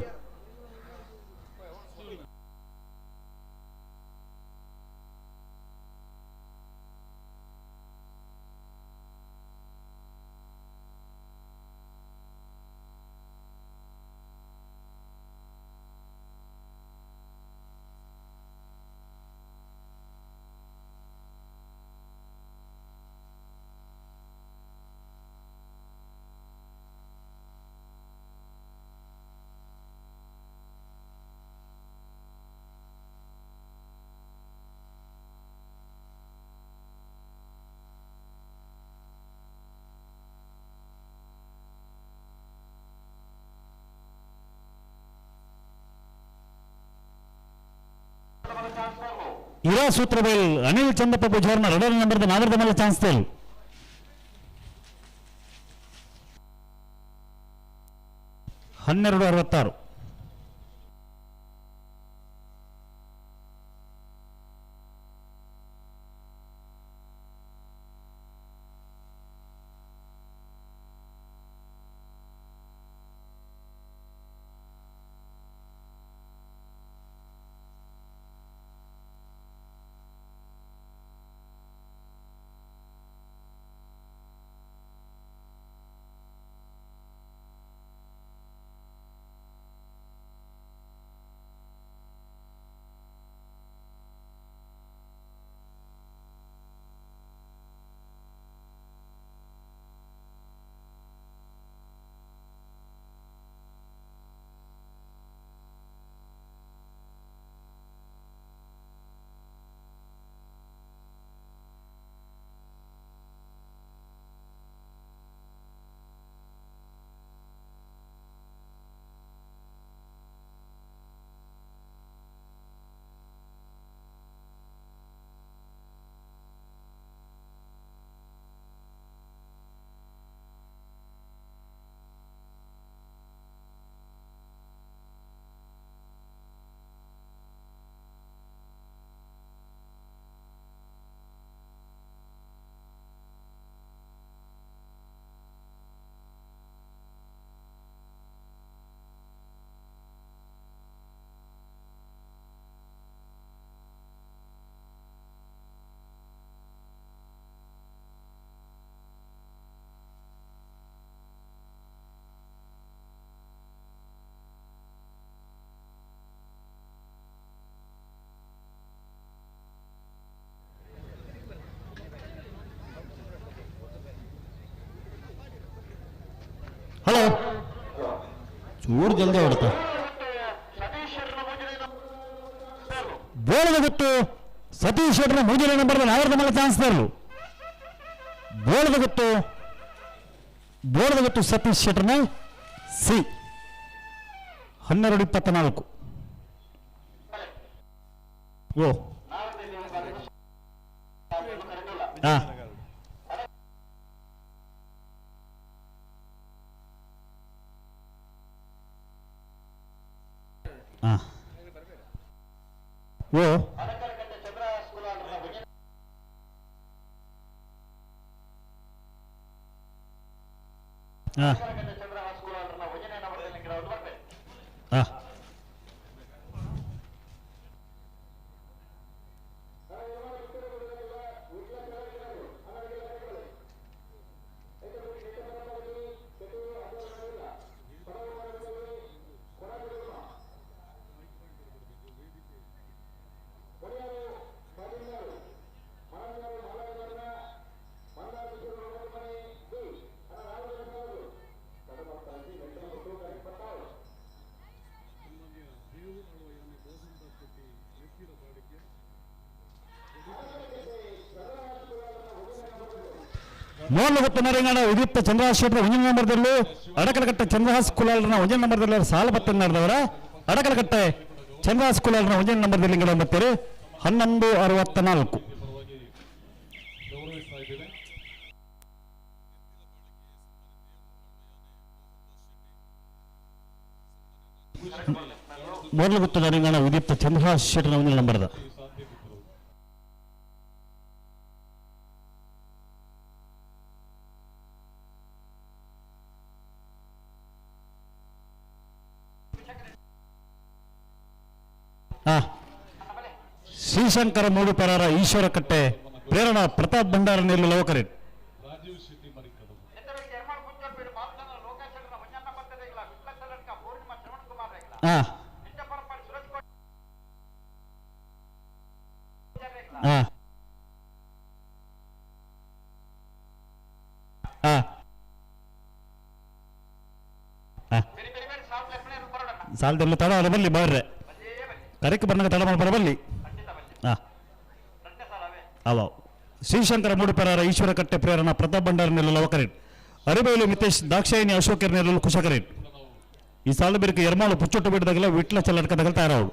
ಇರಾ ಸೂತ್ರಬೈಲ್ ಅನಿಲ್ ಚಂದಪ್ಪ ಪೂಜಾರ್ನ ರಡರ್ ನಂಬರ್ದ ನಾವರದ ಮೇಲೆ ಚಾನ್ಸ್ ತೇಲ್ 12:66. ಹಲೋ ಚೂರು ಜಲ್ದಿ ಹೊಡ್ತ ಬೋಳದ ಗೊತ್ತು ಸತೀಶ್ ಶೆಟ್ಟರ್ ಮೂಜನೇ ನಂಬರ್ ನಾವರ್ದ ಮೇಲೆ ಚಾನ್ಸ್ ತರಲು ಬೋಳದ ಗೊತ್ತು ಬೋಳದ ಗೊತ್ತು ಸತೀಶ್ ಶೆಟ್ಟರ್ನ ಸಿ 12:24. ಓ ಹಾ ಹಾ ಓ ಹಾ ಹಾ ಮೋಹನ್ ನರೇಂಗಣ ವಿದೀಪ್ತ ಚಂದ್ರಹಾಸ್ ಶೆಟ್ಟರ್ ಒಂದನೇ ನಂಬರ್ದಲ್ಲೂ ಅಡಕಲಕಟ್ಟೆ ಚಂದ್ರಹಾಸ್ ಕುಲಾಲ್ರನ ಒಂದನೇ ನಂಬರ್ದಲ್ಲಿ ಸಾಲ ಬತ್ತ ನಡೆದವರ ಅಡಕಲಕಟ್ಟೆ ಚಂದ್ರಹಾಸ್ ಕುಲಾಲ್ರನ ಒಂದನೇ ನಂಬರ್ದಲ್ಲಿ ಬರ್ತೀರಿ 11:64. ಗೌರವಿಸ್ತಾ ಇದ್ದೇವೆ. ಮೊದಲು ಗೊತ್ತು ನರೇಂಗಣ ವಿದೀಪ್ತ ಚಂದ್ರಹಾಸ್ ಶೆಟ್ಟರ್ನ ಒಂದನೇ ನಂಬರ್ದ ಶ್ರೀಶಂಕರ ಮೂಡುಪೆರರ ಈಶ್ವರ ಕಟ್ಟೆ ಪ್ರೇರಣಾ ಪ್ರತಾಪ್ ಭಂಡಾರ ನೆಲ್ಲು ಲವಕರೇಟ್ ರಾಜೀವ್ ಶೆಟ್ಟಿ ಮರಿಕದವು. ಹಾ ಹಾ ಹಾ ಹಾ ಸಾಲದಲ್ಲಿ ತಡ ಅಲ್ಲ ಬಲ್ಲಿ ಬರ್ರೆ ಕರೆಕ್ಟ್ ಬಂದಾಗ ತಡ ಮಾಡಿ ಬಲ್ಲಿ ಹಾ ಅವ ಶ್ರೀಶಂಕರ ಮೂಡುಪೆರರ ಈಶ್ವರ ಕಟ್ಟೆ ಪ್ರೇರಣಾ ಪ್ರತಾಪ್ ಭಂಡಾರ ನೆಲ್ಲು ಲವಕರೇಟ್ ಅರಿಬೈಲು ಮಿತೇಶ್ ದಾಕ್ಷಾಯಿಣಿ ಅಶೋಕರ್ ನೆಲ್ಲು ಕುಶಕರೇಟ್ ಈ ಸಾಲು ಬೇರೆ ಎರ್ಮಾಳು ಪುಚ್ಚೊಟ್ಟು ಬಿಡ್ದಾಗೆಲ್ಲ ವಿಟ್ಲ ಚೆಲ್ಲಡ್ಕದಾಗಲ್ಲ ತಯಾರಾವಳು.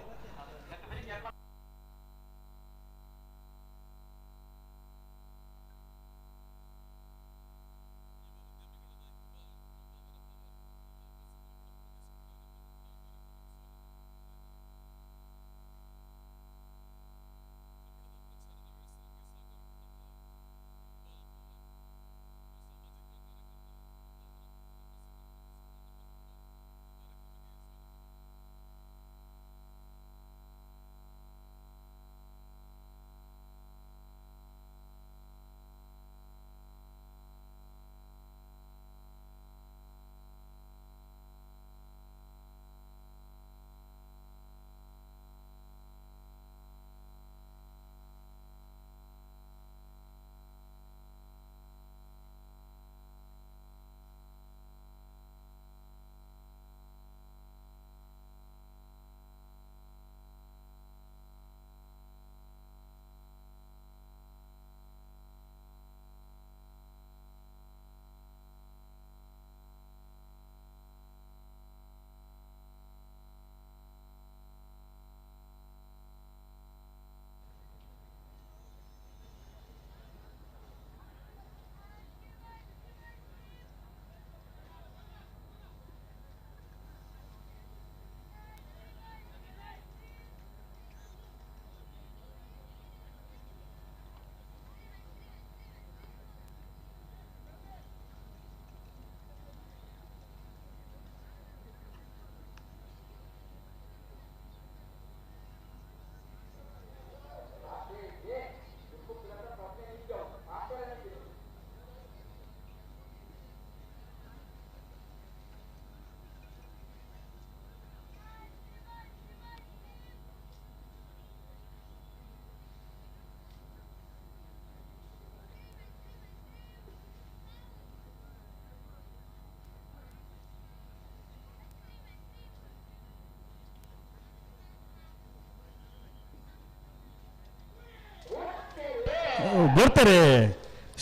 ಬರ್ತಾರೆ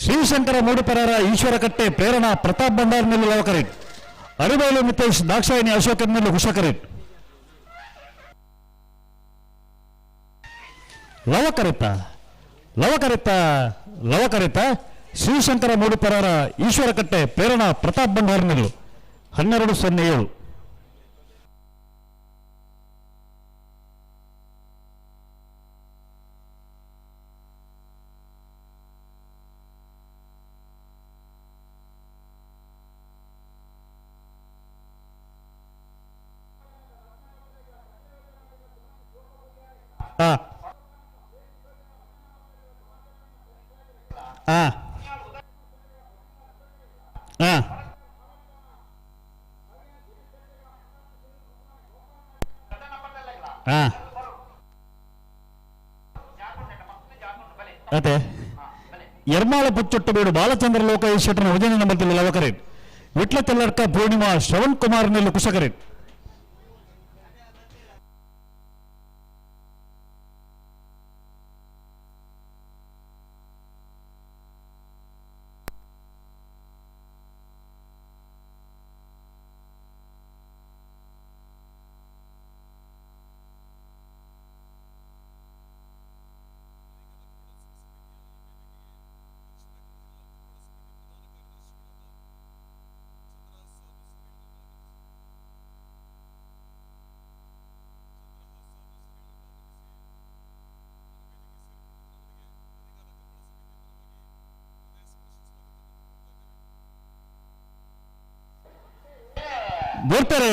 ಶ್ರೀಶಂಕರ ಮೂಡುಪರಾರ ಈಶ್ವರಕಟ್ಟೆ ಪ್ರೇರಣಾ ಪ್ರತಾಪ್ ಭಂಡಾರ್ ಮೇಲೆ ಲವಕರೇಟ್ ಅರಿಬೈಲು ಮಿತೇಶ್ ದಾಕ್ಷಾಯಿಣಿ ಅಶೋಕನ್ ಮೇಲೆ ಕುಶಕರೇಟ್ ಲವಕರಿತ ಲವಕರಿತ ಲವಕರಿತ ಶ್ರೀಶಂಕರ ಮೂಡುಪರಾರ ಈಶ್ವರಕಟ್ಟೆ ಪ್ರೇರಣಾ ಪ್ರತಾಪ್ ಭಂಡಾರ್ ಮೇಲು 12-07. ಅದೇ ಎರ್ಮಾಳ ಪುಚ್ಚೊಟ್ಟು ಬೀಡು ಬಾಲಚಂದ್ರ ಲೋಕ ಈಶ್ವರನ ವಜನ ನಂಬರ್ದಲ್ಲಿ ಲವಕರೇಟ್ ವಿಟ್ಲ ತೆಲ್ಲರ್ಕ ಪೂರ್ಣಿಮಾ ಶ್ರವಣ್ ಕುಮಾರ್ ನೆಲ್ಲು ಕುಶಕರೇಟ್ ಬರ್ತಾರೆ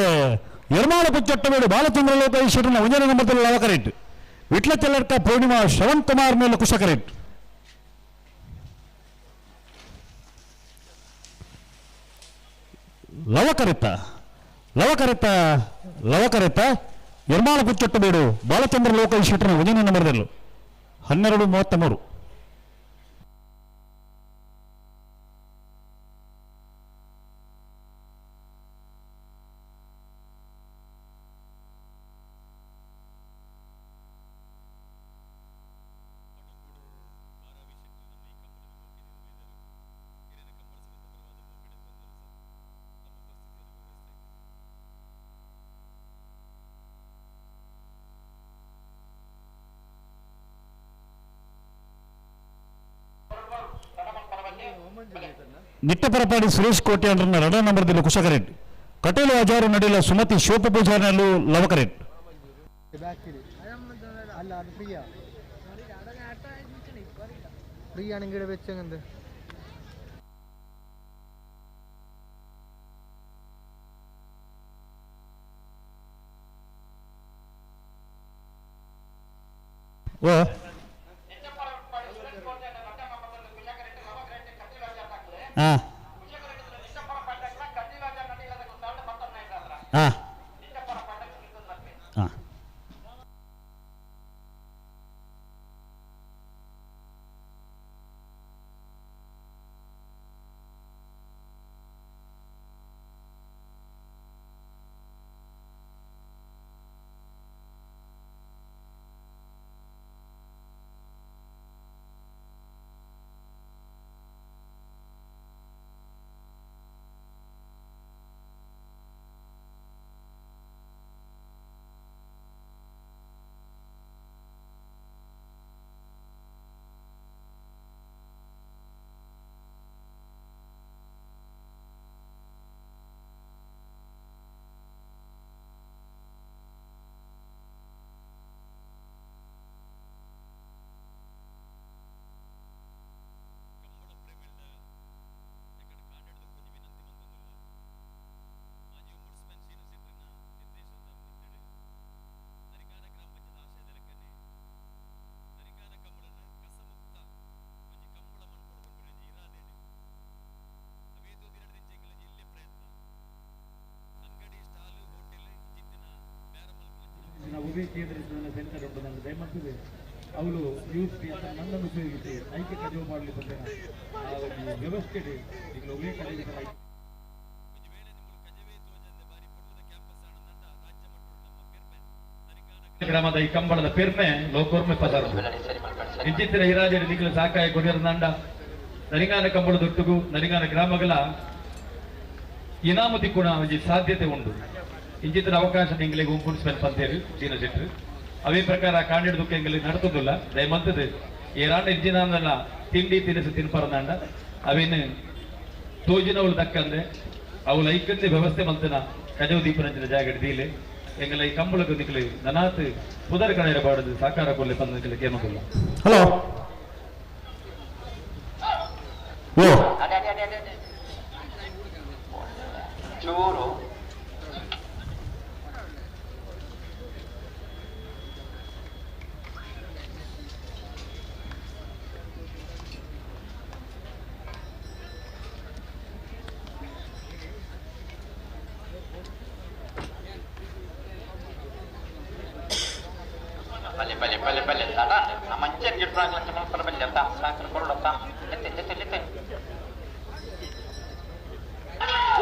ಎರ್ಮಾಳ ಪುಚ್ಚೊಟ್ಟಬೇಡು ಬಾಲಚಂದ್ರ ಲೋಕ ಈಶ್ವರನ ಒಂಜನ ನಂಬರ್ದಲ್ಲಿ ಲವಕರೇಟ್ ವಿಟ್ಲ ತೆಲ್ಲರ್ಕ ಪೂರ್ಣಿಮಾ ಶ್ರವಣ್ ಕುಮಾರ್ ಮೇಲೆ ಕುಶಕರೇಟ್ ಲವಕರಿತ ಲವಕರಿತ ಲವಕರಿತ ಎರ್ಮಾಳ ಪುಚ್ಚೊಟ್ಟಬೇಡು ಬಾಲಚಂದ್ರ ಲೋಕ ಈಶ್ವರನ ಒಂಜನ ನಂಬರ್ದಲ್ಲೂ 12-33. ನಿಟ್ಟಪರಪಾಡಿ ಸುರೇಶ್ ಕೋಟೆ ಅಂಡ್ರನ್ನ ರಡ ನಂಬರ್ದಲ್ಲಿ ಕುಶಕರೇಟ್ ಕಟೀಲು ಅಜಾರು ನಡಿಲ ಸುಮತಿ ಶಿವಪ್ಪ ಪೂಜಾರಿನಲ್ಲೂ ಲವಕರೇಟ್ ಓ ಹಾಂ ಹಾಂ ಹಾಂ ಉಭಯ ಕೇಂದ್ರೀಕರಣ ಸೆಂಟರ್ ಉಂಟು ನನ್ನ ದಯಮಾಡಿ ಅವಳು ಯೂಸ್ ನನ್ನನ್ನು ಉಪಯೋಗಿಸಿ ಐಕ್ಯ ಕಜವು ಮಾಡಲಿ ಬಂದ ಆ ಒಂದು ವ್ಯವಸ್ಥೆ ಈಗ ಉಭಯ ಕಡೆ ಗ್ರಾಮದ ಈ ಕಂಬಳದ ಪೆರ್ಮೆ ಲೋಕೋರ್ಮೆ ಪದಾರ್ಥ. ಇಂಚಿತ್ತಿನ ಹಿರಾಜರು ನಿಖಿಲ ಸಾಕಾಯ ಕೊಡಿಯರ್ನಾಂಡ ನರಿಂಗಾನ ಕಂಬಳ ದೊಟ್ಟುಗು ನರಿಂಗಾನ ಗ್ರಾಮಗಳ ಇನಾಮತಿ ಕೂಡ ಒಂಜಿ ಸಾಧ್ಯತೆ ಉಂಡು. ಇಂಚಿತ್ತಿನ ಅವಕಾಶ ನಿಂಗಳಿಗೆ ಉಂಪುಣಿಸ್ಮೆನ್ ಪಂತೇರು ಚೀನ ಶೆಟ್ರು ಅವೇ ಪ್ರಕಾರ ಕಾಂಡಿಡ್ ದುಃಖ ಎಂಗಳಿಗೆ ನಡತದಿಲ್ಲ. ದಯಮಂತದ ಏರಾಂಡ ಇಂಜಿನಾಂದಲ್ಲ ತಿಂಡಿ ತಿನಿಸು ತಿನ್ಪರನಾಂಡ ಅವೇನು ತೋಜಿನವಳು ದಕ್ಕಂದೆ ಅವಳು ಐಕಂದೆ ವ್ಯವಸ್ಥೆ ಮಂತನ ಕಜವು ದೀಪನಂಚಿನ ಜಾಗಡ್ ದೀಲೆ ಎಂಗಲ ಈ ಕಂಬಳకు ನಿಕ್ಲೆ ನನಾತ್ ಪುದರ್ ಕಣೆರ ಬಾಡದು ಸಾಕಾರ ಕೊಲ್ಲೆ ಪಂದ ನಿಕ್ಲೆ ಕೇಮಗುಲ್ಲ. ಹಲೋ ಓ ಚೂರು ಬಲೆ ಬಲೆ ಬಲೆ ಬಲೆ ತಡ ನಮ್ಮ ಮಂಚನ್ ಗಿಟ್ರಾಗ್ಲ ಬಲ್ಲೆ ಅಂತ ಸಾಕರ್ ಕೊರಡತ್ತ ಲೆತ್ತೆ ಲೆತ್ತೆ ಲೆತ್ತೆ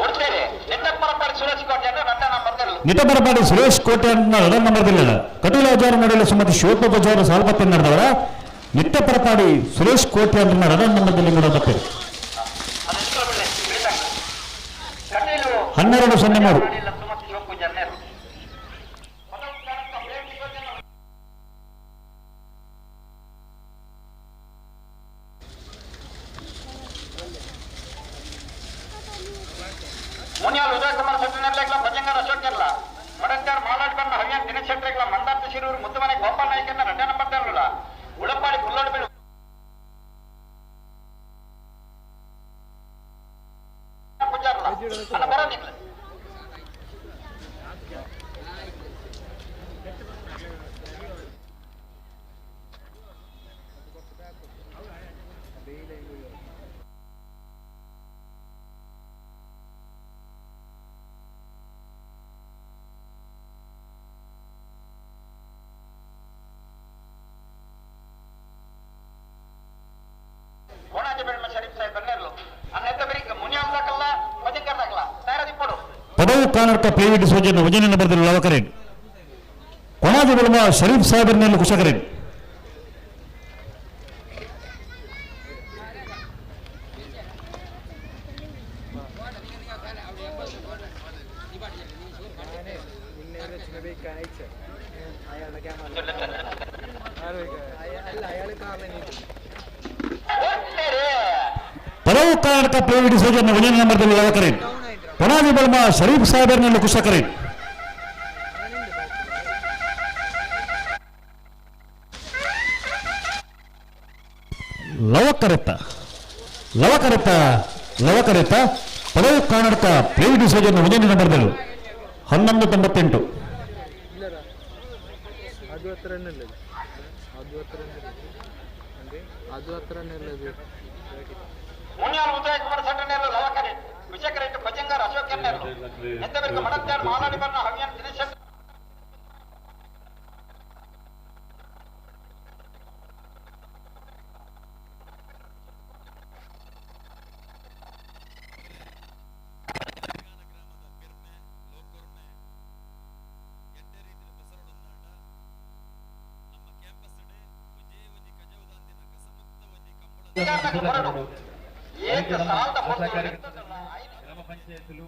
ಓಡ್ತೇವೆ. ನೆಟ್ಟಪ್ಪರಪಾಡಿ ಸುರೇಶ್ ಕೋಟೆ ರಡ್ಡ ನಂಬರ್. ನಿಟಪರಪಾಡಿ ಸುರೇಶ್ ಕೋಟೆ ರಡ ನಂಬರ್ದಿಲ್ಲ. ಕಟೀಲ್ ಆಚಾರ ನಡೆಯಲು ಸುಮತಿ ಶಿವಪ್ಪ ಬಜಾರ್ ಸಾಲ್ಪತ್ತೆ ನಡೆದವರ ನಿಟ್ಟಪರಪಾಡಿ ಸುರೇಶ್ ಕೋಟೆ ಅಂತ ರಡ ನಂಬರ್ದಲ್ಲಿ ಕೂಡ ಬರ್ತೇವೆ. 12-03. ಮುನಿಯಾಲ್ ಉದಯ ಕುಮಾರ್ ಶೆಟ್ಟಿನರ್ಲೆಗ್ಲ ಭಜಂಗರ ಅಶೋಕ್ ಇರ್ಲ ಮಡಂಚಾರ್ ಮಾಲಾಡ್ ಬಣ್ಣ ಹವ್ಯಾನ್ ದಿನೇಶ್ ಶೆಟ್ಟರೆಗ್ಲ ಮಂದಾರ್ತಿ ಶಿರೂರು ಮುದ್ದುಮನೆ ಗೋಪಾಲ್ ನಾಯ್ಕನ್ನ ರಡ್ಡ ನಂಬರ್ ತರಲಿಲ್ಲ. ಉಳಪಾಡಿ ಪುಲ್ಲೋಡು ಬೀಳು ಪೂಜಾರ್ಲ ಅಲ್ಲ ಬರೋದಿಲ್ಲ. ಪದವು ಕಾನರ್ಕ ಪ್ಲೇವಿಡ್ ಸೋಜನ ವಜನ ಬರೆದಿಲ್ಲ ಲವಕರೇನ್ ಕೊಣಾಜಿ ಬಲಮ ಶರೀಫ್ ಸಾಹೇಬರ್ನಲ್ಲಿ ಕುಶಕರೇನ್. ಪದವು ಕಾನರ್ಕ ಪ್ಲೇವಿಡ್ ಸೋಜನ ವಜನ ಬರೆದಿಲ್ಲ ಲವಕರೇನ್ ಕೊಣಾಜಿ ಬಲಮ ಶರೀಫ್ ಸಾಹೇಬರ್ನಲ್ಲಿ ಕುಶಕರೇನ್. ಲವಕರೆತ್ತ ಲವಕರೆತ್ತ ಲವಕರೆತ್ತ ಪದವು ಕರ್ನಾಟಕ ಪ್ಲೇವಿಡ್ ಸೋಜನ ವಜನ ಬರೆದಳು 11:98. ಮುನಿಯಾಲ್ ಉದಯ ಕುಮಾರ್ ಶೆಟ್ಟರ್ನೆಲ್ಲ ಲವಕರೆ ವಿಜಯಕರೆಟ್ಟು ಭಜಂಗರ್ ಅಶೋಕ್ ಎನ್ನೆರ್ಲು ಎಂತವರೆಗೂ ಮಡಂಚಾರ್ ಮಾಲಾಡಿ ಬಣ್ಣ ಹವ್ಯಾನ್ ದಿನೇಶ್ ಶೆಟ್ಟಿ ಗ್ರಾಮ ಪಂಚಾಯತ್ಲು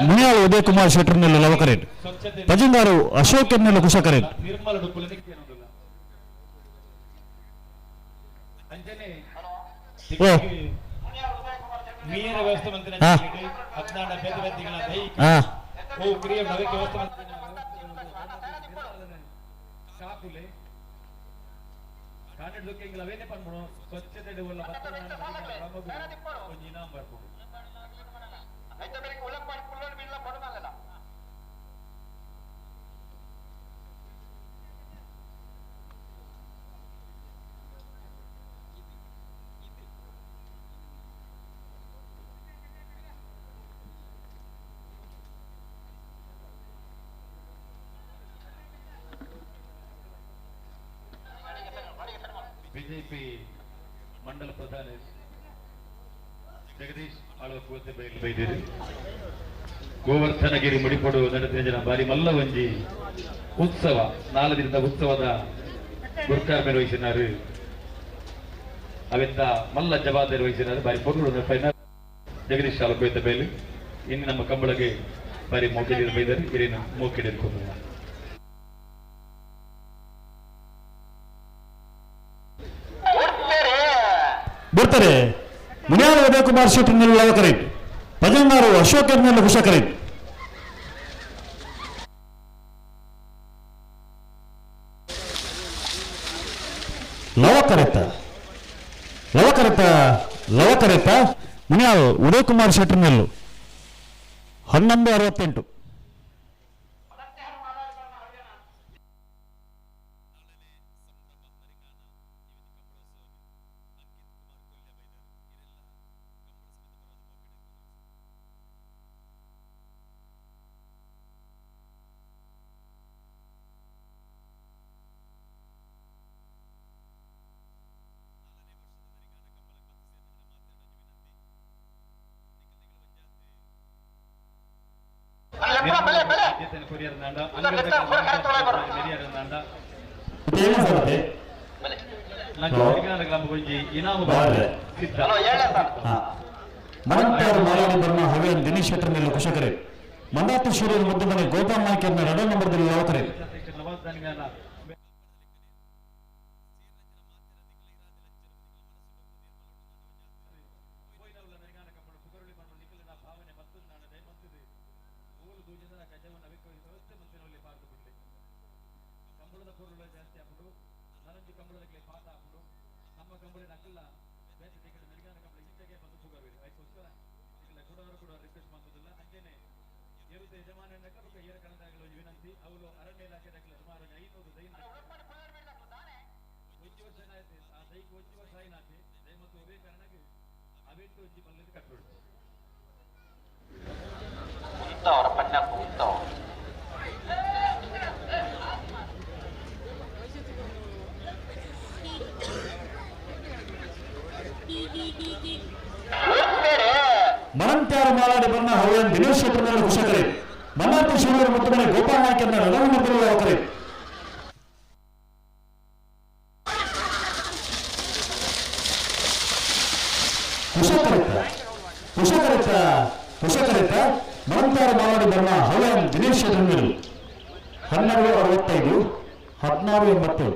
ಮುನಿಯಾಳು ಉದಯ್ ಕುಮಾರ್ ಶೆಟ್ಟರ್ನೆಲ್ಲ ಲವಕರೇನ್ ಪಜಂಗಾರು ಅಶೋಕ್ ಎನ್ನೆಲ್ಲ ಕುಶಕರೇನ್. ನಿರ್ಮಲ ಡುಪ್ಪುಲ ನಿಕ್ಕೇನೊಂದುಲ್ಲ. ಅಂಚನೆ ಓ ಮೀನ ವ್ಯವಸ್ಥೆ ಮಂತ್ರಿ ಹಾ. ಹದಿನಾಡ ಬೇತೆ ಬೇತೆಗಳ ದೈಹಿಕ ಹಾ. ಓ ಕ್ರಿಯೆ ನವಕ್ಕೆ ವ್ಯವಸ್ಥೆ ಮಂತ್ರಿ ಕಾಕುಲೆ ಕಾಂಡೆಡ್ ದುಕ್ಕೆಂಗಿಲ್ಲ ಅವೇನೆ ಪನ್ಪುಣು ಸ್ವಚ್ಛತೆ ಉಲ್ಲ ಒಂಜಿ ಇನಾಮ್ ಬರ್ಪುಂಡು. ಬಿಜೆಪಿ ಮಂಡಲ ಪ್ರಧಾನ ಜಗದೀಶ್ ಆಳ್ವ ಕೋತೆ ಬೈದಿರಿ ಗೋವರ್ಧನಗಿರಿ ಮುಡಿಪಡು ನಡೆದ ಜನ ಬಾರಿ ಮಲ್ಲ ಒಂಜಿ ಉತ್ಸವ 4 ದಿನದ ಉತ್ಸವದ ಗುರುಕಾರ್ಮೆ ವಹಿಸಿನಾರು ಅವೆಂತ ಮಲ್ಲ ಜವಾಬ್ದಾರಿ ವಹಿಸಿನಾರು ಬಾರಿ ಪೊರ್ಲು ಫೈನಲ್ ಜಗದೀಶ್ ಆಳ್ವ ಕೋತೆ ಬೈಲು ಇನ್ನು ನಮ್ಮ ಕಂಬಳಗೆ ಬಾರಿ ಮೋಕೆಡಿರು ಬೈದರು ಇರೇನು ಮೋಕೆಡಿರ್ಕೊಂಡು ಬರ್ತಾರೆ ಮುನಿಯಾಲ ಉದಯಕುಮಾರ್ ಶೆಟ್ಟಿ ಲವಕರೇಟ್ ಪಜಂಗಾರು ಅಶೋಕ್ ಎರ್ನೆಲ್ಲ ಕುಶಕರೇಟ್ ಲವಕರೆತ ಲವಕರೆತ ಲವಕರೆತ ಮುನಿಯಾಲು ಉದಯಕುಮಾರ್ ಶೆಟ್ಟಿ ನೆಲ್ಲು 11:68. ಮರಂತಾರು ಮಾಲಾಡಿ ಬರ್ಮ ಹವೇನ್ ದಿನೇಶ್ ಶೆಟ್ಟರ್ ಮೇಲೆ ಕುಶಕರೆ ಮಂದಾತ ಶಿರೂರು ಮುದ್ದು ಮನೆ ಗೋಪಾಲ್ ನಾಯ್ಕ ಎರಡನೇ ನಂಬರ್ದಲ್ಲಿ ಯಾವತರೆ ಮರಂತ್ಯಾರ ಮಾಲಾಡಿ ಬಣ್ಣ ಹೌಯನ್ ದಿನೇಶ್ ಶೆಟ್ಟರ್ ಕುಶಕರೆ ಮನ್ನಾತಿ ಶಿವೂರು ಮತ್ತು ಮನೆ ಗೋಪಾಲ್ ನಾಯ್ಕ ರಡವನ್ನ ಕುಶಕರಿತ ಕುಶಕರಿತ ಕುಶಕರಿತ ಮರಂತ್ಯಾರ ಮಾಲಾಡಿ ಬಣ್ಣ ಹೌಯನ್ ದಿನೇಶ್ ಶೆಟ್ಟರ್ 12:65 16:87.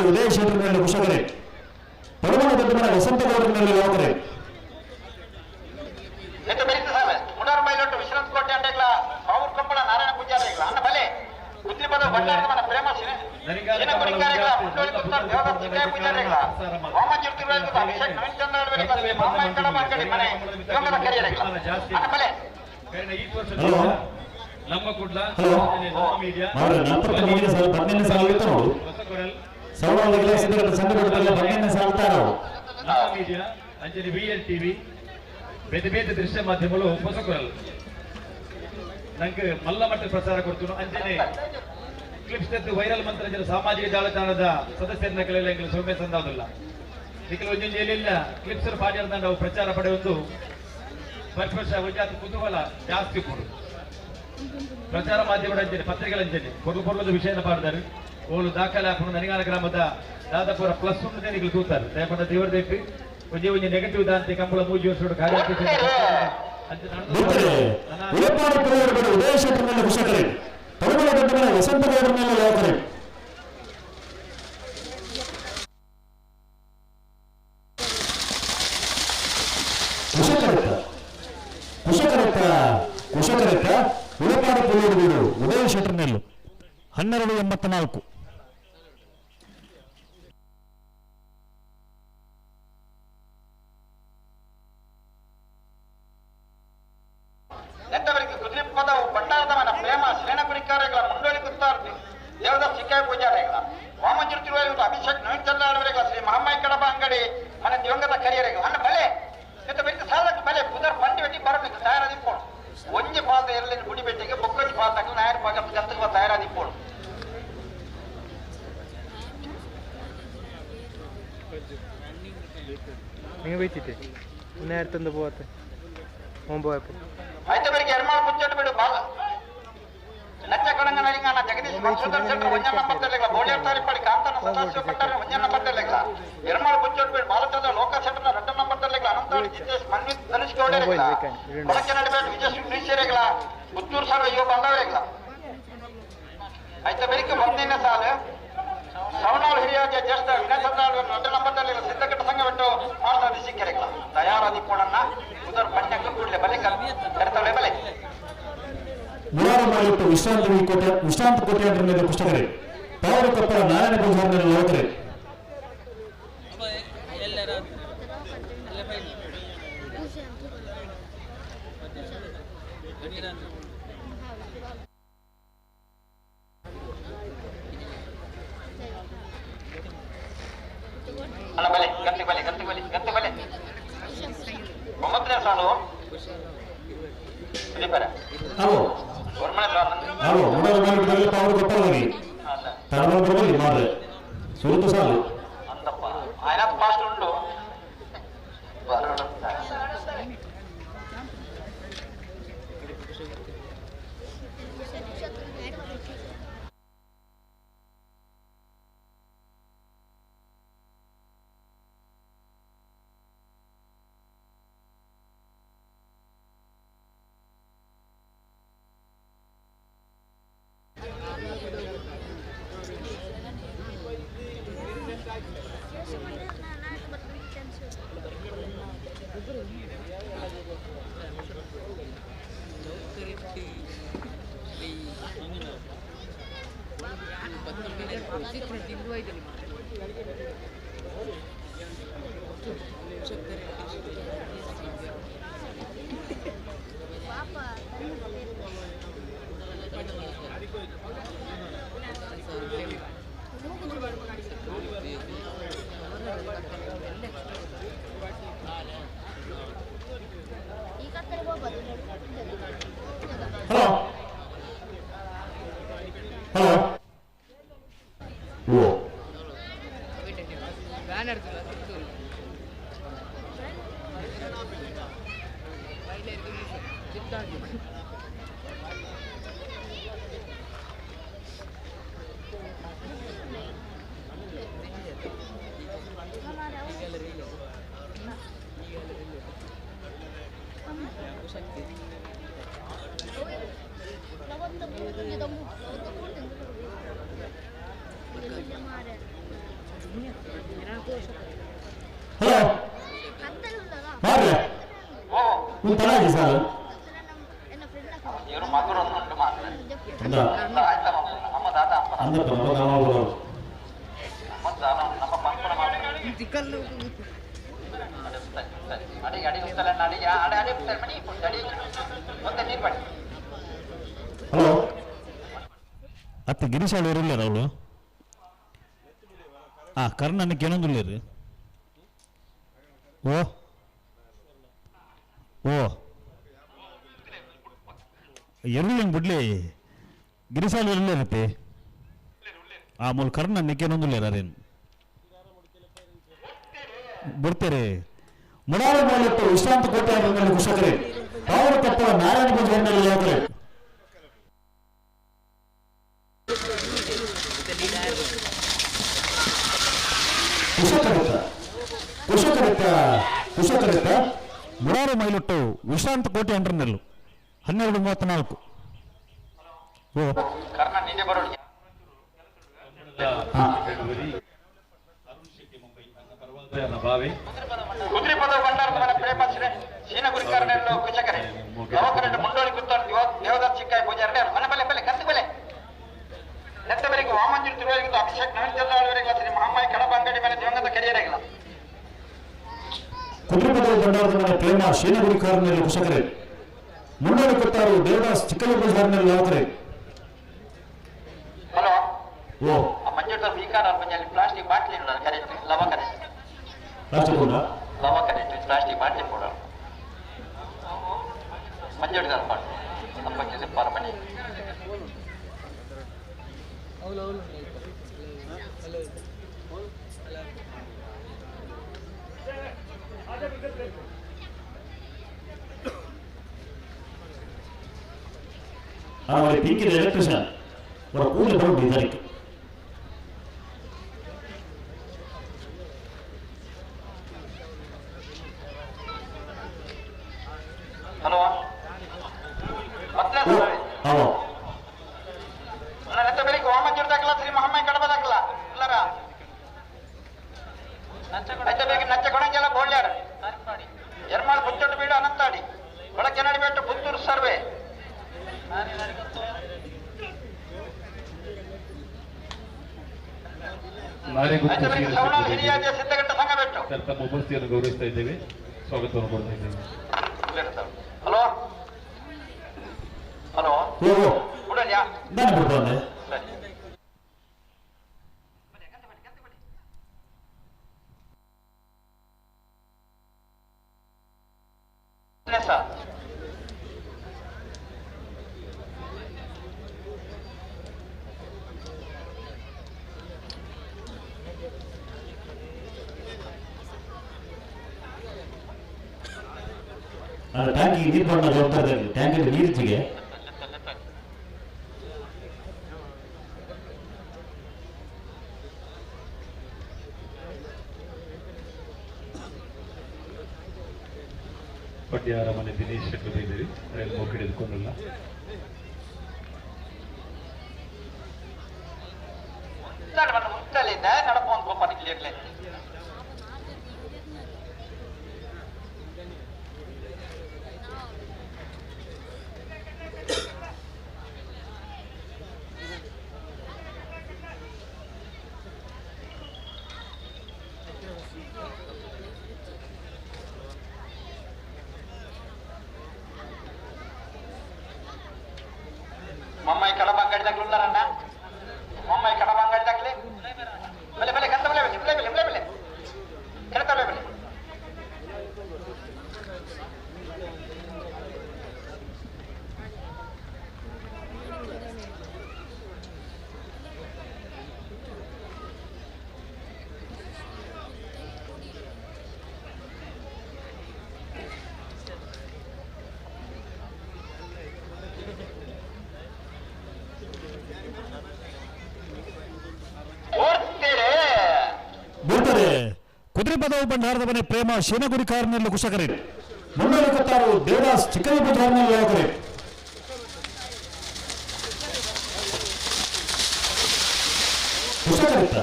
ಉದಯ ಶೆಟ್ಟರ್ ಮೇಲೆ ಕುಶಕರೆ ಪರಮನ ದೊಡ್ಡ ಮನೆ ವಸಂತ ಗೌಡರ ಮೇಲೆ ಲೋಕರೆ ನಮ್ಮ Kudla media Anjali VL TV ಬೇತೆ ಬೇತೆ ದೃಶ್ಯ ಮಾಧ್ಯಮಗಳು ಹೊಸಕೊರಲ್ ನಂಗೆ ಮಲ್ಲ ಮಟ್ಟ ಪ್ರಚಾರ ಕೊಡ್ತು ಅಂಜನೆ ಕ್ಲಿಪ್ಸ್ ತೆತ್ತು ವೈರಲ್ ಮಂತ್ರ ಜನ ಸಾಮಾಜಿಕ ಜಾಲತಾಣದ ಸದಸ್ಯರನ್ನ ಕೆಲವೆಲ್ಲ ಎಂಗ್ಲ ಸೌಮ್ಯ ಸಂದಾವುದಿಲ್ಲ ನಿಖಿಲ್ ಒಂಜೊಂಜಿ ಎಲ್ಲಿಲ್ಲ ಕ್ಲಿಪ್ಸ್ ಪಾಡ್ಯಾರ್ದ ನಾವು ಪ್ರಚಾರ ಪಡೆಯುವುದು ವರ್ಷ ಒಂಜಾತ ಕುತೂಹಲ ಜಾಸ್ತಿ ಕೊಡು ಪ್ರಚಾರ ಮಾಧ್ಯಮದ ಅಂಜನೆ ಪತ್ರಿಕೆಗಳ ಅಂಜನೆ ಕೊರ್ಲು ಕೊರ್ಲದ ವಿಷಯನ ಪಾಡ್ದಾರೆ ಓಲು ದಾಖಲೆ ಹಾಕೊಂಡು ನನಿಗಾಲ ಗ್ರಾಮದ ದಾದಾಪುರ ಪ್ಲಸ್ ಒಂದು ನಿಗಲು ತೂತಾರೆ ದಯಪಂಡ ದೇವರ ದೇಪಿ ಒಂಜಿ ಒಂಜಿ ನೆಗೆಟಿವ್ ದಾಂತೆ ಕಂಬಳ ಮೂಜಿ ವರ್ಷ ಕಾರ್ಯ ಉದಯ ಶೆಟ್ಟರ್ ಮೇಲೆ ಕುಶಕರೆ ಪರಮಳ ದೊಡ್ಡ ಮನೆ ವಸಂತ ಗೌಡರ ಮೇಲೆ ಲೋಕರೆ ಕುಶಕರಿತ ಕುಶಕರಿತ ಕುಶಕರಿತ ಉಳಪಾಡಿ ಪುಲ್ಲೂರು ಬೀಡು ಉದಯ ಶೆಟ್ಟರ್ ಮೇಲು 12:84. ಹೋಯ್ತಿದ್ದೆ ಉನ್ನೇರು ತಂದು ಪೋವತ್ತೆ ಒಂಬತ್ತು ಆಯ್ತು ಬೆಳಿಗ್ಗೆ ಎರ್ಮಾಲ್ ಮುಚ್ಚಟ್ಟು ಬಿಡು ಬಾಲ ಲಚ್ಚ ಕಡಂಗ ನಲಿಂಗನ ಜಗದೀಶ್ ಮಧುಸೂದನ್ ಶೆಟ್ಟರ್ ಒಂಜನ್ನ ಪತ್ತಲೆಗಳ ಬೋಳಿಯರ್ ತಾರಿಪಾಡಿ ಕಾಂತನ ಸದಾಶಿವ ಪಟ್ಟರ ಒಂಜನ್ನ ಪತ್ತಲೆಗಳ ಎರ್ಮಾಲ್ ಮುಚ್ಚಟ್ಟು ಬಿಡು ಬಾಲಚಂದ್ರ ಲೋಕ ಶೆಟ್ಟರ್ನ ರಡ್ಡನ್ನ ಪತ್ತಲೆಗಳ ಅನಂತಾಡಿ ಜಿತೇಶ್ ಮನ್ವಿತ್ ಧನುಷ್ ಗೌಡರೆಗಳ ಕೊಡಕ್ಕೆ ನಡುವೆ ವಿಜಯ ಶ್ರೀಶರೆಗಳ ಪುತ್ತೂರು ಸರ್ವ ಯುವ ಬಂದವರೆಗಳ ಆಯ್ತು ಬೆಳಿಗ್ಗೆ ಒಂದನೇ ಸಾಲು ಸವಣಾಳು ಹಿರಿಯ ಜ್ಯೇಷ್ಠ ವಿನಯಚಂದ್ರ ರಡ್ಡನ್ನ ಪತ್ತಲೆಗಳ ಸಿದ್ಧಘಟ್ಟ ಸಂಘ ಬಿಟ್ಟು ಮಾಸ್ಟರ್ ಸಿಕ್ಕೆರೆಗಳ ತಯಾರಾದಿ ಕೋಣನ್ನ ಉದರ್ ಪಂಚಕ್ಕೆ ಕೂಡಲೇ ಬಲೆ ಕರೆತಳೆ ಬಲೆ ಮುರಾರು ಮಾಡಿಟ್ಟು ವಿಶ್ರಾಂತಿ ಕೋಟೆ ವಿಶ್ರಾಂತ ಕೋಟೆ ಮೇಲೆ ಪುಸ್ತಕರೇ ಪಾವರು ಕೊಪ್ಪಳ ನಾರಾಯಣ ಪೂಜಾರಿ ಹೋದರೆ ಅಣ್ಣ ಬಲೆ ಗಂಟೆ ಬಲೆ ಗಂಟೆ ಬಲೆ ಗಂಟೆ ಬಲೆ ಒಂಬತ್ತನೇ ಸಾಲು ಸುದೀಪರ ಹಲೋ ಹಲೋ ಮುರಾರು ಮಾಡಿಬಿಟ್ಟಲ್ಲಿ ಪಾವರು ಕೊಪ್ಪಳ ಹೋಗಿ ತಡಬಲ್ಲಿ ಮಾರ್ರೆ ಸುರುತು ಸಾಲು ಅಂತಪ್ಪ ఆయన ಫಾಸ್ಟ್ ಉಂಟು ಬರೋಣ. ಹಲೋ ಹಲೋ ಓ ಹಲೋ ಮಾರ್ರೆ ಒಂದು ತಡ ಸಾಲು ಇವರು ಮಗುರು ಉಂಟು ಮಾತ್ರ ಅಂದ ಆಯ್ತಮ್ಮ ನಮ್ಮ ದಾದ ಅಪ್ಪ ಅಂದಪ್ಪ ನಮ್ಮ ನಮ್ಮ ನಮ್ಮ ದಾದ ನಮ್ಮ ಪಂಪನ ಮಾತ್ರ ಅಡಿ ಅಡಿ ಉತ್ತಲ ಅಡಿ ಅಡಿ ಅಡಿ ಉತ್ತಲ ಮಣಿ ಅಡಿ ಮತ್ತೆ ನೀರು ಬಡಿ ಹಲೋ ಅತ್ತ ಗಿರೀಶ್ ಅವರು ಇಲ್ಲ ಅವಳು ಆ ಕರ್ಣನ ಕೇಳೊಂದುಲ್ಲೇರು ಓ ಓ ಎರುಳು ಬಿಡ್ಲಿ ಗಿರೀಶಾಲು ಇರತ್ತೆ ಆ ಮೂಲ ಕರ್ಣ ಕೇಳೊಂದುಲ್ಲೇರ ಅರೇನು ಬಿಡ್ತೇರೆ ಮುಡಾರು ಮಾಡಿಟ್ಟು ವಿಶ್ರಾಂತ ಕೋಟೆ ಮೇಲೆ ಕುಶಕರೇ ಪಾವರು ಕೊಪ್ಪಳ ನಾರಾಯಣ ಪೂಜೆ ಹೋದರೆ ಕುಶಕರಿತ ಕುಶಕರಿತ ಕುಶಕರಿತ ಮುರಾರು ಮೈಲುಟ್ಟು ವಿಶ್ರಾಂತ ಕೋಟೆ ಅಂಡ್ರನೆಲ್ಲು 12:34. ಓ ಕರ್ಣ ನಿಜ ಬರೋಣ. ಕುದ್ರಿಪದ ಭಂಡಾರದ ಮನೆ ಪ್ರೇಮ ಶೀನ ಗುರಿಕಾರನೆಲ್ಲೋ ಕುಶಕರೆ ನವಕರೆಂಡು ಮುಂಡೋಳಿ ಕುತ್ತಾರು ದೇವದಾಸ್ ಚಿಕ್ಕಾಯ ಪೂಜಾರನೆ ಮನೆ ಬಲೆ ಬಲೆ ಕತ್ತು ಬಲೆ ನೆತ್ತವರೆಗೂ ವಾಮಂಜೂರು ತಿರುವರೆಗೂ ಅಭಿಷೇಕ್ ನವೀನ್ ಚಂದ್ರ ಶ್ರೀ ಮಹಾಮಾಯಿ ಕಡಬ ಅಂಗಡಿ ಮೇಲೆ ದಿವಂಗತ ಕರಿಯರಾಗಿಲ್ಲ. ಕುದ್ರಿಪದ ಭಂಡಾರದ ಮನೆ ಪ್ರೇಮ ಶೀನ ಗುರಿಕಾರನೆಲ್ಲೋ ಕುಶಕರೆ ಮುಂಡೋಳಿ ಕುತ್ತಾರು ದೇವದಾಸ್ ಚಿಕ್ಕಯ್ಯ ಪೂಜಾರನೆಲ್ಲ ನವಕರೆ. ಹಲೋ ಓ ಆ ಮಂಜೂರು ವೀಕಾರ ಅಲ್ಲಿ ಪ್ಲಾಸ್ಟಿಕ್ ಬಾಟ್ಲಿ ಕರೆಕ್ಟ್ ಲವ ಕರೆಕ್ಟ್ ಪ್ಲಾಸ್ಟಿಕ್ ಉಂಟಾ? ಲವ ಕರೆಕ್ಟ್ ಪ್ಲಾಸ್ಟಿಕ್ ಬಾಟ್ಲಿ ಕೊಡೋಣ ಮಂಜೂರು ಪಾಡು ನಮ್ಮ ಪರಮಣಿ. ಅವರ ಪಿಂಕಿದ ಎಲೆಕ್ಟ್ರಿಷಿಯನ್ ಅವರ ಕೂಲಿ ಬರೋದು ಇದಕ್ಕೆ. ಹಲೋ ಹಲೋ ನನ್ನ ಬೆಳಿಗ್ಗೆ ವಾಮಚೂರು ದಾಖಲ ಶ್ರೀ ಮಹಮ್ಮಯ್ಯ ಕಡಬ ದಾಖಲ ಇಲ್ಲರ ಐತೆ ಬೇಗ ನಚ್ಚ ಕೊಡಂಗೆಲ್ಲ ಬೋಳ್ಯಾರ ಎರ್ಮಾಳ್ ಪುಚ್ಚೊಟ್ಟು ಬೀಡು ಅನಂತಾಡಿ ಒಳಕೆನಡಿ ಬೆಟ್ಟು ಪುತ್ತೂರು ಸರ್ವೆ ನಾರೆಗುತ್ತು ಸವಣಾಲ್ ಹಿರಿಯಾದ ಸಿದ್ಧಗಟ್ಟ ಸಂಘ ಬೆಟ್ಟು ಸರ್ ತಮ್ಮ ಉಪಸ್ಥಿತಿಯನ್ನು ಗೌರವಿಸ್ತಾ ಇದ್ದೇವೆ, ಸ್ವಾಗತವನ್ನು ಕೊಡ್ತಾ ಇದ್ದೇವೆ. ಹಲೋ ಹಲೋ ಬಿಡಲ್ಯಾ ನಾನು ಬಿಡ್ಬಂದೆ. ಸರಿ. ಸರ್ ಟ್ಯಾಂಕಿಗೆ ನೀರು ಬಣ್ಣ ಜವಾಬ್ದಾರಿ ಟ್ಯಾಂಕಿಗೆ ನೀರಿಜ್ಜಿಗೆ ಪಡ್ಯಾರ ಮನೆ ದಿನೇಶ್ ಶೆಟ್ಟಿ ಇದ್ದೀರಿ, ರೈಲು ಮೋಕ್ ಹಿಡಿದುಕೊಂಡಿಲ್ಲ. ನಡಪೊಂದು ಗೋಪಾಲಿಗೆ ಮಮ್ಮಾಯಿ ಕಡಬ ಅಂಗಡಿ ದಾಖಲು ಉಳ್ಳಾರಣ್ಣ, ಮಮ್ಮಾಯಿ ಕಡಬ ಅಂಗಡಿ ದಾಖಲೆ ಬೆಲೆ ಬೆಲೆ ಕಂತ ಬೆಲೆ ಬೆಲೆ ಬೆಲೆ ಬೆಲೆ ಬೆಲೆ ಕೆಳತ ಬೆಲೆ ಬೆಲೆ ಕುದುರೆ ಪದವು ಭಂಡಾರದ ಮನೆ ಪ್ರೇಮ ಶೇನಗುಡಿ ಕಾರ್ನಲ್ಲಿ ಕುಶಕರಿ 326 ದೇವದಾಸ್ ಚಿಕ್ಕಯ್ಯ ಕಾರ್ನಲ್ಲಿ ಯಾಕರಿ. ಕುಶಕರಿತ್ತ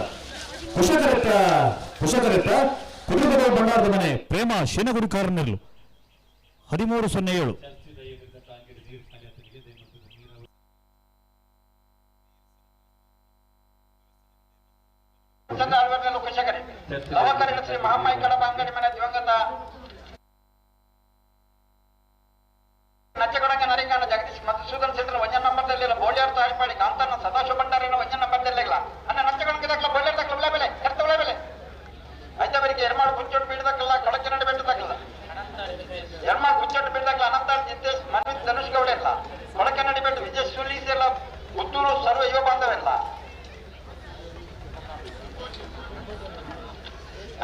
ಕುಶಕರಿತ್ತ ಕುಶಕರಿತ್ತ ಕುದುರೆ ಪದವು ಭಂಡಾರದ ಮನೆ ಪ್ರೇಮ ಶೇನಗುಡಿ ಕಾರ್ನಲ್ಲಿ 13:07. ಶ್ರೀ ಮಹಾಮಾಯಿ ಕಡಬ ಅಂಗಡಿ ಮನೆ ದಿವಂಗತ ನಚ್ಚಗೊಡಂಗ ನರಿಂಗಾಣ ಜಗದೀಶ್ ಮಧುಸೂದನ್ ಶೆಟ್ಟರ್ ಒಂಜ ನಂಬರ್ದಲ್ಲಿ ಬೋಳ್ಯಾರ್ ತಾಳಿಪಾಡಿ ಕಾಂತಣ್ಣ ಸದಾಶಿವ ಭಂಡಾರಿನ ಒಂಜ ನಂಬರ್ದಲ್ಲಿ ಅನ್ನ ನಚ್ಚಗೊಡಂಗ ದಾಖಲ ಬೋಳ್ಯಾರ್ ದಾಖಲ ಉಳ್ಳ ಬೆಲೆ ಕರ್ತ ಉಳ್ಳ ಬೆಲೆ ಐತ ಬೆಳಿಗ್ಗೆ ಎರ್ಮಾಳು ಕುಂಚೋಟ್ ಬೀಡದಕ್ಕಲ್ಲ ಕೊಡಕೆನಡಿ ಬೆಟ್ಟದಾಗಲ್ಲ ಎರ್ಮಾಳು ಕುಂಚೋಟ್ ಬೀಡದಾಗಲ ಅನಂತಾಳ್ ಜಿತೇಶ್ ಮನ್ವಿತ್ ಧನುಷ್ ಗೌಡ ಇಲ್ಲ ಕೊಡಕೆನಡಿ ಬೆಟ್ಟ ವಿಜಯ್ ಸುಲೀಸ್ ಎಲ್ಲ ಪುತ್ತೂರು ಸರ್ವ ಯುವ ಬಾಂಧವೆಲ್ಲ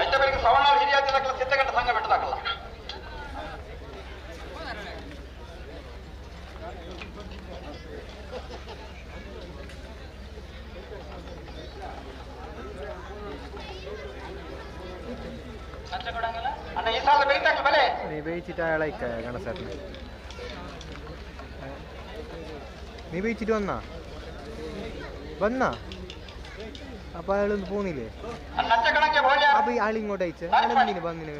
ಐತ ಬೆಳಿಗ್ಗೆ ಸವಣಾಳ್ ಹಿರಿಯ ದಾಖಲ ಸಿದ್ಧಗಟ್ಟ ಸಂಘ ಬೆಟ್ಟದಾಗಲ್ಲ. ಅಣ್ಣ ಈ ಸಾಲ ಬೆಳಿತಾಕಲ್ಲ ಬೆಲೆ ನೀ ಬೇಯಿച്ചിട്ട് അയാളെ ഗണസാറിന് നീ ಬೇಯಿച്ചിട്ട് വന്നാ വന്നാ അപ്പൊ അയാളൊന്ന് പോന്നില്ലേ? അപ്പൊ ഈ ആളിങ്ങോട്ട് അയച്ച അയാളെന്തിനു വന്നിന്?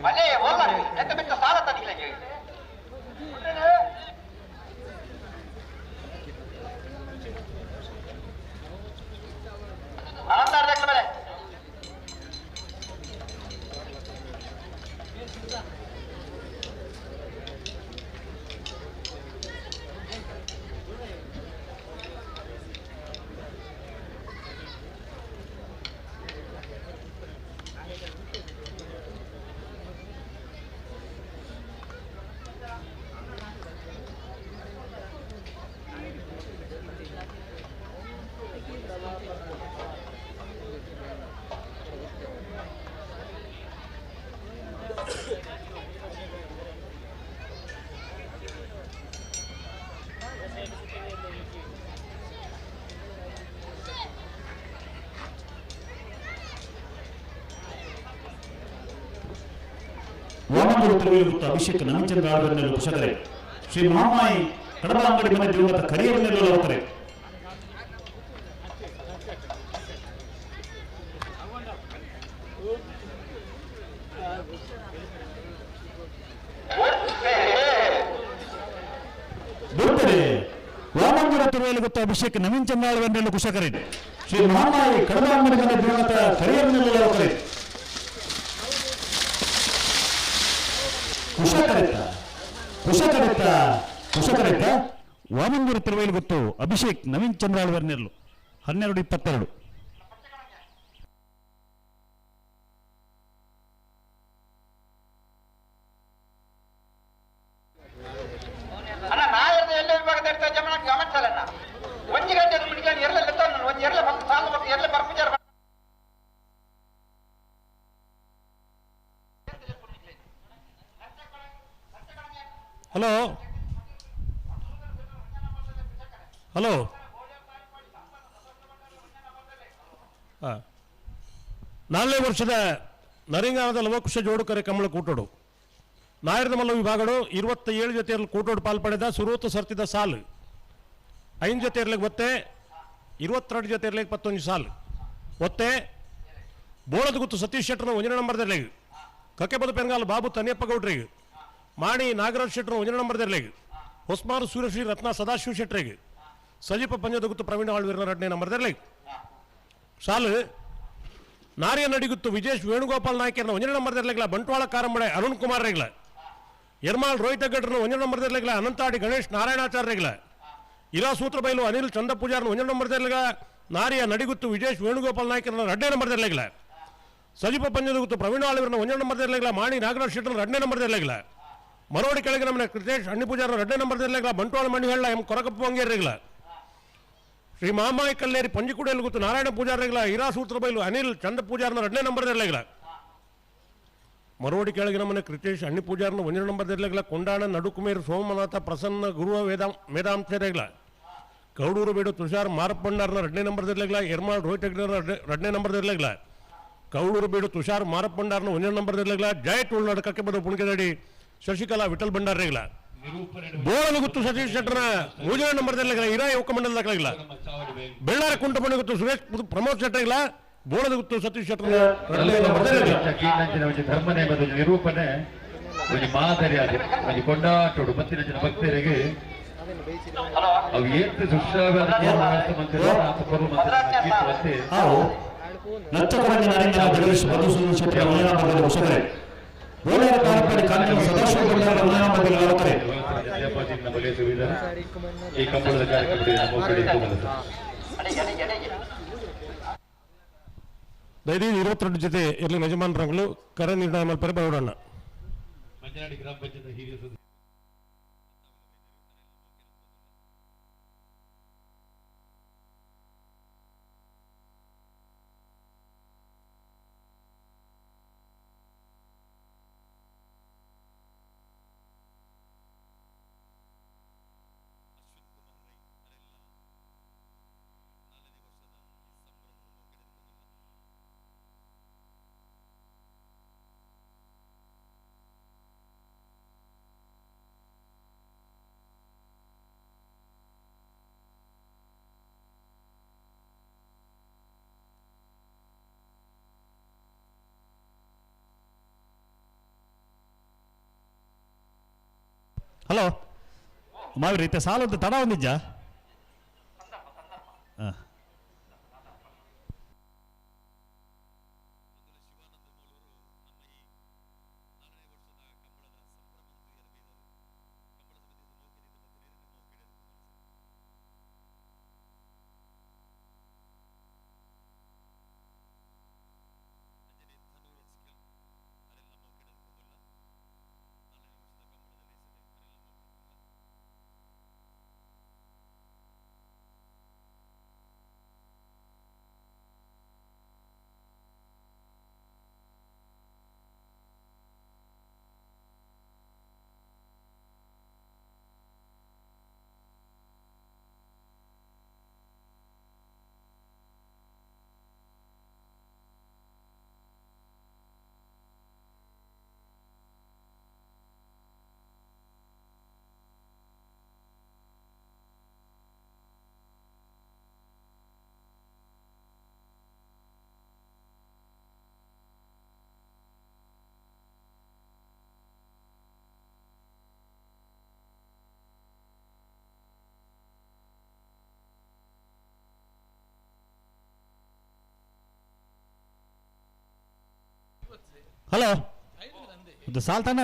ವಾಮಂಗೂರು ತಿರುವೇಲು ಅಭಿಷೇಕ್ ನವೀಚಂದ್ರ ಆಳ್ವೆರ್ನೆಲ್ಲ ಕುಶಕರೆ ಶ್ರೀ ಮಹಾಮಾಯಿ ಕಡಬ ಅಂಗಡಿ ಮನೆ ದಿವಂಗತ ಕರಿಯರ್ನೆಲ್ಲ ಲವಕರೆ ವಾಮಂಗೂರು ತಿರುವೇಲು ಗೊತ್ತು ಅಭಿಷೇಕ್ ನವೀನ್ ಚಂದ್ರ ಆಳ್ವೆರ್ನೆಲ್ಲ ಕುಶಕರೆ ಶ್ರೀ ಮಹಾಮಾಯಿ ಕಡಬ ಅಂಗಡಿ ಮನೆ ದಿವಂಗತ ಕರಿಯರ್ನೆಲ್ಲ ಲವಕರೆ ಕುಶಕರೆತ್ತ ಕುಶಕರೆತ್ತ ಕುಶಕರೆತ್ತ ವಾಮಂಗೂರು ತಿರುವೇಲು ಗೊತ್ತು ಅಭಿಷೇಕ್ ನವೀನ್ ಚಂದ್ರ ಆಳ್ವೆರ್ನೆಲ್ಲು 12-22. ಅಣ್ಣ ನಾಯರ್ದ ಎಲ್ಲ ವಿಭಾಗದ ಜಮನ ಗಮನಿಸಲಣ್ಣ ಒಂಜಿ ಗಂಟೆ ಮುನಿಗೆ ಎರಲೆ ಲೆತ್ತೊಂದು ಒಂಜಿ ಎರಲೆ ಬಂದು ಸಾಲ ಬತ್ತು ಎರಲೆ ಬರ್ಪುಜಾರ. ಹಲೋ ಹಲೋ ನಾಲ್ನೇ ವರ್ಷದ ನರಿಂಗಾನದ ಲವಕುಶ ಜೋಡುಕರೆ ಕಮಲ ಕೂಟೋಡು ನಾಯರದ ಮಲ್ಲ ವಿಭಾಗಡು 27 ಜೊತೆಯಲ್ಲಿ ಕೂಟೋಡು ಪಾಲ್ಪಡೆದ ಸುರೂತು ಸರ್ತಿದ ಸಾಲು 5 ಜೊತೆ ಇರ್ಲಿಕ್ಕೆ ಒತ್ತೆ 22 ಜೊತೆ ಇರ್ಲಿಕ್ಕೆ 11 ಸಾಲು ಒತ್ತೆ ಬೋಳದ ಗುತ್ತು ಸತೀಶ್ ಶೆಟ್ಟರ್ನ 1ನೇ ನಂಬರ್ದಲ್ಲಿ ಕಕ್ಕೆಬದ ಪೆನ್ಗಾಲ್ ಬಾಬು ತನಿಯಪ್ಪ ಗೌಡ್ರಿಗೆ ಮಾಣಿ ನಾಗರಾಜ್ ಶೆಟ್ಟರ್ 1ನೇ ನಂಬರ್ದಲ್ಲಿ ಹೊಸ್ಮಾರು ಸೂರ್ಯಶ್ರೀ ರತ್ನ ಸದಾಶಿವ ಶೆಟ್ಟರಿಗೆ ಸಜೀಪ ಪಂಜದ ಗುತ್ತು ಪ್ರವೀಣ ಆಳ್ವೀರ್ನ 2ನೇ ನಂಬರ್ದಲ್ಲಿ ಸಾಲು ನಾರಿಯ ನಡಿಗುತ್ತು ವಿಜೇಶ್ ವೇಣುಗೋಪಾಲ್ ನಾಯ್ಕರ್ನ 1ನೇ ನಂಬರ್ದಲ್ಲಿ ಬಂಟ್ವಾಳ ಕಾರಂಬಡೆ ಅರುಣ್ ಕುಮಾರ್ ರೇಗ್ಲ ಯರ್ಮಾಲ್ ರೋಹಿತ ಗಡ್ರನ 1ನೇ ನಂಬರ್ದಲ್ಲಿ ಅನಂತಾಡಿ ಗಣೇಶ್ ನಾರಾಯಣಾಚಾರ್ಯ ಇರಾ ಸೂತ್ರಬೈಲು ಅನಿಲ್ ಚಂದ ಪೂಜಾರ್ನ 1ನೇ ನಂಬರ್ದಲ್ಲಿ ನಾರಿಯ ನಡಿಗುತ್ತು ವಿಜೇಶ್ ವೇಣುಗೋಪಾಲ್ ನಾಯ್ಕರ್ನ 2ನೇ ನಂಬರ್ದಲ್ಲಿ ಸಜೀಪ ಪಂಜದ ಗುತ್ತು ಪ್ರವೀಣ ಆಳ್ವೀರ್ನ 1ನೇ ನಂಬರ್ದಲ್ಲಿ ಮಾಣಿ ನಾಗರಾಜ್ ಶೆಟ್ಟರ್ನ 2ನೇ ನಂಬರ್ದಲ್ಲಿ ಮರೋಡಿ ಕೆಳಗೆ ನಮ್ಮನೆ ಕೃತೇಶ್ ಅಣ್ಣಿ ಪೂಜಾರ 2ನೇ ನಂಬರ್ದಲ್ಲಿ ಬಂಟ್ವಾಳ ಮಣಿಹಳ್ಳ ಎಂ ಕೊರಕಪ್ಪ ವಂಗೇರ್ರೆಗ್ಲ ಶ್ರೀ ಮಹಾಮಾಯಿ ಕಲ್ಲೇರಿ ಪಂಜಿಕುಡಿಯಲ್ಲಿ ಗೊತ್ತು ನಾರಾಯಣ ಪೂಜಾರ್ರೆಗ್ಲ ಇರಾ ಸೂತ್ರಬೈಲು ಅನಿಲ್ ಚಂದ ಪೂಜಾರ್ನ 2ನೇ ನಂಬರ್ದಲ್ಲಿ ಮರೋಡಿ ಕೆಳಗೆ ನಮ್ಮನೆ ಕೃತೇಶ್ ಅಣ್ಣಿ ಪೂಜಾರ್ನ 1ನೇ ನಂಬರ್ದಲ್ಲಿ ಕೊಂಡಾಣ ನಡುಕುಮೇರು ಸೋಮನಾಥ ಪ್ರಸನ್ನ ಗುರುವ ವೇದಾ ಮೇಧಾಂಶರೆಗ್ಲ ಕೌಡೂರು ಬೇಡು ತುಷಾರ್ ಮಾರಪ್ಪಣ್ಣಾರ್ನ 2ನೇ ನಂಬರ್ದಲ್ಲಿ ಎರ್ಮಾಳ್ ರೋಹಿತ್ 2ನೇ ನಂಬರ್ದಲ್ಲಿ ಕೌಡೂರು ಬೇಡು ತುಷಾರ್ ಮಾರಪ್ಪಣ್ಣಾರ್ನ 1ನೇ ನಂಬರ್ದಲ್ಲಿ ಜಯ ಟುಳ್ನಾಡು ಕಕ್ಕೆ ಪುಣಕೆದಡಿ ಶಶಿಕಲಾ ವಿಠಲ್ ಭಂಡಾರ್ರೆಗ್ಲ ಬೋಳದ ಗುತ್ತು ಸತೀಶ್ ಶೆಟ್ಟರ್ನ 3ನೇ ನಂಬರ್ದಲ್ಲಿ ಇರಾ ಯುವಕ ಮಂಡಲದ ಕೆಳಗಿಲ್ಲ ಬೆಳ್ಳಾರ ಕುಂಟಮಣಿ ಗುತ್ತು ಸುರೇಶ್ ಪ್ರಮೋದ್ ಶೆಟ್ಟರ್ಗಿಲ್ಲ ಬೋಳದ ಗುತ್ತು ಸತೀಶ್ ಶೆಟ್ಟರ್ನ 2ನೇ ನಂಬರ್ದಲ್ಲಿ ಧರ್ಮ ನೇಮದ ನಿರೂಪಣೆ ಒಂಜಿ ಮಾದರಿ ಆದ ಒಂಜಿ ಕೊಂಡಾಟೋಡು ಮತ್ತಿನ ಜನ ಭಕ್ತರಿಗೆ ಅವು ಏತ್ ನಚ್ಚಕರಂಗ ನರೇಂದ್ರ ಜಗದೀಶ್ ಮಧುಸೂದನ್ ಶೆಟ್ಟಿ 1ನೇ ನಂಬರ್ದಲ್ಲಿ ಕುಶಕರೆ ಬೋಳರ ತಾರಪಾಡಿ ಕಾಂಚನ ಸದಾಶಿವ ಭಂಡಾರ 1ನೇ ನಂಬರ್ದಲ್ಲಿ ಲವಕರೆ ಈ ಕಂಬಳದ ಕಾರ್ಯಕ್ರಮ ದಯದೀ 22 ಜೊತೆ ಇರಲಿ ಯಜಮಾನರಂಗಳು ಕರೆ ನಿರ್ಣಯ ಮಲ್ಪರೆ ಬರೋಣ. ಮಂಜನಾಡಿ ಗ್ರಾಮ ಪಂಚಾಯತ್ ಹಿರಿಯ ಸದಸ್ಯ ಹಲೋ ಮಾವಿರಿ ಇತ್ತೆ ಸಾಲೊಂದು ತಡ ಒಂದಿಜ್ಜ ಹಲೋ ಇದು ಸಾಲ್ ತಾನೆ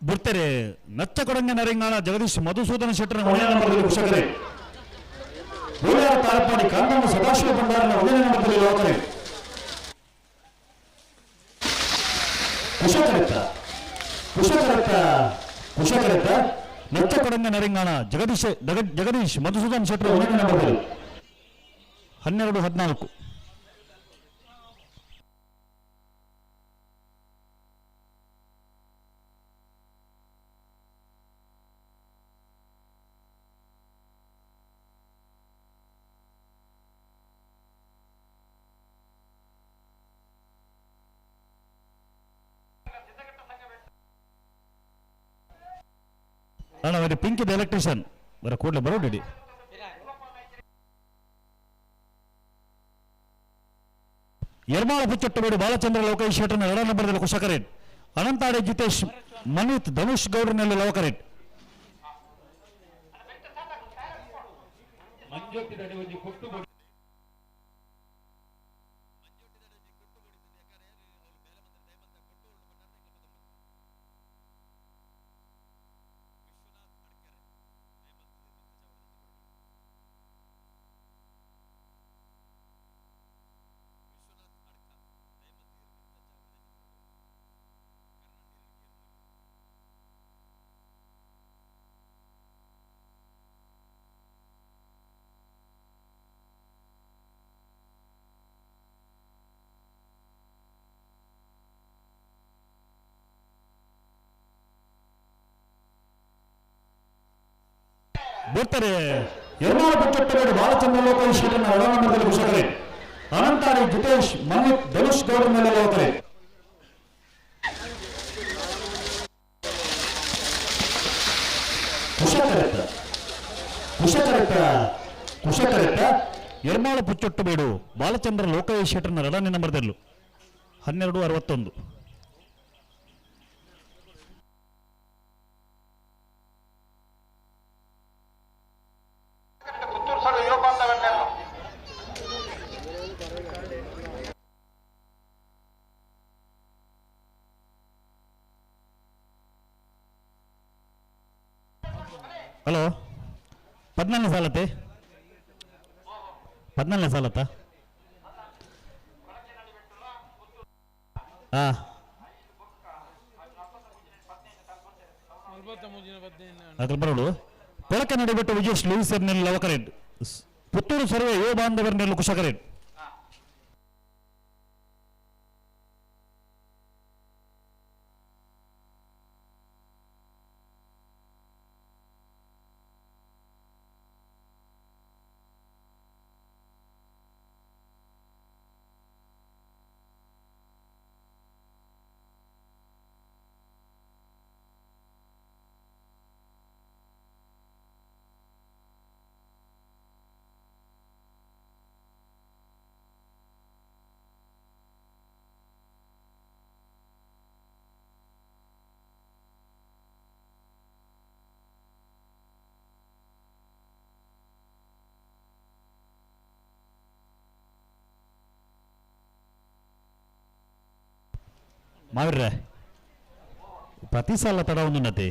ಬಿಡ್ತಾರೆ. ನಚ್ಚ ಕೊಡಂಗ ನರಿಂಗಾಣ ಜಗದೀಶ್ ಮಧುಸೂದನ ಶೆಟ್ಟರ ಒಂದನೇ ನಂಬರ್ದಲ್ಲಿ ಕುಶಕರೆ. ಬೋಳಾರ ತಾರಪಾಡಿ ಕಾಂತಮ್ಮ ಸದಾಶಿವ ಭಂಡಾರನ ಒಂದನೇ ನಂಬರ್ದಲ್ಲಿ ಲೋಕರೆ. ಕುಶಕರೆತ್ತ ಕುಶಕರೆತ್ತ ಕುಶಕರೆತ್ತ ನಚ್ಚ ಕೊಡಂಗ ನರಿಂಗಾಣ ಜಗದೀಶ್ ಜಗದೀಶ್ ಮಧುಸೂದನ್ ಶೆಟ್ಟರ ಒಂದನೇ ನಂಬರ್ದಲ್ಲಿ 12 14. ಅಣ್ಣ ಅವರಿ ಪಿಂಕ್ ಎಲೆಕ್ಟ್ರಿಷಿಯನ್ ಬರ ಕೂಡಲೇ ಬರೋಡಿ. ಯರ್ಮಾಳ ಪುಚ್ಚಟ್ಟಬೇಡು ಬಾಲಚಂದ್ರ ಲೋಕೇಶ್ ಶೆಟ್ಟರ್ನ ಎರಡನೇ ನಂಬರ್ದಲ್ಲಿ ಕುಶಕರೇಟ್. ಅನಂತಾಡೆ ಜಿತೇಶ್ ಮನೀತ್ ಧನುಷ್ ಗೌಡ್ರನಲ್ಲಿ ಲವಕರೇಟ್. ಬರ್ತಾರೆ. ಯರ್ಮಾಳ ಪುಚ್ಚಟ್ಟಬೇಡು ಬಾಲಚಂದ್ರ ಲೋಕೇಶ್ ಶೆಟ್ಟರ್ನ ಎರಡನೇ ನಂಬರ್ದಲ್ಲಿ ಕುಶಕರೇಟ್. ಅನಂತಾಡಿ ಜಿತೇಶ್ ಮನೀತ್ ಧನುಷ್ ಗೌಡ್ರ ಮೇಲೆ ಲೋಕರೇಟ್. ಕುಶಕರೆತ್ತ ಕುಶಕರೆತ್ತ ಕುಶಕರೆತ್ತ ಯರ್ಮಾಳ ಪುಚ್ಚೊಟ್ಟಬೇಡು ಬಾಲಚಂದ್ರ ಲೋಕೇಶ್ ಶೆಟ್ಟರ್ನ ಎರಡನೇ ನಂಬರ್ದಲ್ಲೂ 12 61. ಹಲೋ 14ನೇ ಸಾಲತ್ತೆ 14ನೇ ಸಾಲತ್ತ ಹಾಂ ಅದ್ರ ಬರೋಡು. ಕೊಳಕ ನಡಿಬಿಟ್ಟು ವಿಜೇಶ್ ಲೂಯಿಸರ್ನಲ್ಲಿ ಲವಕರೇಟ್. ಪುತ್ತೂರು ಸರ್ವೆ ಯುವ ಬಾಂಧವರ್ನೆಲ್ಲ ಕುಶಕರೇಟ್. ಮಾವಿರ್ರೆ ಪ್ರತಿ ಸಲ ತಡ ಒಂದುನ್ನತಿ.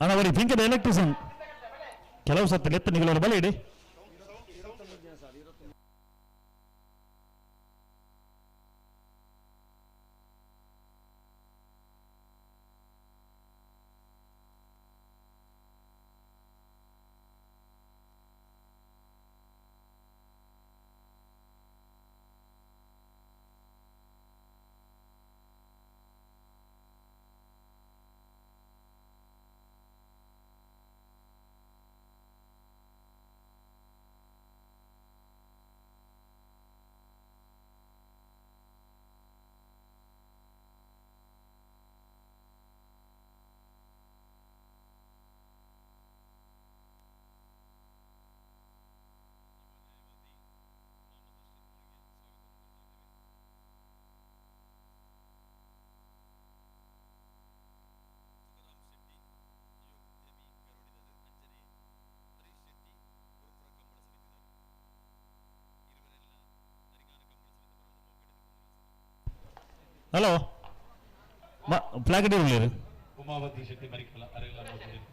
ಅಣ್ಣ ಅವರಿ ಪಿಂಕದ ಎಲೆಕ್ಟ್ರಿಷಿಯನ್ ಕೆಲವು ಸತ್ತು ಲೆತ್ತ ನಿಗಲೋರು ಬಲ ಇಡಿ. ಹಲೋ ಫ್ಲಾಗ್ ಇಡಿರ್ಲಿ. ಉಮಾವತಿ ಶೆಟ್ಟಿ ಮರಿಕಲ ಅರೆಲ್ಲ ಮೋಕೆಡ್.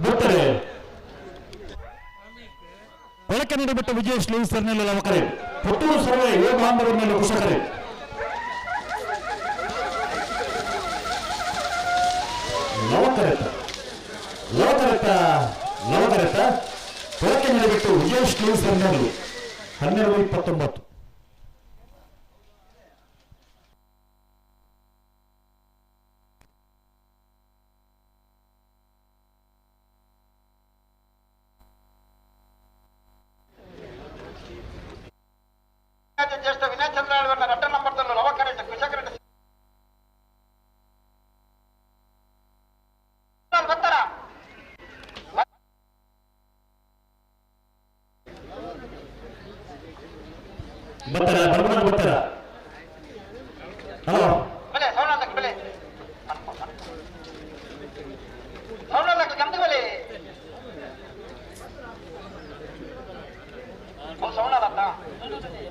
ಬಿಡ್ತಾರೆ ಕೊಳಕೆ ನೀಡಿಬಿಟ್ಟು ವಿಜಯ್ ಶ್ಲೀಸರ್ನಲ್ಲಿ ಲವಕರೆ ಪುತ್ತೂರು ಸರ್ವೆ ಯೋಗಾಂಬರನಲ್ಲಿ ಕುಶಕರೆ ಲವಕರೆತ ಲವಕರೆತ ಲವಕರೆತ ಕೊಳಕೆ ನೀಡಿಬಿಟ್ಟು ವಿಜಯ್ ಶ್ಲೀಸರ್ನಲ್ಲಿ 12:29. ಜ್ಯೇಷ್ಠ ವಿನಯ್ ಚಂದ್ರ ಆಳ್ವರ್ನ ರಟ್ಟ ನಂಬರ್ ಲವಕರೆಟ್ ಕುಶಕರೆಟ್ ಬರ್ತಾರ. ಬರ್ತಾರ ಬರ್ಬಾರ್ದು ಬರ್ತಾರ. ಹಲೋ ಬೆಲೆ ಸೌಂಡ್ ಬೆಲೆ ಸೌಂಡ್ ಗಂಧ ಬೆಲೆ ಸೌಂಡ್ ಅಲ್ಲ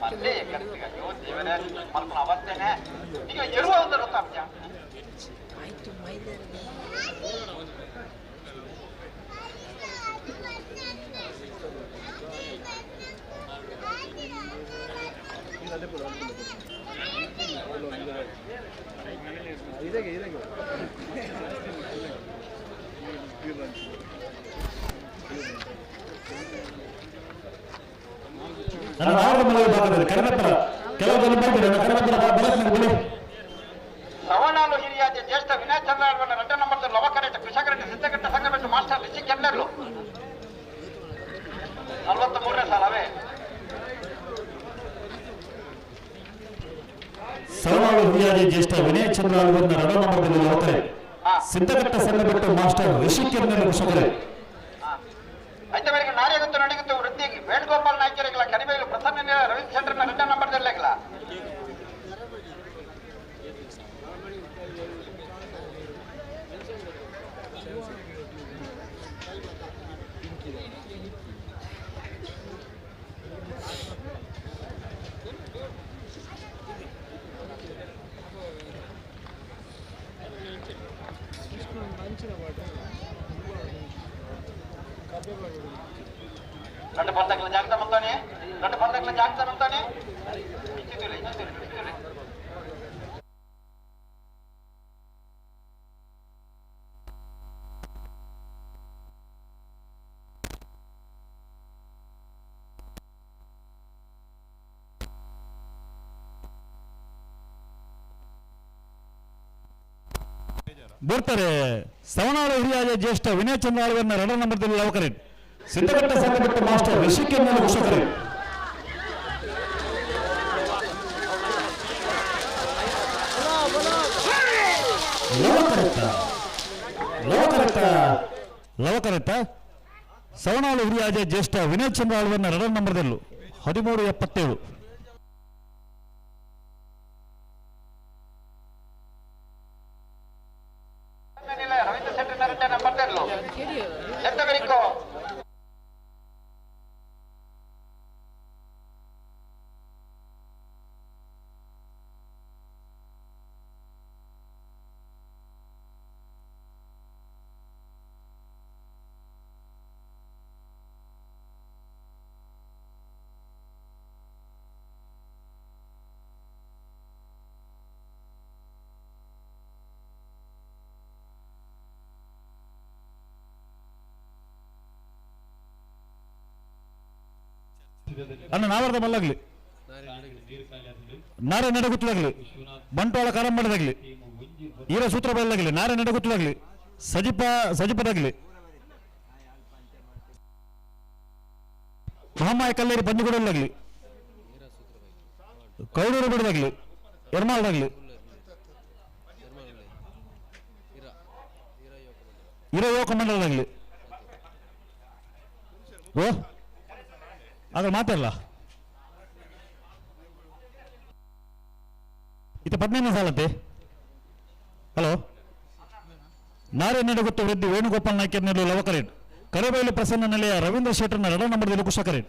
ಅಲ್ಲೇ ಕರೆಕ್ಟ್. ಅಯ್ಯೋ ದೇವರೇ, ಮಲ್ಪನ ಅವಸ್ಥೆನೆ ಈಗ ಎರುವ ಒಂದು ಗೊತ್ತಾಗ್ತ. ನನ್ನ ಆರು ಮನೆ ಭಾಗದಲ್ಲಿ ಕನ್ನಡಪರ ಕೆಲವು ಜನ ಬರ್ತಾರೆ. ನನ್ನ ಕನ್ನಡಪರ ಬರತ್ ಬಿಡಿ. ಸವಣಾಲು ಹಿರಿಯ ಜ್ಯೇಷ್ಠ ವಿನಯ್ ಚಂದ್ರ ಆಳ್ವರ್ನ ರಟ್ಟ ನಂಬರ್ ಲವಕರೆಟ್ ಕುಶಕರೆಟ್ ಸಿದ್ದಘಟ್ಟ ಸಂಘ ಮಾಸ್ಟರ್ ರಿಷಿ ಕೆನ್ನರ್ಲು 43ನೇ ಸಾಲವೇ. ಸವಣಾಳು ಹಿರಿಯಾದಿ ಜ್ಯೇಷ್ಠ ವಿನಯ್ ಚಂದ್ರ ಆಳ್ವರ್ನ ರಡ ನಂಬರ್ದಲ್ಲಿ ಲವಕರೆ ಸಿದ್ದಘಟ್ಟ ಸಂಘ ಬಿಟ್ಟು ಮಾಸ್ಟರ್ ರಿಷಿ ಕೆನ್ನರ್ ಕುಶಕರೆ. ಐತ ಮೇರೆಗೆ ನಾರ್ಯಗುತ್ತು ನಡಿಗುತ್ತು ವೃದ್ಧಿ ವೇಣುಗೋಪಾಲ್ ನಾಯ್ಕರಿಗಳ ಕರಿಬೇಲು ಪ್ರಸನ್ನ ರವೀಂದ್ರ ಸೆಂಟರ್ನ ರಡ್ಡ ನಂಬರ್ದಲ್ಲಾಗಿಲ್ಲ. రెండు పంతకుల జాగ్రత్త మంతానే, రెండు పంతకుల జాగ్రత్త మంతానే. ఇచ్చితులే ఇచ్చితులే ఇచ్చితులే. ಬರ್ತಾರೆ ಸವಣಾಳು ಹಿರಿಯಾದ ಜ್ಯೇಷ್ಠ ವಿನಯ್ ಚಂದ್ರ ಆಳ್ವರ್ನ ರಡ ನಂಬರ್ದಲ್ಲಿ ಲವಕರೆ ಸಿದ್ದಘಟ್ಟ ಸಂಘ ಬಿಟ್ಟು ಮಾಸ್ಟರ್ ರಿಷಿ ಕೆನ್ನರ್ ಕುಶಕರೆ. ಲವಕರೆತ್ತ ಲವಕರೆತ್ತ ಲವಕರೆತ್ತ ಸವಣಾಳು ಹಿರಿಯಾದ ಜ್ಯೇಷ್ಠ ವಿನಯ್ ಚಂದ್ರ ಆಳ್ವರ್ನ ರಡ ನಂಬರ್ದಲ್ಲೂ 13:77. ರವೀಂದ್ರ ಸೆಂಟರ್ನ ರಡ್ಡ ನಂಬರ್ ಎಂತ ಅಣ್ಣ ನಾವರ್ದ ಮಲ್ಲಗ್ಲಿ ನಾರೆ ನಡಗುತ್ತದಾಗ್ಲಿ ಬಂಟ್ವಾಳ ಕಾರಂಬಡದಾಗ್ಲಿ ಈರ ಸೂತ್ರ ಬಯಲಾಗಲಿ ನಾರೆ ನಡಗುತ್ತದಾಗ್ಲಿ ಸಜಿಪ ಸಜಿಪದಾಗ್ಲಿ ಮಹಾಮಾಯ ಕಲ್ಲೇರಿ ಬಂದಿಗೂಡಲಾಗ್ಲಿ ಕೌಡೂರು ಬಿಡದಾಗ್ಲಿ ಎರ್ಮಾಲ್ದಾಗ್ಲಿ ಇರೋ ಯುವಕ ಮಂಡಲದಾಗ್ಲಿ ಓ ಅದ್ರ ಮಾತಾಡಲ್ಲ ಇದು 15 ಸಾಲಂತೆ. ಹಲೋ ನಾರೇ ನಡುಗುತ್ತ ವೃದ್ಧಿ ವೇಣುಗೋಪಾಲ್ ನಾಯ್ಕರ್ ನೆಲ್ಲು ಲವಕರೇಟ್ ಕರೆಬೈಲು ಪ್ರಸನ್ನ ನೆಲೆಯ ರವೀಂದ್ರ ಶೆಟ್ಟರ್ನ ಎರಡ ನಂಬರ್ದಲ್ಲಿ ಕುಶಕರೇಟ್.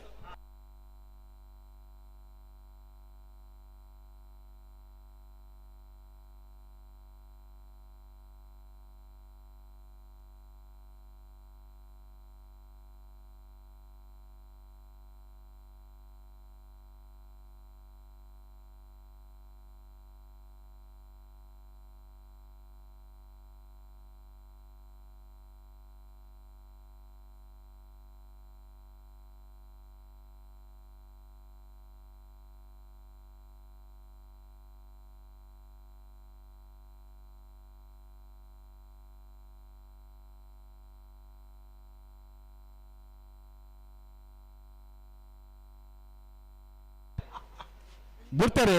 ಬಿಡ್ತಾರೆ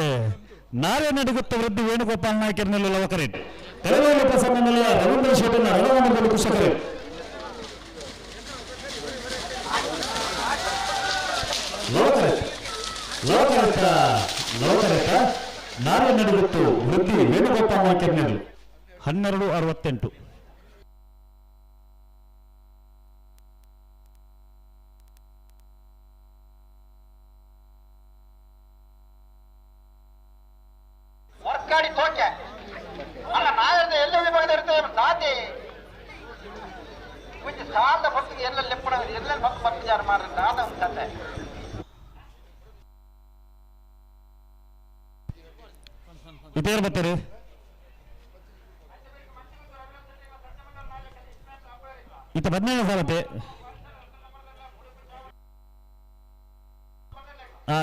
ನಾರೇ ನಡುಗುತ್ತ ವೃದ್ಧಿ ವೇಣುಗೋಪಾಲ್ ನಾಯ್ಕರ್ ನೆಲ್ಲು ಲವಕರೇಟ್ ಕರೆಬೈಲು ಪ್ರಸನ್ನ ನೆಲೆಯ ರವೀಂದ್ರ ಶೆಟ್ಟರ್ನ ಎರಡ ನಂಬರ್ದಲ್ಲಿ ಕುಶಕರೇಟ್. ಲವಕರೇಟ್ ಲವಕರೇಟ ಲವಕರೇಟ ನಾರೇ ನಡುಗುತ್ತು ವೃದ್ಧಿ ವೇಣುಗೋಪಾಲ್ ನಾಯ್ಕರ್ ನೆಲ್ಲು 12:68. ವರ್ಕಾಡಿ ತೋಕೆ ಅಲ್ಲ ನಾಯರ್ದ ಎಲ್ಲ ವಿಭಾಗದ ಇರ್ತೇವೆ ದಾತಿ ಒಂಜಿ ಸಾಲದ ಹೊತ್ತಿಗೆ ಎಲ್ಲ ಲೆಪ್ಪಣ ಎಲ್ಲ ಭಕ್ತ ಭಕ್ತಿಜಾರ ಮಾಡ್ರಿ ದಾದ ಒಂದು ಕತೆ. ಇದೇರು ಬರ್ತಾರೆ ಇತ್ತ 17 ಸಾಲತೆ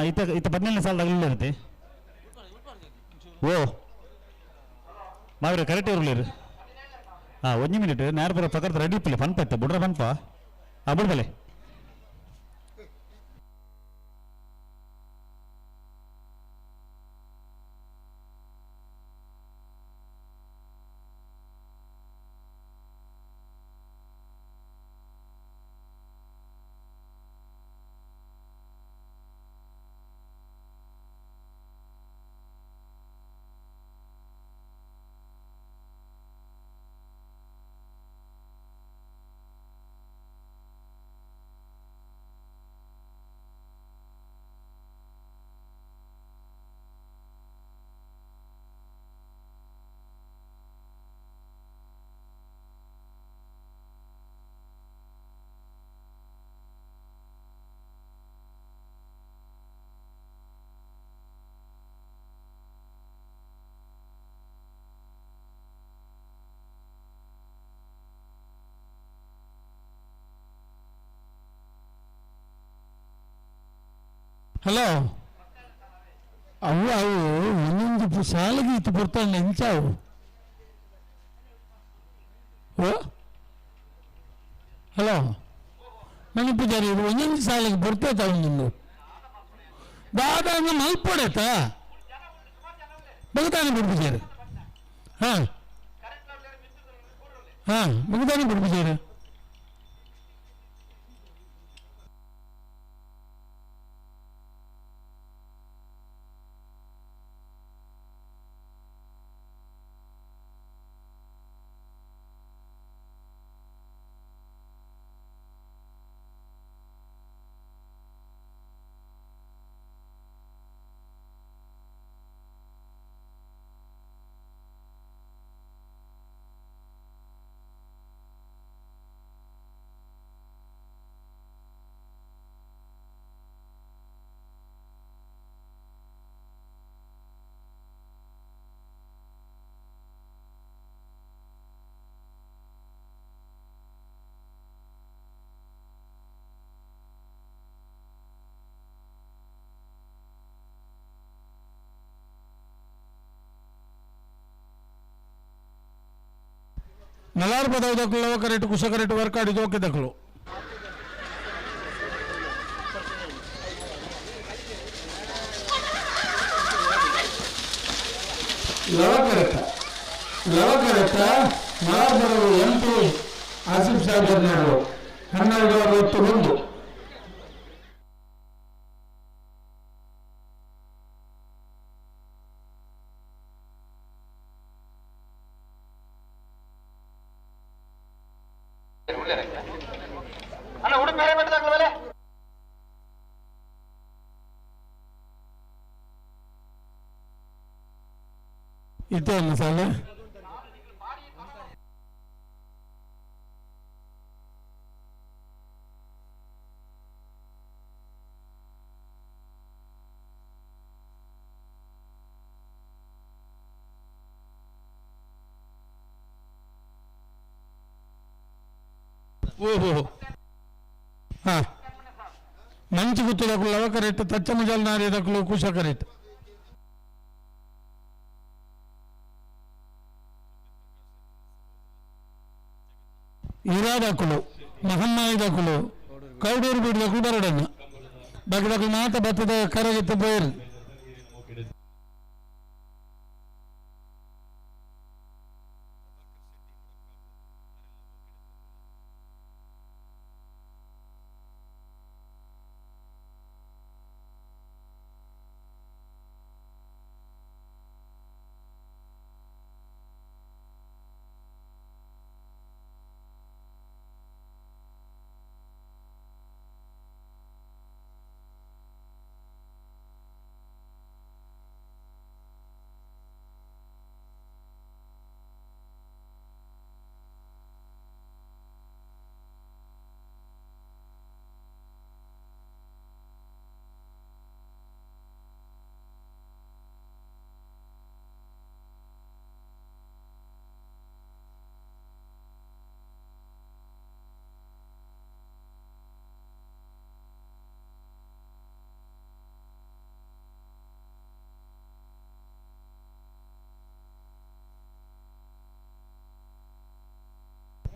ಇತ್ತ ಇತ್ತ 17 ಸಾಲದಾಗ ಇರುತ್ತೆ. ಓ ಮಾವ್ರೆ ಕರೆಕ್ಟ್ ಇರಲಿ. ಹಾಂ ಒಂಜಿ ಮಿನಿಟ್ ನೇರ ಬರೋ ಪ್ರಕಾರ ರೆಡಿ ಇಪ್ಪಲೆ ಪನ್ಪ ಇತ್ತ ಬುಡ್ರ ಪನ್ಪ ಆ ಬುಡ್ಬಲೆ ಹಲೋ ಅವು ಅವು ಒಂದೊಂದು ಸಾಲಿಗೆ ಇತ್ತು ಬರ್ತಾನೆ ಎಂಚಾವು ಓ ಹಲೋ ಮಣಿ ಪೂಜಾರಿ ಒಂದೊಂದು ಸಾಲಿಗೆ ಬರ್ತೈತ ಒಂದೊಂದು ದಾದ ಅಂದ್ರೆ ಮಲ್ಪೊಡೈತ ಬಗ್ತಾನೆ ಬಿಡು ಪೂಜಾರಿ. ಹಾಂ ಹಾಂ ಬಗ್ತಾನೆ ಬಿಡು ಪೂಜಾರಿ. ನಲಾರ್ ಪದವು ದಕ್ಕಲು ಲವಕರೆಟ್ ಕುಶಕರೆಟ್ ವರ್ಕಾಡಿ ದೋಕೆ ದಕ್ಕಲು. ಲವಕರೆತ ಲವಕರೆತ ನಲಾರ್ ಪದವು ಎಂ ಪಿ ಆಸಿಫ್ ಸಾಹೇಬ್ ನಡುವು 12:61. ಅಣ್ಣ ಉಡುಪಿ ಹಿರೇಮಠದಾಗಲ ಮೇಲೆ ಇತ್ತೆ ಸಾಲ ಓಹೋ ಹಾ ಮಂಚು ಗುತ್ತದಕ್ಕಲು ಲವಕರೆಟ್ ತಚ್ಚ ಮುಜಲ್ ನಾರಿಯದಕ್ಕಲು ಕುಶಕರೆಟ್. ಇರಾದಕ್ಕಲು ಮಹಮ್ಮಾಯಿದಕ್ಕಲು ಕೌಡೂರು ಬೀಡದಕ್ಕಲು ಬರಡನ್ನು ಬಾಕಿದಕ್ಕಲು ಮಾತ ಬತ್ತದ ಕರಗಿತ್ತು ಪೋಯಿರು.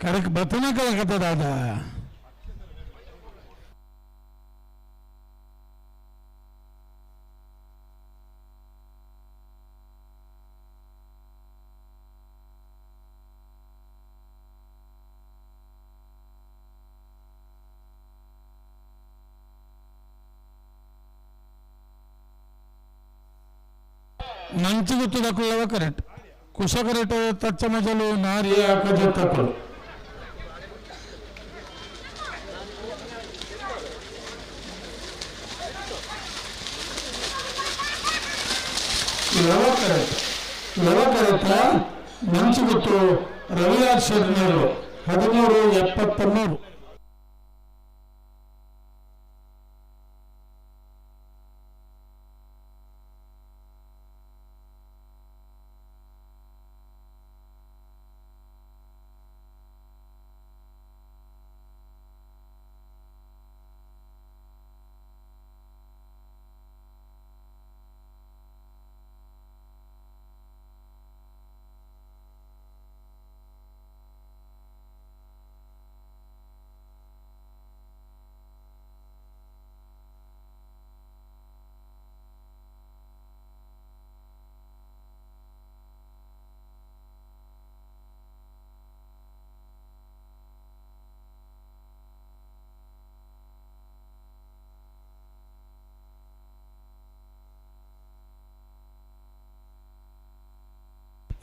ಕರೆಕ್ಟ್ ಬತ್ತನ ಕಲಕತ್ತದ. ಮಂಚು ಗುತ್ತದಕ್ಕುಳ್ಳವ ಕರೆಕ್ಟ್ ಕುಶ ಕರೆಕ್ಟ್ ತಚ್ಚ ಮಜಲು ನಾರಿಯ ಕಜತ್ತಕ್ಕಳು. ಲವಕರೆಟ್ ಲವಕರೆತ ಮಂಚುಗುತ್ತು ರವಿರಾಜ್ ಶೆಟ್ನವರು 13:73.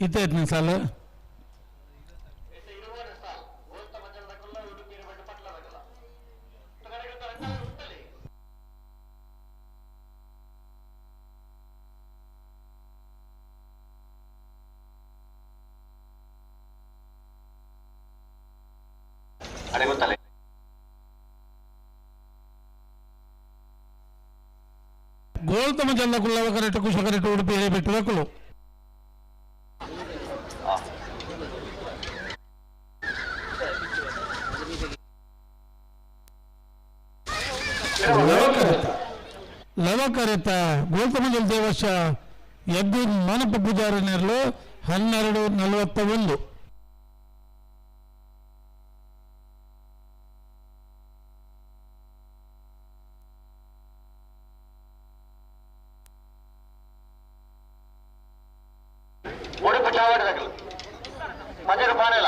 ಇತ್ತೆ ಸಾಲ ಗೋಲ್ತಮ ಜಲ್ಲಕುಳ್ಳವ ಕರೆಕ್ಟ್ ಕುಶ ಕರೆಕ್ಟ್ ಉಡುಪಿ ಹಿರೇಬೆಟ್ಟದಕ್ಕಲು. ಲವಕರೆತ ಗೋಲ್ತಮಂಜಲ್ ದೇವಶ ಯದ್ದಿ ಮಾನಪ್ಪ ಪೂಜಾರಿ ನೆರಳು 12:41. ಚಾವಡಿದಕಲು ಪಜೀರು ಪಾಣೇಲ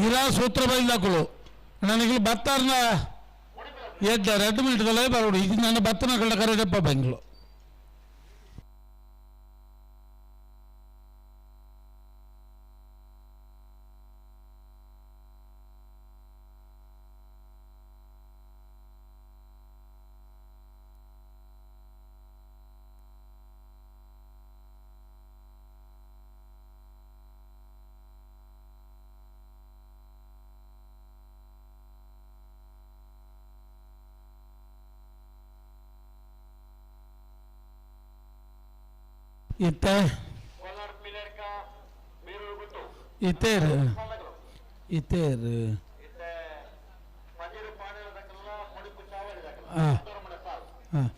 ಇರಾ ಸೂತ್ರ ಬೈದಾಕುಳು ನನಗೆ ಬತ್ತಾರ್ನ ಎಡ್ಡ 2 ಮಿನಿಟ್ದಲ್ಲೇ ಬರೋಡು. ಇದು ನನ್ನ ಬತ್ತನ ಕಳ್ಳ ಕರೆಡಪ್ಪ ಬೆಂಗಳೂರು. ಇತ್ತೆ ಇತ್ತೇರು ಇತ್ತೇರು ಹಾಂ ಹಾಂ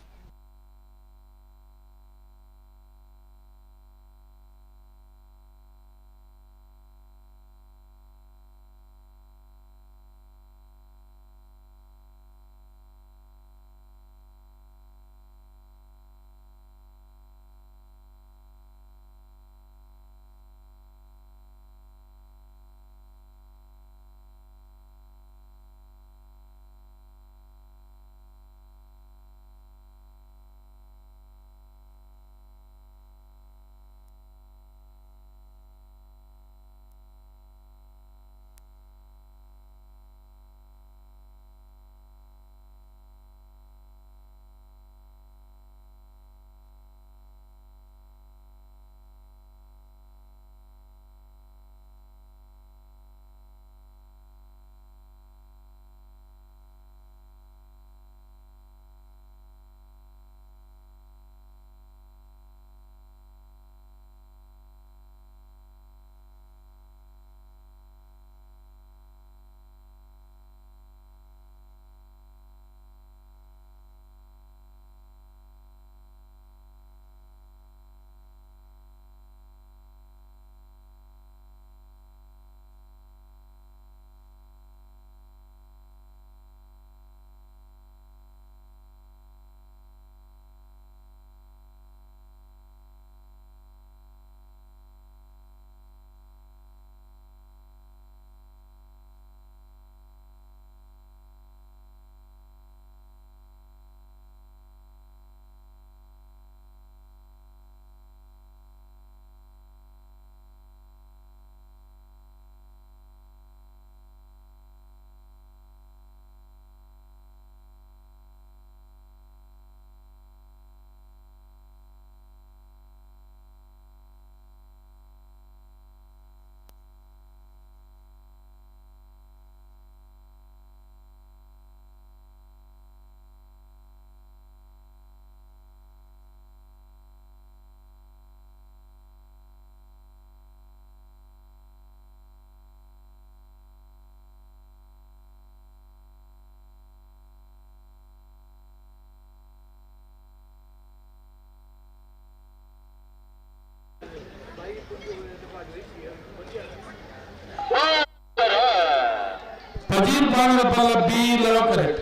ಪಜೀರ್ ಪಾನರಪಲ್ಲ ಬಿ ಲವಕರೆಟ್,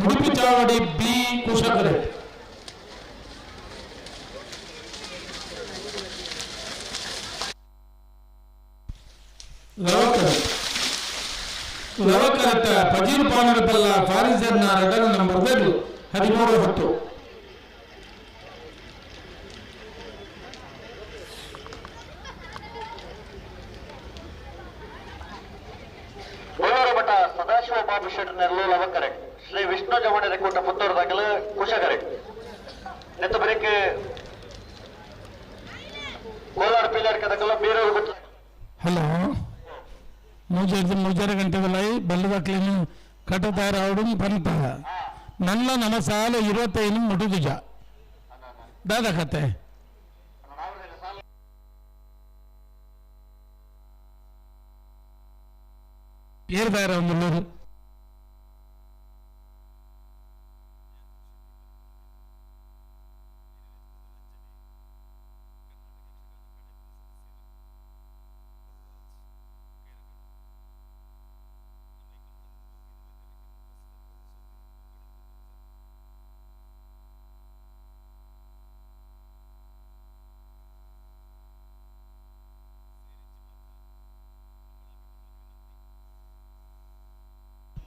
ಮುಡುಪು ಚಾವಡಿ ಬಿ ಕುಶಕರೆಟ್. ಲವಕರೆಟ್ ಲವಕರೆಟ್ ಪಜೀರ್ ಪಾನರಪಲ್ಲ ಫಾರಿಸರ್ನ ರಡನ್ ನಂಬರ್ 13-10. ಮಠ ಸದಾಶಿವ ಬಾಬು ಶೆಟ್ಟರ್ನೆಲ್ಲೂ ಲವಕರೆ, ಶ್ರೀ ವಿಷ್ಣು ಜವಣಿ ಕೂಟ ಪುತ್ತೂರು ದಾಖಲು ಕುಶಕರೆ. ನೆತ್ತ ಬರೀಕೆ ಕೋಲಾರ ಪಿಲ್ಲರ್ ಕದಕಲ್ಲ ಬೀರೂರು ಗುತ್ತ. ಹಲೋ, ಮೂಜಾರು ಗಂಟೆದಲ್ಲ ಬಲ್ಲದಕ್ಲೇನು ಕಟ ತಯಾರಾವಡು ಪಂತ ನನ್ನ ನಮ್ಮ ಸಾಲ 25 ಮುಟುದುಜ ದಾದ ಕತೆ. ಏರ್ ತಯಾರ ಒಂದು.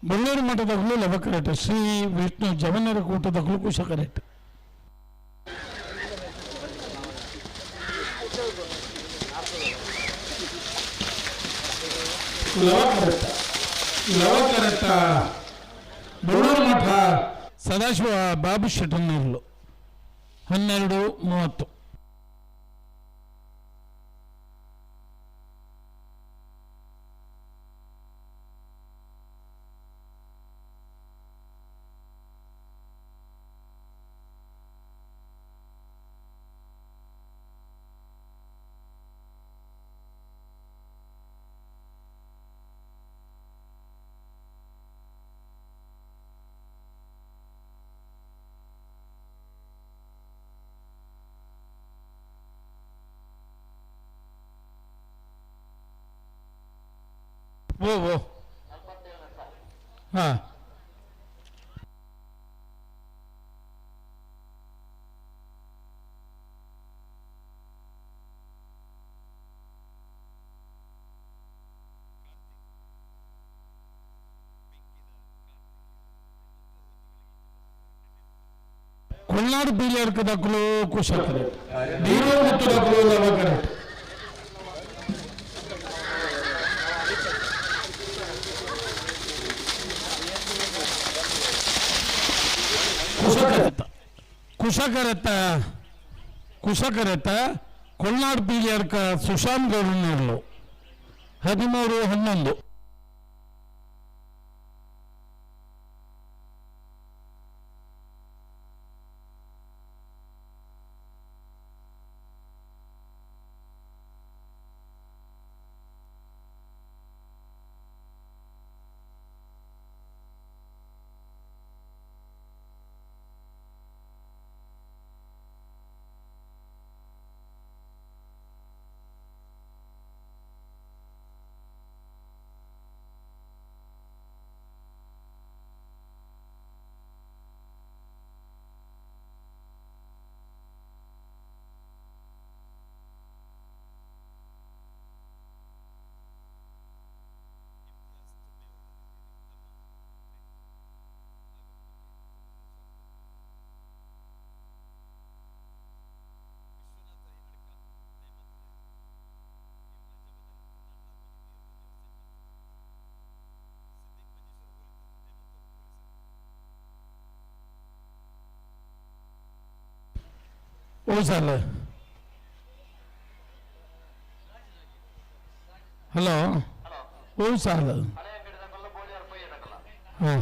ಬಳ್ಳೂರು ಮಠದಗಳು ಲವಕರೆಟ್ ಶ್ರೀ ವಿಷ್ಣು ಜವನರ ಕೂಟದಗಳು ಕುಶಕರೆಟ್. ಲವಕರೆತ ಲವಕರೆತ ಬಳ್ಳೂರು ಮಠ ಸದಾಶಿವ ಬಾಬು ಶೆಟ್ಟನ್ನೂರ್ಲು 12:30. ಓ ಓ ಹಾಂ ಕೊಲ್ನಾಡು ಬೀಲಿಯರ್ಕ ದಕ್ಕಲು ಕುಶಕರೆ ಬೀರೂರು ಮತ್ತು ದಕ್ಕಲು ಲವಕರೆ. ಕುಶಕರತ ಕುಶಕರತ ಕುಶಕರತ ಕೊಲ್ನಾಡು ಬೀಲಿಯರ್ಕ ಸುಶಾಂತ್ ಗೌಡನೂರ್ಲು 13:11. ಓ ಸರ್ ಹಲೋ ಓ ಸರ್ ಹಾಂ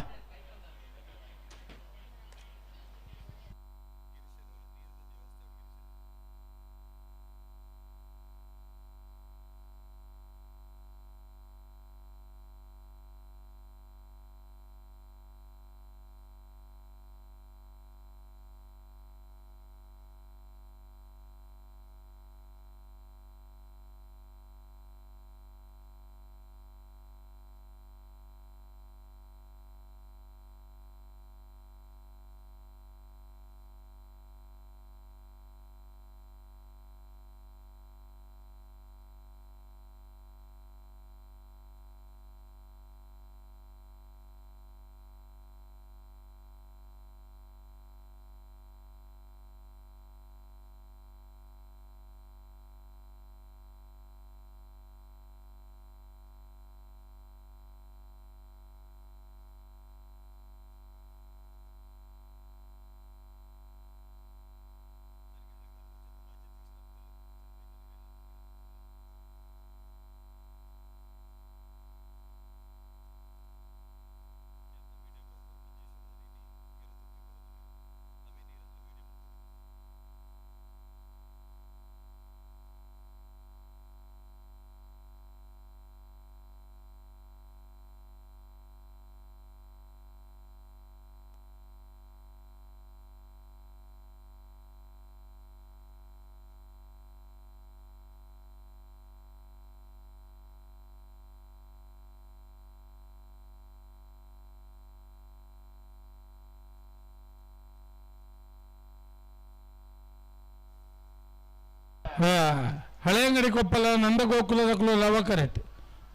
ಹಳೆಯಂಗಡಿ ಕೊಪ್ಪಲ ನಂದಗೋಕುಲದಕ್ಕಲು ಲವ ಕರೆಕ್ಟ್,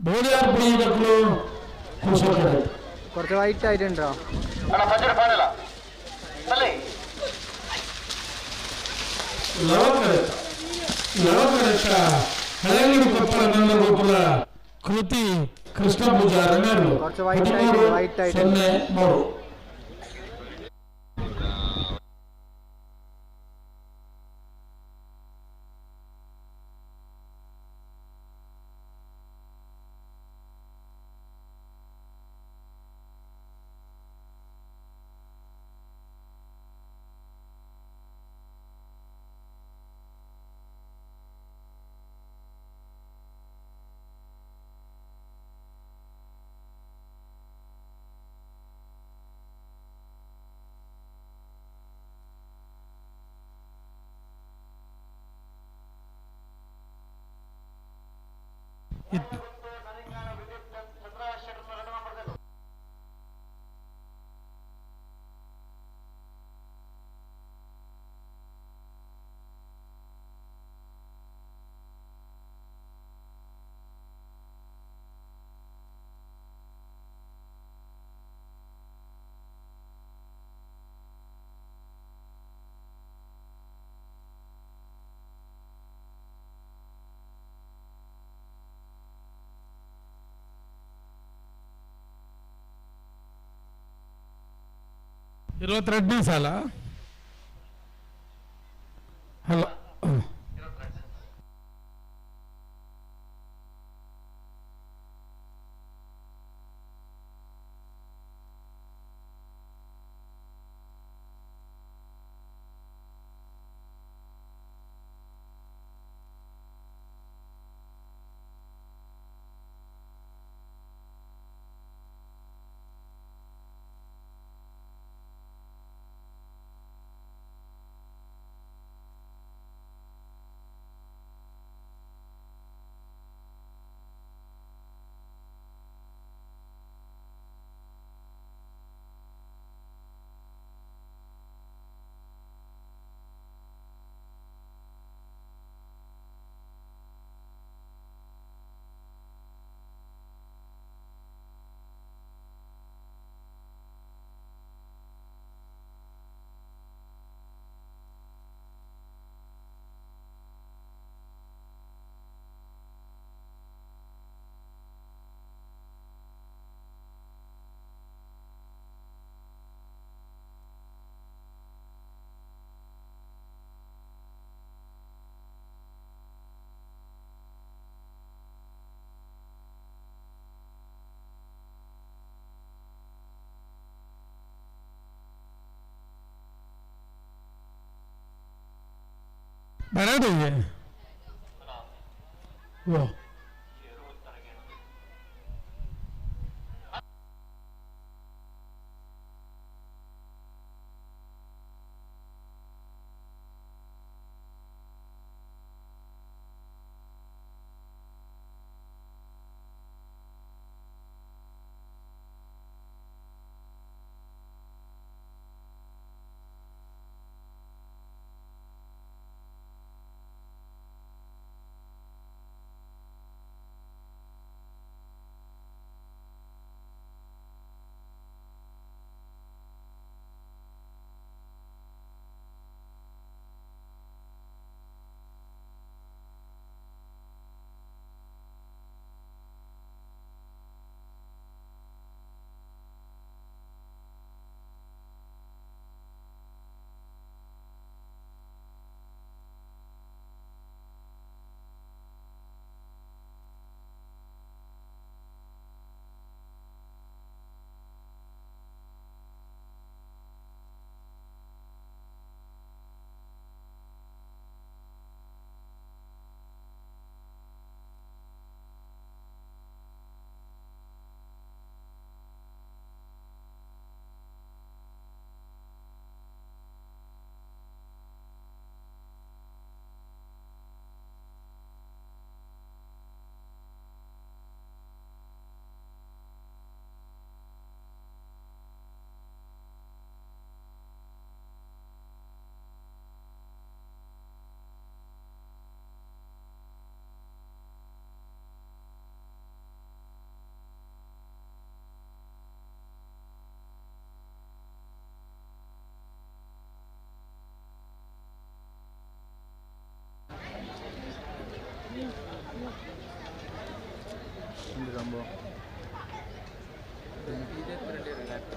ಬೋಳಿಯಾರ್ ಪುಡಿದಕ್ಕಲು ಕುಶ ಕರೆಕ್ಟ್. കുറച്ച് വൈറ്റ് ആയിട്ടുണ്ടോ? ಕೃತಿ ಕೃಷ್ಣ ಪೂಜಾರನರು കുറച്ച് വൈറ്റ് ആയിട്ട് വൈറ്റ് ആയിട്ട് 03. 22ನೇ ಸಾಲ. ಹಲೋ, ಬರೋದು ಓ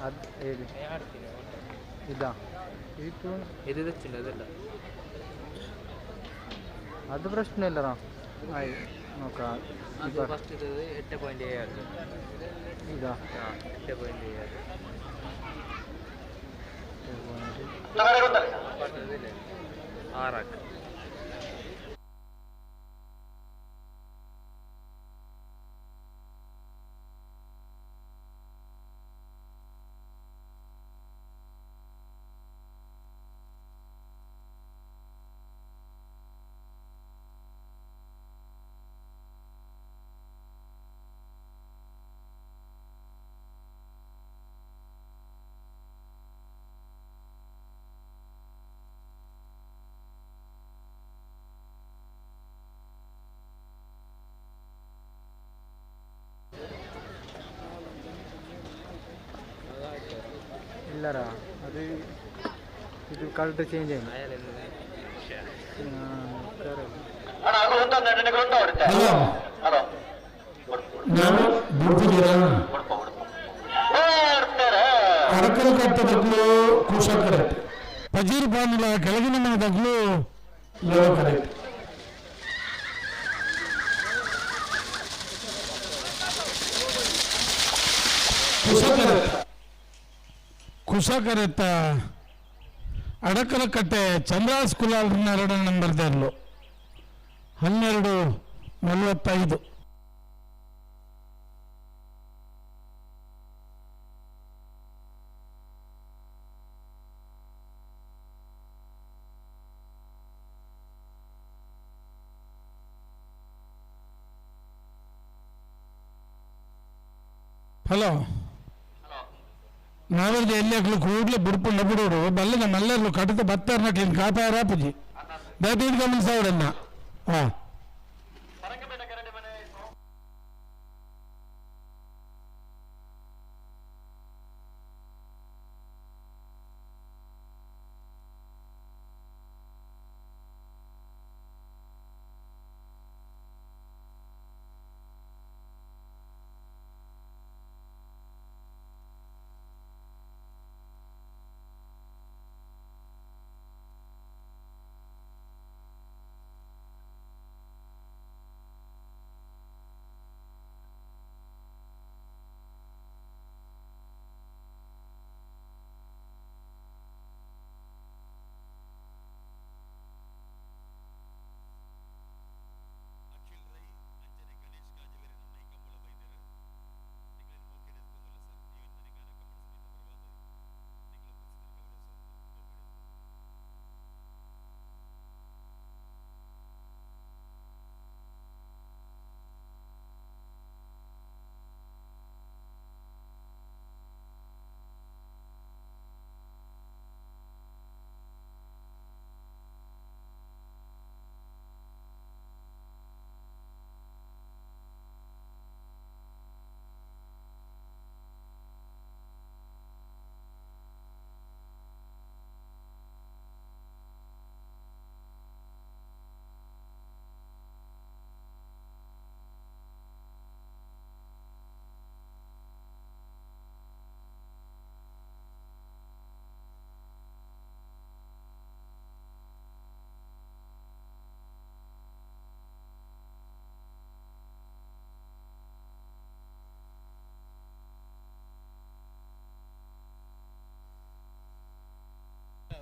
ಅದು ಹೇಳಿ ಇದಾ ಇದು ಇದು ಅದಲ್ಲ ಅದು ಪ್ರಶ್ನೆ ಇಲ್ಲ ಆಯ್ತು ನೋಕ ಅದು ಫಸ್ಟ್ ಇದು 8.7. ಇದಾ 8.7. ಆರಕ್ಕೆ. ಇಲ್ಲರ ಅದು ಇದು ಕಲರ್ ಚೇಂಜ್ ಆಯ್ತು. ಅಡಕಲ್ ಕಟ್ಟದಕ್ಕೂ ಕುಶ ಕರೆಕ್ಟ್, ಪಜೀರ್ ಬಾನಿಲ ಕೆಳಗಿನ ಮನೆದಾಗ್ಲೂ ಲವ ಕರೆಕ್ಟ್. ಕುಶ ಕರೆಕ್ಟ್, ಕುಶ ಕರೆತ್ತ ಅಡಕಲ ಕಟ್ಟೆ ಚಂದ್ರಾಸ್ ಕುಲಾಲ್ 2 ನಂಬರ್ ದೇರ್ಲು 12:45. ಹಲೋ, ನಾವೆಲ್ಲ ಎಲ್ಲಿ ಕೂಡಲೇ ಬುಡ್ಪುಂಡ ಬಿಡೋರು ಬಲ್ಲದ ಮಲ್ಲರ್ಲು ಕಡಿತ ಬತ್ತಾರ್ನಕ್ಲಿನ್ ಕಾಪಾರ ಪೂಜಿ ದಯವಿಟ್ಟು ಗಮನಿಸೋಡನ್ನ. ಹಾಂ,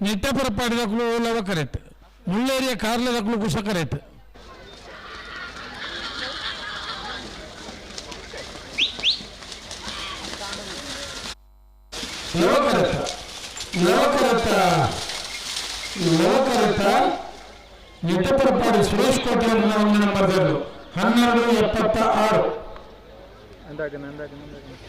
ನಿಟ್ಟಪರಪಾಡಿದಕ್ಕೂ ಲವ ಕರೆಕ್ಟ್, ಮುಳ್ಳೇರಿಯ ಕಾರ್ಲದಕ್ಕೂ ಕುಶ ಕರೆಕ್ಟ್. ಲೋಕರಥ ಲೋಕರಥ ಲೋಕರಥ ನಿಟ್ಟಪರಪಾಡಿ ಸುರೇಶ್ ಕೋಟೆ 1 ನಂಬರ್ 12:76. ಅಂದಾಗನ ಅಂದಾಗನ ಅಂದಾಗನ.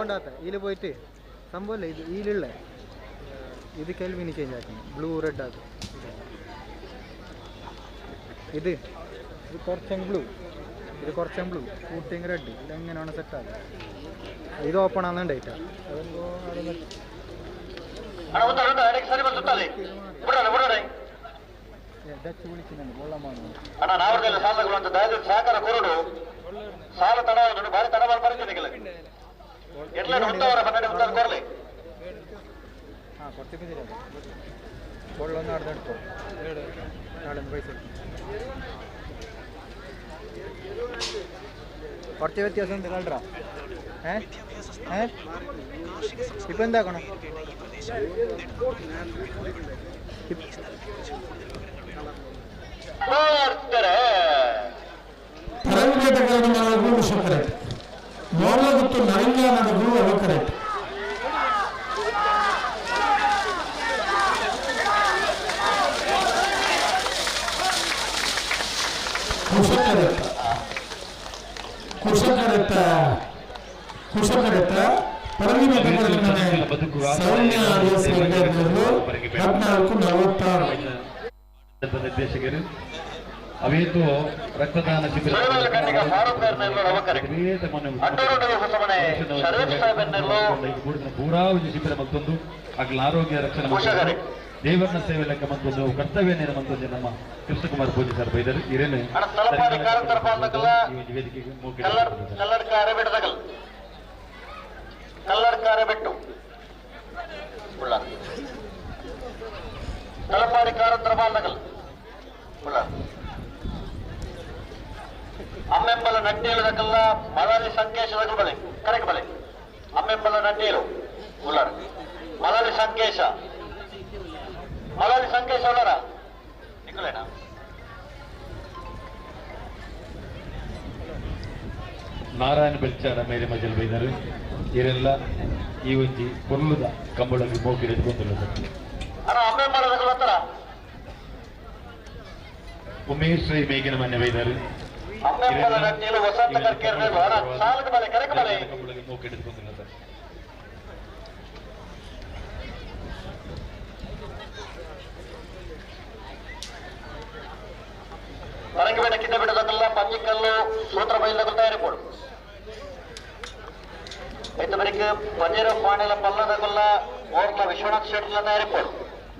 ಉಂಡಾತ ಇಲ್ಲಿ ಪೋಯ್ತು ಸಂಬೋಲ್ಲ ಇದು ಈಲಿಲ್ಲ ಇದು ಕೆಲ್ವಿನಿ ಚೇಂಜ್ ಹಾಕಿ ಬ್ಲೂ ರೆಡ್ ಅದು ಇದು ಇದು കുറച്ചങ്ങ് ബ്ലೂ ഇത് കുറച്ചങ്ങ് ബ്ലൂ കൂട്ടിങ് റെഡ് ഇത് എങ്ങനെയാണ് സെറ്റ് ആകുക ഇത് ഓപ്പൺ ആകുന്നുണ്ടായിട്ടാ അതെന്തോ ಡಚ್ ವಿಳಿಸಿದ್ದಾನೆ ಬೊಳ್ಳಮಾನು ಅಣ್ಣ ನಾವರ್ದೆಲ್ಲ ಸಾಲಗಳು ಅಂತ ದಯವಿಟ್ಟು ಸಹಕಾರ ಕೊರಡು ಸಾಲ ತಡ ಭಾರಿ ತಡ ಪರಿಸ್ಥಿತಿ ಎಲ್ಲ ಉತ್ತವರ ಬನ್ನಡೆ ಉತ್ತರ ಕೊರಲಿ ಹಾಂ ಕೊಡ್ತಿದ್ದೀರ ಬೊಳ್ಳೊಂದು ಅರ್ಧ ಉಂಟು ನಾಳೆ ಪೈಸೆ കുറച്ച് വ്യത്യാസം ഉണ്ട് കളറാ ഏ ഏ ഇപ്പം എന്താക്കണം ಮೋರ್ಲಗುತ್ತು ನರಿಂಗಾನದ ಗುರು ಅವಕರೆಟ್ ಕುಶಕರೆತ್ತ ಕುಶಕರೆತ್ತ ಕುಶಕರೆತ್ತ ಸೌಮ್ಯ ವಿದ್ಯಾರ್ಥಿಗಳು 14:46 ನಿರ್ದೇಶಕರು ಅವೇತು ರಕ್ತದಾನ ಶಿಬಿರ ಪೂರಾ ಒಂದು ಶಿಬಿರ ಮತ್ತೊಂದು ಅಗ್ಲ ಆರೋಗ್ಯ ರಕ್ಷಣೆ ಮತ್ತೊಂದು, ದೇವರನ್ನ ಸೇವೆ ಲೆಕ್ಕ ಮತ್ತೊಂದು ಕರ್ತವ್ಯ ನೇರ ಮತ್ತೊಂದು ನಮ್ಮ ಕೃಷ್ಣಕುಮಾರ್ ಪೂಜೆ ಸರ್ ಬೈದರು ಇರೇನು ಈ ಒಂದು ವೇದಿಕೆಗೆ ಮೋಕೆ ಕಲ್ಲಡ್ಕಾರೆ ಬೆಟ್ಟದಗಲ್ ಕಲ್ಲಡ್ಕಾರೆ ಬೆಟ್ಟು ತಲಪಾಡಿ ಕಾರಂತರ ಬಾಲ್ನಗಲ್ ಅಮ್ಮೆಂಬಲ ನಟ್ಟೇಳುದಕ್ಕೆಲ್ಲ ಮಲಾಲಿ ಸಂಕೇಶದ ಬಲೆ ಕರೆಕ್ಟ್ ಬಲೆ ಅಮ್ಮೆಂಬಲ ನಟ್ಟೇಲು ಉಳ್ಳಾರ ಮಲಾಲಿ ಸಂಕೇಶ ಮಲಾಲಿ ಸಂಕೇಶ ಉಳ್ಳಾರ ನಿಕ್ಕಲೇನಾ ನಾರಾಯಣ ಬೆಲ್ಚಾಡ ಮೇಲೆ ಮಜಲ್ ಬೈದರು ಇರೆಲ್ಲ ಈ ಒಂಜಿ ಪೊರ್ಲುದ ಕಂಬಳಗಿ ಮೋಕಿರಿ ಎತ್ಕೊಂದುಲ್ಲ ಅಣ್ಣ ಅಮ್ಮೆಂಬಲ ಹತ್ರ ಉಮೇಶ್ ರೈ ಮೇಗಿನ ಮನೆ ಬೈದರು ಅಮ್ಮೆಂಬಲ ನಟ್ಟೇಲು ವಸಂತ ಕರ್ಕೇರ್ ಸಾಲದ ಬಲೆ ಕರೆಕ್ಟ್ ಬಲೆ ಕಂಬಳಗಿ ಮೋಕಿರಿ ಎತ್ಕೊಂದುಲ್ಲ ಸರ್ ಪರಂಗಿಬೇಡ ಕಿದ್ದ ಬಿಡದಕ್ಕೆಲ್ಲ ಪಂಜಿಕಲ್ಲು ಸೂತ್ರ ಬೈಲದಕ್ಕೂ ತಯಾರಿಪೋಡು ಐತಬರಿಗೆ ಪಂಜರ ಪಾಣಿಲ ಪಲ್ಲದಕ್ಕೆಲ್ಲ ಓರ್ಲ ವಿಶ್ವನಾಥ್ ಶೆಟ್ಲ ತಯಾರಿಪೋಡು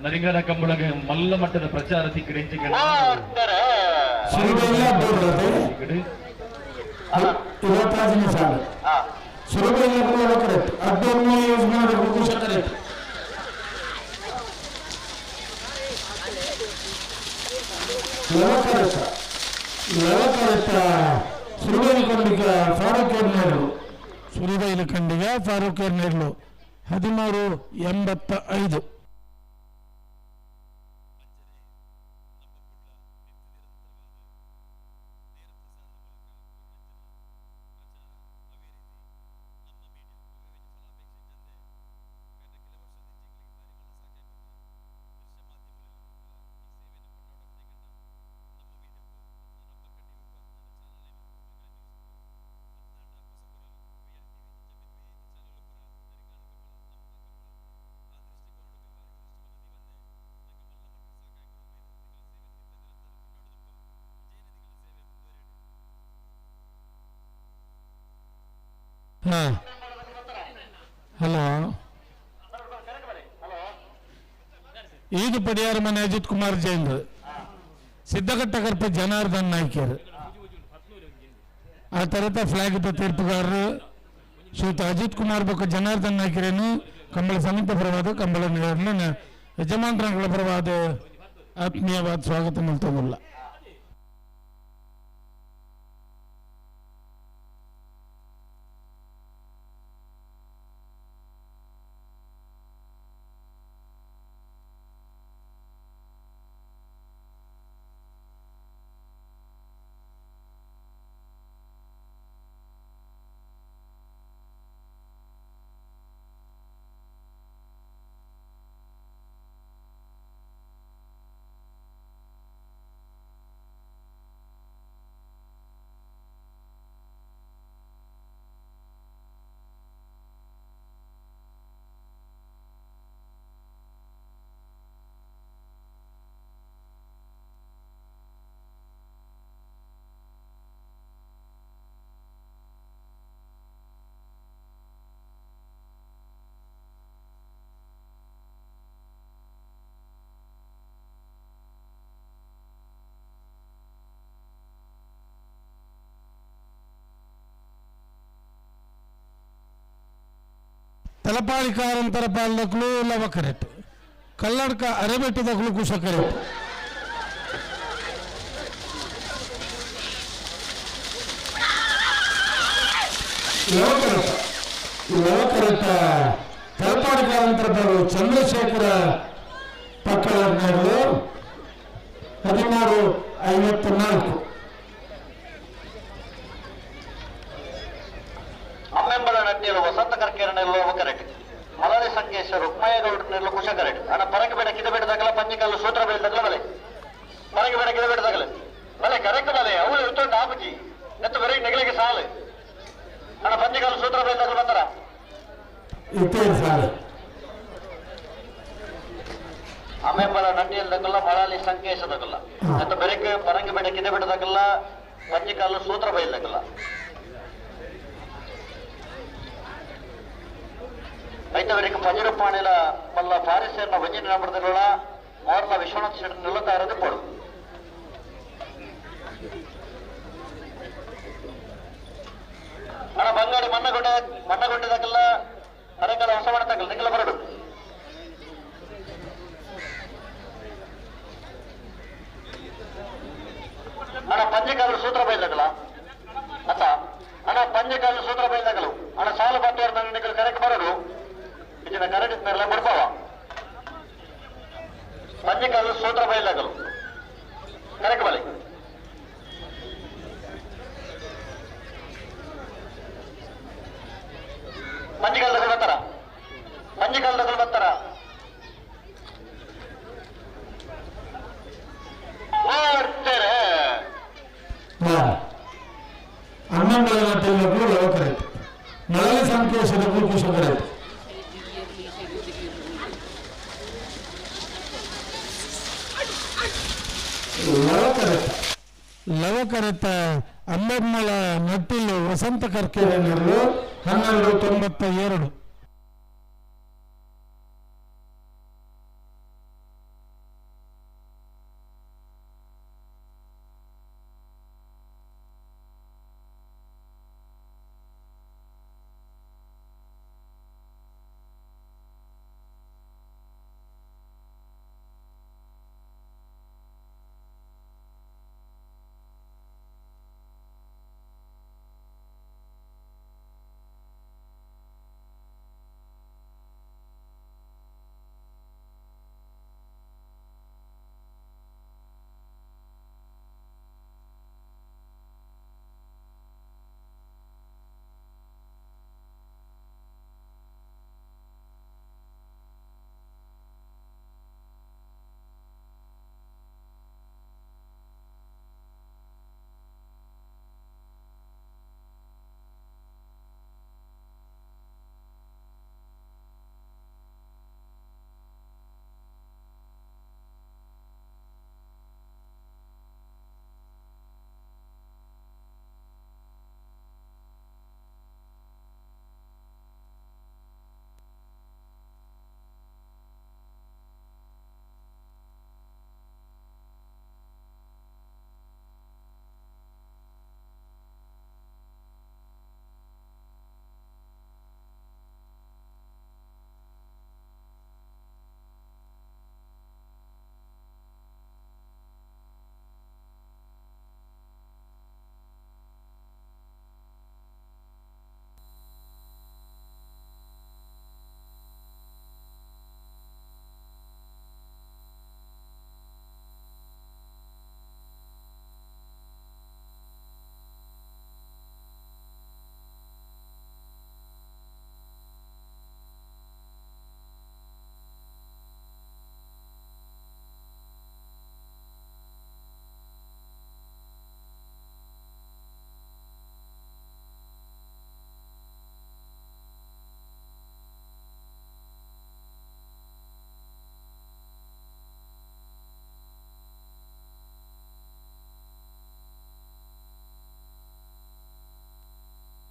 ನರಿಂಗನ ಕಂಬಳಗೆ ಮಲ್ಲ ಮಟ್ಟದ ಪ್ರಚಾರ ತಿಕ್ಕಡೆ ಇವತ್ತಾಜಿನ ಸಾಲ ಸುರಬೈಲ ಕರೆಕ್ಟ್ ಅದ್ದೊಮ್ಮೆ ಯೂಸ್ ಮಾಡಬೇಕು ಕರೆಕ್ಟ್ ಲವಕರತ ಲವಕರತ ಸುರಬೈಲು ಖಂಡಿಗ ಫಾರೂಕ್ ಎರ್ನೇರ್ಲು ಸುರಬೈಲು ಖಂಡಿಗ ಫಾರೂಕ್ ಎರ್ನೇರ್ಲು 13:85. ಹಲೋ ಈದು ಪಡಿಯಾರ ಮನೆ ಅಜಿತ್ ಕುಮಾರ್ ಜೈನ್ ಸಿದ್ದಘಟ್ಟ ಕರ್ಪ ಜನಾರ್ದನ್ ನಾಯ್ಕರ್ ಆ ತರತ ಫ್ಲಾಗ್ ತೀರ್ಪುಗಾರರು ಶ್ರೀಯುತ ಅಜಿತ್ ಕುಮಾರ್ ಬೊಕ್ಕ ಜನಾರ್ದನ್ ನಾಯ್ಕರೇನು ಕಂಬಳ ಸಮಿತಿ ಪರವಾದ ಕಂಬಳ ಯಜಮಾನ್ರ ಪರವಾದ ಆತ್ಮೀಯವಾದ ಸ್ವಾಗತ ಮಲ್ತೊಂದುಲ್ಲ. ತಲಪಾಡಿ ಕಾರಂತರ ಪಾಲ್ದಕ್ಲು ಲವಕರೆಟ್ ಕಲ್ಲಡ್ಕ ಅರೆಬೆಟ್ಟದಕ್ಲು ಕುಶಕರೆಟ್. ಲವಕರಟ ಲವಕರಟ ತಲಪಾಡಿ ಕಾರಂತರ ಪಾಲು ಚಂದ್ರಶೇಖರ ಪಕ್ಕದ 13:54. ಅಮ್ಮೆಂಬಳ ನಟ್ಟಿಯಲು ವಸಂತ ಕರ್ಕೇರನೆಲ್ಲೋ ಕರೆಕ್ಟ್ ಮಲಳಿ ಸಂಕೇಶ ರುಕ್ಮಯ್ಯಗೌಡನೆಲ್ಲ ಕುಶ ಕರೆಕ್ಟ್ ಅಣ್ಣ ಪರಕ್ಕೆ ಬೇಡ ಕಿದ ಬೇಡ ತಗಲ ಪಂಜಿಕಲ್ಲು ಸೂತ್ರ ಬೇಡ ತಗಲ ಬಲೆ ಪರಕ್ಕೆ ಬೇಡ ಕಿದ ಬೇಡ ತಗಲ ಬಲೆ ಕರೆಕ್ಟ್ ಬಲೆ ಅವಳು ಇರ್ತೊಂಡು ಆಪುಜಿ ಎತ್ತು ಬರೀ ನೆಗಲಿಗೆ ಸಾಲು ಅಣ್ಣ ಪಂಜಿಕಲ್ಲು ಸೂತ್ರ ಬೇಡ ತಗಲ ಬಂದರ ಸಾಲು. ಅಮ್ಮೆಂಬಳ ನಟ್ಟಿಯಲ್ ತಗಲ ಮಳಲಿ ಸಂಕೇಶ ತಗಲ ಎತ್ತು ಬೆರಕೆ ಪರಂಗಿ ಬೇಡ ಕಿದ ಬೇಡ ತಗಲ ಪಂಜಿಕಲ್ಲು ಸೂತ್ರ ಬೈಲ್ ತಗಲ ಐತವರಿಗೆ ಪಂಜರಪಾಣಿಲ ಮಲ್ಲ ಫಾರಿಸೇನ ಒಂಜಿನ ನಂಬರ್ದಲ್ಲ ಮೋರ್ಲ ವಿಶ್ವನಾಥ್ ಶೆಟ್ಟಿ ನಿಲ್ಲುತ್ತಾರದು ಕೊಡು. ಅಣ್ಣ ಬಂಗಾಡಿ ಮನ್ನಗೊಂಡ ಮನ್ನಗೊಂಡಿದಾಗಲ್ಲ ಅರೆಕಾಲ ಹೊಸ ಮಾಡತ್ತಾಗಲ್ಲ ನಿಂಗಲ ಬರಡು. ಅಣ್ಣ ಪಂಜೆಕಾಲು ಸೂತ್ರ ಬೈದಾಗಲ್ಲ ಅತ್ತ ಅಣ್ಣ ಪಂಜೆಕಾಲು ಸೂತ್ರ ಬೈದಾಗಲು ಅಣ್ಣ ಸಾಲು ಬತ್ತವರ ನಿಂಗಲ್ ಕರೆಕ್ಟ್ ಬರಡು. ಇದನ್ನ ಕರೆಕ್ಟ್ ಬರ್ಬಾವ ಪಂಜೆಕಾಲು ಸೂತ್ರ ಬೈದಾಗಲು ಕರೆಕ್ಟ್ ಬಲಿ. ಪಂಜಿಕಾಲದಗಳು ಬರ್ತಾರ ಪಂಜಿಕಾಲದಗಳು ಬರ್ತಾರ ಮಾಡ್ತಾರೆ. ಅಣ್ಣಂಗಳ ನಟ್ಟಿಯಲ್ಲೂ ಲವಕರೆಟ್ ಮಳಲಿ ಸಂಕೇಶದಕ್ಕೂ ಕುಶಕರೆಟ್. ಲವಕರೆತ ಲವಕರೆತ ಅಂಬೆಮ್ಮಳ ನಟ್ಟಿಲು ವಸಂತ ಕರ್ಕೇರನರು 12:92.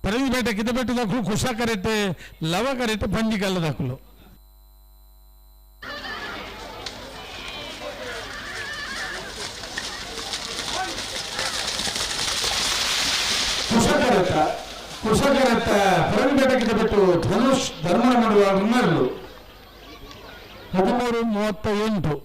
ಪರಂಗಿಪೇಟೆ ಕಿದಪೇಟೆ ದಾಖಲು ಕುಶ ಕರೆಟ್ ಲವ ಕರೆಟ್ ಪಂಜಿಕಲ್ಲ ದಾಖಲು. ಕುಶಕರತ ಕುಶಕರತ್ತ ಪರಂಪೇಟಕ್ಕೆ ಬಿಟ್ಟು ಧನುಷ್ ಧರ್ಮನ ಮಾಡುವ ಮುನ್ನರ್ಲು 13:38.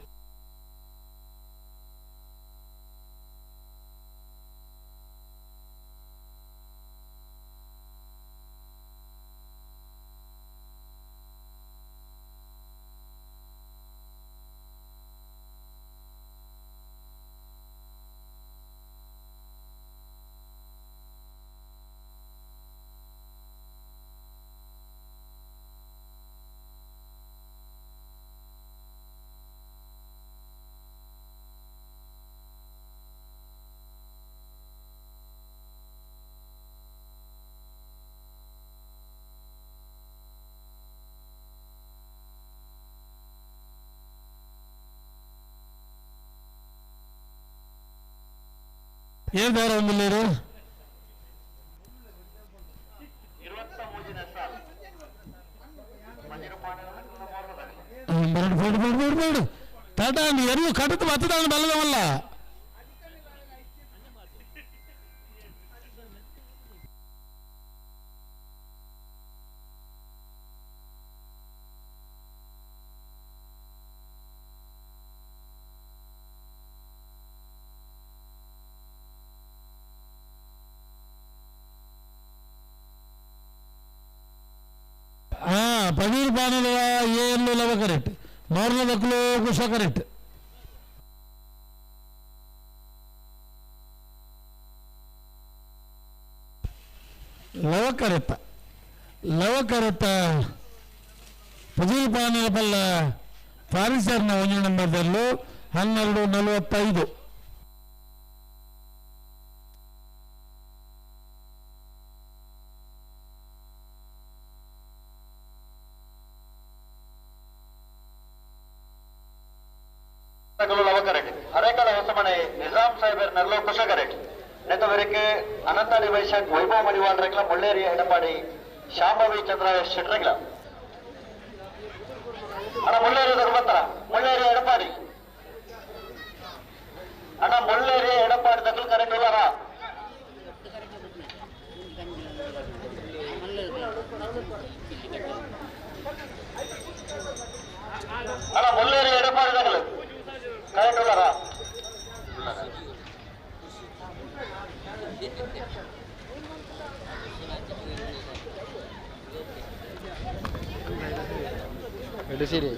ಏನ್ ಬೇರೆ ಒಂದಿಲ್ಲ. ಬೇಡ ಬೇಡ ಬೇಡ ಬೇಡ ಬೇಡ ಟಾಟಾ ಎಲ್ಲೂ ಕಟ್ಟುತ್ತ ಬತ್ತದ ಬಲ್ಲದವಲ್ಲ. ಪನೀರ್ ಪಾನದ ಏನು ಲವ ಕರೆಕ್ಟ್, ಮಾರ್ಲದಕ್ಕೂ ಕುಶ ಕರೆಕ್ಟ್. ಲವಕರತ್ತ ಲವಕರತ್ತ ಪನೀರ್ ಪಾನದ ಪಲ್ಲ ಫಾರಿಸರ್ನ ಒಂದು ನಂಬರ್ದಲ್ಲೂ 12:45. ಅರೇಕಳ ಹೊಸಮನೆ ನಿಜಾಂ ಸಾಹೇಬರ್ ನೆರಳು ಕುಶಗರೆಟ್ ನೆತವರೆಗೆ ಅನಂತಾಡಿ ವೈಶಾಖ್ ವೈಭವ ಮಡಿವಾಳ್ ರೆಗ್ಲ ಮುಳ್ಳೇರಿ ಎಡಪಾಡಿ ಶಾಂಭವಿ ಚಂದ್ರ ಶೆಟ್ರೆಗ್ಲ ಅಣ್ಣ ಮುಳ್ಳೇರಿ ಬರ್ತಾರ ಮುಳ್ಳೇರಿ ಎಡಪಾಡಿ ಅಣ್ಣ ಮುಳ್ಳೇರಿ ಎಡಪಾಡಿ ತಗಲು ಕರೆಕ್ಟ್ ಉಳ್ಳಾರ. ಅಣ್ಣ ಮುಳ್ಳೇರಿ ಎಡಪಾಡಿ ತಗಲು ಕರೆಕ್ಟ್ ಉಳ್ಳಾರ. ശരി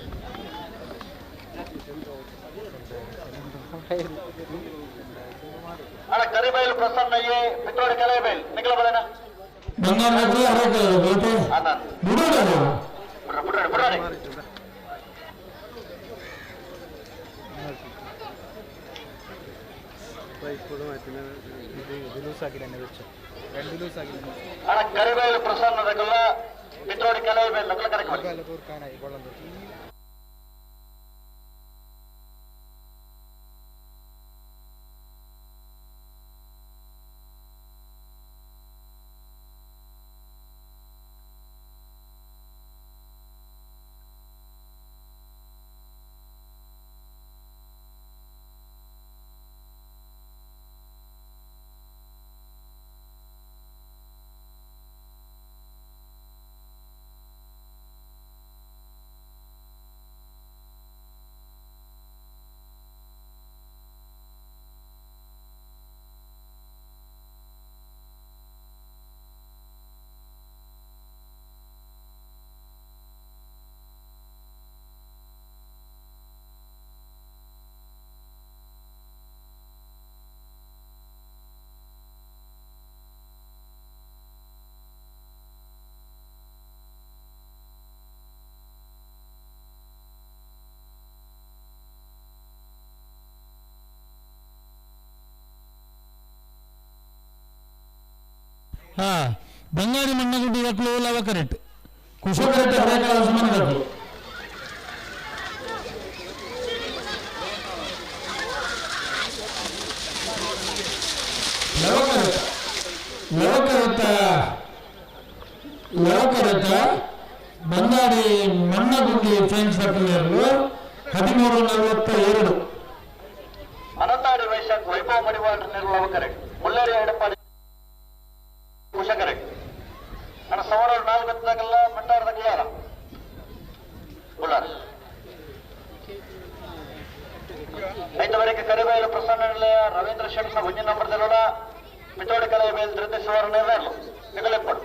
ಅಣ್ಣ ಕರಿಬೈಲು ಪ್ರಸನ್ನಯ್ಯೆ ಪಿತ್ರೋಡಿ ಕಲೆಬೈಲ್ ನಿಖಿಲ ಬಲೇನ ಬುಡ್ರಾಡಿ ಅಣ್ಣ ಕರಿಬೈಲು ಪ್ರಸನ್ನ ರಗಲ್ಲ ಪಿತ್ರೋಡಿ ಕಲೆಬೈಲ್ ನಕಲ ಕರೆಕ್ಟ್. ಬಂಗಾರಿ ಮಣ್ಣಗುಡ್ಡಿ ದಕ್ಕಲು ಲವ ಕರೆಕ್ಟ್, ಕುಶ ಕರೆಕ್ಟ್, ಹರೇಕಳ ಹೊಸಮನೆ ದಕ್ಕಲು. ಲವಕರತ್ತ ಲವಕರತ್ತ ಲವಕರತ್ತ ಬಂಗಾರಿ ಮಣ್ಣಗುಡ್ಡಿ ಫ್ರೆಂಡ್ಸ್ ದಕ್ಕಲು 13:42. ಅನಂತಾಡಿ ವೈಶಾಖ್ ವೈಭವ ಮಡಿವಾಳ ಲವ ಕರೆಕ್ಟ್, ಮುಳ್ಳೇರಿ ಎಡಪಾಡಿ ಕುಶ ಕರೆಕ್ಟ್. ರವೀಂದ್ರ ಶೆಟ್ನ ಒಂಜಿ ನಂಬರ್ ದೆಲೋಡ ಪಿತೋಡಿ ಕಲೆ ಮೇಲ್ ಧೃತಿ ಸುವರ್ಣ ನಿಗಲೆಪ್ಪಡು.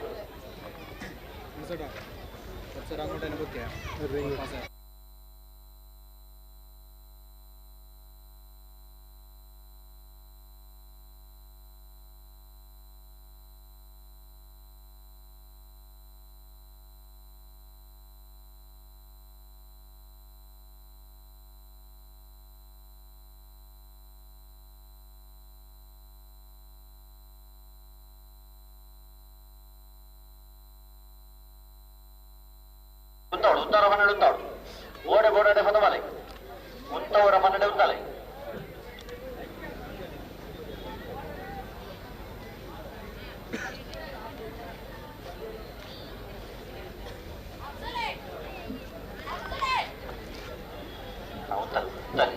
ಉಂತಾವಡು ಉತ್ತಾರ ಮನ್ನಡೆ ಉಂತಾವಡು ಓಡೆ ಬೋಡಡೆ ಹೊದಮಲೆ ಉಂತವರ ಮನ್ನಡೆ ಉಂತಾಲೆ. ಉಂತಲೆ ಉಂತಲೆ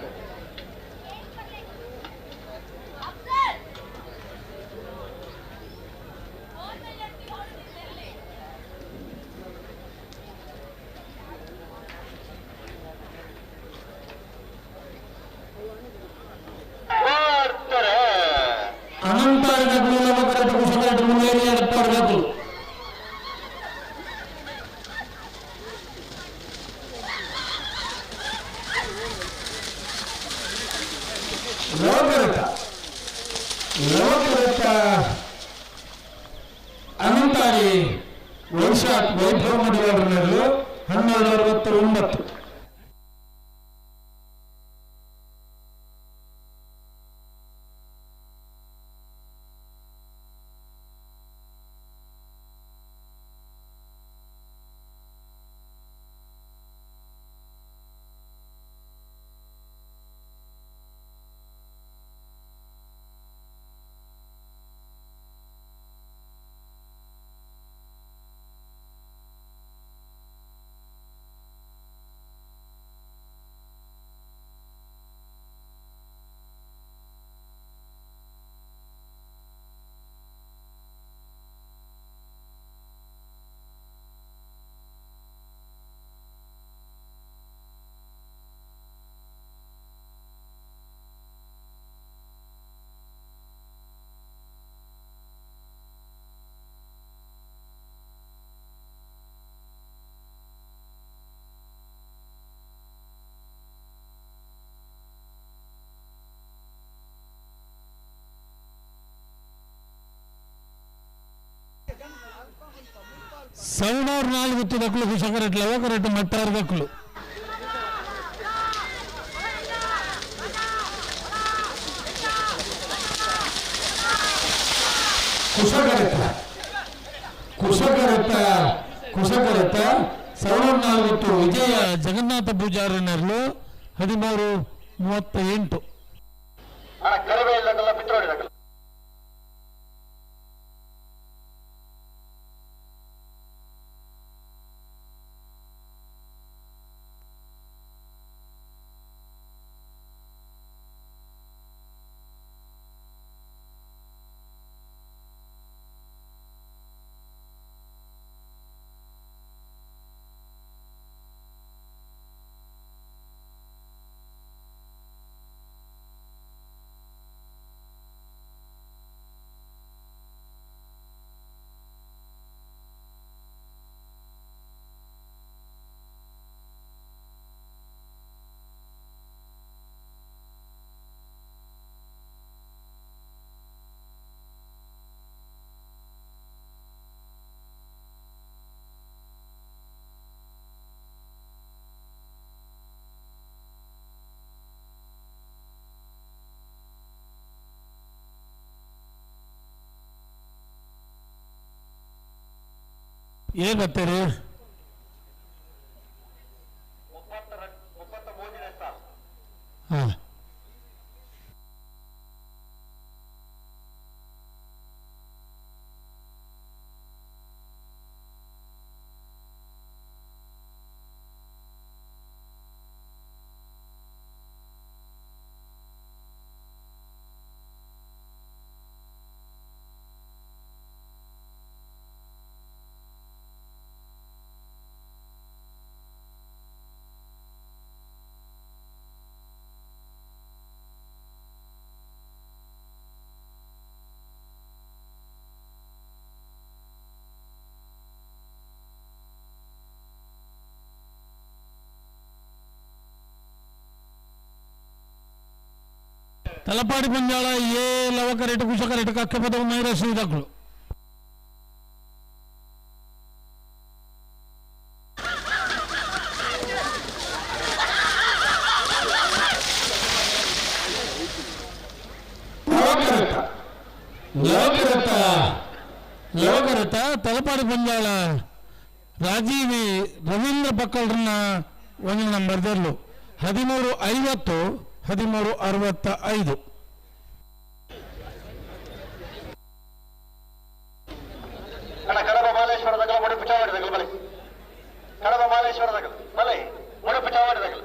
ಅನಂತಾರಿ ವೈಶಾಖ್ ವೈಭವ ಮಡಿವಾಳರವರು 12:69. 764 ದಕ್ಕಲು ಕುಶಕರೆಟ್ಲ ఒకరెట్టు ಮಟ್ಟಾರು ದಕ್ಕಲು. ಕುಶಕರೆತ್ತ ಕುಶಕರೆತ್ತ ಕುಶಕರೆತ್ತ 704 ವಿಜಯ ಜಗನ್ನಾಥ ಪೂಜಾರಿನರ್ಲು 13:38. ಏನ್ ಬರ್ತೀರಿ? ಹಾ ತಲಪಾಡಿ ಪಂಜಾಳ ಎ ಲವಕರೆಟ್ ಕುಶಕರೆಟ್ ಕಕ್ಕೆಪದವು ಮೈರಶ್ರೀ ದಕ್ಕಲು. ಲವಕರತ ಲವಕರತ ತಲಪಾಡಿ ಪಂಜಾಳ ರಾಜೀವಿ ರವೀಂದ್ರ ಪಕ್ಕಲ್ರನ್ನ ಒಂದು ನಂಬರ್ ದರ್ಲು 13:50 13:65. ಕಡಬ ಮಾಲೇಶ್ವರ ದಗಲ ಮುಡುಪು ಚಾವಡಿ ದಗಲ ಬಲೆ. ಕಡಬ ಮಾಲೇಶ್ವರ ದಗಲ ಬಲೆ ಮುಡುಪು ಚಾವಡಿ ದಗಲ.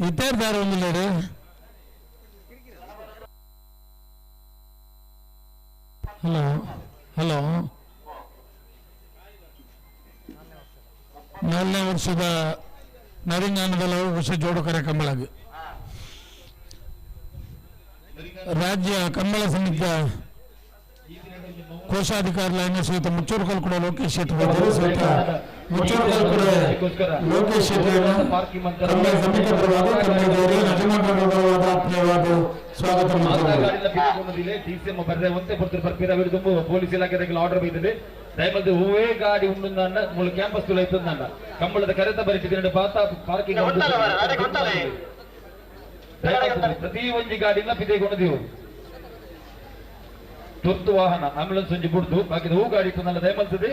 ಇದ್ದಾರು ಒಂದು ಲೇಡಿ. ಹಲೋ ಹಲೋ, 4ನೇ ವರ್ಷದ ನರಿಂಗಾನದ ವರ್ಷ ಜೋಡುಕರೆ ಕಂಬಳಗೆ ರಾಜ್ಯ ಕಂಬಳ ಸಮಿತಿಯ ಕೋಶಾಧಿಕಾರಿ ಸಹಿತ ಮುಚ್ಚೂರು ಕೂಡ ಲೋಕೇಶ್ ಶೆಟ್ಟಿ ಸಹಿತ ಮುಚ್ಚೂರು ಕೂಡ ಲೋಕೇಶ್ ಶೆಟ್ಟಿಯನ್ನು ಕಂಬಳ ಸಮಿತಿ ಪರವಾದ ಕಂಬಳದವರು ಯಜಮಾನರ ಪರವಾದ ಆತ್ಮೀಯವಾದ ಸ್ವಾಗತ ಮಾಡ್ತಾರೆ. ಡಿಸಿಎಂ ಬರ್ರೆ ಒಂತೆ ಪೊರ್ತರು ಬರ್ಪೀರ ತುಂಬು ಪೊಲೀಸ್ ಇಲಾಖೆ ಆರ್ಡರ್ ಬೈತದೆ. ದಯಮಾಡಿ ಹೂವೇ ಗಾಡಿ ಉಂಡು ಮೂಲ ಕ್ಯಾಂಪಸ್ ತುಲ ಇತ್ತಂದ ಕಂಬಳದ ಕರೆತ ಬರಿತಿದ್ದೆ ಪಾತ ಪಾರ್ಕಿಂಗ್ ಪ್ರತಿ ಒಂಜಿ ಗಾಡಿನ ಪಿದೆಗೊಂಡಿದ್ದೆವು. ತುರ್ತು ವಾಹನ ಆಂಬ್ಯುಲೆನ್ಸ್ ಒಂಜಿ ಬುಡ್ದು ಬಾಕಿ ಹೂ ಗಾಡಿ ಇತ್ತು ದಯಮಲ್ತದೆ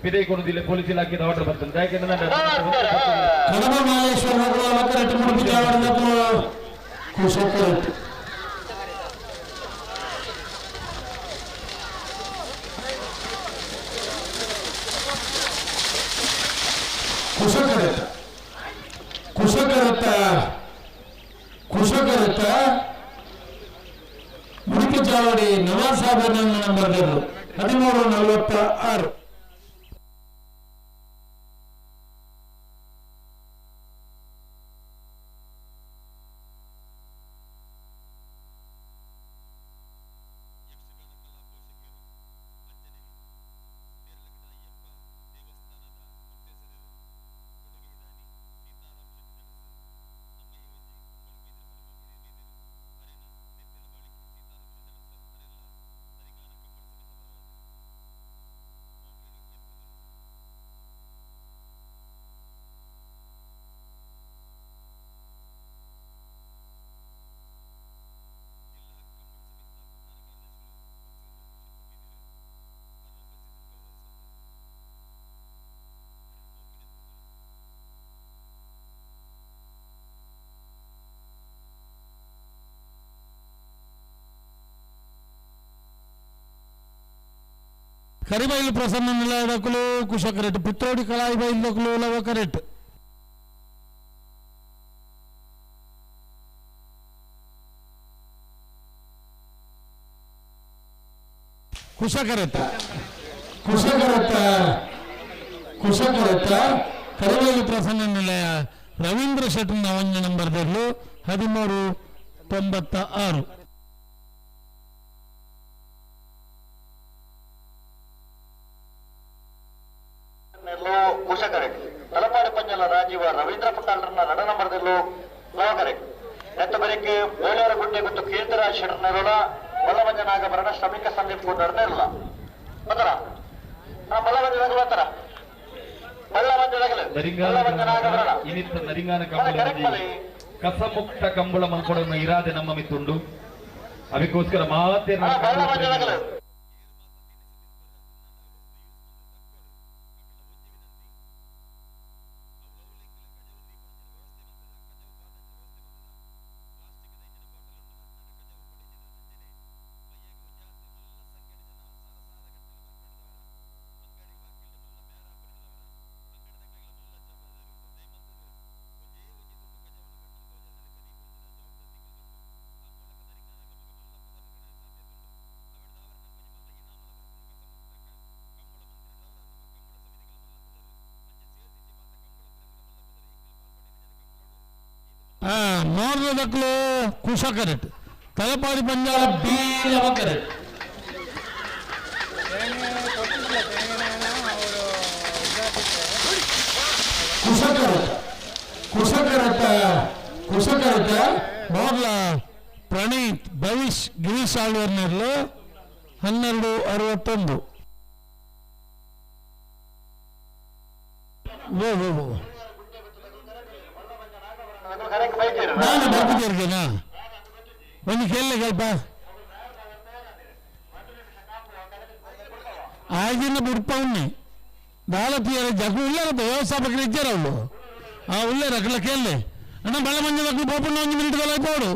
ಪಿದೆಗೊಂಡಿಲ್ಲ ಪೊಲೀಸ್ ಇಲಾಖೆ ಆರ್ಡರ್ ಬರ್ತದೆ. ಯಾಕೆಂದ್ರೆ ಕುಶಕರತ ಕುಶಕರತ ಕುಶಕರತ ಮುಡುಪು ಚಾವಡಿ ನವಾಜ್ ಸಾಬ್ ನಂಬರ್ 13:46. ಕರಿಬೈಲು ಪ್ರಸನ್ನ ನಿಲಯದಕ್ಕಲು ಕುಶಕರೆಟ್ ಪಿತ್ರೋಡಿ ಕಳಾಯಿ ಬೈಲ್ದಕ್ಕಲು ಲವಕರೆಟ್ ಕುಶಕರತ ಕುಶಕರತ ಕುಶಕರತ ಕರಿಬೈಲು ಪ್ರಸನ್ನ ನಿಲಯ ರವೀಂದ್ರ ಶೆಟ್ಟನ ಒಂದು ನಂಬರ್ ಬೆರ್ಲು 13:96. ಕುಶಕರೆಟ್ ತಲಪಾಡಿ ಪಂಜಲ ರಾಜೀವ ರವೀಂದ್ರ ಪಟಾಲ್ರನ್ನ ನಡ ನಂಬರ್ದಲ್ಲೂ ಲವಕರೆಟ್ ನೆತ್ತ ಬರೆಕ್ ಬೋಳಾರ ಗುಡ್ಡೆ ಗೊತ್ತು ಕೀರ್ತರಾಜ್ ಶೆಟ್ಟರ್ನರೋಲ ಬಲ್ಲಮಂಜ ನಾಗಭರಣ ಶ್ರಮಿಕ ಸಂದೀಪ್ ಕೂಡರ್ ಇರಲ್ಲ ಬತ್ತರ ಬಳ್ಳಮಂಜ ಬರ್ತಾರ ಬಳ್ಳಮಂಜ ನರಿಂಗಾನ ಇನಿತ್ತ ನರಿಂಗಾನ ಕಂಬಳ ಕಸಮುಕ್ತ ಕಂಬಳ ಮಲ್ಕೊಡೋನ ಇರಾದೆ ನಮ್ಮ ಮಿತ್ತುಂಡು. ಅದಕ್ಕೋಸ್ಕರ ಮಾತೆ ಮೋರ್ಲದಕ್ಲು ಕುಶ ಕರೆಕ್ಟ್ ತಲಪಾಡಿ ಪಂಜಾಳ ಬೀಲವ ಕರೆಕ್ಟ್. ಕುಶಕರಟ ಕುಶಕರಟ ಮೋರ್ಲ ಪ್ರಣೀತ್ ಭವಿಷ್ ಗಿರೀಶ್ ಆಳ್ವರ್ನರ್ಲು 12:61. ಓ ಓ ಓ ನಾನು ಬರ್ತಿದ್ದೇನೆ ಒಂದು ಕೇಳಲೆ ಸ್ವಲ್ಪ ಆಗಿನ ಬುಡ್ಪವ್ನಿ ದಾಲತಿಯರ ಜಗು ಉಳ್ಳಾರ ವ್ಯವಸ್ಥಾಪಕರು ಇದ್ದಾರೆ ಅವಳು ಆ ಉಳ್ಳಾರ ಅಕಲ ಕೇಳಲೆ ಅಣ್ಣ ಬಳ್ಳ ಮಂಜ ಮಕ್ಕಳು ಪೋಪಣ್ಣ ಒಂದು ಮಿನಿಟ್ ಪೋಡು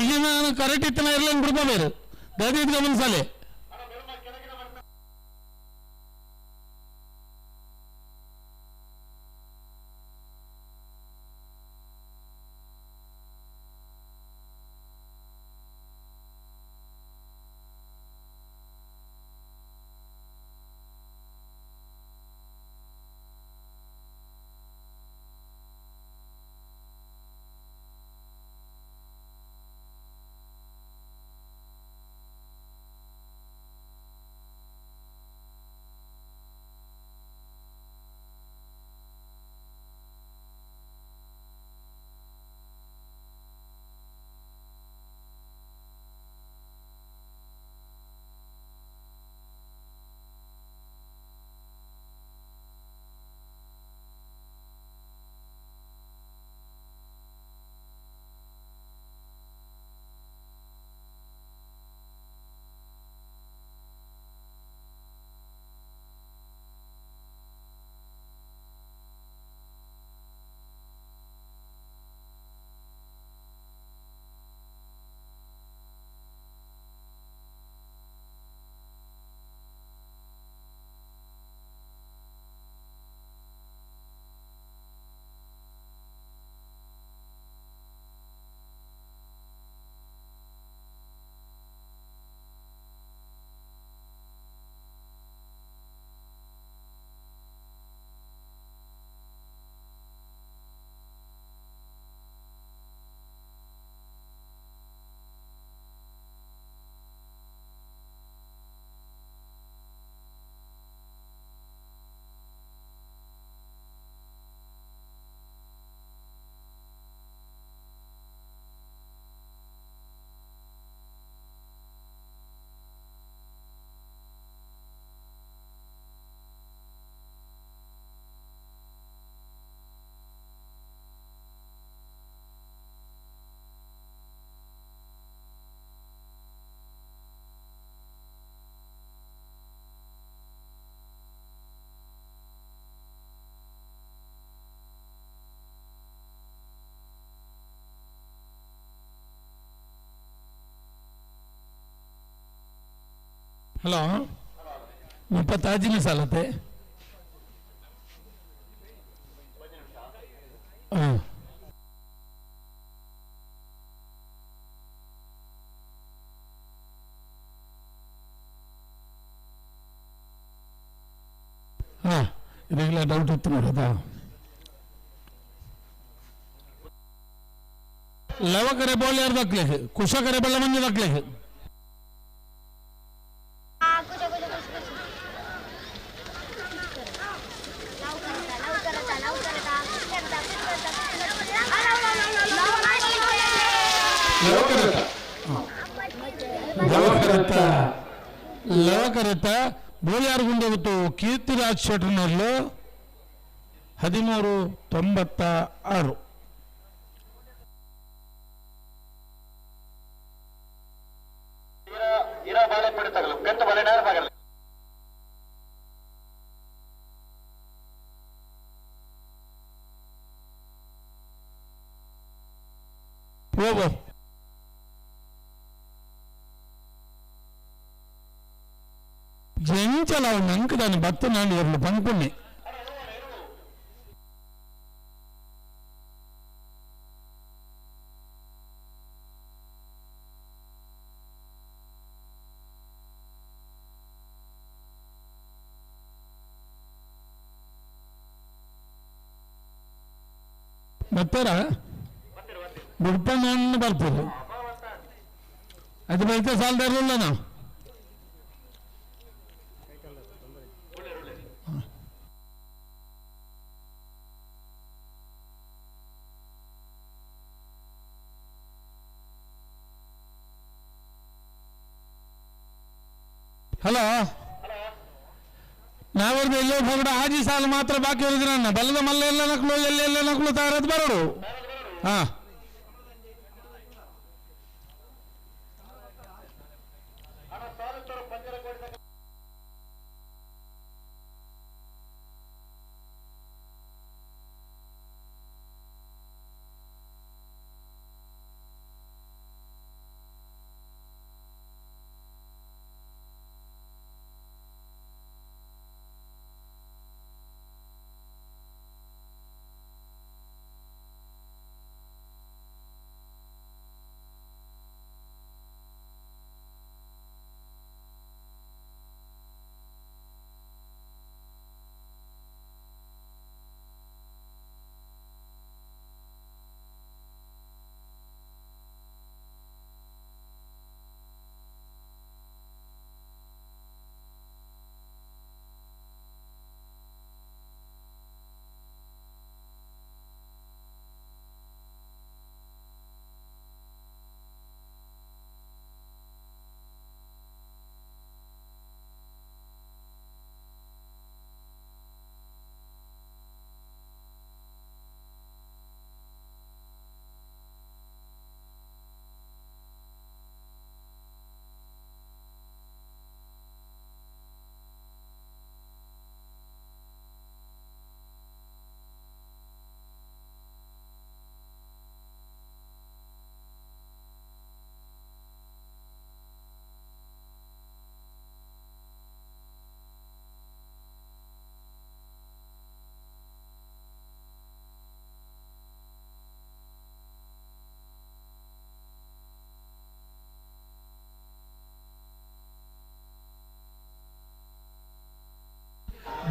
ಈಗ ನಾನು ಕರೆಕ್ಟ್ ಇತ್ತನ ಇರಲಿಲ್ಲ ಬಿಡ್ಪ ಬೇರೆ ದಯವಿಟ್ಟು ಗಮನಿಸಲೆ. ಹಲೋ 35 ಸಾಲತ್ತೆ. ಹಾಂ ಹಾಂ ಇದೆಲ್ಲ ಡೌಟ್ ಇತ್ತು ನೋಡೋದಾ. ಲವಕರೆ ಬೋಳ್ಯಾರ್ ದಾಖಲೆ ಕುಶಕರೆ ಬಳ್ಳ ಮಂಜು ದಾಖಲೆ. ಲವಕರತ್ತ ಲವಕರತ್ತ ಬೋಳಿಯಾರಗುಂಡೆ ಬಿಟ್ಟು ಕೀರ್ತಿರಾಜ್ ಶೆಟ್ಟರ್ನಲ್ಲೂ 13-96. ಓಬೋ ಜಂಚಲ ನಂಕದಾನೆ ಬತ್ತು ನಾನು ಇರಲು ಪಂಪುಣ್ಣೆ ಬರ್ತಾರ ಬುಡ್ಪಣ್ಣ ಬರ್ಬೋದು ಅದು ಬೈತೆ ಸಾಲದಾರಲ್ಲ ನಾವು. ಹಲೋ, ನಾವರ್ದು ಎಲ್ಲೋ ಹೋಗಡ ಆಜಿ ಸಾಲ ಮಾತ್ರ ಬಾಕಿ ಇರೋದು ನನ್ನ ಬಲದ ಮಲ್ಲ ಎಲ್ಲ ನಕ್ಲು ಎಲ್ಲೆಲ್ಲ ನಕ್ಲು ತಾರದ್ ಬರೋಡು. ಹಾ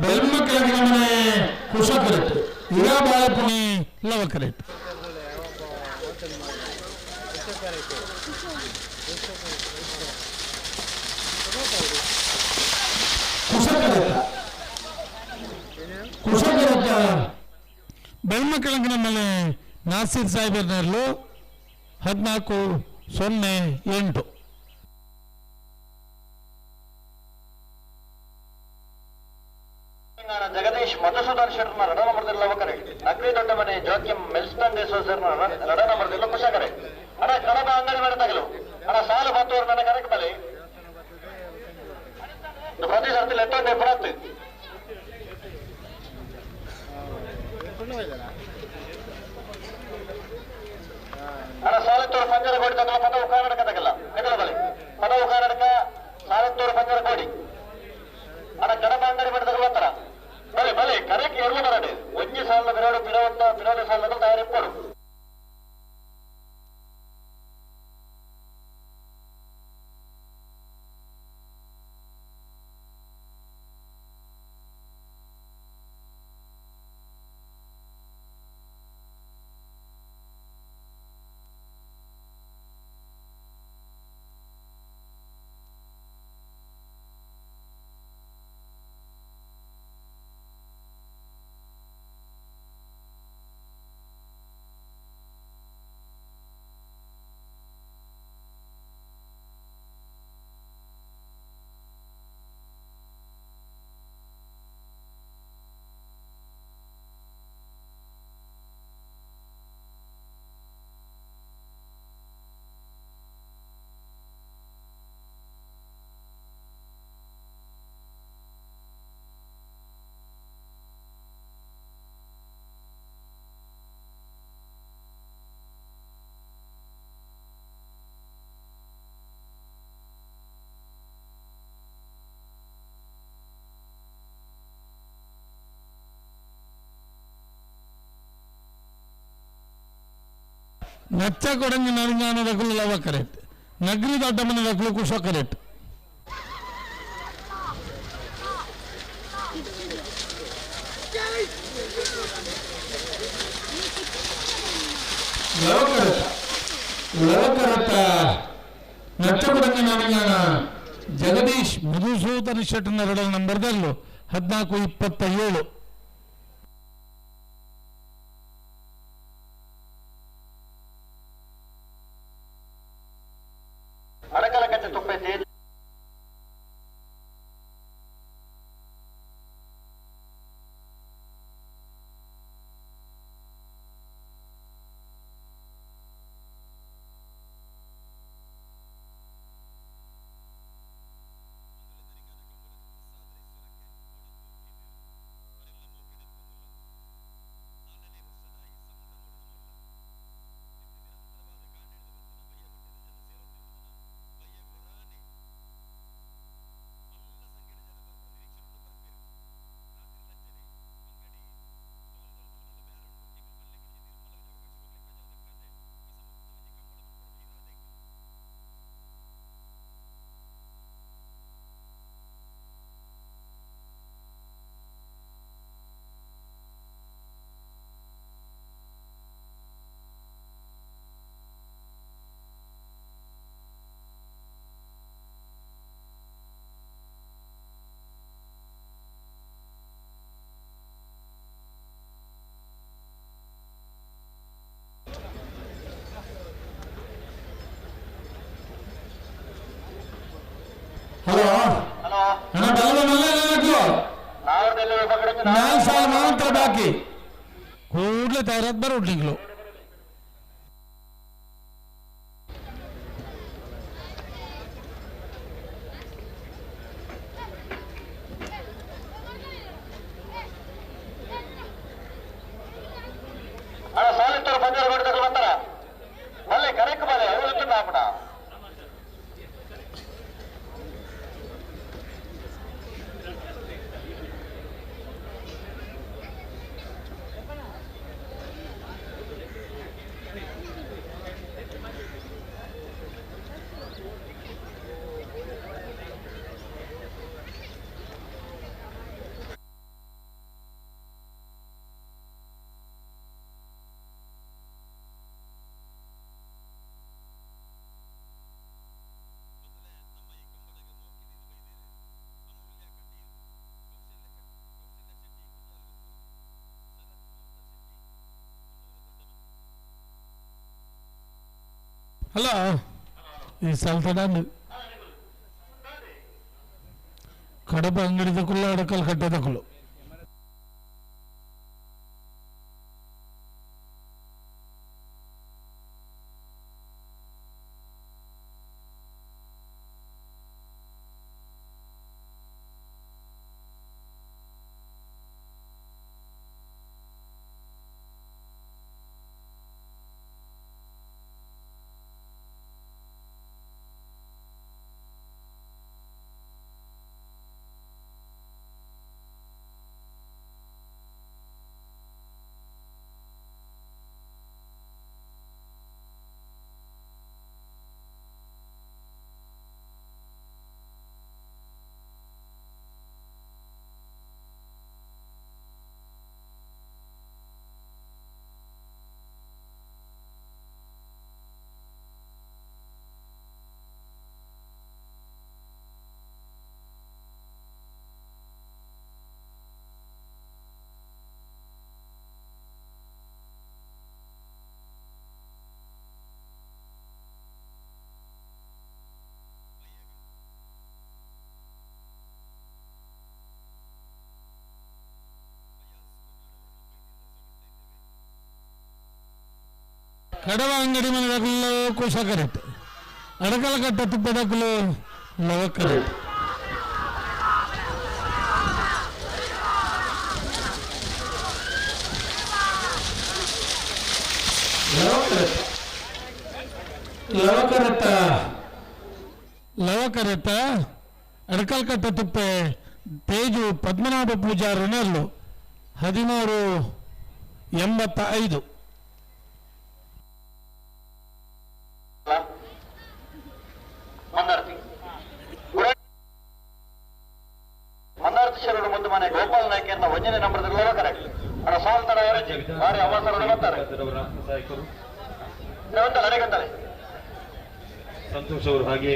ಬೆಲ್ಮ ಕೆಳಗಿನ ಮನೆ ಕುಶ ಕರೆಕ್ಟ್, ಇರಾ ಬಾಳೆಪುಣಿ ಲವ ಕರೆಕ್ಟ್. ಕುಶ ಕರೆಕ್ಟ್, ಕುಶ ಕರೆಕ್ಟ್. ಬೆಲ್ಮ ಕೆಳಗಿನ ಮನೆ ನಾಸಿರ್ ಸಾಹೇಬರ್ನಲ್ಲೂ 14-08. ಜಗದೀಶ್ ಮಧುಸೂದನ್ ಶೆಟ್ಟರ್ನ ರಡ ನಂಬರ್ದಿಲ್ಲ ಲವಕರೆ, ನಕ್ರಿ ದೊಡ್ಡ ಮನೆ ಜೋಕಿಂ ಮೆಲ್ಸ್ಟನ್ ಡಿಸೋಸರ್ನ ರಡ ನಂಬರ್ದಿಲ್ಲ ಕುಶಕರೆ. ಅಣ್ಣ ಕಡಬ ಅಂಗಡಿ ಮಾಡತಾಗಲು ಅಣ್ಣ ಸಾಲು ಬತ್ತೂರು ನನ್ನ ಕರೆಕ್ಟ್ ಬಲಿ ಪ್ರತಿ ಸರ್ತಿ ಲೆತ್ತೊಂಡೆ ಪುರತ್ತು. ಅಣ್ಣ ಸಾಲತ್ತೂರು ಪಂಜರ ಕೋಡಿ ತಗಲ ಪದವು ಕರ್ನಾಟಕ ತಗಲ್ಲ ಎಗಲ ಬಲಿ ಪದವು ಕರ್ನಾಟಕ ಸಾಲತ್ತೂರು ಪಂಜರ ಕೋಡಿ. ಅಣ್ಣ ಕಡಬ ಅಂಗಡಿ ಮಾಡತಾಗಲು ಹತ್ತರ ಬಲೆ ಬಲೆ ಕರೆಕ್ಟ್ ಎರಲು ಬರಡೆ ಒಂಜಿ ಸಾಲದ ಬಿರೋಡು ಪಿರವಂತ ಪಿರೋಡು ಸಾಲದ ತಯಾರಿಪ್ಪಡು. ನಚ್ಚ ಕೊಡಂಗಿ ನರಿಂಗಾನ ದಕುಲು ಲವ ಕರೆಕ್ಟ್ ನಗರಿ ದೊಡ್ಡಮ್ಮನ ದಕುಲು ಕುಶ ಕರೆಕ್ಟ್. ಲವಕರತ ನಚ್ಚಕೊಡಂಗಿ ನರಿಂಗಾನ ಜಗದೀಶ್ ಮಧುಸೂದನ್ ಶೆಟ್ಟನ ಎರಡನೇ ನಂಬರ್ದಲ್ಲೂ 14:27. ಅಡಕಲಕಟ್ಟೆ ತುಪ್ಪೆ ತೇಜ್ ಹಲೋ ಅಣ್ಣ ಬಲ್ಲ ನಾಲ್ಕು ಸಾಲ ಮಾತ್ರ ಬಾಕಿ ಕೂಡಲೇ ತಯಾರಾದ ಬರೋ ತಿಂಗಳು. ಅಣ್ಣ ಸಾಲಿತ್ತರು ಪಂಜರ ಕೊಡ್ತಾರೆ ಬರ್ತಾರ ಬಲ್ಲೆ ಕರೆಕ್ಟ್ ಬಲ್ಲೆ ಅವ್ರು ಆಪಣ. ಹಲೋ ಈ ಸಲ್ತಡ ಕಡಬ ಅಂಗಡಿದಕ್ಕೂ ಅಡಕಲ್ ಕಟ್ಟದಕ್ಕೂ. ಕಡವ ಅಂಗಡಿ ಮನೆದಕ್ಕೂ ಕುಶ ಕರೆಕ್ಟ್ ಅಡಕಲ ಕಟ್ಟ ತುಪ್ಪದಕ್ಕೂ ಲವ ಕರೆಕ್ಟ್. ಲವಕರತ್ತ ಲವಕರತ್ತ ಅಡಕಲ್ ಕಟ್ಟ ತುಪ್ಪೆ ತೇಜು ಪದ್ಮನಾಭ ಪೂಜಾರನಲ್ಲು 13:85. ಮನೆ ಗೋಪಾಲ್ ನಾಯ್ಕರ್ನ ಒಂಜನೇ ನಂಬರ್ ಕರೆಕ್ಟ್ ಅಣ್ಣ ಸಾಲ್ ತರ ಭಾರಿ ಅವಸರ ಬರ್ತಾರೆ ಅಡೆಗಂತಾರೆ ಸಂತೋಷ್ ಅವರು ಹಾಗೆ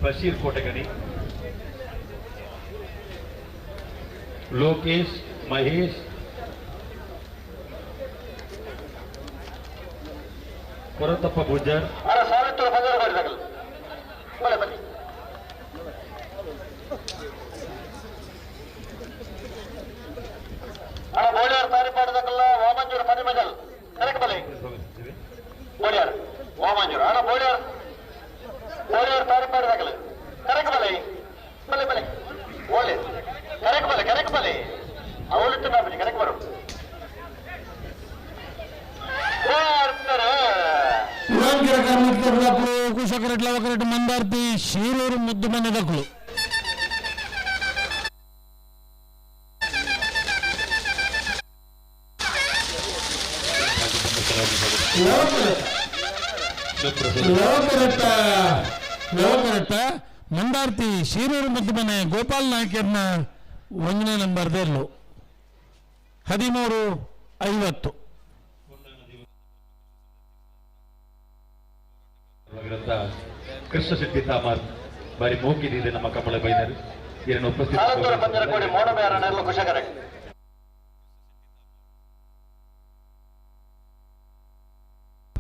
ಬಶೀರ್ ಕೋಟೆಗಣಿ, ಲೋಕೇಶ್, ಮಹೇಶ್, ಕೊರತಪ್ಪ ಗುಜ್ಜರ್, ಅಣ್ಣ ಬೋಳಿಯಾರ್ ತಾರಿಪಾಡದಕ್ಕಲ್ಲ ವಾಮಂಜೂರು ಪನಿಮಜಲ್ ಕರೆಕ್ಟ್ ಬಲೆ ಬೋಳಿಯಾರ್ ವಾಮಂಜೂರು ಅಣ್ಣ ಬೋಳಿಯಾರ್ ಬೋಳಿಯಾರ್ ತಾರಿಪಾಡದಕ್ಕಲ್ಲ ಕರೆಕ್ಟ್ ಬಲೆ ಬಲೆ ಬಲೆ ಒಳ್ಳೆ ಕರೆಕ್ಟ್ ಬಲೆ ಕರೆಕ್ಟ್ ಬಲೆ ಅವಳಿಟ್ಟು ನಾಪಿಜಿ ಕರೆಕ್ಟ್ ಬರು ಕುಶಕರೆಟ್ಲ ఒకరెట్ ಮಂದಾರ್ತಿ ಶೀರೂರು ಮುದ್ದು ಮನೆದಕ್ಕಳು. ಲೋಕರಟ್ಟ ಮಂದಾರ್ತಿ ಶೀರೂರು ಮುದ್ದು ಮನೆ ಗೋಪಾಲ್ ನಾಯ್ಕರ್ನ ಒಂದನೇ ನಂಬರ್ ದೇರ್ಲು 13:50. ಕೃಷ್ಣ ಶೆಟ್ಟಿ ತಾಮಾರ್ ಬಾರಿ ಮೋಕಿದೆ ನಮ್ಮ ಕಮಲ ಬೈದರು ಇದನ್ನು ಉಪಸ್ಥಿತ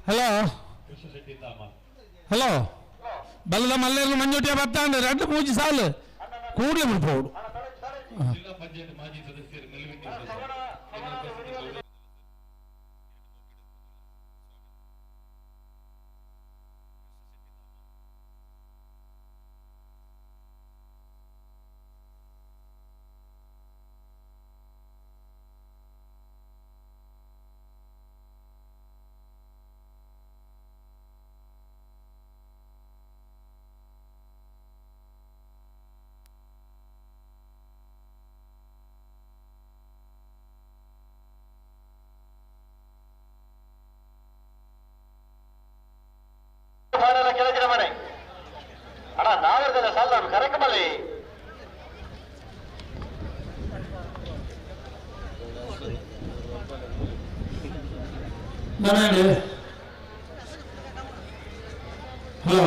ಹಲೋ ಹಲೋ ಬಲ್ಲದ ಮಲ್ಲೇರ್ಲು ಮಂಜೋಟಿಯ ಬತ್ತಾಂಡ ಎರಡು ಮೂಜಿ ಸಾಲು ಕೂಡಲೇ ಬಿಡ್ಬೋದು. ಜಿಲ್ಲಾ ಪಂಚಾಯತ್ ಮಾಜಿ ಸದಸ್ಯರು ಮೆಲ್ವಿನ್ ಕೆಳಗಿನ ಮನೆ ಅಣ್ಣ ನಾವರ್ದಲ್ಲ ಸಾಲ ಕರೆಕ್ಟ್ ಬಲ್ಲಿ ಹಲೋ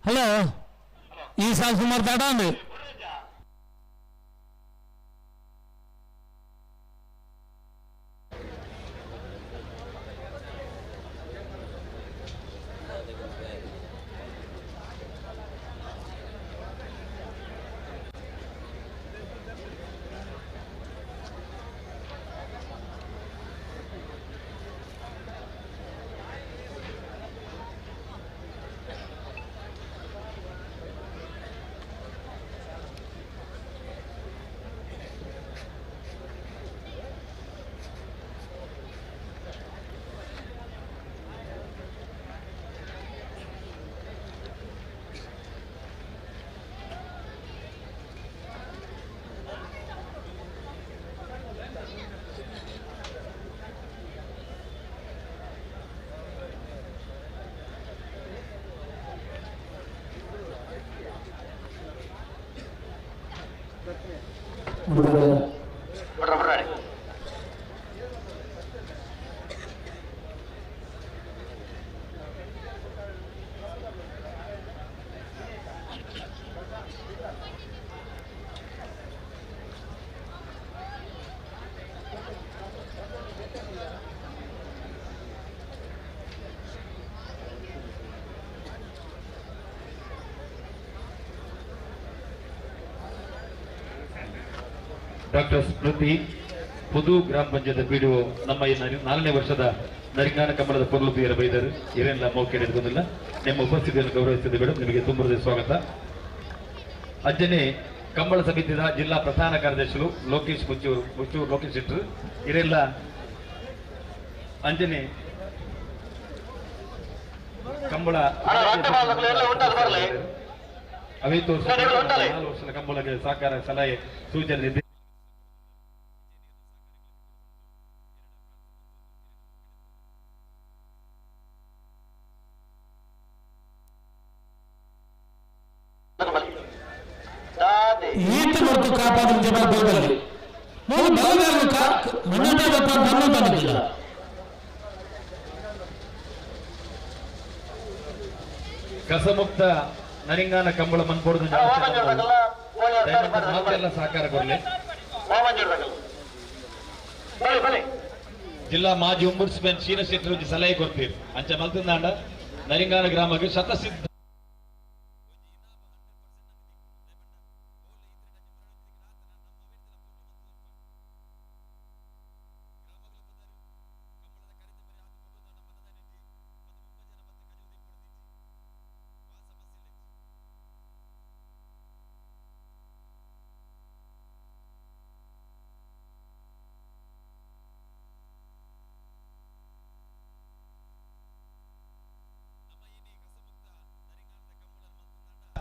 ಹಲೋ ಈ ಸಾಲ ಸುಮಾರು ತಡ ಅಂದು ಡಾಕ್ಟರ್ ಸ್ಮೃತಿ ಪುದು ಗ್ರಾಮ ಪಂಚಾಯತ್ ಪಿಡಿಒ ನಮ್ಮ ಈ 4ನೇ ವರ್ಷದ ನರಿಂಗಾನ ಕಮಲದ ಪೊರ್ಲು ಬೀರ ಬೈದರು ಏನೆಲ್ಲ ಮೌಖ್ಯ ಹಿಡಿದುಕೊಂಡಿಲ್ಲ. ನಿಮ್ಮ ಉಪಸ್ಥಿತಿಯನ್ನು ಗೌರವಿಸಿದ ಮೇಡಮ್, ನಿಮಗೆ ತುಂಬ ಸ್ವಾಗತ. ಅಜ್ಜನೆ ಕಂಬಳ ಸಮಿತಿಯ ಜಿಲ್ಲಾ ಪ್ರಧಾನ ಕಾರ್ಯದರ್ಶಿಗಳು ಲೋಕೇಶ್ ಮುಚ್ಚೂರು ಮುಚ್ಚೂರು ಲೋಕೇಶ್ ಶೆಟ್ಟರು ಇರೆಲ್ಲ ಅಂಜನೆ ಕಂಬಳ ಅವೇ ತೋರಿಸ 4 ವರ್ಷದ ಕಂಬಳಕ್ಕೆ ಸಹಕಾರ ಸಲಹೆ ಸೂಚನೆ ಇದೆ. ಈತ ಮತ್ತು ಕಾಪಾಡಿದ ಜನ ಬಲದಲ್ಲಿ ಮೂರು ಬಲಗಾರರು ಮನ್ನಟ ಬಂದಿಲ್ಲ. ಕಸಮುಕ್ತ ನರಿಂಗಾನ ಕಂಬಳ ಮನ್ಪೋಡು ಮಾತೆಲ್ಲ ಸಹಕಾರ ಕೊಡಲಿ. ಜಿಲ್ಲಾ ಮಾಜಿ ಒಂಬುಡ್ಸ್ಮನ್ ಶೀನ ಶೆಟ್ಟರ್ ಸಲಹೆ ಕೊಡ್ತೀರಿ ಅಂಚ ಮಲ್ತಂದಾಂಡ ನರಿಂಗಾನ ಗ್ರಾಮಕ್ಕೆ ಶತಸಿದ್ಧ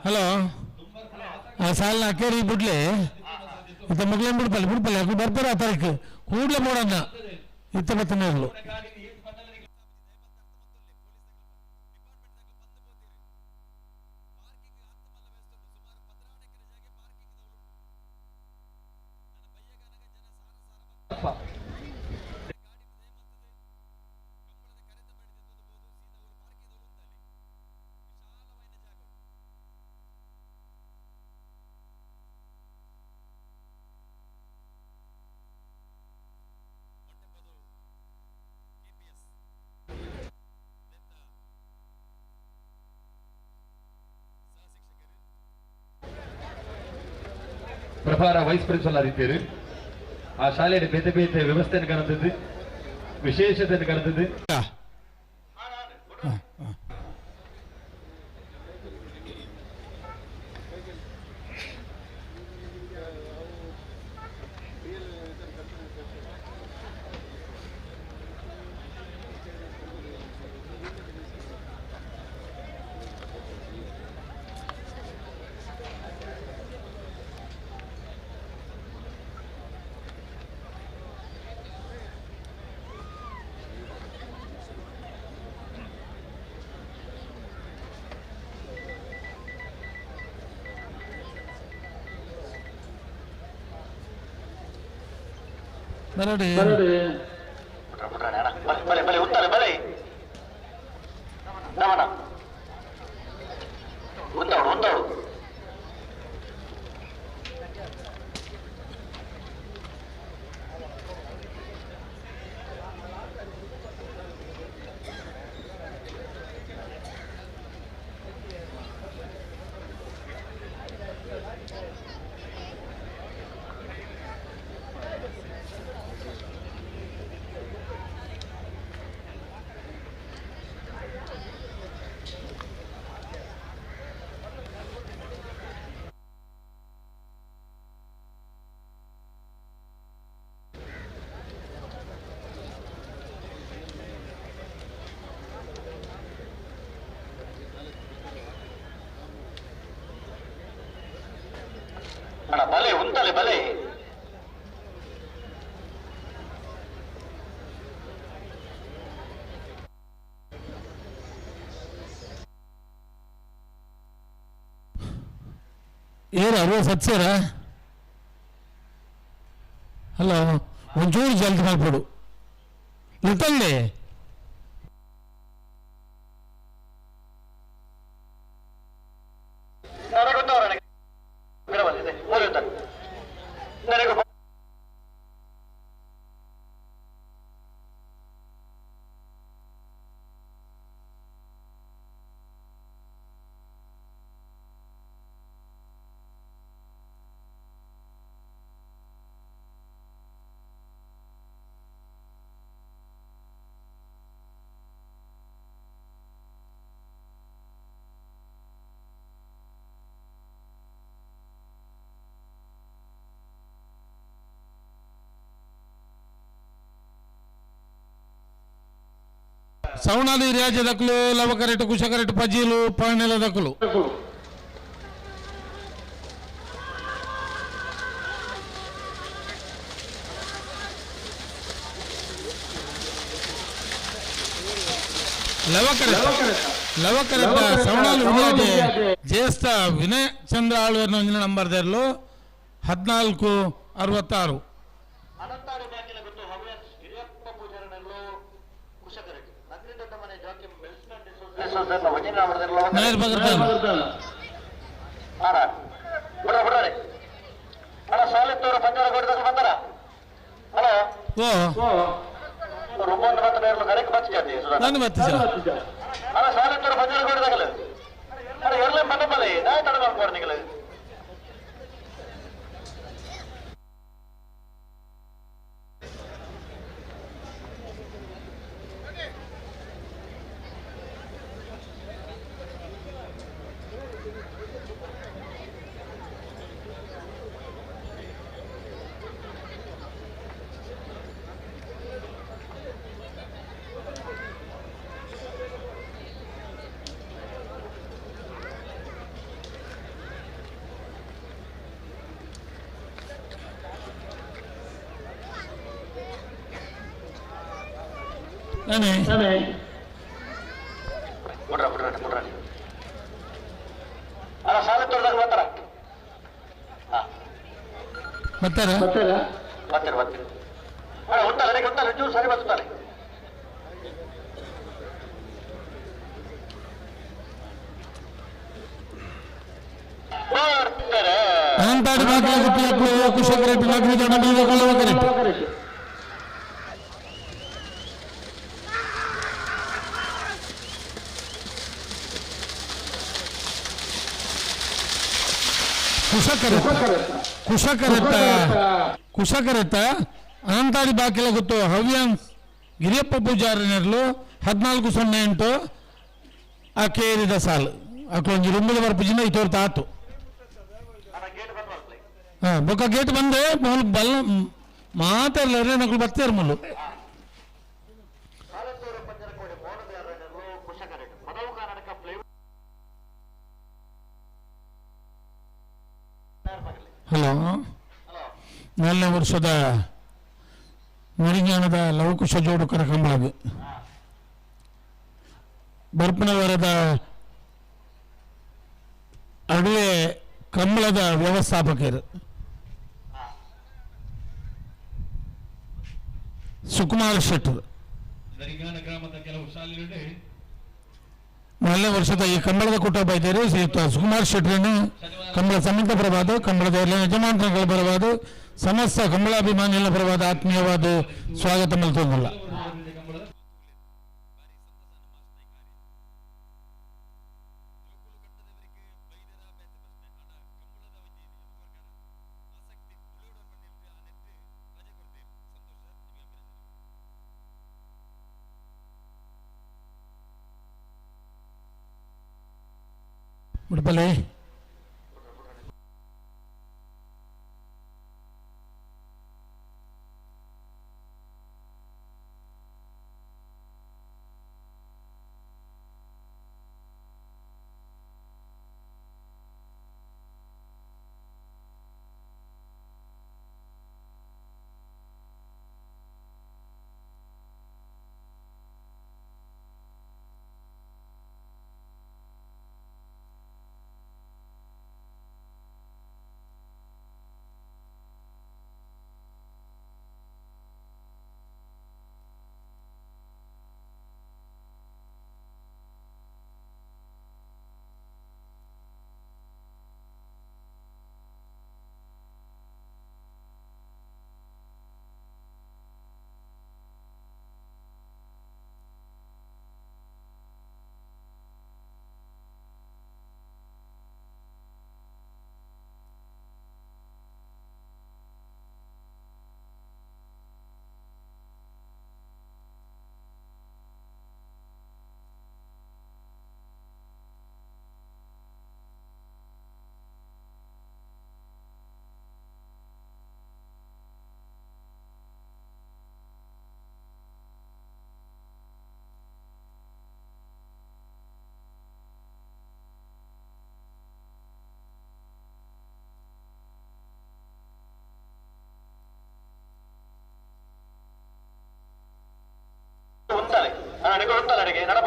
ಹಲೋ ಆ ಸಾಲಿನ ಅಕ್ಕೇರಿ ಬಿಡ್ಲಿ ಇತ್ತ ಮಗಳೇನು ಬಿಡ್ಪಲ್ಲ ಬಿಡ್ಪಲ್ಲ ಯಾಕೆ ಬರ್ತಾರೆ ಆ ತಾರೀಕು ಕೂಡಲೇ ಮೋಡಣ್ಣ ಇತ್ತ ಬತ್ತನೇರ್ಲು. ಪ್ರಭಾರ ವೈಸ್ ಪ್ರಿನ್ಸಿಪಲ್ ಆಗಿದ್ದೀರಿ. ಆ ಶಾಲೆಯಲ್ಲಿ ಬೇತೆ ಬೇತೆ ವ್ಯವಸ್ಥೆಯನ್ನು ಕಾಣುತ್ತಿದ್ದು, ವಿಶೇಷತೆಯನ್ನು ಕಾಣುತ್ತಿದ್ದು. ಬಲೆ ಉಂತಲೆ ಬಲೆ ಏರು ಅರುವ ಸತ್ಯರ ಹಲೋ ಒಂಚೂರು ಜಲ್ದಿ ಮಲ್ಪಡು ಲಿಟ್ಟಲ್ಲಿ ಸೌಣಾದಿ ರಿಯಾಜ ದಕ್ಕಲು ಲವಕರೆಟ್ ಕುಶಕರೆಟ್ ಪಜೀಲು ಪರ್ಣೆಲ ದಕ್ಕಲು ಲವಕರೆಟ್ ಸೌಣಾಲು ರಿಯಾಜೆ ಜ್ಯೇಷ್ಠ ವಿನಯ್ ಚಂದ್ರ ಆಳ್ವರ್ನ ಒಂಜಿನ ನಂಬರ್ ದೇರ್ಲು 14 66. ಕುಶಕರೆತ್ತ ಅನಂತಾಡಿ ಬಾಕಿಲ ಗೊತ್ತು ಹವ್ಯಾನ್ ಗಿರಿಯಪ್ಪ ಪೂಜಾರಿನರ್ಲು 1408 ಆ ಕೇರಿದ ಸಾಲು ಅಕ್ಕೊಂಜಿ ರುಂಬದ ಬರ್ಪುಜಿನ ಈ ತೋರ್ತ ಆತು. ಹಾಂ ಬೊಕ್ಕ ಗೇಟ್ ಬಂದೆ ಮೂಲು ಬಲ್ಲ ಮಾತಾಡ್ಲಾರೆ ನಕಲು ಬರ್ತಾರೆ ಮೂಲು. ಹಲೋ, 4ನೇ ವರ್ಷದ ಮರಿಜ್ಞಾನದ ಲವಕುಶ ಜೋಡುಕರ ಕಂಬಳದು ಬರ್ಪನವರದ ಅಡುವೆ ಕಂಬಳದ ವ್ಯವಸ್ಥಾಪಕರು ಸುಕುಮಾರ್ ಶೆಟ್ಟರು. 4ನೇ ವರ್ಷದ ಈ ಕಂಬಳದ ಕುಟುಂಬ ಇದ್ದಾರೆ ಶ್ರೀಯುತ ಸುಕುಮಾರ್ ಶೆಟ್ಟರನ್ನು ಕಂಬಳ ಸಮಿತಿ ಪರವಾದ, ಕಂಬಳದ ಎಲ್ಲ ಯಜಮಾನಗಳ ಪರವಾದ, ಸಮಸ್ತ ಕಂಬಳಾಭಿಮಾನಿಗಳ ಪರವಾದ ಆತ್ಮೀಯವಾದ ಸ್ವಾಗತ ಮಲ್ತೊಂದಿಲ್ಲ. ಮುಡಪಲ್ಲಿ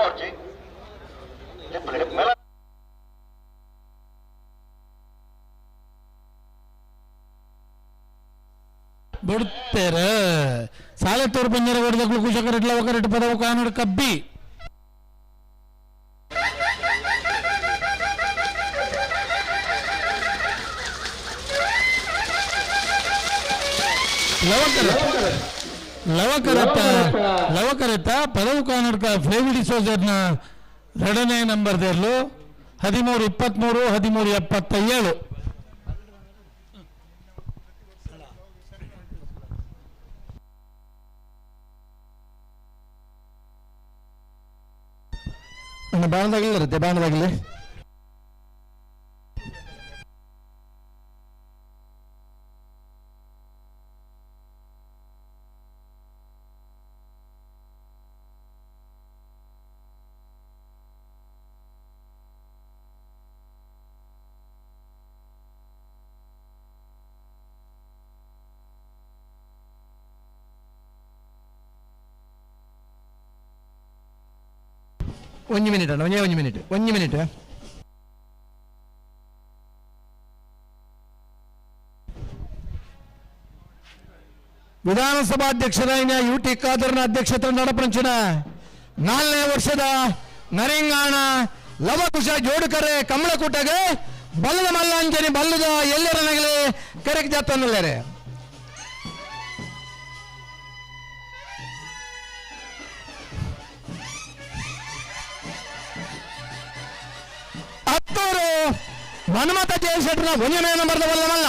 ಹೊರ್ಚಿ ಮೇಲ ಬಿಡ್ತೇರೆ ಸಾಲೆತ್ತೂರು ಪಂಜರ ಹೊಡೆದಕ್ಳು ಕುಶಕರೆಟ್ ಲವಕರೆಟ್ ಪದವು ಕಾನಡ್ ಕಬ್ಬಿ. ಲವಕರತ್ತ ಲವಕರೆತ್ತ ಪದವು ಕಾನಡ್ಕ ಫ್ಲೇವಿಡಿ ಸೋಜರ್ನ ಎರಡನೇ ನಂಬರ್ ದೇರ್ಲು 13-23 13-77. ಬಾಣದಾಗಲಿ ಇರುತ್ತೆ ಬಾಣದಾಗಲಿ. ಒಂದು ಮಿನಿಟ್ ಅಣ್ಣ, ಒಂದೇ ಒಂದು ಮಿನಿಟ್, ಒಂದು ಮಿನಿಟ್. ವಿಧಾನಸಭಾಧ್ಯಕ್ಷರಾಯಿನ ಯು ಟಿ ಖಾದರ್ನ ಅಧ್ಯಕ್ಷತೆ ನಡಪಂಚಿನ 4ನೇ ವರ್ಷದ ನರಿಂಗಾಣ ಲವಕುಶ ಜೋಡುಕರೆ ಕಮಲಕೂಟಗೆ ಬಲ್ಲದ ಮಲ್ಲಾಂಜನಿ ಬಲ್ಲದ ಎಲ್ಲರ ನಗಲೆ ಕರೆಕ್ ಜಾತನಲ್ಲೇರೆ. ಅತ್ತೂರು ಮನ್ಮಥ ಜಯಶೆಟ್ಟರ 1ನೇ ನಂಬರ್ದ ಬಲ್ಲಮಲ್ಲ,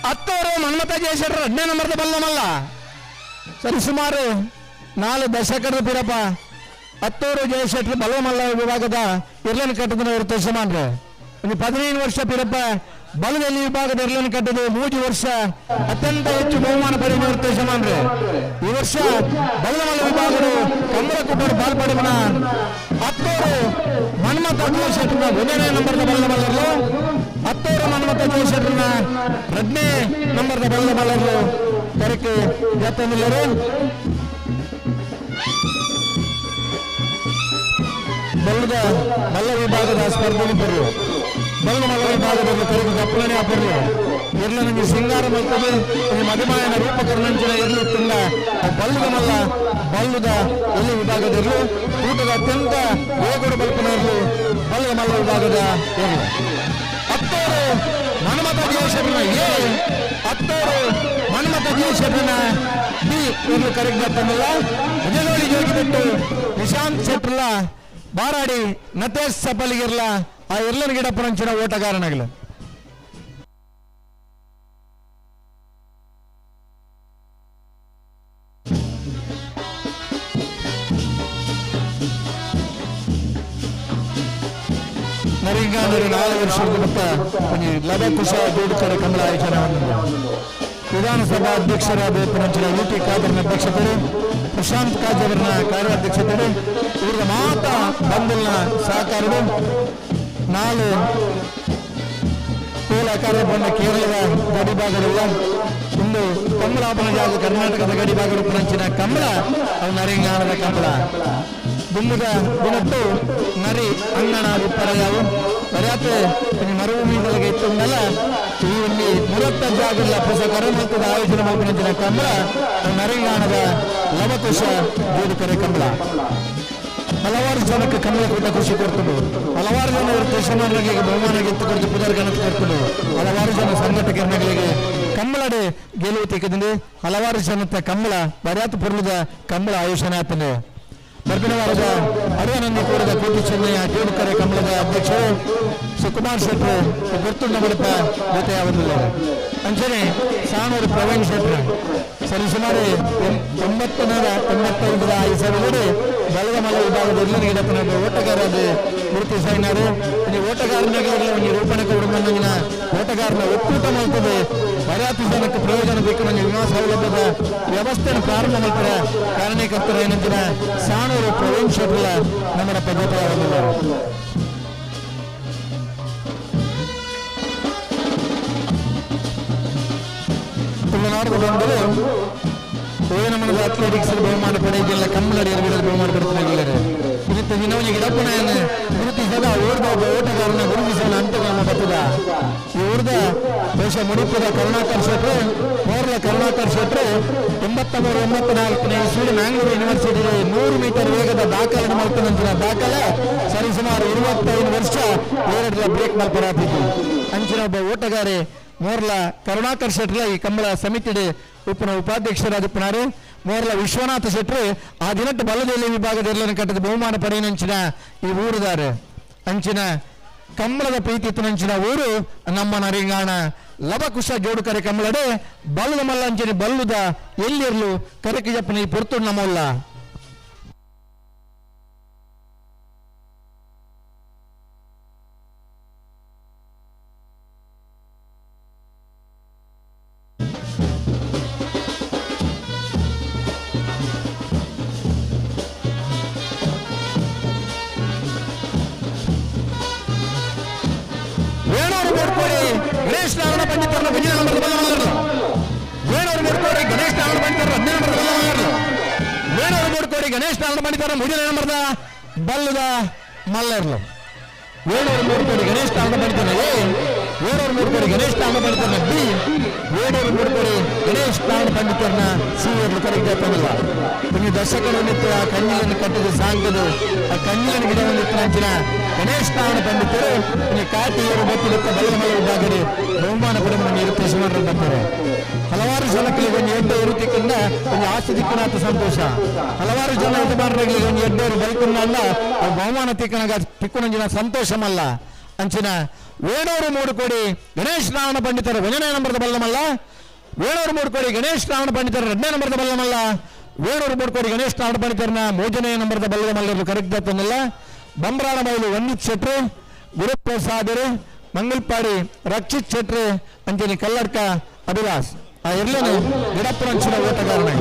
ಅತ್ತೂರು ಮನ್ಮಥ ಜಯಶೆಟ್ಟರ 2ನೇ ನಂಬರ್ದ ಬಲ್ಲಮಲ್ಲ. ಸರಿ ಸುಮಾರು 4 ದಶಕದ ಪಿರಪ್ಪ ಅತ್ತೂರು ಜಯಶೆಟ್ಟರು ಬಲ್ಲಮಲ್ಲ ವಿಭಾಗದ ಇರ್ಲನ್ ಕಟ್ಟದ ಇರುತ್ತೆ ಸುಮಾರು ಒಂದು 15 ವರ್ಷ ಪಿರಪ್ಪ ಬಲದಲ್ಲಿ ವಿಭಾಗದ ಇರ್ಲನ್ ಕಟ್ಟದ 3 ವರ್ಷ ಅತ್ಯಂತ ಹೆಚ್ಚು ಬಹುಮಾನ ಪಡೆಯುವ ಯಜಮಾನ್ರೆ. ಈ ವರ್ಷ ಬಲ್ಲಮಲ್ಲ ವಿಭಾಗದ ಕಮಲಕೂಟರು ಪಾಲ್ಪಡೆವನ ಅತ್ತೂರು ಮನ್ಮಥ ಜಯಶೆಟ್ಟರ 1ನೇ ನಂಬರ್ದ ಬಲ್ಲಮಲ್ಲರು, ಅತ್ತೂರು ಮನ್ಮಥ ಜಯಶೆಟ್ಟರನ 2ನೇ ನಂಬರ್ದ ಬಲ್ಲಮಲ್ಲರು ಕರೆಕ್ಕೆ ಜಾತನಿಲ್ಲರು. ಬಲ್ಲದ ಮಲ್ಲ ವಿಭಾಗದ ಸ್ಪರ್ಧೆ ಪರ್ರು ಬಲ್ಲಮಲ್ಲ ವಿಭಾಗದಲ್ಲಿ ಕರೆಗೆ ದಪ್ಪಲನೆ ಪರ್ರು ಇರ್ಲ ನನಗೆ ಸಿಂಗಾರ ಮಲ್ತದೆ ಮಧುಮಾಯನ ರೂಪಕರ್ಣಂಚಿನ ಇರ್ಲು ತುಂಡ ಬಲ್ಲದ ಮಲ್ಲ ಬಲ್ಲದ ಎಲ್ಲಿ ವಿಭಾಗದಿರಲು ಊಟದ ಅತ್ಯಂತ ವೇಗಡು ಬಲ್ಪನ ಇರಲು ಬಲ್ಲದ ಮಲ್ಲ ವಿಭಾಗದ ಇರಲು. ಅತ್ತೂರು ಮನ್ಮಥ ಜಯಶೆಟ್ಟರನ ಎ, ಅತ್ತೂರು ಮನ್ಮಥ ಜಯಶೆಟ್ಟರನ ಬಿ ಇರ್ಲು ಕರೆಗೆ ಬರ್ತಾನಲ್ಲ. ವಿಜಯಗೋಳಿ ಜೋಗಿ ಬಿಟ್ಟು ನಿಶಾಂತ್ ಶೆಟ್ಟರ್ಲ ಬಾರಾಡಿ ನತೇಶ್ ಸಪಲಿಗಿರ್ಲ ಆ ಇರ್ಲನ್ ಗಿಡ ಪುರಂಚಿನ ಓಟಗಾರನಾಗಲು. ನರಿಂಗಾನೂರು 4 ವರ್ಷದ ಮತ್ತ ಲವಕುಶ ಜೋಡುಕರೆ ಕಮಲ ಆಯೋಜನೆ ವಿಧಾನಸಭಾ ಅಧ್ಯಕ್ಷರಾದ ಪುರಂಚಿನ ಯು ಟಿ ಖಾದರ್ನ ಅಧ್ಯಕ್ಷತೆಯು, ಪ್ರಶಾಂತ್ ಕಾಜವರ್ನ ಕಾರ್ಯಾಧ್ಯಕ್ಷತೆಯು, ಇವರ ಮಾತಾ ಬಂಧುಲ್ನ ಸಹಕಾರವು 4 ತೋಲ ಬಂದ ಕೇರಳದ ಗಡಿಭಾಗದಲ್ಲ ಇಂದು ಕಮಲಾಪನ ಜಾಗ ಕರ್ನಾಟಕದ ಗಡಿಭಾಗದ ಪುರಂಚಿನ ಕಮಲ ಅವು ನರಿಂಗಾಣದ ಕಮಲ ದುಮ್ಮದ ಗುಣಟ್ಟು ನರಿ ಅಂಗಣ ಉಪ್ಪರಯಾವು ಪರ್ಯಾಪ್ತ ಮರುಭೂಮಿಗಳಿಗೆ ಇತ್ತುಂಡಲ್ಲ ಈ ಒಂದು ಮುರತ್ತ ಜಾಗಲ್ಲ ಹೊಸ ಕರಮಂತದ ಆಯೋಜನೆ ಮಲ್ಪನಂಚಿನ ಕಮಲ ನರಿಂಗಾಣದ ಲವಕುಶ ಜೋಡುಕರೆ ಕಮಲ. ಹಲವಾರು ಜನಕ್ಕೆ ಕಮಲಕೂಟ ಖುಷಿ ಕೊಡ್ತದೆ, ಹಲವಾರು ಜನ ಯಜಮಾನರಿಗೆ ಬಹುಮಾನ ಗೆದ್ದು ಕೊಡ್ತು ಪುನರ್ಗಣತಿ ಕೊಡ್ತದೆ, ಹಲವಾರು ಜನ ಸಂಘಟಕರಿಗೆ ಕಮ್ಮಳಡೆ ಗೆಲುವು ತೆಗೆದು ಹಲವಾರು ಜನത്തെ ಕಮ್ಮಳ ಬರ್ಯಾತು ಪೊರ್ಲದ ಕಮ್ಮಳ ಆಯೋಜನೆ ಆತನೆ. ಬರ್ಪಿನ ವಾರದ ಅರಿಯಾನಂದಿ ಕೂಡದ ಕೋಟಿ ಚೆನ್ನಯ್ಯ ಜೋಡುಕರೆ ಕಮಲದ ಅಧ್ಯಕ್ಷರು ಸುಕುಮಾರ್ ಶೆಟ್ಟರು ಗುರ್ತುಂಡ ಬಡಪ ಜೊತೆಯಾವದಿಲ್ಲ. ಅಂಚನೆ ಸಾಣೂರು ಪ್ರವೀಣ್ ಶೆಟ್ಟರು ಸರಿಸುಮಾರು 995 ಇಸವಿಯಲ್ಲಿ ಬಲಗಮಲ ವಿಭಾಗದ ಎಲ್ಲರಿಗೆ ಇಡಪನ ಓಟಗಾರರಾದ ಗುರುತಿಸಾಯಿನಾರು. ಈ ಓಟಗಾರನಾಗಿ ಒಂದು ರೂಪಣೆ ಕೊಡುವಂಗಿನ ಓಟಗಾರನ ಒಕ್ಕೂಟ ಮಾಡ್ತದೆ ಬರಾತಿ ಜನಕ್ಕೆ ಪ್ರಯೋಜನ ಬೇಕು ನಂಗೆ ವಿಮಾ ಸೌಲಭ್ಯದ ವ್ಯವಸ್ಥೆಯನ್ನು ಪ್ರಾರಂಭ ಮಾಡ್ತಾರೆ ಕಾರಣೀಕರ್ತರು ಏನಂತಿನ ಸಾಣೂರು ಪ್ರವೀಣ್ ಶೆಟ್ಟರ ನಮ್ಮರಪ್ಪ ಜೊತೆಯಾಗಲಿದ್ದಾರೆ. ತುಳುನಾಡು ಬಂದರು ಓಯನಮನದ ಅಥ್ಲೆಟಿಕ್ಸ್ ಬಹುಮಾನ ಪಡೆಯಿಲ್ಲ, ಕಮ್ಮಲಡಿ ಬಹುಮಾನ ಪಡೆದಿದ್ದಾರೆ. ಸುನಿತ ವರ್ಷದ ಈ ಊರ್ದ ದೇಶ ಮುಡಿಪುದ ಕರುಣಾಕರ್ ಶೆಟ್ರು, ಮೋರ್ಲ ಕರುಣಾಕರ್ ಶೆಟ್ರು 83 84ನೇ ಇಸ್ವಿ ಮ್ಯಾಂಗ್ಳೂರು ಯೂನಿವರ್ಸಿಟಿ 100 ಮೀಟರ್ ವೇಗದ ದಾಖಲೆ ಮಲ್ತನಂಚಿನ ದಾಖಲೆ ಸರಿಸುಮಾರು 25 ವರ್ಷ ಏರಡ್ಲ ಬ್ರೇಕ್ ಮಲ್ಪರಾತಿತ್ತು. ಅಂಚಿನ ಒಬ್ಬ ಓಟಗಾರೆ ಮೋರ್ಲ ಕರುಣಾಕರ್ ಶೆಟ್ರ ಈ ಕಂಬಳ ಸಮಿತಿ ಉಪ್ಪನ ಉಪಾಧ್ಯಕ್ಷರಾದಿಪ್ಪನಾರು. ಮೋರ್ಲ ವಿಶ್ವನಾಥ ಶೆಟ್ರು ಆ ದಿನಟ್ಟು ಬಲದೇಲಿ ವಿಭಾಗದ ಎಲ್ಲನ ಕಟ್ಟದ ಬಹುಮಾನ ಪಡೆಯನಂಚಿನ ಈ ಊರುದಾರೆ. ಅಂಚಿನ ಕಂಬಳದ ಪ್ರೀತಿ ತುನಂಚಿನ ಊರು ನಮ್ಮ ನರಿಂಗಾಣ ಲವಕುಶ ಜೋಡುಕರೆ ಕಂಬಳಡೆ ಬಲ್ಲದ ಮಲ್ಲಂಚಿನ ಬಲ್ಲುದ ಎಲ್ಲಿರ್ಲು ಕರಕಿ ಜಪ್ಪನ ಈ ಪೊರ್ತು ನಮ್ಮಲ್ಲ. ಗಣೇಶ್ ನಾರಾಯಣ ಪಂಡಿತರನ್ನ ಮುಂದಿನ ನಂಬರ್ ಬಲ್ಲಮಲ್ಲರು. ವೇಣೂರು ಮೂರ್ಕೋಡಿ ಗಣೇಶ್ ನಾರಾಯಣ ಪಂಡಿತರ 15 ನಂಬರ್ ಬಲ್ಲಮಲ್ಲರು. ವೇಣೂರು ಮೂರ್ಕೋಡಿ ಗಣೇಶ್ ನಾರಾಯಣ ಪಂಡಿತರ ಮುಂದಿನ ನಂಬರ್ದ ಬಲ್ಲದ ಮಲ್ಲರ್ಲು. ವೇಣೂರು ಮೂರ್ಕೋಡಿ ಗಣೇಶ್ ನಾರಾಯಣ ಪಂಡಿತರ ಎ, ವೇಣೂರು ಮೂರ್ಕೋಡಿ ಗಣೇಶ್ ನಾರಾಯಣ ಪಂಡಿತರನ್ನ ಬಿ, ವೇಣೂರು ಮೂರ್ಕೋಡಿ ಗಣೇಶ್ ನಾರಾಯಣ ಪಂಡಿತರನ್ನ ಸಿ ಎರ್ಲು ಕರೆಕ್ಟ್ ಆಗ್ತಾನಲ್ಲ. ಇನ್ನು ದರ್ಶಕರು ನಿಂತು ಆ ಕಣ್ಣಿಲನ್ನು ಕಟ್ಟಿದ ಸಾಂಗದು ಆ ಕಣ್ಣಿನ ಗಿಡವನ್ನು ಅಂಚಿನ ಗಣೇಶ್ ನಾರಾಯಣ ಪಂಡಿತರು ಇನ್ನು ಕಾಟಿಯವರು ಬತ್ತಿದಕ್ಕ ಬಲ್ಲಮಲ್ಲ ವಿಭಾಗದ ಬಹುಮಾನ ಕೊಡಮನ ನಿರುತ್ತೇಶ ಬರ್ತಾರೆ. ಹಲವಾರು ಜನಗಳಿಗೆ ಒಂದು ಎಡ್ಡೆ ಇರುತ್ತಿಕ್ಕಿಂದ ಒಂದು ಆಸೆ ದಿಕ್ಕನಾಥ ಸಂತೋಷ. ಹಲವಾರು ಜನ ಯಜಮಾನರಿಗೆ ಒಂದು ಎಡ್ಡೆಯವರು ಬೈಕುಂಡ ಬಹುಮಾನ ತಿಕ್ಕನಾಗ ತಿಕ್ಕುನಂಜಿನ ಸಂತೋಷಮಲ್ಲ. ಅಂಚಿನ ವೇಣೂರು ಮೂಡುಕೋಡಿ ಗಣೇಶ್ ನಾರಾಯಣ ಪಂಡಿತರ ಒಂದನೇ ನಂಬರ್ದ ಬಲ್ಲಮಲ್ಲ. ವೇಣೂರು ಮೂಡುಕೋಡಿ ಗಣೇಶ್ ನಾರಾಯಣ ಪಂಡಿತರ 2ನೇ ನಂಬರ್ದ ಬಲ್ಲಮಲ್ಲ. ವೇಣೂರು ಮೂಡುಕೋಡಿ ಗಣೇಶ್ ನಾರಾಯಣ ಪಂಡಿತರನ್ನ 3ನೇ ನಂಬರ್ದ ಬಲ್ಲದ ಮಲ್ಲರು ಕರೆಕ್ಟ್ ಆಗ್ತಾನಲ್ಲ. ಬಂಬ್ರಾಣ ಬಯಲು ವಂದಿತ್ ಶೆಟ್ರು, ಗುರುಪ್ರಸಾದರು, ಮಂಗಲ್ಪಾಡಿ ರಕ್ಷಿತ್ ಶೆಟ್ರು, ಅಂಜನಿ ಕಲ್ಲಡ್ಕ ಅಭಿಲಾಷ್ ಆ ಎಲ್ಲನೂ ಗಿಡಪ್ಪನಂಚಿನ ಓಟಗಾರನ.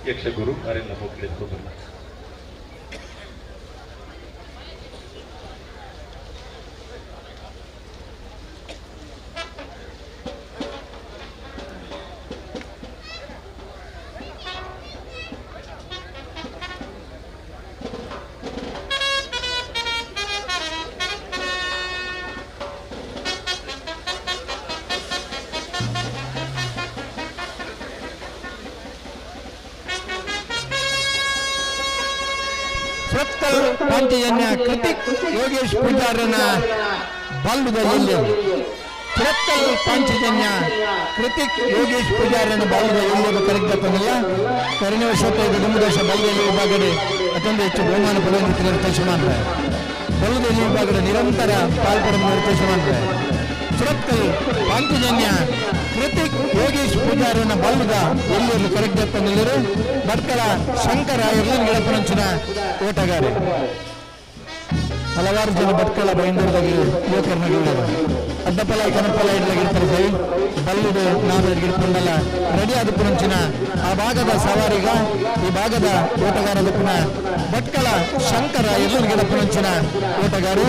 ಯಕ್ಷಗುರು ಅರೆಲ್ಲ ಹೋಗ್ಲಿಕ್ಕೆ. ಪಾಂಚಜನ್ಯ ಕೃತಿಕ್ ಯೋಗೇಶ್ ಪೂಜಾರನ ಬಲ್ಲುದ ಎಲ್ಲಿ. ಸುರತ್ಕಲ್ ಪಾಂಚಜನ್ಯ ಕೃತಿಕ್ ಯೋಗೇಶ್ ಪೂಜಾರನ ಬಲ್ಲುದ ಎಲ್ಲಿ ಕರೆಕ್ಟ್ ಆಗ್ತಾನಲ್ಲ. ಕರಿನ ವರ್ಷ ದುಮ್ಮದೇಶ ಬಲ್ಲದಲ್ಲಿ ವಿಭಾಗಡೆ ಅತ್ಯಂತ ಹೆಚ್ಚು ಬಹುಮಾನ ಪಡೆಯುವ ನಿರ್ದೇಶ ಮಾಡ್ರೆ. ಬಲ್ಲದಲ್ಲಿ ವಿಭಾಗದ ನಿರಂತರ ಪಾಲ್ಪಡೆದ ನಿರ್ದೇಶ ಮಾಡ್ರೆ. ಸುರತ್ಕಲ್ ಪಾಂಚಜನ್ಯ ಕೃತಿಕ್ ಯೋಗೇಶ್ ಪೂಜಾರನ ಬಲ್ಲುದ ಎಲ್ಲಿ ಕರೆಕ್ಟ್ ಆಗ್ತಾನಲ್ಲರು. ಭಟ್ಕಳ ಶಂಕರ ಎಲ್ಲನ್ ಗಿಡಪ್ಪನಂಚಿನ ಓಟಗಾರೆ. ಹಲವಾರು ಜನ ಭಟ್ಕಳ ಬೈಂದೂರದಾಗಿ ಯುವಕರನ್ನ ಅಡ್ಡಪಲ ಕನಪಲ ಇಡ್ಲಾಗಿರ್ತಾರೆ ಸೈ ಬಲ್ಲುಡು ನಾವು ಗಿಡಪುಂಡಲ ರೆಡಿ ಆದ ಪುನಂಚಿನ ಆ ಭಾಗದ ಸವಾರಿಗ ಈ ಭಾಗದ ಓಟಗಾರದ ಪುನಃ ಭಟ್ಕಳ ಶಂಕರ ಎಲ್ಲನ್ ಗಿಡಪ್ಪನಂಚಿನ ಓಟಗಾರು.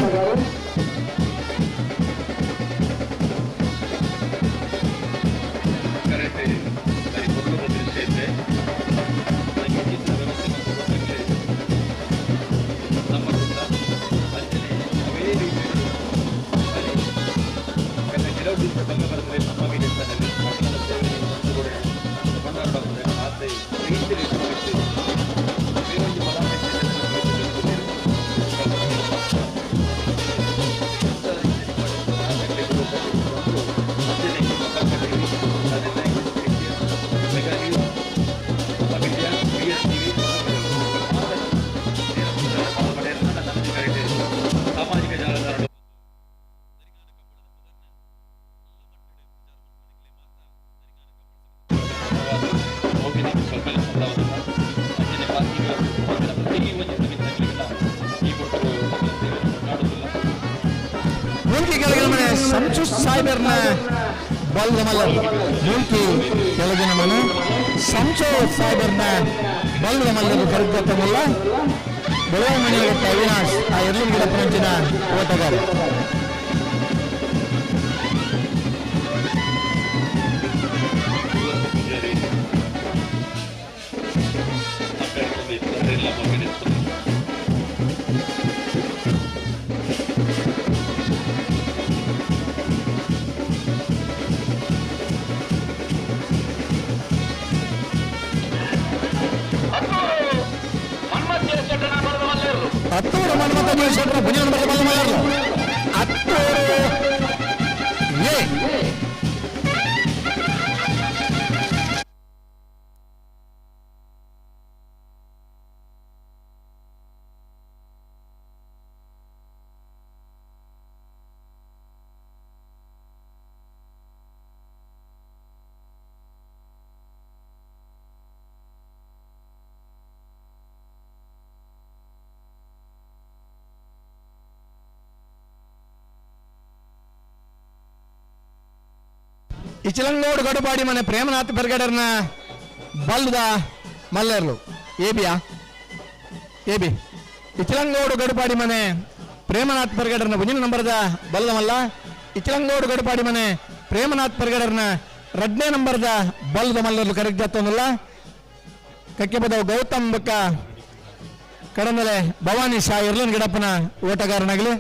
ಮೂಲ್ಕಿ ಕೆಳಗಿನ ಮನೆ ಸಂಸು ಸಾಹೇಬರ್ನ ಬಲ್ದ ಮಲ್ಲರ್. ಮೂಲ್ಕಿ ಕೆಳಗಿನ ಮನೆ ಸಂಸು ಸಾಹೇಬರ್ನ ಬಲ್ದ ಮಲ್ಲರು ಕರೆದತ್ತಮಲ್ಲ. ಬೆಳವಣಿಗೆ ಅವಿನಾಶ್ ಆ ಎರ್ಲಿನ ಗಿಡ ಪಂಚಿನ ಓಟಗಾರ. ಅತ್ತೂರು ಮನ್ಮಥ ಜಯಶೆಟ್ಟರ ಭುಜನ ಬಲ್ಲ ಮಲ್ಲರು. ಅತ್ತೂರು ಎ. ಇಚಲಂಗೋಡು ಗಡುಪಾಡಿ ಮನೆ ಪ್ರೇಮನಾಥ್ ಪೆರ್ಗಡರ್ನ ಬಲ್ದ ಮಲ್ಲೇರ್ಲು. ಏಬಿಯಾ ಏಬಿ ಇಚಲಂಗೋಡು ಗಡುಪಾಡಿ ಮನೆ ಪ್ರೇಮನಾಥ್ ಪೆರ್ಗಡರ್ನ ಮುಂದಿನ ನಂಬರ್ದ ಬಲ್ದ ಮಲ್ಲ. ಇಚಲಂಗೋಡು ಗಡುಪಾಡಿ ಮನೆ ಪ್ರೇಮನಾಥ್ ಪೆರ್ಗಡರ್ನ ರಡ್ನೇ ನಂಬರ್ದ ಬಲ್ದ ಮಲ್ಲರ್ಲು ಕರೆಕ್ಟ್ ಜಾತೊಂದಲ್ಲ. ಕಕ್ಕೆಪದವು ಗೌತಮ್ ಬಕ್ಕ ಕಡಮಲೆ ಭವಾನಿ ಶಾ ಇರ್ಲನ್ ಗಿಡಪ್ಪನ ಓಟಗಾರನಾಗಲಿ.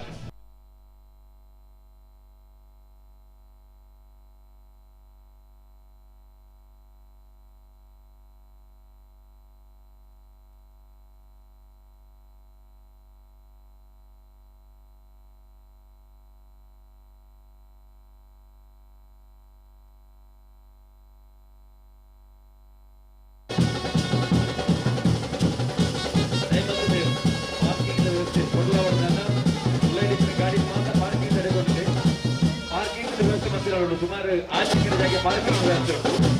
ಸುಮಾರು ಆಚೆ ಜಾಗ ಪಾರ್ಕಿಂಗ್ ವ್ಯವಸ್ಥೆ ಉಂಟು.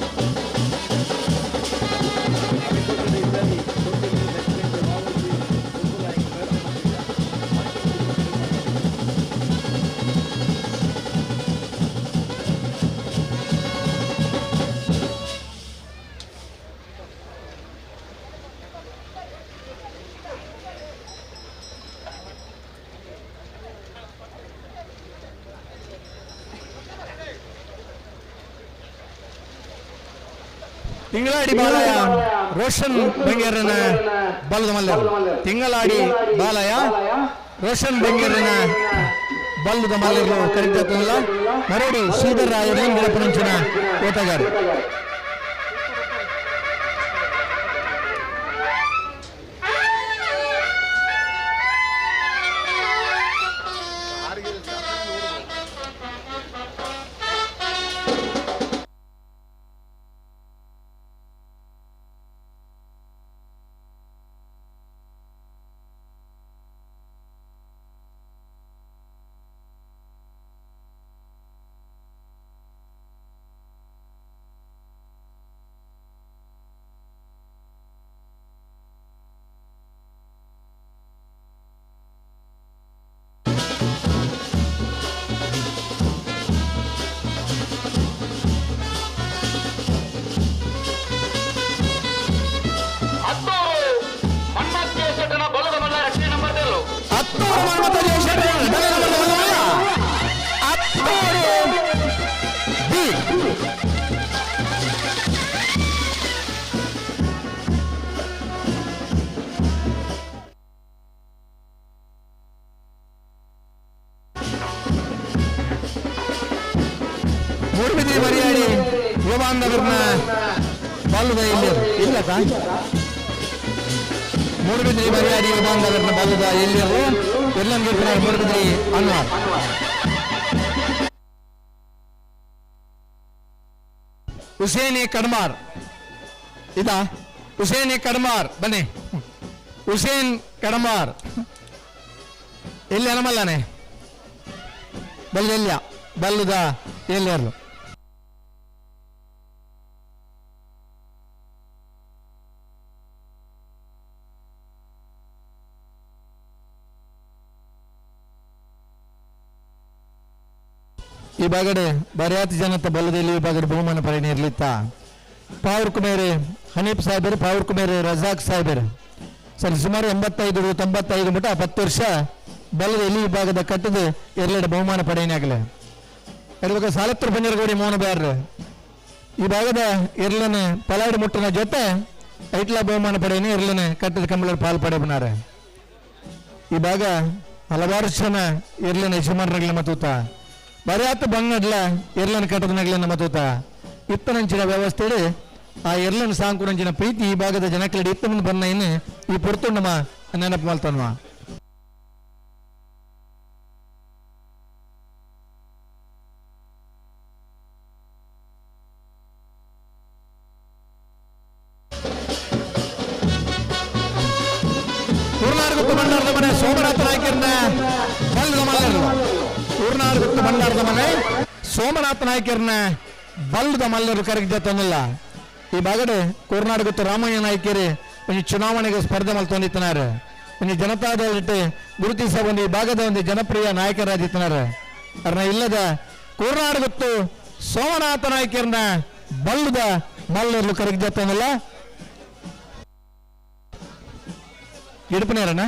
ತಿಂಗಳಾಡಿ ಬಾಲಯ್ಯ ರೋಷನ್ ಬೆಂಗೇರನ ಬಲದ ಮಲ್ಲರು. ತಿಂಗಳಾಡಿ ಬಾಲಯ್ಯ ರೋಷನ್ ಬೆಂಗೇರನ ಬಲ್ಲದ ಮಲ್ಲರು ಕರಿತಲ್ಲ. ಮರೋಡಿ ಶ್ರೀಧರ್ ರಾಯರ ಗಿಡಪನಂಚಿನ ಓಟಗಾರ. ಮೂಡುಬಿದಿರೆ ಮರಿಯಾಡಿ ಯುವಾಂಧವರ್ನ ಬಲ್ಲದ ಎಲ್ಲಿ ಇಲ್ಲಕ್ಕ? ಮೂಡುಬಿದಿರೆ ಮರಿಯಾಡಿ ಯುವಾಂಧವರ್ನ ಬಲ್ಲದ ಎಲ್ಲಿರು ಎಲ್ಲಂಗೆ ಮೂಡುಬಿದಿರೆ ಅನ್ವಾರ್. ಹುಸೇನಿ ಕಡ್ಮಾರ್ ಇದಾ? ಹುಸೇನಿ ಕಡ್ಮಾರ್ ಬನ್ನಿ. ಹುಸೇನ್ ಕಡ್ಮಾರ್ ಎಲ್ಲಿ ಅನಮಲ್ಲಾನೆ ಬಲ್ಲೆಲ್ಲ ಬಲ್ಲದ ಎಲ್ಲರು. ಈ ಬಾಗಡೆ ಬರ್ಯಾತಿ ಜನತ ಬಲ್ಲದಲ್ಲಿ ಈ ಬಾಗಡೆ ಬಹುಮಾನ ಪರಿಣಿರ್ಲಿತ್ತ ಪಾವೂರ್ ಕುಮೇರೆ ಹನೀಫ್ ಸಾಹೇಬರು, ಪಾವೂರ್ ಕುಮೇರೆ ರಜಾಕ್ ಸಾಹೇಬರು. ಸರಿ, ಸುಮಾರು 85 95 ಮುಟ 10 ವರ್ಷ ಬಲ್ಲದ ಎಲ್ಲಿ ವಿಭಾಗದ ಕಟ್ಟದ ಎರಡೆರಡು ಬಹುಮಾನ ಪಡೆಯನಾಗಲೆ. ಎಡಬೇಕು ಸಾಲತ್ರ ಬಂಜರಗೋಡಿ ಮೋಹನ ಬ್ಯಾರ್ರು ಈ ಭಾಗದ ಇರ್ಲನೆ ಪಲಾಡಿ ಮುಟ್ಟಿನ ಜೊತೆ ಐಟ್ಲ ಬಹುಮಾನ ಪಡೆಯನೆ ಇರ್ಲನೆ ಕಟ್ಟದ ಕಂಬಳ ಪಾಲು ಪಡೆಯಬನಾರೆ. ಈ ಭಾಗ ಹಲವಾರು ಜನ ಇರ್ಲನೆ ಯಜಮಾನರುಗಳ ಮತೂತ ಬರೆಯಾತ ಬಂಗಡ್ಲ ಇರ್ಲನ ಕಟ್ಟದ ನಗಲನ್ನ ಮತೂತ ಇತ್ತನಂಚಿನ ವ್ಯವಸ್ಥೆ ಆ ಎರ್ಲನ್ ಸಾಂಕುನಂಚಿನ ಪ್ರೀತಿ ಈ ಭಾಗದ ಜನಕ್ಲೆಡೆ ಇತ್ತ ಮುಂದೆ ಬನ್ನ ಇನ್ನು ಈ ಪೊರ್ತು ನಮ್ಮ ನೆನಪು ಮಲ್ತನ್ವ. ಊರ್ನಾರ್ಗುತ್ತು ಭಂಡಾರದ ಮನೆ ಸೋಮನಾಥ ನಾಯ್ಕರನ್ನ ಬಲ್ಲದ ಮಲ್ಲರು. ಊರ್ನಾರ್ಗುತ್ತು ಭಂಡಾರದ ಮನೆ ಸೋಮನಾಥ ನಾಯ್ಕರನ್ನ ಬಲ್ಲದ ಮಲ್ಲರು ಕರಗಿದ್ದ ತೊಂದಿಲ್ಲ. ಈ ಬಾಗಡೆ ಕೋರ್ನಾಡುಗುತ್ತು ರಾಮಯ್ಯ ನಾಯ್ಕರು ಒಂದು ಚುನಾವಣೆಗೆ ಸ್ಪರ್ಧೆ ಮಲ್ತೊಂದಿತ್ತನಾರು. ಒಂದು ಜನತಾದಳ ಗುರುತಿಸ ಒಂದು ಈ ಭಾಗದ ಒಂದು ಜನಪ್ರಿಯ ನಾಯಕರಾದಿತ್ತನಾರು. ಅರ್ನ ಇಲ್ಲದ ಕೋರ್ನಾಡುಗುತ್ತು ಸೋಮನಾಥ ನಾಯ್ಕರನ್ನ ಬಲ್ಲದ ಮಲ್ಲರು ಕರಗಿದ್ದ ತೊಂದಿಲ್ಲ. ಇಡಪನೇರಣ್ಣ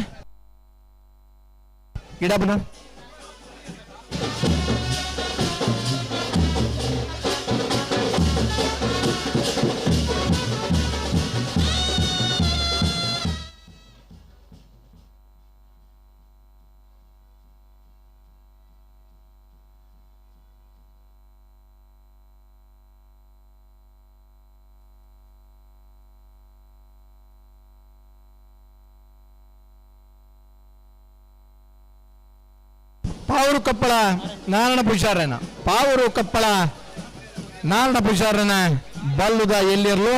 ಇಡಪನ ಪಾವೂರು ಕೊಪ್ಪಳ ನಾರಾಯಣ ಪೂಜಾರನ, ಪಾವೂರು ಕೊಪ್ಪಳ ನಾರಾಯಣ ಪೂಜಾರನ ಬಲ್ಲುದ ಎಲ್ಲಿರಲು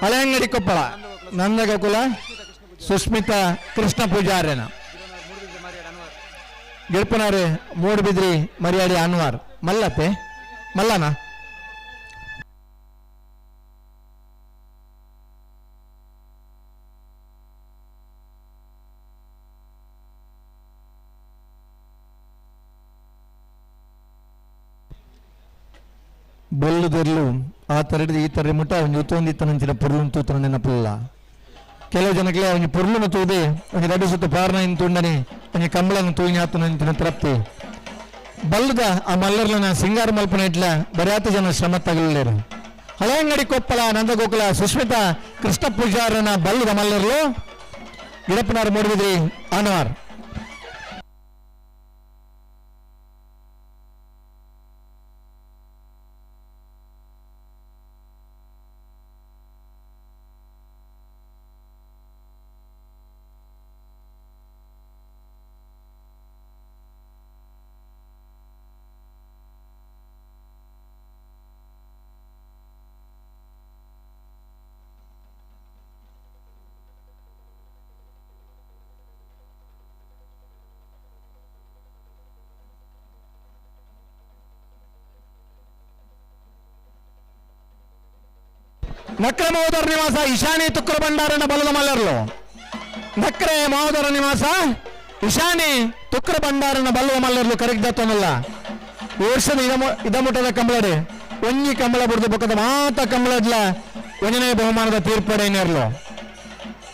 ಹಳೆಯಂಗಡಿ ಕೊಪ್ಪಳ ನಂದಗೋಕುಲ ಸುಸ್ಮಿತಾ ಕೃಷ್ಣ ಪೂಜಾರನ ಗಿಡ್ಪನಾರೆ ಮೂಡುಬಿದ್ರಿ ಮರ್ಯಾಡಿ ಅನ್ವಾರ್ ಮಲ್ಲತ್ತೆ ಮಲ್ಲನ. ಬಲ್ಲುದೆರ್ಲು ಆ ತರಡಿದ ಈ ತರ ಮುಟ್ಟ ಅವನು ತೂತೊಂದಿತ್ತನಂಚಿನ ಪೊರ್ಲುನ್ ತೂತನ ನೆನಪಿಲ್ಲ. ಕೆಲವು ಜನಕ್ಕೆ ಅವನ ಪೊರ್ಲುನು ತೂದೆ ಅವನ ರಡು ಸುತ್ತ ಪಾರ್ನ ತುಂಡನೆ ಅವನ ಕಂಬಳನ ತೂಯಿನಾತನಂಚಿನ ತೃಪ್ತಿ. ಬಲ್ಲದ ಆ ಮಲ್ಲರ್ಲನ ಸಿಂಗಾರ ಮಲ್ಪನ ಇಟ್ಲ ಬರ್ಯಾತ ಜನ ಶ್ರಮ ತಗಲಿರು. ಹಳೆಯಂಗಡಿ ಕೊಪ್ಪಳ ನಂದಗೋಕುಲ ಸುಸ್ಮಿತಾ ಕೃಷ್ಣ ಪೂಜಾರನ ಬಲ್ಲದ ಮಲ್ಲರ್ಲು ಗಿಡಪ್ಪನಾರು ಮೂಡುಬಿದ್ರಿ ಅನ್ವಾರ್. ನಕ್ರೆ ಮಹೋದರ ನಿವಾಸ ಇಶಾನಿ ತುಕ್ರ ಭಂಡಾರನ ಬಲದ ಮಲ್ಲರ್ಲು. ನಕ್ರೆ ಮಹೋದರ ನಿವಾಸ ಇಶಾನಿ ತುಕ್ರ ಭಂಡಾರನ ಬಲ್ಲದ ಮಲ್ಲರ್ಲು ಕರಗಿದ ತೊಂದಲ್ಲ. ಈ ವರ್ಷದ ಇದಮುಟ್ಟದ ಕಂಬಳಡೆ ಒಂಜಿ ಕಂಬಳ ಬುಡ್ದು ಬೊಕ್ಕದ ಮಾತ ಕಂಬಳಡ್ಲ ಒಂಜನೇ ಬಹುಮಾನದ ತೀರ್ಪಡೆಯರ್ಲು.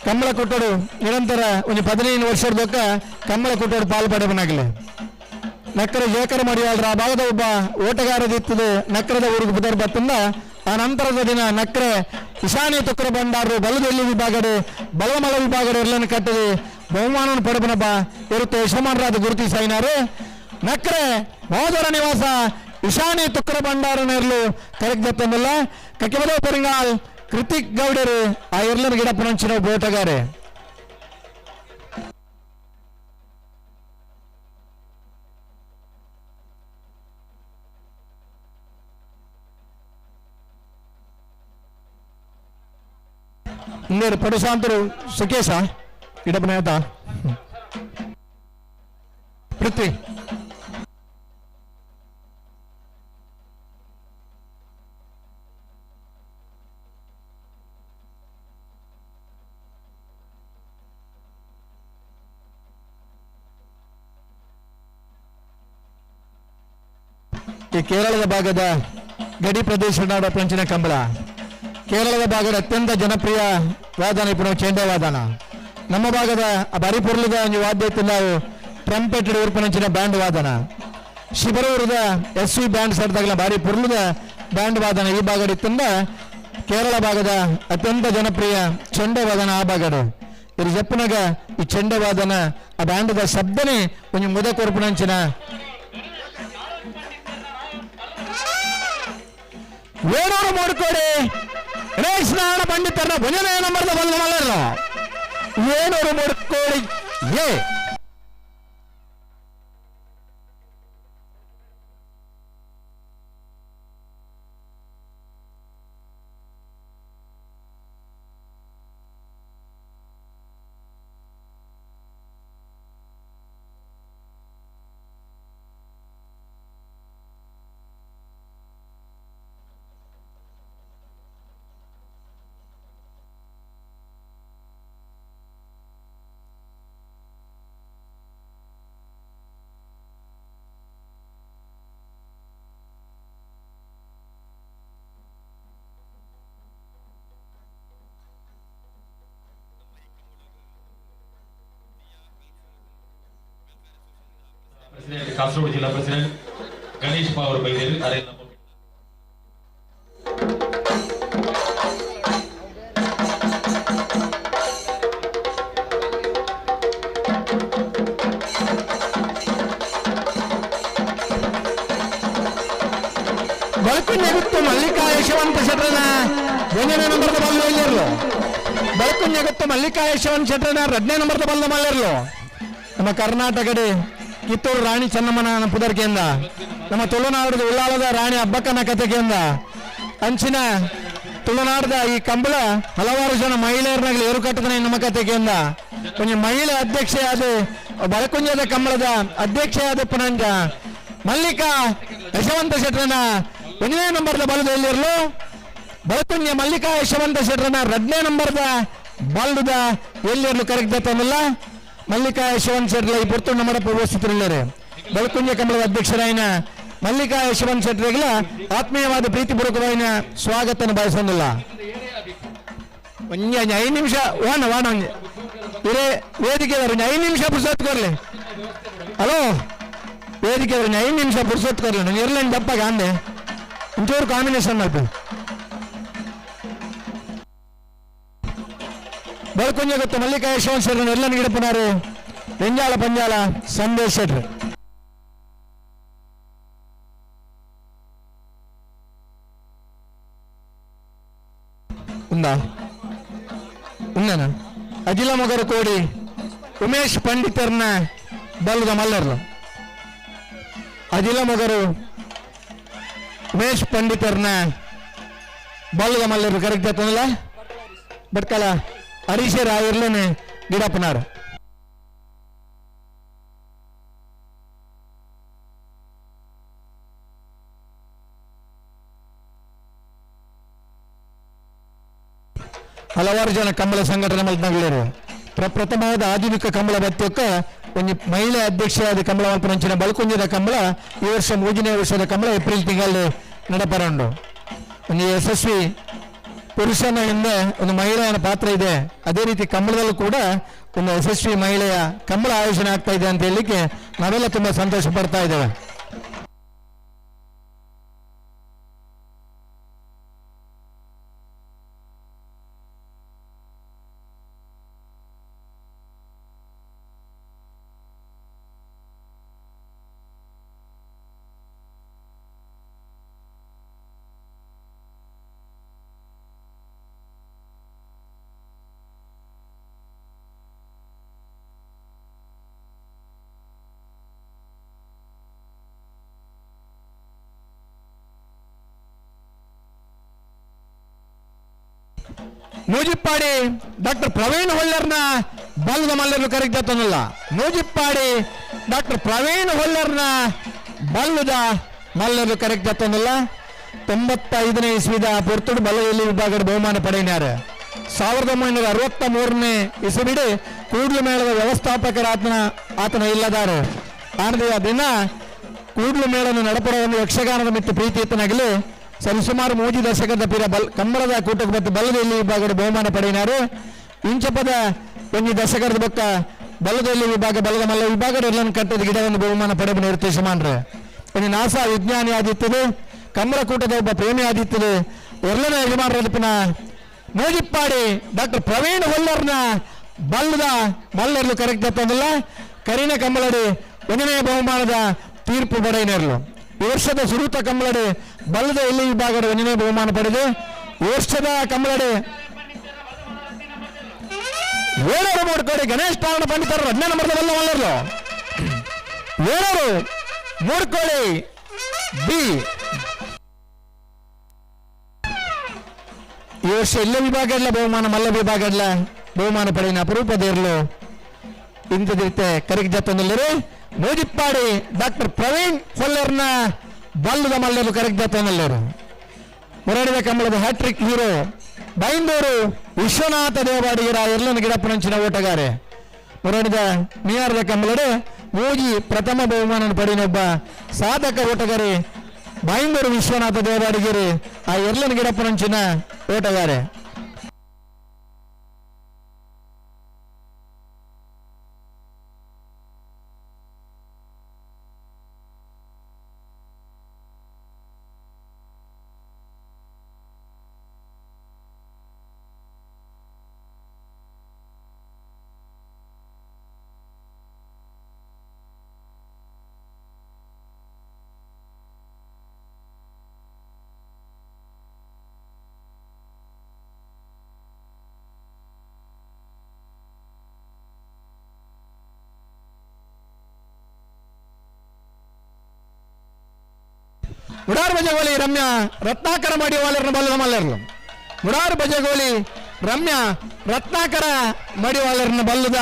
ಕಂಬಳ ಕೊಟ್ಟೋಡು ನಿರಂತರ ಒಂದು 15 ವರ್ಷದ ಬೊಕ್ಕ ಕಂಬಳ ಕೊಟ್ಟೋಡು ಪಾಲು ಪಡೆಯಬನಾಗಲಿ. ನಕ್ಕರೆ ಜೇಕರ ಮಡಿಯಾಳ್ರ ಆ ಭಾಗದ ಒಬ್ಬ ಓಟಗಾರದಿತ್ತದೆ ನಕ್ಕರದ ಊರಿಗೆ ಬುಧರ್ ಬತ್ತಂದ ಆ ನಂತರದ ದಿನ ನಕ್ರೆ ಇಶಾನಿ ತುಕ್ರ ಭಂಡಾರರು ಬಲದೆಲ್ಲಿ ವಿಭಾಗಡೆ ಬಲಮಲ ವಿಭಾಗಡೆ ಎಲ್ಲನ್ನು ಕಟ್ಟಿದೆ ಬಹುಮಾನವನ್ನು ಪಡೆಬನಪ್ಪ ಇರುತ್ತೆ ಯಶಮಾನರಾದ ಗುರುತಿ ಸೈನಾರು. ನಕ್ರೆ ಮಹೋದರ ನಿವಾಸ ಇಶಾನಿ ತುಕ್ರ ಭಂಡಾರನಿರಲು ಕರೆಕ್ಟ್ ದತ್ತಂದಿಲ್ಲ. ಕಕ್ಕಿಬಲೋ ಪೆರಿಂಗಾಲ್ ಕೃತಿಕ್ ಗೌಡರು ಆ ಎಲ್ಲರ ಗಿಡಪ್ಪನಂಚಿನ ಬೋಟಗಾರೆ. ಇಂದೇರು ಪಡುಸಾಂತರು ಸುಕೇಶ ಇಡಪ್ಪನ ಆಯ್ತಾ ಪೃಥ್ವಿ. ಈ ಕೇರಳದ ಭಾಗದ ಗಡಿ ಪ್ರದೇಶ ನಾಡಪಂಚಿನ ಕಂಬಳ. ಕೇರಳದ ಭಾಗದ ಅತ್ಯಂತ ಜನಪ್ರಿಯ ವಾದನ ಇಪ್ಪು ಚೆಂಡೆ ವಾದನ. ನಮ್ಮ ಭಾಗದ ಬಾರಿ ಪೊರ್ಲುದ ಒಂಜಿ ವಾದ್ಯ ಇತ್ತು ನಾವು ಟ್ರಂಪೆಟ್ ಉರ್ಪನಂಚಿನ ಬ್ಯಾಂಡ್ ವಾದನ. ಶಿಬರೂರದ ಎಸ್ ವಿ ಬ್ಯಾಂಡ್ ಸರ್ದಾಗಲ ಬಾರಿ ಪೊರ್ಲುದ ಬ್ಯಾಂಡ್ ವಾದನ ಈ ಭಾಗದ ಇತ್ತಂದ ಕೇರಳ ಭಾಗದ ಅತ್ಯಂತ ಜನಪ್ರಿಯ ಚೆಂಡೆ ವಾದನ ಆ ಭಾಗಡು. ಇದು ಜಪ್ಪುನಗ ಈ ಚೆಂಡೆ ವಾದನ ಆ ಬ್ಯಾಂಡದ ಶಬ್ದನೇ ಒಂಜಿ ಮುದ ಕೊರ್ಪುನಂಚಿನ. ವೇಣೂರು ಮೂಡ್ಕೋಡಿ ಗಣೇಶ್ ನಾರಾಯಣ ಪಂಡಿತರನ್ನ ಭುಜನೇ ನಂಬರ್ದ ಬಲ್ಲ ಮಲ್ಲರ್ಲು. ವೇಣೂರು ಮೂಡ್ಕೋಡಿ ಎ. ಪ್ರೆಸಿಡೆಂಟ್ ಕಾಸರಗೋಡು ಜಿಲ್ಲಾ ಪ್ರೆಸಿಡೆಂಟ್ ಗಣೇಶ್ ಪಾವರ್ ಬೈದೇರು ಅರೆಲ್ಲ. ಬೆಳಕು ಮಲ್ಲಿಕಾ ಯಶವಂತ ಶೆಟ್ಟರನ ಒಂದನೇ ನಂಬರ್ದ ಬಲ್ಲ ಇಲ್ಲಿರ್ಲು. ಬೆಳಕು ನೆಗುತ್ತು ಮಲ್ಲಿಕಾ ಯಶವಂತ ಶೆಟ್ಟರನ ಎರಡನೇ ನಂಬರ್ದ ಬಲ್ಲ ಮಲ್ಲಿರ್ಲು. ನಮ್ಮ ಕರ್ನಾಟಕದ ಕಿತ್ತೂರು ರಾಣಿ ಚೆನ್ನಮ್ಮನ ಪುದರ್ಕೆಯಿಂದ, ನಮ್ಮ ತುಳುನಾಡದ ಉಳ್ಳಾಲದ ರಾಣಿ ಅಬ್ಬಕ್ಕನ ಕಥೆಕೆಯಿಂದ ಅಂಚಿನ ತುಳುನಾಡದ ಈ ಕಂಬಳ ಹಲವಾರು ಜನ ಮಹಿಳೆಯರನ್ನಾಗಲಿ ಏರುಕಟ್ಟದನೆ ನಮ್ಮ ಕಥೆಕೆಯಿಂದ ಕೊಂಚ ಮಹಿಳೆ ಅಧ್ಯಕ್ಷೆಯಾದ ಬಳಕುಂಜದ ಕಂಬಳದ ಅಧ್ಯಕ್ಷೆಯಾದ ಪುನಂಜ ಮಲ್ಲಿಕಾ ಯಶವಂತ ಶೆಟ್ಟರನ ಒಂದನೇ ನಂಬರ್ದ ಬಲದ ಎಲ್ಲಿರಲು. ಬೆಳಕುಂಜ ಮಲ್ಲಿಕಾ ಯಶವಂತ ಶೆಟ್ಟರನ ಎರಡನೇ ನಂಬರ್ದ ಬಲದ ಎಲ್ಲಿರಲು ಕರೆಕ್ಟ್ ತಂದಿಲ್ಲ. ಮಲ್ಲಿಕಾ ಯಶವಂತ ಶೆಟ್ಟರ್ ಈ ಪುರ್ತುಂಡ ಮಡಪ ಉಪಸ್ಥಿತರಿದ್ದಾರೆ. ಬೆಳಕುಂಜ ಕಂಬಳದ ಅಧ್ಯಕ್ಷರಾಯಿನ ಮಲ್ಲಿಕಾ ಯಶವಂತ ಶೆಟ್ಟರಿಗೆಲ್ಲ ಆತ್ಮೀಯವಾದ ಪ್ರೀತಿಪೂರ್ವಕವಾದ ಸ್ವಾಗತನ ಬಯಸೊಂದಿಲ್ಲ. ಒಂಜಿ 5 ನಿಮಿಷ ವಾಣ ವಾಣ ಒಂಜಿ ಇರೇ ವೇದಿಕೆ 5 ನಿಮಿಷ ಪುರ್ಸೊತ್ತು ಕೊರ್ಲಿ. ಹಲೋ ವೇದಿಕೆ 5 ನಿಮಿಷ ಪುರ್ಸೊತ್ತು ಕೊರ್ಲಿ. ನಂಗೆ ಇರ್ಲೇನು ದಪ್ಪಾಗ ಅಂದೆ ಒಂಚೂರು ಕಾಂಬಿನೇಷನ್ ಮಲ್ಪಿ. ಬೆಳಕುಂಜ ಗೊತ್ತು ಮಲ್ಲಿಕಾ ಯಶವಂತ ಶೆಟ್ಟರ್ ಎಲ್ಲ ಗಿಡಪನಾರು ಪೆಂಜಾಲ ಪಂಜಾಲ ಸಂದೇಶ್ ಶೆಟ್ರು. ಉಂದಾ ಉಂದನ ಅಜಿಲ ಮೊಗರು ಕೋಡಿ ಉಮೇಶ್ ಪಂಡಿತರ್ನ ಬಲ್ಲದ ಮಲ್ಲರ್ಲು. ಅಜಿಲ ಮೊಗರು ಉಮೇಶ್ ಪಂಡಿತರ್ನ ಬಲ್ಲದ ಮಲ್ಲರು ಕರೆಕ್ಟ್ ಆತನಲ್ಲ. ಬಟ್ಕಲ ಹರೀಶರ ಇರ್ಲೇನೆ ಗಿಡಪ್ಪನಾರು. ಹಲವಾರು ಜನ ಕಂಬಳ ಸಂಘಟನೆ ಮಲ್ತನಗಲೇರು. ಪ್ರಪ್ರಥಮವಾದ ಆಧುನಿಕ ಕಂಬಳ ಬತ್ತೊಕ್ಕ ಒಂಜಿ ಮಹಿಳೆ ಅಧ್ಯಕ್ಷರಾದ ಕಂಬಳ ಮಲ್ಪನಂಚಿನ ಬಲ್ಕುಂಜದ ಕಂಬಳ ಈ ವರ್ಷ ಮೂಜನೇ ವರ್ಷದ ಕಂಬಳ ಏಪ್ರಿಲ್ ತಿಂಗಳಲ್ಲಿ ನಡಪರಂಡು. ಒಂದು ಯಶಸ್ವಿ ಪುರುಷನ ಹಿಂದೆ ಒಂದು ಮಹಿಳೆಯ ಪಾತ್ರ ಇದೆ. ಅದೇ ರೀತಿ ಕಂಬಳದಲ್ಲೂ ಕೂಡ ಒಂದು ಯಶಸ್ವಿ ಮಹಿಳೆಯ ಕಂಬಳ ಆಯೋಜನೆ ಆಗ್ತಾ ಇದೆ ಅಂತ ಹೇಳಲಿಕ್ಕೆ ನಾವೆಲ್ಲ ತುಂಬಾ ಸಂತೋಷ ಪಡ್ತಾ ಇದ್ದೇವೆ. ನೂಜಿಪ್ಪಾಡಿ ಡಾಕ್ಟರ್ ಪ್ರವೀಣ್ ಹೊಳ್ಳರ್ನ ಬಲದ ಮಲ್ಲರು ಕರೆಕ್ಟ್. ನೂಜಿಪ್ಪಾಡಿ ಡಾಕ್ಟರ್ ಪ್ರವೀಣ್ ಹೊಳ್ಳರ್ನ ಬಲ್ಲದ ಮಲ್ಲರು ಕರೆಕ್ಟ್ ತನ್ನಲ್ಲ. 95ನೇ ಇಸ್ವಿದ ಪೊರ್ತುಡು ಬಲದಲ್ಲಿ ವಿಭಾಗದ ಬಹುಮಾನ ಪಡೆಯಿನಾರು. 1963ನೇ ಇಸವಿಡು ಕೂಡ್ಲು ಮೇಳದ ವ್ಯವಸ್ಥಾಪಕರ ಆತನ ಇಲ್ಲದಾರು. ಆನದ ದಿನ ಕೂಡ್ಲು ಮೇಳನ್ನು ನಡಪಡ ಒಂದು ಯಕ್ಷಗಾನದ ಮಿತ್ತು ಪ್ರೀತಿ ಎತ್ತನಾಗಲಿ ಸರಿಸುಮಾರು ಮೂಜಿ ದಶಕದ ಪಿರ ಬಲ್ ಕಂಬಳದ ಕೂಟಕ್ಕೆ ಮತ್ತು ಬಲ್ಲದಲ್ಲಿ ವಿಭಾಗದ ಬಹುಮಾನ ಪಡೆಯಿನಾರು. ಇಂಚಪದ ಒಂಜಿ ದಶಕದ ಬೊಕ್ಕ ಬಲ್ಲದಲ್ಲಿ ವಿಭಾಗ ಬಲ್ಲದ ಮಲ್ಲ ವಿಭಾಗದ ಎಲ್ಲನ್ನು ಕಟ್ಟದ ಗಿಡವನ್ನು ಬಹುಮಾನ ಪಡೆದ ನಿರ್ದೇಶ ಒಂದು ನಾಸಾ ವಿಜ್ಞಾನಿ ಆದಿತ್ತದೆ, ಕಂಬಳ ಕೂಟದ ಒಬ್ಬ ಪ್ರೇಮಿ ಆದಿತ್ತದೆ. ಎರಡನೇ ಯಜಮಾನರಲ್ಲಿಪಿನ ಮೂಜಿಪ್ಪಾಡಿ ಡಾಕ್ಟರ್ ಪ್ರವೀಣ್ ಹೊಲ್ಲರ್ನ ಬಲ್ಲದ ಮಲ್ಲರ್ಲು ಕರೆಕ್ಟ್ ತಂದಿಲ್ಲ. ಕರಿನ ಕಂಬಳಡಿ ಒಂದನೇ ಬಹುಮಾನದ ತೀರ್ಪು ಪಡೆಯಿನರ್ಲು. ಈ ವರ್ಷದ ಸುರೂತ ಕಂಬಳಡಿ ಬಲ್ಲದ ಎಲ್ಲಿ ವಿಭಾಗದ ಒಂದನೇ ಬಹುಮಾನ ಪಡೆದು ಈ ವರ್ಷದ ಕಂಬಳಡಿ ಏಳರು ಮೂಡ್ಕೋಡಿ ಗಣೇಶ್ ಪಾವನ ಪಂಡಿತರು 15 ನಂಬರ್ದ ಬಲ್ಲ ಮಲ್ಲರ್ಲು. ಏಳರು ಮೂಡ್ಕೋಳಿ ಬಿ. ಈ ವರ್ಷ ಎಲ್ಲ ವಿಭಾಗ ಇಲ್ಲ ಬಹುಮಾನ ಮಲ್ಲ ವಿಭಾಗ ಇಲ್ಲ ಬಹುಮಾನ ಪಡೆಯಿನ ಅಪರೂಪದ ಇರಲು ಇಂಥದಿರುತ್ತೆ ಕರಿಗ್ ಜತ್ತೊಂದಿಲ್ಲರು ಮೂಜಿಪ್ಪಾಡಿ ಡಾಕ್ಟರ್ ಪ್ರವೀಣ್ ಹೊಲ್ಲರ್ನ ಬಲ್ಲದ ಮಲ್ಲರು ಕರಿಗ್ ಜತ್ತೊಂದಿಲ್ಲರು. ಮುರಡಿದ ಕಂಬಳದ ಹ್ಯಾಟ್ರಿಕ್ ಹೀರೋ ಬೈಂದೂರು ವಿಶ್ವನಾಥ ದೇವಾಡಿಗರ ಎಲ್ಲನ ಗಿಡಪ್ಪನಂಚಿನ ಓಟಗಾರೆ. ಮುರಡಿದ ಮಿಯಾರದ ಕಂಬಳಡೆ ಮೂಜಿ ಪ್ರಥಮ ಬಹುಮಾನ ಪಡೆಯಿನೊಬ್ಬ ಸಾಧಕ ಓಟಗಾರಿ ಬೈಂದೂರು ವಿಶ್ವನಾಥ ದೇವಾಡಿಗರಿ ಆ ಎರ್ಲನ ಗಿಡಪ್ಪನಂಚಿನ ಓಟಗಾರೆ. ಮುಡಾರು ಬಜಗೋಳಿ ರಮ್ಯಾ ರತ್ನಾಕರ ಮಡಿವಾಲರನ್ನು ಬಲ್ಲದ ಮಲ್ಲರ್ಲು. ಮುಡಾರು ಬಜಗೋಳಿ ರಮ್ಯಾ ರತ್ನಾಕರ ಮಡಿವಾಲರನ್ನು ಬಲ್ಲದ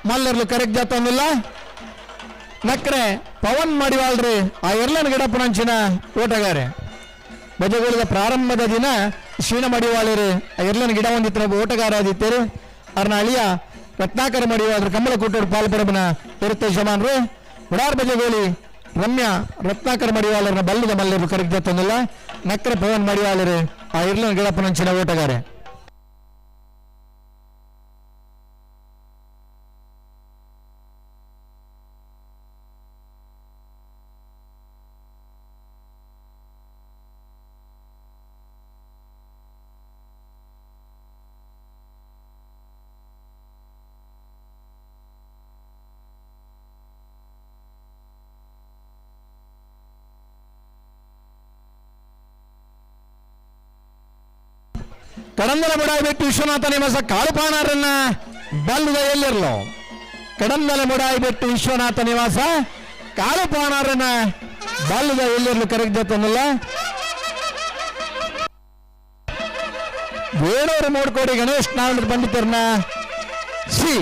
ಮಲ್ಲರ್ಲು ಕರೆಕ್ಟ್ ಜಾತೊಂದಿಲ್ಲ. ನಕ್ರೆ ಪವನ್ ಮಡಿವಾಳ್ರಿ ಆ ಎರ್ಲನ್ ಗಿಡಪ್ಪನಂಚಿನ ಓಟಗಾರೆ. ಬಜಗೋಳಿದ ಪ್ರಾರಂಭದ ದಿನ ಶ್ರೀನ ಮಡಿವಾಳರು ಆ ಎರ್ಲನ್ ಗಿಡ ಹೊಂದಿತ್ತ ಓಟಗಾರ ಆದಿತ್ತೇರು. ಅರ್ನ ಅಳಿಯ ರತ್ನಾಕರ ಮಡಿವಾಳ್ರು ಕಮಲ ಕೂಟೋಡು ಪಾಲ್ಪಡಬನ ಇರುತ್ತೆ ಯಜಮಾನ್ರು. ಮುಡಾರು ಬಜಗೋಳಿ ರಮ್ಯಾ ರತ್ನಾಕರ ಮಡಿವಾಳರನ್ನ ಬಲ್ಲದ ಮಲ್ಲರು ಕರೆಕ್ಟ್ ತಂದಿಲ್ಲ. ನಕ್ರೆ ಪವನ್ ಮಡಿವಾಳರು ಆ ಇರ್ಲನ್ ಗಿಡಪ್ಪನಂಚಿನ ಓಟಗಾರೆ. ಕಡಂದಲ ಮುಡಾಯಿಬೆಟ್ಟು ವಿಶ್ವನಾಥ ನಿವಾಸ ಕಾಳುಪಾಣರನ್ನ ಬಲ್ಲದ ಎಲ್ಲಿರ್ಲು. ಕಡಂದಲ ಮುಡಾಯಿಬೆಟ್ಟು ವಿಶ್ವನಾಥ ನಿವಾಸ ಕಾಳುಪಾಣರನ್ನ ಬಲ್ಲದ ಎಲ್ಲಿರ್ಲು ಕರೆಕ್ಟ್ ತಂದಿಲ್ಲ. ವೇಣೂರು ಮೂಡ್ಕೋಡಿ ಗಣೇಶ್ ನಾರಾಯಣ ಪಂಡಿತರನ್ನ ಸಿ.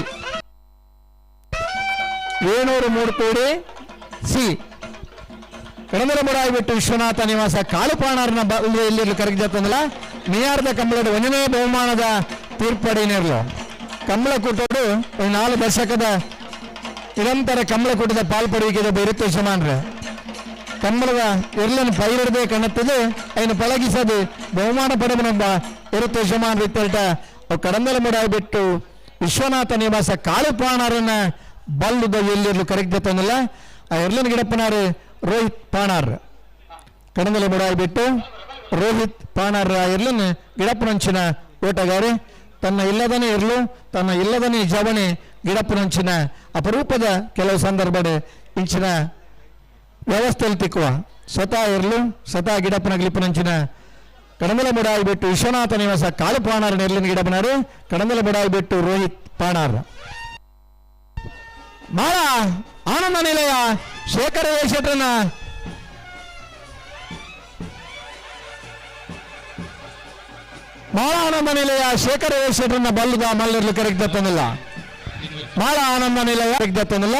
ವೇಣೂರು ಮೂಡ್ಕೋಡಿ ಸಿ. ಕಡಂದಲ ಮುಡಾಯಿಬೆಟ್ಟು ವಿಶ್ವನಾಥ ನಿವಾಸ ಕಾಳುಪಾಣರನ್ನ ಬಲ್ಲದ ಎಲ್ಲಿರ್ಲು ಕರೆಕ್ಟ್ ತಂದಿಲ್ಲ. ಮಿಯಾರ್ದ ಕಂಬಳದ ಒಂದನೇ ಬಹುಮಾನದ ತೀರ್ಪಡಿನಿರಲು. ಕಂಬಳ ಕೂಟೋಡು ಒಂದು 4 ದಶಕದ ನಿರಂತರ ಕಂಬಳ ಕೂಟದ ಪಾಲ್ಪಡುವಿಕೆದ ಇರುತ್ತೆ ಯಜಮಾನ್ರೆ. ಕಂಬಳದ ಎರ್ಲನ್ನು ಪೈರಿಡದೆ ಕಣ್ಣತ್ತದೆ ಅಯ್ಯನ ಪಳಗಿಸದೆ ಬಹುಮಾನ ಪಡೆದನೊಬ್ಬ ಇರುತ್ತೆ ಯಜಮಾನ್ರು ಇತ್ತೆರಟ ಕಡಂದಲ ಮುಡಾಯಿಬಿಟ್ಟು ವಿಶ್ವನಾಥ ನಿವಾಸ ಕಾಳುಪಾಣರನ್ನ ಬಲ್ಲುದ ಎಲ್ಲಿರ್ಲು ಕರೆಕ್ಟ್ ತಂದಿಲ್ಲ. ಆ ಎರ್ಲನ್ ಗಿಡಪ್ಪನಾರು ರೋಹಿತ್ ಪಾಣಾರ್. ಕಡಂದಲ ಮುಡಾಯಿಬಿಟ್ಟು ರೋಹಿತ್ ಪಾಣಾರ್ ಎರ್ಲನ್ ಗಿಡಪ್ಪನಂಚಿನ ಓಟಗಾರೆ. ತನ್ನ ಇಲ್ಲದನೇ ಇರಲು ತನ್ನ ಇಲ್ಲದನೇ ಜವಣೆ ಗಿಡಪ್ಪನಂಚಿನ ಅಪರೂಪದ ಕೆಲವು ಸಂದರ್ಭ ಇಂಚಿನ ವ್ಯವಸ್ಥೆಯಲ್ಲಿ ತಿಕ್ಕುವ ಸ್ವತಃ ಇರಲು ಸ್ವತಃ ಗಿಡಪ್ಪನ ಗಿಲಿಪನಂಚಿನ ಕಡಂದಲ ಬುಡಾಯಿಬಿಟ್ಟು ವಿಶ್ವನಾಥ ನಿವಾಸ ಕಾಳು ಪಾಣಾರ್ ಎರ್ಲಿನ ಗಿಡಪ್ಪನಾರು ಕಡಂದಲ ಬುಡಾಯಿಬಿಟ್ಟು ರೋಹಿತ್ ಪಾಣಾರ್. ಮಾಳ ಆನಂದ ನಿಲಯ ಶೇಖರ ಶೆಟ್ಟರನ್ನ ಮಾಳ ಆನಂದ ನಿಲಯ ಶೇಖರ ಶೆಟ್ಟರನ್ನ ಬಲ್ಲದ ಮಲ್ಲರ್ಲು ಕರೆಕ್ಟ್ ತಂದಿಲ್ಲ. ಮಾಳ ಆನಂದ ನಿಲಯ ಕರೆಕ್ಟ್ ತಂದಿಲ್ಲ.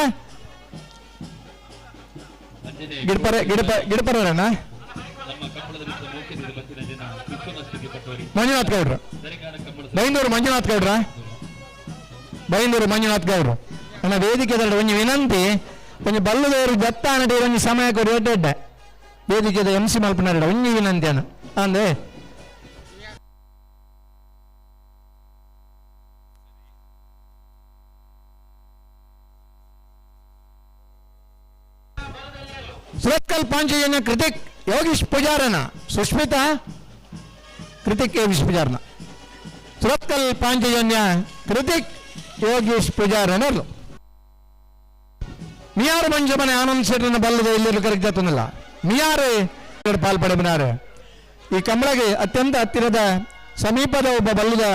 ಗಿಡಪರ ಗಿಡಪ ಗಿಡಪರಣ್ಣ ಮಂಜುನಾಥ್ ಗೌಡ್ರು, ಬೈಂದೂರು ಮಂಜುನಾಥ್ ಗೌಡ್ರ, ಬೈಂದೂರು ಮಂಜುನಾಥ್ ಗೌಡ್ರು. ನನ್ನ ವೇದಿಕೆ ಒಂದು ವಿನಂತಿ, ಒಂಜಿ ಬಲ್ಲದವರು ಜತ್ತಾನಡಿ ಒಂಜಿ ಸಮಯ ಕೊಡಿ ಎಡ್ಡೆ ವೇದಿಕೆದ ಎಂ ಸಿ ಮಲ್ಪನಾರ ಒಂಜಿ ವಿನಂತಿಯನ್ನು ಅಂದೆ ಸುರತ್ಕಲ್ ಪಾಂಚಜನ್ಯ ಕೃತಿಕ್ ಯೋಗೀಶ್ ಪೂಜಾರನ ಸುಷ್ಮಿತಾ ಕೃತಿಕ್ ಯೋಗೀಶ್ ಪೂಜಾರನ ಸುರತ್ಕಲ್ ಪಾಂಚಜನ್ಯ ಕೃತಿಕ್ ಯೋಗೀಶ್ ಪೂಜಾರನರ್ಲು ಮಿಯಾರು ಮಂಜಮನೆ ಆನಂದ್ ಶೆಟ್ಟರನ್ನ ಬಲ್ಲದ ಎಲ್ಲರೂ ಕರೆಕ್ಟ್ ಜಾತನಲ್ಲ ಮಿಯಾರು ಪಾಲ್ಪಡೆಬಿನಾರು ಈ ಕಂಬಳಗೆ ಅತ್ಯಂತ ಹತ್ತಿರದ ಸಮೀಪದ ಒಬ್ಬ ಬಲ್ಲದ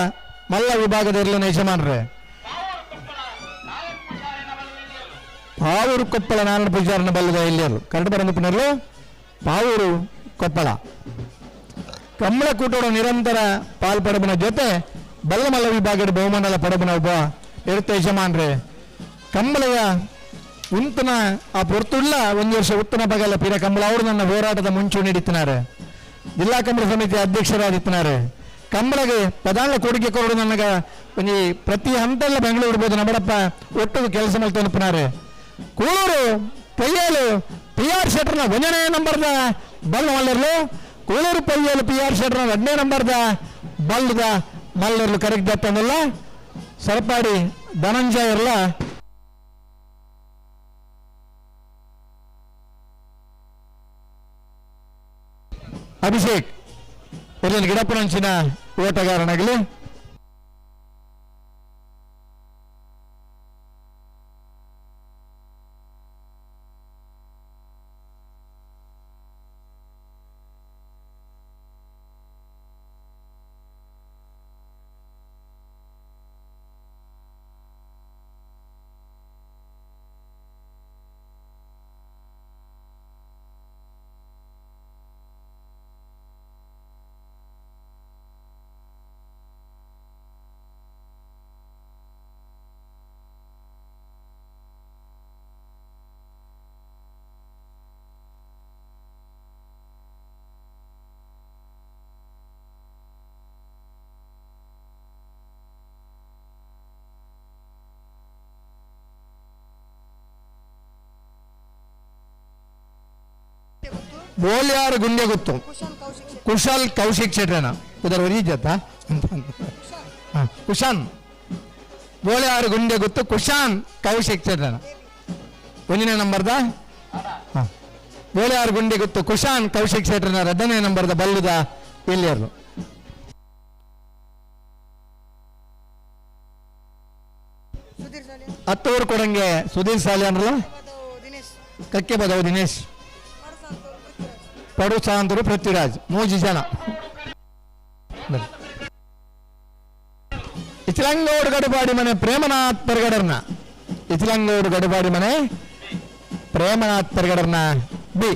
ಮಲ್ಲ ವಿಭಾಗದ ಇರಲಿನ ಯಜಮಾನರೇ ಪಾವೂರು ಕೊಪ್ಪಳ ನಾರಾಯಣ ಪೂಜಾರನ ಬಲ್ಲದ ಎಲ್ಲಿಯರು ಕರೆಕ್ಟ್ ಬರಂದು ಪಾವೂರು ಕೊಪ್ಪಳ ಕಂಬಳ ಕೂಟೋಡ ನಿರಂತರ ಪಾಲ್ಪಡಬನ ಜೊತೆ ಬಲ್ಲಮಲ್ಲ ವಿಭಾಗದ ಬಹುಮಾನಲ ಪಡಬನ ಒಬ್ಬ ಎಡುತ್ತ ಯಜಮಾನ್ರೆ ಕಂಬಳದ ಉಂತನ ಆ ಪೊರ್ತುಳ್ಳ ಒಂದು ವರ್ಷ ಉತ್ತನ ಬಗಲ ಪೀರ ಕಂಬಳ ಅವರು ನನ್ನ ಹೋರಾಟದ ಮುಂಚೂಣಿ ಹಿಡಿತಿದ್ದಾರೆ ಜಿಲ್ಲಾ ಕಂಬಳ ಸಮಿತಿ ಅಧ್ಯಕ್ಷರಾದಿತ್ತಿದ್ದಾರೆ ಕಂಬಳಗೆ ಪ್ರಧಾನ ಕೊಡುಗೆ ಕೊರಡು ನನಗ ಒಂಜಿ ಪ್ರತಿ ಹಂತಲ್ಲ ಬೆಂಗಳೂರು ಇಡ್ಬೋದು ನಮ್ಮಡಪ್ಪ ಒಟ್ಟು ಕೆಲಸ ಮಲ್ತೊಂದುಪ್ಪನಾರೆ ಕೂಳೂರು ಪೊಯ್ಯಲು ಪಿ ಆರ್ ಶೆಟ್ಟರ್ನ ಒಂದನೇ ನಂಬರ್ದ ಬಲ್ ಮಲ್ಲರ್ಲು ಕೂಳೂರು ಪೊಯ್ಯಲು ಪಿ ಆರ್ ಶೆಟ್ಟರ್ನ ಎರಡನೇ ನಂಬರ್ದ ಬಲ್ದ ಮಲ್ಲರ್ಲು ಕರೆಕ್ಟ್ ದತ್ತಂದಲ್ಲ ಸರಪಾಡಿ ಧನಂಜಯ ಇರಲ್ಲ ಅಭಿಷೇಕ್ ಇಲ್ಲಿ ಗಿಡಪ್ಪನಂಚಿನ ಓಟಗಾರನಾಗಲಿ ಬೋಲ್ಯಾರು ಗುಂಡೆ ಗೊತ್ತು ಕುಶಾಲ್ ಕೌಶಿಕ್ ಶೆಟ್ರನ ಉದರ್ ಒರಿ ಜತ ಕುಶಾನ್ ಬೋಲ್ಯಾರು ಗುಂಡೆ ಗೊತ್ತು ಕುಶಾನ್ ಕೌಶಿಕ್ ಶೆಟ್ರನ ಒಂದನೇ ನಂಬರ್ದ ಬೋಲ್ಯಾರು ಗುಂಡೆ ಗೊತ್ತು ಕುಶಾನ್ ಕೌಶಿಕ್ ಶೆಟ್ರನ ಎರಡನೇ ನಂಬರ್ದ ಬಲ್ಲುದ ಎಲ್ಲಿಯರು ಹತ್ತೂರು ಕೊಡಂಗೆ ಸುಧೀರ್ ಸಾಲಿ ಅಂದ್ರಲ್ಲ ಕಕ್ಕೆ ಬದವು ದಿನೇಶ್ ಪಡು ಸಾಂತರು ಪೃಥ್ವಿರಾಜ್ ಮೂಜಿ ಜನ ಇಚಲಂಗೋಡು ಗಡುಪಾಡಿ ಮನೆ ಪ್ರೇಮನಾಥ್ ಪೆರ್ಗಡರ್ನ ಇಚಲಂಗೋಡು ಗಡುಪಾಡಿ ಮನೆ ಪ್ರೇಮನಾಥ್ ಪೆರ್ಗಡರ್ನ ಬಿ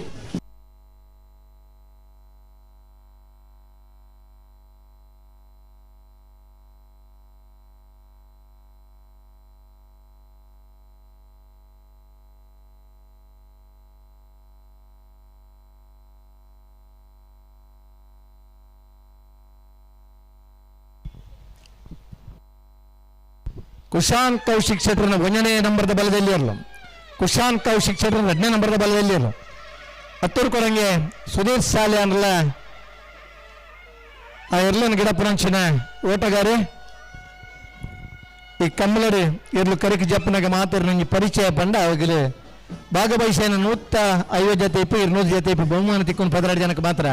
ಕುಶಾನ್ ಕೌಶಿಕ್ ಶೆಟ್ಟರ್ನ ಒಂದನೇ ನಂಬರ್ದ ಬಲದಲ್ಲಿ ಇರಲು ಕುಶಾನ್ ಕೌಶಿಕ್ ಶೆಟ್ಟರ್ನ ಎರಡನೇ ನಂಬರ್ದ ಬಲದಲ್ಲಿ ಇರಲು ಹತ್ತೂರು ಕೊರಂಗೆ ಸುಧೀರ್ ಸಾಲಿ ಅಂದ್ರಲ್ಲ ಆ ಎರ್ಲನ್ ಗಿಡಪ್ಪನಂಚಿನ ಓಟಗಾರಿ ಈ ಕಮ್ಮಲರಿ ಇರ್ಲು ಕರಿಕ್ ಜಪ್ಪನಾಗ ಮಾತಾಡಿ ನಂಗೆ ಪರಿಚಯ ಪಂಡ ಅವಾಗಲೇ ಭಾಗವಹಿಸೇನ 150 ಜೊತೆ ಇಪ್ಪು 200 ಜೊತೆ ಇಪ್ಪು ಬಹುಮಾನ ತಿಕ್ಕೊಂಡು 12 ಜನಕ್ಕೆ ಮಾತ್ರ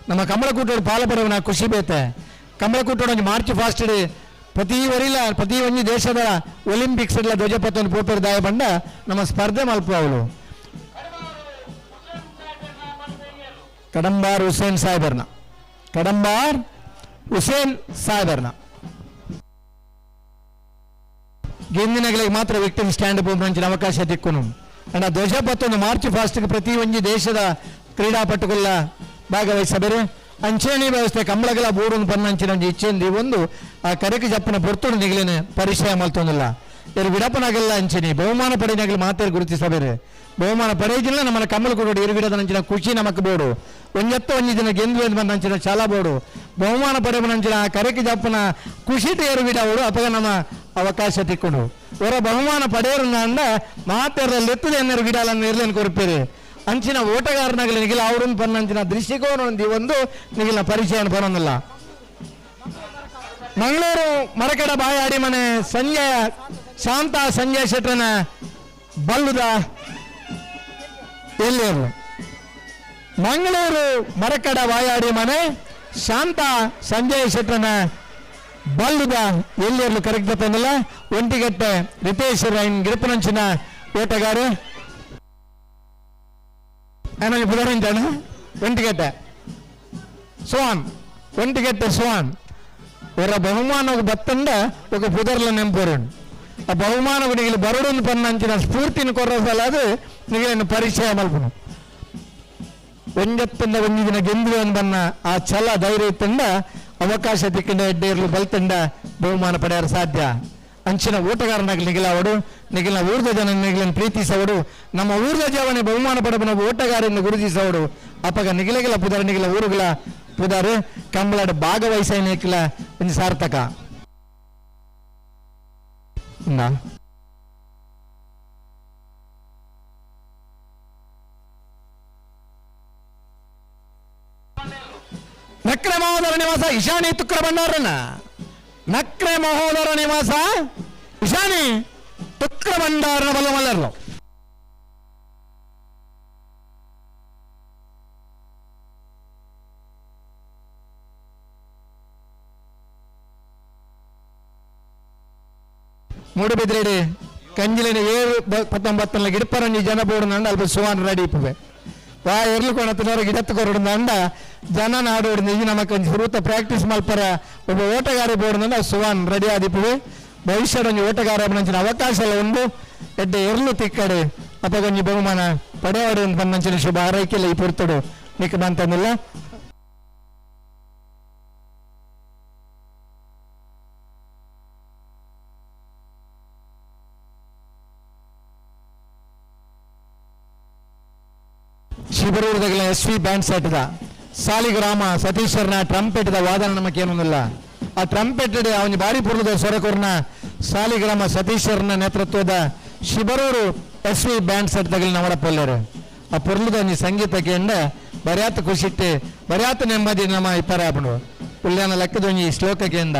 ನಮ್ಮ ಕಮಲಕೂಟೋಡು ಪಾಲಪರವನ ಖುಷಿ ಬೇತೆ ಕಮಲಕೂಟೋಡು ಒಂಜಿ ಮಾರ್ಚ್ ಫಾಸ್ಟ್ ಪ್ರತಿ ವರಿಲ ಪ್ರತಿ ಒಂಜಿ ದೇಶದ ಒಲಿಂಪಿಕ್ಸ್ ಎಲ್ಲ ಧ್ವಜಪಥವನ್ನು ಪೋಪೇರು ದಾಯ ಬಂಡ ನಮ್ಮ ಸ್ಪರ್ಧೆ ಮಲ್ಪ ಅವಳು ಕಡಂಬಾರ್ ಹುಸೇನ್ ಸಾಹೇಬರ್ನ ಕಡಂಬಾರ್ ಹುಸೇನ್ ಸಾಹೇಬರ್ನ ಗೆಂದಿನಗಳಿಗೆ ಮಾತ್ರ ವಿಕ್ಟರಿ ಸ್ಟ್ಯಾಂಡ್ ಪೋಪುನಂಚಿನ ಅವಕಾಶ ತಿಕ್ಕುನು ಅಂಡ ಧ್ವಜಪಥವನ್ನು ಮಾರ್ಚ್ ಫಾಸ್ಟ್ಗೆ ಪ್ರತಿ ಒಂಜಿ ದೇಶದ ಕ್ರೀಡಾಪಟುಗಳ ಭಾಗವಹಿಸಬೇರೆ ಅಂಚೆಣಿ ವ್ಯವಸ್ಥೆ ಕಂಬಳಗಳ ಬೋರ್ಡ್ ಪನ್ನಂಚಿನ ಒಂಜಿ ಇಚ್ಛೆಂದಿ ಒಂದು ಆ ಕರೆಕ್ ಜಪ್ಪನ ಪೊರ್ತುಡು ನಿಗಲಿನ ಪರಿಚಯ ಮಲ್ತೊಂದಿಲ್ಲ ಇರು ವಿಡಪನಾಗಲ್ಲ ಅಂಚೆನಿ ಬಹುಮಾನ ಪಡೆಯನಾಗಲಿ ಮಾತಾಡಿ ಗುರುತಿಸಬೇರೆ ಬಹುಮಾನ ಪಡೆಯಿಲ್ಲ ನಮ್ಮನ್ನ ಕಮ್ಮಲ ಕೊಡೋಡು ಇರು ವಿಡದ ನಂಚಿನ ಖುಷಿ ನಮಕ್ ಬೋಡು ಒಂಜತ್ತ ಒಂಜಿ ದಿನ ಗೆಂದು ಬಂದ ಅಂಚಿನ ಚಾಲ ಬೋಡು ಬಹುಮಾನ ಪಡೆಯಬ ನಂಚಿನ ಆ ಕರೆಕ್ ಜಪ್ಪನ ಖುಷಿ ಏರು ವಿಡ ಅವಳು ಅಪಗ ನಮ್ಮ ಅವಕಾಶ ತಿಕ್ಕೊಂಡು ಹೊರ ಬಹುಮಾನ ಪಡೆಯರು ಅಂಡ ಮಾತೆರಲ್ಲಿ ಎತ್ತದ ಎನ್ನೆರು ಗಿಡಾಲನ್ನು ಇರ್ಲೇನು ಕೊರ್ಪೇರಿ ಅಂಚಿನ ಓಟಗಾರನಾಗಲಿ ನಿಗಿಲ ಅವರನ್ನು ಪನ್ನಂಚಿನ ದೃಷ್ಟಿಕೋನ ಒಂದು ನಿಗಿಲ ಪರಿಚಯ ಬರೋದಿಲ್ಲ. ಮಂಗಳೂರು ಮರಕಡ ಬಾಯಾಡಿ ಮನೆ ಸಂಜಯ ಶಾಂತ ಸಂಜಯ್ ಶೆಟ್ಟರನ ಬಲ್ಲುದ ಎಲ್ಲಿಯರು. ಮಂಗಳೂರು ಮರಕಡ ಬಾಯಾಡಿ ಮನೆ ಶಾಂತ ಸಂಜಯ್ ಶೆಟ್ಟರನ ಬಲ್ಲುದ ಎಲ್ಲಿಯರ್ಲು ಕರೆಕ್ಟ್ ತಂದಿಲ್ಲ. ಒಂಟಿಗಟ್ಟೆ ರಿತೇಶ್ ರೈನ್ ಗಿಡಪನಂಚಿನ ಓಟಗಾರ ಪುದರಂಜನ ಒಂಟಿಗಟ್ಟೆ ಸೋನ್ ಒಂಟಿಗಟ್ಟೆ ಸೋನ್ ಅವರ ಬಹುಮಾನ ಬತ್ತಂಡ ఒక ಪುದರ್ಲ ನೆಂಪೋರು. ಆ ಬಹುಮಾನ ನಿಗಿಲು ಬರಡನ್ನು ಪನ್ನಂಚಿನ ಸ್ಫೂರ್ತಿನ ಕೊರಸಲ ಅದು ನಿಗಿలను ಪರಿಚಯ ಮಲ್ಪನು. ಒಂಜತ್ತಂಡ ಒಂಜಿ ದಿನ ಗೆಂದು ಬನ್ನ ಆ ಛಲ ಧೈರ್ಯ ಇತ್ತಂಡ ಅವಕಾಶ ತಿಕ್ಕಂಡ ಎಡ್ಡೇರ್ಲು ಬಲ್ತಂಡ ಬಹುಮಾನ ಪಡೆಯಲು ಸಾಧ್ಯ. ಅಂಚಿನ ಓಟಗಾರನಾಗಲಿ ನಿಗಿಲಾವಡು ನಿಗಿಲಿನ ಊರ್ದ ಜನ ನಿಗಿಲನ್ನು ಪ್ರೀತಿಸವಡು ನಮ್ಮ ಊರ್ದ ಜವನೆ ಬಹುಮಾನ ಪಡೆದ ಓಟಗಾರನ್ನು ಗುರುತಿಸವಡು ಅಪಗ ನಿಗಿಲಗಿಲ ಪುದರ್ ನಿಗಿಲ ಊರುಗಳ ಪುದಾರು ಕಂಬಳಾಡು ಭಾಗವಹಿಸೇನೇಕಿಲ ಒಂದು ಸಾರ್ಥಕ. ನಕ್ರೆ ಮಹೋದರ ನಿವಾಸ ಇಶಾನಿ ತುಕ್ರ ಭಂಡಾರನ ನಕ್ರೆ ಮಹೋದರ ನಿವಾಸ ಇಶಾನಿ ತುಕ್ರ ಭಂಡಾರನ ಬಲ್ಲ ಮಲ್ಲರ್ಲು. ಮೂಡುಬಿದ್ರೆಡೆ ಕಂಜಿಲಿನ 7 19 ಗಿಡಪರಂಜಿ ಜನ ಬೋರ್ಡ್ ಅಲ್ಪ ಸುವಾನ್ ರೆಡಿ ಇಪ್ಪೆ ವಾ ಎರ್ಲು ಕೊಣತಿನವರು ಗಿಡತ್ತು ಕೊರಡು ಅಂಡ ಜನ ನಾಡೋಡು ನಿಜ ನಮಕ್ ಒಂಜಿ ಸುರೂತ ಪ್ರಾಕ್ಟೀಸ್ ಮಲ್ಪರ ಒಬ್ಬ ಓಟಗಾರ ಬೋರ್ಡ್ ಸುವಾನ್ ರೆಡಿ ಆದಿಪ್ಪುವೆ. ಭವಿಷ್ಯದ ಒಂಜಿ ಓಟಗಾರ ನಂಚಿನ ಅವಕಾಶ ಎಲ್ಲ ಉಂಡು ಎಡ್ಡೆ ಎರ್ಲು ತಿಕ್ಕಡೆ ಅಪಗೊಂಜಿ ಬಹುಮಾನ ಪಡೆಯವಾಡು ಪನ್ನಂಚಿನ ಶುಭ ಆರೈಕೆಲ್ಲ ಈ ಪೊರ್ತುಡು ನಿಕ್ ಬಂತಂದಿಲ್ಲ. ಶಿಬರೂರ್ದಾಗಲ ಎಸ್ ವಿ ಬ್ಯಾಂಡ್ ಸೆಟ್ದ ಸಾಲಿಗ್ರಾಮ ಸತೀಶ್ವರನ ಟ್ರಂಪೆಟ್ದ ವಾದನ ನಮಗೇನೊಂದಿಲ್ಲ. ಆ ಟ್ರಂಪೆಟ್ ಅವನ ಬಾರಿ ಪೂರ್ವದ ಸೊರಕೂರ್ನ ಸಾಲಿಗ್ರಾಮ ಸತೀಶ್ವರನ ನೇತೃತ್ವದ Shibaroor S V band set ತಗಲಿ ನವಡ ಪೊಲ್ಲರು. ಆ ಪೊರ್ಲದ ಒಂಜಿ ಸಂಗೀತ ಕೇಂಡ ಬರ್ಯಾತ ಖುಷಿಟ್ಟೆ ಬರ್ಯಾತ ನೆಮ್ಮದಿ ನಮ್ಮ ಇಪ್ಪರ ಆಪುಂಡು. ಉಲ್ಯಾನ ಲೆಕ್ಕದ ಒಂಜಿ ಶ್ಲೋಕ ಕೇಂಡ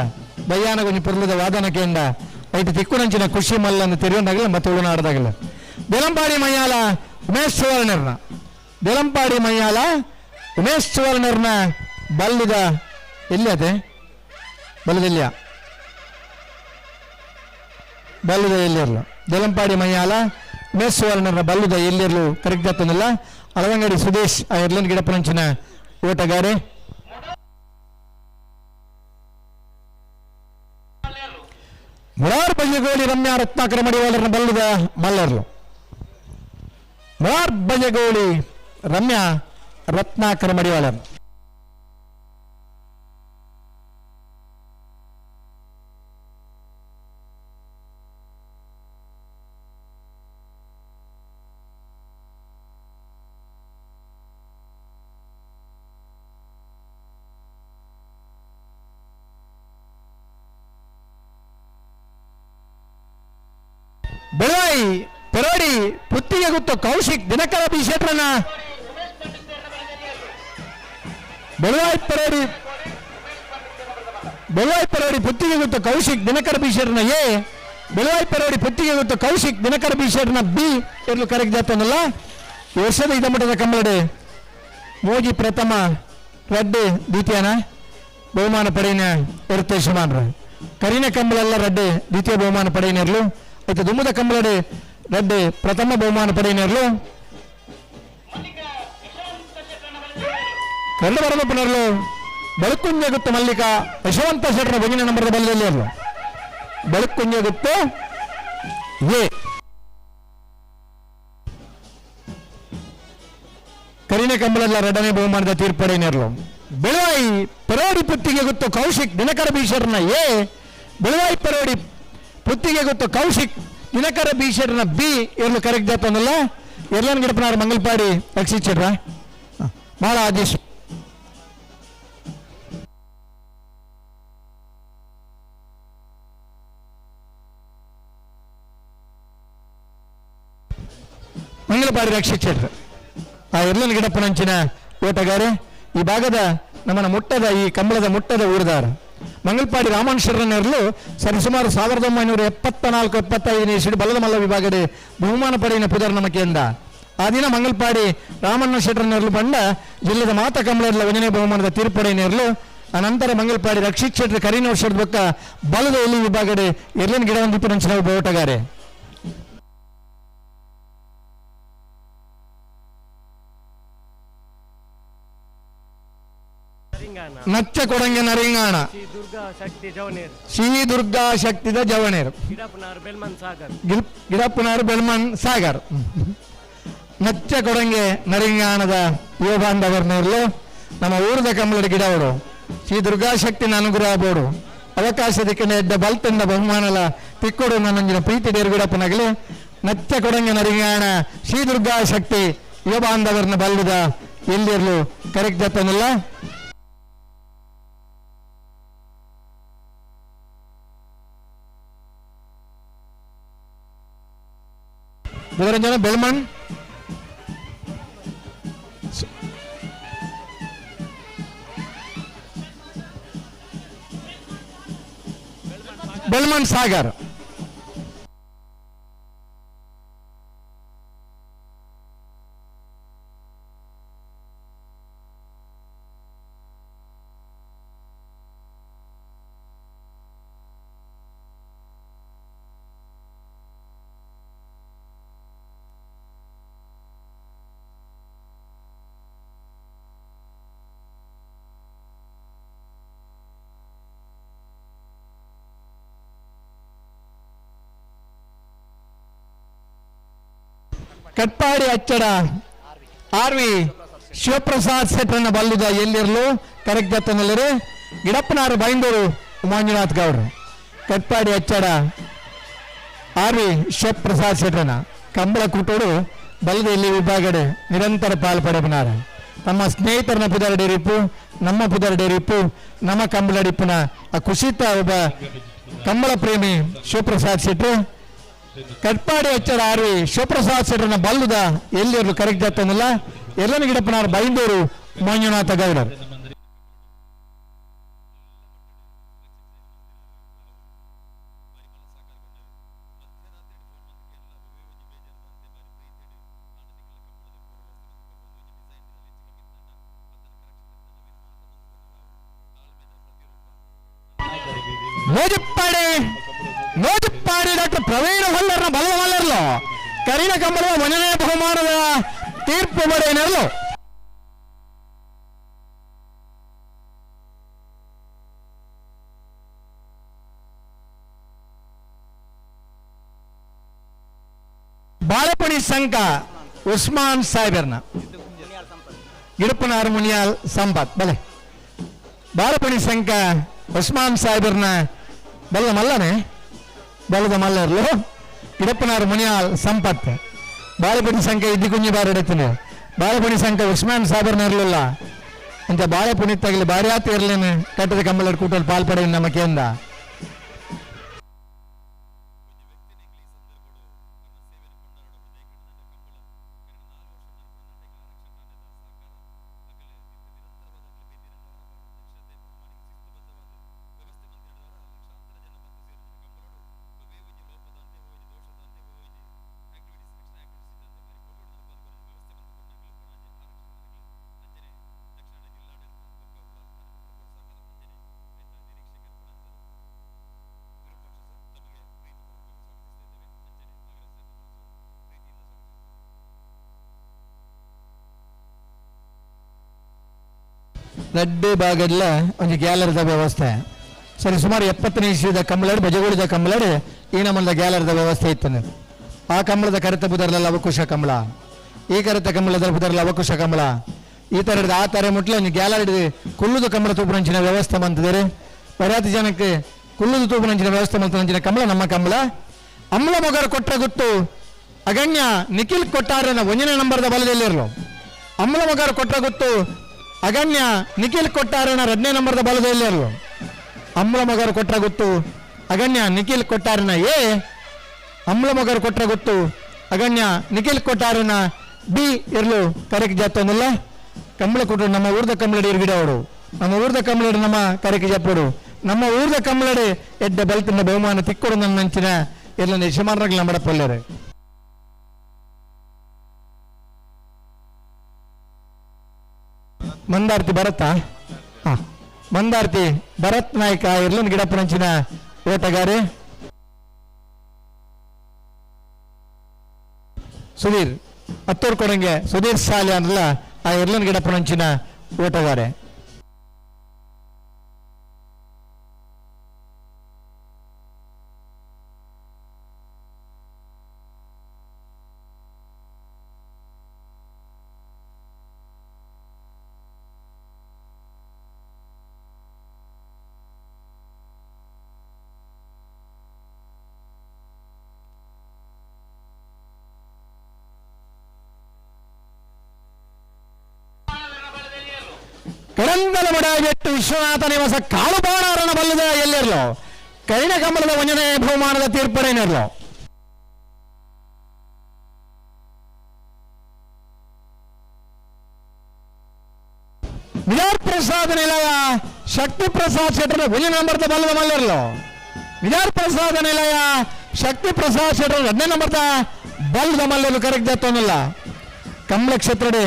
ಬಯ್ಯಾನ ಒಂಜಿ ಪೊರ್ಲದ ವಾದನ ಕೇಂಡ ಐಟ್ ತಿಕ್ಕುನಂಚಿನ ಖುಷಿ ಮಲ್ಲನ್ನು ತೆರೆಯೊಂದಾಗಲ ಮತ್ತೆ ಉಳುನಾಡದಾಗಲ. ಬೆಲಂಪಾಡಿ ಮಯ್ಯಾಲ ಉಮೇಶ್ ಸುವರ್ಣರ್ನ ಬೆಲಂಪಾಡಿ ಮಯ್ಯಾಲ ಉಮೇಶ್ ಸುವರ್ಣರ್ನ ಬಲ್ಲುದ ಎಲ್ಲಿ ಅದೇ ಬಲ್ಲದೆಲ್ಲಿಯ ಬಲ್ಲುದ ಎಲ್ಲಿರ್ಲು ಬೆಲಂಪಾಡಿ ಮಯ್ಯಾಲ ಉಮೇಶ್ ಸುವರ್ಣರ್ನ ಬಲ್ಲುದ ಎಲ್ಲಿರ್ಲು ಕರೆಕ್ಟ್ ಆಗ್ತದಲ್ಲ. ಅಳವಂಗಡಿ ಸುದೇಶ್ ಆ ಎರ್ಲನ್ ಗಿಡಪನಂಚಿನ ಓಟಗಾರೆ. ಮುರಾರ್ ಬಯ್ಯಗೋಳಿ ರಮ್ಯಾ ರತ್ನಾಕರ ಮಡಿವಾಳರನ್ನ ಬಲ್ಲುದ ಮಲ್ಲರ್ಲು. ಮುರಾರ್ ಬಯ್ಯಗೋಳಿ ರಮ್ಯಾ ರತ್ನಾಕರ ಮಡಿವಾಳರ್. ಬೆಳವಾಯಿ ಪೆರೋಡಿ ಪುತ್ತಿಗೆ ಗುತ್ತು ಕೌಶಿಕ್ ದಿನಕರ ಬಿ ಶೆಟ್ರನ ಬೆಳವಾಯಿ ಪೆರೋಡಿ ಬೆಳವಾಯಿ ಪೆರೋಡಿ ಪುತ್ತಿಗೆ ಗುತ್ತು ಕೌಶಿಕ್ ದಿನಕರ ಬಿ ಶೆಟ್ರನ ಎ ಬೆಳವಾಯಿ ಪೆರೋಡಿ ಪುತ್ತಿಗೆ ಗುತ್ತು ಕೌಶಿಕ್ ದಿನಕರ ಬಿ ಶೆಟ್ರನ ಬಿ ಇರ್ಲು ಕರೆಕ್ಟ್ ಜಾತನಲ್ಲ. ವರ್ಷದ ಇದಮಠದ ಕಂಬಳಡೆ ಮೋಜಿ ಪ್ರಥಮ ರಡ್ಡೆ ದ್ವಿತೀಯನ ಬಹುಮಾನ ಪಡೆಯಿನ ಎರುತ್ತೆ ಯಜಮಾನ್ರ ಕರಿನ ಕಂಬಳೆಲ್ಲ ರಡ್ಡೆ ದ್ವಿತೀಯ ಬಹುಮಾನ ಪಡೆಯಿನರ್ಲು. అయితే దుమ్ముద కంబళಡೆ ರಡ್ಡೆ ಪ್ರಥಮ ಬಹುಮಾನ ಪಡೆಯಿನರ್ಲು. ಎರಡು ಬರದಪ್ಪನರ್ಲು ಬೆಳಕುಂಜೆ ಗುತ್ತು ಮಲ್ಲಿಕಾ ಯಶವಂತ ಶೆಟ್ಟರ ಬಗಿನ ನಂಬರದ ಬಲ್ಲಲ್ಲಿ ಇರಲು ಬೆಳಕುಂಜೆ ಗುತ್ತು ಎ ಕರಿನ ಕಂಬಳಲ್ಲ ಎರಡನೇ ಬಹುಮಾನದ ತೀರ್ಪಡೆಯಿನರ್ಲು. ಬೆಳವಾಯಿ ಪರೋಡಿ ಪುತ್ತಿಗೆ ಗುತ್ತು ಕೌಶಿಕ್ ದಿನಕರ ಬೀಶರ್ನ ಎ ಬೆಳವಾಯಿ ಪರೋಡಿ ಪುತ್ತಿಗೆ ಗೊತ್ತು ಕೌಶಿಕ್ ದಿನಕರ ಬೀಶರ್ನ ಬಿ ಇರ್ಲು ಕರೆಕ್ಟ್ ಜಾತಂದಲ್ಲ. ಎರ್ಲನ್ ಗಿಡಪನಾರ್ ಮಂಗಲ್ಪಾಡಿ ರಕ್ಷಿಸಿಡ್ರ ಬಹಳ ಆದೇಶ. ಮಂಗಳಪಾಡಿ ರಕ್ಷಿತ್ ಶೆಟ್ರು. ಆ ಎರ್ಲನ ಗಿಡಪ್ಪನಂಚಿನ ಓಟಗಾರೆ ಈ ಭಾಗದ ನಮ್ಮನ ಮುಟ್ಟದ ಈ ಕಂಬಳದ ಮುಟ್ಟದ ಊರುದಾರ ಮಂಗಲ್ಪಾಡಿ ರಾಮನ್ ಶೆಟ್ರನೆರ್ಲು ಸರಿಸುಮಾರು 1974-75ನೇ ಇಸ್ವಿಡ್ ಬಲದ ಮಲ್ಲ ವಿಭಾಗದ ಬಹುಮಾನ ಪಡೆಯಿನ ಪುದರ್ ನಮಕೆಂದ. ಆ ದಿನ ಮಂಗಲ್ಪಾಡಿ ರಾಮಣ್ಣ ಶೆಟ್ರನೆರ್ಲು ಬಂಡ ಜಿಲ್ಲೆದ ಮಾತ ಕಂಬಳರ್ಲ ಒಂಜನೇ ಬಹುಮಾನದ ತೀರ್ಪಡೆಯನೆರ್ಲು. ಅನಂತರ ಮಂಗಲ್ಪಾಡಿ ರಕ್ಷಿತ್ ಶೆಟ್ರು ಕರೀನ ವರ್ಷದ ಬೊಕ್ಕ ಬಲದ ಎಲ್ಲಿ ವಿಭಾಗಡೆ ಎರ್ಲಿನ ಗಿಡ ಒಂದು ಓಟಗಾರೆ. ನಚ್ಚ ಕೊಡಂಗೆ ನರಿಂಗಾಣ ಶ್ರೀ ದುರ್ಗಾ ಶಕ್ತಿದ ಜವಣೇರ್ ಗಿಡಪ್ಪನಾರ್ ಬೆಲ್ಮನ್ ಸಾಗರ್. ನಚ್ಚ ಕೊಡಂಗೆ ನರಿಂಗಾಣದ ಯುವ ಬಾಂಧವರ್ನೇರ್ಲು ನಮ್ಮ ಊರದ ಕಂಬಳದ ಗಿಡವರು ಶ್ರೀ ದುರ್ಗಾಶಕ್ತಿನ ಅನುಗ್ರಹ ಬೋಡು ಅವಕಾಶ ದಿಕ್ಕನೆ ಎಡ್ಡ ಬಲ್ತಂದ ಬಹುಮಾನಲ ತಿಕ್ಕೊಡು ನನ್ನಂಜಿನ ಪ್ರೀತಿ ಡೇರು ಗಿಡಪ್ಪನಗಲಿ. ನಚ್ಚ ಕೊಡಂಗೆ ನರಿಂಗಾಣ ಶ್ರೀ ದುರ್ಗಾ ಶಕ್ತಿ ಯುವ ಬಾಂಧವರ್ನ ಬಲ್ಲದ ಎಲ್ಲಿರ್ಲು ಕರೆಕ್ಟ್ ಜತ್ತನಲ್ಲ. Budaranjana Belman Belman Sagar. Katpadi Achchada R V Shivaprasad ಶೆಟ್ಟರನ್ನ ಬಲ್ಲುದ ಎಲ್ಲಿರಲು ಕರೆಕ್ಟ್ ದತ್ತನಲ್ಲರು ಗಿಡಪ್ಪನಾರು ಬೈಂದೂರು ಮಂಜುನಾಥ್ ಗೌಡ್ರು. ಕಟ್ಪಾಡಿ ಅಚ್ಚಡ ಆರ್ ವಿ ಶಿವಪ್ರಸಾದ್ ಶೆಟ್ಟರನ ಕಂಬಳ ಕೂಟೋಡು ಬಲ್ಲದ ಎಲ್ಲಿ ವಿಭಾಗಡೆ ನಿರಂತರ ಪಾಲು ಪಡೆಪನಾರ. ತಮ್ಮ ಸ್ನೇಹಿತರನ್ನ ಪುದರ್ ಡೇರಿಪ್ಪು ನಮ್ಮ ಪುದರ್ ಡೇರಿಪ್ಪು ನಮ್ಮ ಕಂಬಳಡಿಪ್ಪುನ ಆ ಕುಸಿತ ಒಬ್ಬ ಕಂಬಳ ಪ್ರೇಮಿ ಶಿವಪ್ರಸಾದ್ ಶೆಟ್ರು. ಕಟ್ಪಾಡಿ ಅಚ್ಚಡ ಆರ್ ವಿ ಶಿವಪ್ರಸಾದ್ ಶೆಟ್ಟರನ್ನ ಬಲ್ಲುದ ಎಲ್ಲಿರಲು ಕರೆಕ್ಟ್ ಜತ್ತನಲ್ಲ ಎಲ್ಲನ ಗಿಡಪ್ಪನಾರು ಬೈಂದೂರು ಮಂಜುನಾಥ ಗೌಡರು. ಮೋಜಪ್ಪಾಡಿ ಮೋಜಪ್ಪಾಡಿ ಡಾಕ್ಟರ್ ಪ್ರವೀಣ್ ಹೊಲ್ಲರ್ನ ಬಲವ ಮಲ್ಲರ್ಲು ಕರಿನ ಕಂಬಳ ಒಂದನೇ ಬಹುಮಾನದ ತೀರ್ಪು ಪಡೆಯನರ್ಲು. ಬಾಳಪುಣಿ ಸಂಕ ಉಸ್ಮಾನ್ ಸಾಹೇಬರ್ನ ಗಿಡಪ್ಪನಾರ್ ಮುನಿಯಾಲ್ ಸಂಪತ್ ಬಲೆ ಬಾಳಪುಣಿ ಸಂಕ ಉಸ್ಮಾನ್ ಸಾಹೇಬರ್ನ ಬಲ್ಲ ಮಲ್ಲನೆ ಬಲದ ಮಲ್ಲರ್ಲು ಗಿಡಪ್ಪನಾರ್ ಮುನಿಯಾಲ್ ಸಂಪತ್ ಬಾಳೆಪುಣಿ ಸಂಕ ಇದ್ದಿ ಕುಂಜಿ ಬಾರಿ ಎಡತೀನಿ ಬಾಳೆಪುಣಿ ಸಂಕ ಉಸ್ಮಾನ್ ಸಾಹೇಬರ್ನ ಇರಲಿಲ್ಲ ಅಂತ ಬಾಳೆಪುಣಿ ತಗಲಿ ಬಾರಿ ಆತ ಇರಲೇನೆ ಕಟ್ಟದ ಕಂಬಳ ಕೂಟಲ್ಲಿ ಪಾಲ್ಪಡೆ ನಮ್ಮ ಕೇಂದ್ರ. ರಡ್ಡು ಭಾಗಡ್ಲ ಒಂಜಿ ಗ್ಯಾಲರಿದ ವ್ಯವಸ್ಥೆ ಸರಿ ಸುಮಾರು 70ನೇ ಇಸ್ವಿದ ಕಂಬಳಾಡು ಬಜಗೋಳಿದ ಕಂಬಳಾಡು ಈ ನಮ್ಮದ ಗ್ಯಾಲರಿದ ವ್ಯವಸ್ಥೆ ಇತ್ತು. ಆ ಕಂಬಳದ ಕರೆತ ಬುದರ್ಲ ಲವಕುಶ ಕಂಬಳ, ಈ ಕರೆತ ಕಂಬಳದ ಬುದರ್ಲ ಲವಕುಶ ಕಂಬಳ, ಈ ಥರದ ಆ ತರ ಮುಟ್ಲೆ ಒಂಜಿ ಗ್ಯಾಲರಿ ಕುಲ್ಲುದು ಕಂಬಳ ತೂಪುನಂಚಿನ ವ್ಯವಸ್ಥೆ ಮಂತಿದ್ದಾರೆ. ಬರಾತಿ ಜನಕ್ಕೆ ಕುಲ್ಲುದು ತೂಪುನಂಚಿನ ವ್ಯವಸ್ಥೆ ಮಂತನಂಚಿನ ಕಂಬಳ ನಮ್ಮ ಕಂಬಳ. ಅಮ್ಲ ಮೊಗರ್ ಕೊಟ್ಟ ಗುತ್ತು ಅಗಣ್ಯ ನಿಖಿಲ್ ಕೊಟ್ಟಾರನ 1ನೇ ನಂಬರ್ದ ಬಲದಲ್ಲಿರಲು. ಅಮ್ಲ ಮೊಗರ್ ಕೊಟ್ಟ ಗುತ್ತು ಅಗಣ್ಯ ನಿಖಿಲ್ ಕೊಟ್ಟಾರನ 2ನೇ ನಂಬರ್ದ ಬಲದಲ್ಲಿರಲು. ಅಮ್ಲ ಮೊಗರ್ ಕೊಟ್ಟ ಗುತ್ತು ಅಗಣ್ಯ ನಿಖಿಲ್ ಕೊಟ್ಟಾರನ ಎ. ಅಮ್ಲ ಮೊಗರ್ ಕೊಟ್ಟ ಗುತ್ತು ಅಗಣ್ಯ ನಿಖಿಲ್ ಕೊಟ್ಟಾರನ ಬಿ ಇರ್ಲು ಕರೆಕ್ ಜಾತೊಂದಿಲ್ಲ. ಕಂಬಳ ಕೊಟ್ಟರು ನಮ್ಮ ಊರ್ದ ಕಂಬಳಡಿ ಇರ್ಗಿಡವರು, ನಮ್ಮ ಊರ್ದ ಕಂಬಳಡಿ ನಮ್ಮ ಕರೆಕ್ ಜಪ್ಪಡು, ನಮ್ಮ ಊರ್ದ ಕಂಬಳಡಿ ಎಡ್ಡ ಬಲ್ತಿನ ಬಹುಮಾನ ತಿಕ್ಕೊಡು ನನ್ನ ನಂಚಿನ ಎಲ್ಲ ಯಜಮಾನರಾಗಿ ನಮ್ಮ ಪೊಲ್ಲೆರೆ. ಮಂದಾರ್ತಿ ಭರತ, ಮಂದಾರ್ತಿ ಭರತ್ ನಾಯ್ಕ ಇರ್ಲನ್ ಗಿಡಪ್ಪನಂಚಿನ ಓಟಗಾರೆ. ಸುಧೀರ್ ಅತ್ತೂರ್ ಕೊಡಂಗೆ ಸುಧೀರ್ ಸಾಲೆ ಅಂದ್ರಲ್ಲ ಆ ಇರ್ಲನ್ ಗಿಡಪ್ಪನಂಚಿನ ಓಟಗಾರೆ. ಕರಂಗಲ ಮಡಾಗೆಟ್ಟು ವಿಶ್ವನಾಥ ನಿವಾಸ ಕಾಳುಬಾಣಾರನ ಬಲ್ಲದ ಎಲ್ಲಿರಲು ಕರಿಣ ಕಮಲದ ಒಂಜನೇ ಬಹುಮಾನದ ತೀರ್ಪಡೇನಿರಲು. ವಿರಾಟ್ ಪ್ರಸಾದ್ ನಿಲಯ ಶಕ್ತಿ ಪ್ರಸಾದ್ ಶೆಟ್ಟರ್ ಒಂಜಿ ನಂಬರ್ದ ಬಲ್ಲದ ಮಲ್ಲಿರಲು. ವಿರಾಟ್ ಪ್ರಸಾದ್ ನಿಲಯ ಶಕ್ತಿ ಪ್ರಸಾದ್ ಶೆಟ್ಟರ್ 2ನೇ ನಂಬರ್ದ ಬಲ್ಲದ ಮಲ್ಲಿರಲು ಕರೆಕ್ಟ್ ಜಾತೋನಿಲ್ಲ. ಕಮಲ ಕ್ಷೇತ್ರಡೆ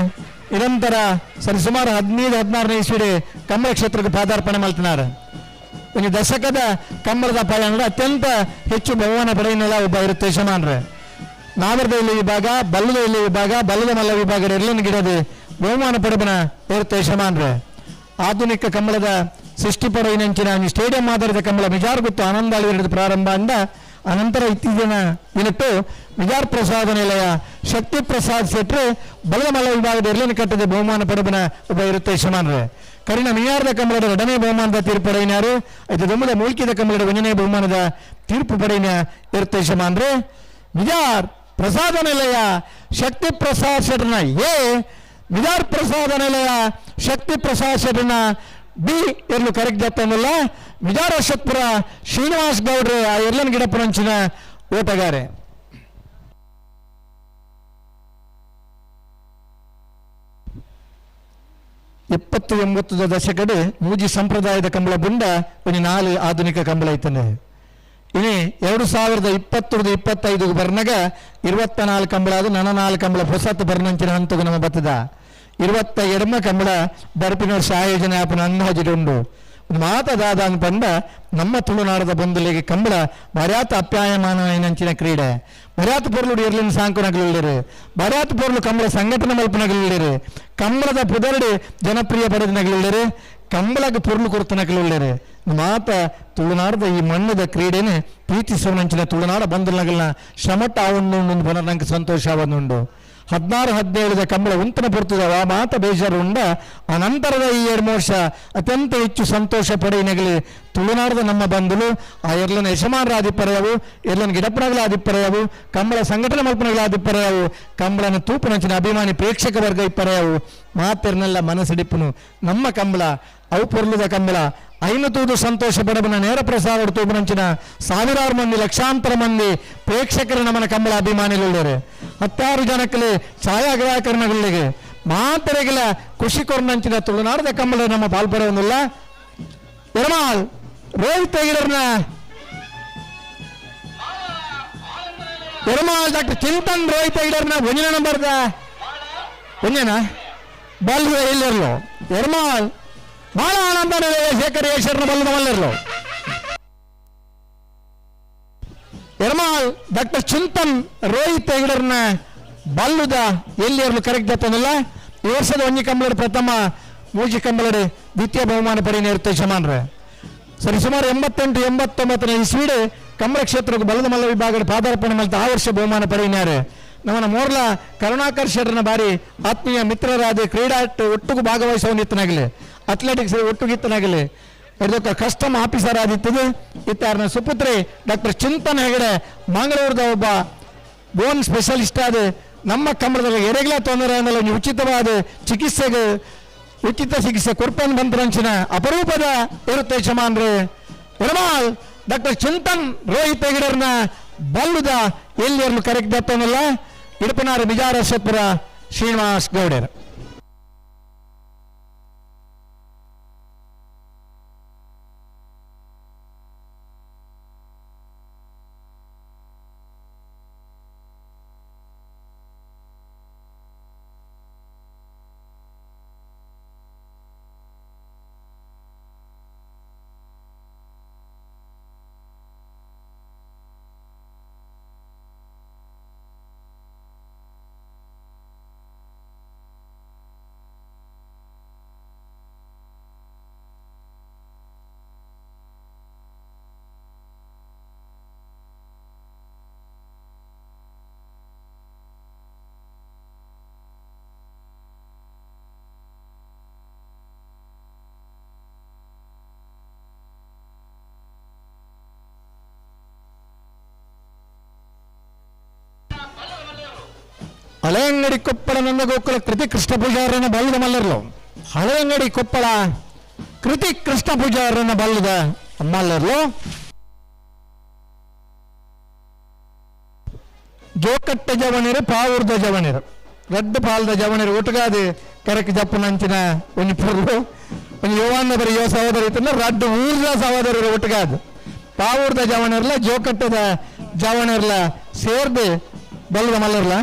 ನಿರಂತರ ಸರಿ ಸುಮಾರು 15-16ನೇ ಇಸ್ವಿಡೆ ಕಮಲ ಕ್ಷೇತ್ರಕ್ಕೆ ಪಾದಾರ್ಪಣೆ ಮಾಡ್ತಿದ್ದಾರೆ. ಒಂದು ದಶಕದ ಕಮಲದ ಪಯಣ ಅತ್ಯಂತ ಹೆಚ್ಚು ಬಹುಮಾನ ಪಡೆಯನೆಲ್ಲ ಒಬ್ಬ ಇರುತ್ತೆ ಯಜಮಾನ್ರೆ. ನಾವರದ ಇಲ್ಲಿ ವಿಭಾಗ, ಬಲ್ಲದ ಇಲ್ಲಿ ವಿಭಾಗ, ಬಲ್ಲದ ಮಲ್ಲ ವಿಭಾಗ ಎಲ್ಲನ ಗಿಡದ ಬಹುಮಾನ ಪಡೆಬನ ಇರುತ್ತೆ ಯಜಮಾನ್ರೆ. ಆಧುನಿಕ ಕಮಲದ ಸೃಷ್ಟಿ ಪಡೆಯಿನಂಚಿನ ಸ್ಟೇಡಿಯಂ ಆಧಾರಿತ ಕಮಲ ಮಿಜಾರ್ಗುತ್ತು ಆನಂದಾಳಿ ಹಿಡಿದು ಪ್ರಾರಂಭ ಅಂದ ಅನಂತರ ಇತ್ತೀಚಿನ ದಿನಟ್ಟು ಮಿಜಾರ್ ಪ್ರಸಾದ ನಿಲಯ ಶಕ್ತಿ ಪ್ರಸಾದ್ ಶೆಟ್ರು ಬಲದಮಲ್ಲ ವಿಭಾಗದ ಎರ್ಲಿನ ಕಟ್ಟದ ಬಹುಮಾನ ಪಡೆಬನ ಒಬ್ಬ ಇರುತ್ತೆ ಯಜಮಾನ್ರೆ. ಕರಿಣ ಮಿಯಾರದ ಕಮಲದ 2ನೇ ಬಹುಮಾನದ ತೀರ್ಪು ಪಡೆಯಿನಾರು. ಇದು ದೊಮ್ಮದ ಮೂಲ್ಕಿದ ಕಮಲದ 1ನೇ ಬಹುಮಾನದ ತೀರ್ಪು ಪಡೆಯಿನ ಇರುತ್ತೆ ಯಜಮಾನ್ರೆ. ಮಿಜಾರ್ ಪ್ರಸಾದ ನಿಲಯ ಶಕ್ತಿ ಪ್ರಸಾದ್ ಶೆಟ್ರನ ಎ, ಮಿಜಾರ್ ಪ್ರಸಾದ ನಿಲಯ ಶಕ್ತಿ ಪ್ರಸಾದ್ ಶೆಟ್ರನ ಬಿ ಎರ್ಲು ಕರೆಕ್ಟ್ ಜಾತನಲ್ಲ. ಮಿಜಾರ್ ಅಶ್ವತ್ಪುರ ಶ್ರೀನಿವಾಸ್ ಗೌಡ್ರೆ ಆ ಎರ್ಲನ್ ಗಿಡಪ್ಪನಂಚಿನ ಓಟಗಾರೆ. ಎಪ್ಪತ್ತು ಎಂಬತ್ತದ ದಶಕಡೆ ಮೂಜಿ ಸಂಪ್ರದಾಯದ ಕಂಬಳ ಬುಂಡ ಒಂದು 4 ಆಧುನಿಕ ಕಂಬಳ ಐತನೆ. ಇನಿ 2020-25 ಬರ್ನಗ 24 ಕಂಬಳ ಅದು ನನ 4 ಕಂಬಳ ಹೊಸತು ಬರ್ನಂಚಿನ ಹಂತಗ ನಮ್ಮ ಬತ್ತದ. 22 ಕಂಬಳ ಬರ್ಪಿನ ವರ್ಷ ಆಯೋಜನೆ ಆಪನ ಅಂದಾಜಿಡುಂಡು. ಮಾತದಾದ ಪಂಡ ನಮ್ಮ ತುಳುನಾಡದ ಬಂಧುಲಿಗೆ ಕಂಬಳ ಮರ್ಯಾತ ಅಪ್ಯಾಯಮಾನ ನಂಚಿನ ಕ್ರೀಡೆ. ಮರ್ಯಾತ ಪೊರ್ಲು ಇರ್ಲಿನ ಸಾಂಕುನಗಲಿರು, ಮರ್ಯಾತ ಪೊರ್ಲು ಕಂಬಳ ಸಂಘಟನೆ ಮಲ್ಪನಗಲಿರು, ಕಂಬಳದ ಪುದರಡಿ ಜನಪ್ರಿಯ ಪಡೆದ ನಗಲಿರು, ಕಂಬಳಕ್ಕೆ ಪೊರ್ಲು ಕೊರ್ತ ನಗಲಿರು. ಮಾತ ತುಳುನಾಡದ ಈ ಮಣ್ಣದ ಕ್ರೀಡೆನೆ ಪ್ರೀತಿಸುವ ನಂಚಿನ ತುಳುನಾಡ ಬಂಧುನಗಲ್ನ ಶ್ರಮಟ್ಟ ಆವುಂಡು ಬನ ಸಂತೋಷ ಆವನ್ನುಂಡು. 16-17 ಕಂಬಳ ಉಂತನ ಪುರ್ತದ ಆ ಮಾತ ಬೇಜಾರು ಉಂಡ. ಅನಂತರದ ಈ 2 ವರ್ಷ ಅತ್ಯಂತ ಹೆಚ್ಚು ಸಂತೋಷ ಪಡೆಯಿನಗಲಿ ತುಳುನಾಡದ ನಮ್ಮ ಬಂಧುಲು ಆ ಎರ್ಲನ ಯಜಮಾನರ ಆದಿಪರೆಯವು, ಎರ್ಲನ ಗಿಡಪ್ಪನಗಳ ಆದಿಪರೆಯವು, ಕಂಬಳ ಸಂಘಟನೆ ಮಲ್ಪನಗಳ ಆದಿಪರೆಯವು, ಕಂಬಳನ ತೂಪುನಂಚಿನ ಅಭಿಮಾನಿ ಪ್ರೇಕ್ಷಕ ವರ್ಗ ಇಪ್ಪರೆಯವು. ಮಾತೆರ್ನೆಲ್ಲ ಮನಸ್ಸಿಡಿಪ್ಪುನು ನಮ್ಮ ಕಂಬಳ ಅವು ಪೊರ್ಲುದ ಕಂಬಳ ಐನು ತೂದು ಸಂತೋಷ ಪಡಬನ ನೇರ ಪ್ರಸಾರ ತೂಪುನಂಚಿನ ಸಾವಿರಾರು ಮಂದಿ ಲಕ್ಷಾಂತರ ಮಂದಿ ಪ್ರೇಕ್ಷಕರು ನಮ್ಮನ ಕಂಬಳ ಅಭಿಮಾನಿಗಳಿದ್ದಾರೆ. 10 ಜನಕ್ಕಲ್ಲಿ ಛಾಯಾಗ್ರಾಹಕರನಗಳಿಗೆ ಮಾತರೆಗಿಲ್ಲ ಖುಷಿ ಕೊರ್ನಂಚಿನ ತುಳುನಾಡದ ಕಂಬಳ ನಮ್ಮ ಪಾಲ್ಪಡೆಯೊಂದಿಲ್ಲ. ಎರ್ಮಾಲ್ ರೋಹಿತ್ ಹೆಗಡೆರ್ನ ಎರ್ಮಾಲ್ ಡಾಕ್ಟರ್ ಚಿಂತನ್ ರೋಹಿತ್ ಹೆಗಡೆರ್ನ ಒಂದಿನ ನಂಬರ್ದ ಒಂದೇನ ಬಲ್ ಎಲ್ಲಿರ್ಲು ಎರ್ಮಾಲ್ ಬಹಳ ಆನಂದ ಶೇಖರ್ ಯೇಶ್ವರನ ಬಲ್ಲದ ಮಲ್ಲಿರ್ಲು. ಎರ್ಮಾಲ್ ಡಾಕ್ಟರ್ ಚಿಂತನ್ ರೋಹಿತ್ ಹೆಗಡೆರ್ನ ಬಲ್ಲುದ ಎಲ್ಲಿ ಇರಲು ಕರೆಕ್ಟ್ ಜಾತನಲ್ಲ. ಈ ವರ್ಷದ ಒಂಜಿ ಕಂಬಳಡಿ ಪ್ರಥಮ, ಮೂಜಿ ಕಂಬಳಡಿ ದ್ವಿತೀಯ ಬಹುಮಾನ ಪಡೆಯ ಇರುತ್ತೆ ಯಜಮಾನ್ರೆ. ಸರಿ ಸುಮಾರು 88-89ನೇ ಇಸ್ವಿಡೆ ಕಂಬಳ ಕ್ಷೇತ್ರಕ್ಕೆ ಬಲದ ಮಲ್ಲ ವಿಭಾಗದ ಪಾದಾರ್ಪಣೆ ಮಲ್ತ ಆ ವರ್ಷ ಬಹುಮಾನ ಪಡೆಯಿನಾರೆ. ನಮ್ಮನ ಮೋರ್ಲ ಕರುಣಾಕರ್ ಶೆಟ್ಟರ್ನ ಬಾರಿ ಆತ್ಮೀಯ ಮಿತ್ರರಾದ ಕ್ರೀಡಾಟ ಒಟ್ಟಿಗೂ ಭಾಗವಹಿಸುವ ನಿತ್ತನಾಗಲಿ, ಅಥ್ಲೆಟಿಕ್ಸ್ ಒಟ್ಟುಗಿತ್ತನಾಗಲಿ, ಇದಕ್ಕೆ ಕಸ್ಟಮ್ ಆಫೀಸರ್ ಆದಿತ್ತದು. ಇತ್ತಾರನ ಸುಪುತ್ರಿ ಡಾಕ್ಟರ್ ಚಿಂತನ್ ಹೆಗಡೆ ಮಂಗಳೂರದ ಒಬ್ಬ ಬೋನ್ ಸ್ಪೆಷಲಿಸ್ಟ್ ಆದ ನಮ್ಮ ಕಂಬಳದಲ್ಲಿ ಎರೆಗ್ಲ ತೊಂದರೆ ಅನ್ನಲ್ಲ ಉಚಿತವಾದ ಚಿಕಿತ್ಸೆಗೆ ಉಚಿತ ಚಿಕಿತ್ಸೆ ಕೊರ್ಪನ್ ಬಂತರಂಚಿನ ಅಪರೂಪದ ಇರುತ್ತೆ ಯಜಮಾನ್ರೆ. ಎರ್ಮಾಲ್ ಡಾಕ್ಟರ್ ಚಿಂತನ್ ರೋಹಿತ್ ಹೆಗಡೆರ್ನ ಬಲ್ಲುದ ಎಲ್ಲಿ ಇರಲು ಕರೆಕ್ಟ್ ಜಾತನಲ್ಲ. ಇಡಪನಾರು ಬಿಜಾರ ಸತ್ಪುರ ಶ್ರೀನಿವಾಸ್ ಗೌಡರು. ಹಳೆಯಂಗಡಿ ಕೊಪ್ಪಳ ನಂದಗೋಕುಲ ಕೃತಿ ಕೃಷ್ಣ ಪೂಜಾರನ ಬಲ್ಲದ ಮಲ್ಲರ್ಲು. ಹಳೆಯಂಗಡಿ ಕೊಪ್ಪಳ ಕೃತಿ ಕೃಷ್ಣ ಪೂಜಾರನ ಬಲ್ಲದ ಮಲ್ಲರ್ಲು. ಜೋಕಟ್ಟೆ ಜವಣಿರು ಪಾವೂರ್ದ ಜವಣಿರು ರಡ್ಡು ಪಾಲ್ದ ಜವಣಿರು ಒಟ್ಟುಗಾದು ಕರಕ್ ಜಪ್ಪುನಂಚಿನ ಒಂಜಿ ಪೊರ್ಲು ಒಂಜಿ ಯುವಾನ್ನ ಬರಿ ಯುವ ಸಹೋದರಿ ಇತ್ತಂದ್ರೆ ರಡ್ಡು ಊರ್ದ ಸಹೋದರರು ಒಟ್ಟುಗಾದು ಪಾವೂರ್ದ ಜವಣಿರ್ಲ ಜೋಕಟ್ಟದ ಜವಣಿರ್ಲ ಸೇರ್ದು ಬಲ್ಲದ ಮಲ್ಲರ್ಲ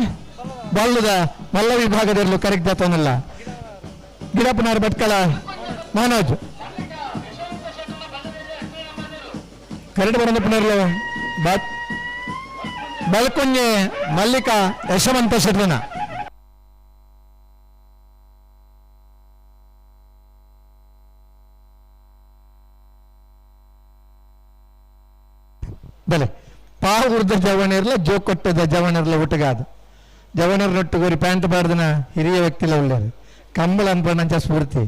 ಬಲ್ಲದ ಮಲ್ಲ ವಿಭಾಗದಿರಲು ಕರೆಕ್ಟ್ ಜಾತವನಲ್ಲ. ಗಿಡಪ್ಪನಾರ್ ಭಟ್ಕಳ ಮನೋಜ್ ಕರಡು ಬರಂದಪ್ಪನರ್ಲು ಬಲ್ಕುಂಜೆ ಮಲ್ಲಿಕಾ ಯಶವಂತ ಶೆಟ್ರನ. ಬಲೆ ಪಾವುರ್ದ ಜವಣಿರ್ಲ ಜೋಕೊಟ್ಟದ ಜವಣಿರ್ಲ ಒಟ್ಟುಗಾದು ಜವಣರ್ ನೊಟ್ಟುಗೋರಿ ಪ್ಯಾಂಟ್ ಬಾರ್ದನ ಹಿರಿಯ ವ್ಯಕ್ತಿಲ ಉಳ್ಳೇರು ಕಂಬಳ ಅನ್ಪಂಚ ಸ್ಫೂರ್ತಿ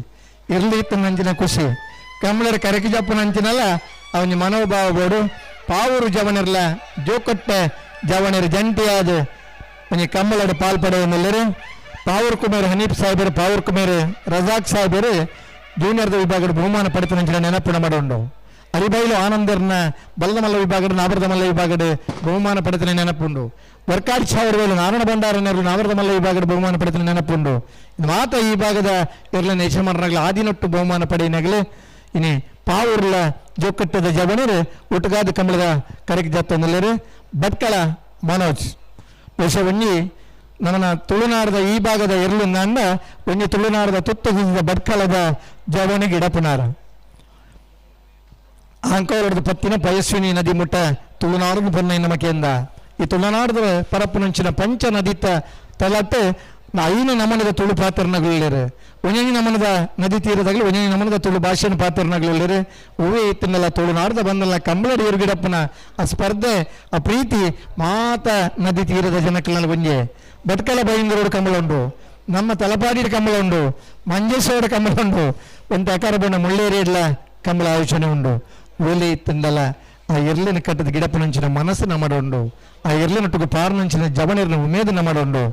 ಇರ್ಲಿ ಇತ್ತು ನಂಚಿನ ಖುಷಿ ಕಂಬಳರ ಕರಕಿ ಜಪ್ಪು ನಂಚಿನಲ್ಲ ಅವನ ಮನೋಭಾವ ಬೋಡು ಪಾವೂರು ಜವನಿರ್ಲ ಜೋಕೊಟ್ಟೆ ಜವಣರು ಜಂಟಿಯಾದ ಒಂಜಿ ಕಂಬಳಡು ಪಾಲ್ಪಡೆಯನ್ನೆಲ್ಲರು ಪಾವೂರು ಕುಮೇರು ಹನೀಫ್ ಸಾಹೇಬರು ಪಾವೂರು ಕುಮೇರು ರಜಾಕ್ ಸಾಹೇಬರು ಜೂನಿಯರ್ದ ವಿಭಾಗದ ಬಹುಮಾನ ಪಡೆದ ನಂಚಿನ ನೆನಪುಣ ಮಾಡುಂಡು. ಅರಿಬೈಲು ಆನಂದರ್ನ ಬಲ್ಲಮಲ್ಲ ವಿಭಾಗದ ನಾಬರದ ಮಲ್ಲ ವಿಭಾಗದ ಬಹುಮಾನ ಪಡೆದ ನೆನಪುಂಡು. ವರ್ಕಾಡಿ ಸಾವಿರವೇಲು ನಾರಾಯಣ ಭಂಡಾರನರು ನಾವರದ ಮಲ್ಲ ವಿಭಾಗದ ಬಹುಮಾನ ಪಡೆದ ನೆನಪುಂಡು. ಇದು ಮಾತ್ರ ಈ ಭಾಗದ ಇರ್ಲನ ಯಜಮಾನರಾಗಲಿ ಆದಿನೊಟ್ಟು ಬಹುಮಾನ ಪಡೆಯನಗಲಿ ಇನಿ ಪಾವೂರ್ಲ ಜೋಕಟ್ಟದ ಜವನರು ಒಟ್ಟುಗಾದ ಕಂಬಳದ ಕರೆಕ್ ಜಾತೊಂದಲ್ಲೇರು ಭಟ್ಕಳ ಮನೋಜ್. ಬಹುಶಃ ಒಂಜಿ ನಮ್ಮನ ತುಳುನಾಡದ ಈ ಭಾಗದ ಎರ್ಲು ನಂದ ಒಂಜಿ ತುಳುನಾಡದ ತುತ್ತದ ಭಟ್ಕಳದ ಜವನಿಗೆ ಇಡಪುನಾರ ಅಂಕೋಲದ ಪತ್ತಿನ ಪಯಸ್ವಿನಿ ನದಿ ಮುಟ್ಟ ತುಳುನಾಡು ಪೊನ್ನ ನಮಕೆಂದ ಈ ತುಳುನಾಡದ ಪರಪ್ಪುನಂಚಿನ ಪಂಚ ನದಿತ ತಲತೆ ಐನು ನಮನದ ತುಳು ಪಾತ್ರನಗಳುಳ್ಳೇರು ಒಂಜಿ ನಮನದ ನದಿ ತೀರದಾಗಲಿ ಒಂಜಿ ನಮನದ ತುಳು ಭಾಷೆನ ಪಾತ್ರನಗಳುಳ್ಳೇರು ಹೂವೇ ಇತ್ತಿನಲ್ಲ ತುಳುನಾಡದ ಬಂದಲ್ಲ ಕಂಬಳಡಿ ಎರುಗಿಡಪ್ಪನ ಆ ಸ್ಪರ್ಧೆ ಆ ಪ್ರೀತಿ ಮಾತ ನದಿ ತೀರದ ಜನಕ್ಕಲ್ಲ ಒಂಜೆ ಭಟ್ಕಳ ಬೈಂದರೋಡು ಕಂಬಳ ಉಂಟು, ನಮ್ಮ ತಲಪಾಡಿದ ಕಂಬಳ ಉಂಟು, ಮಂಜೇಶ್ವರ ಕಂಬಳ ಉಂಟು, ಒಂದು ಅಕಾರ ಬಣ್ಣ ಮುಳ್ಳೇರಿಡ್ಲ ಕಂಬಳ ಆಯೋಜನೆ ಉಂಟು. ಓಲೆ ಇತ್ತಂದಲ್ಲ ಆ ಎರ್ಲಿನ ಕಟ್ಟದ ಗಿಡಪ್ಪನಂಚಿನ ಮನಸ್ಸು ನಮ್ಮಡುಂಡು, ಆ ಎರ್ಲಿನೊಟ್ಟಿಗೆ ಪಾರನಂಚಿನ ಜವನಿರ್ನ ಉಮೇದು ನಮ್ಮಡುಂಡು.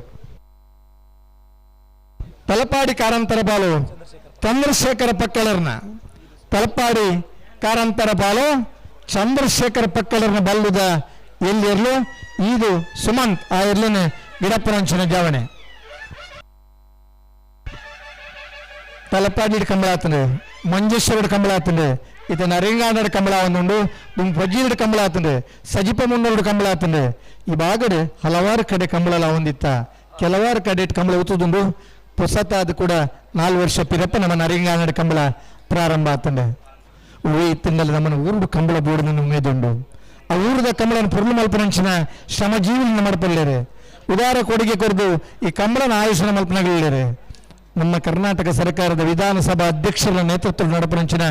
ತಲಪಾಡಿ ಕಾರಂತರ ಬಾಲು ಚಂದ್ರಶೇಖರ ಪಕ್ಕಳರ್ನ ತಲಪಾಡಿ ಕಾರಂತರ ಬಾಲು ಚಂದ್ರಶೇಖರ ಪಕ್ಕಳರ್ನ ಬಲ್ಲುದ ಎಲ್ಲಿರ್ಲು ಇದು ಸುಮಂತ್ ಆ ಎರ್ಲಿನ ಗಿಡಪ್ಪನಂಚಿನ ಜಾವಣೆ. ತಲಪಾಡಿ ಕಂಬಳಾತಂಡು ಮಂಜೇಶ್ವರದ ಕಂಬಳಾತಂಡು ಇದು ನರಿಂಗಾನಡ ಕಂಬಳ ಒಂದುಂಡು ಪಜ್ಜಿರಡು ಕಂಬಳ ಆತಂಡು ಸಜಿಪ ಮುನ್ನೋಡು ಕಂಬಳ ಆತಂಡು. ಈ ಭಾಗಡು ಹಲವಾರು ಕಡೆ ಕಂಬಳಲ ಹೊಂದಿತ್ತ ಕೆಲವಾರು ಕಡೆ ಕಂಬಳ ಉತ್ತದುಂಡು. ಹೊಸತಾದ ಕೂಡ 4 ವರ್ಷ ಪಿರಪ್ಪ ನಮ್ಮ ನರಿಂಗಾನಡ ಕಂಬಳ ಪ್ರಾರಂಭ ಆತಂಡು. ಹೂವೇ ಇತ್ತಿಂದಲ್ಲ ನಮ್ಮನ್ನು ಊರುಡು ಕಂಬಳ ಬೋರ್ಡನ್ನು ಉಮೇದುಂಡು. ಆ ಊರದ ಕಂಬಳನ್ನು ಪುರ್ಲು ಮಲ್ಪನಂಚಿನ ಶ್ರಮಜೀವನ ಮಲ್ಪಲ್ಲೇರು ಉದಾರ ಕೊಡುಗೆ ಕೊರದು ಈ ಕಂಬಳನ ಆಯುಷನ ಮಲ್ಪನಗಳಿಲ್ಲೇರು. ನಮ್ಮ ಕರ್ನಾಟಕ ಸರ್ಕಾರದ ವಿಧಾನಸಭಾ ಅಧ್ಯಕ್ಷರ ನೇತೃತ್ವದ ನಡಪನಂಚಿನ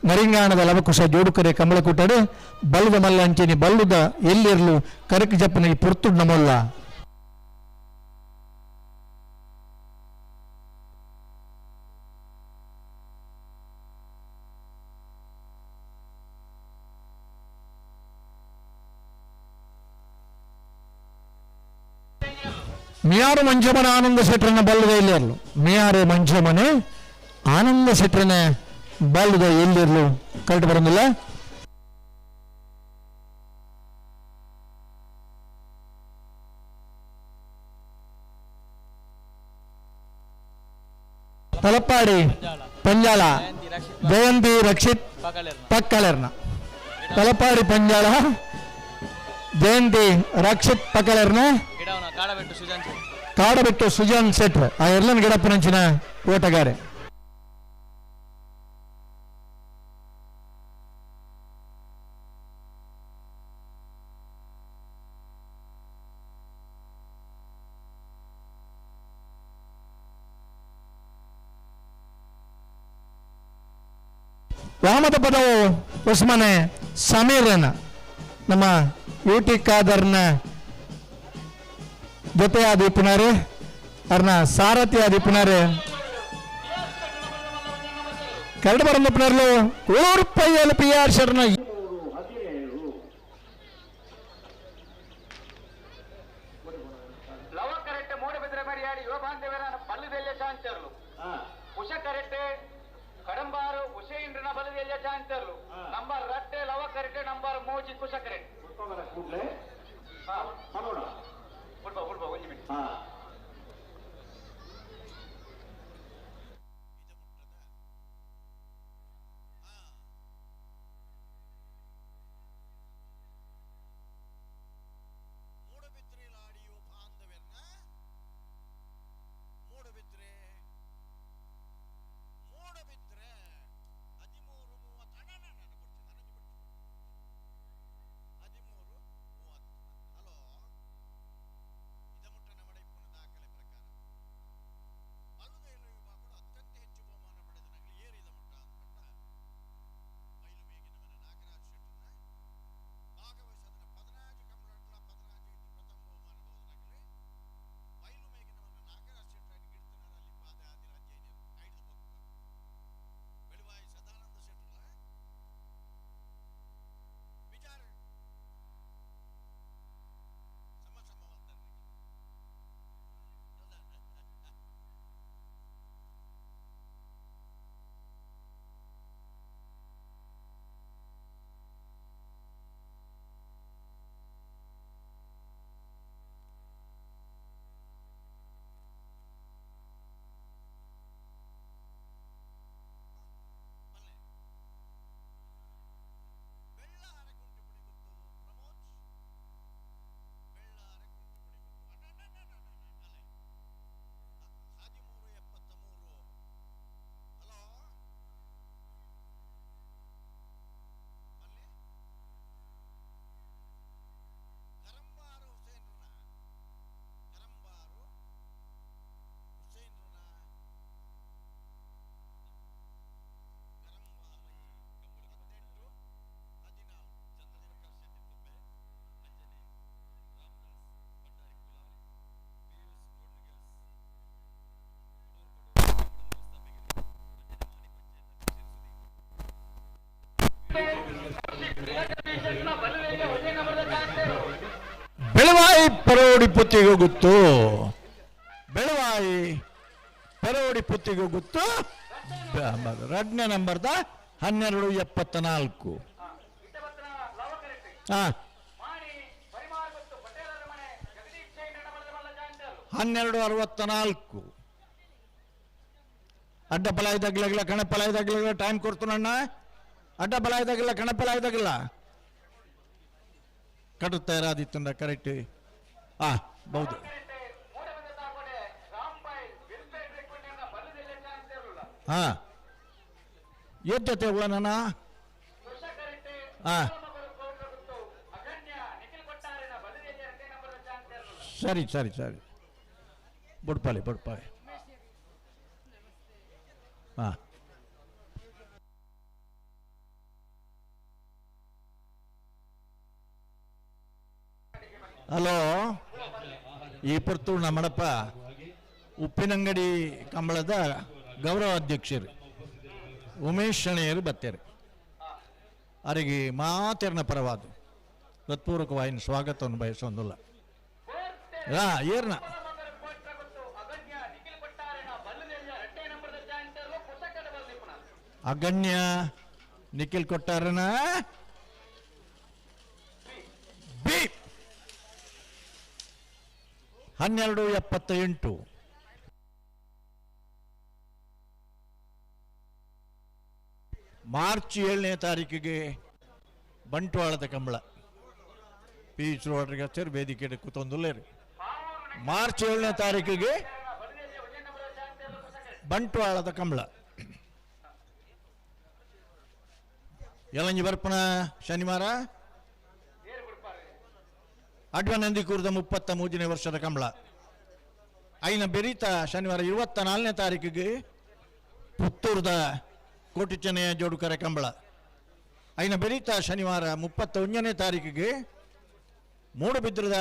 ನರಿಂಗಾಣದ ಲವಕುಶ ಜೋಡುಕರೆ ಕಂಬಳಕೂಟಡು ಬಲ್ಲದ ಮಲ್ಲ ಅಂಚೆನಿ ಬಲ್ಲುದ ಎಲ್ಲಿರಲು ಕರಕು ಜಪ್ಪನಿಗೆ ಪುರ್ತುಡ್ ನಮಲ್ಲ. ಮಿಯಾರು ಮಂಜಮನ ಆನಂದ ಶೆಟ್ಟರನ್ನ ಬಲ್ಲದ ಎಲ್ಲಿರಲು ಮಿಯಾರು ಮಂಜಮನೆ ಆನಂದ ಶೆಟ್ಟರನ್ನ ಬಲ್ಲದ ಎಲ್ಲಿರಲು ಕರೆಕ್ಟ್ ಬರೋದಿಲ್ಲ. ತಲಪಾಡಿ ಪಂಜಾಳ ಜಯಂತಿ ರಕ್ಷಿತ್ ಪಕ್ಕಳೆರ್ನ. ತಲಪಾಡಿ ಪಂಜಾಳ ಜಯಂತಿ ರಕ್ಷಿತ್ ಪಕ್ಕಳೆರ್ನ. ಕಾಡಬೆಟ್ಟು ಸುಜಾನ್ ಶೆಟ್ರ್ ಆ ಎರ್ಲನ್ ಗಿಡಪ್ಪನಂಚಿನ ಓಟಗಾರೆ. ವಾಮದ ಪದವು ಉಸ್ಮಾನೆ ಸಮೀರನ ನಮ್ಮ ಯು ಟಿ ಖಾದರ್ನ ಜೊತೆಯಾದ ಇಪ್ಪುನಾರು ಅರ್ನ ಸಾರಥಿ ಆದಿಪ್ಪುನಾರು ಕರಡು ಬರಂದಿಪ್ಪುನಾರ್ಲು ಊರ್ಪಯ್ಯಲು ಪಿ ಆರ್ ಶರ್ನ. ಕಡಂಬಾರು ಹುಸೇನ್ರನ ಬಲದೆಲ್ಲ ಚಾಂತರ್ಲು ನಂಬರ್ ರಟ್ಟೆ ಲವ ಕರೆಕ್ಟ್ ನಂಬರ್ ಮೋಜಿ ಕುಶ ಕರೆಕ್ಟ್. ಬುಡ್ಬಾ ಬುಡ್ಬಾ ಒಂದು ಮಿನಿಟ್. ಬೆಳವಾಯಿ ಪರೋಡಿ ಪುತ್ತಿಗೆ ಗೊತ್ತು, ಬೆಳವಾಯಿ ಪರೋಡಿ ಪುತ್ತಿಗೆ ಗೊತ್ತು. ಎರಡನೇ ನಂಬರ್ದ 1274. ಹಾ 1264. ಅಡ್ಡ ಪಲಾಯ್ದಾಗ್ಲಾಗಿಲ್ಲ ಕಣ ಪಲಾಯ್ದಾಗ್ಲಾಗಿಲ್ಲ ಟೈಮ್ ಕೊಡ್ತಾನಣ್ಣ. ಅಡ್ಡ ಪಲಾಯ್ದಾಗಿಲ್ಲ ಕಣ ಪಲಾಯ್ದಾಗಿಲ್ಲ ಕಟ್ಟುತ್ತಾ ಇರಾದಿತ್ತಂದ ಕರೆಕ್ಟ್. ಆ ಹೌದು. ಹಾ ಎದ್ದತೆ ನನ್ನ. ಹಾ ಸರಿ ಸರಿ ಸರಿ ಬುಡ್ಪಾಲಿ ಬುಡ್ಪಾಲಿ. ಹಾ ಹಲೋ, ಈ ಪುರ್ತೂರು ನಮ್ಮಡಪ್ಪ ಉಪ್ಪಿನಂಗಡಿ ಕಂಬಳದ ಗೌರವಾಧ್ಯಕ್ಷರು ಉಮೇಶ್ ಶಣೆಯರು ಬತ್ತಾರೆ. ಅವರಿಗೆ ಮಾತೆರ್ನ ಪರವಾದ ಹೃತ್ಪೂರ್ವಕವಾಗಿ ಸ್ವಾಗತವನ್ನು ಬಯಸೊಂದಿಲ್ಲ. ಹಾ ಏರ್ನ ಅಗಣ್ಯ ನಿಖಿಲ್ ಕೊಟ್ಟಾರನ ಬಿ 1278. ಮಾರ್ಚ್ 7ನೇ ತಾರೀಕಿಗೆ ಬಂಟ್ವಾಳದ ಕಂಬಳ ಪಿ ಶ್ರೋಡ್ರಿಗಚ್ಚರ್ ವೇದಿಕೆ ಕೂತೊಂದುಲ್ಲೇರು. ಮಾರ್ಚ್ 7ನೇ ತಾರೀಕಿಗೆ ಬಂಟ್ವಾಳದ ಕಂಬಳ. ಯಲಂಜಿ ಬರ್ಪಣ ಶನಿವಾರ ಅಡ್ವನಂದಿಕೂರ್ದ 33ನೇ ವರ್ಷದ ಕಂಬಳ. ಐನ ಬೆರೀತ ಶನಿವಾರ 24ನೇ ತಾರೀಕಿಗೆ ಪುತ್ತೂರ್ದ ಕೋಟಿಚನೆಯ ಜೋಡುಕರೆ ಕಂಬಳ. ಐನ ಬೆರೀತ ಶನಿವಾರ 31ನೇ ತಾರೀಕಿಗೆ ಮೂಡುಬಿದ್ರದ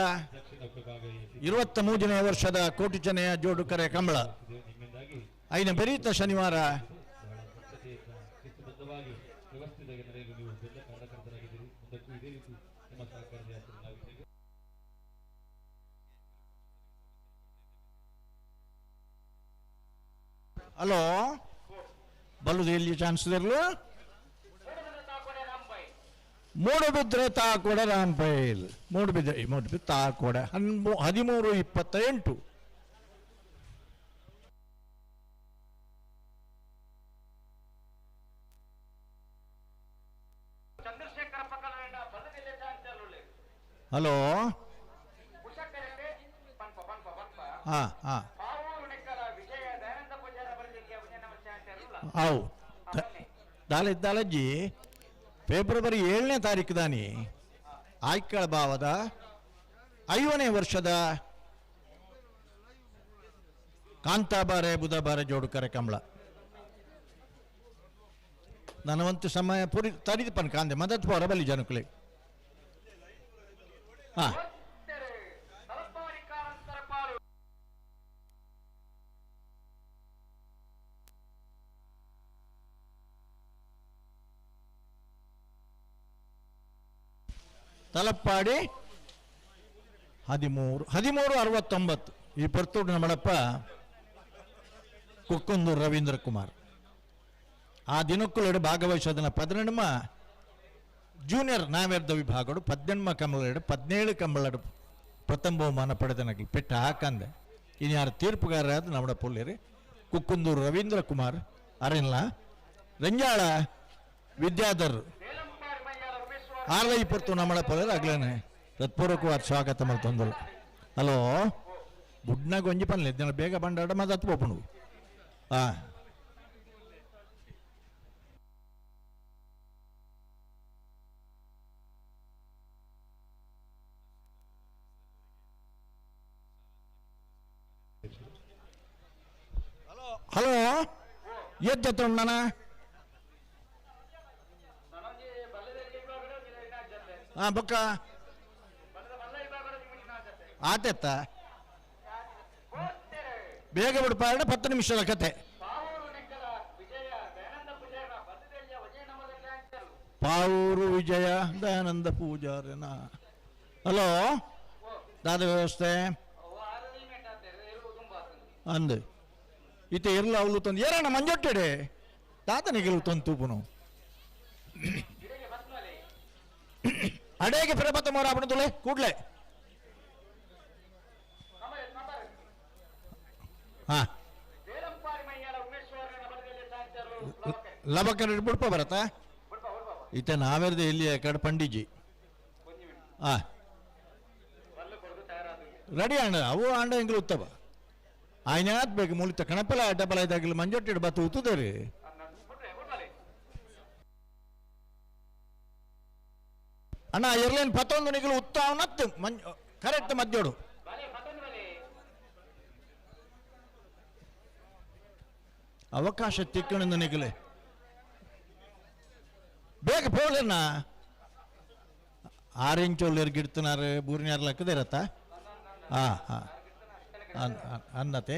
23ನೇ ವರ್ಷದ ಕೋಟಿಚನೆಯ ಜೋಡುಕರೆ ಕಂಬಳ. ಐನ ಬೆರೀತ ಶನಿವಾರ ಹಲೋ ಬಲ್ಲುದು ಎಲ್ಲಿ ಚಾನ್ಸ್ ಇರಲು ಮೂಡುಬಿದ್ರೆ ತಾಕೋಡ ರಾಂಪೈಲ್ ಮೂಡುಬಿದ್ರೆ ಮೂಡುಬಿದ್ರೆ ತಾಕೋಡ 13:28. ಹಲೋ ಹಾ ಹಾ ಅವು ದಾಲಜ್ಜಿ ಫೆಬ್ರವರಿ 7ನೇ ತಾರೀಕು ದಾನಿ ಆಯ್ಕಳ ಭಾವದ 5ನೇ ವರ್ಷದ ಕಾಂತಾಬಾರೆ ಬುಧಬಾರೆ ಜೋಡುಕರೆ ಕಂಬಳ. ನನವಂತು ಸಮಯ ಪುರಿ ತರಿದಪನ್ ಕಾಂದೆ ಮದತ್ ಪೋರ ಬಲಿ ಜನಕುಲೆ. ಹಾ ತಲಪ್ಪಾಡಿ 13:13:69. ಈ ಪರ್ತೋಡು ನಮ್ಮಡಪ್ಪ ಕುಕ್ಕಂದೂರು ರವೀಂದ್ರ ಕುಮಾರ್. ಆ ದಿನಕ್ಕುಲೆಡು ಭಾಗವಹಿಸೋದನ್ನ 18 ಜೂನಿಯರ್ ನಾವೇರ್ದ ವಿಭಾಗಡು 18 ಕಂಬಳಡು 17 ಕಂಬಳಡು ಪ್ರಥಮ ಬಹುಮಾನ ಪಡೆದನಗಲಿ ಪೆಟ್ಟ ಹಾಕಂದೆ. ಇನ್ಯಾರು ತೀರ್ಪುಗಾರರಾದ ನಮ್ಮಡ ಪುಲ್ಲೇರಿ ಕುಕ್ಕಂದೂರು ರವೀಂದ್ರ ಕುಮಾರ್ ಅರೆನ್ಲ ರಂಜಾಳ ವಿದ್ಯಾಧರ್ ಆರ್ಲ ಇಪ್ಪತ್ತು ನಮ್ಮಡ ಪೊಲರು ಅಗ್ಲೇನೆ ಹೃತ್ಪೂರ್ವಕವಾದ ಸ್ವಾಗತ ಮಲ್ತೊಂದಲ್ಲ. ಹಲೋ ಬುಡ್ನಾಗ ಒಂಜಿ ಪನ್ಲೆ ದಿನ ಬೇಗ ಬಂಡಾಡ ಮತ್ತೆ ಹತ್ತು ಪೋಪುಂಡು. ಹಾಂ ಹಲೋ ಎದ್ದ ತೊಂಡಣ ಹಾಂ ಬೊಕ್ಕ ಆತೆತ್ತ ಬೇಗ ಬಿಡ್ಪಾಡ 10 ನಿಮಿಷದ ಕತೆ. ಪಾವೂರು ವಿಜಯ ದಯಾನಂದ ಪೂಜಾರನ. ಹಲೋ ದಾದ ವ್ಯವಸ್ಥೆ ಅಂದು ಇತ್ತೆ ಇರ್ಲ ಅವಳು ತಂದು ಏರಣ್ಣ ಮಂಜೊಟ್ಟೆಡೆ ತಾತನಿಗೆ ತಂದು ತೂಪುನು ಅಡೇಗೆ ಫಿರಪತ್ತ ಮೋರ ಅಪ್ಪಣ ತುಲೆ ಕೂಡ್ಲೆ. ಹಾ ಲಬಕರ ಬುಡ್ಪ ಬರತ್ತಾ ಇತ್ತ ನಾವೇರ್ದ ಇಲ್ಲಿ ಕಡೆ ಪಂಡಿಜಿ. ಹಾ ರೆಡಿ ಅಣ್ಣ ಅವು ಆಂಡ ಎಂಗ್ಲು ಉತ್ತಮ ಆಯ್ನಾತ್ ಬೇಕು ಮೂಲಿತ ಕಣಪಲ ಡಬಲ ಇದಾಗಲಿ ಮಂಜೊಟ್ಟಿಡು ಬತ್ತು ಉತ್ತುದೇರಿ. ಅಣ್ಣ ಎರ್ಲೇನ್ ಪತ್ತೊಂದು ನಿಗಲು ಉತ್ತಾವನತ್ತು ಮಂಜ ಕರೆಕ್ಟ್ ಮಧ್ಯೋಡು. ಅವಕಾಶ ತಿಕ್ಕಣಿಂದ ನಿಗಲೆ ಬೇಗ ಪೋಲೇನ ಆರೆಂಚೋళ్ళు ಗಿಡ್ತನಾರು ಬೂರಿನಾರು ಲಕ್ಕದಿರತ್ತ. ಹಾಂ ಹಾಂ ಅನ್ನತೆ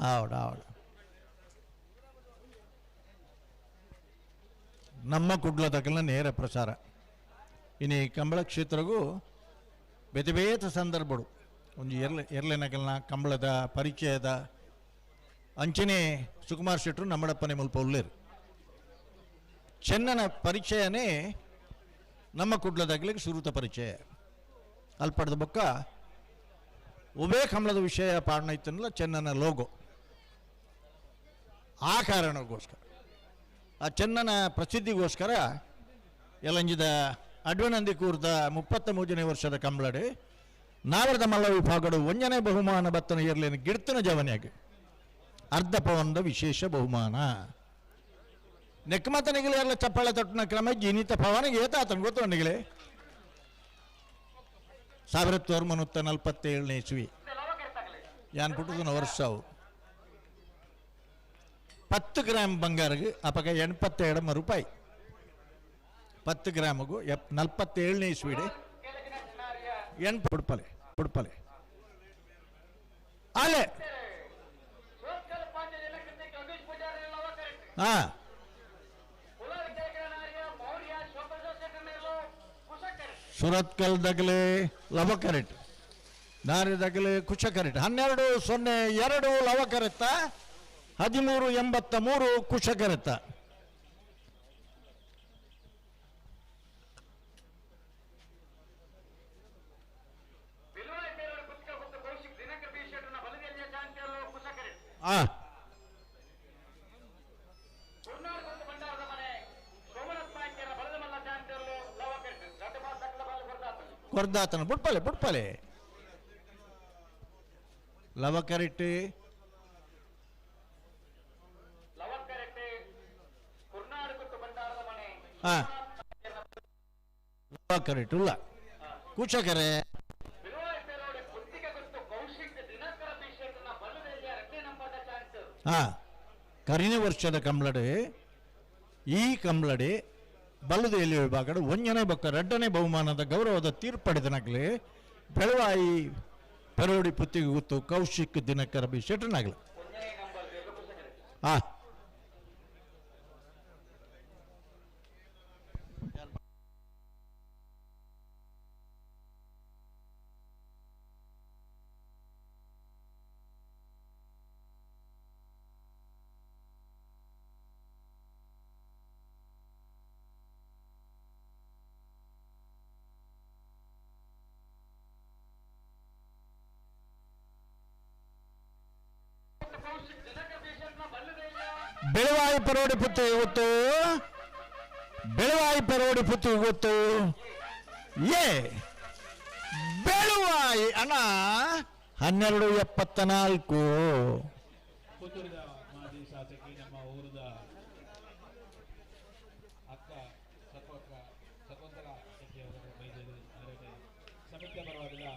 ಆವಡ ಆವಡ. ನಮ್ಮ ಕುಡ್ಲ ತಕಲ್ನ ನೇರ ಪ್ರಸಾರ. ಇನ್ನು ಈ ಕಂಬಳ ಕ್ಷೇತ್ರಗೂ ಬೇತೆ ಬೇತೆ ಸಂದರ್ಭಡು ಒಂದು ಎರ್ಲೆನಕಲ್ನ ಕಂಬಳದ ಪರಿಚಯದ ಅಂಚನೆ ಸುಕುಮಾರ್ ಶೆಟ್ಟರು ನಮ್ಮಡಪ್ಪನೆ ಮುಲ್ಪ ಉಳ್ಳೇರು. ಚೆನ್ನನ ಪರಿಚಯನೇ ನಮ್ಮ ಕುಡ್ಲದಾಗಲಿಕ್ಕೆ ಸುರುತ ಪರಿಚಯ. ಅಲ್ಪಡ್ದ ಬೊಕ್ಕ ಉಬೇ ಕಂಬಳದ ವಿಷಯ ಪಾಡಣ ಇತ್ತನಲ್ಲ ಚೆನ್ನನ ಲೋಗೋ, ಆ ಕಾರಣಕ್ಕೋಸ್ಕರ. ಆ ಚೆನ್ನನ ಪ್ರಸಿದ್ಧಿಗೋಸ್ಕರ ಯಲಂಜಿದ ಅಡ್ವನಂದಿ ಕೂರ್ದ 33ನೇ ವರ್ಷದ ಕಂಬಳಡು ನಾವರದ ಮಲ್ಲ ವಿಭಾಗಡು ಒಂಜನೇ ಬಹುಮಾನ ಬತ್ತನ ಇರಲೇನು ಗಿಡ್ತನ ಜವನಿಯಾಗಿ ಅರ್ಧ ಪವನದ ವಿಶೇಷ ಬಹುಮಾನ ನೆಕ್ಕಮತನಿಗಲೇ ಎಲ್ಲ ಚಪ್ಪಾಳೆ ತೊಟ್ಟಿನ ಕ್ರಮ ಜೀನಿತ ಪವನಿಗೆ ಏತಾತನ ಗೊತ್ತು ನಿಗಲೇ 1947ನೇ ಇಸ್ವಿ ಯಾನ್ ಪುಟ್ಟದನ ವರ್ಷವು 10 ಗ್ರಾಮ್ ಬಂಗಾರಗೆ ಅಪಗ 87 ರೂಪಾಯಿ 10 ಗ್ರಾಮಗೂ 47ನೇ ಇಸ್ವಿಡೆ 8 ಪುಡ್ಪಲೆ ಪುಡ್ಪಲೆ ಅಲೆ ಹಾ ಸುರತ್ಕಲ್ ದಗಲೆ ಲವಕರೆಟ್ ನಾರಿ ದಗಲೆ ಕುಶಕರೆಟ್ 12.02 ಲವಕರೆತ್ತ 13.83 ಕುಶಕರೆತ್ತ. ಆ ಕೊರ್ದಾತನ ಬುಡ್ಪಲೆ ಬುಡ್ಪಲೆ ಲವಕರೆಟ್ ಹಾ ಲವಕರೆಟ್ ಉಲ್ಲ ಕುಚಕರೆ ಹಾ ಕರಿನ ವರ್ಷದ ಕಂಬಳಡೆ ಈ ಕಂಬಳಡೆ ಬಲ್ಲದೇಲಿ ವಿಭಾಗದ ಒಂಜನೇ ಬೊಕ್ಕ ರಡ್ಡನೇ ಬಹುಮಾನದ ಗೌರವದ ತೀರ್ಪಡೆದನಾಗಲಿ ಬೆಳವಾಯಿ ಪೆರೋಡಿ ಪುತ್ತಿಗೆ ಗೊತ್ತು ಕೌಶಿಕ್ ದಿನಕರ ಬಿ ಶೆಟ್ಟನಾಗಲಿ. ಹಾ ಬೆಳವಾಯಿ ಪರೋಡಿ ಪುತ್ತಿ ಗೊತ್ತು ಬೆಳವಾಯಿ ಪರೋಡಿ ಪುತ್ತಿ ಗೊತ್ತು ಏ ಬೆಳುವಾಯಿ ಅಣ್ಣ 12.74. ಪುತ್ತೂರಿನ ಮಾಜಿ ಶಾಸಕಿ ನಮ್ಮ ಊರದ ಅಕ್ಕ ಶಕುಂತಲಾ ಶೆಟ್ಟಿ ಅವರು ಬೈದರು ಸಮಿತಿಯ ಪರವಾಗಿಲ್ಲ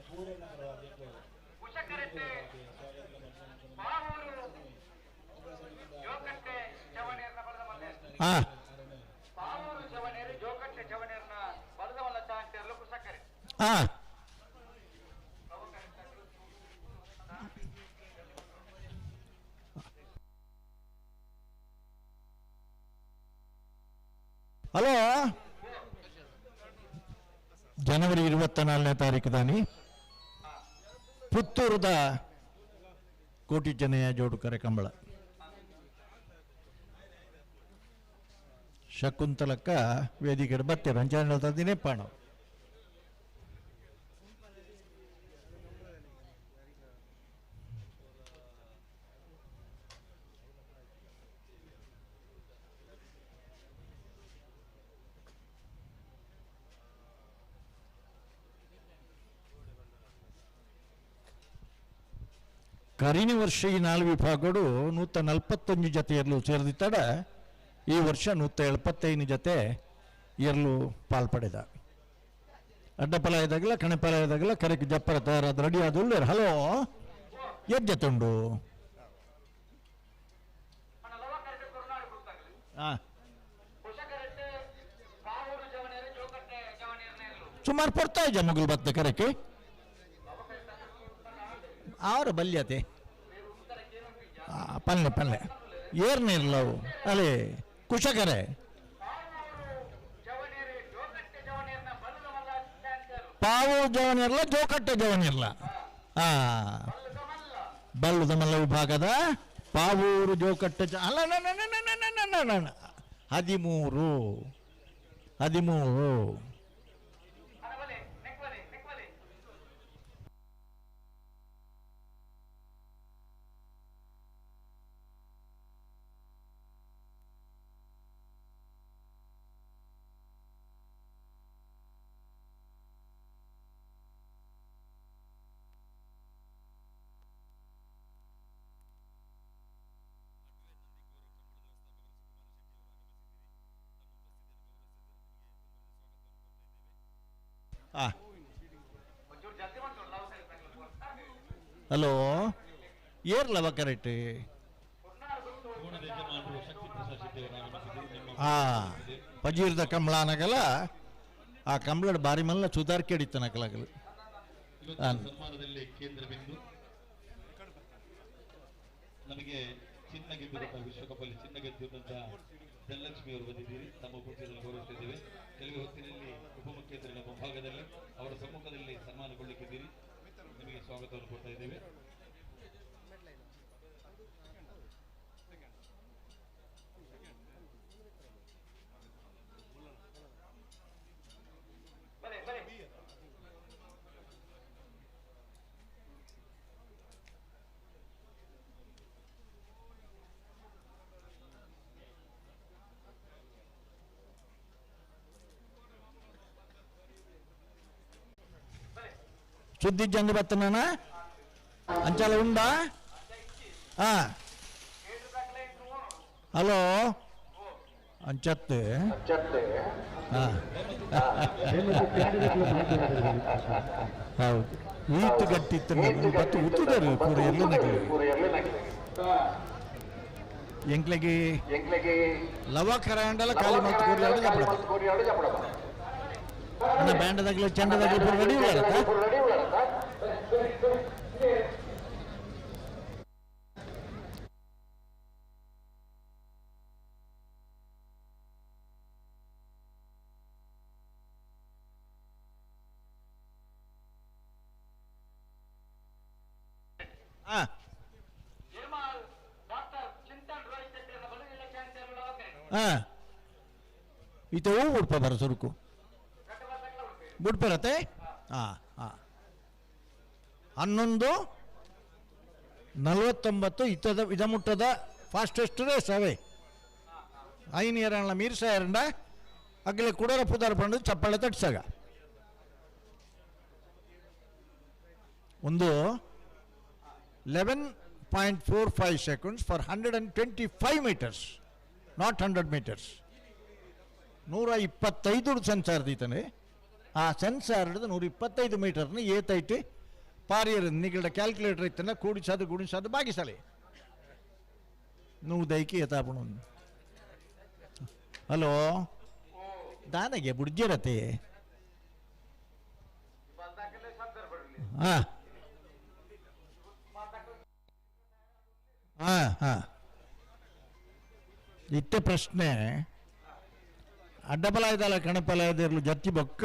ಪೂರ್ಣ ಪರವಾಗಿ ಹಲೋ ಜನವರಿ 24ನೇ ತಾರೀಕು ದಾನಿ ಪುತ್ತೂರದ ಕೋಟಿ ಚೆನ್ನಯ್ಯ ಜೋಡುಕರೆ ಕಂಬಳ ಶಕುಂತಲಕ್ಕ ವೇದಿಕೆ ಬತ್ತೀರ ಅಂಚಾನೆ ದಿನೇ ಪಾಣ ಕರಿನ ವರ್ಷ ಈ 4 ವಿಭಾಗಗಳು 141 ಜೊತೆ ಇರಲು ಸೇರಿದಿತ್ತಡ ಈ ವರ್ಷ 175 ಜೊತೆ ಇರಲು ಪಾಲ್ಪಡೆದ ಅಡ್ಡಪಲಾಯದಾಗಲ ಕಣಪಲಾಯದಾಗಲ ಕರೆಕ್ ಜಪ್ಪರ ತಯಾರಾದ ರೆಡಿ ಆದ ಹಲೋ ಎದ್ ಜೊತೆ ಉಂಡು ಸುಮಾರು ಪೊರ್ತಾ ಇದ್ದ ಮಗಳು ಬತ್ತ ಕರೆಕ್ಕೆ ಆರು ಬಲ್ಯತೆ ಪಲ್ಲೆ ಪಲ್ಲೆ ಏರ್ನಿರ್ಲವು ಅಲೆ ಕುಶಕರೆ ಪಾವು ಜವನಿರ್ಲ ಜೋಕಟ್ಟೆ ಜವನಿರ್ಲ ಬಲ್ಲದ ಮಲ್ಲ ವಿಭಾಗದ ಪಾವೂರು ಜೋಕಟ್ಟೆ ಅಲ್ಲ 13 13 ಆ ಹಲೋ ಏರ್ಲವ ಕರೆಕ್ಟ್ ಆ ಪಜೀರ್ದ ಕಂಬಳಾನಗಲ ಆ ಕಂಬಳದ ಬಾರಿ ಮಲ್ಲ ಸುಧಾರ್ಕೆ ಹಿಡಿತನಕಲಾಗಲು ಸನ್ಮಾನದಲ್ಲಿ ಕೇಂದ್ರ ಬಿಂದು ನಮಗೆ ಚಿನ್ನ ಗೆದ್ದಿರುವಂತಹ ವಿಶ್ವಕಪ್ ಅಲ್ಲಿ ಚಿನ್ನ ಗೆದ್ದಿರುವಂತಹ ಧನಲಕ್ಷ್ಮಿ ಅವರು ಬಂದಿದ್ದೀರಿ. ತಮ್ಮ ಉಪಸ್ಥಿತಿಯಲ್ಲಿ ಗೌರವಿಸುತ್ತಿದ್ದೇವೆ. ಕೆಲವೇ ಹೊತ್ತಿನಲ್ಲಿ ಉಪಮುಖ್ಯಮಂತ್ರಿಗಳ ಮುಂಭಾಗದಲ್ಲಿ ಅವರ ಸಮ್ಮುಖದಲ್ಲಿ ಸನ್ಮಾನಗೊಳ್ಳಲಿಕ್ಕಿದ್ದೀರಿ. ನಿಮಗೆ ಸ್ವಾಗತವನ್ನು ಕೊಡ್ತಾ ಇದ್ದೇವೆ. ಸುದ್ದಿ ಜಂಗ ಬತ್ತನ ಅಂಚಾಲ ಉಂಡಾ? ಹಲೋ ಅಂಚತ್ತೆ ಹೌದು ಈತು ಗಟ್ಟಿ ಇತ್ತು ಬತ್ತು ಉತ್ತುದರು ಪೂರ ಎಲ್ಲ ನಗಲಿ ಎಂಕ್ಲೆಗೆ ಲವ ಕರಾಂಡಲ ಖಾಲಿ ಮಲ್ತು ಕೂರಿ ಅಣ್ಣ ಬ್ಯಾಂಡದಾಗಲಿ ಚಂಡದಾಗಲಿ ಪೂರ ರೆಡಿ ಉಳ್ಳಾರತ್ತ? ಈತ ಹೂ ಬುಡ್ಪ ಬರ ಸುರುಕು ಬುಡ್ಪರತೆ. ಹಾಂ ಹಾಂ 11:49 ಇತ್ತದ ಇದಮುಟ್ಟದ ಫಾಸ್ಟೆಸ್ಟ್ ರೇಸ್ ಅವೇ ಐನ್ ಏರಣ್ಣ ಮೀರ್ಸ ಏರಂಡ ಅಗ್ಲೆ ಕುಡರ ಪುದಾರ ಪಂಡು ಚಪ್ಪಾಳೆ ತಟ್ಸಾಗ ಒಂದು 11.45 seconds for 125 meters, not 100 meters. 125 sensor ದೀತಾನೆ. ಆ ಸೆನ್ಸಾರ್ ಹಿಡಿದು 125 ಮೀಟರ್ನ ಏತೈತಿ ಪಾರಿಯರ್ ನಿಗಡ ಕ್ಯಾಲ್ಕುಲೇಟರ್ ಇತ್ತನ ಕೂಡಿಸೋದು ಗುಣಿಸೋದು ಬಾಗಿಸಲಿ ನೂದೈಕಿ ಏತಾಪಣ. ಹಲೋ ದಾನಗೆ ಬುಡ್ಜಿರತೆ. ಹಾಂ ಹಾಂ ಹಾಂ ಇತ್ತೆ ಪ್ರಶ್ನೆ ಅಡ್ಡಬಲಾಯ್ದಲ್ಲ ಕಣಪಲಾಯದಿರಲು ಜತ್ತಿ ಬೊಕ್ಕ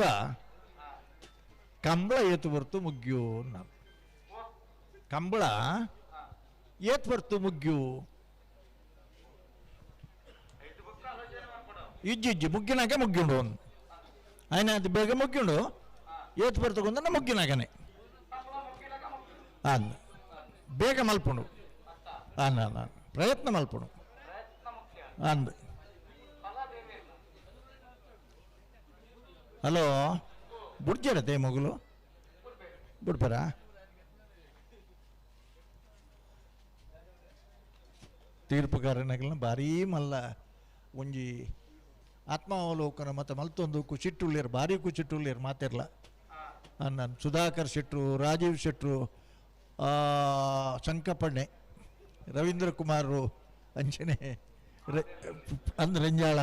ಕಂಬಳ ಏತು ಬರ್ತು ಮುಗ್ಯು ಕಂಬಳ ಏತು ಬರ್ತು ಮುಗ್ಯು ಇಜ್ಜಿ ಇಜ್ಜಿ ಮುಗ್ಗಿನಾಗ ಮುಗ್ಯುಂಡು ಒಂದು ಆಯ್ನ ಅದು ಬೇಗ ಮುಗ್ಯುಂಡು ಏತು ಬರ್ತಕೊಂಡ ಮುಗ್ಗಿನಾಗನೆ ಅನ್ನ ಬೇಗ ಮಲ್ಪುಂಡು ಅನ್ನ ಅನ್ನ ಪ್ರಯತ್ನ ಮಲ್ಪುಂಡು ಅಂದ. ಹಲೋ ಬುಡ್ಜರತೆ ಮಗುಲು ಬುಡ್ಪರ ತೀರ್ಪುಗಾರನಾಗಲ ಭಾರೀ ಮಲ್ಲ ಒಂಜಿ ಆತ್ಮಾವಲೋಕನ ಮತ್ತು ಮಲ್ತೊಂದು ಕುಚಿಟ್ಟುಳ್ಳೇರು ಭಾರಿ ಕುಚಿಟ್ಟುಳ್ಳೇರು ಮಾತಿರ್ಲ ನಾನು ಸುಧಾಕರ್ ಶೆಟ್ರು ರಾಜೀವ್ ಶೆಟ್ರು ಸಂಕಪಣ್ಣೆ ರವೀಂದ್ರ ಕುಮಾರರು ಅಂಚನೆ ಅಂದ್ರೆ ರಂಜಾಳ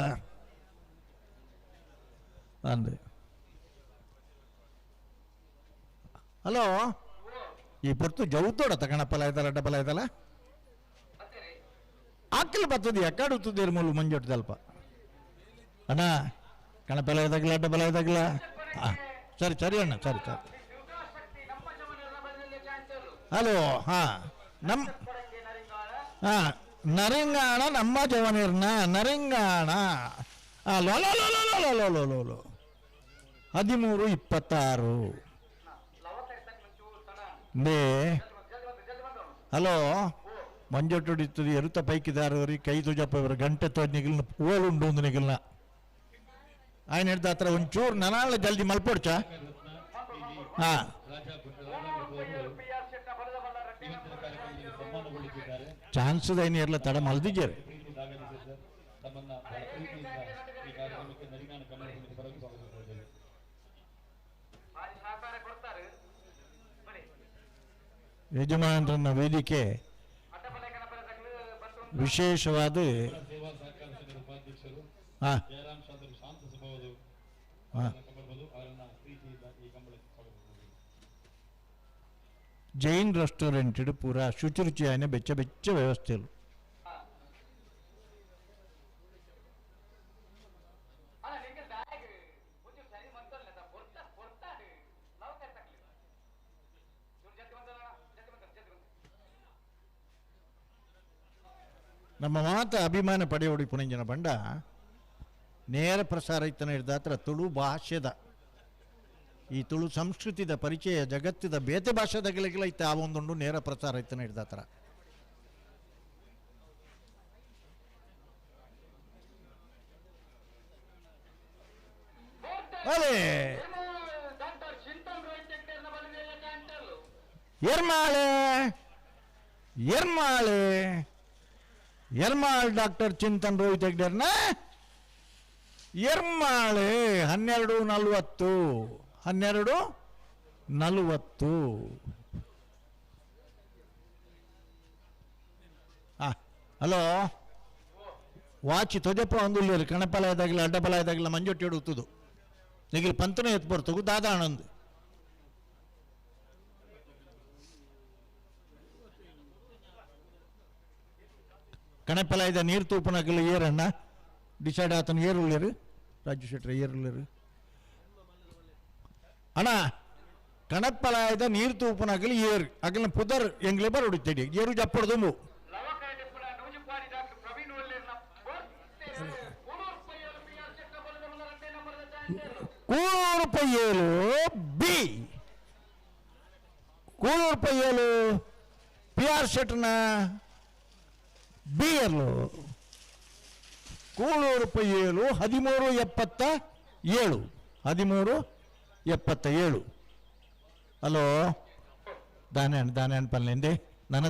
ಅಂದ್ರೆ. ಹಲೋ ಈ ಪೊರ್ತು ಜೌತೋಡ ತಗಣಪ್ಪಲ ಆಯ್ತಲ್ಲ ಡಬ್ಬಲ ಆಯ್ತಲ್ಲ ಆಕಲ್ ಬರ್ತದೆ ಎಕ್ಕಾಡು ಉತ್ತದೇರು ಮೂಲು ಮಂಜೊಟ್ಟು ಅಲ್ಪ ಅಣ್ಣ ಕಣಪಲ ಇದಾಗಲ ಡಬ್ಬಲ ಇದಾಗಲ. ಸರಿ ಸರಿ ಅಣ್ಣ ಸರಿ ಸರಿ. ಹಲೋ ಹಾಂ ನಮ್ಮ ಹಾಂ ನರಿಂಗಾಣ ನಮ್ಮ ಜವನಿರ್ನ ನರಿಂಗಾಣ low low low low low low low low 13:26 ನೇ. ಹಲೋ ಮಂಜೊಟ್ಟು ಎರುತ ಪೈಕಿದಾರವರಿ ಕೈ ತುಜಪ್ಪ ಇವರು ಗಂಟೆ ತೋ ನಿಗಲ್ನ ಓಲುಂಡು ಒಂದು ನಿಗಲ್ನ ఆయన ಹಿಡ್ದ ಹತ್ರ ಒಂಚೂರು ನನಾಳ ಜಲ್ದಿ ಮಲ್ಪೊಡ್ಚ. ಹಾಂ ಚಾನ್ಸ್ ದೈನ ಇರಲ್ಲ ತಡ ಮಲ್ದಿದ್ದಾರೆ. ಯಜಮಾನರನ್ನ ವೇದಿಕೆ ವಿಶೇಷವಾದ ಸೇವಾ ಸಹಕಾರ ಸಂಘದ ಉಪಾಧ್ಯಕ್ಷರು ಹಾ. ಜಯರಾಮ್ ಶಾಂತರು ಶಾಂತ ಸ್ವಭಾವದ ಹಾ. ಕಂಬಳಬಹುದು ಅವರನ್ನ ಪ್ರೀತಿಯಿಂದ ಈ ಕಂಬಳಕ್ಕೆ ಸ್ವಾಗತಿಸುತ್ತೇವೆ. ಜೈನ್ ರೆಸ್ಟೋರೆಂಟ್ ಪೂರ ಶುಚಿ ರುಚಿಯಾನ ಬೆಚ್ಚ ಬೆಚ್ಚ ವ್ಯವಸ್ಥೆಲು. ನಮ್ಮ ಮಾತ ಅಭಿಮಾನ ಪಡೆಯೋಡಿ ಪುನಂಜನ ಬಂಡ ನೇರ ಪ್ರಸಾರ ಇತ್ತನ ಹಿಡ್ದಾತ್ರ ತುಳು ಭಾಷೆದ ಈ ತುಳು ಸಂಸ್ಕೃತಿದ ಪರಿಚಯ ಜಗತ್ತಿದ ಬೇತೆ ಭಾಷೆದಾಗಲಿಗೆಲ್ಲ ಇತ್ತ ಆ ಒಂದುಂಡು ನೇರ ಪ್ರಸಾರ ಇತ್ತನ ಹಿಡ್ದಾತ್ರ. ಅದೇ ಎರ್ಮಾಳೆ ಎರ್ಮಾಳೆ ಎರ್ಮಾಳ್ ಡಾಕ್ಟರ್ ಚಿಂತನ್ ರೋಹಿತ್ ಹೆಗ್ಡೆರ್ನ ಎರ್ಮಾಳೆ 12:40 12:40. ಹಲೋ ವಾಚಿ ತೊಜಪ್ಪ ಒಂದುಲ್ಲೇರು ಕಣಪಲ ಇದಾಗಲ ಅಡ್ಡಪಲ ಇದಾಗಲ ಮಂಜೊಟ್ಟಿ ಹುಡುಕ್ತದು ನಿಗಿಲ್ ಪಂತನೇ ಎತ್ತು ಬರ್ತಗು ದಾದಾ ಆನಂದ್. ಕಣಪಲ ಇದ್ದ ನೀರು ತೂಪನಗಲು ಏರಣ್ಣ ಡಿಸೈಡ್ ಆತನ ಏರುಳ್ಳೇರು ರಾಜು ಶೆಟ್ರ ಏರುಳ್ಳೇರು ಅಣ್ಣ ಕಣಪ್ಪಲಾಯದ ನೀರು ತೂಪನಗಲು ಏರು ಅಗಲಿನ ಪುದರ್ ಎಂಗ್ಲೆ ಬರ ಹೊಡಿತೇಡಿ ಏರು ಜಪ್ಪಡ್ದುಂಬು. ಕೂಳೂರು ಪಯ್ಯೇಲು ಬಿ ಕೂಳೂರು ಪಯ್ಯೇಲು ಪಿ ಆರ್ ಶೆಟ್ನ ಬಿ ಎಲ್ಲು ಕೂಳೂರು ಪಯ್ಯೇಲು 13:77 13:77. ಹಲೋ ದಾನೆ ದಾನೆ ಪಲ್ಲೆಂದೆ ನನ್ನ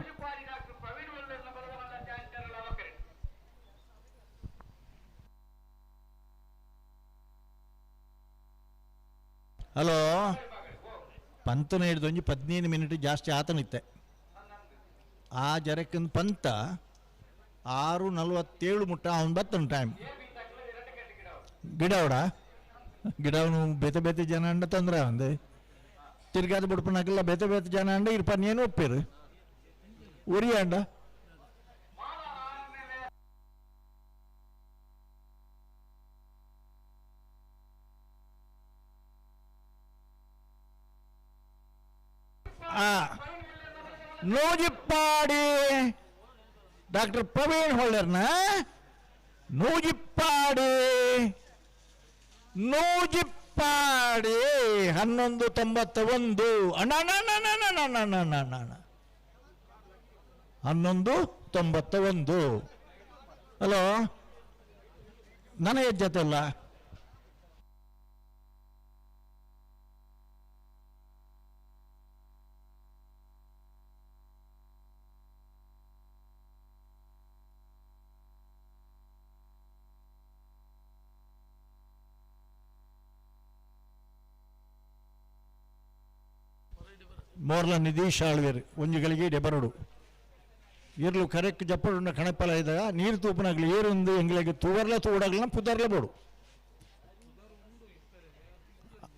ಹಲೋ ಪಂತನ ಹಿಡ್ದು ಒಂಜಿ 15 ಮಿನಿಟ್ ಜಾಸ್ತಿ ಆತನಿತ್ತೆ ಆ ಜರಕ್ಕಂದು ಪಂತ 6:47 ಮುಟ್ಟ ಅವನು ಬತ್ತನ ಟೈಮ್ ಗಿಡವಡ ಗಿಡವನು ಬೇತೆ ಬೇತೆ ಜನ ಅಂಡ ತೊಂದರೆ ಒಂದು ತಿರ್ಗಾದ ಬುಡ್ಪನಾಕಲ್ಲ ಬೇತೆ ಬೇತೆ ಜನ ಅಂಡ ಇರ್ಪ ಏನು ಒಪ್ಪಿರು ಉರಿ ಅಂಡ ನೂಜಿಪ್ಪಾಡಿ ಡಾಕ್ಟರ್ ಪ್ರವೀಣ್ ಹೊಳ್ಳರ್ನ ನೂಜಿಪ್ಪಾಡಿ ನೂಜಿಪ್ಪಾಡಿ 11:91 ಅಣ್ಣ ಅಣ್ಣ ಅಣ್ಣ ಅಣ್ಣ ಅಣ್ಣ ಅಣ್ಣ ಅಣ್ಣ ಅಣ್ಣ ಅಣ್ಣ 11:91. ಹಲೋ ನನಗೆ ಜೊತೆ ಅಲ್ಲ ಮೋರ್ಲ ನಿಧೀಶ್ ಆಳ್ವೇರು ಒಂಜಿ ಗಳಿಗೆ ಡೆಬರಡು ಇರ್ಲು ಕರೆಕ್ಟ್ ಜಪ್ಪಡುಂಡ ಕಣಪಲ ಇದ್ದಾಗ ನೀರು ತೂಪನಾಗ್ಲಿ ಏರೊಂದು ಎಂಗ್ಲೆಗೆ ತೂವರ್ಲ ತೂಡಾಗ್ಲ ಪುದರ್ಲ ಬೋಡು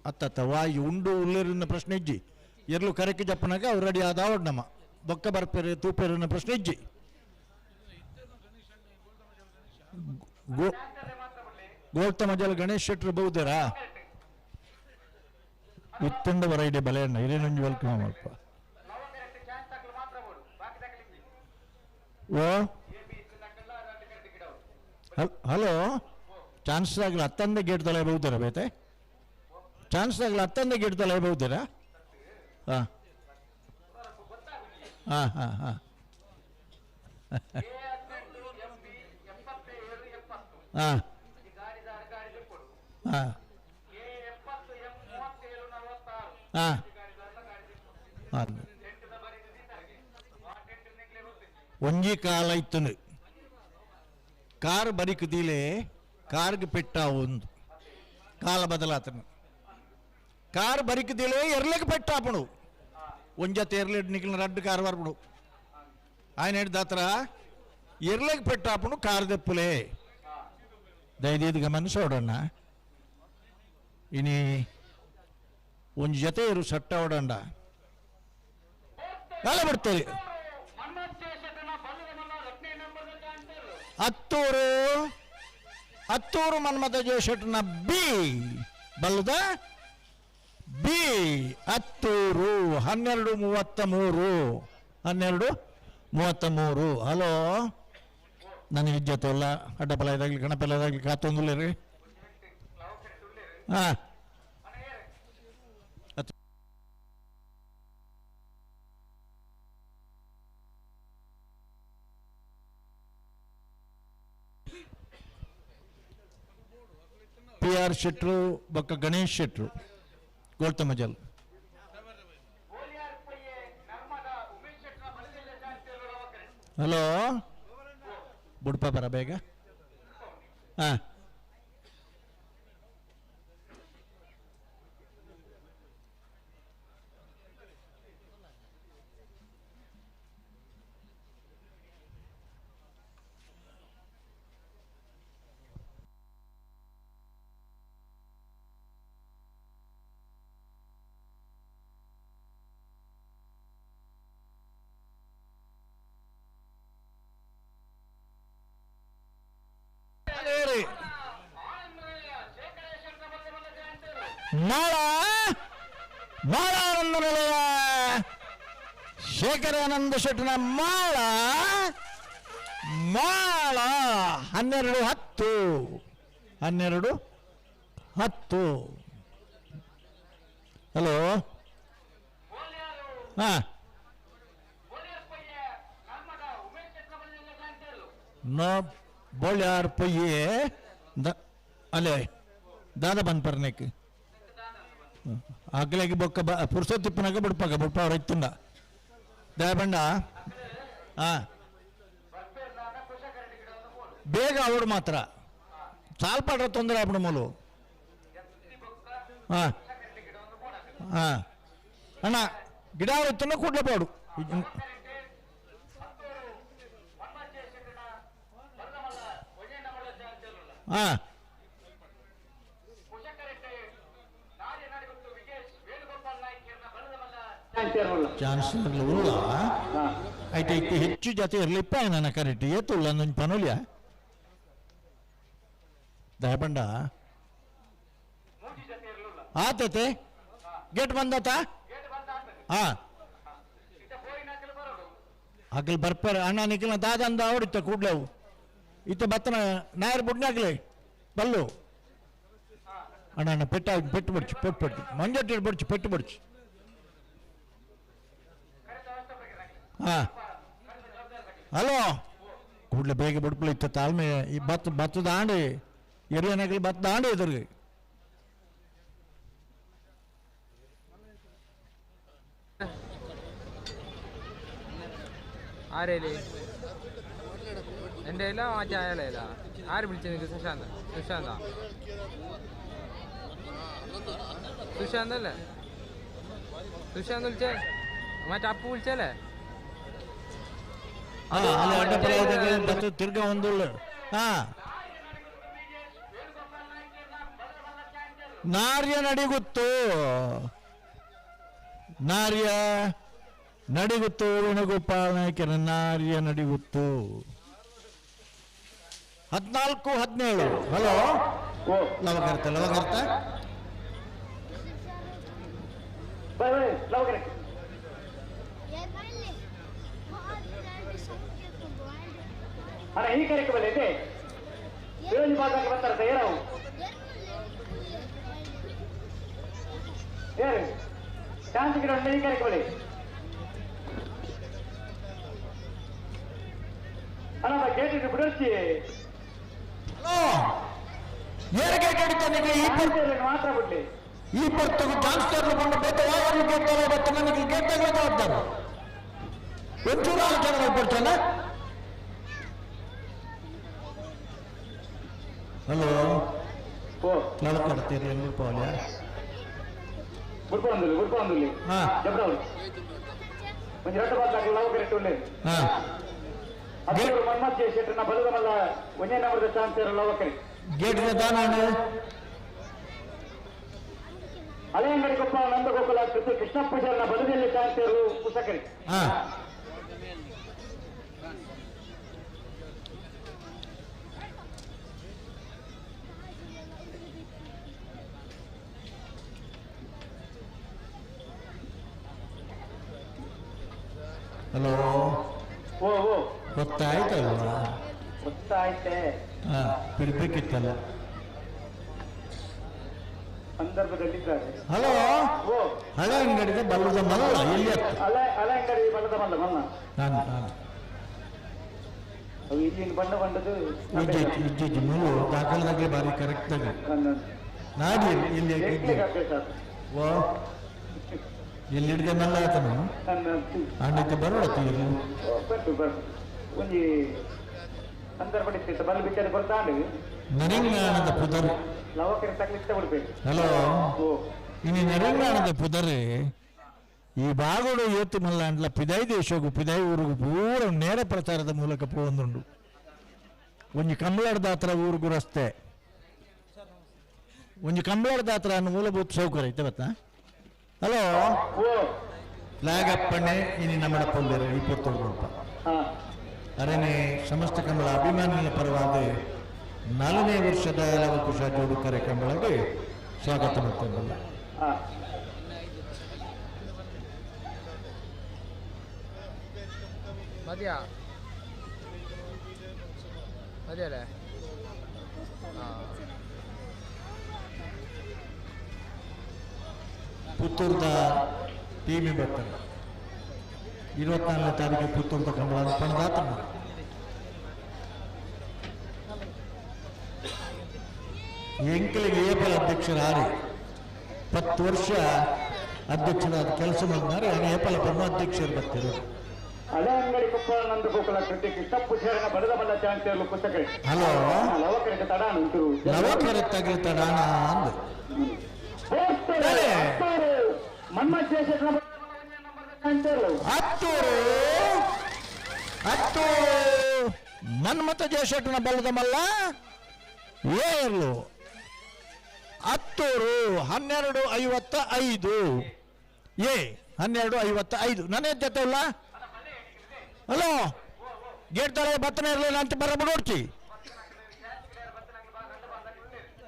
ಅತ್ತತ್ತ ವಾಯು ಉಂಡು ಉಳ್ಳೇರಿನ ಪ್ರಶ್ನೆ ಇಜ್ಜಿ ಎರ್ಲು ಕರೆಕ್ಟ್ ಜಪ್ಪನಾಗ ಅವ್ರು ರೆಡಿ ಆದ ನಮ್ಮ ಬೊಕ್ಕ ಬರ್ಪೇರು ತೂಪೇರಿನ ಪ್ರಶ್ನೆ ಇಜ್ಜಿ ಗೋಲ್ತ ಮಜಲ್ ಗಣೇಶ್ ಶೆಟ್ರು ಬಹುದೇರಾ ಇತ್ತಂಡ ವರೈಡೆ ಬಲೆಯಣ್ಣ ಇರೇನೊಂಜಿ welcome ಅಲ್ಪ ಓ ಹಲೋ ಚಾನ್ಸ್ ಆಗಲ್ಲ ಹತ್ತಂದ ಗೇಟ್ ತಲೆ ಬಹುದಿರ ಬೇತೆ ಚಾನ್ಸ್ ಆಗಲ್ಲ ಹತ್ತಂದ ಗೇಟ್ ತಲೆ ಬಹುದಿರ ಹಾಂ ಹಾಂ ಹಾಂ ಹಾಂ ಹಾಂ ಹಾಂ ಹಾಂ ಹಾಂ ಒಂಜಿ ಕಾಲ ಇತ್ತನು ಕಾರ್ ಬರಿಕುದೀಲೆ ಕಾರ್ಗ್ ಪೆಟ್ಟ ಒಂದು ಕಾಲ ಬದಲಾತನು ಕಾರ್ ಬರಿಕುದೀಲೆ ಎರ್ಲಕ್ಕೆ ಪೆಟ್ಟಾಪಣು ಒಂಜ ತೇರ್ಲೆಡ್ ನಿಕ್ಲಿನ ರಡ್ಡು ಕಾರ್ ಬರ್ಬಿಡು ఆయన ದಾತ್ರ ಎರ್ಲೆಗ್ ಪೆಟ್ಟಾಪುಂಡು ಕಾರ್ ದೆಪ್ಪುಲೆ ದಯದೀದ್ ಗಮನಿಸೋಡಣ್ಣ ಇನಿ ಒಂಜಿ ಜೊತೆ ಇರು ಸಟ್ಟ ಓಡಂಡ ಅಲ್ಲ ಬಿಡ್ತೀರಿ Hattur Hattur Manmatha ಜೋಶೆಟ್ನ B ಬಲ್ಲದ B Hattur 12:33 12:33. Hello ನನಗೆ ಇಜ್ಜತ್ತು ಅಲ್ಲ ಅಡ್ಡಪಲ ಇದಾಗಲಿ ಗಣಪಲ ಇದಾಗಲಿ ಕಾತೊಂದಿಲ್ಲ ರೀ. ಹಾಂ ಪಿ ಆರ್ ಶೆಟ್ರು ಬೊಕ್ಕ ಗಣೇಶ್ ಶೆಟ್ರು ಗೋಳ್ತಮಜಲ್. ಹಲೋ ಬುಡ್ಪ ಬರ ಬೇಗ. ಹಾಂ ಮಾಳಾನಂದ ನಿಲಯ ಶೇಖರಾನಂದ ಶೆಟ್ಟನ ಮಾಳ ಮಾಳ 12:10 12:10. ಹಲೋ ಹಾ ನೋ ಬೋಳ್ಯಾರ್ ಪೊಯ್ಯೆ ಅಲ್ಲೇ ದಾದ ಬಂದ್ ಪರ್ನೇಕ್ ಅಗ್ಲೆಗೆ ಬೊಕ್ಕ ಬ ಪುರ್ಸೊತ್ತಿಪ್ಪನಾಗ ಬುಡ್ಪಾಗ ಬುಡ್ಪ ಅವ್ರ ಇತ್ತುಂಡ ದಯಬಂಡ. ಹಾಂ ಬೇಗ ಅವಡು ಮಾತ್ರ ಸಾಲ್ಪಾಡ್ರ ತೊಂದರೆ ಆಗ್ಬಿಡು ಮೂಲು. ಹಾಂ ಹಾಂ ಅಣ್ಣ ಗಿಡ ಇತ್ತುಂಡ ಕೂಡ್ಲೆ ಬೋಡು. ಹಾಂ ಚಾನ್ಸ್ ಉಲ್ಲ ಐತೆ ಇತ್ತೆ ಹೆಚ್ಚು ಜಾತಿ ಇರ್ಲಿಪ್ಪ ನನ್ನ ಕರೆಕ್ಟ್ ಏತುಲ್ಲ ನನ್ನ ಪನುಲ್ಯ ದಯಬಂಡ ಆತತೆ ಗೇಟ್ ಬಂದತ. ಹಾ ಅಗಲ್ ಬರ್ಪಾರ ಅಣ್ಣ ನಿಖಿಲ ದಾದ ಅಂದ ಅವಡಿತ್ತ ಕೂಡ್ಲವು ಇತ್ತ ಬತ್ತನ ನಾಯರ್ ಬುಡ್ನಾಗ್ಲೆ ಬಲ್ಲು ಅಣ್ಣ ಅಣ್ಣ ಪೆಟ್ಟ ಪೆಟ್ಟು ಬಡ್ಚು ಪೆಟ್ಟು ಬಡ್ಚು ಮಂಜಟ್ಟು ಬಡ್ಚು ಪೆಟ್ಟು ಬಡ್ಚು. ಹಾಂ ಹಲೋ ಕೂಡಲೇ ಬೇಗ ಬಡ್ಪುಲ ಇತ್ತ ತಾಳ್ಮೆ ಈ ಭತ್ತ ಭತ್ತದ ಆಂಡಿ ಎರಿಯನಗಲಿ ಭತ್ತದ ಆಂಡಿ ಎದುರಿಗೆ ആരേലി എൻ്റെ കയ്യിലോ മറ്റേ അയാളെ ആര് വിളിച്ചത് നിനക്ക്? സുശാന്ത് സുശാന്താ സുശാന്ത് അല്ലേ? സുശാന്ത് വിളിച്ചേ മറ്റേ അപ്പു വിളിച്ചല്ലേ? ತಿರ್ಗಾ ಒಂದುಳ್ಳು. ಹಾ ನಾರ್ಯ ನಡಿಗುತ್ತು ನಾರ್ಯ ನಡಿಗುತ್ತು ವೇಣುಗೋಪಾಲ ನಾಯಕರ ನಾರ್ಯ ನಡಿಗುತ್ತು 14-17. ಹಲೋ ಲವಕರ್ತ ಲವಕರ್ತ ಅಣ್ಣ ಈ ಕಾರ್ಯಕ್ರಮದಲ್ಲಿ ಇದೆ ಶಿವಾಜಿ ಬಾಜಾರ್ಗೆ ಬರ್ತಾರೆ ತಯಾರವು ಯಾರು ಡ್ಯಾನ್ಸ್ ಗಿಡ ಈ ಕಾರ್ಯಕ್ರಮದಲ್ಲಿ ಅಣ್ಣ ಗೇಟ್ ಬಿಡರ್ಚಿ. ಹಲೋ ಏರು ಗೇಟ್ ಅಡಿತಾನೆ ಮಾತ್ರ ಬಿಡ್ಲಿ ಈ ಪರ್ತಗು ಚಾನ್ಸ್ಲರ್ ಬಂದು ಬೇತ ವಾಯರ್ಲು ಗೇಟ್ ತಲೆ ಬತ್ತ ನನಗೆ ಗೇಟ್ ತಗೋ ಜವಾಬ್ದಾರ ಒಂಚೂರು ಆಲೋಚನೆ ಮಾಡ್ಬಿಡ್ತಾನೆ. ಹಲೋ ಲವಕರ್ತೀರಿ ಪೋಲ್ಯ ಗುಡ್ಪೊಂದುಲಿ ಗುಡ್ಪೊಂದುಲಿ ಹಾಂ ಜಬ್ರವ್ರು. ಒಂಜಿ ರಡ್ಡ್ ಬಾಲ್ ಲವಕರಿ ಉಲ್ಲೇರು. ಅತ್ತೂರು ಮನ್ಮತ್ ಶೆಟ್ಟರ್ನ ಬಲದ ಮಲ್ಲ ಒಂಜೇ ನಂಬರ್ದ ಚಾನ್ಸರ್ ಲವಕರಿ. ಗೇಟ್ ದಾನ ಹಳೆಯಂಗಡಿ ಕೊಪ್ಪ ನಂದಗೋಕುಲ ಕೃತಿ ಕೃಷ್ಣ ಪೂಜಾರನ ಬಲದಲ್ಲಿ ಚಾನ್ಸರ್ ಕುಸಕರಿ. ಹಲೋ, ಓ ಓ ಗೊತ್ತಾಯ್ತಲ್ವಾ? ಗೊತ್ತಾಯ್ತೆ. ಬಿಡ್ಬೇಕಿತ್ತಲ್ಲ ಸಂದರ್ಭದಲ್ಲಿದ್ದಾರೆ. ಹಲೋ, ಓ ಹಳೆ ಅಂಗಡಿಗೆ ಬಲ್ಲದ ಮಲ್ಲ ಎಲ್ಲಿ? ಹಳೆ ಹಳೆ ಅಂಗಡಿ ಬಲ್ಲದ ಮಲ್ಲ ಮಲ್ಲ. ನಾನು ನಾನು ಅವು ಇಲ್ಲಿನ ಬಣ್ಣ ಬಣ್ಣದು. ಇಜ್ಜಿ ಮೂಲು ದಾಖಲಾಗೆ ಬಾರಿ ಕರೆಕ್ಟ್ ಆಗಿ ನಾಡಿ ಇಲ್ಲಿ. ಓ ಎಲ್ಲಿ ಹಿಡಿದೆ ಮಲ್ಲ ಆತನು ಅಂಡಕ್ಕೆ ಬರೋಣ ತೀರು. ಬರ್ತು ಬರ್ತು ಒಂಜಿ ಸಂದರ್ಭ ಇತ್ತು ಬಲ್ಲ ಬಿಚ್ಚಲು ಬರ್ತಾಂಡು. ನರಿಂಗಾಣದ ಪುದರ್ ಲವಕರಿ ತಗ್ಲಿಕ್ಕೆ ಬಿಡ್ಬೇಕು. ಹಲೋ, ಇನ್ನು ನರಿಂಗಾಣದ ಪುದರ್ ಈ ಬಾಗೋಡು ಏತು ಮಲ್ಲ ಅಂಡ್ಲ ಪಿದೈ ದೇಶಗು ಪಿದೈ ಊರುಗು ಪೂರ ನೇರ ಪ್ರಚಾರದ ಮೂಲಕ ಪೋವೊಂದುಂಡು. ಒಂಜಿ ಕಂಬಳದ ಹತ್ರ ಊರುಗು ರಸ್ತೆ, ಒಂಜಿ ಕಂಬಳದ ಹತ್ರ ಮೂಲಭೂತ ಸೌಕರ್ಯ ಐತೆ ಬತ್ತಾ. ಹಲೋ, ಫ್ಲಾಗ್ ಅಪ್ಪಣೆ ಇನಿ ನಮ್ಮಡ ಪೊಲ್ಲೇರು ಈ ಪೊತ್ತೊಡು ಅರೇನೆ ಸಮಸ್ತ ಕಂಬಳ ಅಭಿಮಾನಿಗಳ ಪರವಾದ 4ನೇ ವರ್ಷದ ಲವಕುಶ ಜೋಡು ಕಾರ್ಯಕ್ರಮಗಳಿಗೆ ಸ್ವಾಗತ ಮಾಡ್ತೇನೆ. മതിയാ മതിയല്ലേ? ಪುತ್ತೂರ್ದ ಟೀಮಿ ಬರ್ತಾರೆ 24ನೇ ತಾರೀಕು ಪುತ್ತೂರ್ದ ಕಂಬಳ ಪಣದಾತ. ಎಂಕಲಿಗೆ ಏಪಲ್ ಅಧ್ಯಕ್ಷರಾರಿ 10 ವರ್ಷ ಅಧ್ಯಕ್ಷರಾದ ಕೆಲಸ ಮಾಡಿದ್ದಾರೆ. ಏಪಲ ಪರಮ ಅಧ್ಯಕ್ಷರು ಬರ್ತಿರು. ಹಳೆ ಅಂಗಡಿ ಕೊಪ್ಪ ನಂದಗೋಕುಲ ಕೃತಿ ಕೃಷ್ಣ ಪೂಜಾರನ ಬಡದ ಮಲ್ಲ ಚಾನ್ಸರ್ ಕುಸಕರಿ. ಹಲೋ, ಲವಕರಿ ತಡಾಣ ಉಂಟು. ಲವಕರಿ ತಗಲಿ ತಡಾಣ ಅಂದು ಹತ್ತೂರು ಹತ್ತೂರು ಮನ್ಮಥ ಜಯಶೆಟ್ಟನ ಬಲ್ಲದ ಮಲ್ಲ ಏರ್ಲು ಹತ್ತೂರು 12:55 ಎ 12:55. ನನ್ನ ಜೊತೆ ಇಲ್ಲ. ಹಲೋ, ಗೇಟ್ ತರ ಬತ್ತನೇ ಇರಲಿಲ್ಲ ಅಂತ ಬರಬ ನೋಡ್ತಿ.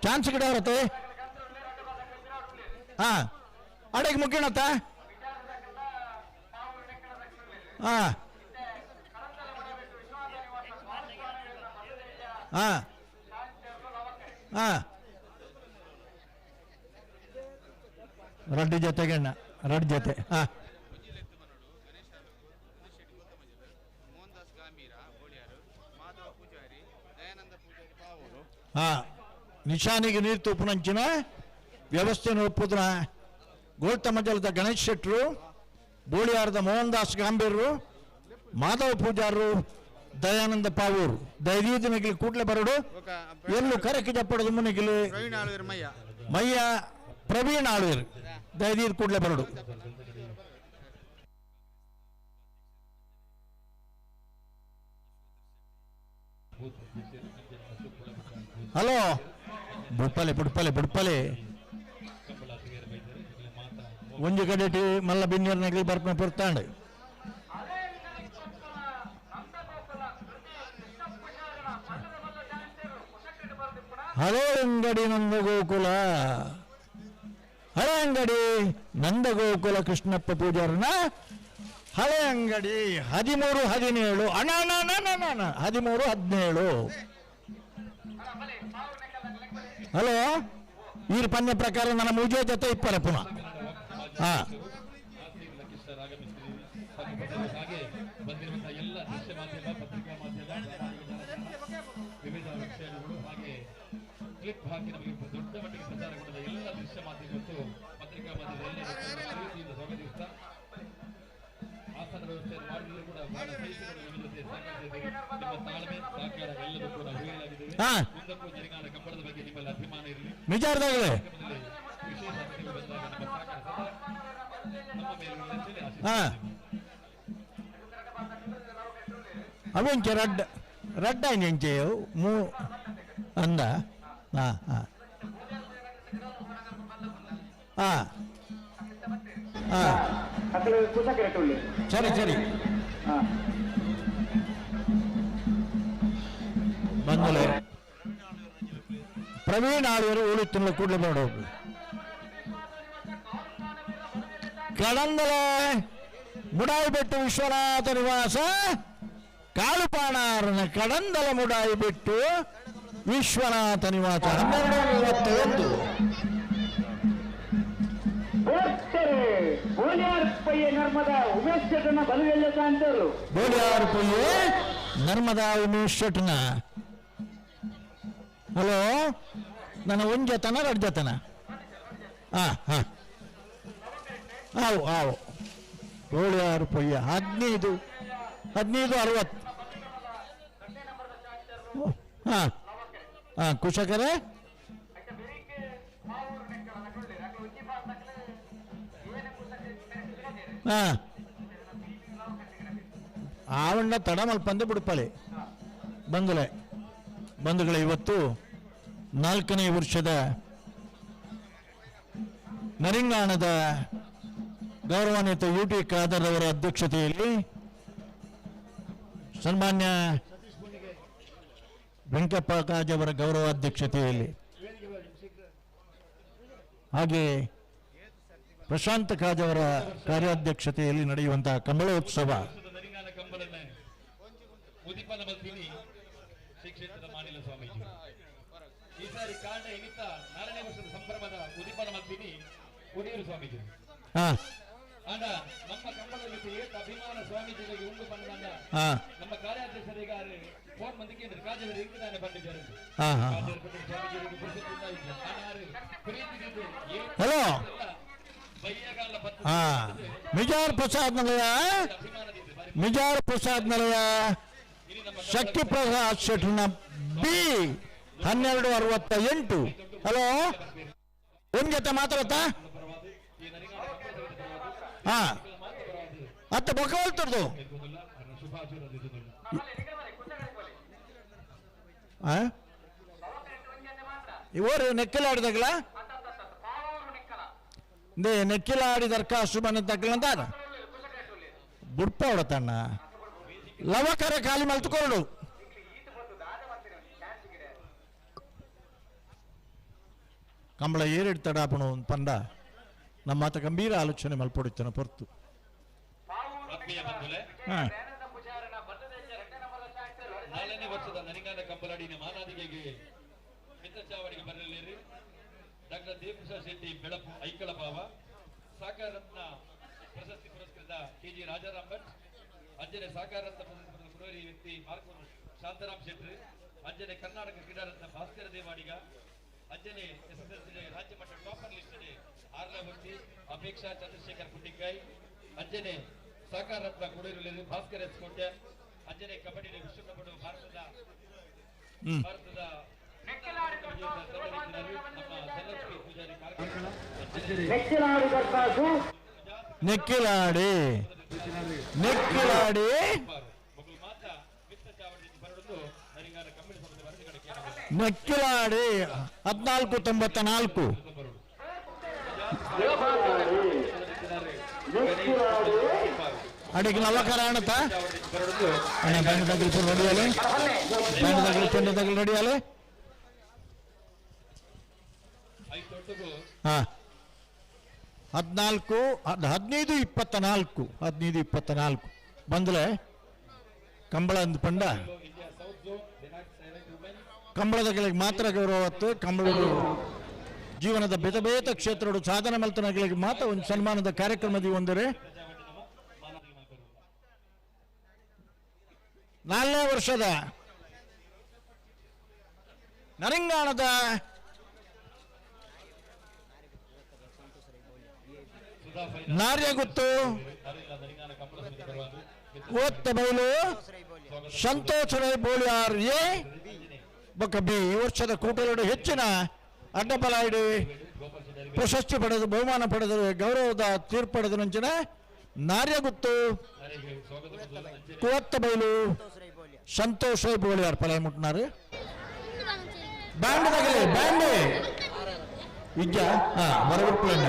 ಚಾನ್ಸ್ ಗಿಡ ಬರುತ್ತೆ. ಹಾ, ಅಡೆಗೆ ಮುಗಿಣತ್ತ. ಹಾ ಹಾ ಹಾ ರಡ್ಡು ಜೊತೆಗಣ್ಣ, ರಡ್ಡು ಜೊತೆ. ಹಾ, ಹಾ ನಿಶಾನಿಗೆ ನೀರು ತೂಪುನಂಚಿನ ವ್ಯವಸ್ಥೆಯನ್ನು ಒಪ್ಪುದ್ರ ಗೋಲ್ತಮಜಲದ ಗಣೇಶ್ ಶೆಟ್ಟರು, ಬೋಳಿಯಾರದ ಮೋಹನ್ ದಾಸ್ ಗಾಂಭೀರರು, ಮಾಧವ ಪೂಜಾರರು, ದಯಾನಂದ ಪಾವೂರು ದೈದೀದಿನಗಿಲಿ ಕೂಡ್ಲೆ ಬರಡು ಎಲ್ಲೂ ಕರಕ್ಕೆ ಜಪ್ಪಡದು ಮುನಿಗಿಲಿ ಮಯ್ಯ ಪ್ರವೀಣ್ ಆಳ್ವೀರ್ ದಯದೀರ್ ಕೂಡ್ಲೆ ಬರಡು. ಹಲೋ, ಬುಡ್ಪಲೆ ಬುಡ್ಪಲೆ ಬುಡ್ಪಲೆ ಒಂಜಿ ಕಡೆಟಿ ಮಲ್ಲ ಬಿನ್ನೀರ್ನಗಲಿ ಬರ್ಪನ ಪೊರ್ತಾಂಡು. ಹಲೋ ಅಂಗಡಿ ನಂದಗೋಕುಲ, ಹಳೆ ಅಂಗಡಿ ನಂದಗೋಕುಲ ಕೃಷ್ಣಪ್ಪ ಪೂಜಾರನ ಹಳೆ ಅಂಗಡಿ 13 17 ಅಣ್ಣ ಅಣ್ಣ ಅಣ್ಣ ಅಣ್ಣ ಅಣ್ಣ 13 17. ಹಲೋ, ಈ ಪನ್ಯ ಪ್ರಕಾರ ನನ್ನ ಮೂಜೆ ಜೊತೆ ಇಪ್ಪರೆ ಪುನಃ. ಹಾ, ಹಾಗೆ ಬಂದಿರುವಂತಹ ಎಲ್ಲ ದೃಶ್ಯ ಮಾಧ್ಯಮ, ಪತ್ರಿಕಾ ಮಾಧ್ಯಮ, ವಿವಿಧ ವಿಷಯಗಳು ಹಾಗೆ ಕ್ಲಿಪ್ ಹಾಕಿ ನಮಗೆ ದೊಡ್ಡ ಮಟ್ಟಿಗೆ ಪ್ರಚಾರಗೊಂಡ ಎಲ್ಲ ದೃಶ್ಯ ಮಾಧ್ಯಮ ಮತ್ತು ಪತ್ರಿಕಾ ಮಾಧ್ಯಮದ ಎಲ್ಲ ಪ್ರೀತಿಯಿಂದ ಸ್ವಾಗತಿಸುತ್ತಾ ಆಸನ ವ್ಯವಸ್ಥೆಯನ್ನು ಮಾಡಿದ್ರು ಕೂಡ ಬಹಳ ಸಹಿಸಿಕೊಂಡು ನಮ್ಮ ಜೊತೆ ಸಹಕರಿಸಿದ್ದೀರಿ. ನಿಮ್ಮ ತಾಳ್ಮೆ, ಸಹಕಾರ ಎಲ್ಲದೂ ಕೂಡ ಹಿರಿಯರಾಗಿದ್ದೇವೆ. ಮುಂದಕ್ಕೂ ನರಿಗಾನ ಕಂಬಳದ ಬಗ್ಗೆ ನಿಮ್ಮಲ್ಲಿ ಅಭಿಮಾನ ಇರಲಿ. ನಿಜಾರ್ದಾಗಲೇ ವಿಶೇಷ ಅತಿಥಿಗಳು ಬಂದಾಗ ನಮ್ಮ ಸಹಕಾರ ಸದಾ ನಮ್ಮ ಮೇಲೆ ಇರಲಿ ಅಂತ ಹೇಳಿ ಆಶಿಸುತ್ತೇನೆ. ಅವೆಂಚೆ ರಡ್ಡ್ ರಡ್ಡ ಎಂಚೆ ಮೂ ಅಂದ ಹಾಂ ಹಾಂ ಹಾಂ ಹಾಂ ಸರಿ ಸರಿ ಬಂದಲೆ ಪ್ರವೀಣ್ ಆಳ್ವರು ಉಳಿತುಲ್ಲ ಕೂಡಲೇ ಮಾಡೋದು ಕಡಂದಲೆ ಮುಡಾಯಿಬೆಟ್ಟು ವಿಶ್ವನಾಥ ನಿವಾಸ ಕಾಳುಪಾಣಾರನ ಕಡಂದಲ ಮುಡಾಯಿಬೆಟ್ಟು ವಿಶ್ವನಾಥ ನಿವಾಸ 12:31. ನರ್ಮದಾ ಉಮೇಶ್ ಶೆಟ್ಟನ ಬಲವೆಲ್ಲ ಅಂತರು ಬೋಳಿಯಾರ್ ಪೊಯ್ಯೆ ನರ್ಮದಾ ಉಮೇಶ್ ಶೆಟ್ಟನ. ಹಲೋ, ನನ್ನ ಒಂಜತನ ರಡ್ಜತನ? ಹಾಂ ಹಾಂ ಆವು ಆವು. ಬೋಳಿಯಾರ್ ಪೊಯ್ಯ 15 15:60. ಹಾಂ ಹಾಂ ಕುಶಕರೇ ಹಾಂ ಆವಣ್ಣ ತಡ ಮಲ್ಪಂದೆ ಬಿಡುಪಾಳೆ. ಬಂಧುಗಳೇ ಬಂಧುಗಳೇ, ಇವತ್ತು 4ನೇ ವರ್ಷದ ನರಿಂಗಾಣದ ಗೌರವಾನ್ವಿತ ಯು ಟಿ ಖಾದರ್ ಅವರ ಅಧ್ಯಕ್ಷತೆಯಲ್ಲಿ ಸನ್ಮಾನ್ಯ ವೆಂಕಪ್ಪ ಕಾಜ್ ಅವರ ಗೌರವಾಧ್ಯಕ್ಷತೆಯಲ್ಲಿ ಹಾಗೆ ಪ್ರಶಾಂತ ಕಾಜ್ ಅವರ ಕಾರ್ಯಾಧ್ಯಕ್ಷತೆಯಲ್ಲಿ ನಡೆಯುವಂತಹ ಕಂಬಳೋತ್ಸವ ಶ್ರೀ ಕ್ಷೇತ್ರದ ಮಾನಿಲ ಸ್ವಾಮೀಜಿ ಈ ಸಾರಿ ಕಾಂಡ ಇನಿತ 4ನೇ ವರ್ಷದ ಸಂಭ್ರಮದ ಉದಿಪನ ಮಲ್ತೀನಿ ಉಡಿಯೂರು ಸ್ವಾಮೀಜಿ. ಆಂಡ ನಮ್ಮ ಕಂಬಳದಲ್ಲಿ ಏತ ಅಭಿಮಾನ ಸ್ವಾಮೀಜಿಗಳಿಗೆ ಉಂಡು ಬಂದ ನಮ್ಮ ಕಾರ್ಯಾಧ್ಯಕ್ಷರಿಗೆ ಫೋನ್ ಮಂದಿ ಕೇಂದ್ರ ಕಾಜವರು ಇಂಗಿದಾನೆ ಬಂದಿದ್ದಾರೆ. ಹಲೋ ಮಿಜಾರ್ ಪ್ರಸಾದ್ ನಲಯ, ಮಿಜಾರ್ ಪ್ರಸಾದ್ ನಲಯ ಶಕ್ತಿ ಪ್ರಸಾದ್ ಶೆಟ್ನ ಬಿ 12:68. ಹಲೋ, ಒಂದ್ ಜೊತೆ ಮಾತಾಡತ್ತಾ? ಹಾ ಅತ್ತ ಬೊಕ್ಕ ಹೇಳ್ತಿರ್ದು ಇವರು ನೆಕ್ಕಿಲಾಡಿದಾಗಲ ನೆಕ್ಕಿಲಾಡಿ ದರ್ಖಾಸ್ತು ಬಂದ ತಕ್ಕಲಂತ ಬುಡ್ಪ ಹೊಡತಣ್ಣ ಲವಕರ ಖಾಲಿ ಮಲ್ತುಕೊಂಡು ಕಂಬಳ ಏರಿಡ್ತಡಾಪಣ ಪಂಡ ನಮ್ಮ ಆತ ಗಂಭೀರ ಆಲೋಚನೆ ಮಲ್ಪೊಡಿತನ ಪೊರ್ತು. ನಾಲ್ಕನೇ ವರ್ಷದ ನರಿಂಗಾನ ಕಂಬಳಡಿನ ಮಾನಾದಿಗೆಗೆ ಮಿತ್ರಚಾವಡಿಗೆ ಬರಲಿರಿ ಡಾಕ್ಟರ್ ದೇವಪ್ರಸಾದ್ ಶೆಟ್ಟಿ ಬೆಳಪು ಐಕಳ ಭಾವ, ಸಾಕಾರ ರತ್ನ ಪ್ರಶಸ್ತಿ ಪುರಸ್ಕೃತ ಕೆ ಜಿ ರಾಜಾರಾಮ್ ಭಟ್, ಅಂಜನೆ ಸಾಕಾರ ರತ್ನ ಪ್ರಶಸ್ತಿ ಪಡೆದ ಕುಡೋರಿ ವ್ಯಕ್ತಿ ಮಾರ್ಕೂರು ಶಾಂತಾರಾಮ್ ಶೆಟ್ಟಿ, ಅಂಜನೆ ಕರ್ನಾಟಕ ಕ್ರೀಡಾರತ್ನ ಭಾಸ್ಕರ ದೇವಾಡಿಗ, ಅಂಜನೆ ಎಸ್ಎಸ್ಎಲ್ಸಿ ರಾಜ್ಯ ಮಟ್ಟ ಟಾಪರ್ ಲಿಸ್ಟ್ ಆರ್ಲವರ್ತಿ ಅಪೇಕ್ಷಾ ಚಂದ್ರಶೇಖರ್ ಪುಟ್ಟಿಕಾಯ್, ಅಂಜನೆ ಸಾಕಾರ ರತ್ನ ಕುಡೋರಿ ಭಾಸ್ಕರ್ ಎಸ್ ಕೋಟ್ಯಾನ್, ಅಂಜನೆ ಕಬಡ್ಡಿ ವಿಶ್ವ ಕಬಡ್ಡಿ ಭಾರತದ ನೆಕ್ಕಿಲಾಡಿ ನೆಕ್ಕಿಲಾಡಿ ನೆಕ್ಕಿಲಾಡಿ 14:94. ಅಡಿಗೆ ನವಕರ ಅಣತ ಅಣ್ಣ ಬ್ಯಾಂಡ್ ತಗಲು ರೆಡಿಯಾಲೆ, ಬ್ಯಾಂಡ್ ತಗಲು ಚೆಂಡು ತಗಲು ರೆಡಿಯಾಲೆ. ಹಾ 14 15:24 15:24 ಬಂದಲೆ ಕಂಬಳ ಅಂದ್ ಪಂಡ ಕಂಬಳದ ಕೆಳಗೆ ಮಾತ್ರ ಗೌರವತ್ತು. ಕಂಬಳಗಳು ಜೀವನದ ಬೇತ ಬೇತ ಕ್ಷೇತ್ರಗಳು ಸಾಧನೆ ಮಲ್ತನಗಳಿಗೆ ಮಾತ್ರ ಒಂದು ಸನ್ಮಾನದ ಕಾರ್ಯಕ್ರಮದ ಒಂದರೆ 4ನೇ ವರ್ಷದ ನರಿಂಗಾಣದ ನಾರ್ಯಗುತ್ತು ಕೋತ್ತಬೈಲು ಸಂತೋಷ್ ರೈ ಬೋಳಿಯಾರ್ ಎ ಬೊಕ್ಕ ಬಿ ಈ ವರ್ಷದ ಕೂಟಲೋಡು ಹೆಚ್ಚಿನ ಅಡ್ಡಬಲಾಯಿಡಿ ಪ್ರಶಸ್ತಿ ಪಡೆದು ಬಹುಮಾನ ಪಡೆದ ಗೌರವದ ತೀರ್ಪು ಪಡೆದ ನಂಚಿನ ನಾರ್ಯಗುತ್ತು ಕೋತ್ತಬೈಲು ಸಂತೋಷ್ ಬೋಳಿಯಾರ್ ಪಲಾಯಿ ಮುಟ್ನಾರು. ಬ್ಯಾಂಡ್ ತಗಲಿ ಬ್ಯಾಂಡ್ ಇಜ್ಜ ಹಾ ಬರಬಿಟ್ಪುಲಣ್ಣ.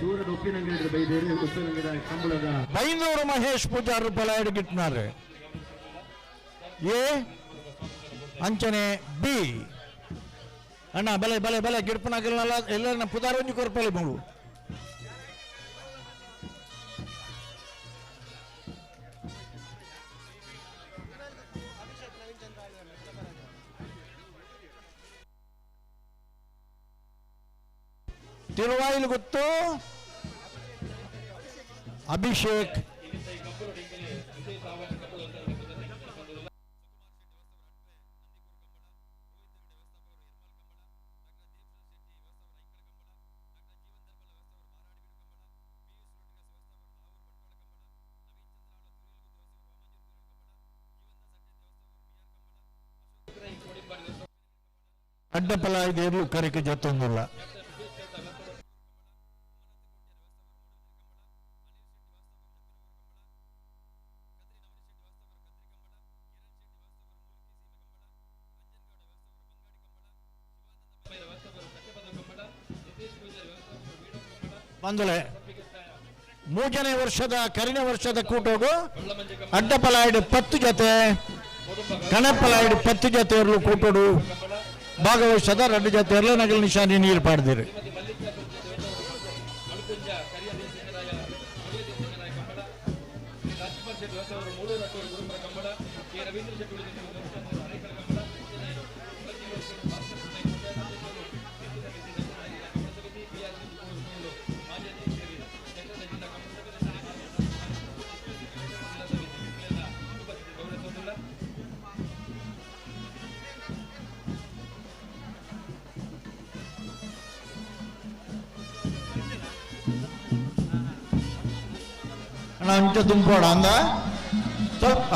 ದೂರದ ಉಪ್ಪಿನಂಗಡಿ ಬೈದೇರಿ ಉಪ್ಪಿನಂಗಡ ಕಂಬಳದ ಬೈಂದೂರು ಮಹೇಶ್ ಪೂಜಾರು ಪಲಾಯಡ್ ಗಿಟ್ನಾರು. ಎ ಅಂಚನೆ ಬಿ ಅಣ್ಣ ಬಲೆ ಬಲೆ ಬಲೆ ಗಿಡ್ಪನಾಗಲ್ಲ ಎಲ್ಲ ಪುದಾರೊಂಜಿ ಕೊರ್ಪಲೆ ಮೂಳು. ತಿರುವಾಯಿಲು ಗೊತ್ತು ಅಭಿಷೇಕ್ ಅಡ್ಡಪಲ ಇದೇರ್ಲು ಕರಿಕೆ ಜೊತ್ತೊಂದಿಲ್ಲ. ಬಂದಲೆ ಮೂರನೇ ವರ್ಷದ ಕರಿನ ವರ್ಷದ ಕೂಟೋಗು ಅಡ್ಡಪಲಾಯ್ಡು 10 ಜೊತೆ ಕಣಪಲಾಯ್ಡು 10 ಜೊತೆ ಇರಲು ಕೂಟೋಡು ಭಾಗವಹಿಸದ 2 ಜೊತೆ ಇರಲು ನಗಲು ನಿಶಾನಿ ನೀರು ಪಾಡ್ದಿರಿ. ಅಂಚ ತುಂಬೋಡ ಅಂದ ಸ್ವಲ್ಪ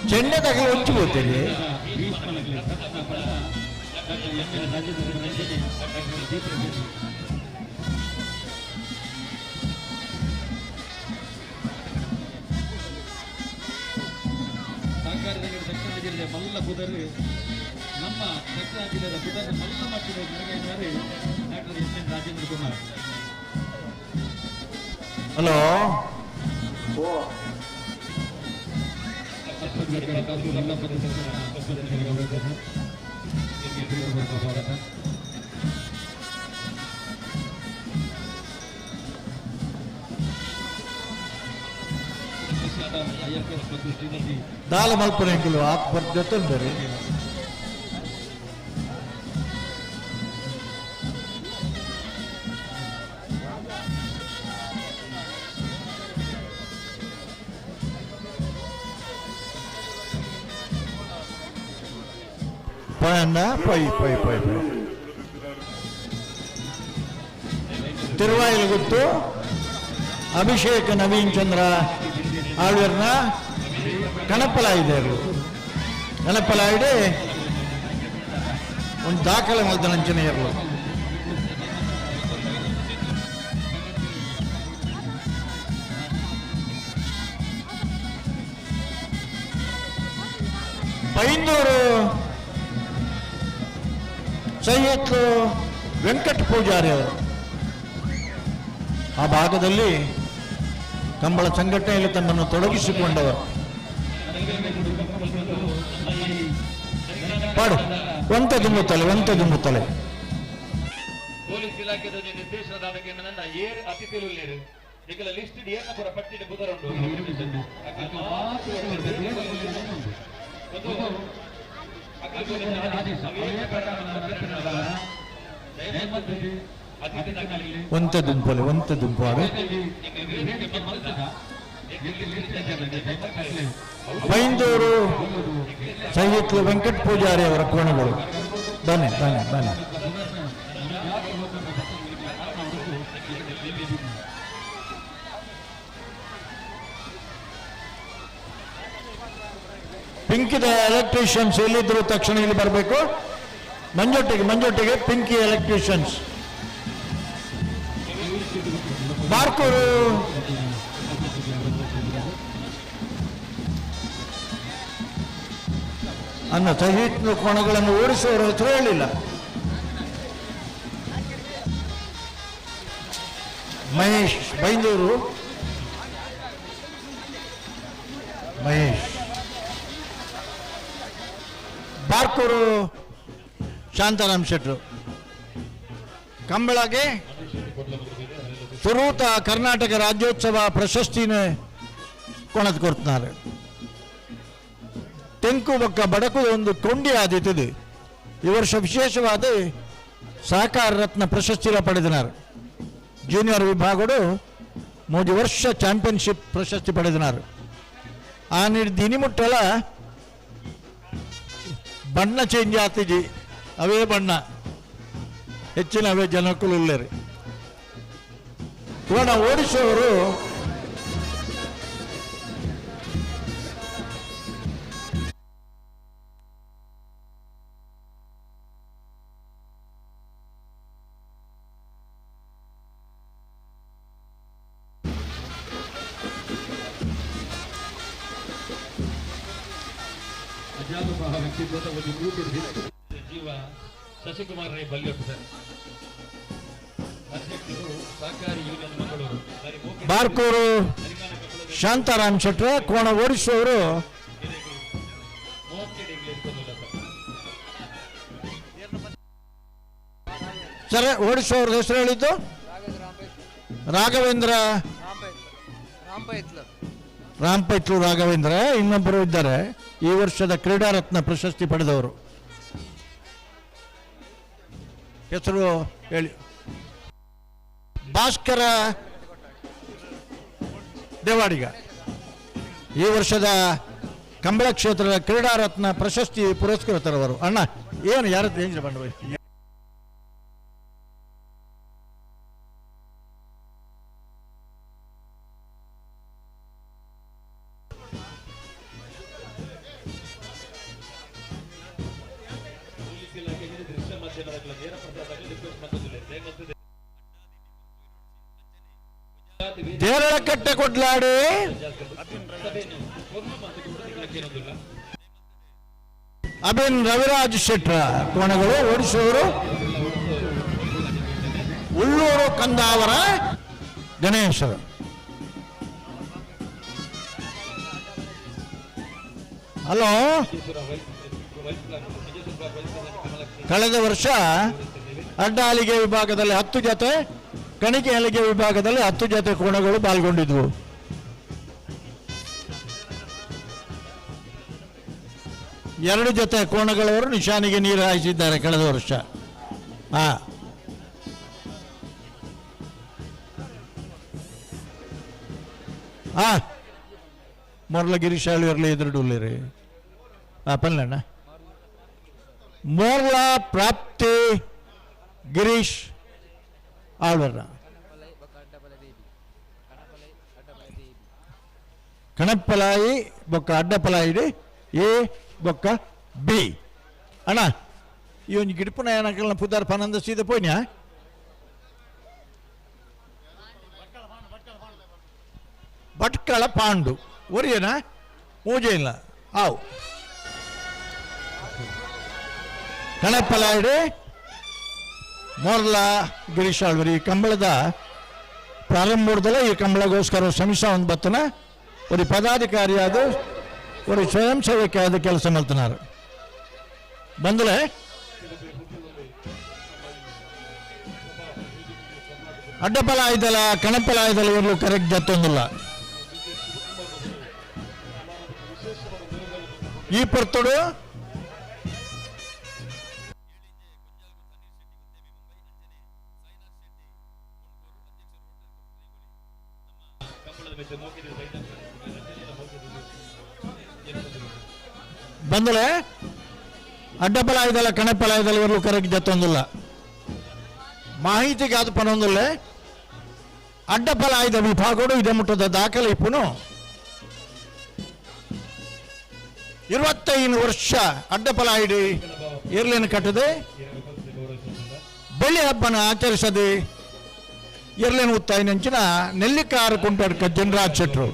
ಚೆಂಡೆ ತಗಲು ಹೊಂಚು ಹೋಗ್ತೇನೆ. ದಕ್ಷಿಣ ಜಿಲ್ಲೆಯ ಮಲ್ಲ ಪುದರ್ ನಮ್ಮ ದಕ್ಷಿಣ ಜಿಲ್ಲೆಯ ಪುದರ್ ಮಲ್ಲ ಮಟ್ಟದ ಮೆರಗೈನವರು doctor S N Rajendra Kumar. Hello ಸ್ವಾಗತ. ದಾಲ ಮಲ್ಪುನ ಆತ್ ಜೊತೆ ಪೋಯಣ್ಣ ಪೊಯ್ ಪೊಯ್ ಪೊಯ್ ಪೊಯ್ ತಿರುವಾಯಿಲುಗುತ್ತು ಅಭಿಷೇಕ್ ನವೀನ್ ಚಂದ್ರ ಆಳ್ವರ್ನ ಕಣಪಲಾಯಿದರು. ಕಣಪಲಾಯಿಡೆ ಒಂದು ದಾಖಲೆ ಮಲ್ತನಂಚನೆ ಇರಲು. ಬೈಂದೂರು ಸೈಯದ್ ವೆಂಕಟ ಪೂಜಾರಿ ಅವರು ಆ ಭಾಗದಲ್ಲಿ ಕಂಬಳ ಸಂಘಟನೆಯಲ್ಲಿ ತಮ್ಮನ್ನು ತೊಡಗಿಸಿಕೊಂಡವರು. ಪಾಡು ಒಂತೆ ತುಂಬುತ್ತಲೆ ಒಂತೆ ತುಂಬುತ್ತಲೆ. ಪೊಲೀಸ್ ಇಲಾಖೆದ ನಿರ್ದೇಶನದ ನನ್ನ ಏರ್ ಅತಿಥಿಗಳು ಈಗಲ ಲಿಸ್ಟ್ ಏನ ಪುರ ಪಟ್ಟಿಡೆ ಬುದರುಂಡು ಒಂತೆ ದುಂಪೊಲೆ ಒಂತೆ ದುಂಪು ಆವೆ ಬೈಂದೂರು ಸೈಯತ್ಲು ವೆಂಕಟ್ ಪೂಜಾರಿ ಅವರ ಕೋಣಗಳು. ಬನ್ನಿ ಬನ್ನಿ ಬನ್ನಿ. ಪಿಂಕಿದ ಎಲೆಕ್ಟ್ರಿಷಿಯನ್ಸ್ ಎಲ್ಲಿದ್ರು ತಕ್ಷಣ ಇಲ್ಲಿ ಬರಬೇಕು. ಮಂಜೊಟ್ಟಿಗೆ ಮಂಜೊಟ್ಟಿಗೆ ಪಿಂಕಿ ಎಲೆಕ್ಟ್ರಿಷಿಯನ್ಸ್. ಬಾರ್ಕೂರು ಅನ್ನ ಸಹಿತ ಕೋಣಗಳನ್ನು ಓಡಿಸುವವರ ಹೆಸರು ಹೇಳಿಲ್ಲ. ಮಹೇಶ್ ಬೈಂದೂರು, ಮಹೇಶ್ ಬಾರ್ಕೂರು ಶಾಂತಾರಾಮ್ ಶೆಟ್ರು. ಕಂಬಳಗೆ ಸುರೂತ ಕರ್ನಾಟಕ ರಾಜ್ಯೋತ್ಸವ ಪ್ರಶಸ್ತಿನ ಕೊಣದ್ ಕೊಡ್ತಾರೆ. ತೆಂಕು ಬೊಕ್ಕ ಬಡಕು ಒಂದು ಕೊಂಡಿ ಆದಿತ್ತದೆ. ಈ ವರ್ಷ ವಿಶೇಷವಾದ ಸಹಕಾರ ರತ್ನ ಪ್ರಶಸ್ತಿಲ ಪಡೆದಿನಾರು. ಜೂನಿಯರ್ ವಿಭಾಗಡು 3 ವರ್ಷ ಚಾಂಪಿಯನ್ಶಿಪ್ ಪ್ರಶಸ್ತಿ ಪಡೆದಿನಾರು. ಆ ದಿನಿಮುಟ್ಟಲ ಬಣ್ಣ ಚೇಂಜ್ ಆತಿಜಿ, ಅವೇ ಬಣ್ಣ ಹೆಚ್ಚಿನ ಅವೇ ಜನಕ್ಕೂ ಉಳ್ಳೇರಿ. ಇವಾಗ ಓಡಿಸುವವರು ಜೀವ ಶಶಿಕುಮಾರ್ ರೈ ಬಲ್ಯೊಟ್ಟು ಸರ್, ಅಧ್ಯಕ್ಷರು ಸಹಕಾರಿ ಯೂನಿಯನ್ ಮಂಗಳೂರು. ಬಾರ್ಕೂರು ಶಾಂತಾರಾಮ್ ಶೆಟ್ರ ಕೋಣ ಓಡಿಸುವವರು ಸರ್. ಓಡಿಸುವವ್ರ ಹೆಸರು ಹೇಳಿದ್ದು ರಾಘವೇಂದ್ರ ರಾಂಪೈತ್ಲು ರಾಘವೇಂದ್ರ. ಇನ್ನೊಬ್ಬರು ಇದ್ದಾರೆ, ಈ ವರ್ಷದ ಕ್ರೀಡಾರತ್ನ ಪ್ರಶಸ್ತಿ ಪಡೆದವರು, ಹೆಸರು ಹೇಳಿ. ಭಾಸ್ಕರ ದೇವಾಡಿಗ ಈ ವರ್ಷದ ಕಂಬಳ ಕ್ಷೇತ್ರದ ಕ್ರೀಡಾರತ್ನ ಪ್ರಶಸ್ತಿ ಪುರಸ್ಕೃತರವರು. ಅಣ್ಣ ಏನು ಯಾರ ಏಂಜಲ್ ಬಂಡ ದೇರಳಕಟ್ಟೆ ಕೊಡ್ಲಾಡಿ ಅಭಿನ್ ರವಿರಾಜ್ ಶೆಟ್ರ ಕೋಣಗಳು ಓಡಿಸುವವರು ಉಳ್ಳೂರು ಕಂದಾವರ ಗಣೇಶರು. ಹಲೋ, ಕಳೆದ ವರ್ಷ ಅಡ್ಡ ಹಲಿಗೆ ವಿಭಾಗದಲ್ಲಿ 10 ಜೊತೆ, ಕಣಿಕೆ ಹಲಿಗೆ ವಿಭಾಗದಲ್ಲಿ 10 ಜೊತೆ ಕೋಣಗಳು ಪಾಲ್ಗೊಂಡಿದ್ವು. 2 ಜೊತೆ ಕೋಣಗಳವರು ನಿಶಾನಿಗೆ ನೀರು ಹಾಯಿಸಿದ್ದಾರೆ ಕಳೆದ ವರ್ಷ. ಹಾ, ಹಾ ಮೊರ್ಲಗಿರಿ ಶಾಲೆಯಲ್ಲಿ ಎದುರುಡುಲ್ಲಿರಿ. ಆ ಪಲ್ಲಣ್ಣ ಮೋರ್ಲ ಪ್ರಾಪ್ತಿ ಗಿರೀಶ್ ಆಳ್ವರ್ನ ಕಣಪ್ಪಲಾಯಿ ಬೊಕ್ಕ ಅಡ್ಡಪಲಾಯಿ ಎ ಬೊಕ್ಕ ಬಿ. ಅಣ್ಣ ಈ ಒಂಜಿ ಗಿಡಪುನ ಏನಕಲ್ನ ಪುದಾರ್ ಪನಂದ ಸೀದ ಪೋಯ್ನ ಭಟ್ಕಳ ಪಾಂಡು ಒರಿಯನ ಮೂಜೆ ಇಲ್ಲ ಆವು ಕಣಪ್ಪಲಾಯಿಡು ಮೋರ್ಲ ಗಿರೀಶ್ ಆಳ್ವರಿ. ಈ ಕಂಬಳದ ಪ್ರಾರಂಭದಲ್ಲ ಈ ಕಂಬಳಗೋಸ್ಕರ ಶ್ರಮಿಸ ಒಂದು ಬತ್ತನ ಒಂದು ಪದಾಧಿಕಾರಿಯಾದ ಒಂದು ಸ್ವಯಂ ಸೇವಕಿಯಾದ ಕೆಲಸ ಮಾಡ್తున్నారు. ಬಂದಲೇ ಅಡ್ಡಪಲಾಯ್ದಲ ಕಣಪಲಾಯ್ದಲ ಇರಲು ಕರೆಕ್ಟ್ ಜತ್ತೊಂದಿಲ್ಲ. ಈ ಪೊರ್ತುಡು ಬಂದಳೆ ಅಡ್ಡಪಲಾಯ್ದಲ ಕಣಪಲಾಯ್ದಲ ಇರಲು ಕರೆಕ್ಟ್ ಜತ್ತೊಂದಿಲ್ಲ. ಮಾಹಿತಿಗೆ ಅದು ಪನೊಂದಿಲ್ಲ. ಅಡ್ಡಪಲಾಯ್ದ ವಿಭಾಗಡು ಇದೆ ಮುಟ್ಟದ ದಾಖಲೆ ಇಪ್ಪುನು 25 ವರ್ಷ ಅಡ್ಡಪಲಾಯಿಡಿ ಇರ್ಲೇನು ಕಟ್ಟದೆ ಬೆಳ್ಳಿ ಹಬ್ಬನ ಆಚರಿಸದೆ ಇರ್ಲೇನು ಉತ್ತಾಯಿನಂಚಿನ ನೆಲ್ಲಿಕಾರ ಕುಂಟಡ್ಕ ಜನರಾಜ್ ಶೆಟ್ರು,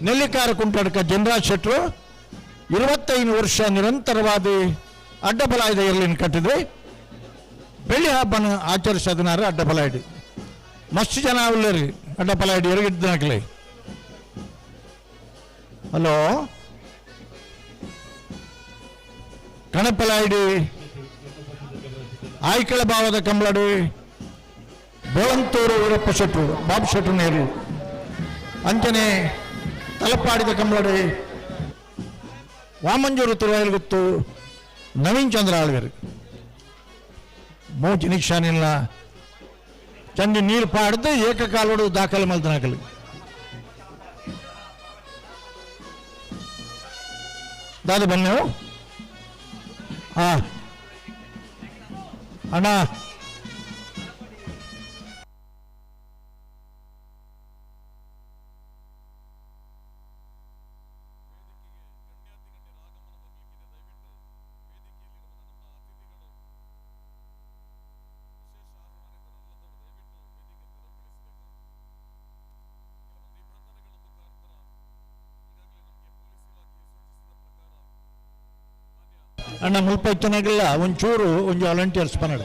ನೆಲ್ಲಿಕಾರ ಕುಂಟಡ್ಕ ಜನರಾಜ್ ಶೆಟ್ರು 25 ವರ್ಷ ನಿರಂತರವಾದ ಅಡ್ಡಬಲಾಯ್ದ ಇರ್ಲೇನು ಕಟ್ಟಿದೆ ಬೆಳ್ಳಿ ಹಬ್ಬನ ಆಚರಿಸದನಾರು ಅಡ್ಡಬಲಾಯಿಡಿ ಮಸ್ತ್ ಜನ ಉಳ್ಳರಿ ಅಡ್ಡಪಲಾಯಿಡಿ ಎರಗಿದ್ದಾಗಲಿ. ಹಲೋ ಕಣಪಲಾಯಿಡಿ ಆಯ್ಕಳ ಭಾವದ ಕಂಬಳಡಿ ಬೋಳಂತೂರು ವೀರಪ್ಪ ಶೆಟ್ರು ಬಾಬು ಶೆಟ್ರು ನೇರು ಅಂಚನೆ ತಲಪಾಡಿದ ಕಂಬಳಡಿ ವಾಮಂಜೂರು ತಿರುವಾಯಿಲ್ಗುತ್ತು ನವೀನ್ ಚಂದ್ರ ಆಳ್ವೆರು ಮೂಜಿ ನಿಕ್ಷಾನಿಲ್ಲ ಚಂಡಿ ನೀರು ಪಾಡ್ದು ಏಕಕಾಲೋಡು ದಾಖಲೆ ಮಲ್ದನಾಕಲಿ. ದಾದ ಬನ್ನಿ. ಹಾ ಅಣ್ಣ ಅಣ್ಣ ಮುಲ್ಪ ಇತ್ತನಾಗಿಲ್ಲ ಒಂಚೂರು ಒಂಜಿ ವಾಲಂಟಿಯರ್ಸ್ ಪನ್ನಡ.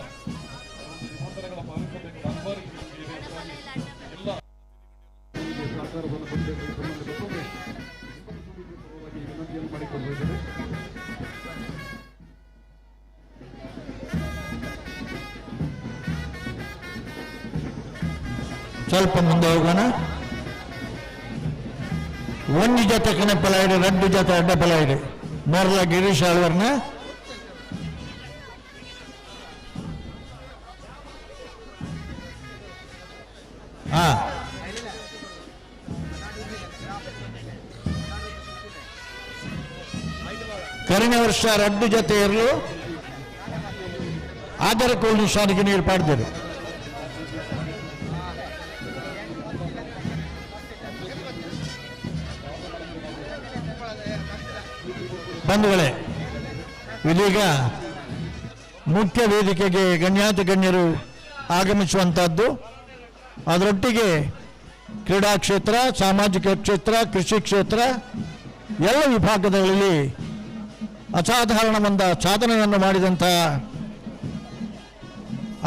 ಸ್ವಲ್ಪ ಮುಂದೆ ಹೋಗೋಣ. ಒಂದು ಜೊತೆ ಕಣಪಲ ಇಡಿ, 2 ಜೊತೆ ಅಡ್ಡಪಲ ಇಡಿ. ಮೊರಲ ಗಿರೀಶ್ ಆಳ್ವರ್ನ ಕರಿನ ವರ್ಷ 2 ಜೊತೆ ಇರಲು ಆದರ ಕೋಲ್ ನಿಶಾನಿಗೆ ನೀರು ಪಾಡ್ದರು. ಬಂಧುಗಳೇ, ಇದೀಗ ಮುಖ್ಯ ವೇದಿಕೆಗೆ ಗಣ್ಯಾತಿ ಗಣ್ಯರು ಆಗಮಿಸುವಂತಹದ್ದು. ಅದರೊಟ್ಟಿಗೆ ಕ್ರೀಡಾ ಕ್ಷೇತ್ರ, ಸಾಮಾಜಿಕ ಕ್ಷೇತ್ರ, ಕೃಷಿ ಕ್ಷೇತ್ರ ಎಲ್ಲ ವಿಭಾಗಗಳಲ್ಲಿ ಅಸಾಧಾರಣವಾದ ಸಾಧನೆಯನ್ನು ಮಾಡಿದಂಥ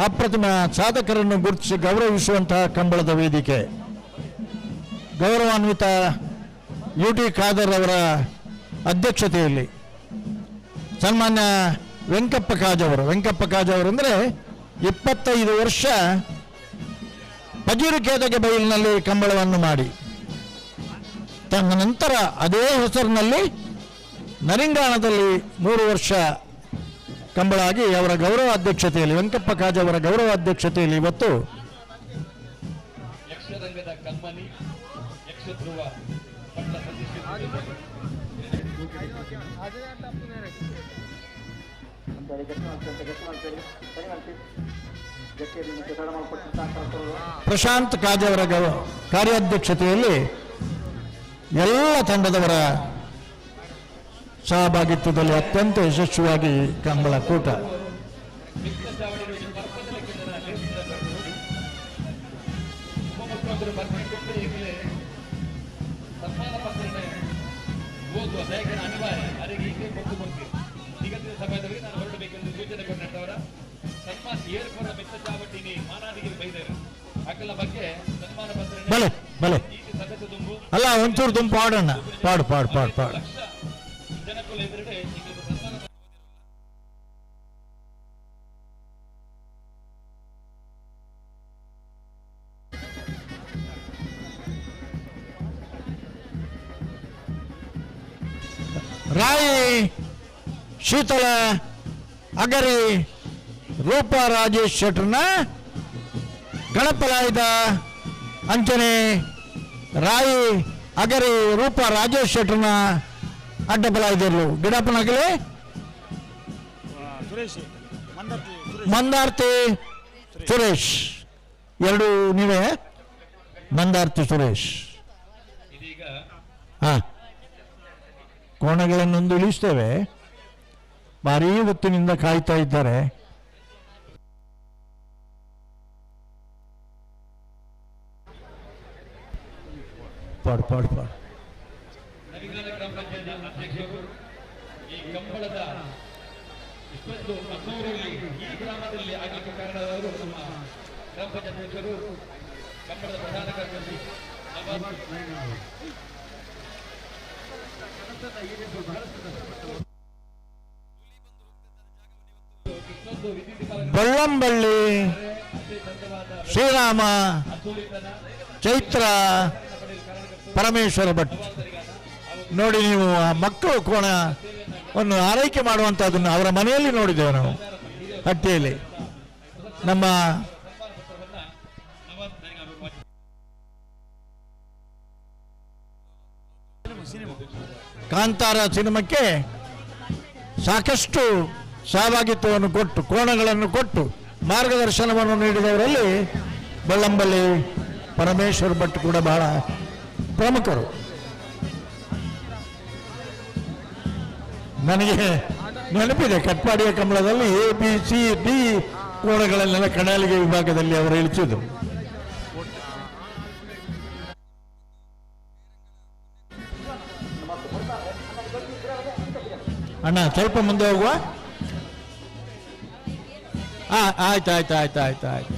ಅಪ್ರತಿಮ ಸಾಧಕರನ್ನು ಗುರುತಿಸಿ ಗೌರವಿಸುವಂತಹ ಕಂಬಳದ ವೇದಿಕೆ ಗೌರವಾನ್ವಿತ ಯು ಟಿ ಖಾದರ್ ಅವರ ಅಧ್ಯಕ್ಷತೆಯಲ್ಲಿ ಸನ್ಮಾನ್ಯ ವೆಂಕಪ್ಪ ಕಾಜವರು, ವೆಂಕಪ್ಪ ಕಾಜವರು ಅಂದರೆ 25 ವರ್ಷ ಪಜೀರುಕೇದಗೆ ಬೈಲಿನಲ್ಲಿ ಕಂಬಳವನ್ನು ಮಾಡಿ ತನ್ನ ನಂತರ ಅದೇ ಹೆಸರಿನಲ್ಲಿ ನರಿಂಗಾಣದಲ್ಲಿ 3 ವರ್ಷ ಕಂಬಳಾಗಿ ಅವರ ಗೌರವ ಅಧ್ಯಕ್ಷತೆಯಲ್ಲಿ, ವೆಂಕಪ್ಪ ಕಾಜವರ ಗೌರವ ಅಧ್ಯಕ್ಷತೆಯಲ್ಲಿ ಇವತ್ತು ಯಕ್ಷರಂಗದ ಕಲ್ಮನಿ ಯಕ್ಷಧ್ರುವ ಪ್ರಶಾಂತ್ ಕಾಜವರ ಕಾರ್ಯಾಧ್ಯಕ್ಷತೆಯಲ್ಲಿ ಎಲ್ಲ ತಂಡದವರ ಸಹಭಾಗಿತ್ವದಲ್ಲಿ ಅತ್ಯಂತ ಯಶಸ್ವಿಯಾಗಿ ಕಂಬಳ ಕೂಟ. ಬಲೆ ಬಲೆ ಅಲ್ಲ, ಒಂಚೂರು ತುಂಬ ಪಾಡಣ್ಣ, ಪಾಡು ಪಾಡು ಪಾಡು ಪಾಡು. ರಾಯಿ ಶೀತಲ ಅಗರಿ ರೂಪ ರಾಜೇಶ್ ಶೆಟ್ರನ ಗಣಪಲಾಯ್ದ ಅಂಚನೆ ರಾಯಿ ಅಗರಿ ರೂಪ ರಾಜೇಶ್ ಶೆಟ್ರನ ಅಡ್ಡಬಲಾಯ್ದಿರ್ಲು ಗಿಡಪ್ಪನಗಲಿ ಮಂದಾರ್ತಿ ಸುರೇಶ್ ಎರಡು ನೀವೇ ಮಂದಾರ್ತಿ ಸುರೇಶ್. ಹಾ, ಕೋಣಗಳನ್ನೊಂದು ಇಳಿಸ್ತೇವೆ. ಭಾರೀ ಹೊತ್ತಿನಿಂದ ಕಾಯ್ತಾ ಇದ್ದಾರೆ. ಪಾಡು ಪಾಡು ಪಾಡು. ನವಿಗಾಲ ಗ್ರಾಮ ಪಂಚಾಯತ್ ಅಧ್ಯಕ್ಷರು ಈ ಕಂಬಳದ ಇಷ್ಟೊಂದು ಅದ್ದೂರಲ್ಲಿ ಈ ಗ್ರಾಮದಲ್ಲಿ ಆಗಲಿಕ್ಕೆ ಕಾರಣದವರು ನಮ್ಮ ಗ್ರಾಮ ಪಂಚಾಯತ್ ಅಧ್ಯಕ್ಷರು, ಕಂಬಳದ ಪ್ರಧಾನ ಕಾರ್ಯದರ್ಶಿ ಬಳ್ಳಂಬಳ್ಳಿ ಶ್ರೀರಾಮ ಚೈತ್ರ ಪರಮೇಶ್ವರ ಭಟ್. ನೋಡಿ ನೀವು ಆ ಮಕ್ಕಳು ಕೋಣವನ್ನು ಆರೈಕೆ ಮಾಡುವಂಥದ್ದನ್ನು ಅವರ ಮನೆಯಲ್ಲಿ ನೋಡಿದ್ದೇವೆ ನಾವು ಹಟ್ಟಿಯಲ್ಲಿ. ನಮ್ಮ ಕಾಂತಾರ ಸಿನಿಮಾಕ್ಕೆ ಸಾಕಷ್ಟು ಸಹಭಾಗಿತ್ವವನ್ನು ಕೊಟ್ಟು, ಕೋಣಗಳನ್ನು ಕೊಟ್ಟು ಮಾರ್ಗದರ್ಶನವನ್ನು ನೀಡಿದವರಲ್ಲಿ ಬಳ್ಳಂಬಳ್ಳಿ ಪರಮೇಶ್ವರ ಭಟ್ ಕೂಡ ಬಹಳ ಪ್ರಮುಖರು. ನನಗೆ ನೆನಪಿದೆ, ಕಟ್ಪಾಡಿಯ ಕಂಬಳದಲ್ಲಿ ಎ ಬಿ ಸಿ ಡಿ ಕೋಣಗಳನ್ನೆಲ್ಲ ಕಣಾಲಿಗೆ ವಿಭಾಗದಲ್ಲಿ ಅವರು ಇಳಿಸಿದ್ರು. ಅಣ್ಣ ಸ್ವಲ್ಪ ಮುಂದೆ ಹೋಗುವ. ಆಯ್ತು ಆಯ್ತು ಆಯ್ತು ಆಯ್ತು ಆಯ್ತು.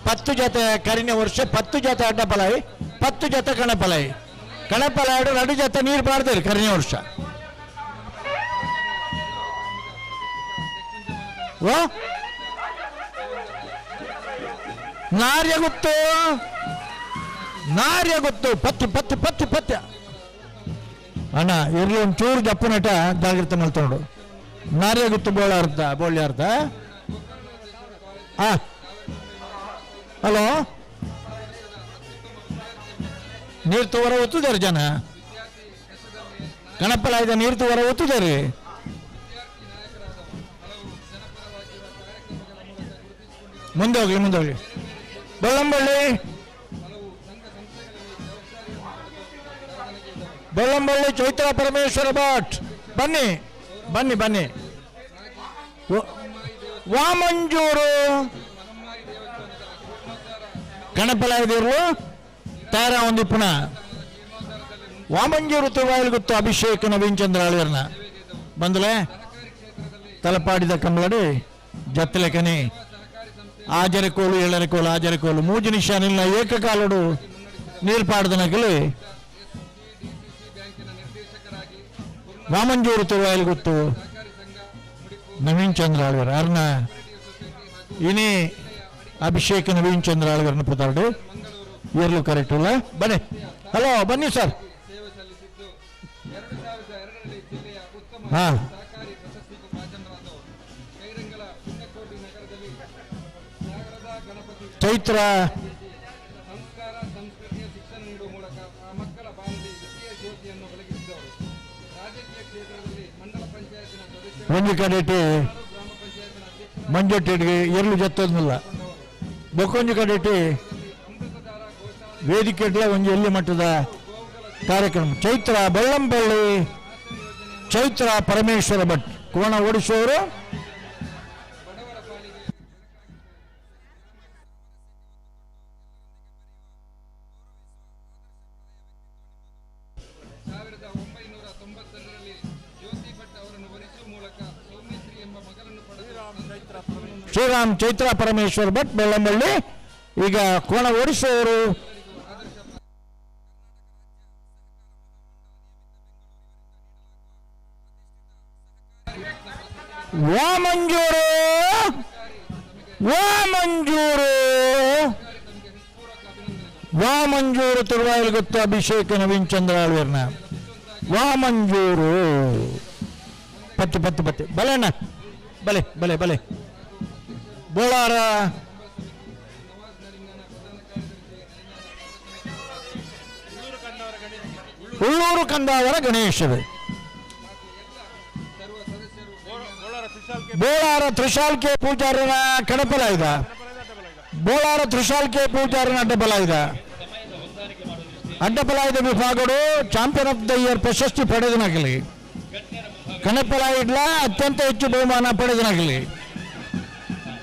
10 ಜೊತೆ ಕರಿನ ವರ್ಷ 10 ಜೊತೆ ಅಡ್ಡಪಲಾಯಿ, 10 ಜೊತೆ ಕಣಪಲಾಯಿ. ಕಣಪಲಾಯಿ 2 ಜೊತೆ ನೀರು ಬಾರ್ದಿರಿ ಕರಿನ ವರ್ಷ. ಓ ನಾರ್ಯ ಗೊತ್ತು, ನಾರ್ಯ ಗೊತ್ತು. ಪತ್ತಿ ಪತ್ತಿ ಪತ್ತಿ ಪತ್ತಿ ಅಣ್ಣ ಇರ್ಲಿ, ಒಂಚೂರು ಜಪ್ಪು ನಟ ಜಾಗ್ರತೆ ಮಾಡ್ತೊಂಡು. ನಾರ್ಯ ಗೊತ್ತು ಬೋಳ ಅರ್ಧ ಬೋಳಿ ಅರ್ಧ. ಹಲೋ, ನೀರು ತೋರ ಒತ್ತಿದ್ದಾರೆ ಜನ. ಗಣಪಲಾಯ್ದ ನೀರು ತೋರ ಒತ್ತಿದ್ದಾರೆ. ಮುಂದೆ ಹೋಗ್ಲಿ ಮುಂದೆ ಹೋಗ್ಲಿ. ಬಳ್ಳಂಬಳ್ಳಿ ಬಳ್ಳಂಬಳ್ಳಿ ಚೈತ್ರ ಪರಮೇಶ್ವರ ಭಟ್ ಬನ್ನಿ ಬನ್ನಿ ಬನ್ನಿ. ವಾಮಂಜೂರು ಗಣಪಲಾಯದೇವರು ತಾರ ಒಂದು ಪುನಃ ವಾಮಂಜೂರು ತಿರುವಾಯಿಲ್ ಗೊತ್ತು ಅಭಿಷೇಕ್ ನವೀನ್ ಚಂದ್ರ ಆಳ್ವರ್ನ ಬಂದಲೆ ತಲಪಾಡಿದ ಕಂಬಳಡಿ ಜತ್ತಲೆಕನಿ ಆಜರಕೋಲು ಏಳರಕೋಲು ಆಜರಕೋಲು ಮೂಜು ನಿಶಾನಿಲ್ಲ ಏಕಕಾಲಡು ನೀರು ಪಾಡ್ದನಕಲಿ ವಾಮಂಜೂರು ತಿರುವಾಯಿಲ್ ಗೊತ್ತು ನವೀನ್ ಚಂದ್ರ ಆಳ್ವರ್ ಅರ್ನ ಇನಿ ಅಭಿಷೇಕ್ ನವೀನ್ ಚಂದ್ರ ಆಳ್ವರ್ನ ಪುತಾಡು ಏರ್ಲು ಕರೆಕ್ಟ್ ಅಲ್ಲ. ಬನ್ನಿ, ಹಲೋ ಬನ್ನಿ ಸರ್. ಹಾ, ಚೈತ್ರ ಒಂದು ಕಡೆಟಿ ಮಂಜೊಟ್ಟಿಗೆ ಎರಳು ಜತ್ತೋದ್ನಲ್ಲ ಬೊಕ್ಕೊಂಜು ಕಡೆಟಿ ವೇದಿಕೆಟ್ಲ ಒಂದು ಎಲ್ಲಿ ಮಟ್ಟದ ಕಾರ್ಯಕ್ರಮ. ಚೈತ್ರ ಬಳ್ಳಂಪಳ್ಳಿ ಚೈತ್ರ ಪರಮೇಶ್ವರ ಭಟ್ ಕೋಣ ಓಡಿಸುವವರು. ಶ್ರೀರಾಮ್ ಚೈತ್ರ ಪರಮೇಶ್ವರ ಭಟ್ ಬೆಳ್ಳಂಬಳ್ಳಿ ಈಗ ಕೋಣ ಓಡಿಸುವವರು. ವಾಮಂಜೂರು ವಾಮಂಜೂರು ವಾಮಂಜೂರು ತಿರುವಾಯಿಲ್ ಗೊತ್ತು ಅಭಿಷೇಕ್ ನವೀನ್ ಚಂದ್ರ ಆಳ್ವರ್ನ. ವಾಮಂಜೂರು. ಪತ್ತು ಪತ್ತು ಪತ್ತು ಬಲೆ ಅಣ್ಣ, ಬಲೆ ಬಲೆ ಬಲೆ. ಬೋಳಾರ ಉಳ್ಳೂರು ಕಂದಾವರ ಗಣೇಶರು. ಬೋಳಾರ ತ್ರಿಶಾಲ್ಕೆ ಪೂಜಾರಿನ ಕಡಪಲ ಇದ. ಬೋಳಾರ ತ್ರಿಶಾಲ್ಕೆ ಪೂಜಾರಿನ ಅಡ್ಡಬಲ ಇದ. ಅಡ್ಡಬಲಾಯುಧ ವಿಭಾಗಡು ಚಾಂಪಿಯನ್ ಆಫ್ the year ಪ್ರಶಸ್ತಿ ಪಡೆದನಾಗಲಿ. ಕಣಪಲಾಯಿಡ್ಲ ಅತ್ಯಂತ ಹೆಚ್ಚು ಬಹುಮಾನ ಪಡೆದನಾಗಲಿ.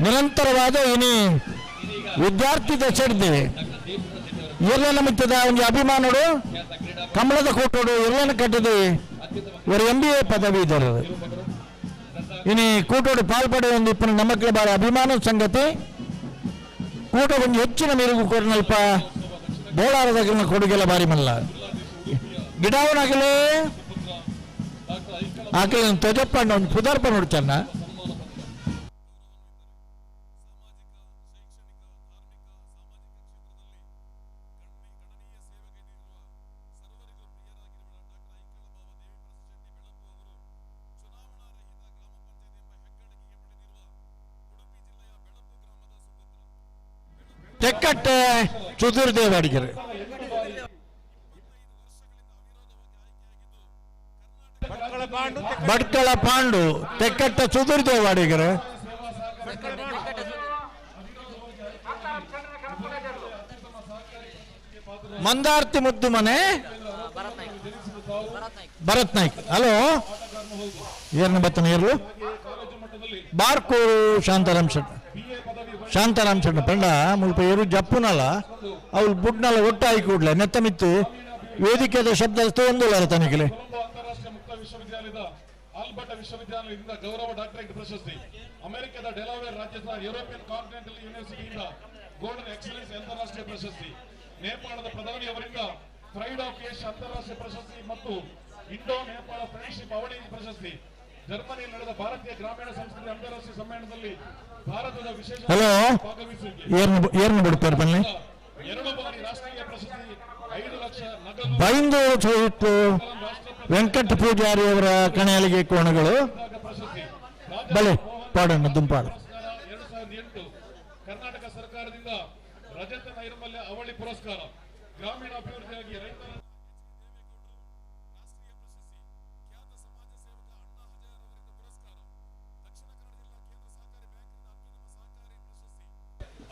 ನಿರಂತರವಾದ ಇನಿ ವಿದ್ಯಾರ್ಥಿ ದಶೆಡ್ದೆ ಎಲ್ಲನ ಮಿತ್ತದ ಒಂದು ಅಭಿಮಾನಡು ಕಮಲದ ಕೋಟೋಡು ಎಲ್ಲನ ಕಟ್ಟಿದೆ. ಇವರು MBA ಪದವಿ ಇದ್ದಾರೆ. ಇನಿ ಕೂಟೋಡು ಪಾಲ್ಪಡೆ ಒಂದು ಇಪ್ಪನ ನಮ್ಮಕ್ಕಳ ಬಾರಿ ಅಭಿಮಾನ ಸಂಗತಿ. ಕೂಟ ಒಂದು ಹೆಚ್ಚಿನ ಮೇರೆಗೂ ಕೊರನಲ್ಪ ಬೋಳಾರದಾಗಲಿನ ಕೊಡುಗೆಲ್ಲ ಬಾರಿ ಮಲ್ಲ ಗಿಡವನಾಗಲಿ ಆಕಲಿ ತೊಜಪ್ಪಣ್ಣ ಒಂದು ಪುದರ್ಪ ನೋಡ್ತಾನ. ತೆಕ್ಕಟ್ಟೆ ಚುದುರ್ದೇವ ಅಡಿಗರು. ಭಟ್ಕಳ ಪಾಂಡು ತೆಕ್ಕಟ್ಟ ಚುದುರ್ದೇವ ಅಡಿಗರು. ಮಂದಾರ್ತಿ ಮುದ್ದು ಮನೆ ಭರತ್ ನಾಯ್ಕ್. ಹಲೋ, ಏರ್ನ ಬತ್ತನ ಏರ್ಲು ಬಾರ್ಕೂರು ಶಾಂತಾರಾಮ್ ಶೆಟ್. ಶಾಂತಾರಾಮ್ ಶೆಟ್ಟ ಪಂಡ ಮುಲ್ಪ ಏರು ಜಪ್ಪುನಲ ಅವ್ಲು ಬುಡ್ನಲ ಒಟ್ಟಾಯಿ ಕೂಡ್ಲೆ ನೆತ್ತ ಮಿತ್ತು ವೇದಿಕೆದ ಶಬ್ದ ತೋಂದುಲಾರ ತನಕಿಲೆ. ವಿಶ್ವವಿದ್ಯಾಲಯದ ಆಲ್ಬರ್ಟಾ ವಿಶ್ವವಿದ್ಯಾಲಯದಿಂದ ಗೌರವ ಡಾಕ್ಟರೇಟ್ ಪ್ರಶಸ್ತಿ, ಅಮೆರಿಕದ ಡೆಲಾವೇರ್ ರಾಜ್ಯದ ಯುರೋಪಿಯನ್ ಕಾಂಟಿನೆಂಟಲ್ ಯೂನಿವರ್ಸಿಟಿಯಿಂದ ಗೋಲ್ಡನ್ ಎಕ್ಸಲೆನ್ಸ್ ಅಂತಾರಾಷ್ಟ್ರೀಯ ಪ್ರಶಸ್ತಿ, ನೇಪಾಳದ ಪ್ರಧಾನಿಯವರಿಂದ ಪ್ರೈಡ್ ಆಫ್ ಏಷ್ಯಾ ಅಂತಾರಾಷ್ಟ್ರೀಯ ಪ್ರಶಸ್ತಿ ಮತ್ತು ಇಂಡೋ ನೇಪಾಳ ಫ್ರೆಂಡ್ಶಿಪ್ ಅವಳಿ ಪ್ರಶಸ್ತಿ, ಜರ್ಮನಿಯಲ್ಲಿ ನಡೆದ ಭಾರತೀಯ ಗ್ರಾಮೀಣ ಸಂಸ್ಕೃತಿ ಅಂತಾರಾಷ್ಟ್ರೀಯ ಸಮ್ಮೇಳನದಲ್ಲಿ ಭಾರತದ ವಿಶೇಷ ಭಾಗವಹಿಸುವಿಕೆ, 2 ಬಾರಿ ರಾಷ್ಟ್ರೀಯ ಪ್ರಶಸ್ತಿ, 5 ಲಕ್ಷ ನಗದು. ಬೈಂದೂರು ವೆಂಕಟ ಪೂಜಾರಿ ಅವರ ಕಣೆಯಲಿಗೆ ಕೋಣಗಳು. ಬಲೆ ಪಾಡಣ್ಣ ದುಂಪಾಡು. 2008 ಕರ್ನಾಟಕ ಸರ್ಕಾರದಿಂದ ರಜತ ನೈರ್ಮಲ್ಯ ಅವಳಿ ಪುರಸ್ಕಾರ, ಗ್ರಾಮೀಣ ಅಭಿವೃದ್ಧಿಯಾಗಿ ರೈತರ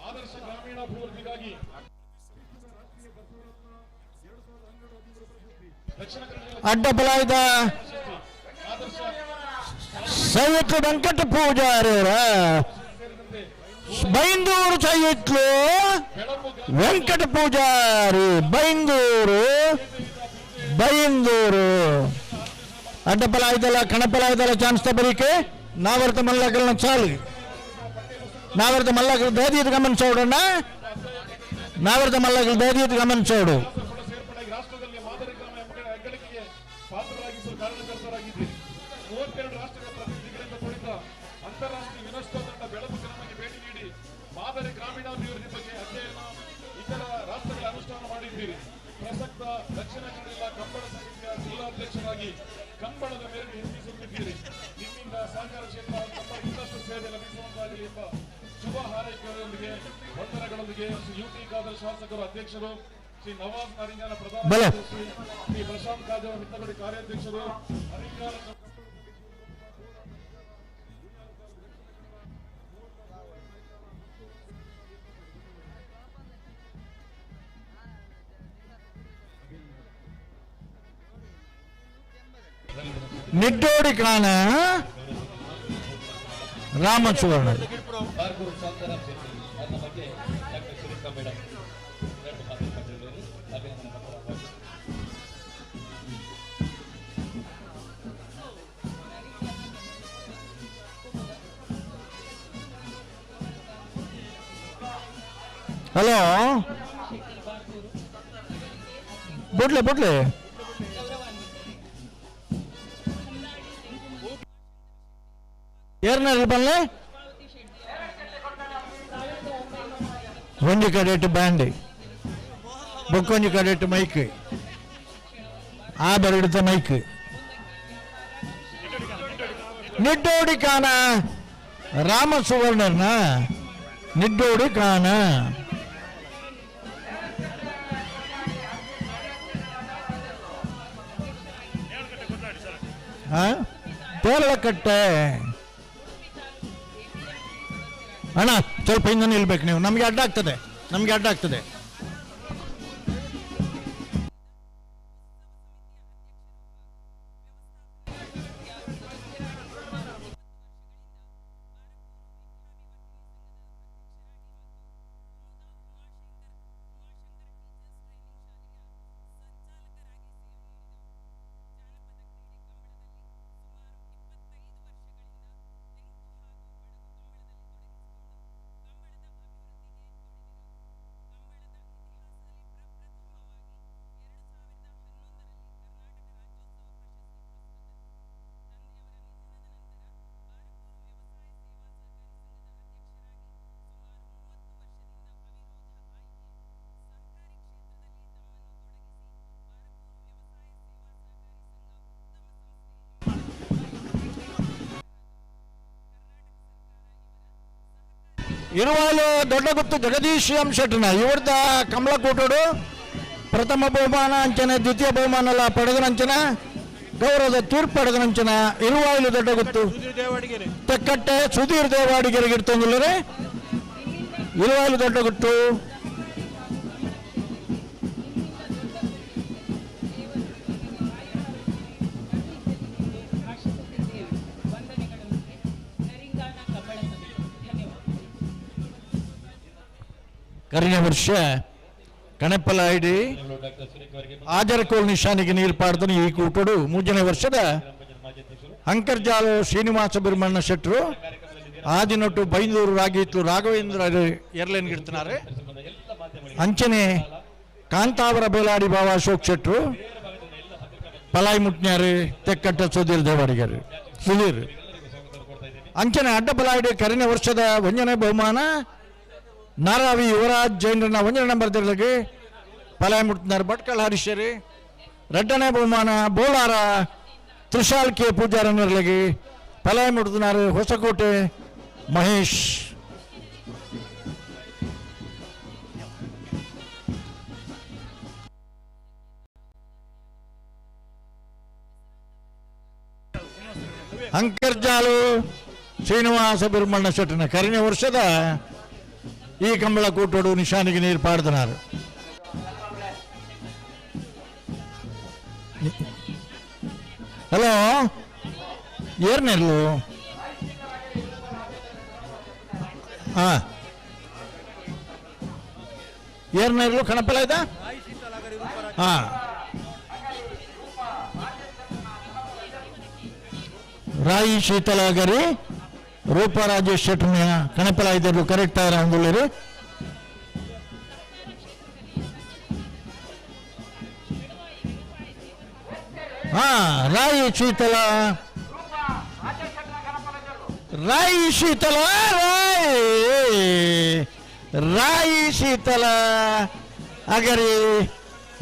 ಆದರ್ಶ ಗ್ರಾಮೀಣಾಭಿವೃದ್ಧಿಗಾಗಿ ಅಡ್ಡಬಲಾಯ್ದ ಸೈಯತ್ಲು ವೆಂಕಟ ಪೂಜಾರಿ ಅವರ ಬೈಂದೂರು ಸೈಯತ್ಲು ವೆಂಕಟ ಪೂಜಾರಿ ಬೈಂದೂರು ಬೈಂದೂರು. ಅಡ್ಡಬಲಾಯ್ದಲ್ಲ ಕಣಪಲಾಯ್ದಲ್ಲ ಚಾನ್ಸ್ ತಬರಿಕೆ ನಾವರ್ತ ಮಲ್ಲಕಲ್ನ ಚಾಲು. ನಾವರ್ತ ಮಲ್ಲಕಲ್ ದಾದಿಯದ ಗಮನಿಸೋಡಣ್ಣ. ನಾವರ್ತ ಮಲ್ಲಕಲ್ ದಾದಿಯದ ಗಮನಿಸೋಡು. ರಾಷ್ಟ್ರದಲ್ಲಿ ಮಾದರಿ ಗ್ರಾಮ ಹೆಗ್ಗಳಿಕೆಗೆ ಪಾತ್ರರಾಗಿಸಲು ಕಾರಣಕರ್ತರಾಗಿದ್ದೀರಿ. 32 ರಾಷ್ಟ್ರಗಳ ಪ್ರತಿನಿಧಿಗಳಿಂದ ಕೂಡಿದ್ದ ಅಂತಾರಾಷ್ಟ್ರೀಯ ಯುನೆಸ್ಕೋ ತಂಡ ಬೆಳಪು ಗ್ರಾಮಕ್ಕೆ ಭೇಟಿ ನೀಡಿ ಮಾದರಿ ಗ್ರಾಮೀಣಾಭಿವೃದ್ಧಿ ಬಗ್ಗೆ ಅಧ್ಯಯನ ಇತರ ರಾಷ್ಟ್ರಗಳ ಅನುಷ್ಠಾನ ಮಾಡಿದ್ದೀರಿ. ಪ್ರಸಕ್ತ ದಕ್ಷಿಣ ಕನ್ನಡ ಜಿಲ್ಲಾ ಕಂಬಳ ಸಮಿತಿಯ ಜಿಲ್ಲಾಧ್ಯಕ್ಷರಾಗಿ ಕಂಬಳದ ಮೇರೆಗೆ ಹೆಚ್ಚಿಸುತ್ತಿದ್ದೀರಿ. ನಿಮ್ಮಿಂದ ಸಹಕಾರ ಕ್ಷೇತ್ರ ಕಂಬಳ ಇನ್ನಷ್ಟು ಸೇವೆ ಲಭಿಸುವಂತಾಗಲಿ ಎಂಬ ಶುಭ ಹಾರೈಕೆಗಳೊಂದಿಗೆ ವಂದನೆಗಳೊಂದಿಗೆ ಶ್ರೀ ಯುಟಿ ಖಾದರ್ ಶಾಸಕರು ಅಧ್ಯಕ್ಷರು, ಶ್ರೀ ನವಾಜ್ ನರಿಂಗಾನ ಪ್ರಧಾನ ಕಾರ್ಯದರ್ಶಿ, ಶ್ರೀ ಪ್ರಶಾಂತ್ ಖಾದರ್ ಮಿತ್ತಗಡಿ ಕಾರ್ಯಾಧ್ಯಕ್ಷರು, ಅರಿಂಗಾನ ನಿಡ್ಡೋಡಿ ಕಾಣ ರಾಮ ಸುವರ್ಣ. ಬಾರ್ಕೂರು ಶಾಂತಾರಾಮ್ ಶೆಟ್ಟಿ ನನ್ನ ಬಗ್ಗೆ ಡಾಕ್ಟರ್ ಸುರೇಖಾ ಮೇಡಮ್ ಎರಡು ಮಾತನಾಡಿದರು. ಅಭಿನಂದನೆ ಪತ್ರ. ಹಲೋ ಬುಡ್ಲೆ ಬುಡ್ಲೆ ಏರ್ನಲ್ಲಿ ಬಲ್ಲೆ ಒಂಜಿ ಕಡೆಟ್ ಬ್ಯಾಂಡ್ ಬೊಕ್ಕೊಂಜಿ ಕಡೆಟ್ ಮೈಕ್. ಆ ಬರಿಡುತ್ತ ಮೈಕ್ ನಿಡ್ಡೋಡಿ ಕಾನ ರಾಮ ಸುವರ್ಣರ್ನ ನಿಡ್ಡೋಡಿ ಕಾನ ತೇಲಕಟ್ಟೆ ಅಣ್ಣ ಸ್ವಲ್ಪ ಹಿಂದೆ ನಿಲ್ಬೇಕು ನೀವು, ನಮಗೆ ಅಡ್ಡ ಆಗ್ತದೆ, ನಮಗೆ ಅಡ್ಡ ಆಗ್ತದೆ. ಇರುವಾಲು ದೊಡ್ಡಗುತ್ತು ಜಗದೀಶ್ ಎಂ ಶೆಟ್ಟನ ಇವ್ರದ ಕಮಲಕೂಟೋಡು ಪ್ರಥಮ ಬಹುಮಾನ ಅಂಚನೆ ದ್ವಿತೀಯ ಬಹುಮಾನ ಎಲ್ಲ ಪಡೆದನಂಚನ ಗೌರವದ ತೀರ್ಪು ಪಡೆದನಂಚನ ಇರುವಾಲು ದೊಡ್ಡಗುತ್ತು ತೆಕ್ಕಟ್ಟೆ ಸುಧೀರ್ ದೇವಾಡಿಗೆರೆಗೆ ಇರ್ತಂಗಿಲ್ಲರೆ ಇರುವಾಲು ದೊಡ್ಡಗುತ್ತು. ಕರಿನ ವರ್ಷ ಕಣಪ್ಪಲ ಐಡಿ ಆಜರಕೋಲ್ ನಿಶಾನಿಗೆ ನೀರು ಪಾಡ್ದನು ಈ ಕೂಟೋಡು ಮೂರನೇ ವರ್ಷದ ಅಂಕರ್ಜಾಲು ಶ್ರೀನಿವಾಸ ಬಿರ್ಮಣ್ಣ ಶೆಟ್ಟರು ಆದಿನೊಟ್ಟು ಬೈಂದೂರು ರಾಗಿತ್ತು ರಾಘವೇಂದ್ರ ಎರ್ಲೇನ್ ಗಿಡ್ತಿನಾರೆ ಅಂಚನೆ ಕಾಂತಾವರ ಬೇಲಾಡಿ ಬಾವ ಅಶೋಕ್ ಶೆಟ್ಟರು ಪಲಾಯಿ ಮುಟ್ನ್ಯಾರು ತೆಕ್ಕಟ್ಟ ಸುಧೀರ್ ದೇವಾಡಿಗರು ಸುಧೀರ್ ಅಂಚನೆ ಅಡ್ಡ ಪಲಾಯಿಡಿ ಕರಿನ ವರ್ಷದ ಒಂಜನೇ ಬಹುಮಾನ ನಾರಾವಿ ಯುವರಾಜ್ ಜೈನರನ್ನ ಒಂದನೇ ನಂಬರ್ ತಿರ್ಲಿಕ್ಕೆ ಪಲಾಯ ಮುಟ್ತಿದ್ದಾರೆ ಭಟ್ಕಳ ಹರೀಶರಿ. ಎರಡನೇ ಬಹುಮಾನ ಬೋಳಾರ ತ್ರಿಶಾಲ್ ಕೆ ಪೂಜಾರನ್ನರ್ಲಿಗೆ ಪಲಾಯ ಮುಟ್ತಿದ್ದಾರೆ ಹೊಸಕೋಟೆ ಮಹೇಶ್. ಅಂಕರ್ಜಾಲು ಶ್ರೀನಿವಾಸ ಬಿರ್ಮಣ್ಣ ಶೆಟ್ಟನ ಕರಿನ ವರ್ಷದ ಈ ಕಂಬಳ ಕೂಟೋಡು ನಿಶಾನಿಗೆ ನೀರು ಪಾಡ್ದನಾರು. ಹಲೋ ಏರ್ನೆರ್ಲು ಹಾ ಏರ್ನೆರ್ಲು ಕಣಪಲ ಆಯ್ತಾ ಹಾ ರಾಯಿ ಶೀತಲಾಗರಿ ರೂಪಾ ರಾಜೇಶ್ ಶೆಟ್ಟನ ಕಣಪಲ ಇದ್ದರು ಕರೆಕ್ಟ್ ಆರ ಅಂದುಳ್ಳರು. ಹಾ ರಾಯಿ ಶೀತಲ ರಾಯಿ ಶೀತಲ ರಾಯಿ ರಾಯಿ ಶೀತಲ ಅಗರಿ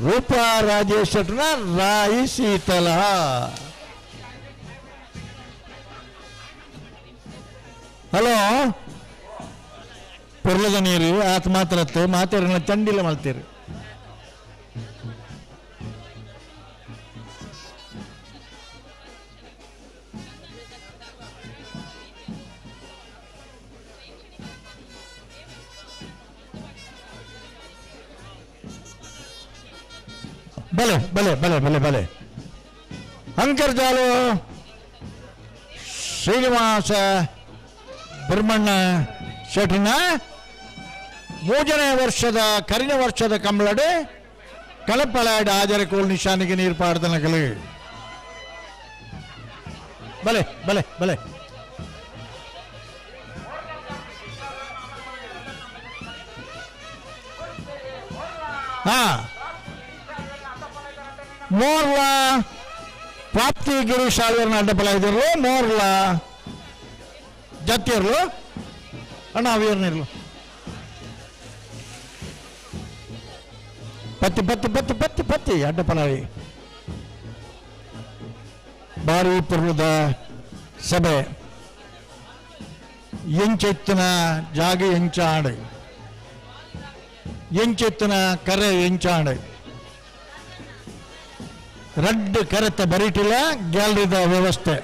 ರೂಪಾ ರಾಜೇಶ್ ಶೆಟ್ಟನ ರಾಯಿ ಶೀತಲ. ಹಲೋ ಪೊರ್ಲದ ನೀರು ಆತ ಮಾತ್ರತ್ತೆ ಮಾತೇರಿನ ಚಂಡಿಲ ಮಲ್ತೀರಿ. ಬಲೆ ಬಲೆ ಬಲೆ ಬಲೆ ಬಲೆ ಅಂಕರ್ಜಾಲು ಶ್ರೀನಿವಾಸ ಬ್ರಹ್ಮಣ್ಣ ಶೆಟ್ಟನ ಮೂರನೇ ವರ್ಷದ ಕರಿನ ವರ್ಷದ ಕಂಬಳಡೆ ಕಳಪಲಾಡ್ ಆಜರಕೋಲ್ ನಿಶಾನಿಗೆ ನೀರು ಪಾಡ್ದನಗಲು. ಬಲೆ ಬಲೆ ಬಲೆ ಹಾ ಮೋರ್ಲ ಪ್ರಾಪ್ತಿ ಗಿರೀಶ್ ಆಳ್ವರ್ನ ಅಡ್ಡಪಲ ಇದ್ದರು ಮೋರ್ಲ ಜತ್ತಿರ್ಲು ಅಣ್ಣ ಅವೀರ್ನಿರ್ಲು ಪತ್ತಿ ಪತ್ತಿ ಪತ್ತಿ ಪತ್ತಿ ಪತ್ತಿ ಅಡ್ಡಪಲಾಯಿ. ಬಾರಿ ಪರ್ವದ ಸಭೆ ಎಂಚೆತ್ತಿನ ಜಾಗ ಎಂಚಾಡು ಎಂಚೆತ್ತಿನ ಕರೆ ಎಂಚಾಡು ರಡ್ಡ್ ಕರೆತ ಬರಿಟಿಲ ಗ್ಯಾಲರಿದ ವ್ಯವಸ್ಥೆ.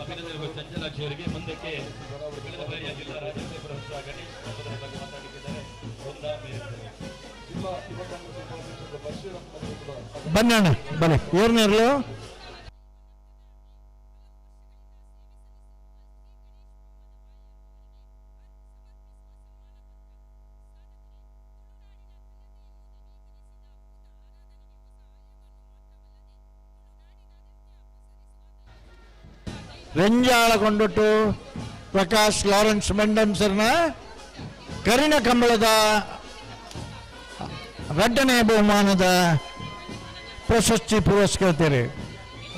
ಅಭಿನಂದನೆಗಳು ಚಂಚಲಾಕ್ಷಿ ಅವರಿಗೆ. ಮುಂದಕ್ಕೆ ಕಳೆದ ಬಾರಿಯ ಜಿಲ್ಲಾ ರಾಜ್ಯೋತ್ಸವ ಪುರಸ್ಕಾರ ಗಣೇಶ್ ಅವರ ಬಗ್ಗೆ ಮಾತಾಡಲಿಕ್ಕಿದ್ದಾರೆ. ವೃಂದಾ ಮೇರೆ. ಬನ್ನಿ ಅಣ್ಣ, ಬನ್ನಿ. ಏರ್ನೇರ್ಲು ರೆಂಜಾಳ ಕೊಂಡೊಟ್ಟು ಪ್ರಕಾಶ್ ಲಾರೆನ್ಸ್ ಮೆಂಡನ್ಸರ್ನ ಕರಿಣ ಕಂಬಳದ ರಡ್ಡನೇ ಬಹುಮಾನದ ಪ್ರಶಸ್ತಿ ಪುರಸ್ಕೃತರು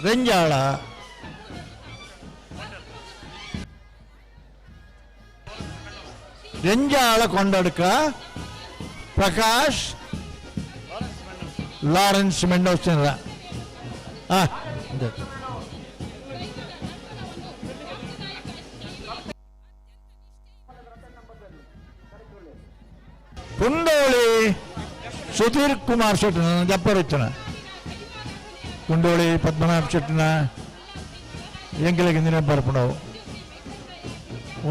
ರೆಂಜಾಳ. ರೆಂಜಾಳ ಕೊಂಡಡ್ಕ ಪ್ರಕಾಶ್ ಲಾರೆನ್ಸ್ ಮೆಂಡೋಸನ್. ಕುಂಡೋಳಿ ಸುಧೀರ್ ಕುಮಾರ್ ಶೆಟ್ಟನ ಜಪ್ಪರಿಚ್ಚನ ಕುಂಡೋಳಿ ಪದ್ಮನಾಭ ಶೆಟ್ಟನ ಎಂಕಲೆಗೆ ನೆನಪು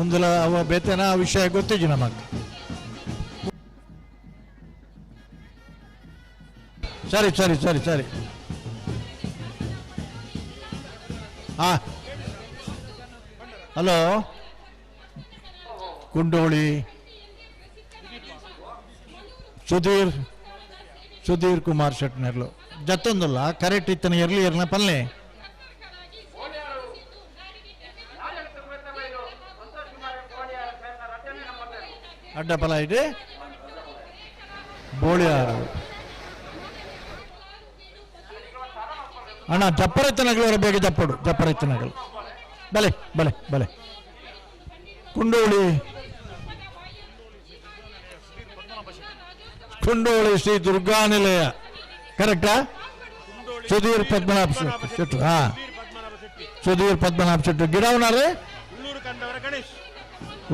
ಒಂದಲ ಅವ ಬೇತನ ಆ ವಿಷಯ ಗೊತ್ತಿಜ್ಜಿ ನಮಗೆ. ಸರಿ ಸರಿ ಸರಿ ಸರಿ. ಹಾ ಹಲೋ ಕುಂಡೋಳಿ ಸುಧೀರ್ ಸುಧೀರ್ ಕುಮಾರ್ ಶೆಟ್ನರ್ಲು ಜತ್ತೊಂದುಲ್ಲ ಕರೆಕ್ಟ್ ಇತ್ತನ ಎರ್ಲಿ ಎರ್ನ ಪಲ್ಲೆ ಅಡ್ಡಪಲ ಇಟ್ಟು ಬೋಳಿಯಾರು ಅಣ್ಣ ಜಪ್ಪರೈತನಗಳು ಬೇಗ ಜಪ್ಪಡು ಜಪ್ಪರೈತನಗಳು ಬಲೆ ಬಲೆ ಬಲೆ. ಕುಂಡೋಳಿ ಕುಂಡೋಳಿ ಶ್ರೀ ದುರ್ಗಾ ನಿಲಯ ಕರೆಕ್ಟಾ? ಸುಧೀರ್ ಪದ್ಮನಾಭ ಶೆಟ್ರು. ಹಾ ಸುಧೀರ್ ಪದ್ಮನಾಭ ಶೆಟ್ರು ಗಿಡವನಾರೆ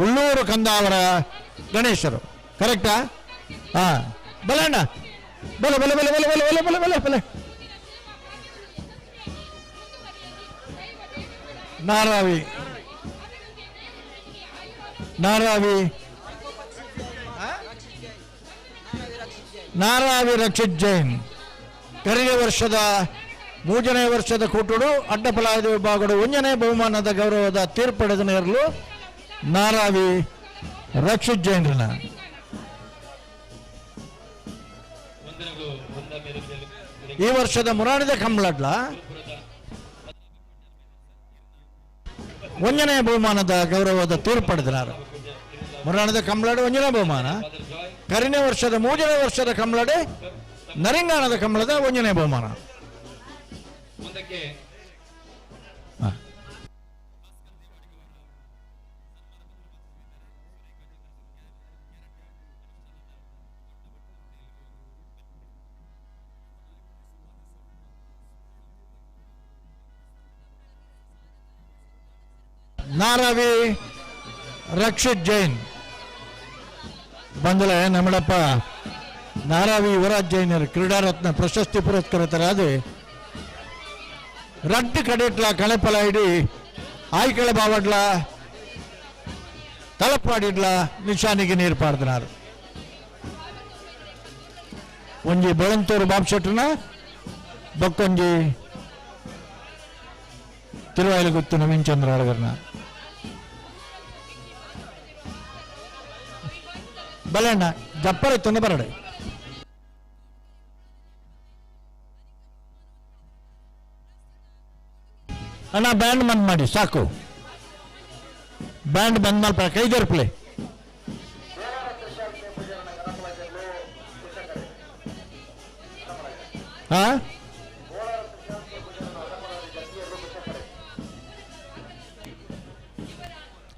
ಉಳ್ಳೂರು ಕಂದಾವರ ಗಣೇಶರು ಕರೆಕ್ಟಾ? ಹಾ ಬಲೆ ಅಣ್ಣ ಬಲೆ ಬಲೆ ಬಲೆ ಬಲೆ ಬಲೆ ಬಲೆ ಬಲೆ ಬಲೆ ಬಲೆ. ನಾರಾವಿ ನಾರಾವಿ ನಾರಾವಿ ರಕ್ಷಿತ್ ಜೈನ್ ಕರಿಯ ವರ್ಷದ ಮೂರನೇ ವರ್ಷದ ಕೂಟುಡು ಅಡ್ಡಫಲಾಯದ ವಿಭಾಗಡು ಒಂಜನೇ ಬಹುಮಾನದ ಗೌರವದ ತೀರ್ಪಡೆದ ನೇರಲು ನಾರಾವಿ ರಕ್ಷಿತ್ ಜೈನ್ರನ. ಈ ವರ್ಷದ ಮುರಾಣಿದ ಕಂಬಳಡ್ಲ ಒಂಜನೇ ಬಹುಮಾನದ ಗೌರವದ ತೀರ್ಪಡೆದನಾರು ಮುರಾಣದ ಕಂಬಳಾಡು ಒಂಜನೇ ಬಹುಮಾನ. ಕರಿನೇ ವರ್ಷದ ಮೂರನೇ ವರ್ಷದ ಕಂಬಳಡೆ ನರಿಂಗಾಣದ ಕಂಬಳದ ಒಂಜನೇ ಬಹುಮಾನ. ನಾರಾವಿ ರಕ್ಷಿತ್ ಜೈನ್ ಬಂದಲೆ ನಮ್ಮಡಪ್ಪ ನಾರಾವಿ ಯುವರಾಜ್ ಜೈನರು ಕ್ರೀಡಾರತ್ನ ಪ್ರಶಸ್ತಿ ಪುರಸ್ಕೃತರಾದ ರಡ್ಡು ಕಡೆಟ್ಲ ಕಣಪಲ ಇಡಿ ಆಯ್ಕಳ ಬಾವಡ್ಲ ತಲಪಾಡಿಡ್ಲ ನಿಶಾನಿಗೆ ನೀರು ಪಾಡ್ದನಾರು. ಒಂಜಿ ಬೆಳಂತೂರು ಬಾಬ್ಶೆಟ್ರನ ಬೊಕ್ಕೊಂಜಿ ತಿರುವಾಯಿಲಗುತ್ತು ನವೀನ್ ಚಂದ್ರ ಅಳಗರ್ನ. ಬಲಣ್ಣ ಜಪ್ಪರ ಬರಡೆ. ಅಣ್ಣ ಬ್ಯಾಂಡ್ ಬಂದ್ ಮಾಡಿ ಸಾಕು. ಬ್ಯಾಂಡ್ ಬಂದ್ ಮಾಡ್ಪ ಕೈದರ್ಪ್ಲೆ. ಹಾ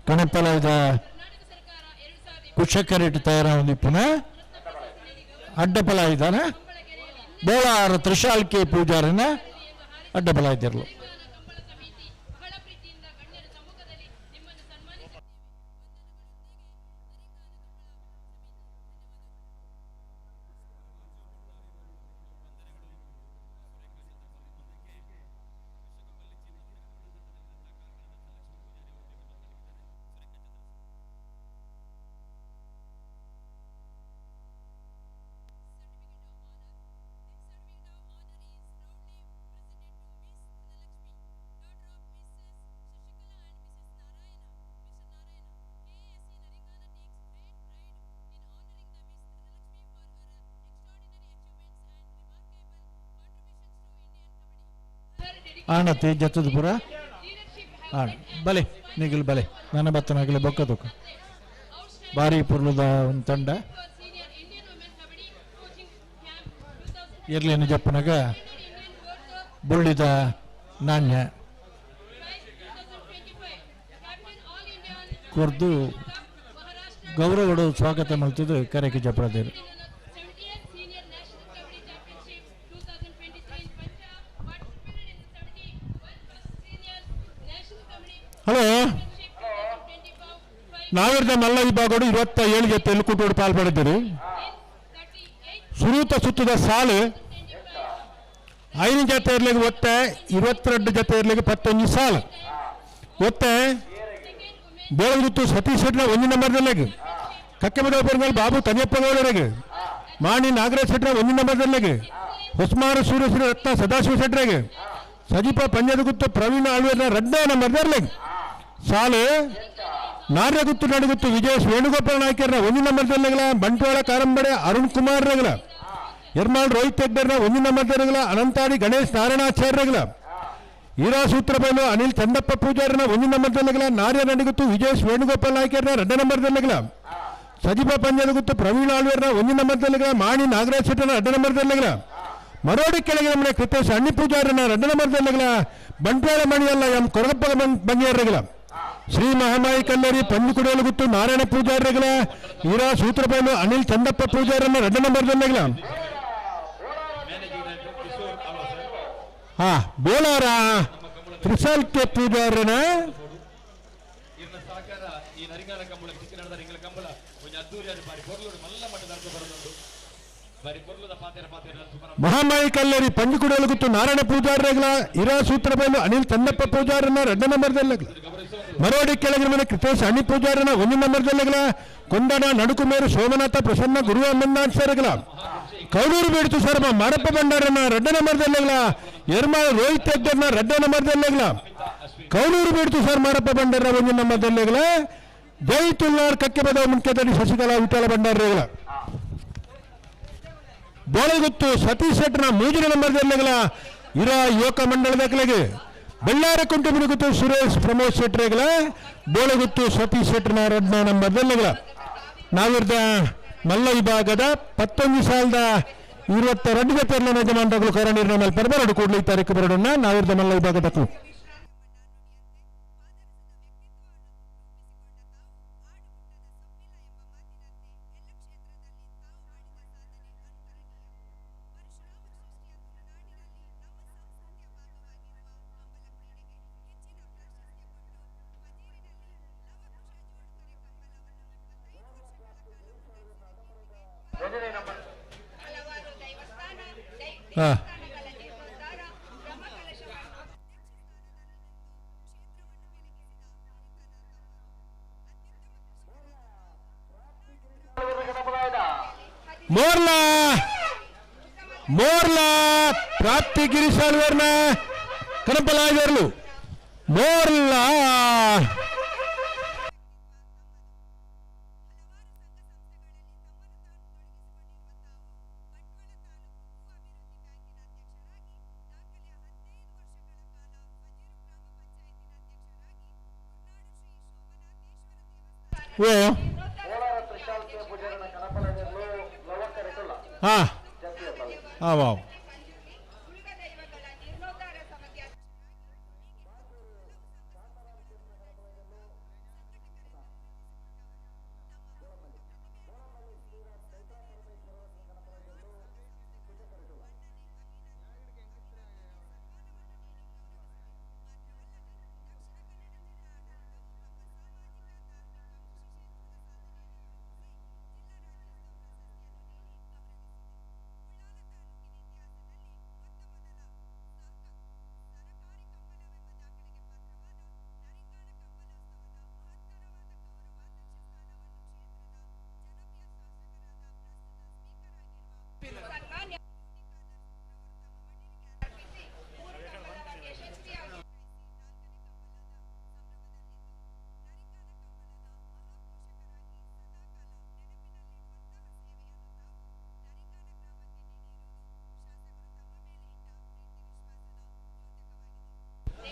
ಕಣಪಲ ಕುಶಕರಿಟ್ಟು ತಯಾರಾವೊಂದಿಪ್ಪುನ ಅಡ್ಡಪಲ ಇದ್ದಾನೆ ಬೋಳಾರ ತ್ರಿಶಾಲ್ಕೆ ಪೂಜಾರಿನ ಅಡ್ಡಪಲ ಇದ್ದಿರಲು. ಆಣತಿ ಜತ್ತದಪುರ ಆಣ ಬಲೆ ನಿಗಲ್ ಬಲೆ ನನ್ನ ಬತ್ತನಾಗಲಿ ಬೊಕ್ಕದಕ್ಕೆ ಭಾರಿ ಪುರ್ಲದ ಒಂದು ತಂಡ ಇರ್ಲೇನು ಜಪ್ಪನಾಗ ಬುಳ್ಳಿದ ನಾಣ್ಯ ಕೊರ್ದು ಗೌರವಡು ಸ್ವಾಗತ ಮಾಡ್ತಿದ್ದು ಕರೆಗೆ ಜಪ್ಪಳದೇರು. ಹಲೋ, ನಾವಿರ್ದ ಮಲ್ಲ ವಿಭಾಗಡು 27 ಜೊತೆಯಲ್ಲಿ ಕೂಟೋಡು ಪಾಲ್ಪಡೆದಿರು. ಸುರೂತ ಸುತ್ತದ ಸಾಲು 5 ಜೊತೆ ಇರ್ಲಿಕ್ಕೆ ಒತ್ತೆ 22 ಜೊತೆ ಇರ್ಲಿಕ್ಕೆ 11 ಸಾಲು ಒತ್ತೆ. ಬೋಳಗುತ್ತು ಸತೀಶ್ ಶೆಟ್ನ 1 ನಂಬರ್ದಲ್ಲಿಗೆ, ಕಕ್ಕೆಮದ ಬಾಬು ತನಿಯಪ್ಪಗೌಡರಿಗೆ, ಮಾಣಿ ನಾಗರಾಜ್ ಶೆಟ್ರ 1 ನಂಬರ್ದಲ್ಲಿಗೆ, ಹೊಸ್ಮಾರು ಸೂರ್ಯಶ್ರೀ ರತ್ನ ಸದಾಶಿವ ಶೆಟ್ರಿಗೆ, ಸಜೀಪ ಪಂಜದಗುತ್ತು ಪ್ರವೀಣ ಆಳ್ವೇರ್ನ 2ನೇ ನಂಬರ್ದಲ್ಲಿಗೆ ಸಾಲು. ನಾರ್ಯಗುತ್ತು ನಡುಗುತ್ತು ವಿಜಯೇಶ್ ವೇಣುಗೋಪಾಲ ನಾಯ್ಕರ್ನ 1 ನಂಬರ್ದಲ್ಲಿಗಲ, ಬಂಟ್ವಾಳ ಕಾರಂಬಡೆ ಅರುಣ್ ಕುಮಾರ್ ರಗಲ, ಎರ್ಮಾಳ್ ರೋಹಿತ್ ಹೆಗ್ಡರ್ನ 1 ನಂಬರ್ದಲ್ಲಿಗಲ, ಅನಂತಾಡಿ ಗಣೇಶ್ ನಾರಾಯಣಾಚಾರ್ಯರಗಲ, ಈರಾ ಸೂತ್ರಬೈಲು ಅನಿಲ್ ಚಂದಪ್ಪ ಪೂಜಾರನ 1 ನಂಬರ್ದಲ್ಲಿಗಲ, ನಾರ್ಯ ನಡುಗುತ್ತು ವಿಜಯೇಶ್ ವೇಣುಗೋಪಾಲ ನಾಯ್ಕರ್ನ 2 ನಂಬರ್ದಲ್ಲಿಗಲ, ಸಜೀಪ ಪಂಜದಗುತ್ತು ಪ್ರವೀಣ ಆಳ್ವೇರ್ನ 1 ನಂಬರ್ದಲ್ಲಿಗಲ, ಮಾಣಿ ನಾಗರಾಜ್ ಶೆಟ್ಟರ್ನ 2 ನಂಬರ್ದಲ್ಲಿಗಲ, ಮರೋಡಿ ಕೆಳಗೆ ನಮ್ಮನೆ ಕೃತೇಶ್ ಅಣ್ಣಿ ಪೂಜಾರನ 2 ನಂಬರ್ದಲ್ಲಿಗಲ, ಬಂಟ್ವಾಳ ಮಣಿಯಲ್ಲ ಎಂ ಕೊರಗಪ್ಪ ಬಂಗಿಯರ್ರಗಲ, ಶ್ರೀ ಮಹಾಮಾಯಿ ಕಲ್ಲೇರಿ ಪಂಜುಕುಡೇಲುಗುತ್ತು ನಾರಾಯಣ ಪೂಜಾರರಗಲ, ಈರಾ ಸೂತ್ರಬೈಲು ಅನಿಲ್ ಚಂದಪ್ಪ ಪೂಜಾರನ 2 ನಂಬರ್ದಲ್ಲಿಗಲ. ಹಾ ಬೋಲಾರ ತ್ರಿಸಾಲ್ ಕೆ ಪೂಜಾರನ ಮಹಾಮಾಯಿ ಕಲ್ಲೇರಿ ಪಂಜುಕುಡೇಲುಗುತ್ತು ನಾರಾಯಣ ಪೂಜಾರರಗಲ, ಇರಾ ಸೂತ್ರಬೈಲು ಅನಿಲ್ ಚಂದಪ್ಪ ಪೂಜಾರನ 2 ನಂಬರ್ದಲ್ಲಿಗಲ, ಮರೋಡಿ ಕೆಳಗಿನ ಮನೆ ಕೃತೇಶ್ ಅಣ್ಣಿ ಪೂಜಾರನ 1 ನಂಬರ್ದಲ್ಲಿಗಲ, ಕೊಂಡಣ ನಡುಕುಮೇರು ಸೋಮನಾಥ ಪ್ರಸನ್ನ ಗುರುವ ಅಮ್ಮನ್ನಾಚಾರ್ಯಗಳ, ಕೌಡೂರು ಬೇಡಿತು ಸರ್ಮ ಮಾರಪ್ಪ ಭಂಡಾರನ 2 ನಂಬರ್ದಲ್ಲಿಗಲ, ಎರ್ಮಾಳ್ ರೋಹಿತ್ ಹೆಗ್ಡರ್ನ 2 ನಂಬರ್ದಲ್ಲಿಗಲ, ಕೌಡೂರು ಬೇಡಿತು ಸರ್ ಮಾರಪ್ಪ ಭಂಡಾರ 1 ನಂಬರ್ದಲ್ಲಿಗಲ, ಜೈ ತುಲ್ನಾಡ್ ಕಕ್ಕೆಬದ ಮುಖ್ಯದಲ್ಲಿ ಶಶಿಕಲಾ ವಿಠಲ ಭಂಡಾರಗಳ, ಬೋಳಗುತ್ತು ಸತೀಶ್ ಶೆಟ್ಟರ್ನ 3 ನಂಬರ್ದಲ್ಲಿಗಲ, ಇರಾ ಯುವಕ ಮಂಡಳದ ಕೆಳಗೆ ಬೆಳ್ಳಾರ ಕುಂಟುಮುಗುತ್ತು ಸುರೇಶ್ ಪ್ರಮೋದ್ ಶೆಟ್ಟರ್ಗಳ, ಬೋಳಗುತ್ತು ಸತೀಶ್ ಶೆಟ್ಟರ್ನ 2 ನಂಬರ್ದಲ್ಲಿಗಲ. ನಾವಿರ್ದ ಮಲ್ಲ ವಿಭಾಗದ 19,022 ಜೊತೆ ಯಜಮಾನರುಗಳು ಕರ ನಿರ್ಣಯ ಮಲ್ಪರ ಬರಡು ಕೂಡಲೇ ಈ ತಾರೀಕು ಬರಡೋಣ. ನಾವಿರ್ದ ಮಲ್ಲ ವಿಭಾಗದ ಮೋರ್ಲಾ ಮೋರ್ಲಾ ಪ್ರಾಪ್ತಿ ಗಿರೀಶಾಳ್ವೇರ್ನ ಕನಪಲಾಯರ್ಲು ಮೋರ್ಲಾ ಓ ಹಾ ಹಾ ವಾವ್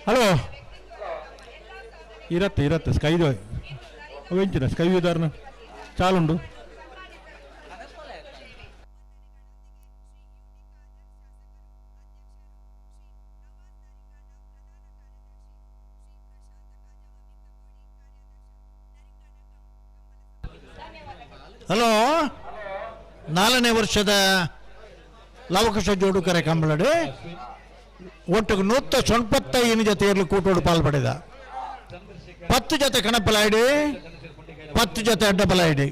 ಹಲೋ ಇರತ್ತೆ ಇರತ್ತೆ ಸ್ಕೈ ಅವೆಂಚಿನ ಸ್ಕೈ ಉದಾಹರಣ ಚಾಲುಂಡು. ಹಲೋ, 4ನೇ ವರ್ಷದ ಲವಕುಶ ಜೋಡುಕರೆ ಕಂಬಳಡು ಒಟ್ಟಿಗೆ 195 ಜೊತೆ ಇರಲು ಕೂಟೋಡು ಪಾಲ್ಪಡೆದ 10 ಜೊತೆ ಕಣಪಲಾಯ್ಡಿ, 10 ಜೊತೆ ಅಡ್ಡಪಲಾಯ್ಡಿ.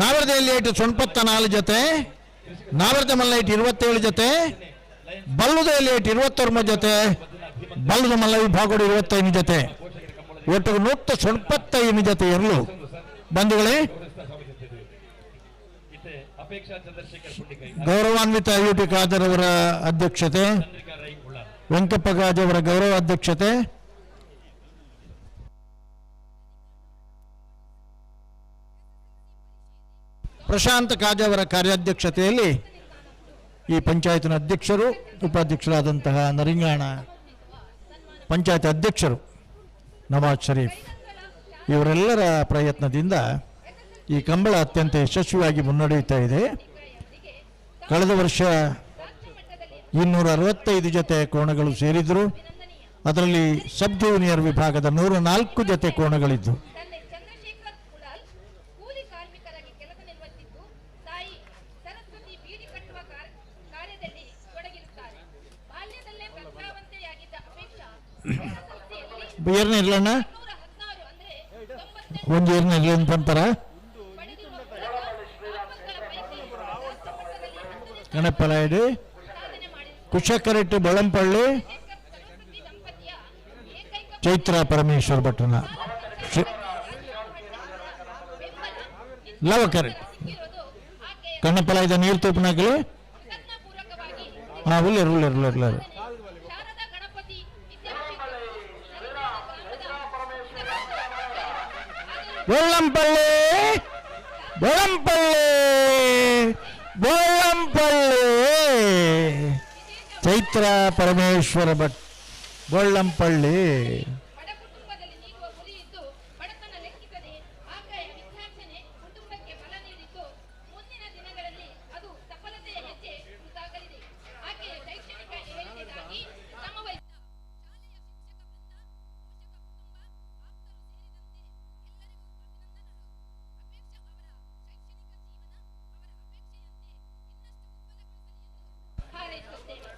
ನಾವರ್ದೆಯಲ್ಲಿ ಏಟು 94 ಜೊತೆ, ನಾವರ್ದ ಮಲ್ಲೈಟ್ 27 ಜೊತೆ, ಬಲ್ಲುದೆಯಲ್ಲಿ ಏಟು 29 ಜೊತೆ, ಬಲ್ಲದ ಮಲ್ಲ ವಿಭಾಗಡು 25 ಜೊತೆ, ಒಟ್ಟಿಗೆ 195 ಜೊತೆ ಇರಲು ಬಂಧುಗಳೇ. ಗೌರವಾನ್ವಿತ ಯು ಟಿ ಖಾದರ್ ಅವರ ಅಧ್ಯಕ್ಷತೆ, ವೆಂಕಪ್ಪ ಗಾಜ್ ಅವರ ಗೌರವ ಅಧ್ಯಕ್ಷತೆ, ಪ್ರಶಾಂತ್ ಕಾಜ್ ಅವರ ಕಾರ್ಯಾಧ್ಯಕ್ಷತೆಯಲ್ಲಿ ಈ ಪಂಚಾಯತ್ನ ಅಧ್ಯಕ್ಷರು, ಉಪಾಧ್ಯಕ್ಷರಾದಂತಹ ನರಿಂಗಾಣ ಪಂಚಾಯತ್ ಅಧ್ಯಕ್ಷರು ನವಾಜ್ ಶರೀಫ್ ಇವರೆಲ್ಲರ ಪ್ರಯತ್ನದಿಂದ ಈ ಕಂಬಳ ಅತ್ಯಂತ ಯಶಸ್ವಿಯಾಗಿ ಮುನ್ನಡೆಯುತ್ತಾ ಇದೆ. ಕಳೆದ ವರ್ಷ 265 ಜೊತೆ ಕೋಣಗಳು ಸೇರಿದರು. ಅದರಲ್ಲಿ ಸಬ್ ಜೂನಿಯರ್ ವಿಭಾಗದ 104 ಜೊತೆ ಕೋಣಗಳಿದ್ದು. ಏರ್ನ ಇರ್ಲಣ್ಣ ಒಂದು ಏರ್ನ ಇರ್ಲಿ ಅಂತ ಅಂತಾರ. ಕಣಪ್ಪಲಾಯ್ಡು ಕುಶಕರೆಟ್ಟಿ ಬಳಂಪಳ್ಳಿ ಚೈತ್ರ ಪರಮೇಶ್ವರ್ ಭಟ್ಟನ ಲವಕರೆಟ್ ಕಣ್ಣಪ್ಪಲಾಯ್ದ ನೀರು ತೂಪನಾಗಲಿ. ಹಾಂ, ಉಳ್ಳೇರು ಉಳ್ಳೇರು ಉಳ್ಳೇರು ಉಳ್ಳೇರು. ಬೊಳ್ಳಂಪಳ್ಳಿ ಬೊಳ್ಳಂಪಳ್ಳಿ ಬೊಳ್ಳಂಪಳ್ಳಿ ಚೈತ್ರ ಪರಮೇಶ್ವರ ಭಟ್ ಬೊಳ್ಳಂಪಳ್ಳಿ.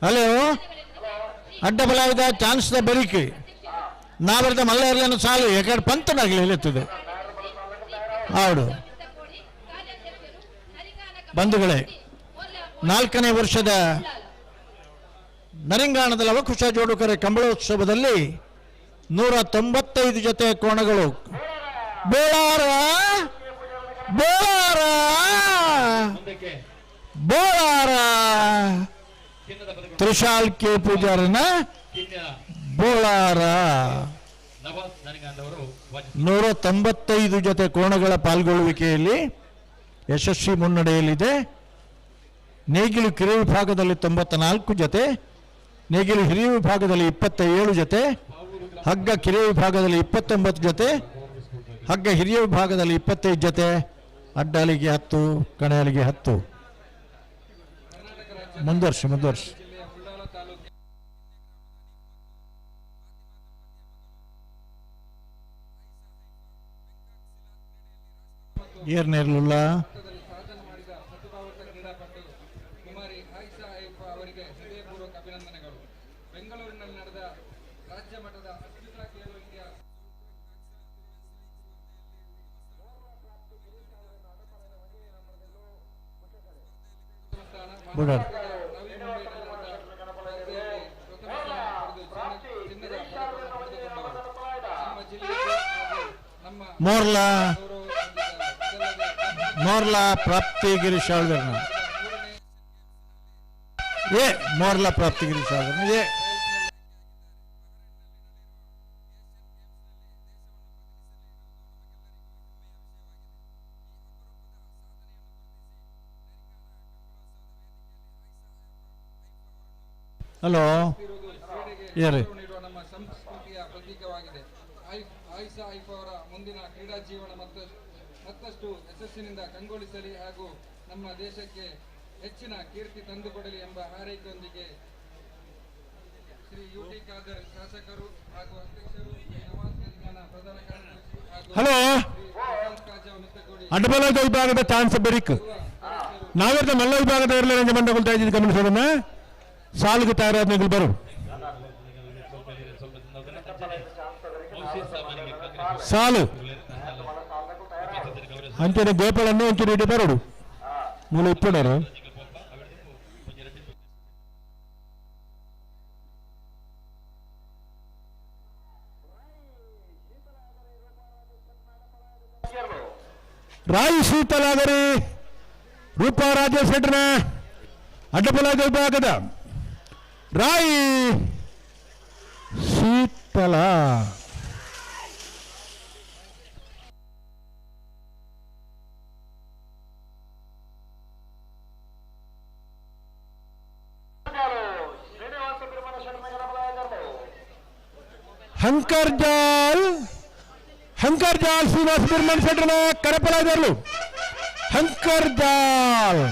ಹಲೋ, ಅಡ್ಡಬಲಾವಿದ ಚಾನ್ಸ್ದ ಬೆರಿಕೆ ನಾವರ್ದ ಮಲ್ಲ ಸಾಲು ಎಕಡೆ ಪಂತನಾಗಲಿ ಹೇಳುತ್ತದೆ. ಹೌದು ಬಂಧುಗಳೇ, 4ನೇ ವರ್ಷದ ನರಿಂಗಾಣದ ಲವಕುಶ ಜೋಡುಕರೆ ಕಂಬಳೋತ್ಸವದಲ್ಲಿ 195 ಜೊತೆ ಕೋಣಗಳು. ಬೋಳಾರ ಬೋಳಾರ ಬೋಳಾರ ತ್ರಿಶಾಲ್ ಕೆ ಪೂಜಾರನ ಬೋಳಾರ 195 ಜೊತೆ ಕೋಣಗಳ ಪಾಲ್ಗೊಳ್ಳುವಿಕೆಯಲ್ಲಿ ಯಶಸ್ವಿ ಮುನ್ನಡೆಯಲ್ಲಿದೆ. ನೇಗಿಲು ಕಿರು ವಿಭಾಗದಲ್ಲಿ 94 ಜೊತೆ, ನೇಗಿಲು ಹಿರಿಯ ವಿಭಾಗದಲ್ಲಿ 27 ಜೊತೆ, ಹಗ್ಗ ಕಿರಿಯ ವಿಭಾಗದಲ್ಲಿ 29 ಜೊತೆ, ಹಗ್ಗ ಹಿರಿಯ ವಿಭಾಗದಲ್ಲಿ 25 ಜೊತೆ, ಅಡ್ಡಾಲಿಗೆ 10, ಕಣೆಯಾಲಿಗೆ 10. ಮುಂದುವರ್ಸಿ ಮುಂದುವರ್ಸಿ. ಏರ್ನೇರ್ಲುಲ್ಲ ಬಿಡೋಣ. ಮೋರ್ಲಾ ಮೋರ್ಲಾ ಪ್ರಾಪ್ತಿ ಗಿರೀಶ್ ಆಳ್ವೆರ್ನ ಏ ಮೋರ್ಲಾ ಪ್ರಾಪ್ತಿ ಗಿರೀಶ್ ಆಳ್ವೆರ್ನ ಏ ಹಲೋ. ಏರಿ. ಗೌರವ ನೀಡುವ ನಮ್ಮ ಸಂಸ್ಕೃತಿಯ ಪ್ರತೀಕವಾಗಿದೆ. ಆಯಿಷಾ ಐಫ್ ಅವರ ಮುಂದಿನ ಕ್ರೀಡಾ ಜೀವನ ಮತ್ತಷ್ಟು ಯಶಸ್ಸಿನಿಂದ ಕಂಗೊಳಿಸಲಿ ಹಾಗೂ ನಮ್ಮ ದೇಶಕ್ಕೆ ಹೆಚ್ಚಿನ ಕೀರ್ತಿ ತಂದುಕೊಡಲಿ ಎಂಬ ಹಾರೈಕೆಯೊಂದಿಗೆ ಶ್ರೀ ಯು ಟಿ ಖಾದರ್ ಶಾಸಕರು ಹಾಗೂ ಅಧ್ಯಕ್ಷರು, ಶ್ರೀ ನವಾಜ್ ತೆಲಂಗಾಣ ಪ್ರಧಾನ ಕಾರ್ಯದರ್ಶಿ ಹಾಗೂ ಹಲೋ. ಶ್ರೀ ಶ್ರೀಕಾಂತ್ ಕಾಜಾವ್ ಮಿತ್ತಗೋಡಿ ಅಡ್ಡಬಲದ ವಿಭಾಗದ ಚಾನ್ಸ್ ಬೆರಿಕ್ ನಾವೇರ್ದ ಮಲ್ಲ ವಿಭಾಗದ ಇರಲಿ ಮಂಡಗೊಳ್ತಾ ಇದ್ದೀನಿ ಗಮನಿಸೋದನ್ನ ಸಾಲಿಗೆ ತಯಾರಾದ ಬರು ಸಾಲು ಅಂಚನೆ ಗೋಪಾಲನ್ನು ಒಂಚೂರು ಇಡಿ ಬರೋಡು ಮೂಲ ಇಪ್ಪುಡರು. ರಾಯಿ ಶೀತಲಾಗರಿ ರೂಪಾ ರಾಜೇಶ್ ಶೆಟ್ಟರ್ನ ಅಡ್ಡಬಲದ ವಿಭಾಗದ ರಾಯಿ ಶೀತಲ. ಹಂಕರ್ಜಾಲ್ ಹಂಕರ್ಜಾಲ್ ಶ್ರೀನಿವಾಸ ಬಿರ್ಮನ್ ಶೆಟ್ಟರ್ನ ಕರಪಲಾದರ್ಲು ಹಂಕರ್ಜಾಲ್.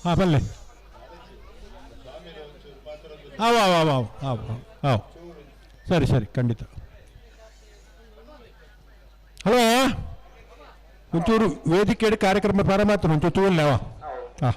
ಹಾ ಬಲ್ಲೆ ಆವ್ ಆವ್ ಆವ್ ಆವ್ ಆವ್ ಆವ್ ಸರಿ ಸರಿ ಖಂಡಿತ. ಹಲೋ ಒಂಚೂರು ವೇದಿಕೆ ಕಾರ್ಯಕ್ರಮ ಪ್ರಾರಂಭ ಆಯ್ತು, ಒಂಚೂರು ತೂವಲ್ಲ ಹಾಂ.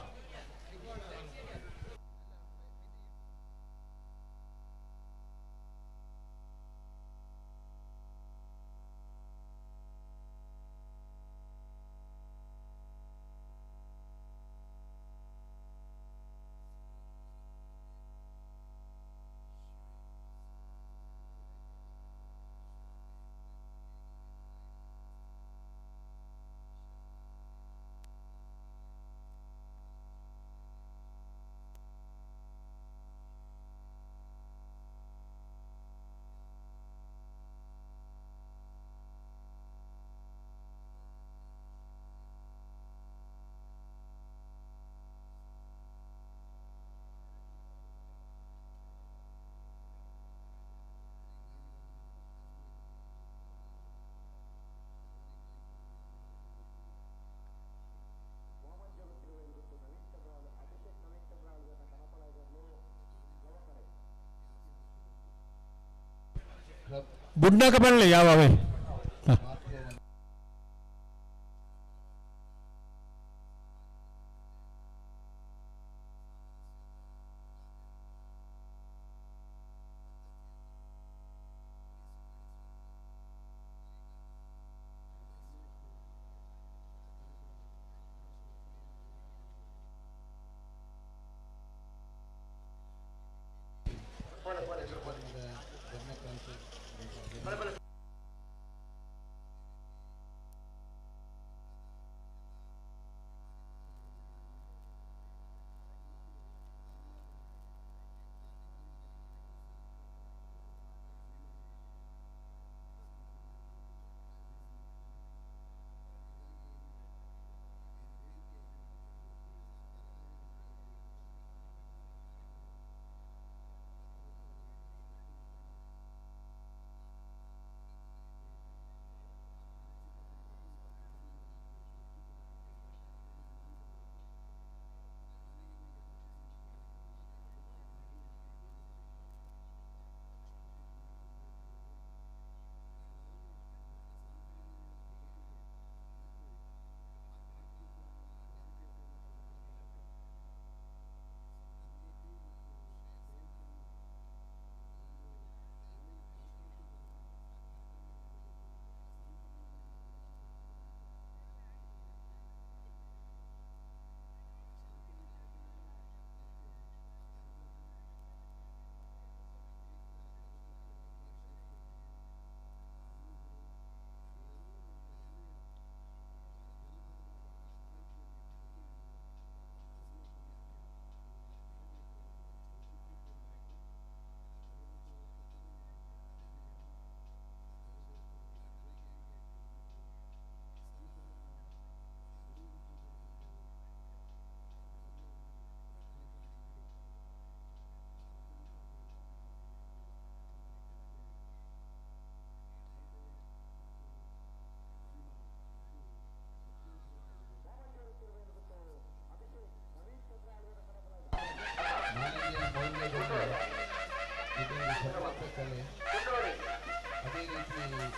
ಬುಡ್ನಾಕ ಬರಲಿ ಯಾವ ಅವೇ.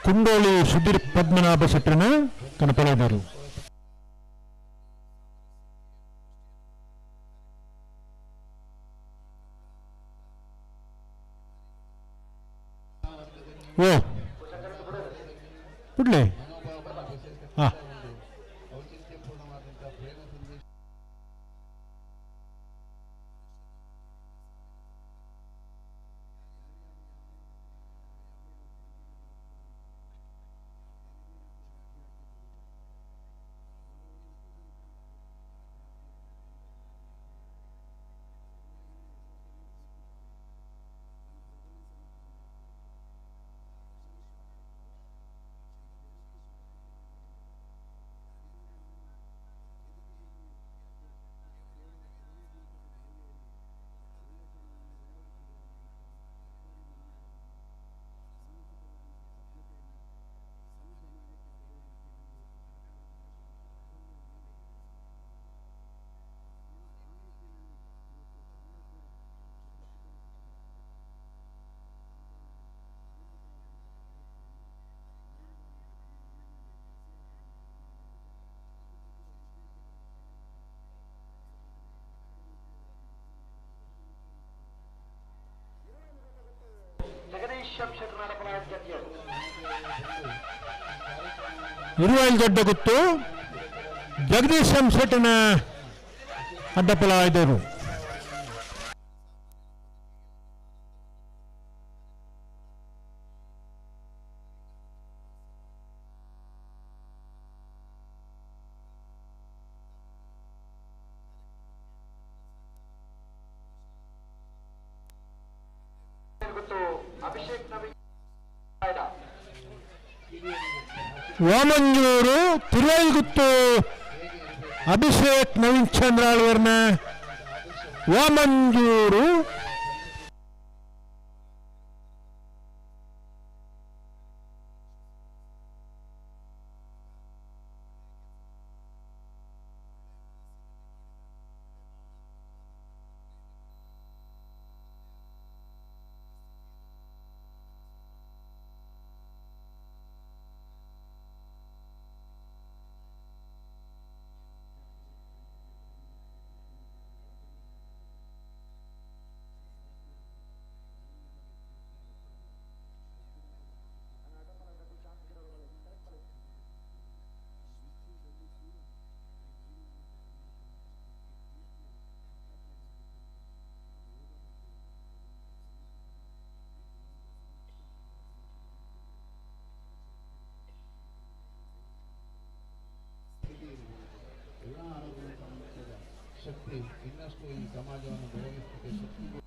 Kundoli Sudhir Padmanabha ಶೆಟ್ಟರನ ಕನಪಲಾದರು. ಓ ಬಿಡ್ಲಿ ಹಾ. ಇರುವಾಯಿಲ್ ದೊಡ್ಡ ಗುತ್ತು ಜಗದೀಶ್ ಎಂ ಶೆಟ್ಟನ ಅಡ್ಡಪಲ ಆಯ್ದರು. ವಾಮಂಜೂರು ತಿರುವೈಗುತ್ತು ಅಭಿಷೇಕ್ ನವೀನ್ ಚಂದ್ರ ಆಳ್ವರ್ನ ವಾಮಂಜೂರು. ಶಕ್ತಿ ಇನ್ನಷ್ಟು ಈ ಸಮಾಜವನ್ನು ಬೆಳಗಿಸಲಿಕ್ಕೆ ಶಕ್ತಿ.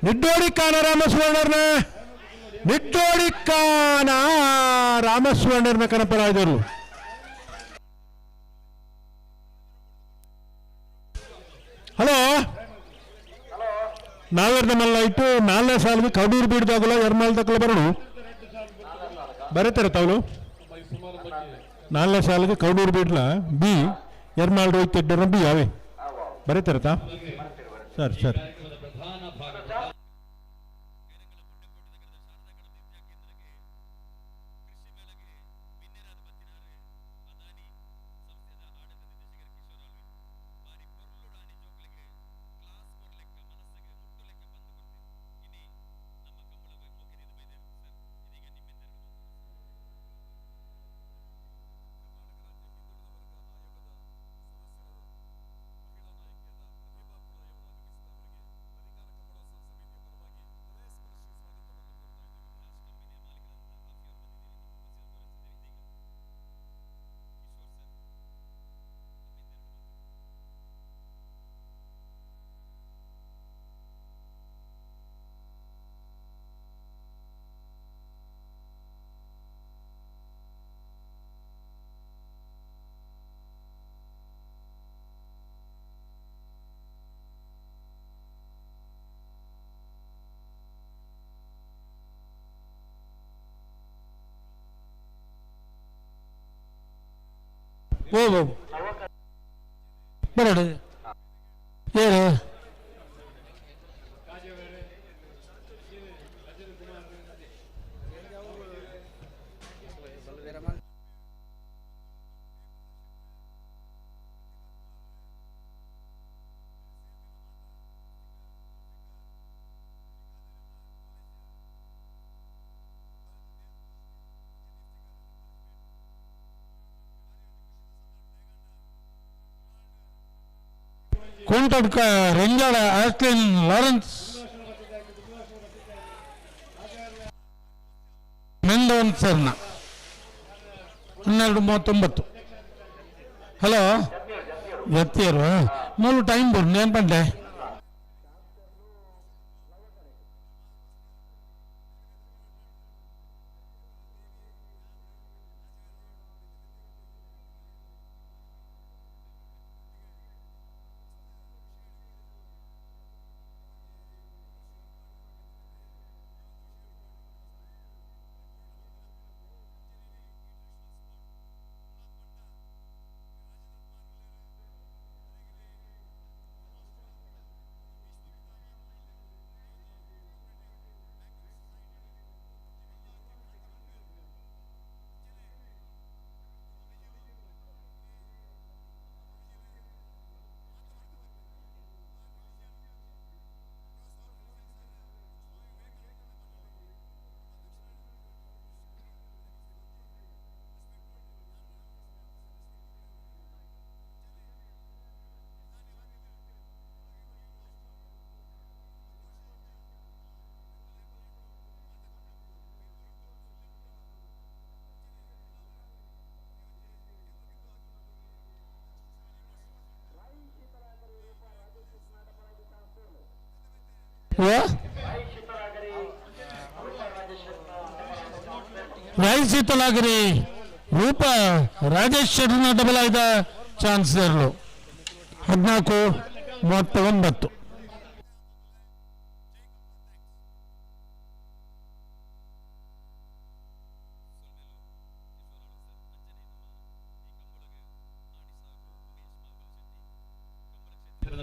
ನಿಡ್ಡೋಡಿ ಕಾನ ರಾಮಸುವರ್ಣರ್ನ ನಿಡ್ಡೋಡಿ ಕಾನ ರಾಮಸುವರ್ಣರ್ನ ಕನಪರಾದರು. ಹಲೋ ನಾಲ್ವರ್ನ ಮಲ್ಲ ಇಟ್ಟು ನಾಲ್ನೇ ಸಾಲಿಗೆ ಕಡೂರು ಬೀಡ್ದಾಗಲ ಎರ್ಮಾಲ್ ತಕ್ಕಲ ಬರೋಣ ಬರತಾರೆ ತಾವಳು. ನಾಲ್ನೇ ಸಾಲಿಗೆ ಕಡೂರು ಬೀಡ್ಲ ಬಿ ಎರ್ಮಾಲ್ ರೋಹಿತ್ ಎಡ್ಡರ ಬಿ ಯಾವೇ ಬರೀತಾರತಾ? ಸರಿ ಸರಿ. ಓ ಬರಡು ಏರು ಕೋಂಟಡ್ಕ ರೆಂಜಾಳ ಆಸ್ಲಿನ್ ಲಾರೆನ್ಸ್ ಮೆಂಡೋನ್ ಸರ್ನ 12:39. ಹಲೋ ಎತ್ತಿಯರು ಮೂರು ಟೈಮ್ ಬರ್ ಏನು ಪಂಡೆ ರಾಯಸೀತಲಾಗರಿ ರೂಪ ರಾಜೇಶ್ ಶೆಟ್ಟರ್ನ ಡಬಲ್ ಆಯ್ದ ಚಾನ್ಸ್ ಇರಲು 14:39.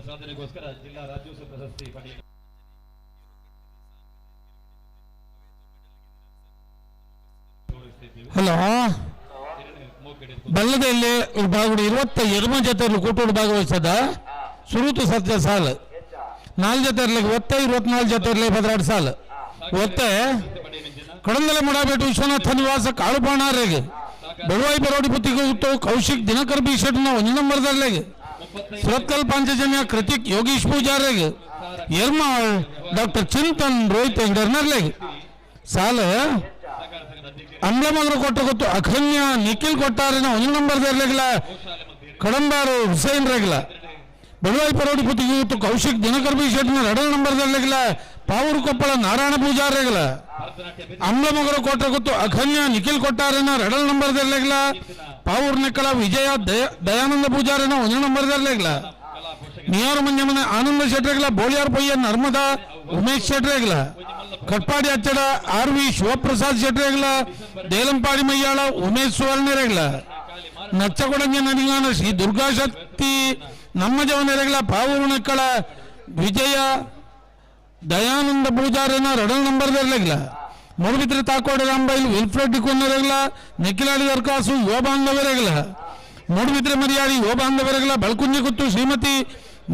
ಸಾಧನೆಗೋಸ್ಕರ ಜಿಲ್ಲಾ ರಾಜ್ಯೋತ್ಸವ ಪ್ರಶಸ್ತಿ ಪಡೆಯ ಹಲೋ ಬಲ್ಲದಲ್ಲಿ ಬಾಗುಡಿ 22 ಜೊತೆ ಕೂಟೋಡು ಭಾಗವಹಿಸದ ಸುರುತು ಸತ್ಯ ಸಾಲು 4 ಜೊತೆ ಇರ್ಲಿಕ್ಕೆ ಒತ್ತೆ 24 ಜೊತೆ ಇರಲಿ 12 ಸಾಲು ಒತ್ತೆ ಕಡಂದಲೆ ಮುಡಾಬೇಟು ವಿಶ್ವನಾಥ ನಿವಾಸ ಕಾಳುಬಾಣಾರಿಗೆ ಬೆಳುವಾಯಿ ಬರೋಡಿ ಬುತ್ತಿಗೆ ಕೌಶಿಕ್ ದಿನಕರ್ ಬಿ ಶೆಟ್ನ 1 ನಂಬರ್ದರ್ಲೆಗೆ ಸುರತ್ಕಲ್ ಪಾಂಚಜನ್ಯ ಕೃತಿಕ್ ಯೋಗೀಶ್ ಪೂಜಾರಿಗೆ ಎರ್ಮಾಳ್ ಡಾಕ್ಟರ್ ಚಿಂತನ್ ರೋಹಿತ್ ಹೆಗ್ಡರ್ನರ್ಲೆಗೆ ಸಾಲು ಅಂಬ್ಲಮಗರು ಕೊಟ್ಟ ಗೊತ್ತು ಅಖನ್ಯ ನಿಖಿಲ್ ಕೊಟ್ಟಾರಿನ 1 ನಂಬರ್ದರ್ಲೆಗಿಲ್ಲ ಕಡಂಬಾರು ಹುಸೈನ್ ರೆಗ್ಲ ಬೆಳುವಾಯಿ ಪರೋಡಿ ಪುತ್ತಿಗೆ ಗೊತ್ತು ಕೌಶಿಕ್ ದಿನಕರ್ ಬಿ ಶೆಟ್ನ 2 ನಂಬರ್ದರ್ಲೆಗಿಲ್ಲ ಪಾವೂರು ಕೊಪ್ಪಳ ನಾರಾಯಣ ಪೂಜಾರ್ ರೆಗ್ಲ ಅಂಬ್ಲಮಗರು ಕೊಟ್ಟ ಗೊತ್ತು ಅಖನ್ಯ ನಿಖಿಲ್ ಕೊಟ್ಟಾರಿನ 2 ನಂಬರ್ದರ್ಲೆಗಿಲ್ಲ ಪಾವೂರು ನೆಕ್ಕಳ ವಿಜಯ ದಯಾನಂದ ಪೂಜಾರಿನ 1 ನಂಬರ್ದರ್ಲೆಗಿಲ್ಲ ನಿಯಾರು ಮಂಜಮನೆ ಆನಂದ ಶೆಟ್ರೆಗ್ಲ ಬೋಳಿಯಾರ್ ಪೊಯ್ಯ ನರ್ಮದಾ ಉಮೇಶ್ ಶೆಟ್ರೆಗ್ಲ ಕಟ್ಪಾಡಿ ಅಚ್ಚಡ ಆರ್ ವಿ ಶಿವಪ್ರಸಾದ್ ಶೆಟ್ರೆಗ್ಲ ದೇಲಂಪಾಡಿ ಮಯ್ಯಾಳ ಉಮೇಶ್ ಸುವರ್ಣರೆಗ್ಲ ನಚ್ಚಕೊಡಂಜ ನಡಿಗಾನ ಶ್ರೀ ದುರ್ಗಾಶಕ್ತಿ ನಮ್ಮ ಜವನರೆಗ್ಲ ಪಾವೂರು ನೆಕ್ಕಳ ವಿಜಯ ದಯಾನಂದ ಪೂಜಾರಿನ 2 ನಂಬರ್ದರ್ಲೆಗ್ಲ ಮೂಡುಬಿದ್ರೆ ತಾಕೋಡಿ ರಾಂಬೈಲ್ ವಿಲ್ಫ್ರೆಡ್ ಡಿಕೊನ್ನರೆಗ್ಲ ನಿಖಿಲಾಡಿ ದರ್ಕಾಸು ಯುವ ಬಾಂಧವರೆಗ್ಲ ಮೂಡುಬಿದ್ರೆ ಮರಿಯಾಡಿ ಯುವ ಬಾಂಧವರೆಗ್ಲ ಬೆಳಕುಂಜಿ ಗುತ್ತು ಶ್ರೀಮತಿ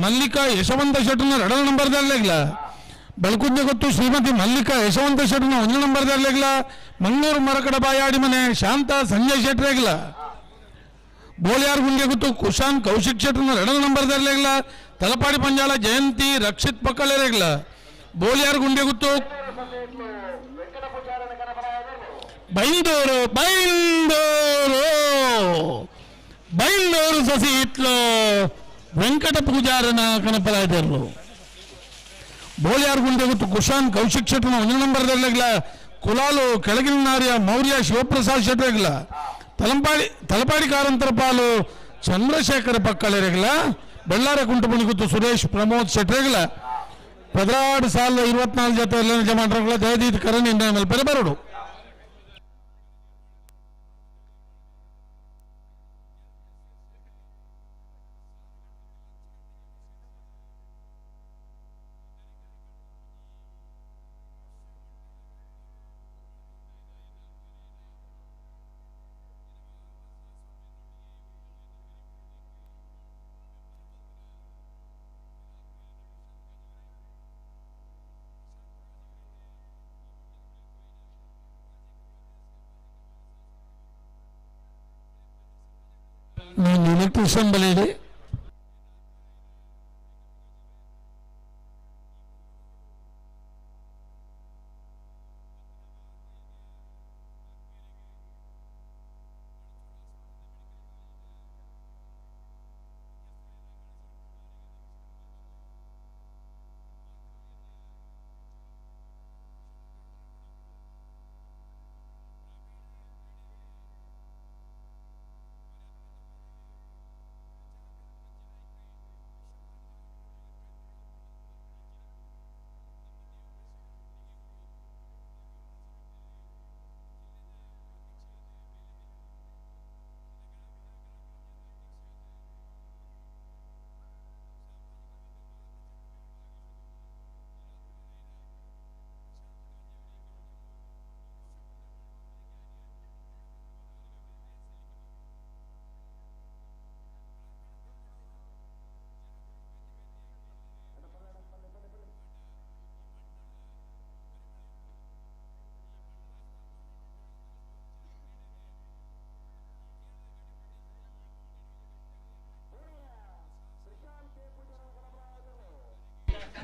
ಮಲ್ಲಿಕಾ ಯಶವಂತ ಶೆಟ್ಟನ 2 ನಂಬರ್ದರ್ಲೆಗ್ಲ ಬೆಳಕುಂಜಿ ಗುತ್ತು ಶ್ರೀಮತಿ ಮಲ್ಲಿಕಾ ಯಶವಂತ ಶೆಟ್ಟನ 1 ನಂಬರ್ದರ್ಲೆಗ್ಲ ಮಂಗಳೂರು ಮರಕಡ ಬಾಯಾಡಿ ಮನೆ ಶಾಂತ ಸಂಜಯ್ ಶೆಟ್ರೆಗ್ಲ ಬೋಳಿಯಾರ್ ಗುಂಡೆ ಗುತ್ತು ಕುಶಾನ್ ಕೌಶಿಕ್ ಶೆಟ್ಟನ 2 ನಂಬರ್ದರ್ಲೆಗ್ಲ ತಲಪಾಡಿ ಪಂಜಾಳ ಜಯಂತಿ ರಕ್ಷಿತ್ ಪಕ್ಕಳೆರೆಗ್ಲ ಬೋಳಿಯಾರ್ ಗುಂಡೆ ಗುತ್ತು ಬೈಂದೂರು ಬೈಂದೂರು ಬೈಂದೂರು ಸಸಿ ಇತ್ಲು ವೆಂಕಟ ಪೂಜಾರನ ಕನಪಲಾಯ್ದರು ಬೋಳಿಯಾರ್ ಗುಂಡೆ ಗುತ್ತು ಕುಶಾನ್ ಕೌಶಿಕ್ ಶೆಟ್ಟನ 1 ನಂಬರ್ದರ್ಲೆಗ್ಲ ಕುಲಾಲು ಕೆಳಗಿನ ನಾರ್ಯ ಮೌರ್ಯ ಶಿವಪ್ರಸಾದ್ ಶೆಟ್ಟರೆಗ್ಲ ತಲಪಾಡಿ ಕಾರಂತರ ಪಾಲು ಚಂದ್ರಶೇಖರ ಪಕ್ಕಳೆರೆಗ್ಲ ಬೆಳ್ಳಾರ ಕುಂಟುಮಣಿ ಗುತ್ತು ಸುರೇಶ್ ಪ್ರಮೋದ್ ಶೆಟ್ಟರೆಗ್ಲ 12 ಸಾಲ 24 ಜೊತೆ ಜಮಾಟ್ರಗಳ ಜಯದೀತ್ ಕರಣ್ ಇಂದ ಪೆರೆ ಬರೋಡು. ಎಲೆಕ್ಟ್ರಿಷಿಯನ್ ಬಲೇಡಿ.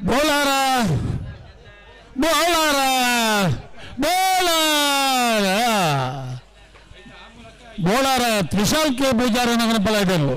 ಬೋಲಾರ ಬೋಲಾರ ಬೋಲಾರ ಬೋಲಾರ ತ್ರಿಶಾಲ್ ಕೆ ಪೂಜಾರಿ ನಗರ ಬಲ ಇದೆಲ್ಲ.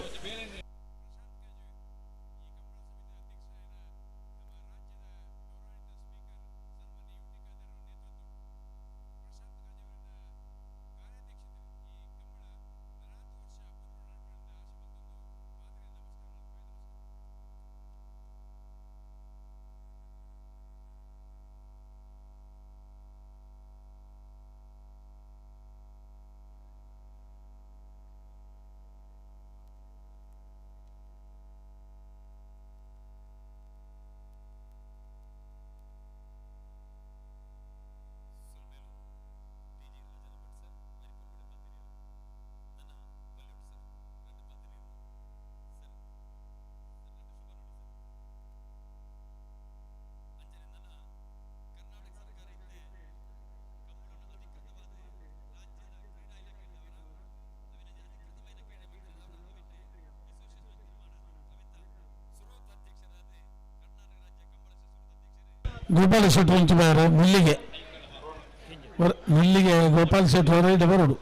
ಗೋಪಾಲ ಶೆಟ್ಟಿ ಅಂಚಿಬಾರು ಮುಲ್ಲಿಗೆ ಮುಲ್ಲಿಗೆ ಗೋಪಾಲ್ ಶೆಟ್ಟಿ ಹೊರಗೆ ಬರೋಡು.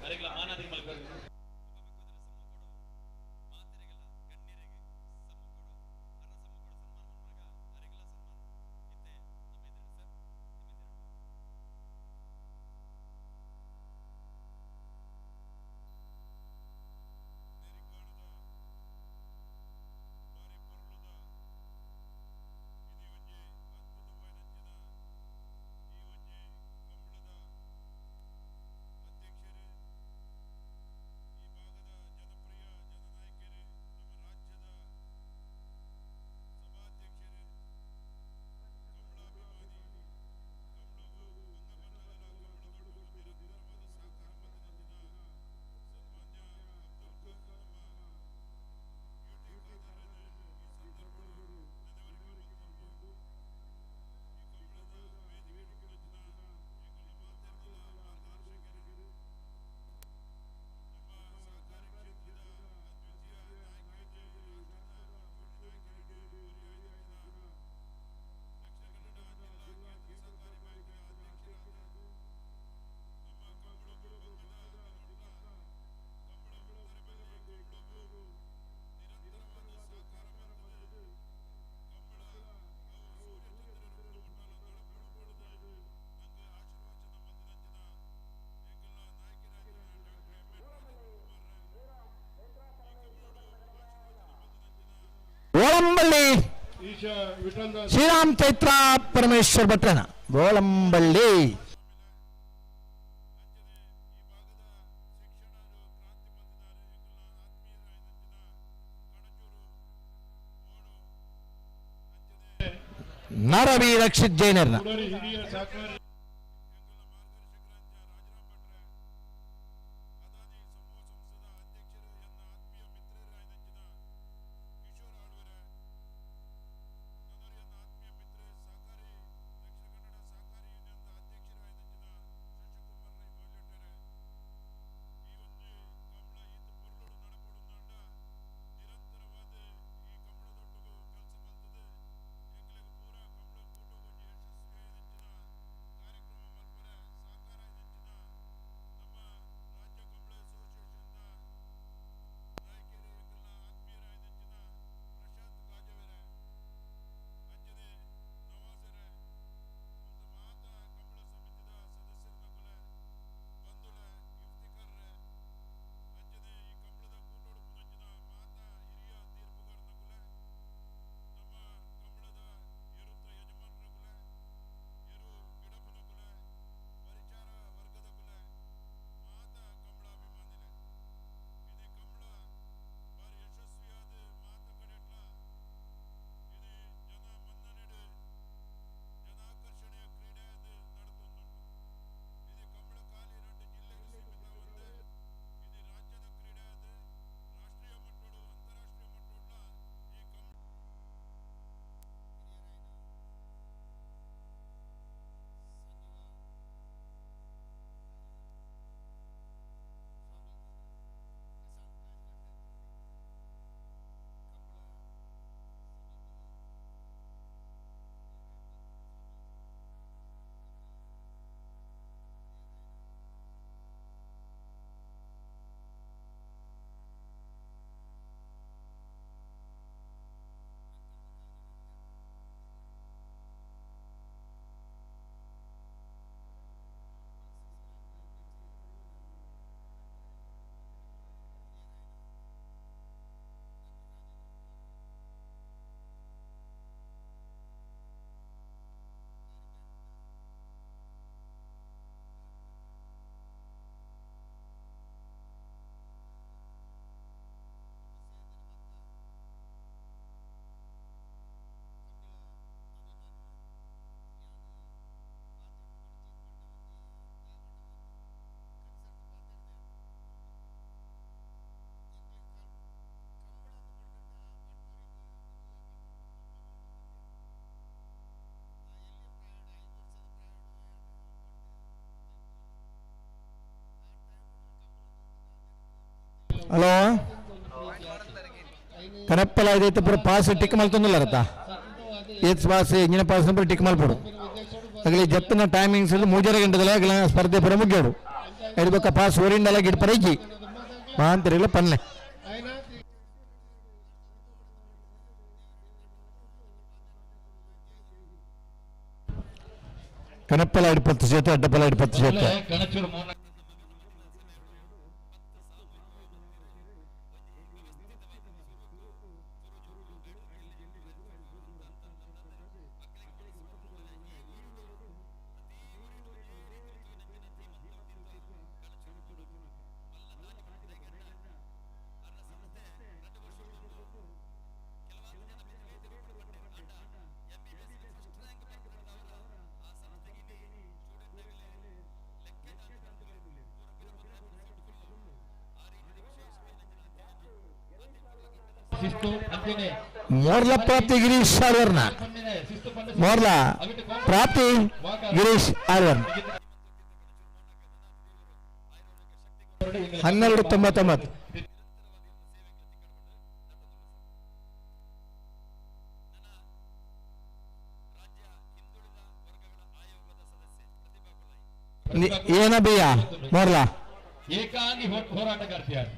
ಗೋಳಂಬಳ್ಳಿ ಶ್ರೀರಾಮ್ ಚೈತ್ರ ಪರಮೇಶ್ವರ್ ಭಟ್ರನ ಗೋಳಂಬಳ್ಳಿ. ನರವಿ ರಕ್ಷಿತ್ ಜೈನರ್ನ ಹಲೋ ಕನಪ್ಪಲ ಇದೈತೆ ಪೂರ ಪಾಸ್ ಟಿಕ್ ಮಲ್ತೊಂದಿಲ್ಲ ರತ್ತ ಏತ್ ಪಾಸ್ ಇಂಜಿನ ಪಾಸ್ ಪೂರ ಟಿಕ್ ಮಲ್ಪಡು ಅಗಲಿ ಜತ್ತಿನ ಟೈಮಿಂಗ್ಸ್ ಮೂಜರೆ ಗಂಟೆದಲ್ಲ ಅಗಲ ಸ್ಪರ್ಧೆ ಪೂರ ಮುಗ್ಯೋಡು ಐದು ಪಾಸ್ ಊರಿಂಡಲ ಗಿಡ್ಪರ ಇಜ್ಜಿ ಮಾಂತರಿಲ್ಲ ಪನ್ನೆ ಕನಪ್ಪಲ ಇಡ್ಪತ್ತು ಸೇತು ಅಡ್ಡಪಲ ಇಡ್ಪತ್ತು ಸೇತು ಕಣಚೂರು ಮೋಹನ ಶಿಸ್ತು ಅಂಚೆನೆ ಮೋರ್ಲ ಪ್ರಾಪ್ತಿ ಗಿರೀಶ್ ಆಳ್ವರ್ನ ಮೋರ್ಲ ಪ್ರಾಪ್ತಿ ಗಿರೀಶ್ ಆಳ್ವರ್ನ 12:99. ಏನ ಬೇಯ ಮೋರ್ಲಾ ಏಕಾಂಗಿ ಹೋರಾಟಗಾರ್ತಿಯಾರು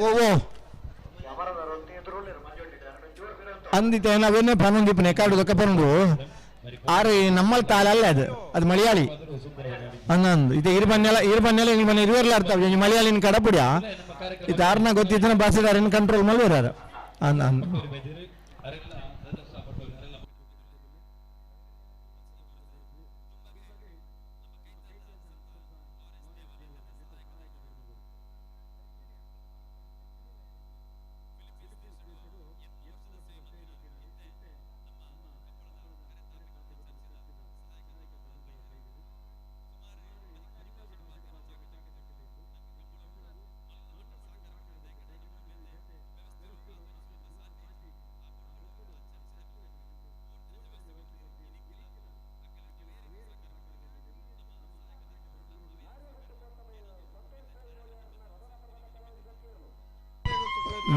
ಓ ಓ ಅಂದಿತ್ತೆ ನಾವೇನೇ ಪನೊಂದಿಪ್ಪನೆ ಕಾಡು ದೊಕ್ಕ ಪನೊಂದು ಆರು ನಮ್ಮಲ್ಲಿ ತಾಲ ಅಲ್ಲ ಅದು ಅದು ಮಲಯಾಳಿ ಅನ್ನೊಂದು ಇದು ಇರು ಬನ್ನೆಲ್ಲ ಇರು ಬನ್ನೆಲ್ಲ ಇಂಗ್ ಬನ್ನಿ ಇರುವರ್ಲ ಅರ್ಥ ಮಲಯಾಳಿನ ಕಡಪುಡಿಯ ಇದು ಆರ್ನ ಗೊತ್ತಿದ್ದನ ಭಾಷೆದಾರನ ಕಂಟ್ರೋಲ್ ಮಲ್ವೇರಾರು ಅನ್ನ ಅನ್ನ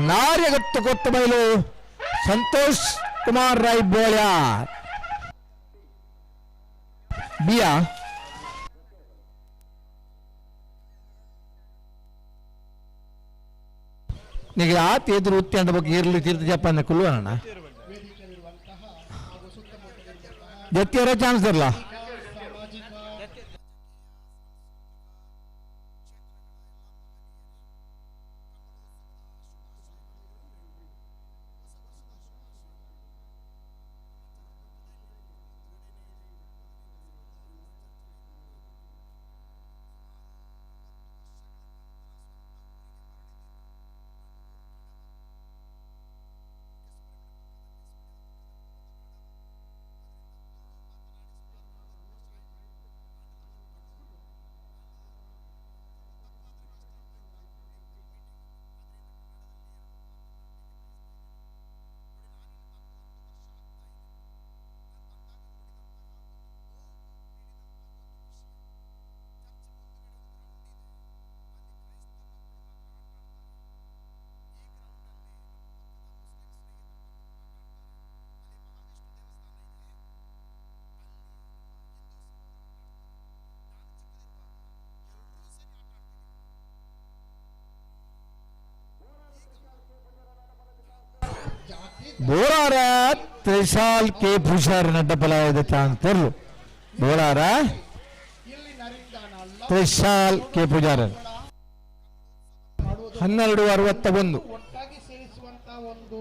ನಾರ್ಯಗತ್ತು ಕೊತ್ತ ಬಯಲು ಸಂತೋಷ್ ಕುಮಾರ್ ರಾಯ್ ಬೋಳ್ಯಾರ್ ಬಿಯಾ ನಿಗೆ ಆತ ಎದುರು ಉತ್ತಿ ಅಂಡ ಬಗ್ಗೆ ಇರ್ಲಿ ತೀರ್ಥ ಜಪಾನ್ ಕುಲ್ವಣ್ಣ ಜತ್ತಿಯರ ಚಾನ್ಸ್ ಇರಲ್ಲ. ಬೋಳಾರ ತ್ರಿಶಾಲ್ ಕೆ ಪೂಜಾರಿ ನಡ್ಡಪಲಾಯದ ಚಾನ್ಸ್ ಪೊರ್ಲು. ಬೋಳಾರ ತ್ರಿಶಾಲ್ ಕೆ ಪೂಜಾರಿ 12:61. ಒಟ್ಟಾಗಿ ಸೇರಿಸುವಂತ ಒಂದು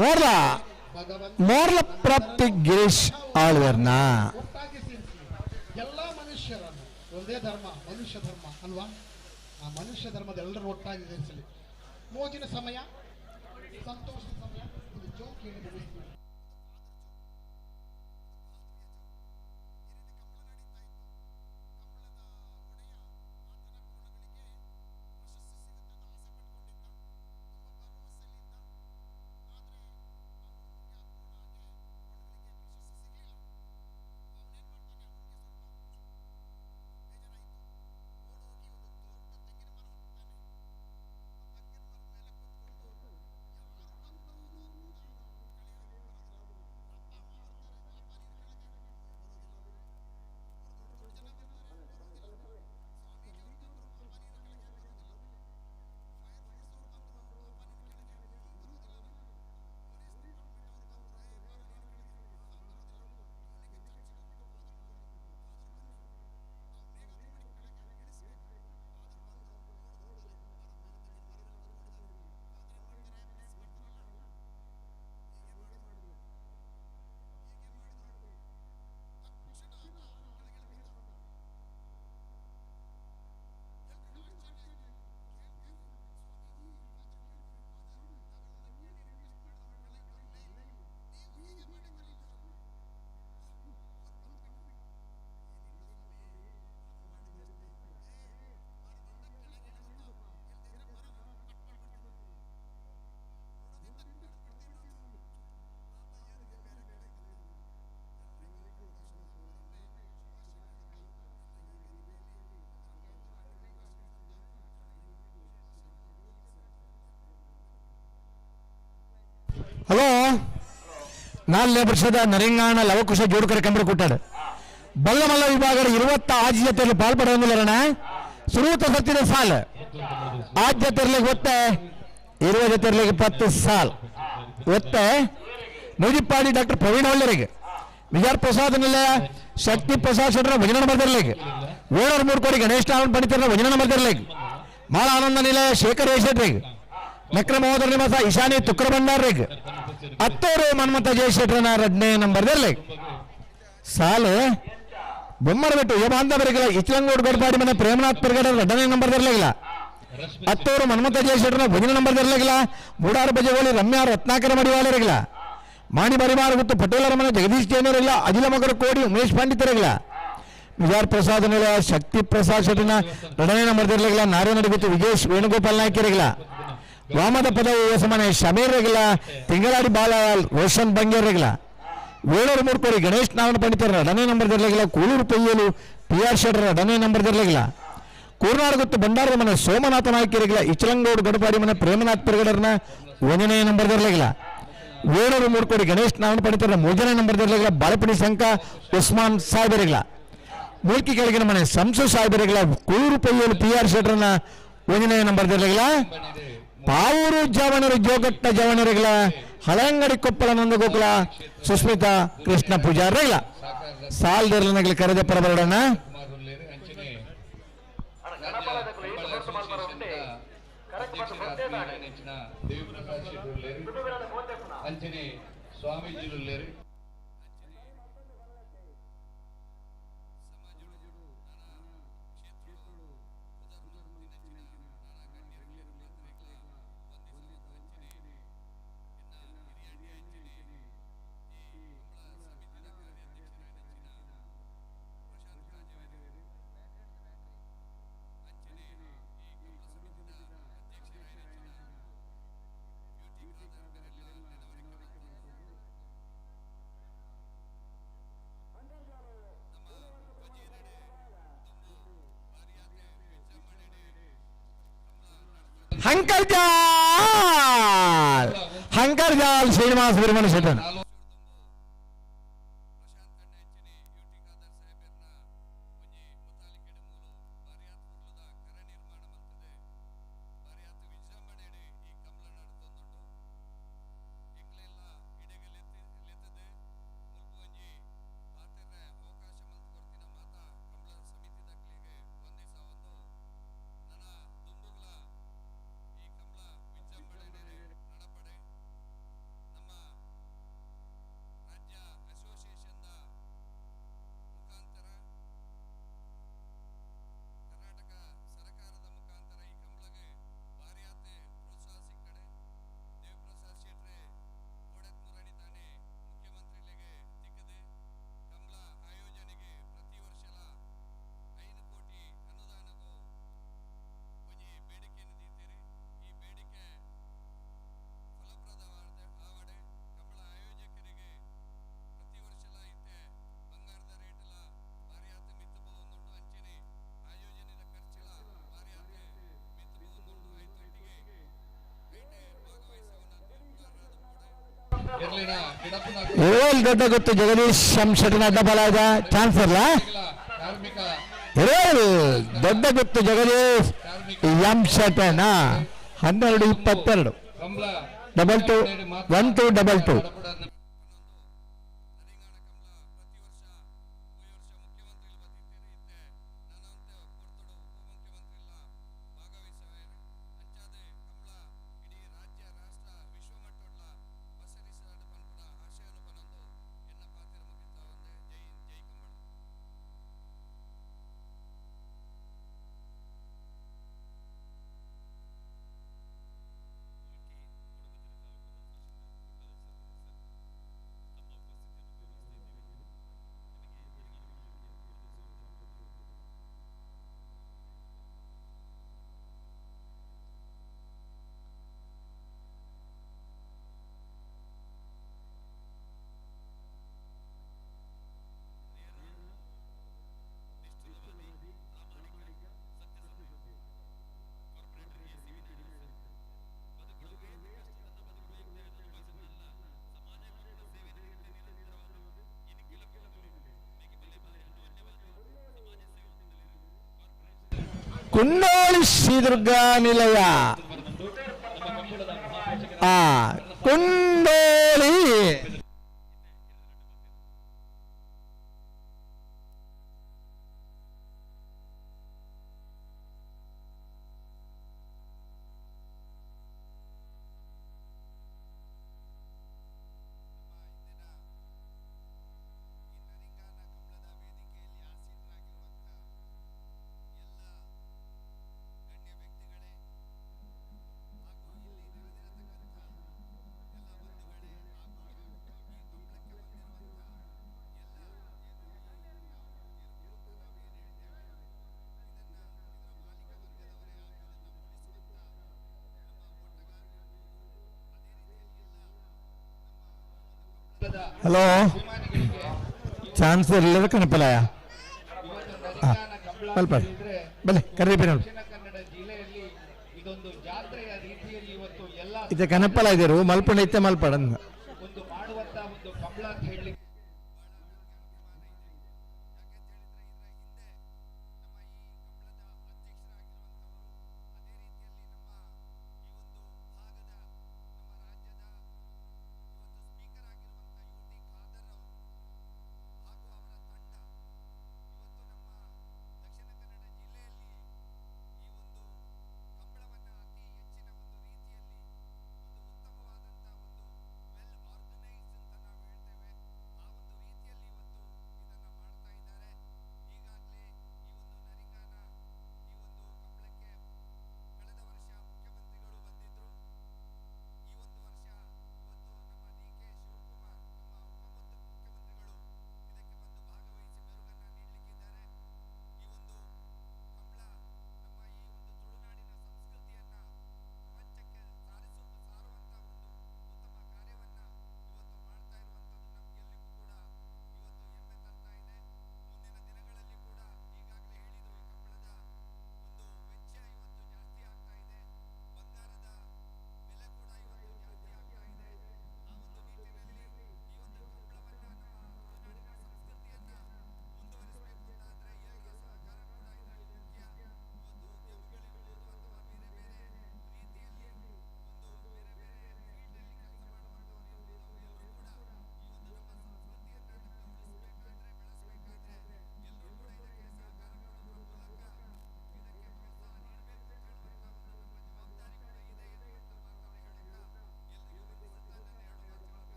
ಮೋರ್ಲ ಮೋರ್ಲ ಪ್ರಾಪ್ತಿ ಗಿರೀಶ್ ಆಳ್ವರ್ನ. ಒಟ್ಟಾಗಿ ಸೇರಿಸಿ ಎಲ್ಲ ಮನುಷ್ಯರನ್ನು ಒಂದೇ ಧರ್ಮ, ಮನುಷ್ಯ ಧರ್ಮ ಅಲ್ವಾ? ಆ ಮನುಷ್ಯ ಧರ್ಮದ ಎಲ್ಲರೂ ಒಟ್ಟಾಗಿ ಸೇರಿಸಲಿ. ಮೋಜಿನ ಸಮಯ, ಸಂತೋಷದ ಸಮಯ, ಒಂದು ಜೋಕ್ ಹೇಳಿ ಮುಗಿಸ್ತೀವಿ. ನಾಲ್ನೇ ವರ್ಷದ ನರಿಂಗಾಣ ಲವಕುಶ ಜೋಡುಕರ ಕಂಬಳ ಕೂಟಾಡು ಬಲ್ಲಮಲ್ಲ ವಿಭಾಗದ 26 ಜೊತೆಯಲ್ಲಿ ಪಾಲ್ಪಡುವಂದಿಲ್ಲರಣ ಸುರೂತ ಸತ್ತಿದ ಸಾಲ್ ಆಜ್ ಜೊತೆರ್ಲಿಗೆ ಒತ್ತೆ 20 ಜೊತೆರ್ಲಿಗೆ 10 ಸಾಲ್ ಒತ್ತೆ ನೂಜಿಪ್ಪಾಡಿ ಡಾಕ್ಟರ್ ಪ್ರವೀಣ್ ಹೊಳ್ಳರಿಗೆ ವಿಜಯ ಪ್ರಸಾದ್ ನಿಲಯ ಶಕ್ತಿ ಪ್ರಸಾದ್ ಶೆಟ್ಟರ ಭಜನ ನಂಬರ್ ವೇಣೂರು 3 ಕೋಟಿ ಗಣೇಶ್ ನಾರಾಯಣ ಪಂಡಿತರ ಭಜನ ನಂಬರ್ ಮಾಳ ಆನಂದ ನಿಲಯ ಶೇಖರ್ ಶೆಟ್ರಿಗೆ ನಕ್ರ ಮಹೋದರ ನಿವಾಸ ಈಶಾನಿ ತುಕ್ರ ಭಂಡಾರ್ರಿಗೆ ಅತ್ತೂರು ಮನ್ಮಥ ಜಯಶೆಟ್ಟರನ 2ನೇ ನಂಬರ್ ಸಾಲು ಬೊಮ್ಮರಬೆಟ್ಟು ಯಮಾಂತ ಬರಿಗಿಲ್ಲ ಇಚ್ಲಂಗೋಡು ಗಡ್ಪಾಡಿ ಮನೆ ಪ್ರೇಮನಾಥ್ ಪರ್ಗಡ 2ನೇ ನಂಬರ್ ಇರಲಿಲ್ಲ ಅತ್ತೂರು ಮನ್ಮಥ ಜಯಶೆಟ್ಟರನ ಭಜನ ನಂಬರ್ ಇರಲಿಲ್ಲ ಮೂಡಾರು ಬಜಗೋಳಿ ರಮ್ಯಾ ರತ್ನಾಕರ ಮಡಿವಾಳರಿಗಿಲ್ಲ ಮಾಣಿ ಬರಿಮಾರ ಗುತ್ತು ಪಟೇಲರ ಮನೆ ಜಗದೀಶ್ ಜೈನರಿಲ್ಲ ಅಜಿಲ ಮಗರ ಕೋಡಿ ಉಮೇಶ್ ಪಂಡಿತರಿಗಿಲ್ಲ ವಿಜಯ ಪ್ರಸಾದ್ ನಿಲಯ ಶಕ್ತಿ ಪ್ರಸಾದ್ ಶೆಟ್ಟಿನ 2ನೇ ನಂಬರ್ ಇರಲಿಲ್ಲ ನಾರಾಯಣ ಗುತ್ತು ವಿಜೇಶ್ ವೇಣುಗೋಪಾಲ್ ನಾಯ್ಕರಿಗಿಲ್ಲ ವಾಮದ ಪದವಿ ಮನೆ ಶಮೀರ್ ರೆಗಿಲ್ಲ ತಿಂಗಳಾಡಿ ಬಾಲ ರೋಷನ್ ಬಂಗೇರಿಗಿಲ್ಲ ವೇಣೂರು 3 ಕೋಡಿ ಗಣೇಶ್ ನಾರಾಯಣ ಪಂಡಿತರ 2ನೇ ನಂಬರ್ ಇರಲಿಲ್ಲ ಕೂಳೂರು ಪಯ್ಯಲು ಪಿ ಆರ್ ಶೆಟ್ಟರ 2ನೇ ನಂಬರ್ ಇರಲಿಲ್ಲ ಕೂರ್ನಾಡು ಗುತ್ತು ಭಂಡಾರದ ಮನೆ ಸೋಮನಾಥ ನಾಯ್ಕರಿಗಿಲ್ಲ ಇಚಲಂಗೋಡು ಗಡಪಾಡಿ ಮನೆ ಪ್ರೇಮನಾಥ್ ಪರ್ಗಡರ್ನ 1ನೇ ನಂಬರ್ ಇರಲಿಲ್ಲ ವೇಣೂರು 3 ಕೋಡಿ ಗಣೇಶ್ ನಾರಾಯಣ ಪಂಡಿತರ 3ನೇ ನಂಬರ್ ಇರಲಿಲ್ಲ ಬಾಳಪಡಿ ಸಂಕ ಉಸ್ಮಾನ್ ಸಾಹೇಬರಿಗಿಲ್ಲ ಮೂಲ್ಕಿ ಕೆಳಗಿನ ಮನೆ ಸಂಸು ಸಾಹೇಬರಿಗಿಲ್ಲ ಕೂಳೂರು ಪಯ್ಯಲು ಪಿ ಆರ್ ಶೆಟ್ಟರ್ನ 1ನೇ ನಂಬರ್ ಇರಲಿಲ್ಲ ಪಾವೂರು ಜವಣರು ಜೋಗಟ್ಟ ಜವಣರಿಗಳ ಹಳೆಂಗಡಿ ಕೊಪ್ಪಳ ನಂದಗೋಕುಲ ಸುಸ್ಮಿತಾ ಕೃಷ್ಣ ಪೂಜಾರಿಗಳ ಸಾಲ್ದರ್ಲನಗಳ ಕರೆದ ಪರಬರಡಣ ಅಂಚನೆ ಸ್ವಾಮೀಜಿಲು ಹಂಕರ್ಜಾಲ್ ಹಂಕರ್ಜಾಲ್ ಶ್ರೀನಿವಾಸ ವೀರಮಣಿ ಶೆಟ್ಟನ್ ಏಳ್ ದೊಡ್ಡ ಗೊತ್ತು ಜಗದೀಶ್ ಶೆಟ್ಟನ ಅಡ್ಡ ಬಲ ಇದೆ ಚಾನ್ಸ್ ಅಲ್ಲ. ಏಳ್ ದೊಡ್ಡ ಗೊತ್ತು ಜಗದೀಶ್ ಎಂ ಶೆಟ್ಟನ 12 22 22 12 22. ಕುಂಡೋಳಿ ಶ್ರೀ ದುರ್ಗಾ ನಿಲಯ. ಆ ಕುಂಡೋಳಿ ಹಲೋ, ಚಾನ್ಸ್ ಇಲ್ಲದ ಕಣಪಲಯ. ಬಲ್ಪ ಬಲೆ ಕರೀಪಿ ನೋಡಿ. ಇತ್ತೆ ಕನಪಲ ಇದ್ದರು ಮಲ್ಪಂಡ ಇತ್ತೆ ಮಲ್ಪಡ.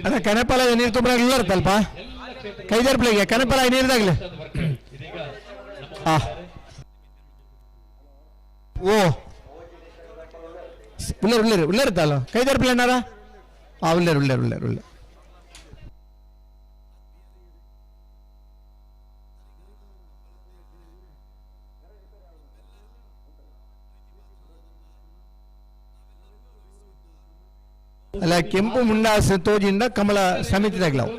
ಅದ ಕಣಪಲ ನೀರು ತುಂಬ ಇಲ್ಲರ್ತಲ್ಪ ಕೈದರ್ಪ್ಲಿಗೆ ಕಣಪಲ ನೀರ್ದಾಗ್ಲಿ. ಓ ಉಳ್ಳೇರು ಉಳ್ಳೇರು ಉಳ್ಳೇರುತ್ತಲ್ಲ ಕೈದರ್ಪ್ಲೆ ಅನ್ನಾರ. ಉಳ್ಳೇರು ಉಳ್ಳೇರು ಉಳ್ಳೇರು ಉಳ್ಳೇರು. ಅಲ್ಲ ಕೆಂಪು ಮುಂಡಾಸ ತೋಜಿಂದ ಕಮಲ ಸಮಿತಿದಾಗ್ಲಾವು.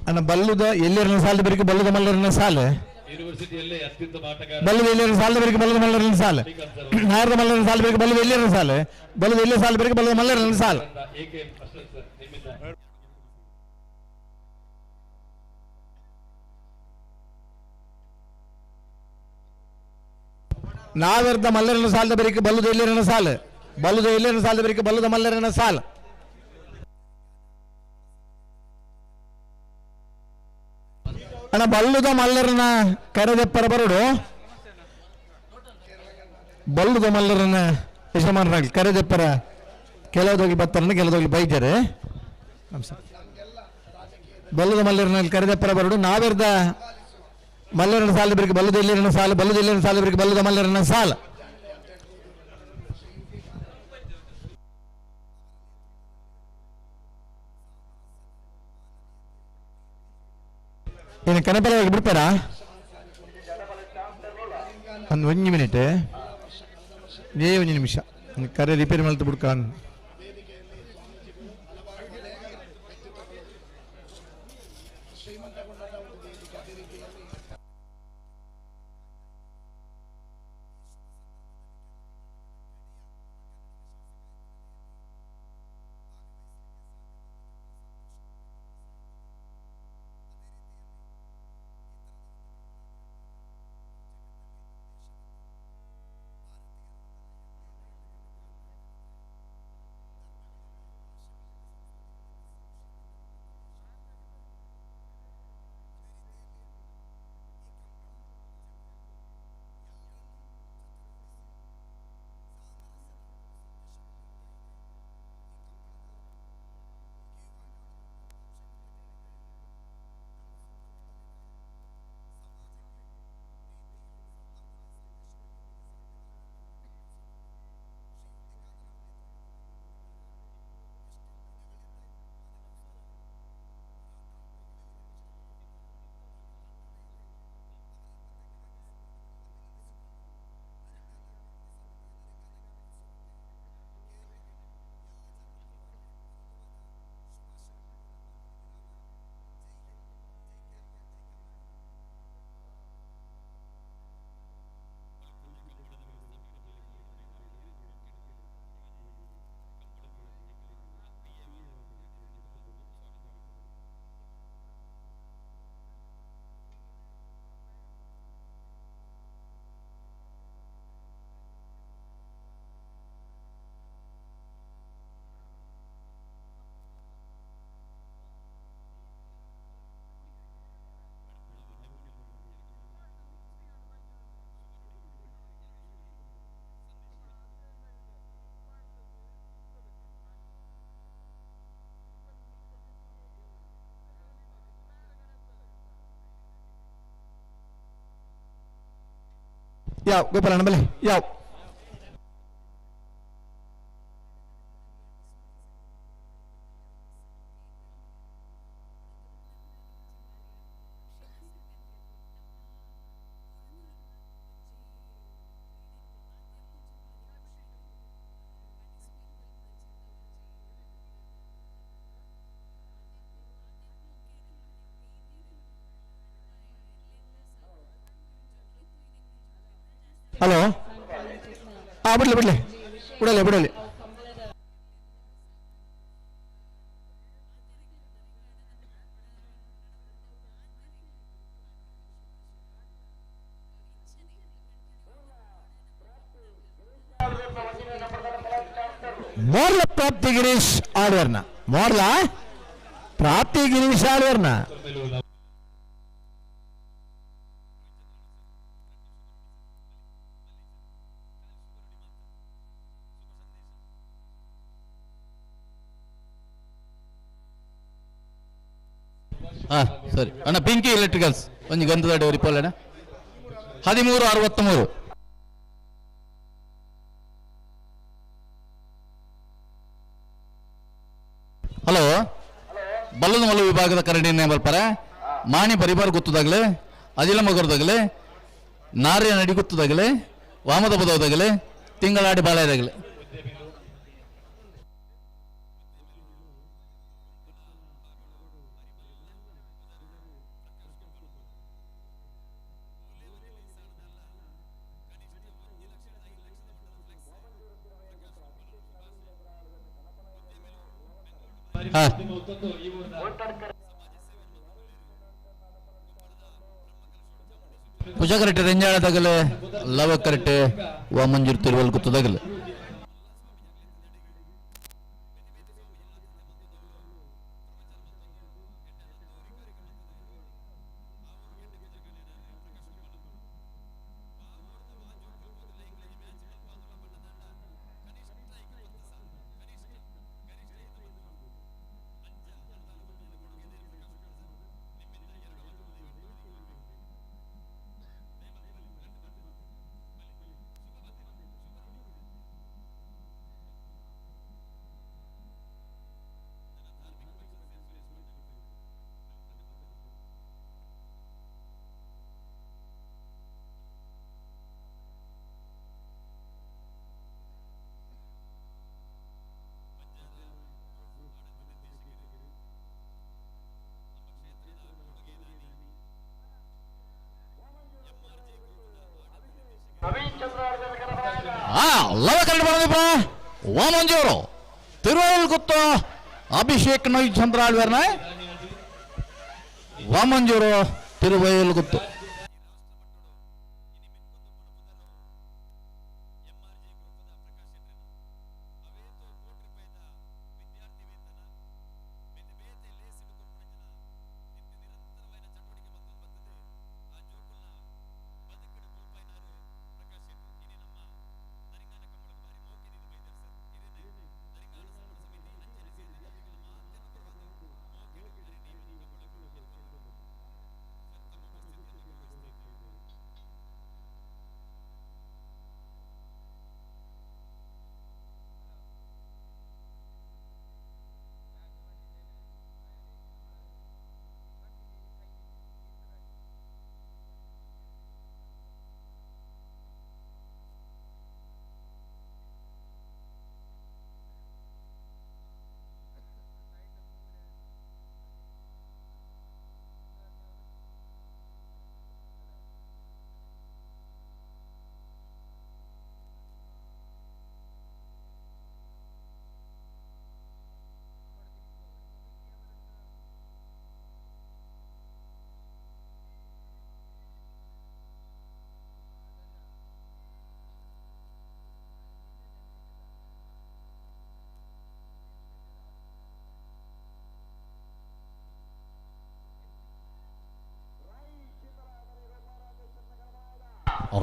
ಅಣ್ಣ ಬಲ್ಲುದ ಎಲ್ಲಿರನ ಸಾಲದ ಬರಿಗೆ ಬಲ್ಲದ ಮಲ್ಲರನ ಸಾಲು. ಯೂನಿವರ್ಸಿಟಿಯಲ್ಲೇ ಅತ್ಯುತ್ತಮ ಆಟಗಾರ. ಬಲ್ಲದ ಎಲ್ಲಿರನ ಸಾಲದ ಬರಿಗೆ ಬಲ್ಲದ ಮಲ್ಲರನ ಸಾಲು. ನಾರದ ಮಲ್ಲರನ ಸಾಲ ಬರಿಗೆ ಬಲ್ಲದ ಎಲ್ಲಿರನ ಸಾಲು. ಬಲ್ಲದ ಎಲ್ಲಿ ಸಾಲ ಬರಿಗೆ ಬಲ್ಲದ ಮಲ್ಲರನ ಸಾಲು. ಎಕೆ ಅಶ್ರಫ್ ಸರ್ ನಿಮ್ಮಿಂದ. ನಾವೆರ್ದ ಮಲ್ಲರನ ಸಾಲದ ಬರಿಗೆ ಬಲ್ಲದ ಎಲ್ಲಿರನ ಸಾಲು. ಬಲ್ಲದ ಎಲ್ಲಿರನ ಸಾಲದ ಬರಿಗೆ ಬಲ್ಲದ ಮಲ್ಲರನ ಸಾಲು. ಅಣ್ಣ ಬಲ್ಲುದ ಮಲ್ಲರನ ಕರೆದೆಪ್ಪರ ಬರಡು. ಬಲ್ಲುದ ಮಲ್ಲರನ ಯಜಮಾನರಾಗಲಿ ಕರೆದೆಪ್ಪರ ಕೆಲವದೋಗಿ ಬತ್ತಾರನ್ನ ಕೆಲವದೋಗಿ ಬೈತಾರೆ. ನಮಸ್ಕಾರ. ಬಲ್ಲದ ಮಲ್ಲರನ ಕರೆದೆಪ್ಪರ ಬರಡು. ನಾವೆರ್ದ ಮಲ್ಲರನ ಸಾಲ ಬರಿಗೆ ಬಲ್ಲದ ಎಲ್ಲಿರನ ಸಾಲು. ಬಲ್ಲದ ಎಲ್ಲಿರನ ಸಾಲ ಬರಿಗೆ ಬಲ್ಲದ ಮಲ್ಲರನ ಸಾಲ. ಏನು ಕನಪಲವಾಗಿ ಬಿಡ್ತಾರಾ? ಒಂದು ಒಂದು ಮಿನಿಟ್, ಏ ಒಂದು ನಿಮಿಷ ಕರೆ ರಿಪೇರಿ ಮಾಡ್ತು ಬಿಡ್ಕಾನ್. ಯಾವ ಗೋಪಾಲಣ್ಣ ಬಲೆ ಯಾವ ಹಲೋ, ಹಾ ಬಿಡ್ಲಿ ಬಿಡ್ಲಿ, ಬಿಡಲಿ ಬಿಡಲಿ. ಮೋರ್ಲ ಪ್ರಾಪ್ತಿ ಗಿರೀಶ್ ಆಳ್ವರ್ನ, ಮೋರ್ಲ ಪ್ರಾಪ್ತಿ ಗಿರೀಶ್ ಆಳ್ವರ್ನ. ಹಾಂ ಸರಿ ಅಣ್ಣ, ಪಿಂಕಿ ಎಲೆಕ್ಟ್ರಿಕಲ್ಸ್ ಒಂಜಿ ಗಂಧದ ರಿಪೋಲ್ ಅಣ್ಣ 1363. ಹಲೋ, ಬಲ್ಲದ ಮಲ್ಲ ವಿಭಾಗದ ಕರಡಿನ ಬರ್ಪಾರೆ ಮಾಣಿ ಪರಿಬಾರ್ ಗೊತ್ತದಾಗಲೇ, ಅಜಿಲ ಮಗರ್ದಾಗಲೇ, ನಾರಿಯ ನಡಿ ಗೊತ್ತದಾಗಲೇ, ವಾಮದ ಬದೋದಾಗಲೇ, ತಿಂಗಳಾಡಿ ಬಾಳೆದಾಗಲೇ. ಹಾ. ಪೂಜಾ ಕರೆಕ್ಟ್ ರೆಂಜಾಳದಾಗಲೆ ಲವ ಕರೆಕ್ಟ್ ವಾಮಂಜೂರ್ ತಿರುವಲ್ ಗುತ್ತದಾಗಲೆ. ಲವ ಕನ್ನಡ ಬರೋದಿಪ್ಪ ವಾಮಂಜೂರು ತಿರುವಲ್ ಗುತ್ತ ಅಭಿಷೇಕ್ ನೈ ಚಂದ್ರ ಆಳ್ವೇರ್ನ ವಾಮಂಜೂರು ತಿರುವಯಲ್ ಗುತ್ತು.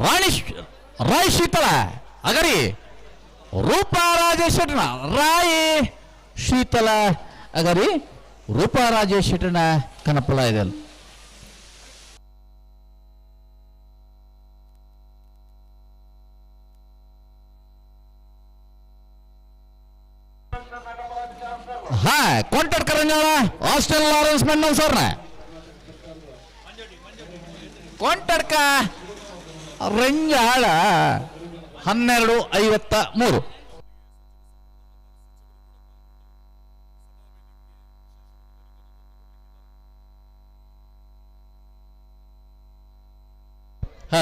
ರಾಣಿ ರಾಯ್ ಶೀತಲ ಅಗರಿ ರೂಪಾ ರಾಜೇಶ್ ಶೆಟ್ಟನ ರಾಯಿ ಶೀತಲ ಅಗರಿ ರೂಪಾ ರಾಜೇಶ್ ಶೆಟ್ಟನ ಕನಪಲ ಇದೆ. ಹಾ ಕೊಂಟಡ್ ಕರಂಜಾಳ ಹಾಸ್ಟೆಲ್ ಲಾರೆನ್ಸ್ ಮೆಂಡನ್ ಸರ್ನ ಕೊಂಟಡ್ಕ ರಂಜಾಳ 12:53. ಹಾ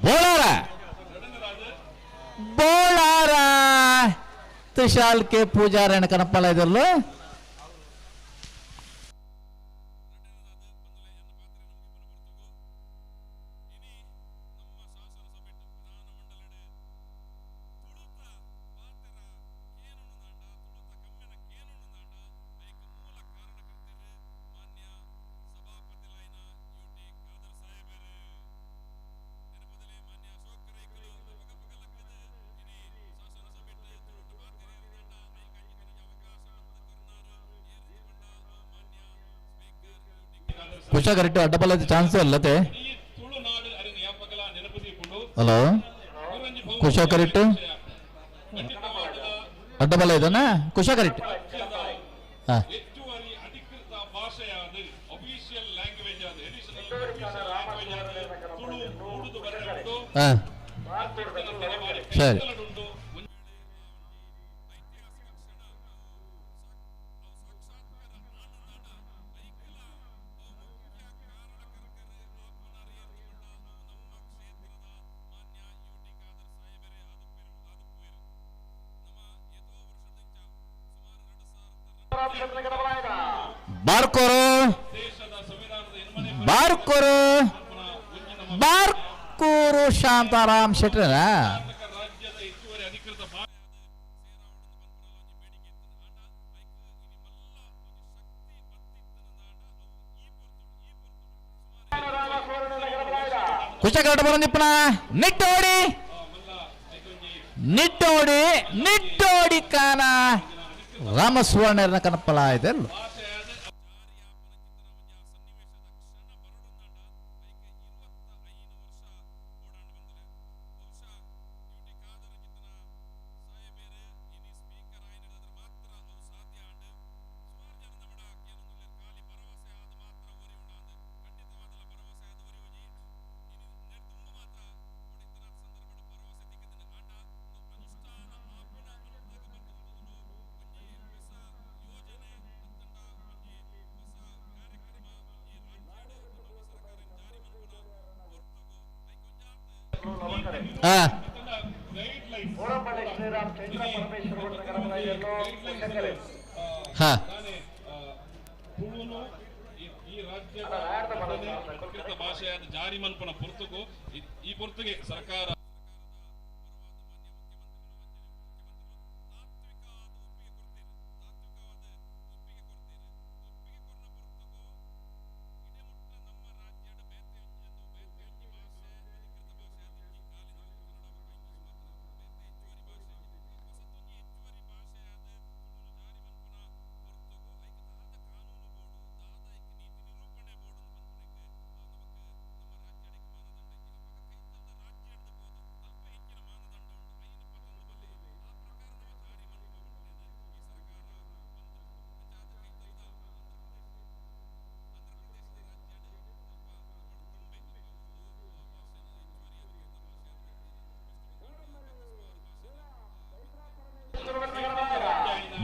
ಬೋಳಾರ ಬೋಳಾರ ತುಷಾಲ್ ಕೆ ಪೂಜಾರಣ ಕನಪಲ ಇದಲ್ಲ. ಕುಶ ಕರೆಕ್ಟ್ ಅಡ್ಡಬಲ್ಲ ಚಾನ್ಸ್ ಅಲ್ಲತೆ. ಹಲೋ ಕುಶ ಕರೆಕ್ಟ್ ಅಡ್ಡಬಲ್ಲ ಇದನ್ನ ಕುಶ ಕರೆಕ್ಟ್. ಸರಿ ಬಾರ್ಕೋರು ಬಾರ್ಕೋರು ಬಾರ್ಕೂರು ಶಾಂತಾರಾಮ್ ಶೆಟ್ಟರ. ಕುಶ ಕರಟ ಬರಂದಿಪ್ಪನ ನಿಟ್ಟೋಡಿ ನಿಟ್ಟೋಡಿ ನಿಟ್ಟೋಡಿ ಕಾನ ರಾಮಸುವರ್ಣರನ್ನ ಕನಪಲ ಇದೆ. ಜಾರಿ ಮನ್ಪನ ಪೊರ್ತುಗು ಈ ಪೊರ್ತುಗೆ ಸರ್ಕಾರ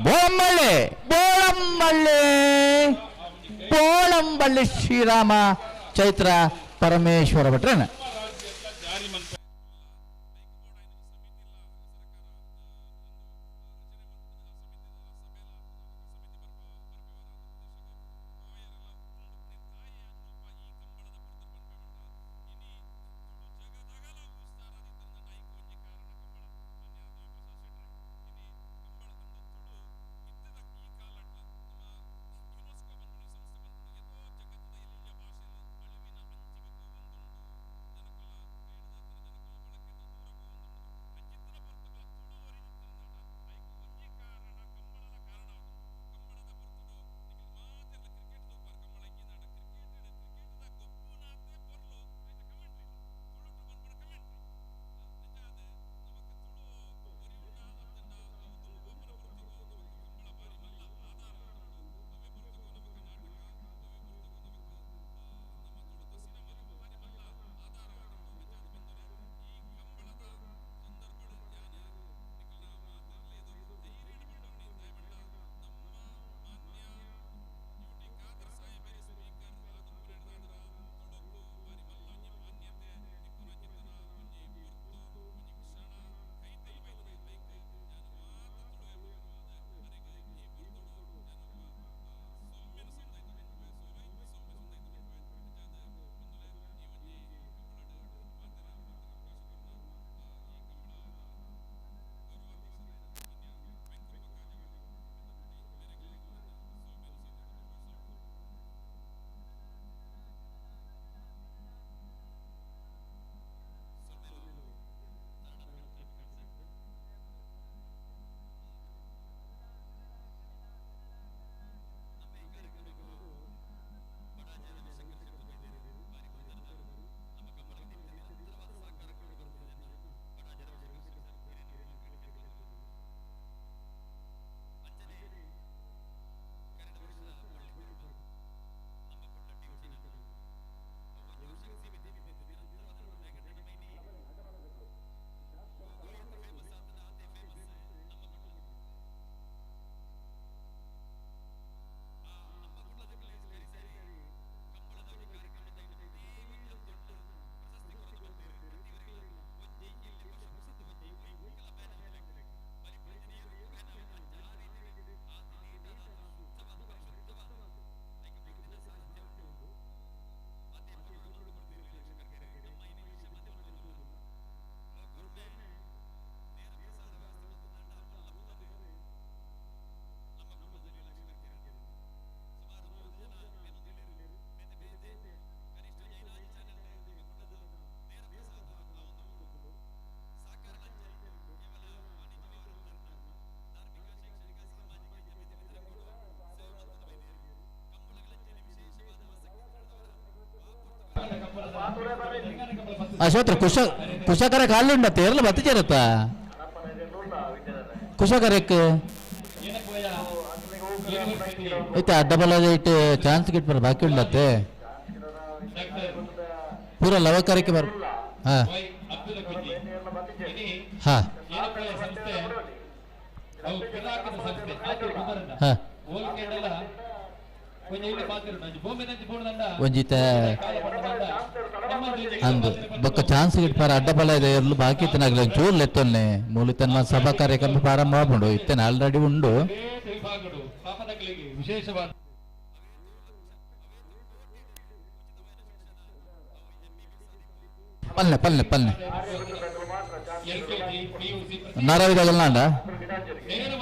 ಬೋಳಂಬಳ್ಳಿ ಬೋಳಂಬಳ್ಳಿ ಬೋಳಂಬಳ್ಳಿ ಶ್ರೀರಾಮ ಚೈತ್ರ ಪರಮೇಶ್ವರ ಭಟ್ರನ. ಅಶೋತ್ರ ಕುಶ ಕುಶಕರ ಕಾಲುಂಡ ತೇರ್ಲ ಬತ್ತಿ ചേರತ್ತ ಕುಶಕರಕ್ಕೆ ಐತೆ ಅಡ್ಡಬಲ ಇಟ್ಟು ಚಾನ್ಸ್ ಗಿಟ್ ಬಾಕಿ ಉಂಡತ್ತೆ ಪೂರ ಲವಕರಕ್ಕೆ ಬರ್ ಹಾ ಹಾ ಹಾ ಒಂಜಿತ ಅಂದು ಬೊಕ್ಕ ಚಾನ್ಸ್ ಗಿಟ್ಪಾರ ಅಡ್ಡಬಲ ಇದೆ ಎರ್ಲು ಬಾಕಿ ಇತ್ತನಾಗ್ಲಿ ಒಂಚೂರು ಲೆತ್ತೊನ್ನೆ ಮೂಲಿತನ ಸಭಾ ಕಾರ್ಯಕ್ರಮ ಪ್ರಾರಂಭ ಆಪುಂಡು ಇತ್ತನೆ ಆಲ್ರೆಡಿ ಉಂಡು. ವಿಶೇಷವಾದ ಪಲ್ನೆ ಪಲ್ನೆ ಪಲ್ನೆ ನಾರಾವಿದಾಗಲ್ನಾಂಡ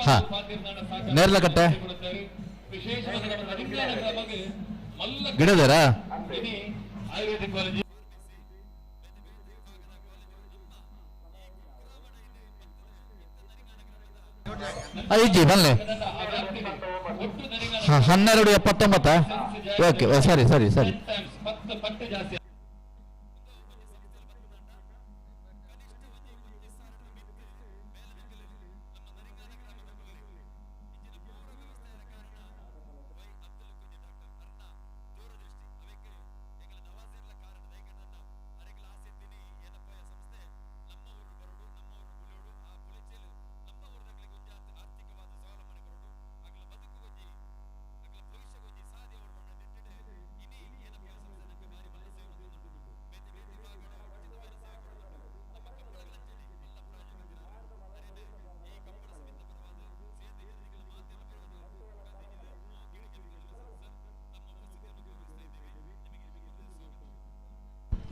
ಹಾ ನೇರ್ಲ ಕಟ್ಟೆ ಗಿಡದೇರಾ ಐಜಿ ಬನ್ನಿ 12:79. ಓಕೆ ಸರಿ ಸರಿ ಸರಿ.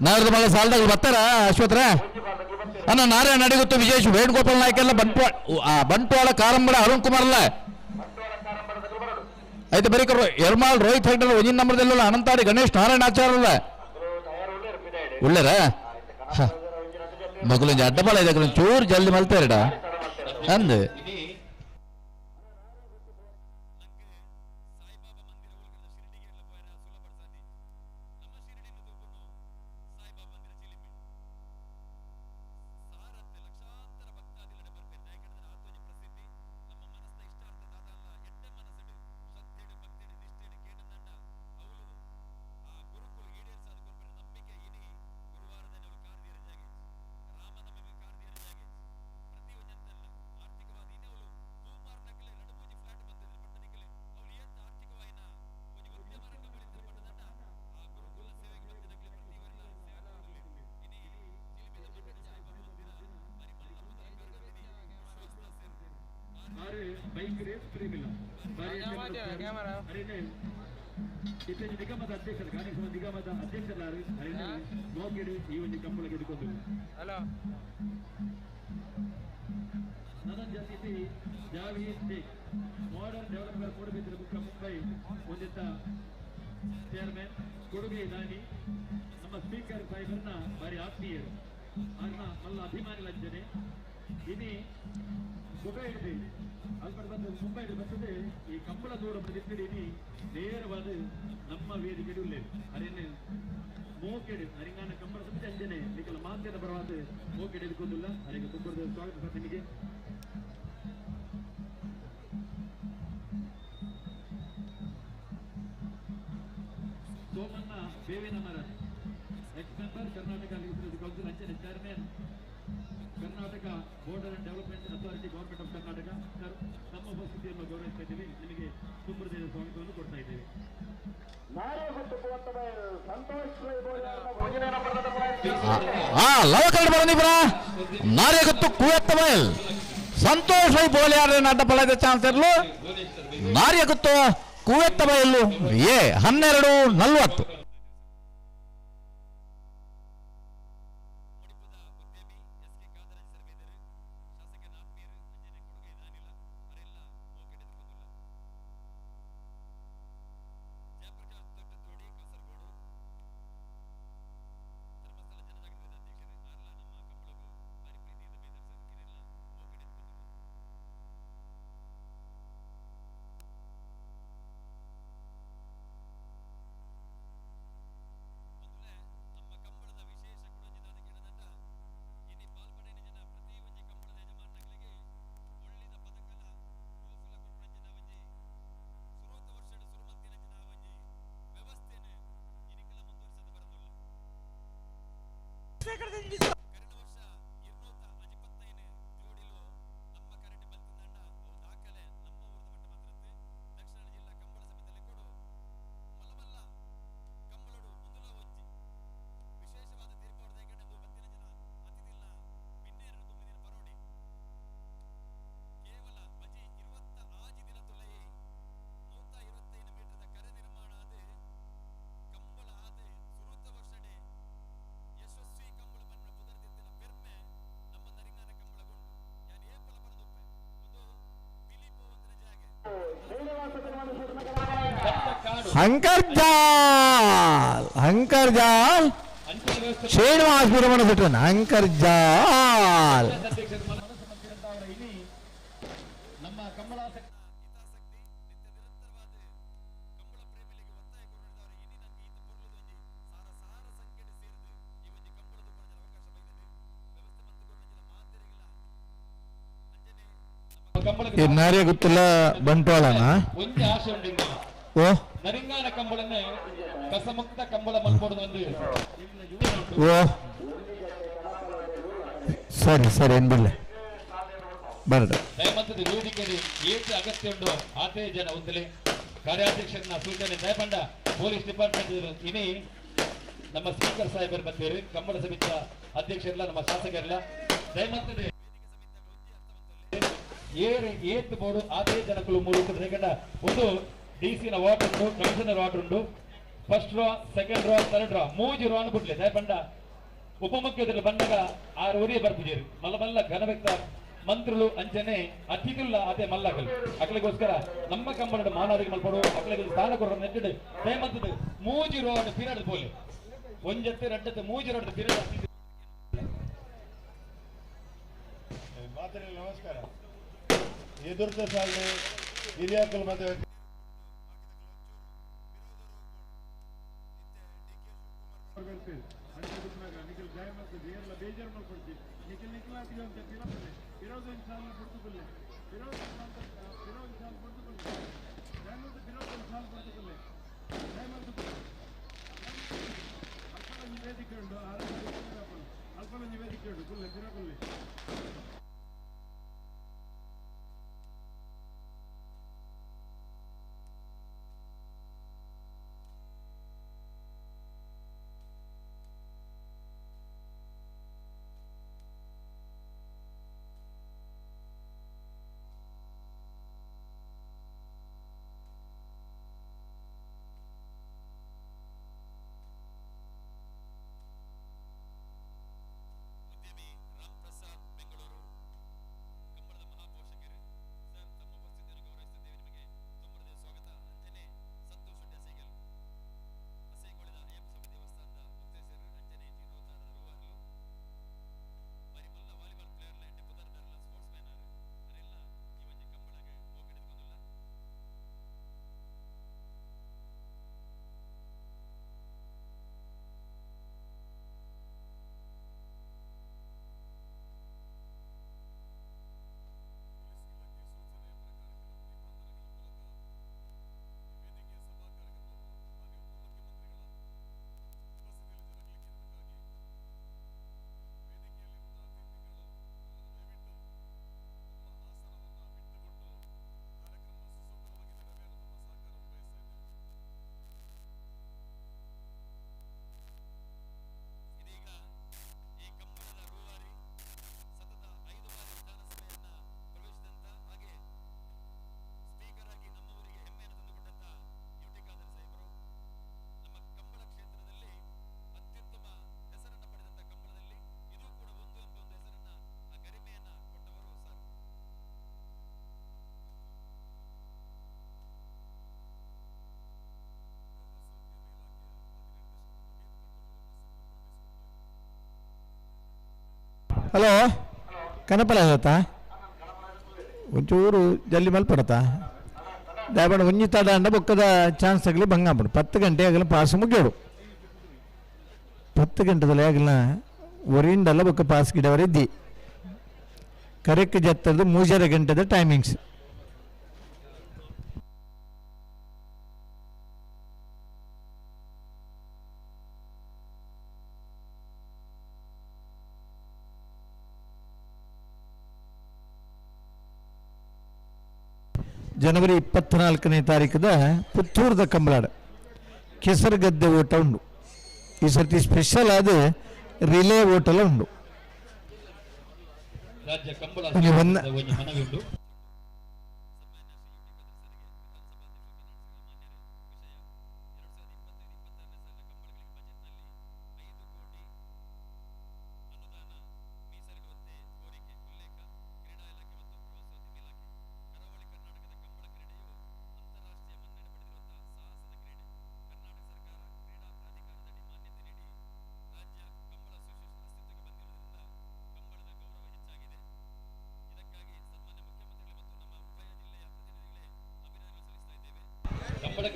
ನಾಡ್ದು ಮಳೆ ಸಾಲದಾಗ ಬರ್ತಾರ ಅಶ್ವತ್ರ ಅಣ್ಣ ನಾರಾಯಣ ನಡಿಗುತ್ತು ವಿಜೇಶ್ ವೇಣುಗೋಪಾಲ್ ನಾಯ್ಕ ಎಲ್ಲ ಬಂಟ್ವಾಳ ಬಂಟ್ವಾಳ ಕಾರಂಬಡ ಅರುಣ್ ಕುಮಾರ್ ಅಲ್ಲ ಆಯ್ತು ಬರೀ ಎರ್ಮಾಳ್ ರೋಹಿತ್ ಹೆಗ್ಡೆ ಒಂಜಿನ ನಂಬರ್ದಲ್ಲ ಅನಂತಾಡಿ ಗಣೇಶ್ ನಾರಾಯಣ ಆಚಾರ್ಯಲ್ಲ ಉಳ್ಳೇರ ಮಗುಲೊಂಜಿ ಅಡ್ಡಬಾಲ ಇದೆ ಚೂರು ಜಲ್ದಿ ಮಲ್ತೇರಡ ಅಂದು ಬೈಕ್ ರೇಸ್ ಪ್ರೇಮಿಲ್ಲ ಇತ್ತೀಚೆ ನಿಗಮದ ಅಧ್ಯಕ್ಷರು ಕಾರ್ಯಕ್ರಮ ನಿಗಮದ ಅಧ್ಯಕ್ಷರಾರು ಅರಿನ ಮೋಕೆಡು ಈ ಒಂದು ಕಂಬಳಕ್ಕೆ ಎದುಕೊಂಡು ನನ್ನೊಂದು ಜಾತಿ ಜಾವೀದ್ ಶೇಖ್ ಮಾಡರ್ನ್ ಡೆವಲಪರ್ ಮೂಡಬಿದ್ರೆ ಬುಕ್ಕ ಮುಂಬೈ ಹೊಂದಿದ್ದ ಚೇರ್ಮನ್ ಕೊಡುಗೆ ದಾನಿ ನಮ್ಮ ಸ್ಪೀಕರ್ ಸಾಹೇಬರನ್ನ ಭಾರಿ ಆತ್ಮೀಯರು ಅವ್ರನ್ನ ಮಲ್ಲ ಅಭಿಮಾನಿ ಲಂಜನೆ ಇನಿ ದುಬೈ ಹಿಡಿದು ಅಲ್ಪಡ್ ಬಂದು ಮುಂಬೈ ಬರ್ತದೆ ಈ ಕಂಬಳ ದೂರ ಬಂದಿದ್ದೀನಿ ನೇರವಾದ ನಮ್ಮ ವೇದಿಕೆ ಉಳ್ಳೇರು ಅರೇನು ಮೋಕೆಡು ಅರಿಂಗಾನ ಕಂಬಳ ಸಮಿತಿ ಅಂಜನೆ ನಿಕಲ ಮಾಧ್ಯದ ಪರವಾದ ಮೋಕೆಡು ಎದುಕೊಂದಿಲ್ಲ ಅರಿಗೆ ತುಬ್ಬರದ ಸ್ವಾಗತ ಸರ್ ನಿಮಗೆ. Somanna Bevina Mara ex member Karnataka legislative council ಅಂಚನೆ chairman Karnataka border and development authority government of Karnataka. Sir ನಮ್ಮ ಉಪಸ್ಥಿತಿಯನ್ನು ಗೌರವಿಸ್ತಾ ಇದ್ದೀವಿ, ನಿಮಗೆ ತುಂಬ ಸ್ವಾಗತವನ್ನು ಕೊಡ್ತಾ ಇದ್ದೇವೆ. ನಾರೇಗೊತ್ತು ಕೂವತ್ತ ಬಯಲ್ ಸಂತೋಷ್ ರೈ ಬೋಲಿಯಾರ ಅಡ್ಡ ಪಳದ ಚಾನ್ಸ್ ಇರಲು ನಾರ್ಯಗುತ್ತು ಕೂವೆತ್ತ ಬಯಲು ಎ 12:40. ಹಂಕರ್ ಜಾಲ್ ಹಂಕರ್ ಜಾಲ್ ಶ್ರೀನಿವಾಸ್ ವೀರಮಣ ಶೆಟ್ಟರನ್ನ ಹಂಕರ್ ಜಾಲ್. ಈ ನಾರ್ಯ ಗೊತ್ತಿಲ್ಲ ಬಂಟ್ವಾಳನ ಒಂಜಿ ಆಶೆ ಉಂಡು ಇಂಗ್ಲ. ಓ ನರಿಂಗಾನ ಕಂಬಳನೆ ಕಸಮುಕ್ತ ಕಂಬಳ ಮಲ್ಪೊಡು ಒಂದು ಓ ಸರಿ ಸರಿ ಏನ್ ಬಿಡ್ಲೆ ಬರ್ರಿ. ದಯಮಂತದ ವೇದಿಕೆಯಲ್ಲಿ ಏಟು ಅಗತ್ಯ ಉಂಡು ಆತೇ ಜನ ಒಂದಲೇ ಕಾರ್ಯಾಧ್ಯಕ್ಷರನ್ನ ಸೂಚನೆ ದಯಪಂಡ ಪೊಲೀಸ್ ಡಿಪಾರ್ಟ್ಮೆಂಟ್ ಇನಿ ನಮ್ಮ ಸ್ಪೀಕರ್ ಸಾಹೇಬರು ಬಂದಿರಿ, ಕಂಬಳ ಸಮಿತಿಯ ಅಧ್ಯಕ್ಷರಿಲ್ಲ, ನಮ್ಮ ಶಾಸಕರಿಲ್ಲ. ದಯಮಂತದ ಏರು ಏತ್ ಬೋರ್ಡು ಆತೇ ಜನಕ್ಕಳು ಮೂರು ಕಂಡ ಒಂದು ಡಿ ನ ವಾರ್ಡ್ ಉಂಟು, ಕಮಿಷನರ್ ವಾರ್ಡ್ ಉಂಟು, first row, second row, third row ಮೂಜಿ ರೋ ಅನ್ಬಿಡ್ಲೆ. ದಯಪಂಡ ಉಪಮುಖ್ಯಮಂತ್ರಿ ಬಂದಾಗ ಆರು ಒರಿಯ ಬರ್ಪುಜೇರು ಮಲ್ಲ ಮಲ್ಲ ಘನವ್ಯಕ್ತ ಮಂತ್ರುಲು ಅಂಚನೆ ಅತಿಥಿಲ್ಲ ಅದೇ ಮಲ್ಲಗಲು ಅಕಲಿಗೋಸ್ಕರ ನಮ್ಮ ಕಂಬಳದ ಮಾನಾದಿಗೆ ಮಲ್ಪಡು ಅಕಲಿಗೆ ಸ್ಥಾನ ಕೊಡೋ ನೆಟ್ಟಿಡು ದಯಮಂತದ ಮೂಜಿ ರೋ ಪಿರಡ್ ಪೋಲಿ ಒಂಜತ್ತೆ ರಡ್ಡತ್ತೆ ಮೂಜಿ ರೋಡ್ ಪಿರಡ್. ಮಾತರಿ ನಮಸ್ಕಾರ. ಎದುರ್ತ ಸಾಲು ಹಿರಿಯಾಕಲ್ ಮತ್ತೆ ಹಲೋ ಕನಪಲ ಆಗುತ್ತಾ ಒಂಚೂರು ಜಲ್ದಿ ಮಲ್ಪಡತ್ತಾ ದಯಮಾಡಿ ಒಂಜಿ ತಡ ಅಂಡ ಬೊಕ್ಕದ ಚಾನ್ಸ್ ಆಗಲಿ ಬಂಗ ಆಪುಂಡು 10 ಗಂಟೆ ಆಗಲಿ ಪಾಸ್ ಮುಗಿಯೋಡು 10 ಗಂಟೆದಲ್ಲಿ ಆಗಲ ಒರಿಂಡಲ್ಲ ಬೊಕ್ಕ ಪಾಸ್ ಗಿಡವರ ಇದ್ದಿ ಕರೆಕ್ಟ್ ಜತ್ತದ್ದು 3.5 ಗಂಟೆದ ಟೈಮಿಂಗ್ಸ್. ಜನವರಿ 24ನೇ ತಾರೀಕದ ಪುತ್ತೂರದ ಕಂಬಳಾಡ ಕೆಸರುಗದ್ದೆ ಓಟ ಉಂಡು. ಈ ಸರ್ತಿ ಸ್ಪೆಷಲ್ ಆದ ರಿಲೇ ಓಟಲ ಉಂಡು. ರಾಜ್ಯ ಕಂಬಳ ಇಲ್ಲಿ ಒಂದ- ಒಂಜಿ ಮನವಿ ಉಂಡು.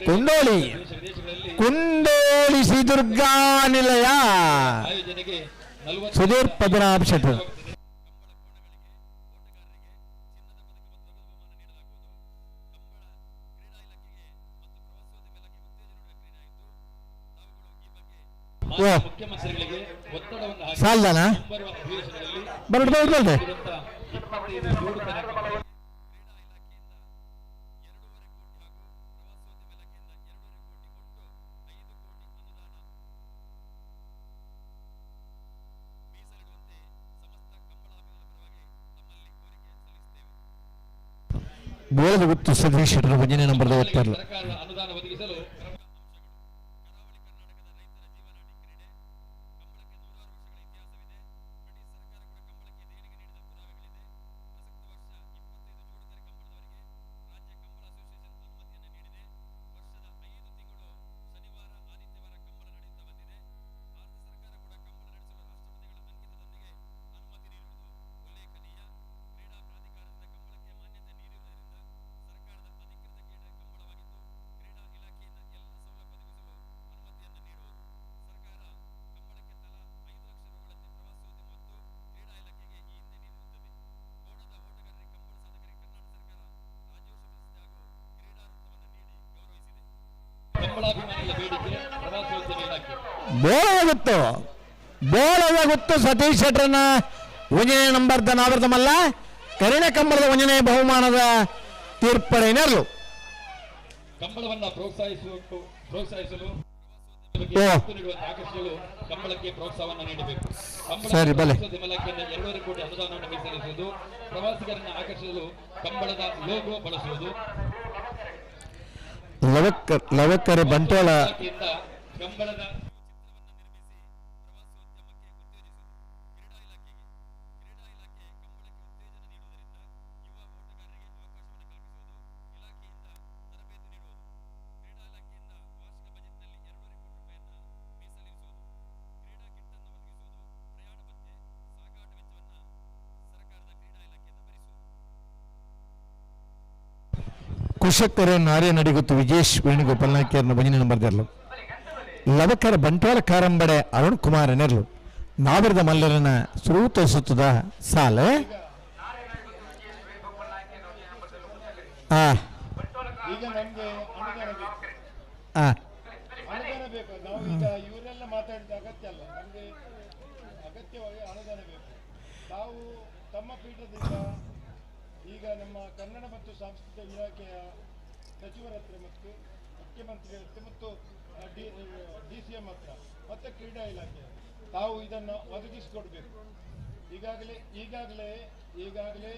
ಕುಂಡೋಳಿ ಕುಂಡೋಳಿ ಶ್ರೀ ದುರ್ಗಾ ನಿಲಯ ಸುಧೀರ್ ಪದ್ಮನಾಭ ಶೆಟ್ಟರ್. ಮುಖ್ಯಮಂತ್ರಿಗಳಿಗೆ ಒತ್ತಡವನ್ನು ಹಾಕಿ ಸಾಲ್ದಾನ? ಮುಂಬರುವ ಅಧಿವೇಶನದಲ್ಲಿ ಬರಡ್ ಬರಡ್ ಬರಡ್. ಇರುವಂತಹ 25 ಜೋಡು ದನ ಬೋಳದ ಗುತ್ತು ಸತೀಶ್ ಶೆಟ್ಟರ್ ಒಂದನೇ ನಂಬರ್ದ ಒತ್ತರ್ಲು. ಸರ್ಕಾರದ ಅನುದಾನ ಒದಗಿಸಲು ಕಂಬಳಾಭಿಮಾನಿಗಳ ಬೇಡಿಕೆ ಪ್ರವಾಸೋದ್ಯಮ ಇಲಾಖೆ. ಬೋಳದ ಗುತ್ತು, ಬೋಳದ ಗುತ್ತು ಸತೀಶ್ ಶೆಟ್ಟರ್ನ ಒಂದನೇ ನಂಬರ್ದ ನಾವರ್ದಮಲ್ಲ ಕರಿಣ ಕಂಬಳದ ಒಂದನೇ ಬಹುಮಾನದ ತೀರ್ಪಡೆನರ್ಲು. ಕಂಬಳವನ್ನ ಪ್ರೋತ್ಸಾಹಿಸಲು ಓ. ಒತ್ತು ನೀಡುವಂತೆ ಆಕರ್ಷಿಸಲು ಕಂಬಳಕ್ಕೆ ಪ್ರೋತ್ಸಾಹವನ್ನು ನೀಡಬೇಕು. ಕಂಬಳ ಸರಿ, ಬಲೆ. ಪ್ರವಾಸೋದ್ಯಮ ಇಲಾಖೆಯಿಂದ 2.5 ಕೋಟಿ ಅನುದಾನವನ್ನು ಮೀಸಲಿಸುವುದು, ಪ್ರವಾಸಿಗರನ್ನು ಆಕರ್ಷಿಸಲು ಕಂಬಳದ ಲೋಗೋ ಬಳಸುವುದು. ಲವಕ್ಕರೆ ಬಂಟ್ವಾಳ ಇಲಾಖೆಯಿಂದ ಕಂಬಳದ ಕುಶಕ್ಕರೆ ನಾರ್ಯ ನಡಿಗುತ್ತು ವಿಜೇಶ್ ವೇಣುಗೋಪಾಲ್ ನಾಯ್ಕರ್ನ ಒಂದನೇ ನಂಬರ್ ದೆರ್ಲು. ಲವಕರ ಬಂಟ್ವಾಳ ಕಾರಂಬಡೆ ಅರುಣ್ ಕುಮಾರ್ ನೆರ್ಲು. ನಾವರದ ಮಲ್ಲರನ ಸುರೂತ ಸುತ್ತದ ಸಾಲೆ. ಈಗ ನಮ್ಗೆ ಅನುದಾನ ಬೇಕು. ಅನುದಾನ ಬೇಕು. ನಾವು ಈಗ ಇವರೆಲ್ಲ ಮಾತಾಡಿದ ಅಗತ್ಯ ಅಲ್ಲ, ನಮ್ಗೆ ಅಗತ್ಯವಾಗಿ ಅನುದಾನ ಬೇಕು. ತಾವು ತಮ್ಮ ಪೀಠದಿಂದ ಈಗ ನಮ್ಮ ಕನ್ನಡ ಮತ್ತು ಸಾಂಸ್ಕೃತಿಕ ಇಲಾಖೆಯ ಸಚಿವರ ಹತ್ರ ಮತ್ತು ಮುಖ್ಯಮಂತ್ರಿ ಹತ್ರ ಮತ್ತು ಡಿ ಸಿ ಎಂ ಹತ್ರ ಮತ್ತು ಕ್ರೀಡಾ ಇಲಾಖೆ ತಾವು ಇದನ್ನು ಒದಗಿಸಿಕೊಡ್ಬೇಕು. ಈಗಾಗಲೇ ಈಗಾಗಲೇ ಈಗಾಗಲೇ